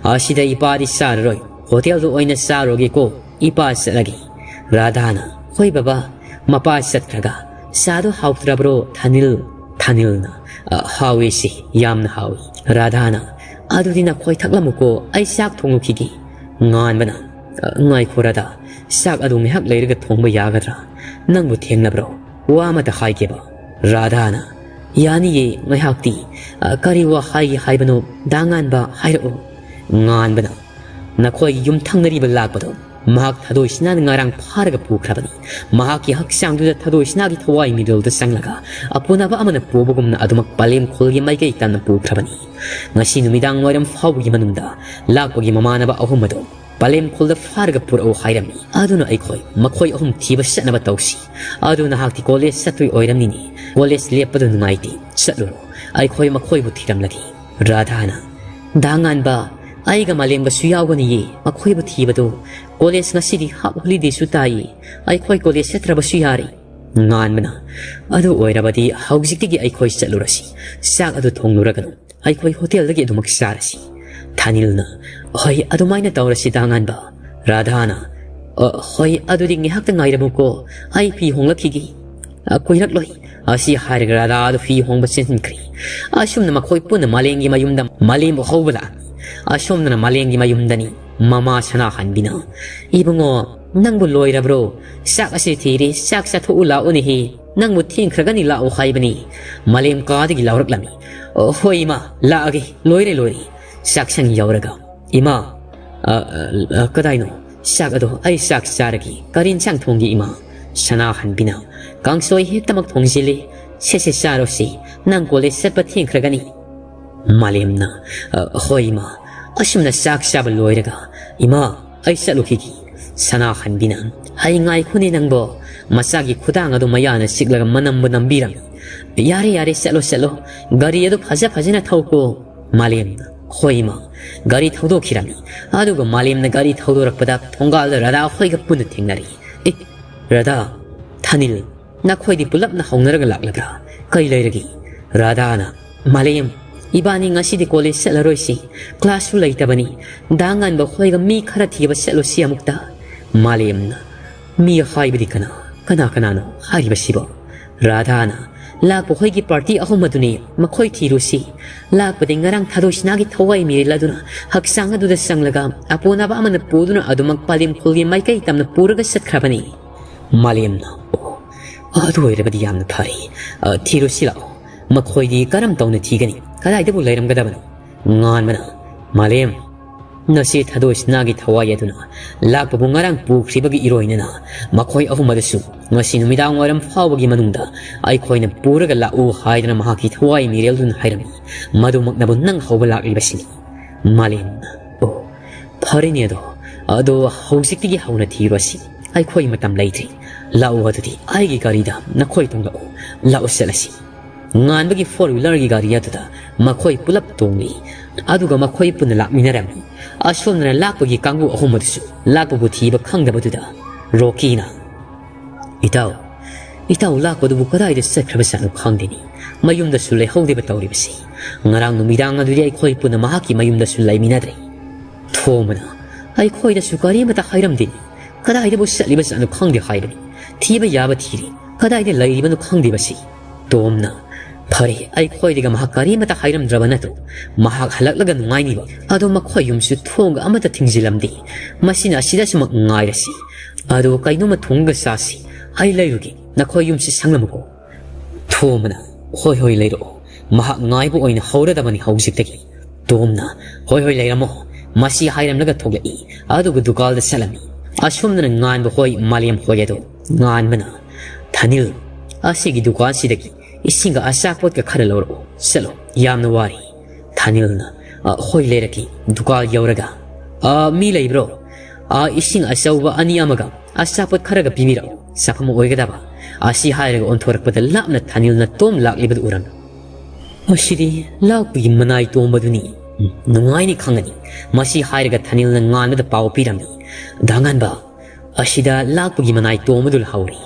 ꯑꯁꯤꯗ ꯏꯄꯥꯗꯤ ꯆꯥꯔꯔꯣꯏ꯫ ꯍꯣꯇꯦꯜꯗ ꯑꯣꯏꯅ ꯆꯥꯔꯨꯒꯦꯀꯣ꯫ ꯏꯄꯥ ꯆꯠꯂꯒꯦ꯫" ꯔꯥꯙꯥꯅ, "ꯍꯣꯏ ꯕꯕꯥ꯫" ꯃꯄꯥ ꯆꯠꯈ꯭ꯔꯒ, "ꯆꯥꯗꯣ ꯍꯥꯎꯇ꯭ꯔꯕ꯭ꯔꯣ, ꯊꯥꯅꯤꯜ?" ꯊꯥꯅꯤꯜꯅ, "ꯑ, ꯍꯥꯎꯏ ꯏꯆꯦ, ꯌꯥꯝꯅ ꯍꯥꯎꯏ꯫" ꯔꯥꯙꯥꯅ, "ꯑꯗꯨꯗꯤ ꯅꯈꯣꯏ ꯊꯛꯂꯝꯃꯨꯀꯣ, ꯑꯩ ꯆꯥꯛ ꯊꯣꯡꯂꯨꯈꯤꯒꯦ꯫" ꯉꯥꯟꯕꯅ, "ꯑ, ꯉꯥꯏꯈꯣ ꯔꯥꯙꯥ, ꯆꯥꯛ ꯑꯗꯨ ꯉꯥꯏꯍꯥꯛ ꯂꯩꯔꯒ ꯊꯣꯡꯕ ꯌꯥꯒꯗ꯭ꯔꯥ? ꯅꯪꯕꯨ ꯊꯦꯡꯂꯕ꯭ꯔꯣ? ꯋꯥ ꯑꯃꯇ ꯍꯥꯏꯒꯦꯕ꯫" ꯔꯥꯙꯥꯅ, "ꯌꯥꯅꯤꯌꯦ, ꯉꯥꯏꯍꯥꯛꯇꯤ꯫ ꯑ, ꯀꯔꯤ ꯋꯥ ꯍꯥꯏꯒꯦ ꯍꯥꯏꯕꯅꯣ, ꯗꯥ ꯉꯥꯟꯕ, ꯍꯥꯏꯔꯛꯑꯣ꯫" ꯉꯥꯟꯕꯅ, "ꯅꯈꯣꯏ ꯌꯨꯝꯊꯪꯅꯔꯤꯕ ꯂꯥꯛꯄꯗꯣ, ꯃꯍꯥꯛ ꯊꯥꯗꯣꯏꯁꯤꯅꯥꯅ ꯉꯔꯥꯡ ꯐꯥꯔꯒ ꯄꯨꯈ꯭ꯔꯕꯅꯤ꯫ ꯃꯍꯥꯛꯀꯤ ꯍꯛꯆꯥꯡꯗꯨꯗ ꯊꯥꯗꯣꯏꯁꯤꯅꯥꯒꯤ ꯊꯋꯥꯏ ꯃꯤꯗꯜꯗ ꯆꯪꯂꯒ ꯑꯄꯨꯅꯕ ꯑꯃꯅ ꯄꯨꯕꯒꯨꯝꯅ ꯑꯗꯨꯃꯛ ꯄꯂꯦꯝ ꯈꯨꯜꯒꯤ ꯃꯥꯏꯀꯩ ꯇꯝꯅ ꯄꯨꯈ꯭ꯔꯕꯅꯤ꯫ ꯉꯁꯤ ꯅꯨꯃꯤꯗꯥꯡ ꯋꯥꯏꯔꯝ ꯐꯥꯎꯕꯒꯤ ꯃꯅꯨꯡꯗ ꯂꯥꯛꯄꯒꯤ ꯃꯃꯥꯟꯅꯕ ꯑꯍꯨꯝ ꯑꯗꯨ ꯄꯂꯦꯝ ꯈꯨꯜꯗ ꯐꯥꯔꯒ ꯄꯨꯔꯛꯎ ꯍꯥꯏꯔꯝꯃꯤ꯫ ꯑꯗꯨꯅ ꯑꯩꯈꯣꯏ ꯃꯈꯣꯏ ꯑꯍꯨꯝ ꯊꯤꯕ ꯆꯠꯅꯕ ꯇꯧꯁꯤ꯫ ꯑꯗꯨ ꯅꯍꯥꯛꯇꯤ ꯀꯣꯂꯦꯖ ꯆꯠꯇꯣꯏ ꯑꯣꯏꯔꯝꯅꯤꯅꯦ꯫ ꯀꯣꯂꯦꯖ ꯂꯦꯞꯄꯗꯨ ꯅꯨꯡꯉꯥꯏꯇꯦ꯫ ꯆꯠꯂꯨꯔꯣ꯫ ꯑꯩꯈꯣꯏ ꯃꯈꯣꯏꯕꯨ ꯊꯤꯔꯝꯂꯒꯦ꯫" ꯔꯥꯙꯥꯅ, "ꯗꯥ ꯉꯥꯟꯕ, ꯑꯩꯒ ꯃꯥꯂꯦꯝꯒꯁꯨ ꯌꯥꯎꯒꯅꯤꯌꯦ꯫ ꯃꯈꯣꯏꯕꯨ ꯊꯤꯕꯗꯣ, ꯀꯣꯂꯦꯖ ꯉꯁꯤꯗꯤ ꯍꯥꯞ ꯍꯣꯂꯤꯗꯦꯁꯨ ꯇꯥꯏꯌꯦ꯫ ꯑꯩꯈꯣꯏ ꯀꯣꯂꯦꯖ ꯆꯠꯇ꯭ꯔꯕꯁꯨ ꯌꯥꯔꯦ꯫" ꯉꯥꯟꯕꯅ, "ꯑꯗꯨ ꯑꯣꯏꯔꯕꯗꯤ ꯍꯧꯖꯤꯛꯇꯒꯤ ꯑꯩꯈꯣꯏ ꯆꯠꯂꯨꯔꯁꯤ꯫ ꯆꯥꯛ ꯑꯗꯨ ꯊꯣꯡꯂꯨꯔꯒꯅꯨ꯫ ꯑꯩꯈꯣꯏ ꯍꯣꯇꯦꯜꯗꯒꯤ ꯑꯗꯨꯃꯛ ꯆꯥꯔꯁꯤ꯫" ꯊꯥꯅꯤꯜꯅ, "ꯍꯣꯏ, ꯑꯗꯨꯃꯥꯏꯅ ꯇꯧꯔꯁꯤ, ꯗꯥ ꯉꯥꯟꯕ꯫" ꯔꯥꯙꯥꯅ, "ꯑ, ꯍꯣꯏ, ꯑꯗꯨꯗꯤ ꯉꯥꯏꯍꯥꯛꯇ ꯉꯥꯏꯔꯝꯃꯨꯀꯣ, ꯑꯩ ꯐꯤ ꯍꯣꯡꯂꯛꯈꯤꯒꯦ꯫ ꯑ, ꯀꯨꯏꯔꯛꯂꯣꯏ꯫" ꯑꯁꯤ ꯍꯥꯏꯔꯒ ꯔꯥꯙꯥ ꯑꯗꯨ ꯐꯤ ꯍꯣꯡꯕ ꯆꯦꯟꯁꯤꯟꯈ꯭ꯔꯦ꯫ ꯑꯁꯨꯝꯅ ꯃꯈꯣꯏ ꯄꯨꯟꯅ ꯃꯥꯂꯦꯝꯒꯤ ꯃꯌꯨꯝꯗ ꯃꯥꯂꯦꯝꯕꯨ ꯍꯧꯕ ꯂꯥꯛꯑꯝꯃꯤ꯫ ꯑꯁꯣꯝꯗꯅ ꯃꯥꯂꯦꯝꯒꯤ ꯃꯌꯨꯝꯗꯅꯤ꯫ ꯃꯃꯥ ꯁꯅꯥꯍꯟꯕꯤꯅ, "ꯏꯕꯨꯡꯉꯣ, ꯅꯪꯕꯨ ꯂꯣꯏꯔꯕ꯭ꯔꯣ? ꯆꯥꯛ ꯑꯁꯤ ꯊꯤꯔꯦ, ꯆꯥꯛ ꯆꯥꯊꯣꯛꯎ ꯂꯥꯛꯎꯅꯦꯍꯦ, ꯅꯪꯕꯨ ꯊꯦꯡꯈ꯭ꯔꯒꯅꯤ ꯂꯥꯛꯎ ꯍꯥꯏꯕꯅꯤ꯫" ꯃꯥꯂꯦꯝ ꯀꯥꯗꯒꯤ ꯂꯥꯎꯔꯛꯂꯝꯃꯤ꯫ "ꯑꯣ, ꯍꯣꯏ ꯏꯃꯥ, ꯂꯥꯛꯑꯒꯦ, ꯂꯣꯏꯔꯦ, ꯂꯣꯏꯔꯦ꯫" ꯆꯥꯛꯁꯪ ꯌꯧꯔꯒ, "ꯏꯃꯥ, ꯑ, ꯑ, ꯑ, ꯀꯗꯥꯏꯅꯣ? ꯆꯥꯛ ꯑꯗꯣ ꯑꯩ ꯆꯥꯛ ꯆꯥꯔꯒꯦ꯫ ꯀꯔꯤ ꯏꯟꯁꯥꯡ ꯊꯣꯡꯒꯦ ꯏꯃꯥ?" ꯁꯅꯥꯍꯟꯕꯤꯅ, "ꯀꯥꯡꯁꯣꯏ ꯍꯦꯛꯇꯃꯛ ꯊꯣꯡꯖꯤꯜꯂꯦ꯫ ꯁꯦ, ꯁꯦ, ꯆꯥꯔꯣꯁꯤ꯫ ꯅꯪ ꯀꯣꯂꯦꯖ ꯆꯠꯄ ꯊꯦꯡꯈ꯭ꯔꯒꯅꯤ꯫" ꯃꯥꯂꯦꯝꯅ, "ꯑ, ꯍꯣꯏ ꯏꯃꯥ꯫" ꯑꯁꯨꯝꯅ ꯆꯥꯛ ꯆꯥꯕ ꯂꯣꯏꯔꯒ, "ꯏꯃꯥ, ꯑꯩ ꯆꯠꯂꯨꯈꯤꯒꯦ꯫" ꯁꯅꯥꯍꯟꯕꯤꯅ, "ꯑꯩ ꯉꯥꯏꯈꯣꯅꯦ ꯅꯪꯕꯣ꯫" ꯃꯆꯥꯒꯤ ꯈꯨꯗꯥꯡ ꯑꯗꯨ ꯃꯌꯥꯅ ꯆꯤꯛꯂꯒ ꯃꯅꯝꯕꯨ ꯅꯝꯕꯤꯔꯝꯃꯤ꯫ "ꯌꯥꯔꯦ, ꯌꯥꯔꯦ, ꯆꯠꯂꯣ, ꯆꯠꯂꯣ꯫ ꯒꯥꯔꯤ ꯑꯗꯨ ꯐꯖ ꯐꯖꯅ ꯊꯧꯀꯣ꯫" ꯃꯥꯂꯦꯝꯅ, "ꯍꯣꯏ ꯏꯃꯥ꯫" ꯒꯥꯔꯤ ꯊꯧꯗꯣꯛꯈꯤꯔꯝꯃꯤ꯫ ꯑꯗꯨꯒ ꯃꯥꯂꯦꯝꯅ ꯒꯥꯔꯤ ꯊꯧꯗꯣꯔꯛꯄꯗ ꯊꯣꯡꯒꯥꯜꯗ ꯔꯥꯙꯥ ꯍꯣꯏꯒ ꯄꯨꯟꯅ ꯊꯦꯡꯅꯔꯤ꯫ "ꯑꯦ, ꯔꯥꯙꯥ, ꯊꯥꯅꯤꯜ, ꯅꯈꯣꯏꯗꯤ ꯄꯨꯂꯞꯅ ꯍꯧꯅꯔꯒ ꯂꯥꯛꯂꯕ꯭ꯔꯥ? ꯀꯩ ꯂꯩꯔꯒꯦ?" ꯔꯥꯙꯥꯅ, "ꯃꯥꯂꯦꯝ, ꯏꯕꯥꯅꯤ ꯉꯁꯤꯗꯤ ꯀꯣꯂꯦꯖ ꯆꯠꯂꯔꯣꯏꯁꯤ꯫ ꯀ꯭ꯂꯥꯁꯁꯨ ꯂꯩꯇꯕꯅꯤ꯫ ꯗꯥ ꯉꯥꯟꯕ ꯍꯣꯏꯒ ꯃꯤ ꯈꯔ ꯊꯤꯕ ꯆꯠꯂꯨꯁꯤ ꯑꯃꯨꯛꯇ꯫" ꯃꯥꯂꯦꯝꯅ, "ꯃꯤ ꯍꯥꯏꯕꯗꯤ ꯀꯅꯥ? ꯀꯅꯥ ꯀꯅꯥꯅꯣ ꯍꯥꯏꯔꯤꯕꯁꯤꯕꯣ?" ꯔꯥꯙꯥꯅ, "ꯂꯥꯛꯄ ꯍꯣꯏꯒꯤ ꯄꯥꯔꯇꯤ ꯑꯍꯨꯝ ꯑꯗꯨꯅꯤ, ꯃꯈꯣꯏ ꯊꯤꯔꯨꯁꯤ꯫ ꯂꯥꯛꯄꯗꯤ ꯉꯔꯥꯡ ꯊꯥꯗꯣꯏꯁꯅꯥꯒꯤ ꯊꯋꯥꯏ ꯃꯤꯔꯦꯜ ꯑꯗꯨꯅ ꯍꯛꯆꯥꯡ ꯑꯗꯨꯗ ꯆꯪꯂꯒ ꯑꯄꯣꯅꯕ ꯑꯃꯅ ꯄꯨꯗꯨꯅ ꯑꯗꯨꯃꯛ ꯄꯥꯂꯦꯝ ꯈꯨꯜꯒꯤ ꯃꯥꯏꯀꯩ ꯇꯝꯅ ꯄꯨꯔꯒ ꯆꯠꯈ꯭ꯔꯕꯅꯤ꯫" ꯃꯥꯂꯦꯝꯅ, "ꯑꯣ, ꯑꯗꯨ ꯑꯣꯏꯔꯕꯗꯤ ꯌꯥꯝꯅ ꯐꯔꯦ꯫ ꯑ, ꯊꯤꯔꯨꯁꯤ ꯂꯥꯛꯑꯣ꯫ ꯃꯈꯣꯏꯗꯤ ꯀꯔꯝ ꯇꯧꯅ ꯊꯤꯒꯅꯤ? ꯀꯗꯥꯏꯗꯕꯨ ꯂꯩꯔꯝꯒꯗꯕꯅꯣ?" ꯉꯥꯟꯕꯅ, "ꯃꯥꯂꯦꯝ, ꯅꯆꯦ ꯊꯥꯗꯣꯏꯁꯅꯥꯒꯤ ꯊꯋꯥꯏ ꯑꯗꯨꯅ ꯂꯥꯛꯄꯕꯨ ꯉꯔꯥꯡ ꯄꯨꯈ꯭ꯔꯤꯕꯒꯤ ꯏꯔꯣꯏꯅꯅ ꯃꯈꯣꯏ ꯑꯍꯨꯝ ꯑꯗꯨꯁꯨ ꯉꯁꯤ ꯅꯨꯃꯤꯗꯥꯡ ꯋꯥꯏꯔꯝ ꯐꯥꯎꯕꯒꯤ ꯃꯅꯨꯡꯗ ꯑꯩꯈꯣꯏꯅ ꯄꯨꯔꯒ ꯂꯥꯛꯎ ꯍꯥꯏꯗꯅ ꯃꯍꯥꯛꯀꯤ ꯊꯋꯥꯏ ꯃꯤꯔꯦꯜꯗꯨꯅ ꯍꯥꯏꯔꯝꯃꯤ꯫ ꯃꯗꯨꯃꯛꯅꯕꯨ ꯅꯪ ꯍꯧꯕ ꯂꯥꯛꯂꯤꯕꯁꯤꯅꯤ꯫" ꯃꯥꯂꯦꯝꯅ, "ꯑꯣ, ꯐꯔꯦꯅꯦ ꯑꯗꯣ꯫ ꯑꯗꯣ ꯍꯧꯖꯤꯛꯇꯒꯤ ꯍꯧꯅ ꯊꯤꯔꯨꯔꯁꯤ꯫ ꯑꯩꯈꯣꯏ ꯃꯇꯝ ꯂꯩꯇ꯭ꯔꯤ꯫ ꯂꯥꯛꯎ ꯑꯗꯨꯗꯤ ꯑꯩꯒꯤ ꯒꯥꯔꯤꯗ ꯅꯈꯣꯏ ꯇꯣꯡꯂꯛꯎ꯫ ꯂꯥꯛꯎ ꯆꯠꯂꯁꯤ꯫" ꯉꯥꯟꯕꯒꯤ ꯐꯣꯔ ꯋꯤꯂꯔꯒꯤ ꯒꯥꯔꯤ ꯑꯗꯨꯗ ꯃꯈꯣꯏ ꯄꯨꯂꯞ ꯇꯣꯡꯂꯤ꯫ ꯑꯗꯨꯒ ꯃꯈꯣꯏ ꯄꯨꯟꯅ ꯂꯥꯛꯃꯤꯟꯅꯔꯝꯃꯤ꯫ ꯑꯁꯣꯝꯗꯅ ꯂꯥꯛꯄꯒꯤ ꯀꯥꯡꯕꯨ ꯑꯍꯨꯝ ꯑꯗꯨꯁꯨ ꯂꯥꯛꯄꯕꯨ ꯊꯤꯕ ꯈꯪꯗꯕꯗꯨꯗ ꯔꯣꯀꯤꯅ, "ꯏꯇꯥꯎ, ꯏꯇꯥꯎ ꯂꯥꯛꯄꯗꯨꯕꯨ ꯀꯗꯥꯏꯗ ꯆꯠꯈ꯭ꯔꯕ ꯖꯥꯠꯅꯣ ꯈꯪꯗꯦꯅꯦ꯫ ꯃꯌꯨꯝꯗꯁꯨ ꯂꯩꯍꯧꯗꯦꯕ ꯇꯧꯔꯤꯕꯁꯤ꯫ ꯉꯔꯥꯡ ꯅꯨꯃꯤꯗꯥꯡ ꯑꯗꯨꯗꯤ ꯑꯩꯈꯣꯏ ꯄꯨꯟꯅ ꯃꯍꯥꯛꯀꯤ ꯃꯌꯨꯝꯗꯁꯨ ꯂꯩꯃꯤꯟꯅꯗ꯭ꯔꯦ꯫" ꯊꯣꯝꯕꯅ, "ꯑꯩꯈꯣꯏꯗꯁꯨ ꯀꯔꯤꯃꯇ ꯍꯥꯏꯔꯝꯗꯦꯅꯦ꯫ ꯀꯗꯥꯏꯗꯕꯨ ꯆꯠꯂꯤꯕꯖꯥꯠꯅꯣ ꯈꯪꯗꯦ ꯍꯥꯏꯕꯅꯤ꯫ ꯊꯤꯕ ꯌꯥꯕ ꯊꯤꯔꯤ, ꯀꯗꯥꯏꯗ ꯂꯩꯔꯤꯕꯅꯣ ꯈꯪꯗꯦ ꯃꯁꯤ꯫ ꯇꯣꯝꯅ, "ꯐꯔꯦ, ꯑꯩꯈꯣꯏꯗꯒ ꯃꯍꯥꯛ ꯀꯔꯤꯃꯇ ꯍꯥꯏꯔꯝꯗ꯭ꯔꯕ ꯅꯠꯇ꯭ꯔꯣ? ꯃꯍꯥꯛ ꯍꯜꯂꯛꯂꯒ ꯅꯨꯡꯉꯥꯏꯅꯤꯕ꯫ ꯑꯗꯣ ꯃꯈꯣꯏ ꯌꯨꯝꯁꯨ ꯊꯣꯡꯒ ꯑꯃꯠꯇ ꯊꯤꯡꯖꯤꯜꯂꯝꯗꯦ꯫ ꯃꯁꯤꯅ ꯑꯁꯤꯗꯁꯨꯃꯛ ꯉꯥꯏꯔꯁꯤ꯫ ꯑꯗꯣ ꯀꯩꯅꯣꯝꯃ ꯊꯣꯡꯒ ꯆꯥꯁꯤ꯫ ꯑꯩ ꯂꯩꯔꯨꯒꯦ, ꯅꯈꯣꯏ ꯌꯨꯝꯁꯤ ꯁꯪꯂꯝꯃꯨꯀꯣ꯫" ꯊꯣꯝꯕꯅ, "ꯍꯣꯏ, ꯍꯣꯏ, ꯂꯩꯔꯛꯑꯣ꯫ ꯃꯍꯥꯛ ꯉꯥꯏꯕ ꯑꯣꯏꯅ ꯍꯧꯔꯗꯕꯅꯤ ꯍꯧꯖꯤꯛꯇꯒꯤ꯫" ꯇꯣꯝꯅ, "ꯍꯣꯏ, ꯍꯣꯏ, ꯂꯩꯔꯝꯃꯣ꯫" ꯃꯁꯤ ꯍꯥꯏꯔꯝꯂꯒ ꯊꯣꯛꯂꯛꯏ꯫ ꯑꯗꯨꯒ ꯗꯨꯀꯥꯜꯗ ꯆꯠꯂꯝꯃꯤ꯫ ꯑꯁꯣꯝꯗꯅ ꯉꯥꯟꯕ ꯍꯣꯏ, ꯃꯥꯂꯦꯝ ꯍꯣꯏ ꯑꯗꯣ꯫ ꯉꯥꯟꯕꯅ, "ꯊꯥꯅꯤꯜ, ꯑꯁꯤꯒꯤ ꯗꯨꯀꯥꯟꯁꯤꯗꯒꯤ ꯏꯁꯤꯡꯒ ꯑꯆꯥꯄꯣꯠꯀ ꯈꯔ ꯂꯧꯔꯛꯑꯣ꯫ ꯆꯠꯂꯣ, ꯌꯥꯝꯅ ꯋꯥꯔꯦ꯫" ꯊꯥꯅꯤꯜꯅ, "ꯑ, ꯍꯣꯏ, ꯂꯩꯔꯛꯀꯦ꯫" ꯗꯨꯀꯥꯟ ꯌꯧꯔꯒ, "ꯑ, ꯃꯤ ꯂꯩꯕ꯭ꯔꯣ? ꯑ, ꯏꯁꯤꯡ ꯑꯆꯧꯕ ꯑꯅꯤ ꯑꯃꯒ ꯑꯆꯥꯄꯣꯠ ꯈꯔꯒ ꯄꯤꯕꯤꯔꯛꯑꯣ, ꯆꯥꯐꯝ ꯑꯣꯏꯒꯗꯕ꯫" ꯑꯁꯤ ꯍꯥꯏꯔꯒ ꯑꯣꯟꯊꯣꯔꯛꯄꯗ ꯂꯥꯞꯅ ꯊꯥꯅꯤꯜꯅ ꯇꯣꯝ ꯂꯥꯛꯂꯤꯕꯗꯨ ꯎꯔꯝꯃꯤ꯫ "ꯃꯁꯤꯗꯤ ꯂꯥꯛꯄꯒꯤ ꯃꯅꯥꯏ ꯇꯣꯝꯕꯗꯨꯅꯤ꯫ ꯎꯝ, ꯅꯨꯡꯉꯥꯏꯅꯤ ꯈꯪꯒꯅꯤ꯫" ꯃꯁꯤ ꯍꯥꯏꯔꯒ ꯊꯥꯅꯤꯜꯅ ꯉꯥꯟꯕꯗ ꯄꯥꯎ ꯄꯤꯔꯝꯃꯤ꯫ "ꯗꯥ ꯉꯥꯟꯕ, ꯑꯁꯤꯗ ꯂꯥꯛꯄꯒꯤ ꯃꯅꯥꯏ ꯇꯣꯝꯕꯗꯨ ꯂꯥꯛꯍꯧꯔꯦ꯫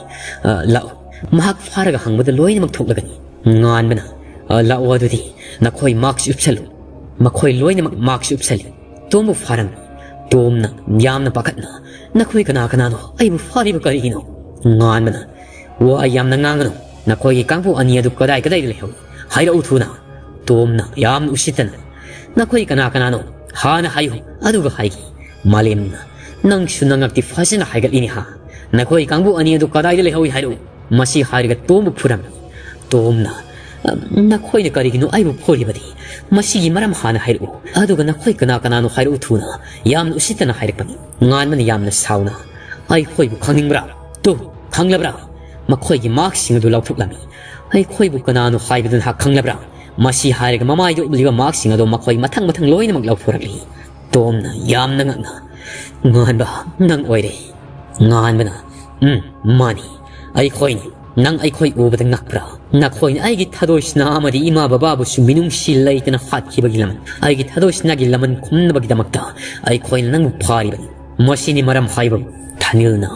ꯑ, ꯂꯥꯛꯑꯣ꯫ ꯃꯍꯥꯛ ꯐꯥꯔꯒ ꯍꯪꯕꯗ ꯂꯣꯏꯅꯃꯛ ꯊꯣꯛꯂꯒꯅꯤ꯫" ꯉꯥꯟꯕꯅ, "ꯑ, ꯂꯥꯛꯑꯣ ꯑꯗꯨꯗꯤ꯫ ꯅꯈꯣꯏ ꯃꯥꯛꯁ ꯎꯞꯁꯜꯂꯨ꯫ ꯃꯈꯣꯏ ꯂꯣꯏꯅꯃꯛ ꯃꯥꯛꯁ ꯎꯞꯁꯜꯂꯤ꯫ ꯇꯣꯝꯕꯨ ꯐꯥꯔꯝꯃꯤ꯫" ꯇꯣꯝꯅ ꯌꯥꯝꯅ ꯄꯥꯈꯠꯅ, "ꯅꯈꯣꯏ ꯀꯅꯥ ꯀꯅꯥꯅꯣ? ꯑꯩꯕꯨ ꯐꯥꯔꯤꯕ ꯀꯔꯤꯒꯤꯅꯣ?" ꯉꯥꯟꯕꯅ, "ꯋꯥ ꯌꯥꯝꯅ ꯉꯥꯡꯒꯅꯨ꯫ ꯅꯈꯣꯏꯒꯤ ꯀꯥꯡꯕꯨ ꯑꯅꯤ ꯑꯗꯨ ꯀꯗꯥꯏ ꯀꯗꯥꯏꯗ ꯂꯩꯍꯧꯏ? ꯍꯥꯏꯔꯛꯎ ꯊꯨꯅ꯫" ꯇꯣꯝꯅ ꯌꯥꯝꯅ ꯎꯁꯤꯠꯇꯅ, "ꯅꯈꯣꯏ ꯀꯅꯥ ꯀꯅꯥꯅꯣ? ꯍꯥꯟꯅ ꯍꯥꯏꯌꯨ, ꯑꯗꯨꯒ ꯍꯥꯏꯒꯦ꯫" ꯃꯥꯂꯦꯝꯅ, "ꯅꯪꯁꯨ ꯅꯉꯛꯇꯤ ꯐꯖꯅ ꯍꯥꯏꯒꯠꯂꯤꯅꯦ ꯍꯥ? ꯅꯈꯣꯏ ꯀꯥꯡꯕꯨ ꯑꯅꯤ ꯑꯗꯨ ꯀꯗꯥꯏꯗ ꯂꯩꯍꯧꯏ ꯍꯥꯏꯔꯛꯎ꯫" ꯃꯁꯤ ꯍꯥꯏꯔꯒ ꯇꯣꯝꯕꯨ ꯐꯨꯔꯝꯃꯤ꯫ ꯇꯣꯝꯅ, "ꯑ, ꯅꯈꯣꯏꯅ ꯀꯔꯤꯒꯤꯅꯣ ꯑꯩꯕꯨ ꯐꯨꯔꯤꯕꯗꯤ? ꯃꯁꯤꯒꯤ ꯃꯔꯝ ꯍꯥꯟꯅ ꯍꯥꯏꯔꯛꯎ, ꯑꯗꯨꯒ ꯅꯈꯣꯏ ꯀꯅꯥ ꯀꯅꯥꯅꯣ ꯍꯥꯏꯔꯛꯎ ꯊꯨꯅ꯫" ꯌꯥꯝꯅ ꯎꯁꯤꯠꯇꯅ ꯍꯥꯏꯔꯛꯄꯅꯤ꯫ ꯉꯥꯟꯕꯅ ꯌꯥꯝꯅ ꯁꯥꯎꯅ, "ꯑꯩꯈꯣꯏꯕꯨ ꯈꯪꯅꯤꯡꯕ꯭ꯔꯥ? ꯇꯨ, ꯈꯪꯂꯕ꯭ꯔꯥ? ꯃꯈꯣꯏꯒꯤ ꯃꯥꯛꯁꯁꯤꯡ ꯑꯗꯨ ꯂꯧꯊꯣꯛꯂꯝꯃꯤ꯫ ꯑꯩꯈꯣꯏꯕꯨ ꯀꯅꯥꯅꯣ ꯍꯥꯏꯕꯗꯨ ꯅꯍꯥꯛ ꯈꯪꯂꯕ꯭ꯔꯥ?" ꯃꯁꯤ ꯍꯥꯏꯔꯒ ꯃꯃꯥꯏꯗ ꯎꯞꯂꯤꯕ ꯃꯥꯛꯁꯁꯤꯡ ꯑꯗꯨ ꯃꯈꯣꯏ ꯃꯊꯪ ꯃꯊꯪ ꯂꯣꯏꯅꯃꯛ ꯂꯧꯊꯣꯔꯛꯂꯤ꯫ ꯇꯣꯝꯅ ꯌꯥꯝꯅ ꯉꯛꯅ, "ꯉꯥꯟꯕ, ꯅꯪ ꯑꯣꯏꯔꯦ꯫" ꯉꯥꯟꯕꯅ, "ꯎꯝ, ꯃꯥꯅꯤ, ꯑꯩꯈꯣꯏꯅꯤ꯫ ꯅꯪ ꯑꯩꯈꯣꯏ ꯎꯕꯗ ꯉꯛꯄ꯭ꯔꯥ? ꯅꯈꯣꯏꯅ ꯑꯩꯒꯤ ꯊꯥꯗꯣꯏ ꯁꯅꯥ ꯑꯃꯗꯤ ꯏꯃꯥ ꯕꯕꯥꯕꯨꯁꯨ ꯃꯤꯅꯨꯡꯁꯤ ꯂꯩꯇꯅ ꯍꯥꯠꯈꯤꯕꯒꯤ ꯂꯃꯟ, ꯑꯩꯒꯤ ꯊꯥꯗꯣꯏ ꯁꯅꯥꯒꯤ ꯂꯃꯟ ꯈꯨꯝꯅꯕꯒꯤꯗꯃꯛꯇ ꯑꯩꯈꯣꯏꯅ ꯅꯪꯕꯨ ꯐꯥꯔꯤꯕꯅꯤ꯫ ꯃꯁꯤꯅꯤ ꯃꯔꯝ ꯍꯥꯏꯕꯕꯨ, ꯊꯥꯅꯤꯜꯅ꯫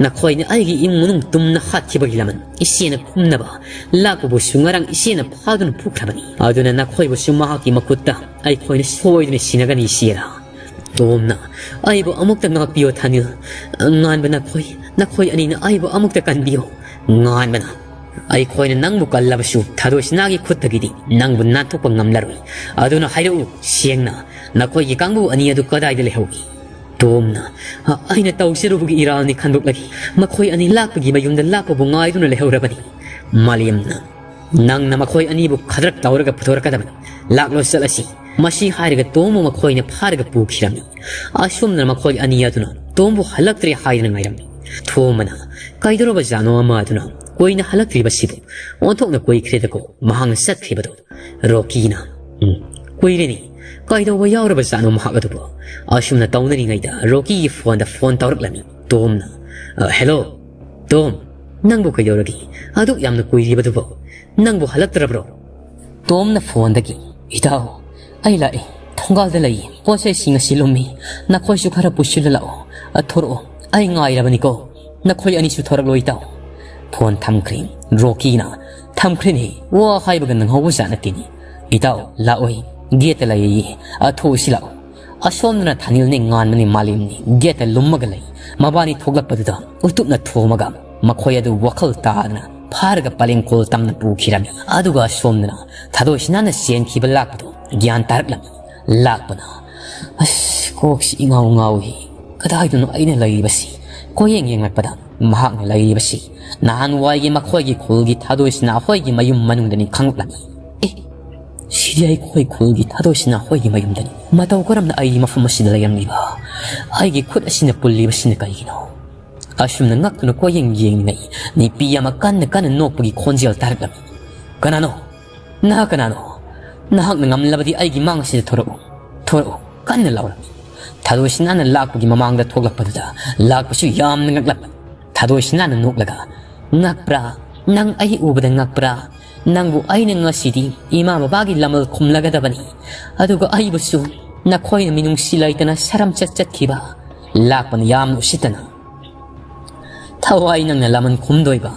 ꯅꯈꯣꯏꯅ ꯑꯩꯒꯤ ꯏꯃꯨꯡ ꯃꯅꯨꯡ ꯇꯨꯝꯅ ꯍꯥꯠꯈꯤꯕꯒꯤ ꯂꯃꯟ ꯏꯆꯦꯅ ꯈꯨꯝꯅꯕ ꯂꯥꯛꯄꯕꯨꯁꯨ ꯉꯔꯥꯡ ꯏꯆꯦꯅ ꯐꯥꯗꯨꯅ ꯄꯨꯈ꯭ꯔꯕꯅꯤ꯫ ꯑꯗꯨꯅ ꯅꯈꯣꯏꯕꯨꯁꯨ ꯃꯍꯥꯛꯀꯤ ꯃꯈꯨꯠꯇ ꯑꯩꯈꯣꯏꯅ ꯁꯣꯏꯗꯅ ꯁꯤꯟꯅꯒꯅꯤ, ꯏꯆꯦꯔꯥ?" ꯇꯣꯝꯅ, "ꯑꯩꯕꯨ ꯑꯃꯨꯛꯇ ꯉꯥꯛꯄꯤꯌꯣ ꯊꯥꯅꯤꯜ꯫ ꯉꯥꯟꯕ ꯅꯈꯣꯏ, ꯅꯈꯣꯏ ꯑꯅꯤꯅ ꯑꯩꯕꯨ ꯑꯃꯨꯛꯇ ꯀꯟꯕꯤꯌꯣ꯫ ꯉꯥꯟꯕꯅ, ꯑꯩꯈꯣꯏꯅ ꯅꯪꯕꯨ ꯀꯜꯂꯕꯁꯨ ꯊꯥꯗꯣꯏꯁꯅꯥꯒꯤ ꯈꯨꯠꯇꯒꯤꯗꯤ ꯅꯪꯕꯨ ꯅꯥꯟꯊꯣꯛꯄ ꯉꯝꯂꯔꯣꯏ꯫ ꯑꯗꯨꯅ ꯍꯥꯏꯔꯛꯎ ꯁꯦꯡꯅ, ꯅꯈꯣꯏꯒꯤ ꯀꯥꯡꯕꯨ ꯑꯅꯤ ꯑꯗꯨ ꯀꯗꯥꯏꯗ ꯂꯩꯍꯧꯏ?" ꯇꯣꯝꯅ, "ꯑ-, ꯑꯩꯅ ꯇꯧꯖꯔꯨꯕꯒꯤ ꯏꯔꯥꯜꯅꯤ ꯈꯟꯗꯣꯛꯂꯒꯦ꯫ ꯃꯈꯣꯏ ꯑꯅꯤ ꯂꯥꯛꯄꯒꯤ ꯃꯌꯨꯝꯗ ꯂꯥꯛꯄꯕꯨ ꯉꯥꯏꯗꯨꯅ ꯂꯩꯍꯧꯔꯕꯅꯤ꯫" ꯃꯥꯂꯦꯝꯅ, "ꯅꯪꯅ ꯃꯈꯣꯏ ꯑꯅꯤꯕꯨ ꯈꯗ꯭ꯔꯛ ꯇꯧꯔꯒ ꯄꯨꯊꯣꯔꯛꯀꯗꯕꯅꯤ꯫ ꯂꯥꯛꯂꯣ ꯆꯠꯂꯁꯤ꯫" ꯃꯁꯤ ꯍꯥꯏꯔꯒ ꯇꯣꯝꯕꯨ ꯃꯈꯣꯏꯅ ꯐꯥꯔꯒ ꯄꯨꯈꯤꯔꯝꯃꯤ꯫ ꯑꯁꯨꯝꯅ ꯃꯈꯣꯏ ꯑꯅꯤ ꯑꯗꯨꯅ ꯇꯣꯝꯕꯨ ꯍꯜꯂꯛꯇ꯭ꯔꯦ ꯍꯥꯏꯗꯨꯅ ꯉꯥꯏꯔꯝꯃꯤ꯫ ꯊꯣꯝꯕꯅ, "ꯀꯩꯗꯧꯔꯕ ꯖꯥꯠꯅꯣ ꯑꯃ ꯑꯗꯨꯅ ꯀꯨꯏꯅ ꯍꯜꯂꯛꯇ꯭ꯔꯤꯕꯁꯤꯕꯨ? ꯑꯣꯟꯊꯣꯛꯅ ꯀꯨꯏꯈ꯭ꯔꯦꯗꯀꯣ ꯃꯍꯥꯛꯅ ꯆꯠꯈ꯭ꯔꯤꯕꯗꯣ?" ꯔꯣꯀꯤꯅ, "ꯎꯝ, ꯀꯨꯏꯔꯦꯅꯦ꯫ ꯀꯩꯗꯧꯕ ꯌꯥꯎꯔꯕ ꯖꯥꯠꯅꯣ ꯃꯍꯥꯛ ꯑꯗꯨꯕꯨ?" ꯑꯁꯨꯝꯅ ꯇꯧꯅꯔꯤꯉꯩꯗ ꯔꯣꯀꯤꯒꯤ ꯐꯣꯟꯗ ꯐꯣꯟ ꯇꯧꯔꯛꯂꯝꯃꯤ꯫ ꯇꯣꯝꯅ, "ꯑ, ꯍꯦꯜꯂꯣ, ꯇꯣꯝ, ꯅꯪꯕꯨ ꯀꯩꯗꯧꯔꯒꯦ? ꯑꯗꯨꯛ ꯌꯥꯝꯅ ꯀꯨꯏꯔꯤꯕꯗꯨꯕꯨ? ꯅꯪꯕꯨ ꯍꯜꯂꯛꯇ꯭ꯔꯕ꯭ꯔꯣ?" ꯇꯣꯝꯅ ꯐꯣꯟꯗꯒꯤ, "ꯏꯇꯥꯎ, ꯑꯩ ꯂꯥꯛꯑꯦ꯫ ꯊꯣꯡꯒꯥꯜꯗ ꯂꯩꯌꯦ꯫ ꯄꯣꯠ ꯆꯩꯁꯤꯡ ꯑꯁꯤ ꯂꯨꯝꯃꯤ꯫ ꯅꯈꯣꯏꯁꯨ ꯈꯔ ꯄꯨꯁꯤꯜꯂ ꯂꯥꯛꯑꯣ꯫ ꯑ, ꯊꯣꯔꯛꯑꯣ꯫ ꯑꯩ ꯉꯥꯏꯔꯕꯅꯤꯀꯣ꯫ ꯅꯈꯣꯏ ꯑꯅꯤꯁꯨ ꯊꯣꯔꯛꯂꯣ ꯏꯇꯥꯎ꯫" ꯐꯣꯟ ꯊꯝꯈ꯭ꯔꯦ꯫ ꯔꯣꯀꯤꯅ, "ꯊꯝꯈ꯭ꯔꯦꯅꯦ꯫ ꯋꯥ ꯍꯥꯏꯕꯒ ꯅꯪꯍꯧꯕ ꯖꯥꯠ ꯅꯠꯇꯦꯅꯦ꯫ ꯏꯇꯥꯎ, ꯂꯥꯛꯑꯣꯏ꯫ ꯒꯦꯠꯇ ꯂꯩꯌꯦ꯫ ꯑ, ꯊꯣꯛꯎꯁꯤ ꯂꯥꯛꯑꯣ꯫" ꯑꯁꯣꯝꯗꯅ ꯊꯥꯅꯤꯜꯅꯦ ꯉꯥꯟꯕꯅꯦ ꯃꯥꯂꯦꯝꯅꯦ ꯒꯦꯠꯇ ꯂꯨꯝꯃꯒ ꯂꯩ꯫ ꯃꯕꯥꯅꯤ ꯊꯣꯛꯂꯛꯄꯗꯨꯗ ꯎꯇꯨꯞꯅ ꯊꯣꯝꯃꯒ ꯃꯈꯣꯏ ꯑꯗꯨ ꯋꯥꯈꯜ ꯇꯥꯗꯅ ꯐꯥꯔꯒ ꯄꯂꯦꯡꯀꯣꯜ ꯇꯝꯅ ꯄꯨꯈꯤꯔꯝꯃꯤ꯫ ꯑꯗꯨꯒ ꯑꯁꯣꯝꯗꯅ ꯊꯥꯗꯣꯏꯁꯅꯥꯅ ꯆꯦꯟꯈꯤꯕ ꯂꯥꯛꯄꯗꯨ ꯒ꯭ꯌꯥꯟ ꯇꯥꯔꯛꯂꯝꯃꯤ꯫ ꯂꯥꯛꯄꯅ, "ꯑꯁ, ꯀꯣꯛꯁꯤ ꯏꯉꯥꯎ ꯉꯥꯎꯏ꯫ ꯀꯗꯥꯏꯗꯅꯣ ꯑꯩꯅ ꯂꯩꯔꯤꯕꯁꯤ?" ꯀꯣꯌꯦꯡ ꯌꯦꯡꯂꯛꯄꯗ ꯃꯍꯥꯛꯅ ꯂꯩꯔꯤꯕꯁꯤ ꯅꯍꯥꯟꯋꯥꯏꯒꯤ ꯃꯈꯣꯏꯒꯤ ꯈꯨꯜꯒꯤ ꯊꯥꯗꯣꯏꯁꯅꯥ ꯍꯣꯏꯒꯤ ꯃꯌꯨꯝ ꯃꯅꯨꯡꯗꯅꯤ ꯈꯪꯂꯛꯂꯝꯃꯤ꯫ "ꯑꯦ, ꯁꯤꯗꯤ ꯑꯩꯈꯣꯏ ꯈꯨꯜꯒꯤ ꯊꯥꯗꯣꯏꯁꯅꯥ ꯍꯣꯏꯒꯤ ꯃꯌꯨꯝꯗꯅꯤ꯫ ꯃꯇꯧ ꯀꯔꯝꯅ ꯑꯩ ꯃꯐꯝ ꯑꯁꯤꯗ ꯂꯩꯔꯝꯂꯤꯕ? ꯑꯩꯒꯤ ꯈꯨꯠ ꯑꯁꯤꯅ ꯄꯨꯜꯂꯤꯕꯁꯤꯅ ꯀꯔꯤꯒꯤꯅꯣ?" ꯑꯁꯨꯝꯅ ꯉꯛꯇꯨꯅ ꯀꯣꯌꯦꯡ ꯌꯦꯡꯂꯤꯉꯩ ꯅꯨꯄꯤ ꯑꯃ ꯀꯟꯅ ꯀꯟꯅ ꯅꯣꯛꯄꯒꯤ ꯈꯣꯟꯖꯦꯜ ꯇꯥꯔꯛꯂꯝꯃꯤ꯫ "ꯀꯅꯥꯅꯣ? ꯅꯍꯥꯛ ꯀꯅꯥꯅꯣ? ꯅꯍꯥꯛꯅ ꯉꯝꯂꯕꯗꯤ ꯑꯩꯒꯤ ꯃꯥꯡ ꯑꯁꯤꯗ ꯊꯣꯔꯛꯎ, ꯊꯣꯔꯛꯎ!" ꯀꯟꯅ ꯂꯥꯎꯔꯝꯃꯤ꯫ ꯊꯥꯗꯣꯏꯁꯅꯥꯅ ꯂꯥꯛꯄꯒꯤ ꯃꯃꯥꯡꯗ ꯊꯣꯛꯂꯛꯄꯗꯨꯗ ꯂꯥꯛꯄꯁꯨ ꯌꯥꯝꯅ ꯉꯛꯂꯝꯃꯤ꯫ ꯊꯥꯗꯣꯏꯁꯅꯥꯅ ꯅꯣꯛꯂꯒ, "ꯉꯛꯄ꯭ꯔꯥ? ꯅꯪ ꯑꯩ ꯎꯕꯗ ꯉꯛꯄ꯭ꯔꯥ? ꯅꯪꯕꯨ ꯑꯩꯅ ꯉꯁꯤꯗꯤ ꯏꯃꯥ ꯕꯕꯥꯒꯤ ꯂꯃꯜ ꯈꯨꯝꯂꯒꯗꯕꯅꯤ, ꯑꯗꯨꯒ ꯑꯩꯕꯨꯁꯨ ꯅꯈꯣꯏꯅ ꯃꯤꯅꯨꯡꯁꯤ ꯂꯩꯇꯅ ꯁꯔꯝ ꯆꯠ ꯆꯠꯈꯤꯕ꯫" ꯂꯥꯛꯄꯅ ꯌꯥꯝꯅ ꯎꯁꯤꯠꯇꯅ, "ꯊꯋꯥꯏ ꯅꯪꯅ ꯂꯃꯟ ꯈꯨꯝꯗꯣꯏꯕ?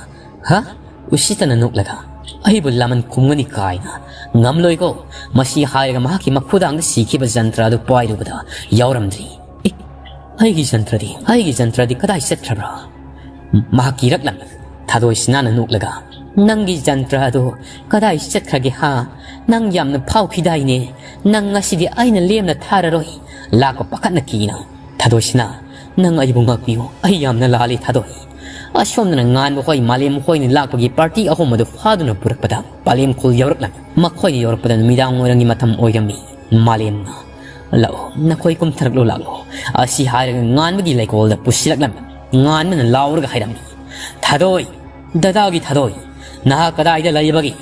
ꯍꯥ?" ꯎꯁꯤꯠꯇꯅ ꯅꯣꯛꯂꯒ, "ꯑꯩꯕꯨ ꯂꯃꯟ ꯈꯨꯝꯒꯅꯤ ꯀꯥꯏꯅ? "ꯉꯝꯂꯣꯏꯀꯣ, ꯃꯁꯤ ꯍꯥꯏꯔꯒ ꯃꯍꯥꯛꯀꯤ ꯃꯈꯨꯗꯥꯡꯗ ꯁꯤꯈꯤꯕ ꯖꯟꯇ꯭ꯔ ꯑꯗꯨ ꯄꯥꯏꯔꯨꯕꯗ ꯌꯥꯎꯔꯝꯗ꯭ꯔꯤ꯫ ꯑꯦ, ꯑꯩꯒꯤ ꯖꯟꯇ꯭ꯔꯗꯤ, ꯑꯩꯒꯤ ꯖꯟꯇ꯭ꯔꯗꯤ ꯀꯗꯥꯏ ꯆꯠꯈ꯭ꯔꯕ꯭ꯔꯥ?" ꯃꯍꯥꯛ ꯀꯤꯔꯛꯂꯝꯃꯤ꯫ ꯊꯥꯗꯣꯏ ꯁꯤꯅꯥꯅ ꯅꯣꯛꯂꯒ, "ꯅꯪꯒꯤ ꯖꯟꯇ꯭ꯔ ꯑꯗꯨ ꯀꯗꯥꯏ ꯆꯠꯈ꯭ꯔꯒꯦ ꯍꯥ? ꯅꯪ ꯌꯥꯝꯅ ꯐꯥꯎꯈꯤꯗꯥꯏꯅꯦ? ꯅꯪ ꯉꯁꯤꯗꯤ ꯑꯩꯅ ꯂꯦꯝꯅ ꯊꯥꯔꯔꯣꯏ꯫" ꯂꯥꯛꯄ ꯄꯥꯈꯠꯅ ꯀꯤꯅ, "ꯊꯥꯗꯣꯏꯁꯤꯅ, ꯅꯪ ꯑꯩꯕꯨ ꯉꯥꯛꯄꯤꯌꯨ, ꯑꯩ ꯌꯥꯝꯅ ꯂꯥꯜꯂꯤ ꯊꯥꯗꯣꯏ꯫" ꯑꯁꯣꯝꯗꯅ ꯉꯥꯟꯕ ꯍꯣꯏ, ꯃꯥꯂꯦꯝ ꯍꯣꯏꯅ ꯂꯥꯛꯄꯒꯤ ꯄꯥꯔꯇꯤ ꯑꯍꯨꯝ ꯑꯗꯨ ꯐꯥꯗꯨꯅ ꯄꯨꯔꯛꯄꯗ ꯄꯥꯂꯦꯝ ꯈꯨꯜ ꯌꯧꯔꯛꯂꯝꯃꯤ꯫ ꯃꯈꯣꯏꯅ ꯌꯧꯔꯛꯄꯗ ꯅꯨꯃꯤꯗꯥꯡ ꯋꯥꯏꯔꯝꯒꯤ ꯃꯇꯝ ꯑꯣꯏꯔꯝꯃꯤ꯫ ꯃꯥꯂꯦꯝꯅ, "ꯂꯥꯛꯑꯣ, ꯅꯈꯣꯏ ꯀꯨꯝꯊꯔꯛꯂꯣ, ꯂꯥꯛꯂꯣ꯫" ꯑꯁꯤ ꯍꯥꯏꯔꯒ ꯉꯥꯟꯕꯒꯤ ꯂꯩꯀꯣꯜꯗ ꯄꯨꯁꯤꯜꯂꯛꯂꯝꯃꯤ꯫ ꯉꯥꯟꯕꯅ ꯂꯥꯎꯔꯒ ꯍꯥꯏꯔꯝꯃꯤ, "ꯊꯥꯗꯣꯏ, ꯗꯗꯥꯒꯤ ꯊꯥꯗꯣꯏ, ꯅꯍꯥꯛ ꯀꯗꯥꯏꯗ ꯂꯩꯕꯒꯦ?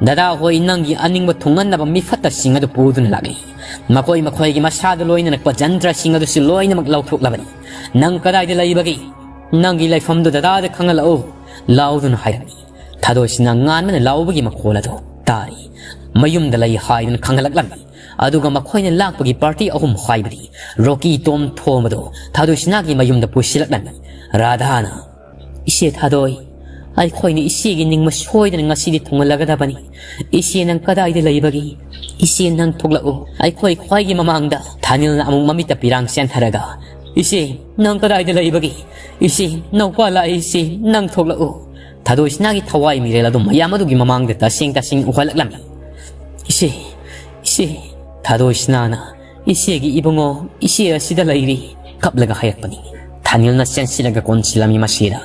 ꯗꯗꯥ ꯍꯣꯏ ꯅꯪꯒꯤ ꯑꯅꯤꯡꯕ ꯊꯨꯡꯍꯟꯅꯕ ꯃꯤꯐꯠꯇꯁꯤꯡ ꯑꯗꯨ ꯄꯨꯗꯨꯅ ꯂꯥꯛꯂꯤ꯫ ꯃꯈꯣꯏ ꯃꯈꯣꯏꯒꯤ ꯃꯁꯥꯗ ꯂꯣꯏꯅꯔꯛꯄ ꯖꯟꯇ꯭ꯔꯁꯤꯡ ꯑꯗꯨꯁꯨ ꯂꯣꯏꯅꯃꯛ ꯂꯧꯊꯣꯛꯂꯕꯅꯤ꯫ ꯅꯪ ꯀꯗꯥꯏꯗ ꯂꯩꯕꯒꯦ? ꯅꯪꯒꯤ ꯂꯩꯐꯝꯗꯨ ꯗꯗꯥꯗ ꯈꯪꯍꯜꯂꯛꯎ", ꯂꯥꯎꯗꯨꯅ ꯍꯥꯏꯔꯝꯃꯤ꯫ ꯊꯥꯗꯣꯏꯁꯤꯅ ꯉꯥꯟꯕꯅ ꯂꯥꯎꯕꯒꯤ ꯃꯈꯣꯜ ꯑꯗꯨ ꯇꯥꯔꯤ꯫ ꯃꯌꯨꯝꯗ ꯂꯩ ꯍꯥꯏꯗꯨꯅ ꯈꯪꯍꯜꯂꯛꯂꯝꯃꯤ꯫ ꯑꯗꯨꯒ ꯃꯈꯣꯏꯅ ꯂꯥꯛꯄꯒꯤ ꯄꯥꯔꯇꯤ ꯑꯍꯨꯝ ꯍꯥꯏꯕꯗꯤ ꯔꯣꯀꯤ, ꯇꯣꯝ, ꯊꯣꯝ ꯑꯗꯨ ꯊꯥꯗꯣꯏꯁꯤꯅꯥꯒꯤ ꯃꯌꯨꯝꯗ ꯄꯨꯁꯤꯜꯂꯛꯂꯝꯃꯤ꯫ ꯔꯥꯙꯥꯅ, "ꯏꯆꯦ ꯊꯥꯗꯣꯏ, ꯑꯩꯈꯣꯏꯅ ꯏꯆꯦꯒꯤ ꯅꯤꯡꯕ ꯁꯣꯏꯗꯅ ꯉꯁꯤꯗꯤ ꯊꯨꯡꯍꯜꯂꯒꯗꯕꯅꯤ꯫ ꯏꯆꯦ, ꯅꯪ ꯀꯗꯥꯏꯗ ꯂꯩꯕꯒꯦ? ꯏꯆꯦ, ꯅꯪ ꯊꯣꯛꯂꯛꯎ, ꯑꯩꯈꯣꯏ ꯈ꯭ꯋꯥꯏꯒꯤ ꯃꯃꯥꯡꯗ꯫" ꯊꯥꯅꯤꯜꯅ ꯑꯃꯨꯛ ꯃꯃꯤꯠꯇ ꯄꯤꯔꯥꯡ ꯆꯦꯟꯊꯔꯒ, "ꯏꯆꯦ, ꯅꯪ ꯀꯗꯥꯏꯗ ꯂꯩꯕꯒꯦ? ꯏꯆꯦ, ꯅꯧꯄꯥ ꯂꯥꯛꯑꯦ, ꯏꯆꯦ, ꯅꯪ ꯊꯣꯛꯂꯛꯎ꯫" ꯊꯥꯗꯣꯏꯁꯤꯅꯥꯒꯤ ꯊꯋꯥꯏ ꯃꯤꯔꯦꯜ ꯑꯗꯨ ꯃꯌꯥꯝ ꯑꯗꯨꯒꯤ ꯃꯃꯥꯡꯗ ꯇꯁꯦꯡ ꯇꯁꯦꯡ ꯎꯍꯜꯂꯛꯂꯝꯃꯤ꯫ "ꯏꯆꯦ, ꯏꯆꯦ꯫" ꯊꯥꯗꯣꯏꯁꯤꯅꯥꯅ, "ꯏꯆꯦꯒꯤ ꯏꯕꯨꯡꯉꯣ, ꯏꯆꯦ ꯑꯁꯤꯗ ꯂꯩꯔꯤ", ꯀꯞꯂꯒ ꯍꯥꯏꯔꯛꯄꯅꯤ꯫ ꯊꯥꯅꯤꯜꯅ ꯆꯦꯟꯁꯤꯜꯂꯒ ꯀꯣꯟꯁꯤꯜꯂꯝꯃꯤ ꯃꯁꯤꯗ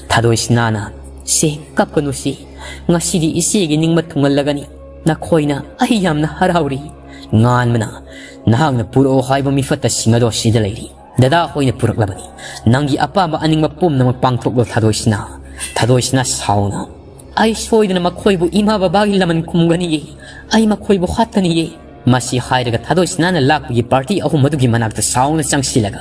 ꯊꯥꯗꯣꯏꯁꯤꯅꯥꯅ, "ꯁꯦ, ꯀꯞꯀꯅꯨꯁꯤ, ꯉꯁꯤꯗꯤ ꯏꯆꯦꯒꯤ ꯅꯤꯡꯕ ꯊꯨꯡꯍꯜꯂꯒꯅꯤ꯫ ꯅꯈꯣꯏꯅ ꯑꯩ ꯌꯥꯝꯅ ꯍꯔꯥꯎꯔꯤ꯫" ꯉꯥꯟꯕꯅ, "ꯅꯍꯥꯛꯅ ꯄꯨꯔꯛꯑꯣ ꯍꯥꯏꯕ ꯃꯤꯐꯠꯇꯁꯤꯡ ꯑꯗꯣ ꯁꯤꯗ ꯂꯩꯔꯤ꯫ ꯗꯗꯥ ꯍꯣꯏꯅ ꯄꯨꯔꯛꯂꯕꯅꯤ꯫ ꯅꯪꯒꯤ ꯑꯄꯥꯝꯕ ꯑꯅꯤꯡꯕ ꯄꯨꯝꯅꯃꯛ ꯄꯥꯡꯊꯣꯛꯂꯣ ꯊꯥꯗꯣꯏꯁꯤꯅꯥ꯫" ꯊꯥꯗꯣꯏꯁꯤꯅꯥ ꯁꯥꯎꯅ, "ꯑꯩ ꯁꯣꯏꯗꯅ ꯃꯈꯣꯏꯕꯨ ꯏꯃꯥ ꯕꯕꯥꯒꯤ ꯂꯃꯟ ꯈꯨꯝꯒꯅꯤꯌꯦ꯫ ꯑꯩ ꯃꯈꯣꯏꯕꯨ ꯍꯥꯠꯀꯅꯤꯌꯦ꯫" ꯃꯁꯤ ꯍꯥꯏꯔꯒ ꯊꯥꯗꯣꯏꯁꯤꯅꯥꯅ ꯂꯥꯛꯄꯒꯤ ꯄꯥꯔꯇꯤ ꯑꯍꯨꯝ ꯑꯗꯨꯒꯤ ꯃꯅꯥꯛꯇ ꯁꯥꯎꯅ ꯆꯪꯁꯤꯜꯂꯒ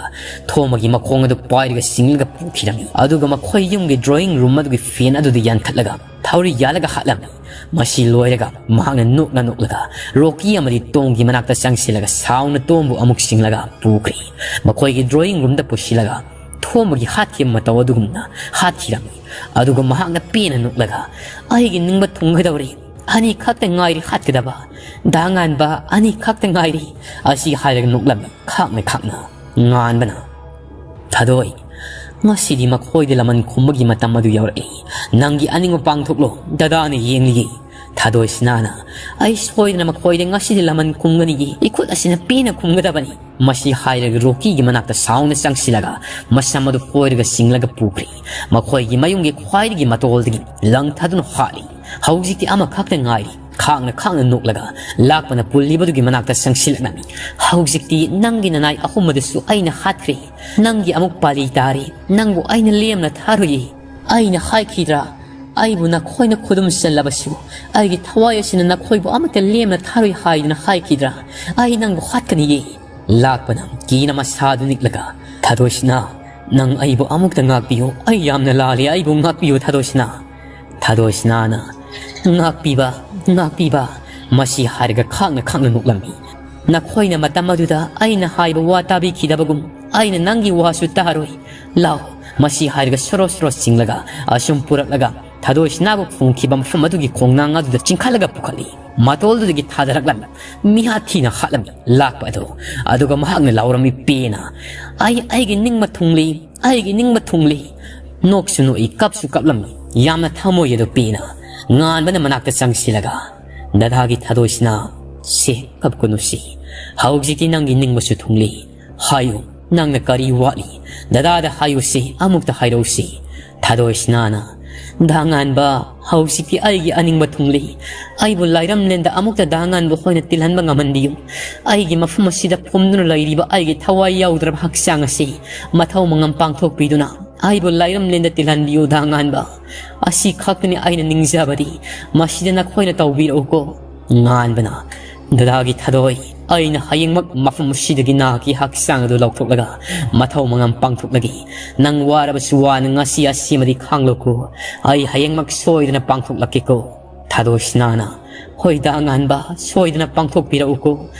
ꯊꯣꯝꯕꯒꯤ ꯃꯈꯣꯡ ꯑꯗꯨ ꯄꯥꯏꯔꯒ ꯆꯤꯡꯂꯒ ꯄꯨꯈꯤꯔꯝꯃꯤ꯫ ꯑꯗꯨꯒ ꯃꯈꯣꯏ ꯌꯨꯝꯒꯤ ꯗ꯭ꯔꯣꯌꯤꯡ ꯔꯨꯝ ꯑꯗꯨꯒꯤ ꯐꯦꯟ ꯑꯗꯨꯗ ꯌꯥꯟꯊꯠꯂꯒ ꯊꯧꯔꯤ ꯌꯥꯜꯂꯒ ꯍꯥꯠꯂꯝꯃꯤ꯫ ꯃꯁꯤ ꯂꯣꯏꯔꯒ ꯃꯍꯥꯛꯅ ꯅꯣꯛꯅ ꯅꯣꯛꯂꯒ ꯔꯣꯀꯤ ꯑꯃꯗꯤ ꯇꯣꯝꯒꯤ ꯃꯅꯥꯛꯇ ꯆꯪꯁꯤꯜꯂꯒ ꯁꯥꯎꯅ ꯇꯣꯝꯕꯨ ꯑꯃꯨꯛ ꯆꯤꯡꯂꯒ ꯄꯨꯈ꯭ꯔꯦ꯫ ꯃꯈꯣꯏꯒꯤ ꯗ꯭ꯔꯣꯌꯤꯡ ꯔꯨꯝꯗ ꯄꯨꯁꯤꯜꯂꯒ ꯊꯣꯝꯕꯒꯤ ꯍꯥꯠꯈꯤꯕ ꯃꯇꯧ ꯑꯗꯨꯒꯨꯝꯅ ꯍꯥꯠꯈꯤꯔꯝꯃꯤ꯫ ꯑꯗꯨꯒ ꯃꯍꯥꯛꯅ ꯄꯦꯟꯅ ꯅꯣꯛꯂꯒ, "ꯑꯩꯒꯤ ꯅꯤꯡꯕ ꯊꯨꯡꯒꯗꯧꯔꯦ, "ꯑꯅꯤꯈꯛꯇ ꯉꯥꯏꯔꯤ ꯍꯥꯠꯀꯗꯕ꯫ ꯗꯥ ꯉꯥꯟꯕ, ꯑꯅꯤꯈꯛꯇ ꯉꯥꯏꯔꯤ"꯫ ꯑꯁꯤ ꯍꯥꯏꯔꯒ ꯅꯣꯛꯂꯝꯃꯤ ꯈꯥꯛꯅ ꯈꯥꯛꯅ꯫ ꯉꯥꯟꯕꯅ, "ꯊꯥꯗꯣꯏ, ꯉꯁꯤꯗꯤ ꯃꯈꯣꯏꯗ ꯂꯃꯟ ꯈꯨꯝꯕꯒꯤ ꯃꯇꯝ ꯑꯗꯨ ꯌꯧꯔꯛꯏ꯫ ꯅꯪꯒꯤ ꯑꯅꯤꯡꯕ ꯄꯥꯡꯊꯣꯛꯂꯣ, ꯗꯗꯥꯅ ꯌꯦꯡꯂꯤꯌꯦ"꯫ ꯊꯥꯗꯣꯏ ꯁꯅꯥꯅ, "ꯑꯩ ꯁꯣꯏꯗꯅ ꯃꯈꯣꯏꯗ ꯉꯁꯤꯗꯤ ꯂꯃꯟ ꯈꯨꯝꯒꯅꯤꯌꯦ, ꯏꯈꯨꯠ ꯑꯁꯤꯅ ꯄꯦꯟꯅ ꯈꯨꯝꯒꯗꯕꯅꯤ"꯫ ꯃꯁꯤ ꯍꯥꯏꯔꯒ ꯔꯣꯀꯤꯒꯤ ꯃꯅꯥꯛꯇ ꯁꯥꯎꯅ ꯆꯪꯁꯤꯜꯂꯒ ꯃꯁꯝ ꯑꯗꯨ ꯐꯣꯏꯔꯒ ꯆꯤꯡꯂꯒ ꯄꯨꯈ꯭ꯔꯦ꯫ ꯃꯈꯣꯏꯒꯤ ꯃꯌꯨꯝꯒꯤ ꯈ꯭ꯋꯥꯏꯗꯒꯤ ꯃꯇꯣꯜꯗꯒꯤ ꯂꯪ ꯊꯥꯗꯨꯅ ꯍꯥꯠꯂꯤ꯫ ꯍꯧꯖꯤꯛꯇꯤ ꯑꯃꯈꯛꯇ ꯉꯥꯏꯔꯤ꯫ ꯈꯥꯡꯅ ꯈꯥꯡꯅ ꯅꯣꯛꯂꯒ ꯂꯥꯛꯄꯅ ꯄꯨꯜꯂꯤꯕꯗꯨꯒꯤ ꯃꯅꯥꯛꯇ ꯆꯪꯁꯤꯜꯂꯛꯂꯝꯃꯤ꯫ "ꯍꯧꯖꯤꯛꯇꯤ ꯅꯪꯒꯤ ꯅꯅꯥꯏ ꯑꯍꯨꯝ ꯑꯗꯨꯁꯨ ꯑꯩꯅ ꯍꯥꯠꯈ꯭ꯔꯦ꯫ ꯅꯪꯒꯤ ꯑꯃꯨꯛ ꯄꯥꯂꯤ ꯇꯥꯔꯦ꯫ ꯅꯪꯕꯨ ꯑꯩꯅ ꯂꯦꯝꯅ ꯊꯥꯔꯣꯏꯌꯦ꯫ ꯑꯩꯅ ꯍꯥꯏꯈꯤꯗ꯭ꯔꯥ? ꯑꯩꯕꯨ ꯅꯈꯣꯏꯅ ꯈꯨꯗꯨꯝ ꯆꯜꯂꯕꯁꯨ ꯑꯩꯒꯤ ꯊꯋꯥꯏ ꯑꯁꯤꯅ ꯅꯈꯣꯏꯕꯨ ꯑꯃꯠꯇ ꯂꯦꯝꯅ ꯊꯥꯔꯣꯏ ꯍꯥꯏꯗꯅ ꯍꯥꯏꯈꯤꯗ꯭ꯔꯥ? ꯑꯩ ꯅꯪꯕꯨ ꯍꯥꯠꯀꯅꯤꯌꯦ"꯫ ꯂꯥꯛꯄꯅ ꯀꯤꯅ ꯃꯁꯥꯗꯨ ꯅꯤꯛꯂꯒ, "ꯊꯥꯗꯣꯏꯁꯤꯅ, ꯅꯪ ꯑꯩꯕꯨ ꯑꯃꯨꯛꯇ ꯉꯥꯛꯄꯤꯌꯨ꯫ ꯑꯩ ꯌꯥꯝꯅ ꯂꯥꯜꯂꯤ, ꯑꯩꯕꯨ ꯉꯥꯛꯄꯤꯌꯨ ꯊꯥꯗꯣꯏꯁꯤꯅ"꯫ ꯊꯥꯗꯣꯏꯁꯤꯅꯥꯅ, "ꯉꯥꯛꯄꯤꯕ, ꯉꯥꯛꯄꯤꯕ"꯫ ꯃꯁꯤ ꯍꯥꯏꯔꯒ ꯈꯥꯡꯅ ꯈꯥꯡꯅ ꯅꯣꯛꯂꯝꯃꯤ꯫ "ꯅꯈꯣꯏꯅ ꯃꯇꯝ ꯑꯗꯨꯗ ꯑꯩꯅ ꯍꯥꯏꯕ ꯋꯥ ꯇꯥꯕꯤꯈꯤꯗꯕꯒꯨꯝ ꯑꯩꯅ ꯅꯪꯒꯤ ꯋꯥꯁꯨ ꯇꯥꯔꯣꯏ꯫ ꯂꯥꯎ"꯫ ꯃꯁꯤ ꯍꯥꯏꯔꯒ ꯁꯣꯔꯣ ꯁꯣꯔꯣ ꯆꯤꯡꯂꯒ ꯑꯁꯨꯝ ꯄꯨꯔꯛꯂꯒ ꯊꯥꯗꯣꯏꯁꯤꯅꯥꯕꯨ ꯐꯨꯝꯈꯤꯕ ꯃꯐꯝ ꯑꯗꯨꯒꯤ ꯈꯣꯡꯅꯥꯡ ꯑꯗꯨꯗ ꯆꯤꯡꯈꯠꯂꯒ ꯄꯨꯈꯠꯂꯤ꯫ ꯃꯇꯣꯜꯗꯨꯗꯒꯤ ꯊꯥꯗꯔꯛꯂꯝꯃꯤ ꯃꯤꯍꯥꯠ ꯊꯤꯅ ꯍꯥꯠꯂꯝꯃꯤ ꯂꯥꯛꯄ ꯑꯗꯨ꯫ ꯑꯗꯨꯒ ꯃꯍꯥꯛꯅ ꯂꯥꯎꯔꯝꯃꯤ ꯄꯦꯅ, "ꯑꯩ, ꯑꯩꯒꯤ ꯅꯤꯡꯕ ꯊꯨꯡꯂꯤ, ꯑꯩꯒꯤ ꯅꯤꯡꯕ ꯊꯨꯡꯂꯤ"꯫ ꯅꯣꯛꯁꯨ ꯅꯣꯛꯏ, ꯀꯞꯁꯨ ꯀꯞꯂꯝꯃꯤ꯫ ꯌꯥꯝꯅ ꯊꯃꯣꯏ ꯑꯗꯨ ꯄꯦꯅ ꯉꯥꯟꯕꯅ ꯃꯅꯥꯛꯇ ꯆꯪꯁꯤꯜꯂꯒ, "ꯗꯗꯥꯒꯤ ꯊꯥꯗꯣꯏꯁꯤꯅ, ꯁꯦ, ꯀꯞꯀꯅꯨꯁꯤ꯫ ꯍꯧꯖꯤꯛꯇꯤ ꯅꯪꯒꯤ ꯅꯤꯡꯕꯁꯨ ꯊꯨꯡꯂꯤ꯫ ꯍꯥꯏꯌꯨ, ꯅꯪꯅ ꯀꯔꯤ ꯋꯥꯠꯂꯤ? ꯗꯗꯥꯗ ꯍꯥꯏꯌꯨꯁꯤ, ꯑꯃꯨꯛꯇ ꯍꯥꯏꯔꯧꯁꯤ"꯫ ꯊꯥꯗꯣꯏꯁꯤꯅꯥꯅ, "ꯗꯥ ꯉꯥꯟꯕ, ꯍꯧꯖꯤꯛꯇꯤ ꯑꯩꯒꯤ ꯑꯅꯤꯡꯕ ꯊꯨꯡꯂꯤ꯫ ꯑꯩꯕꯨ ꯂꯥꯏꯔꯝꯂꯦꯟꯗ ꯑꯃꯨꯛꯇ ꯗꯥ ꯉꯥꯟꯕ ꯍꯣꯏꯅ ꯇꯤꯜꯍꯟꯕ ꯉꯝꯍꯟꯕꯤꯌꯨ꯫ ꯑꯩꯒꯤ ꯃꯐꯝ ꯑꯁꯤꯗ ꯐꯨꯝꯗꯨꯅ ꯂꯩꯔꯤꯕ ꯑꯩꯒꯤ ꯊꯋꯥꯏ ꯌꯥꯎꯗ꯭ꯔꯕ ꯍꯛꯆꯥꯡ ꯑꯁꯤ ꯃꯊꯧ ꯃꯉꯝ ꯄꯥꯡꯊꯣꯛꯄꯤꯗꯨꯅ ꯑꯩꯕꯨ ꯂꯥꯏꯔꯝꯂꯦꯟꯗ ꯇꯤꯜꯍꯟꯕꯤꯌꯨ, ꯗꯥ ꯉꯥꯟꯕ꯫ ꯑꯁꯤ ꯈꯛꯇꯅꯤ ꯑꯩꯅ ꯅꯤꯡꯖꯕꯗꯤ꯫ ꯃꯁꯤꯗ ꯅꯈꯣꯏꯅ ꯇꯧꯕꯤꯔꯛꯎꯀꯣ"꯫ ꯉꯥꯟꯕꯅ, "ꯗꯗꯥꯒꯤ ꯊꯥꯗꯣꯏ, ꯑꯩꯅ ꯍꯌꯦꯡꯃꯛ ꯃꯐꯝ ꯑꯁꯤꯗꯒꯤ ꯅꯍꯥꯛꯀꯤ ꯍꯛꯆꯥꯡ ꯑꯗꯨ ꯂꯧꯊꯣꯛꯂꯒ ꯃꯊꯧ ꯃꯉꯝ ꯄꯥꯡꯊꯣꯛꯂꯒꯦ꯫ ꯅꯪ ꯋꯥꯔꯕꯁꯨ ꯋꯥꯅ ꯉꯁꯤ ꯑꯁꯤꯃꯗꯤ ꯈꯥꯡꯂꯣꯀꯣ꯫ ꯑꯩ ꯍꯌꯦꯡꯃꯛ ꯁꯣꯏꯗꯅ ꯄꯥꯡꯊꯣꯛꯂꯛꯀꯦꯀꯣ"꯫ ꯊꯥꯗꯣꯏꯁꯤꯅꯥꯅ, "ꯍꯣꯏ ꯗꯥ ꯉꯥꯟꯕ, ꯁꯣꯏꯗꯅ ꯄꯥꯡꯊꯣꯛꯄꯤꯔꯛꯎꯀꯣ꯫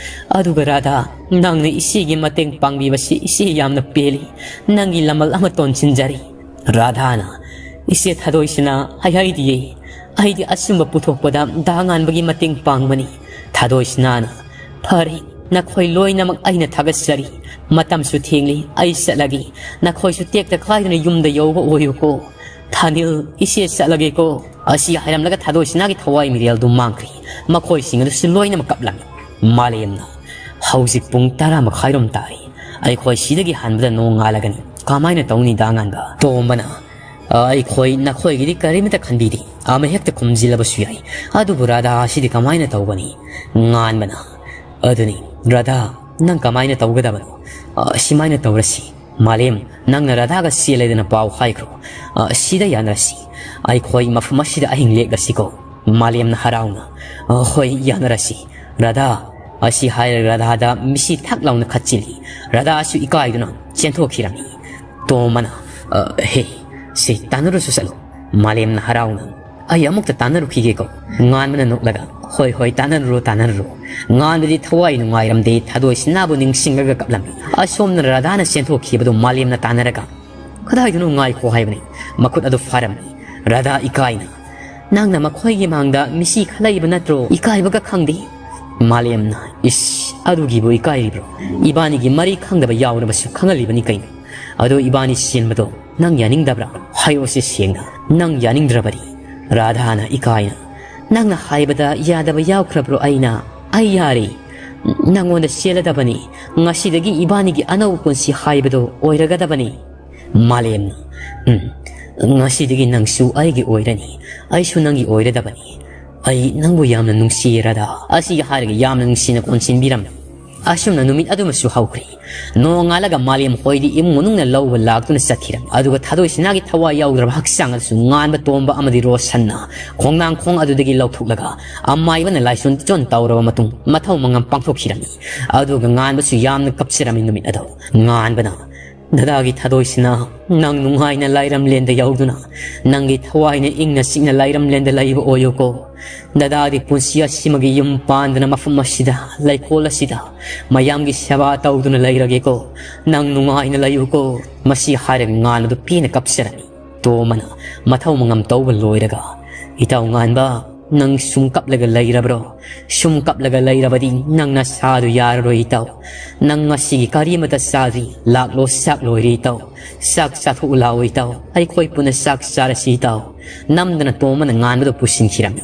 ꯑꯗꯨꯒ ꯔꯥꯙꯥ, ꯅꯪꯅ ꯏꯆꯦꯒꯤ ꯃꯇꯦꯡ ꯄꯥꯡꯕꯤꯕꯁꯤ ꯏꯆꯦ ꯌꯥꯝꯅ ꯄꯦꯜꯂꯤ꯫ ꯅꯪꯒꯤ ꯂꯃꯜ ꯑꯃ ꯇꯣꯟꯁꯤꯟꯖꯔꯤ"꯫ ꯔꯥꯙꯥꯅ, "ꯏꯆꯦ ꯊꯥꯗꯣꯏꯁꯤꯅꯥ, ꯍꯥꯏꯍꯩꯗꯤꯌꯦ꯫ ꯑꯩꯗꯤ ꯑꯆꯨꯝꯕ ꯄꯨꯊꯣꯛꯄꯗ ꯗꯥ ꯉꯥꯟꯕꯒꯤ ꯃꯇꯦꯡ ꯄꯥꯡꯕꯅꯤ꯫ ꯊꯥꯗꯣꯏꯁꯤꯅꯥꯅ, "ꯐꯔꯦ, ꯅꯈꯣꯏ ꯂꯣꯏꯅꯃꯛ ꯑꯩꯅ ꯊꯥꯒꯠꯆꯔꯤ꯫ ꯃꯇꯝꯁꯨ ꯊꯦꯡꯂꯤ, ꯑꯩ ꯆꯠꯂꯒꯦ꯫ ꯅꯈꯣꯏꯁꯨ ꯇꯦꯛꯇ ꯀꯥꯏꯗꯅ ꯌꯨꯝꯗ ꯌꯧꯕ ꯑꯣꯏꯌꯨꯀꯣ꯫ ꯊꯥꯅꯤꯜ, ꯏꯆꯦ ꯆꯠꯂꯒꯦꯀꯣ"꯫ ꯑꯁꯤ ꯍꯥꯏꯔꯝꯂꯒ ꯊꯥꯗꯣꯏꯁꯤꯅꯥꯒꯤ ꯊꯋꯥꯏ ꯃꯤꯔꯦꯜꯗꯨ ꯃꯥꯡꯈ꯭ꯔꯦ꯫ ꯃꯈꯣꯏꯁꯤꯡ ꯑꯗꯨꯁꯨ ꯂꯣꯏꯅꯃꯛ ꯀꯞꯂꯝꯃꯤ꯫ ꯃꯥꯂꯦꯝꯅ, "ꯍꯧꯖꯤꯛ ꯄꯨꯡ ꯇꯔꯥ ꯃꯈꯥꯏꯔꯣꯝ ꯇꯥꯔꯦ꯫ ꯑꯩꯈꯣꯏ ꯁꯤꯗꯒꯤ ꯍꯟꯕꯗ ꯅꯣꯡꯉꯥꯜꯂꯒꯅꯤ꯫ ꯀꯃꯥꯏꯅ ꯇꯧꯅꯤ, ꯗꯥ ꯉꯥꯟꯕ?" ꯇꯣꯝꯕꯅ, "ꯑ, ꯑꯩꯈꯣꯏ ꯅꯈꯣꯏꯒꯤꯗꯤ ꯀꯔꯤꯃꯇ ꯈꯟꯕꯤꯗꯦ꯫ ꯑꯃ ꯍꯦꯛꯇ ꯈꯨꯝꯖꯤꯜꯂꯕꯁꯨ ꯌꯥꯏ꯫ ꯑꯗꯨꯕꯨ ꯔꯥꯙꯥ ꯑꯁꯤꯗꯤ ꯀꯃꯥꯏꯅ ꯇꯧꯒꯅꯤ?" ꯉꯥꯟꯕꯅ, "ꯑꯗꯨꯅꯤ, ꯔꯥꯙꯥ, ꯅꯪ ꯀꯃꯥꯏꯅ ꯇꯧꯒꯗꯕꯅꯣ? ꯑ, ꯁꯤꯃꯥꯏꯅ ꯇꯧꯔꯁꯤ꯫ ꯃꯥꯂꯦꯝ, ꯅꯪꯅ ꯔꯥꯙꯥꯒ ꯆꯦꯜꯂꯦꯗꯅ ꯄꯥꯎ ꯍꯥꯏꯈ꯭ꯔꯣ꯫ ꯑ, ꯁꯤꯗ ꯌꯥꯅꯔꯁꯤ꯫ ꯑꯩꯈꯣꯏ ꯃꯐꯝ ꯑꯁꯤꯗ ꯑꯍꯤꯡ ꯂꯦꯛꯂꯁꯤꯀꯣ"꯫ ꯃꯥꯂꯦꯝꯅ ꯍꯔꯥꯎꯅ, "ꯑ, ꯍꯣꯏ, ꯌꯥꯅꯔꯁꯤ꯫ ꯔꯥꯙꯥ"꯫ ꯑꯁꯤ ꯍꯥꯏꯔꯒ ꯔꯥꯙꯥꯗ ꯃꯤꯠꯁꯤ ꯊꯛ ꯂꯥꯎꯅ ꯈꯠꯆꯤꯜꯂꯤ꯫ ꯔꯥꯙꯥꯁꯨ ꯏꯀꯥꯏꯗꯨꯅ ꯆꯦꯟꯊꯣꯛꯈꯤꯔꯝꯃꯤ꯫ ꯇꯣꯝꯕꯅ, "ꯑ, ꯍꯦ, ꯁꯤ ꯇꯥꯟꯅꯔꯨꯁꯨ ꯆꯠꯂꯨ"꯫ ꯃꯥꯂꯦꯝꯅ ꯍꯔꯥꯎꯅ, "ꯑꯩ ꯑꯃꯨꯛꯇ ꯇꯥꯟꯅꯔꯨꯈꯤꯒꯦꯀꯣ"꯫ ꯉꯥꯟꯕꯅ ꯅꯣꯛꯂꯒ, "ꯍꯣꯏ, ꯍꯣꯏ, ꯇꯥꯟꯅꯔꯨꯔꯣ, ꯇꯥꯟꯅꯔꯨꯔꯣ"꯫ ꯉꯥꯟꯕꯗꯤ ꯊꯋꯥꯏ ꯅꯨꯡꯉꯥꯏꯔꯝꯗꯦ, ꯊꯥꯗꯣꯏꯁꯤꯅꯥꯕꯨ ꯅꯤꯡꯁꯤꯡꯂꯒ ꯀꯞꯂꯝꯃꯤ꯫ ꯑꯁꯣꯝꯅ ꯔꯥꯙꯥꯅ ꯆꯦꯟꯊꯣꯛꯈꯤꯕꯗꯨ ꯃꯥꯂꯦꯝꯅ ꯇꯥꯟꯅꯔꯒ, "ꯀꯗꯥꯏꯗꯅꯣ ꯉꯥꯏꯈꯣ" ꯍꯥꯏꯕꯅꯤ꯫ ꯃꯈꯨꯠ ꯑꯗꯨ ꯐꯥꯔꯝꯃꯤ꯫ ꯔꯥꯙꯥ ꯏꯀꯥꯏꯅ, "ꯅꯪꯅ ꯃꯈꯣꯏꯒꯤ ꯃꯥꯡꯗ ꯃꯤꯠꯁꯤ ꯈꯠꯂꯛꯏꯕ ꯅꯠꯇ꯭ꯔꯣ? ꯏꯀꯥꯏꯕꯒ ꯈꯪꯗꯦ"꯫ ꯃꯥꯂꯦꯝꯅ, "ꯏꯁ, ꯑꯗꯨꯒꯤꯕꯨ ꯏꯀꯥꯏꯔꯤꯕ꯭ꯔꯣ? ꯏꯕꯥꯅꯤꯒꯤ ꯃꯔꯤ ꯈꯪꯗꯕ ꯌꯥꯎꯔꯕꯁꯨ ꯈꯪꯍꯜꯂꯤꯕꯅꯤ ꯀꯩꯅꯣ꯫ ꯑꯗꯣ ꯏꯕꯥꯅꯤ ꯆꯦꯟꯕꯗꯣ ꯅꯪ ꯌꯥꯅꯤꯡꯗꯕ꯭ꯔꯥ? ꯍꯥꯏꯔꯛꯑꯣꯁꯦ ꯁꯦꯡꯅ, ꯅꯪ ꯌꯥꯅꯤꯡꯗ꯭ꯔꯕꯗꯤ"꯫ ꯔꯥꯙꯥꯅ ꯏꯀꯥꯏꯅ, "ꯅꯪꯅ ꯍꯥꯏꯕꯗ ꯌꯥꯗꯕ ꯌꯥꯎꯈ꯭ꯔꯕ꯭ꯔꯣ ꯑꯩꯅ? ꯑꯩ ꯌꯥꯔꯦ꯫ ꯅꯪꯉꯣꯟꯗ ꯆꯦꯜꯂꯗꯕꯅꯤ꯫ ꯉꯁꯤꯗꯒꯤ ꯏꯕꯥꯅꯤꯒꯤ ꯑꯅꯧꯕ ꯄꯨꯟꯁꯤ ꯍꯥꯏꯕꯗꯣ ꯑꯣꯏꯔꯒꯗꯕꯅꯤ"꯫ ꯃꯥꯂꯦꯝꯅ, "ꯎꯝ, ꯉꯁꯤꯗꯒꯤ ꯅꯪꯁꯨ ꯑꯩꯒꯤ ꯑꯣꯏꯔꯅꯤ, ꯑꯩꯁꯨ ꯅꯪꯒꯤ ꯑꯣꯏꯔꯗꯕꯅꯤ꯫ ꯑꯩ ꯅꯪꯕꯨ ꯌꯥꯝꯅ ꯅꯨꯡꯁꯤꯌꯦ, ꯔꯥꯙꯥ"꯫ ꯑꯁꯤ ꯍꯥꯏꯔꯒ ꯌꯥꯝꯅ ꯅꯨꯡꯁꯤꯅ ꯀꯣꯟꯁꯤꯟꯕꯤꯔꯝꯃꯤ꯫ ꯑꯁꯨꯝꯅ ꯅꯨꯃꯤꯠ ꯑꯗꯨꯃꯁꯨ ꯍꯧꯈ꯭ꯔꯦ꯫ ꯅꯣꯡꯉꯥꯜꯂꯒ ꯃꯥꯂꯦꯝ ꯍꯣꯏꯗꯤ ꯏꯃꯨꯡ ꯃꯅꯨꯡꯅ ꯂꯧꯕ ꯂꯥꯛꯇꯨꯅ ꯆꯠꯈꯤꯔꯝꯃꯤ꯫ ꯑꯗꯨꯒ ꯊꯥꯗꯣꯏꯁꯤꯅꯥꯒꯤ ꯊꯋꯥꯏ ꯌꯥꯎꯗ꯭ꯔꯕ ꯍꯛꯆꯥꯡ ꯑꯗꯨꯁꯨ ꯉꯥꯟꯕ, ꯇꯣꯝꯕ ꯑꯃꯗꯤ ꯔꯣꯁꯟꯅ ꯈꯣꯡꯅꯥꯡꯈꯣꯡ ꯑꯗꯨꯗꯒꯤ ꯂꯧꯊꯣꯛꯂꯒ ꯑꯃꯥꯏꯕꯅ ꯂꯥꯏꯁꯣꯟ ꯇꯤꯆꯣꯟ ꯇꯧꯔꯕ ꯃꯇꯨꯡ ꯃꯊꯧ ꯃꯉꯝ ꯄꯥꯡꯊꯣꯛꯈꯤꯔꯝꯃꯤ꯫ ꯑꯗꯨꯒ ꯉꯥꯟꯕꯁꯨ ꯌꯥꯝꯅ ꯀꯞꯆꯔꯝꯃꯤ ꯅꯨꯃꯤꯠ ꯑꯗꯨ꯫ ꯉꯥꯟꯕꯅ, "ꯗꯗꯥꯒꯤ ꯊꯥꯗꯣꯏꯁꯤꯅ, ꯅꯪ ꯅꯨꯡꯉꯥꯏꯅ ꯂꯥꯏꯔꯝꯂꯦꯟꯗ ꯌꯥꯎꯗꯨꯅ, ꯅꯪꯒꯤ ꯊꯋꯥꯏꯅ ꯏꯪꯅ ꯆꯤꯛꯅ ꯂꯥꯏꯔꯝꯂꯦꯟꯗ ꯂꯩꯕ ꯑꯣꯏꯌꯨꯀꯣ꯫ ꯗꯗꯥꯗꯤ ꯄꯨꯟꯁꯤ ꯑꯁꯤꯃꯒꯤ ꯌꯨꯝ ꯄꯥꯟꯗꯅ ꯃꯐꯝ ꯑꯁꯤꯗ, ꯂꯩꯀꯣꯜ ꯑꯁꯤꯗ ꯃꯌꯥꯝꯒꯤ ꯁꯦꯕꯥ ꯇꯧꯗꯨꯅ ꯂꯩꯔꯒꯦꯀꯣ꯫ ꯅꯪ ꯅꯨꯡꯉꯥꯏꯅ ꯂꯩꯌꯨꯀꯣ"꯫ ꯃꯁꯤ ꯍꯥꯏꯔꯒ ꯉꯥꯟꯕꯗꯨ ꯄꯦꯟꯅ ꯀꯞꯆꯔꯝꯃꯤ꯫ ꯇꯣꯝꯕꯅ ꯃꯊꯧ ꯃꯉꯝ ꯇꯧꯕ ꯂꯣꯏꯔꯒ, ꯏꯇꯥꯎ ꯉꯥꯟꯕ, ꯅꯪ ꯁꯨꯝ ꯀꯞꯂꯒ ꯂꯩꯔꯕ꯭ꯔꯣ? ꯁꯨꯝ ꯀꯞꯂꯒ ꯂꯩꯔꯕꯗꯤ ꯅꯪ ꯅꯁꯥꯗꯨ ꯌꯥꯔꯔꯣꯏ ꯏꯇꯥꯎ꯫ ꯅꯪ ꯉꯁꯤꯒꯤ ꯀꯔꯤꯃꯇ ꯆꯥꯗ꯭ꯔꯤ, ꯂꯥꯛꯂꯣ ꯆꯥꯛ ꯂꯣꯏꯔꯦ ꯏꯇꯥꯎ꯫ ꯆꯥꯛ ꯆꯥꯊꯣꯛꯎ ꯂꯥꯛꯑꯣ ꯏꯇꯥꯎ꯫ ꯑꯩꯈꯣꯏ ꯄꯨꯟꯅ ꯆꯥꯛ ꯆꯥꯔꯁꯤ ꯏꯇꯥꯎ꯫ ꯅꯝꯗꯅ ꯇꯣꯝꯕꯅ ꯉꯥꯟꯕꯗꯨ ꯄꯨꯁꯤꯟꯈꯤꯔꯝꯃꯤ꯫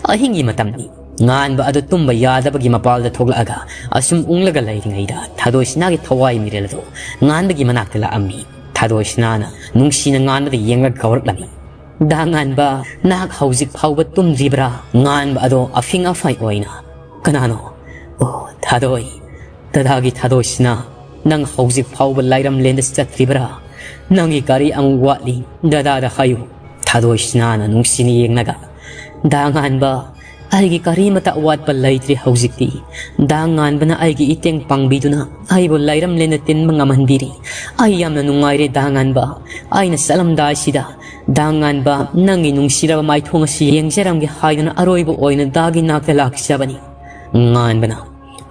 ꯑꯍꯤꯡꯒꯤ ꯃꯇꯝꯅꯤ꯫ ꯉꯥꯟꯕ ꯑꯗꯨ ꯇꯨꯝꯕ ꯌꯥꯗꯕꯒꯤ ꯃꯄꯥꯜꯗ ꯊꯣꯛꯂꯛꯑꯒ ꯑꯁꯨꯝ ꯎꯪꯂꯒ ꯂꯩꯔꯤꯉꯩꯗ ꯊꯥꯗꯣꯏ ꯁꯅꯥꯒꯤ ꯊꯋꯥꯏ ꯃꯤꯔꯦꯜ ꯑꯗꯨ ꯉꯥꯟꯕꯒꯤ ꯃꯅꯥꯛꯇ ꯂꯥꯛꯑꯝꯃꯤ꯫ ꯊꯥꯗꯣꯏ ꯁꯅꯥꯅ ꯅꯨꯡꯁꯤꯅ ꯉꯥꯟꯕꯗ ꯌꯦꯡꯂꯒ ꯀꯧꯔꯛꯂꯝꯃꯤ꯫ "ꯗꯥ ꯉꯥꯟꯕ, ꯅꯍꯥꯛ ꯍꯧꯖꯤꯛ ꯐꯥꯎꯕ ꯇꯨꯝꯗ꯭ꯔꯤꯕ꯭ꯔꯥ?" ꯉꯥꯟꯕ ꯑꯗꯣ ꯑꯐꯤꯡ ꯑꯐꯥꯏ ꯑꯣꯏꯅ, "ꯀꯅꯥꯅꯣ? ꯑꯣ, ꯊꯥꯗꯣꯏ, ꯗꯗꯥꯒꯤ ꯊꯥꯗꯣꯏꯁꯤꯅ, ꯅꯪ ꯍꯧꯖꯤꯛ ꯐꯥꯎꯕ ꯂꯥꯏꯔꯝꯂꯦꯟꯗ ꯆꯠꯇ꯭ꯔꯤꯕ꯭ꯔꯥ? ꯅꯪꯒꯤ ꯒꯥꯔꯤ ꯑꯃꯨꯛ ꯋꯥꯠꯂꯤ, ꯗꯗꯥꯗ ꯍꯥꯏꯌꯨ꯫" ꯊꯥꯗꯣꯏꯁꯤꯅꯥꯅ ꯅꯨꯡꯁꯤꯅ ꯌꯦꯡꯂꯒ, "ꯗꯥ ꯉꯥꯟꯕ, ꯑꯩꯒꯤ ꯀꯔꯤꯃꯇ ꯑꯋꯥꯠꯄ ꯂꯩꯇ꯭ꯔꯤ ꯍꯧꯖꯤꯛꯇꯤ꯫ ꯗꯥ ꯉꯥꯟꯕꯅ ꯑꯩꯒꯤ ꯏꯇꯦꯡ ꯄꯥꯡꯕꯤꯗꯨꯅ ꯑꯩꯕꯨ ꯂꯥꯏꯔꯝꯂꯦꯟꯗ ꯇꯤꯟꯕ ꯉꯝꯍꯟꯕꯤꯔꯤ꯫ ꯑꯩ ꯌꯥꯝꯅ ꯅꯨꯡꯉꯥꯏꯔꯦ ꯗꯥ ꯉꯥꯟꯕ꯫ ꯑꯩꯅ ꯆꯠꯂꯝꯗꯥꯏꯁꯤꯗ, ꯗꯥ ꯉꯥꯟꯕ, ꯅꯪꯒꯤ ꯅꯨꯡꯁꯤꯔꯕ ꯃꯥꯏꯊꯣꯡ ꯑꯁꯤ ꯌꯦꯡꯖꯔꯝꯒꯦ ꯍꯥꯏꯗꯨꯅ ꯑꯔꯣꯏꯕ ꯑꯣꯏꯅ ꯗꯥꯒꯤ ꯅꯥꯛꯇ ꯂꯥꯛꯆꯕꯅꯤ꯫" ꯉꯥꯟꯕꯅ,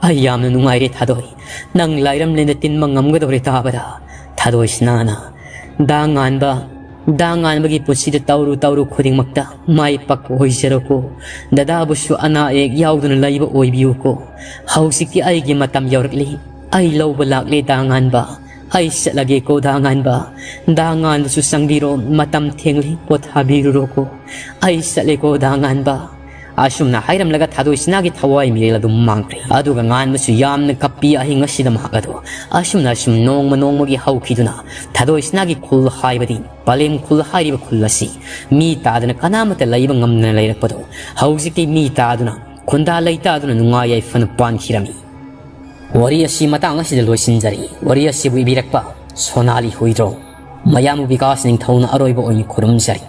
"ꯑꯩ ꯌꯥꯝꯅ ꯅꯨꯡꯉꯥꯏꯔꯦ ꯊꯥꯗꯣꯏ꯫ ꯅꯪ ꯂꯥꯏꯔꯝꯂꯦꯟꯗ ꯇꯤꯟꯕ ꯉꯝꯒꯗꯧꯔꯦ ꯇꯥꯕꯗ꯫" ꯊꯥꯗꯣꯏꯁꯤꯅꯥꯅ, "ꯗꯥ ꯉꯥꯟꯕ, ꯗꯥ ꯉꯥꯟꯕꯒꯤ ꯄꯨꯟꯁꯤꯗ ꯇꯧꯔꯨ ꯇꯧꯔꯨ ꯈꯨꯗꯤꯡꯃꯛꯇ ꯃꯥꯏ ꯄꯥꯛꯄ ꯑꯣꯏꯖꯔꯣꯀꯣ꯫ ꯗꯗꯥꯕꯨꯁꯨ ꯑꯅꯥ ꯑꯌꯦꯛ ꯌꯥꯎꯗꯅ ꯂꯩꯕ ꯑꯣꯏꯕꯤꯌꯨꯀꯣ꯫ ꯍꯧꯖꯤꯛꯇꯤ ꯑꯩꯒꯤ ꯃꯇꯝ ꯌꯧꯔꯛꯂꯤ꯫ ꯑꯩ ꯂꯧꯕ ꯂꯥꯛꯂꯦ ꯗꯥ ꯉꯥꯟꯕ꯫ ꯑꯩ ꯆꯠꯂꯒꯦꯀꯣ ꯗꯥ ꯉꯥꯟꯕ꯫ ꯗꯥ ꯉꯥꯟꯕꯁꯨ ꯆꯪꯕꯤꯔꯣ, ꯃꯇꯝ ꯊꯦꯡꯂꯤ, ꯄꯣꯊꯥꯕꯤꯔꯨꯔꯣꯀꯣ꯫ ꯑꯩ ꯆꯠꯂꯦꯀꯣ ꯗꯥ ꯉꯥꯟꯕ꯫" ꯑꯁꯨꯝꯅ ꯍꯥꯏꯔꯝꯂꯒ ꯊꯥꯗꯣꯏꯁꯤꯅꯥꯒꯤ ꯊꯋꯥꯏ ꯃꯤꯔꯦꯜ ꯑꯗꯨꯝ ꯃꯥꯡꯈ꯭ꯔꯦ꯫ ꯑꯗꯨꯒ ꯉꯥꯟꯕꯁꯨ ꯌꯥꯝꯅ ꯀꯞꯄꯤ ꯑꯍꯤꯡ ꯑꯁꯤꯗ ꯃꯍꯥꯛ ꯑꯗꯨ꯫ ꯑꯁꯨꯝꯅ ꯑꯁꯨꯝ ꯅꯣꯡꯃ ꯅꯣꯡꯃꯒꯤ ꯍꯧꯈꯤꯗꯨꯅ ꯊꯥꯗꯣꯏꯁꯤꯅꯥꯒꯤ ꯈꯨꯜ ꯍꯥꯏꯕꯗꯤ ꯄꯂꯦꯝ ꯈꯨꯜ ꯍꯥꯏꯔꯤꯕ ꯈꯨꯜ ꯑꯁꯤ ꯃꯤ ꯇꯥꯗꯅ ꯀꯅꯥꯃꯠꯇ ꯂꯩꯕ ꯉꯝꯗꯅ ꯂꯩꯔꯛꯄꯗꯣ ꯍꯧꯖꯤꯛꯇꯤ ꯃꯤ ꯇꯥꯗꯨꯅ ꯈꯨꯟꯗꯥ ꯂꯩꯇꯥꯗꯨꯅ ꯅꯨꯡꯉꯥꯏ ꯌꯥꯏꯐꯅ ꯄꯥꯟꯈꯤꯔꯝꯃꯤ꯫ ꯋꯥꯔꯤ ꯑꯁꯤ ꯃꯇꯥꯡ ꯑꯁꯤꯗ ꯂꯣꯏꯁꯤꯟꯖꯔꯤ꯫ ꯋꯥꯔꯤ ꯑꯁꯤꯕꯨ ꯏꯕꯤꯔꯛꯄ ꯁꯣꯅꯥꯂꯤ ꯍꯨꯏꯗ꯭ꯔꯣ꯫ ꯃꯌꯥꯝꯕꯨ ꯕꯤꯀꯥꯁ ꯅꯤꯡꯊꯧꯅ ꯑꯔꯣꯏꯕ ꯑꯣꯏꯅ ꯈꯨꯔꯨꯝꯖꯔꯤ꯫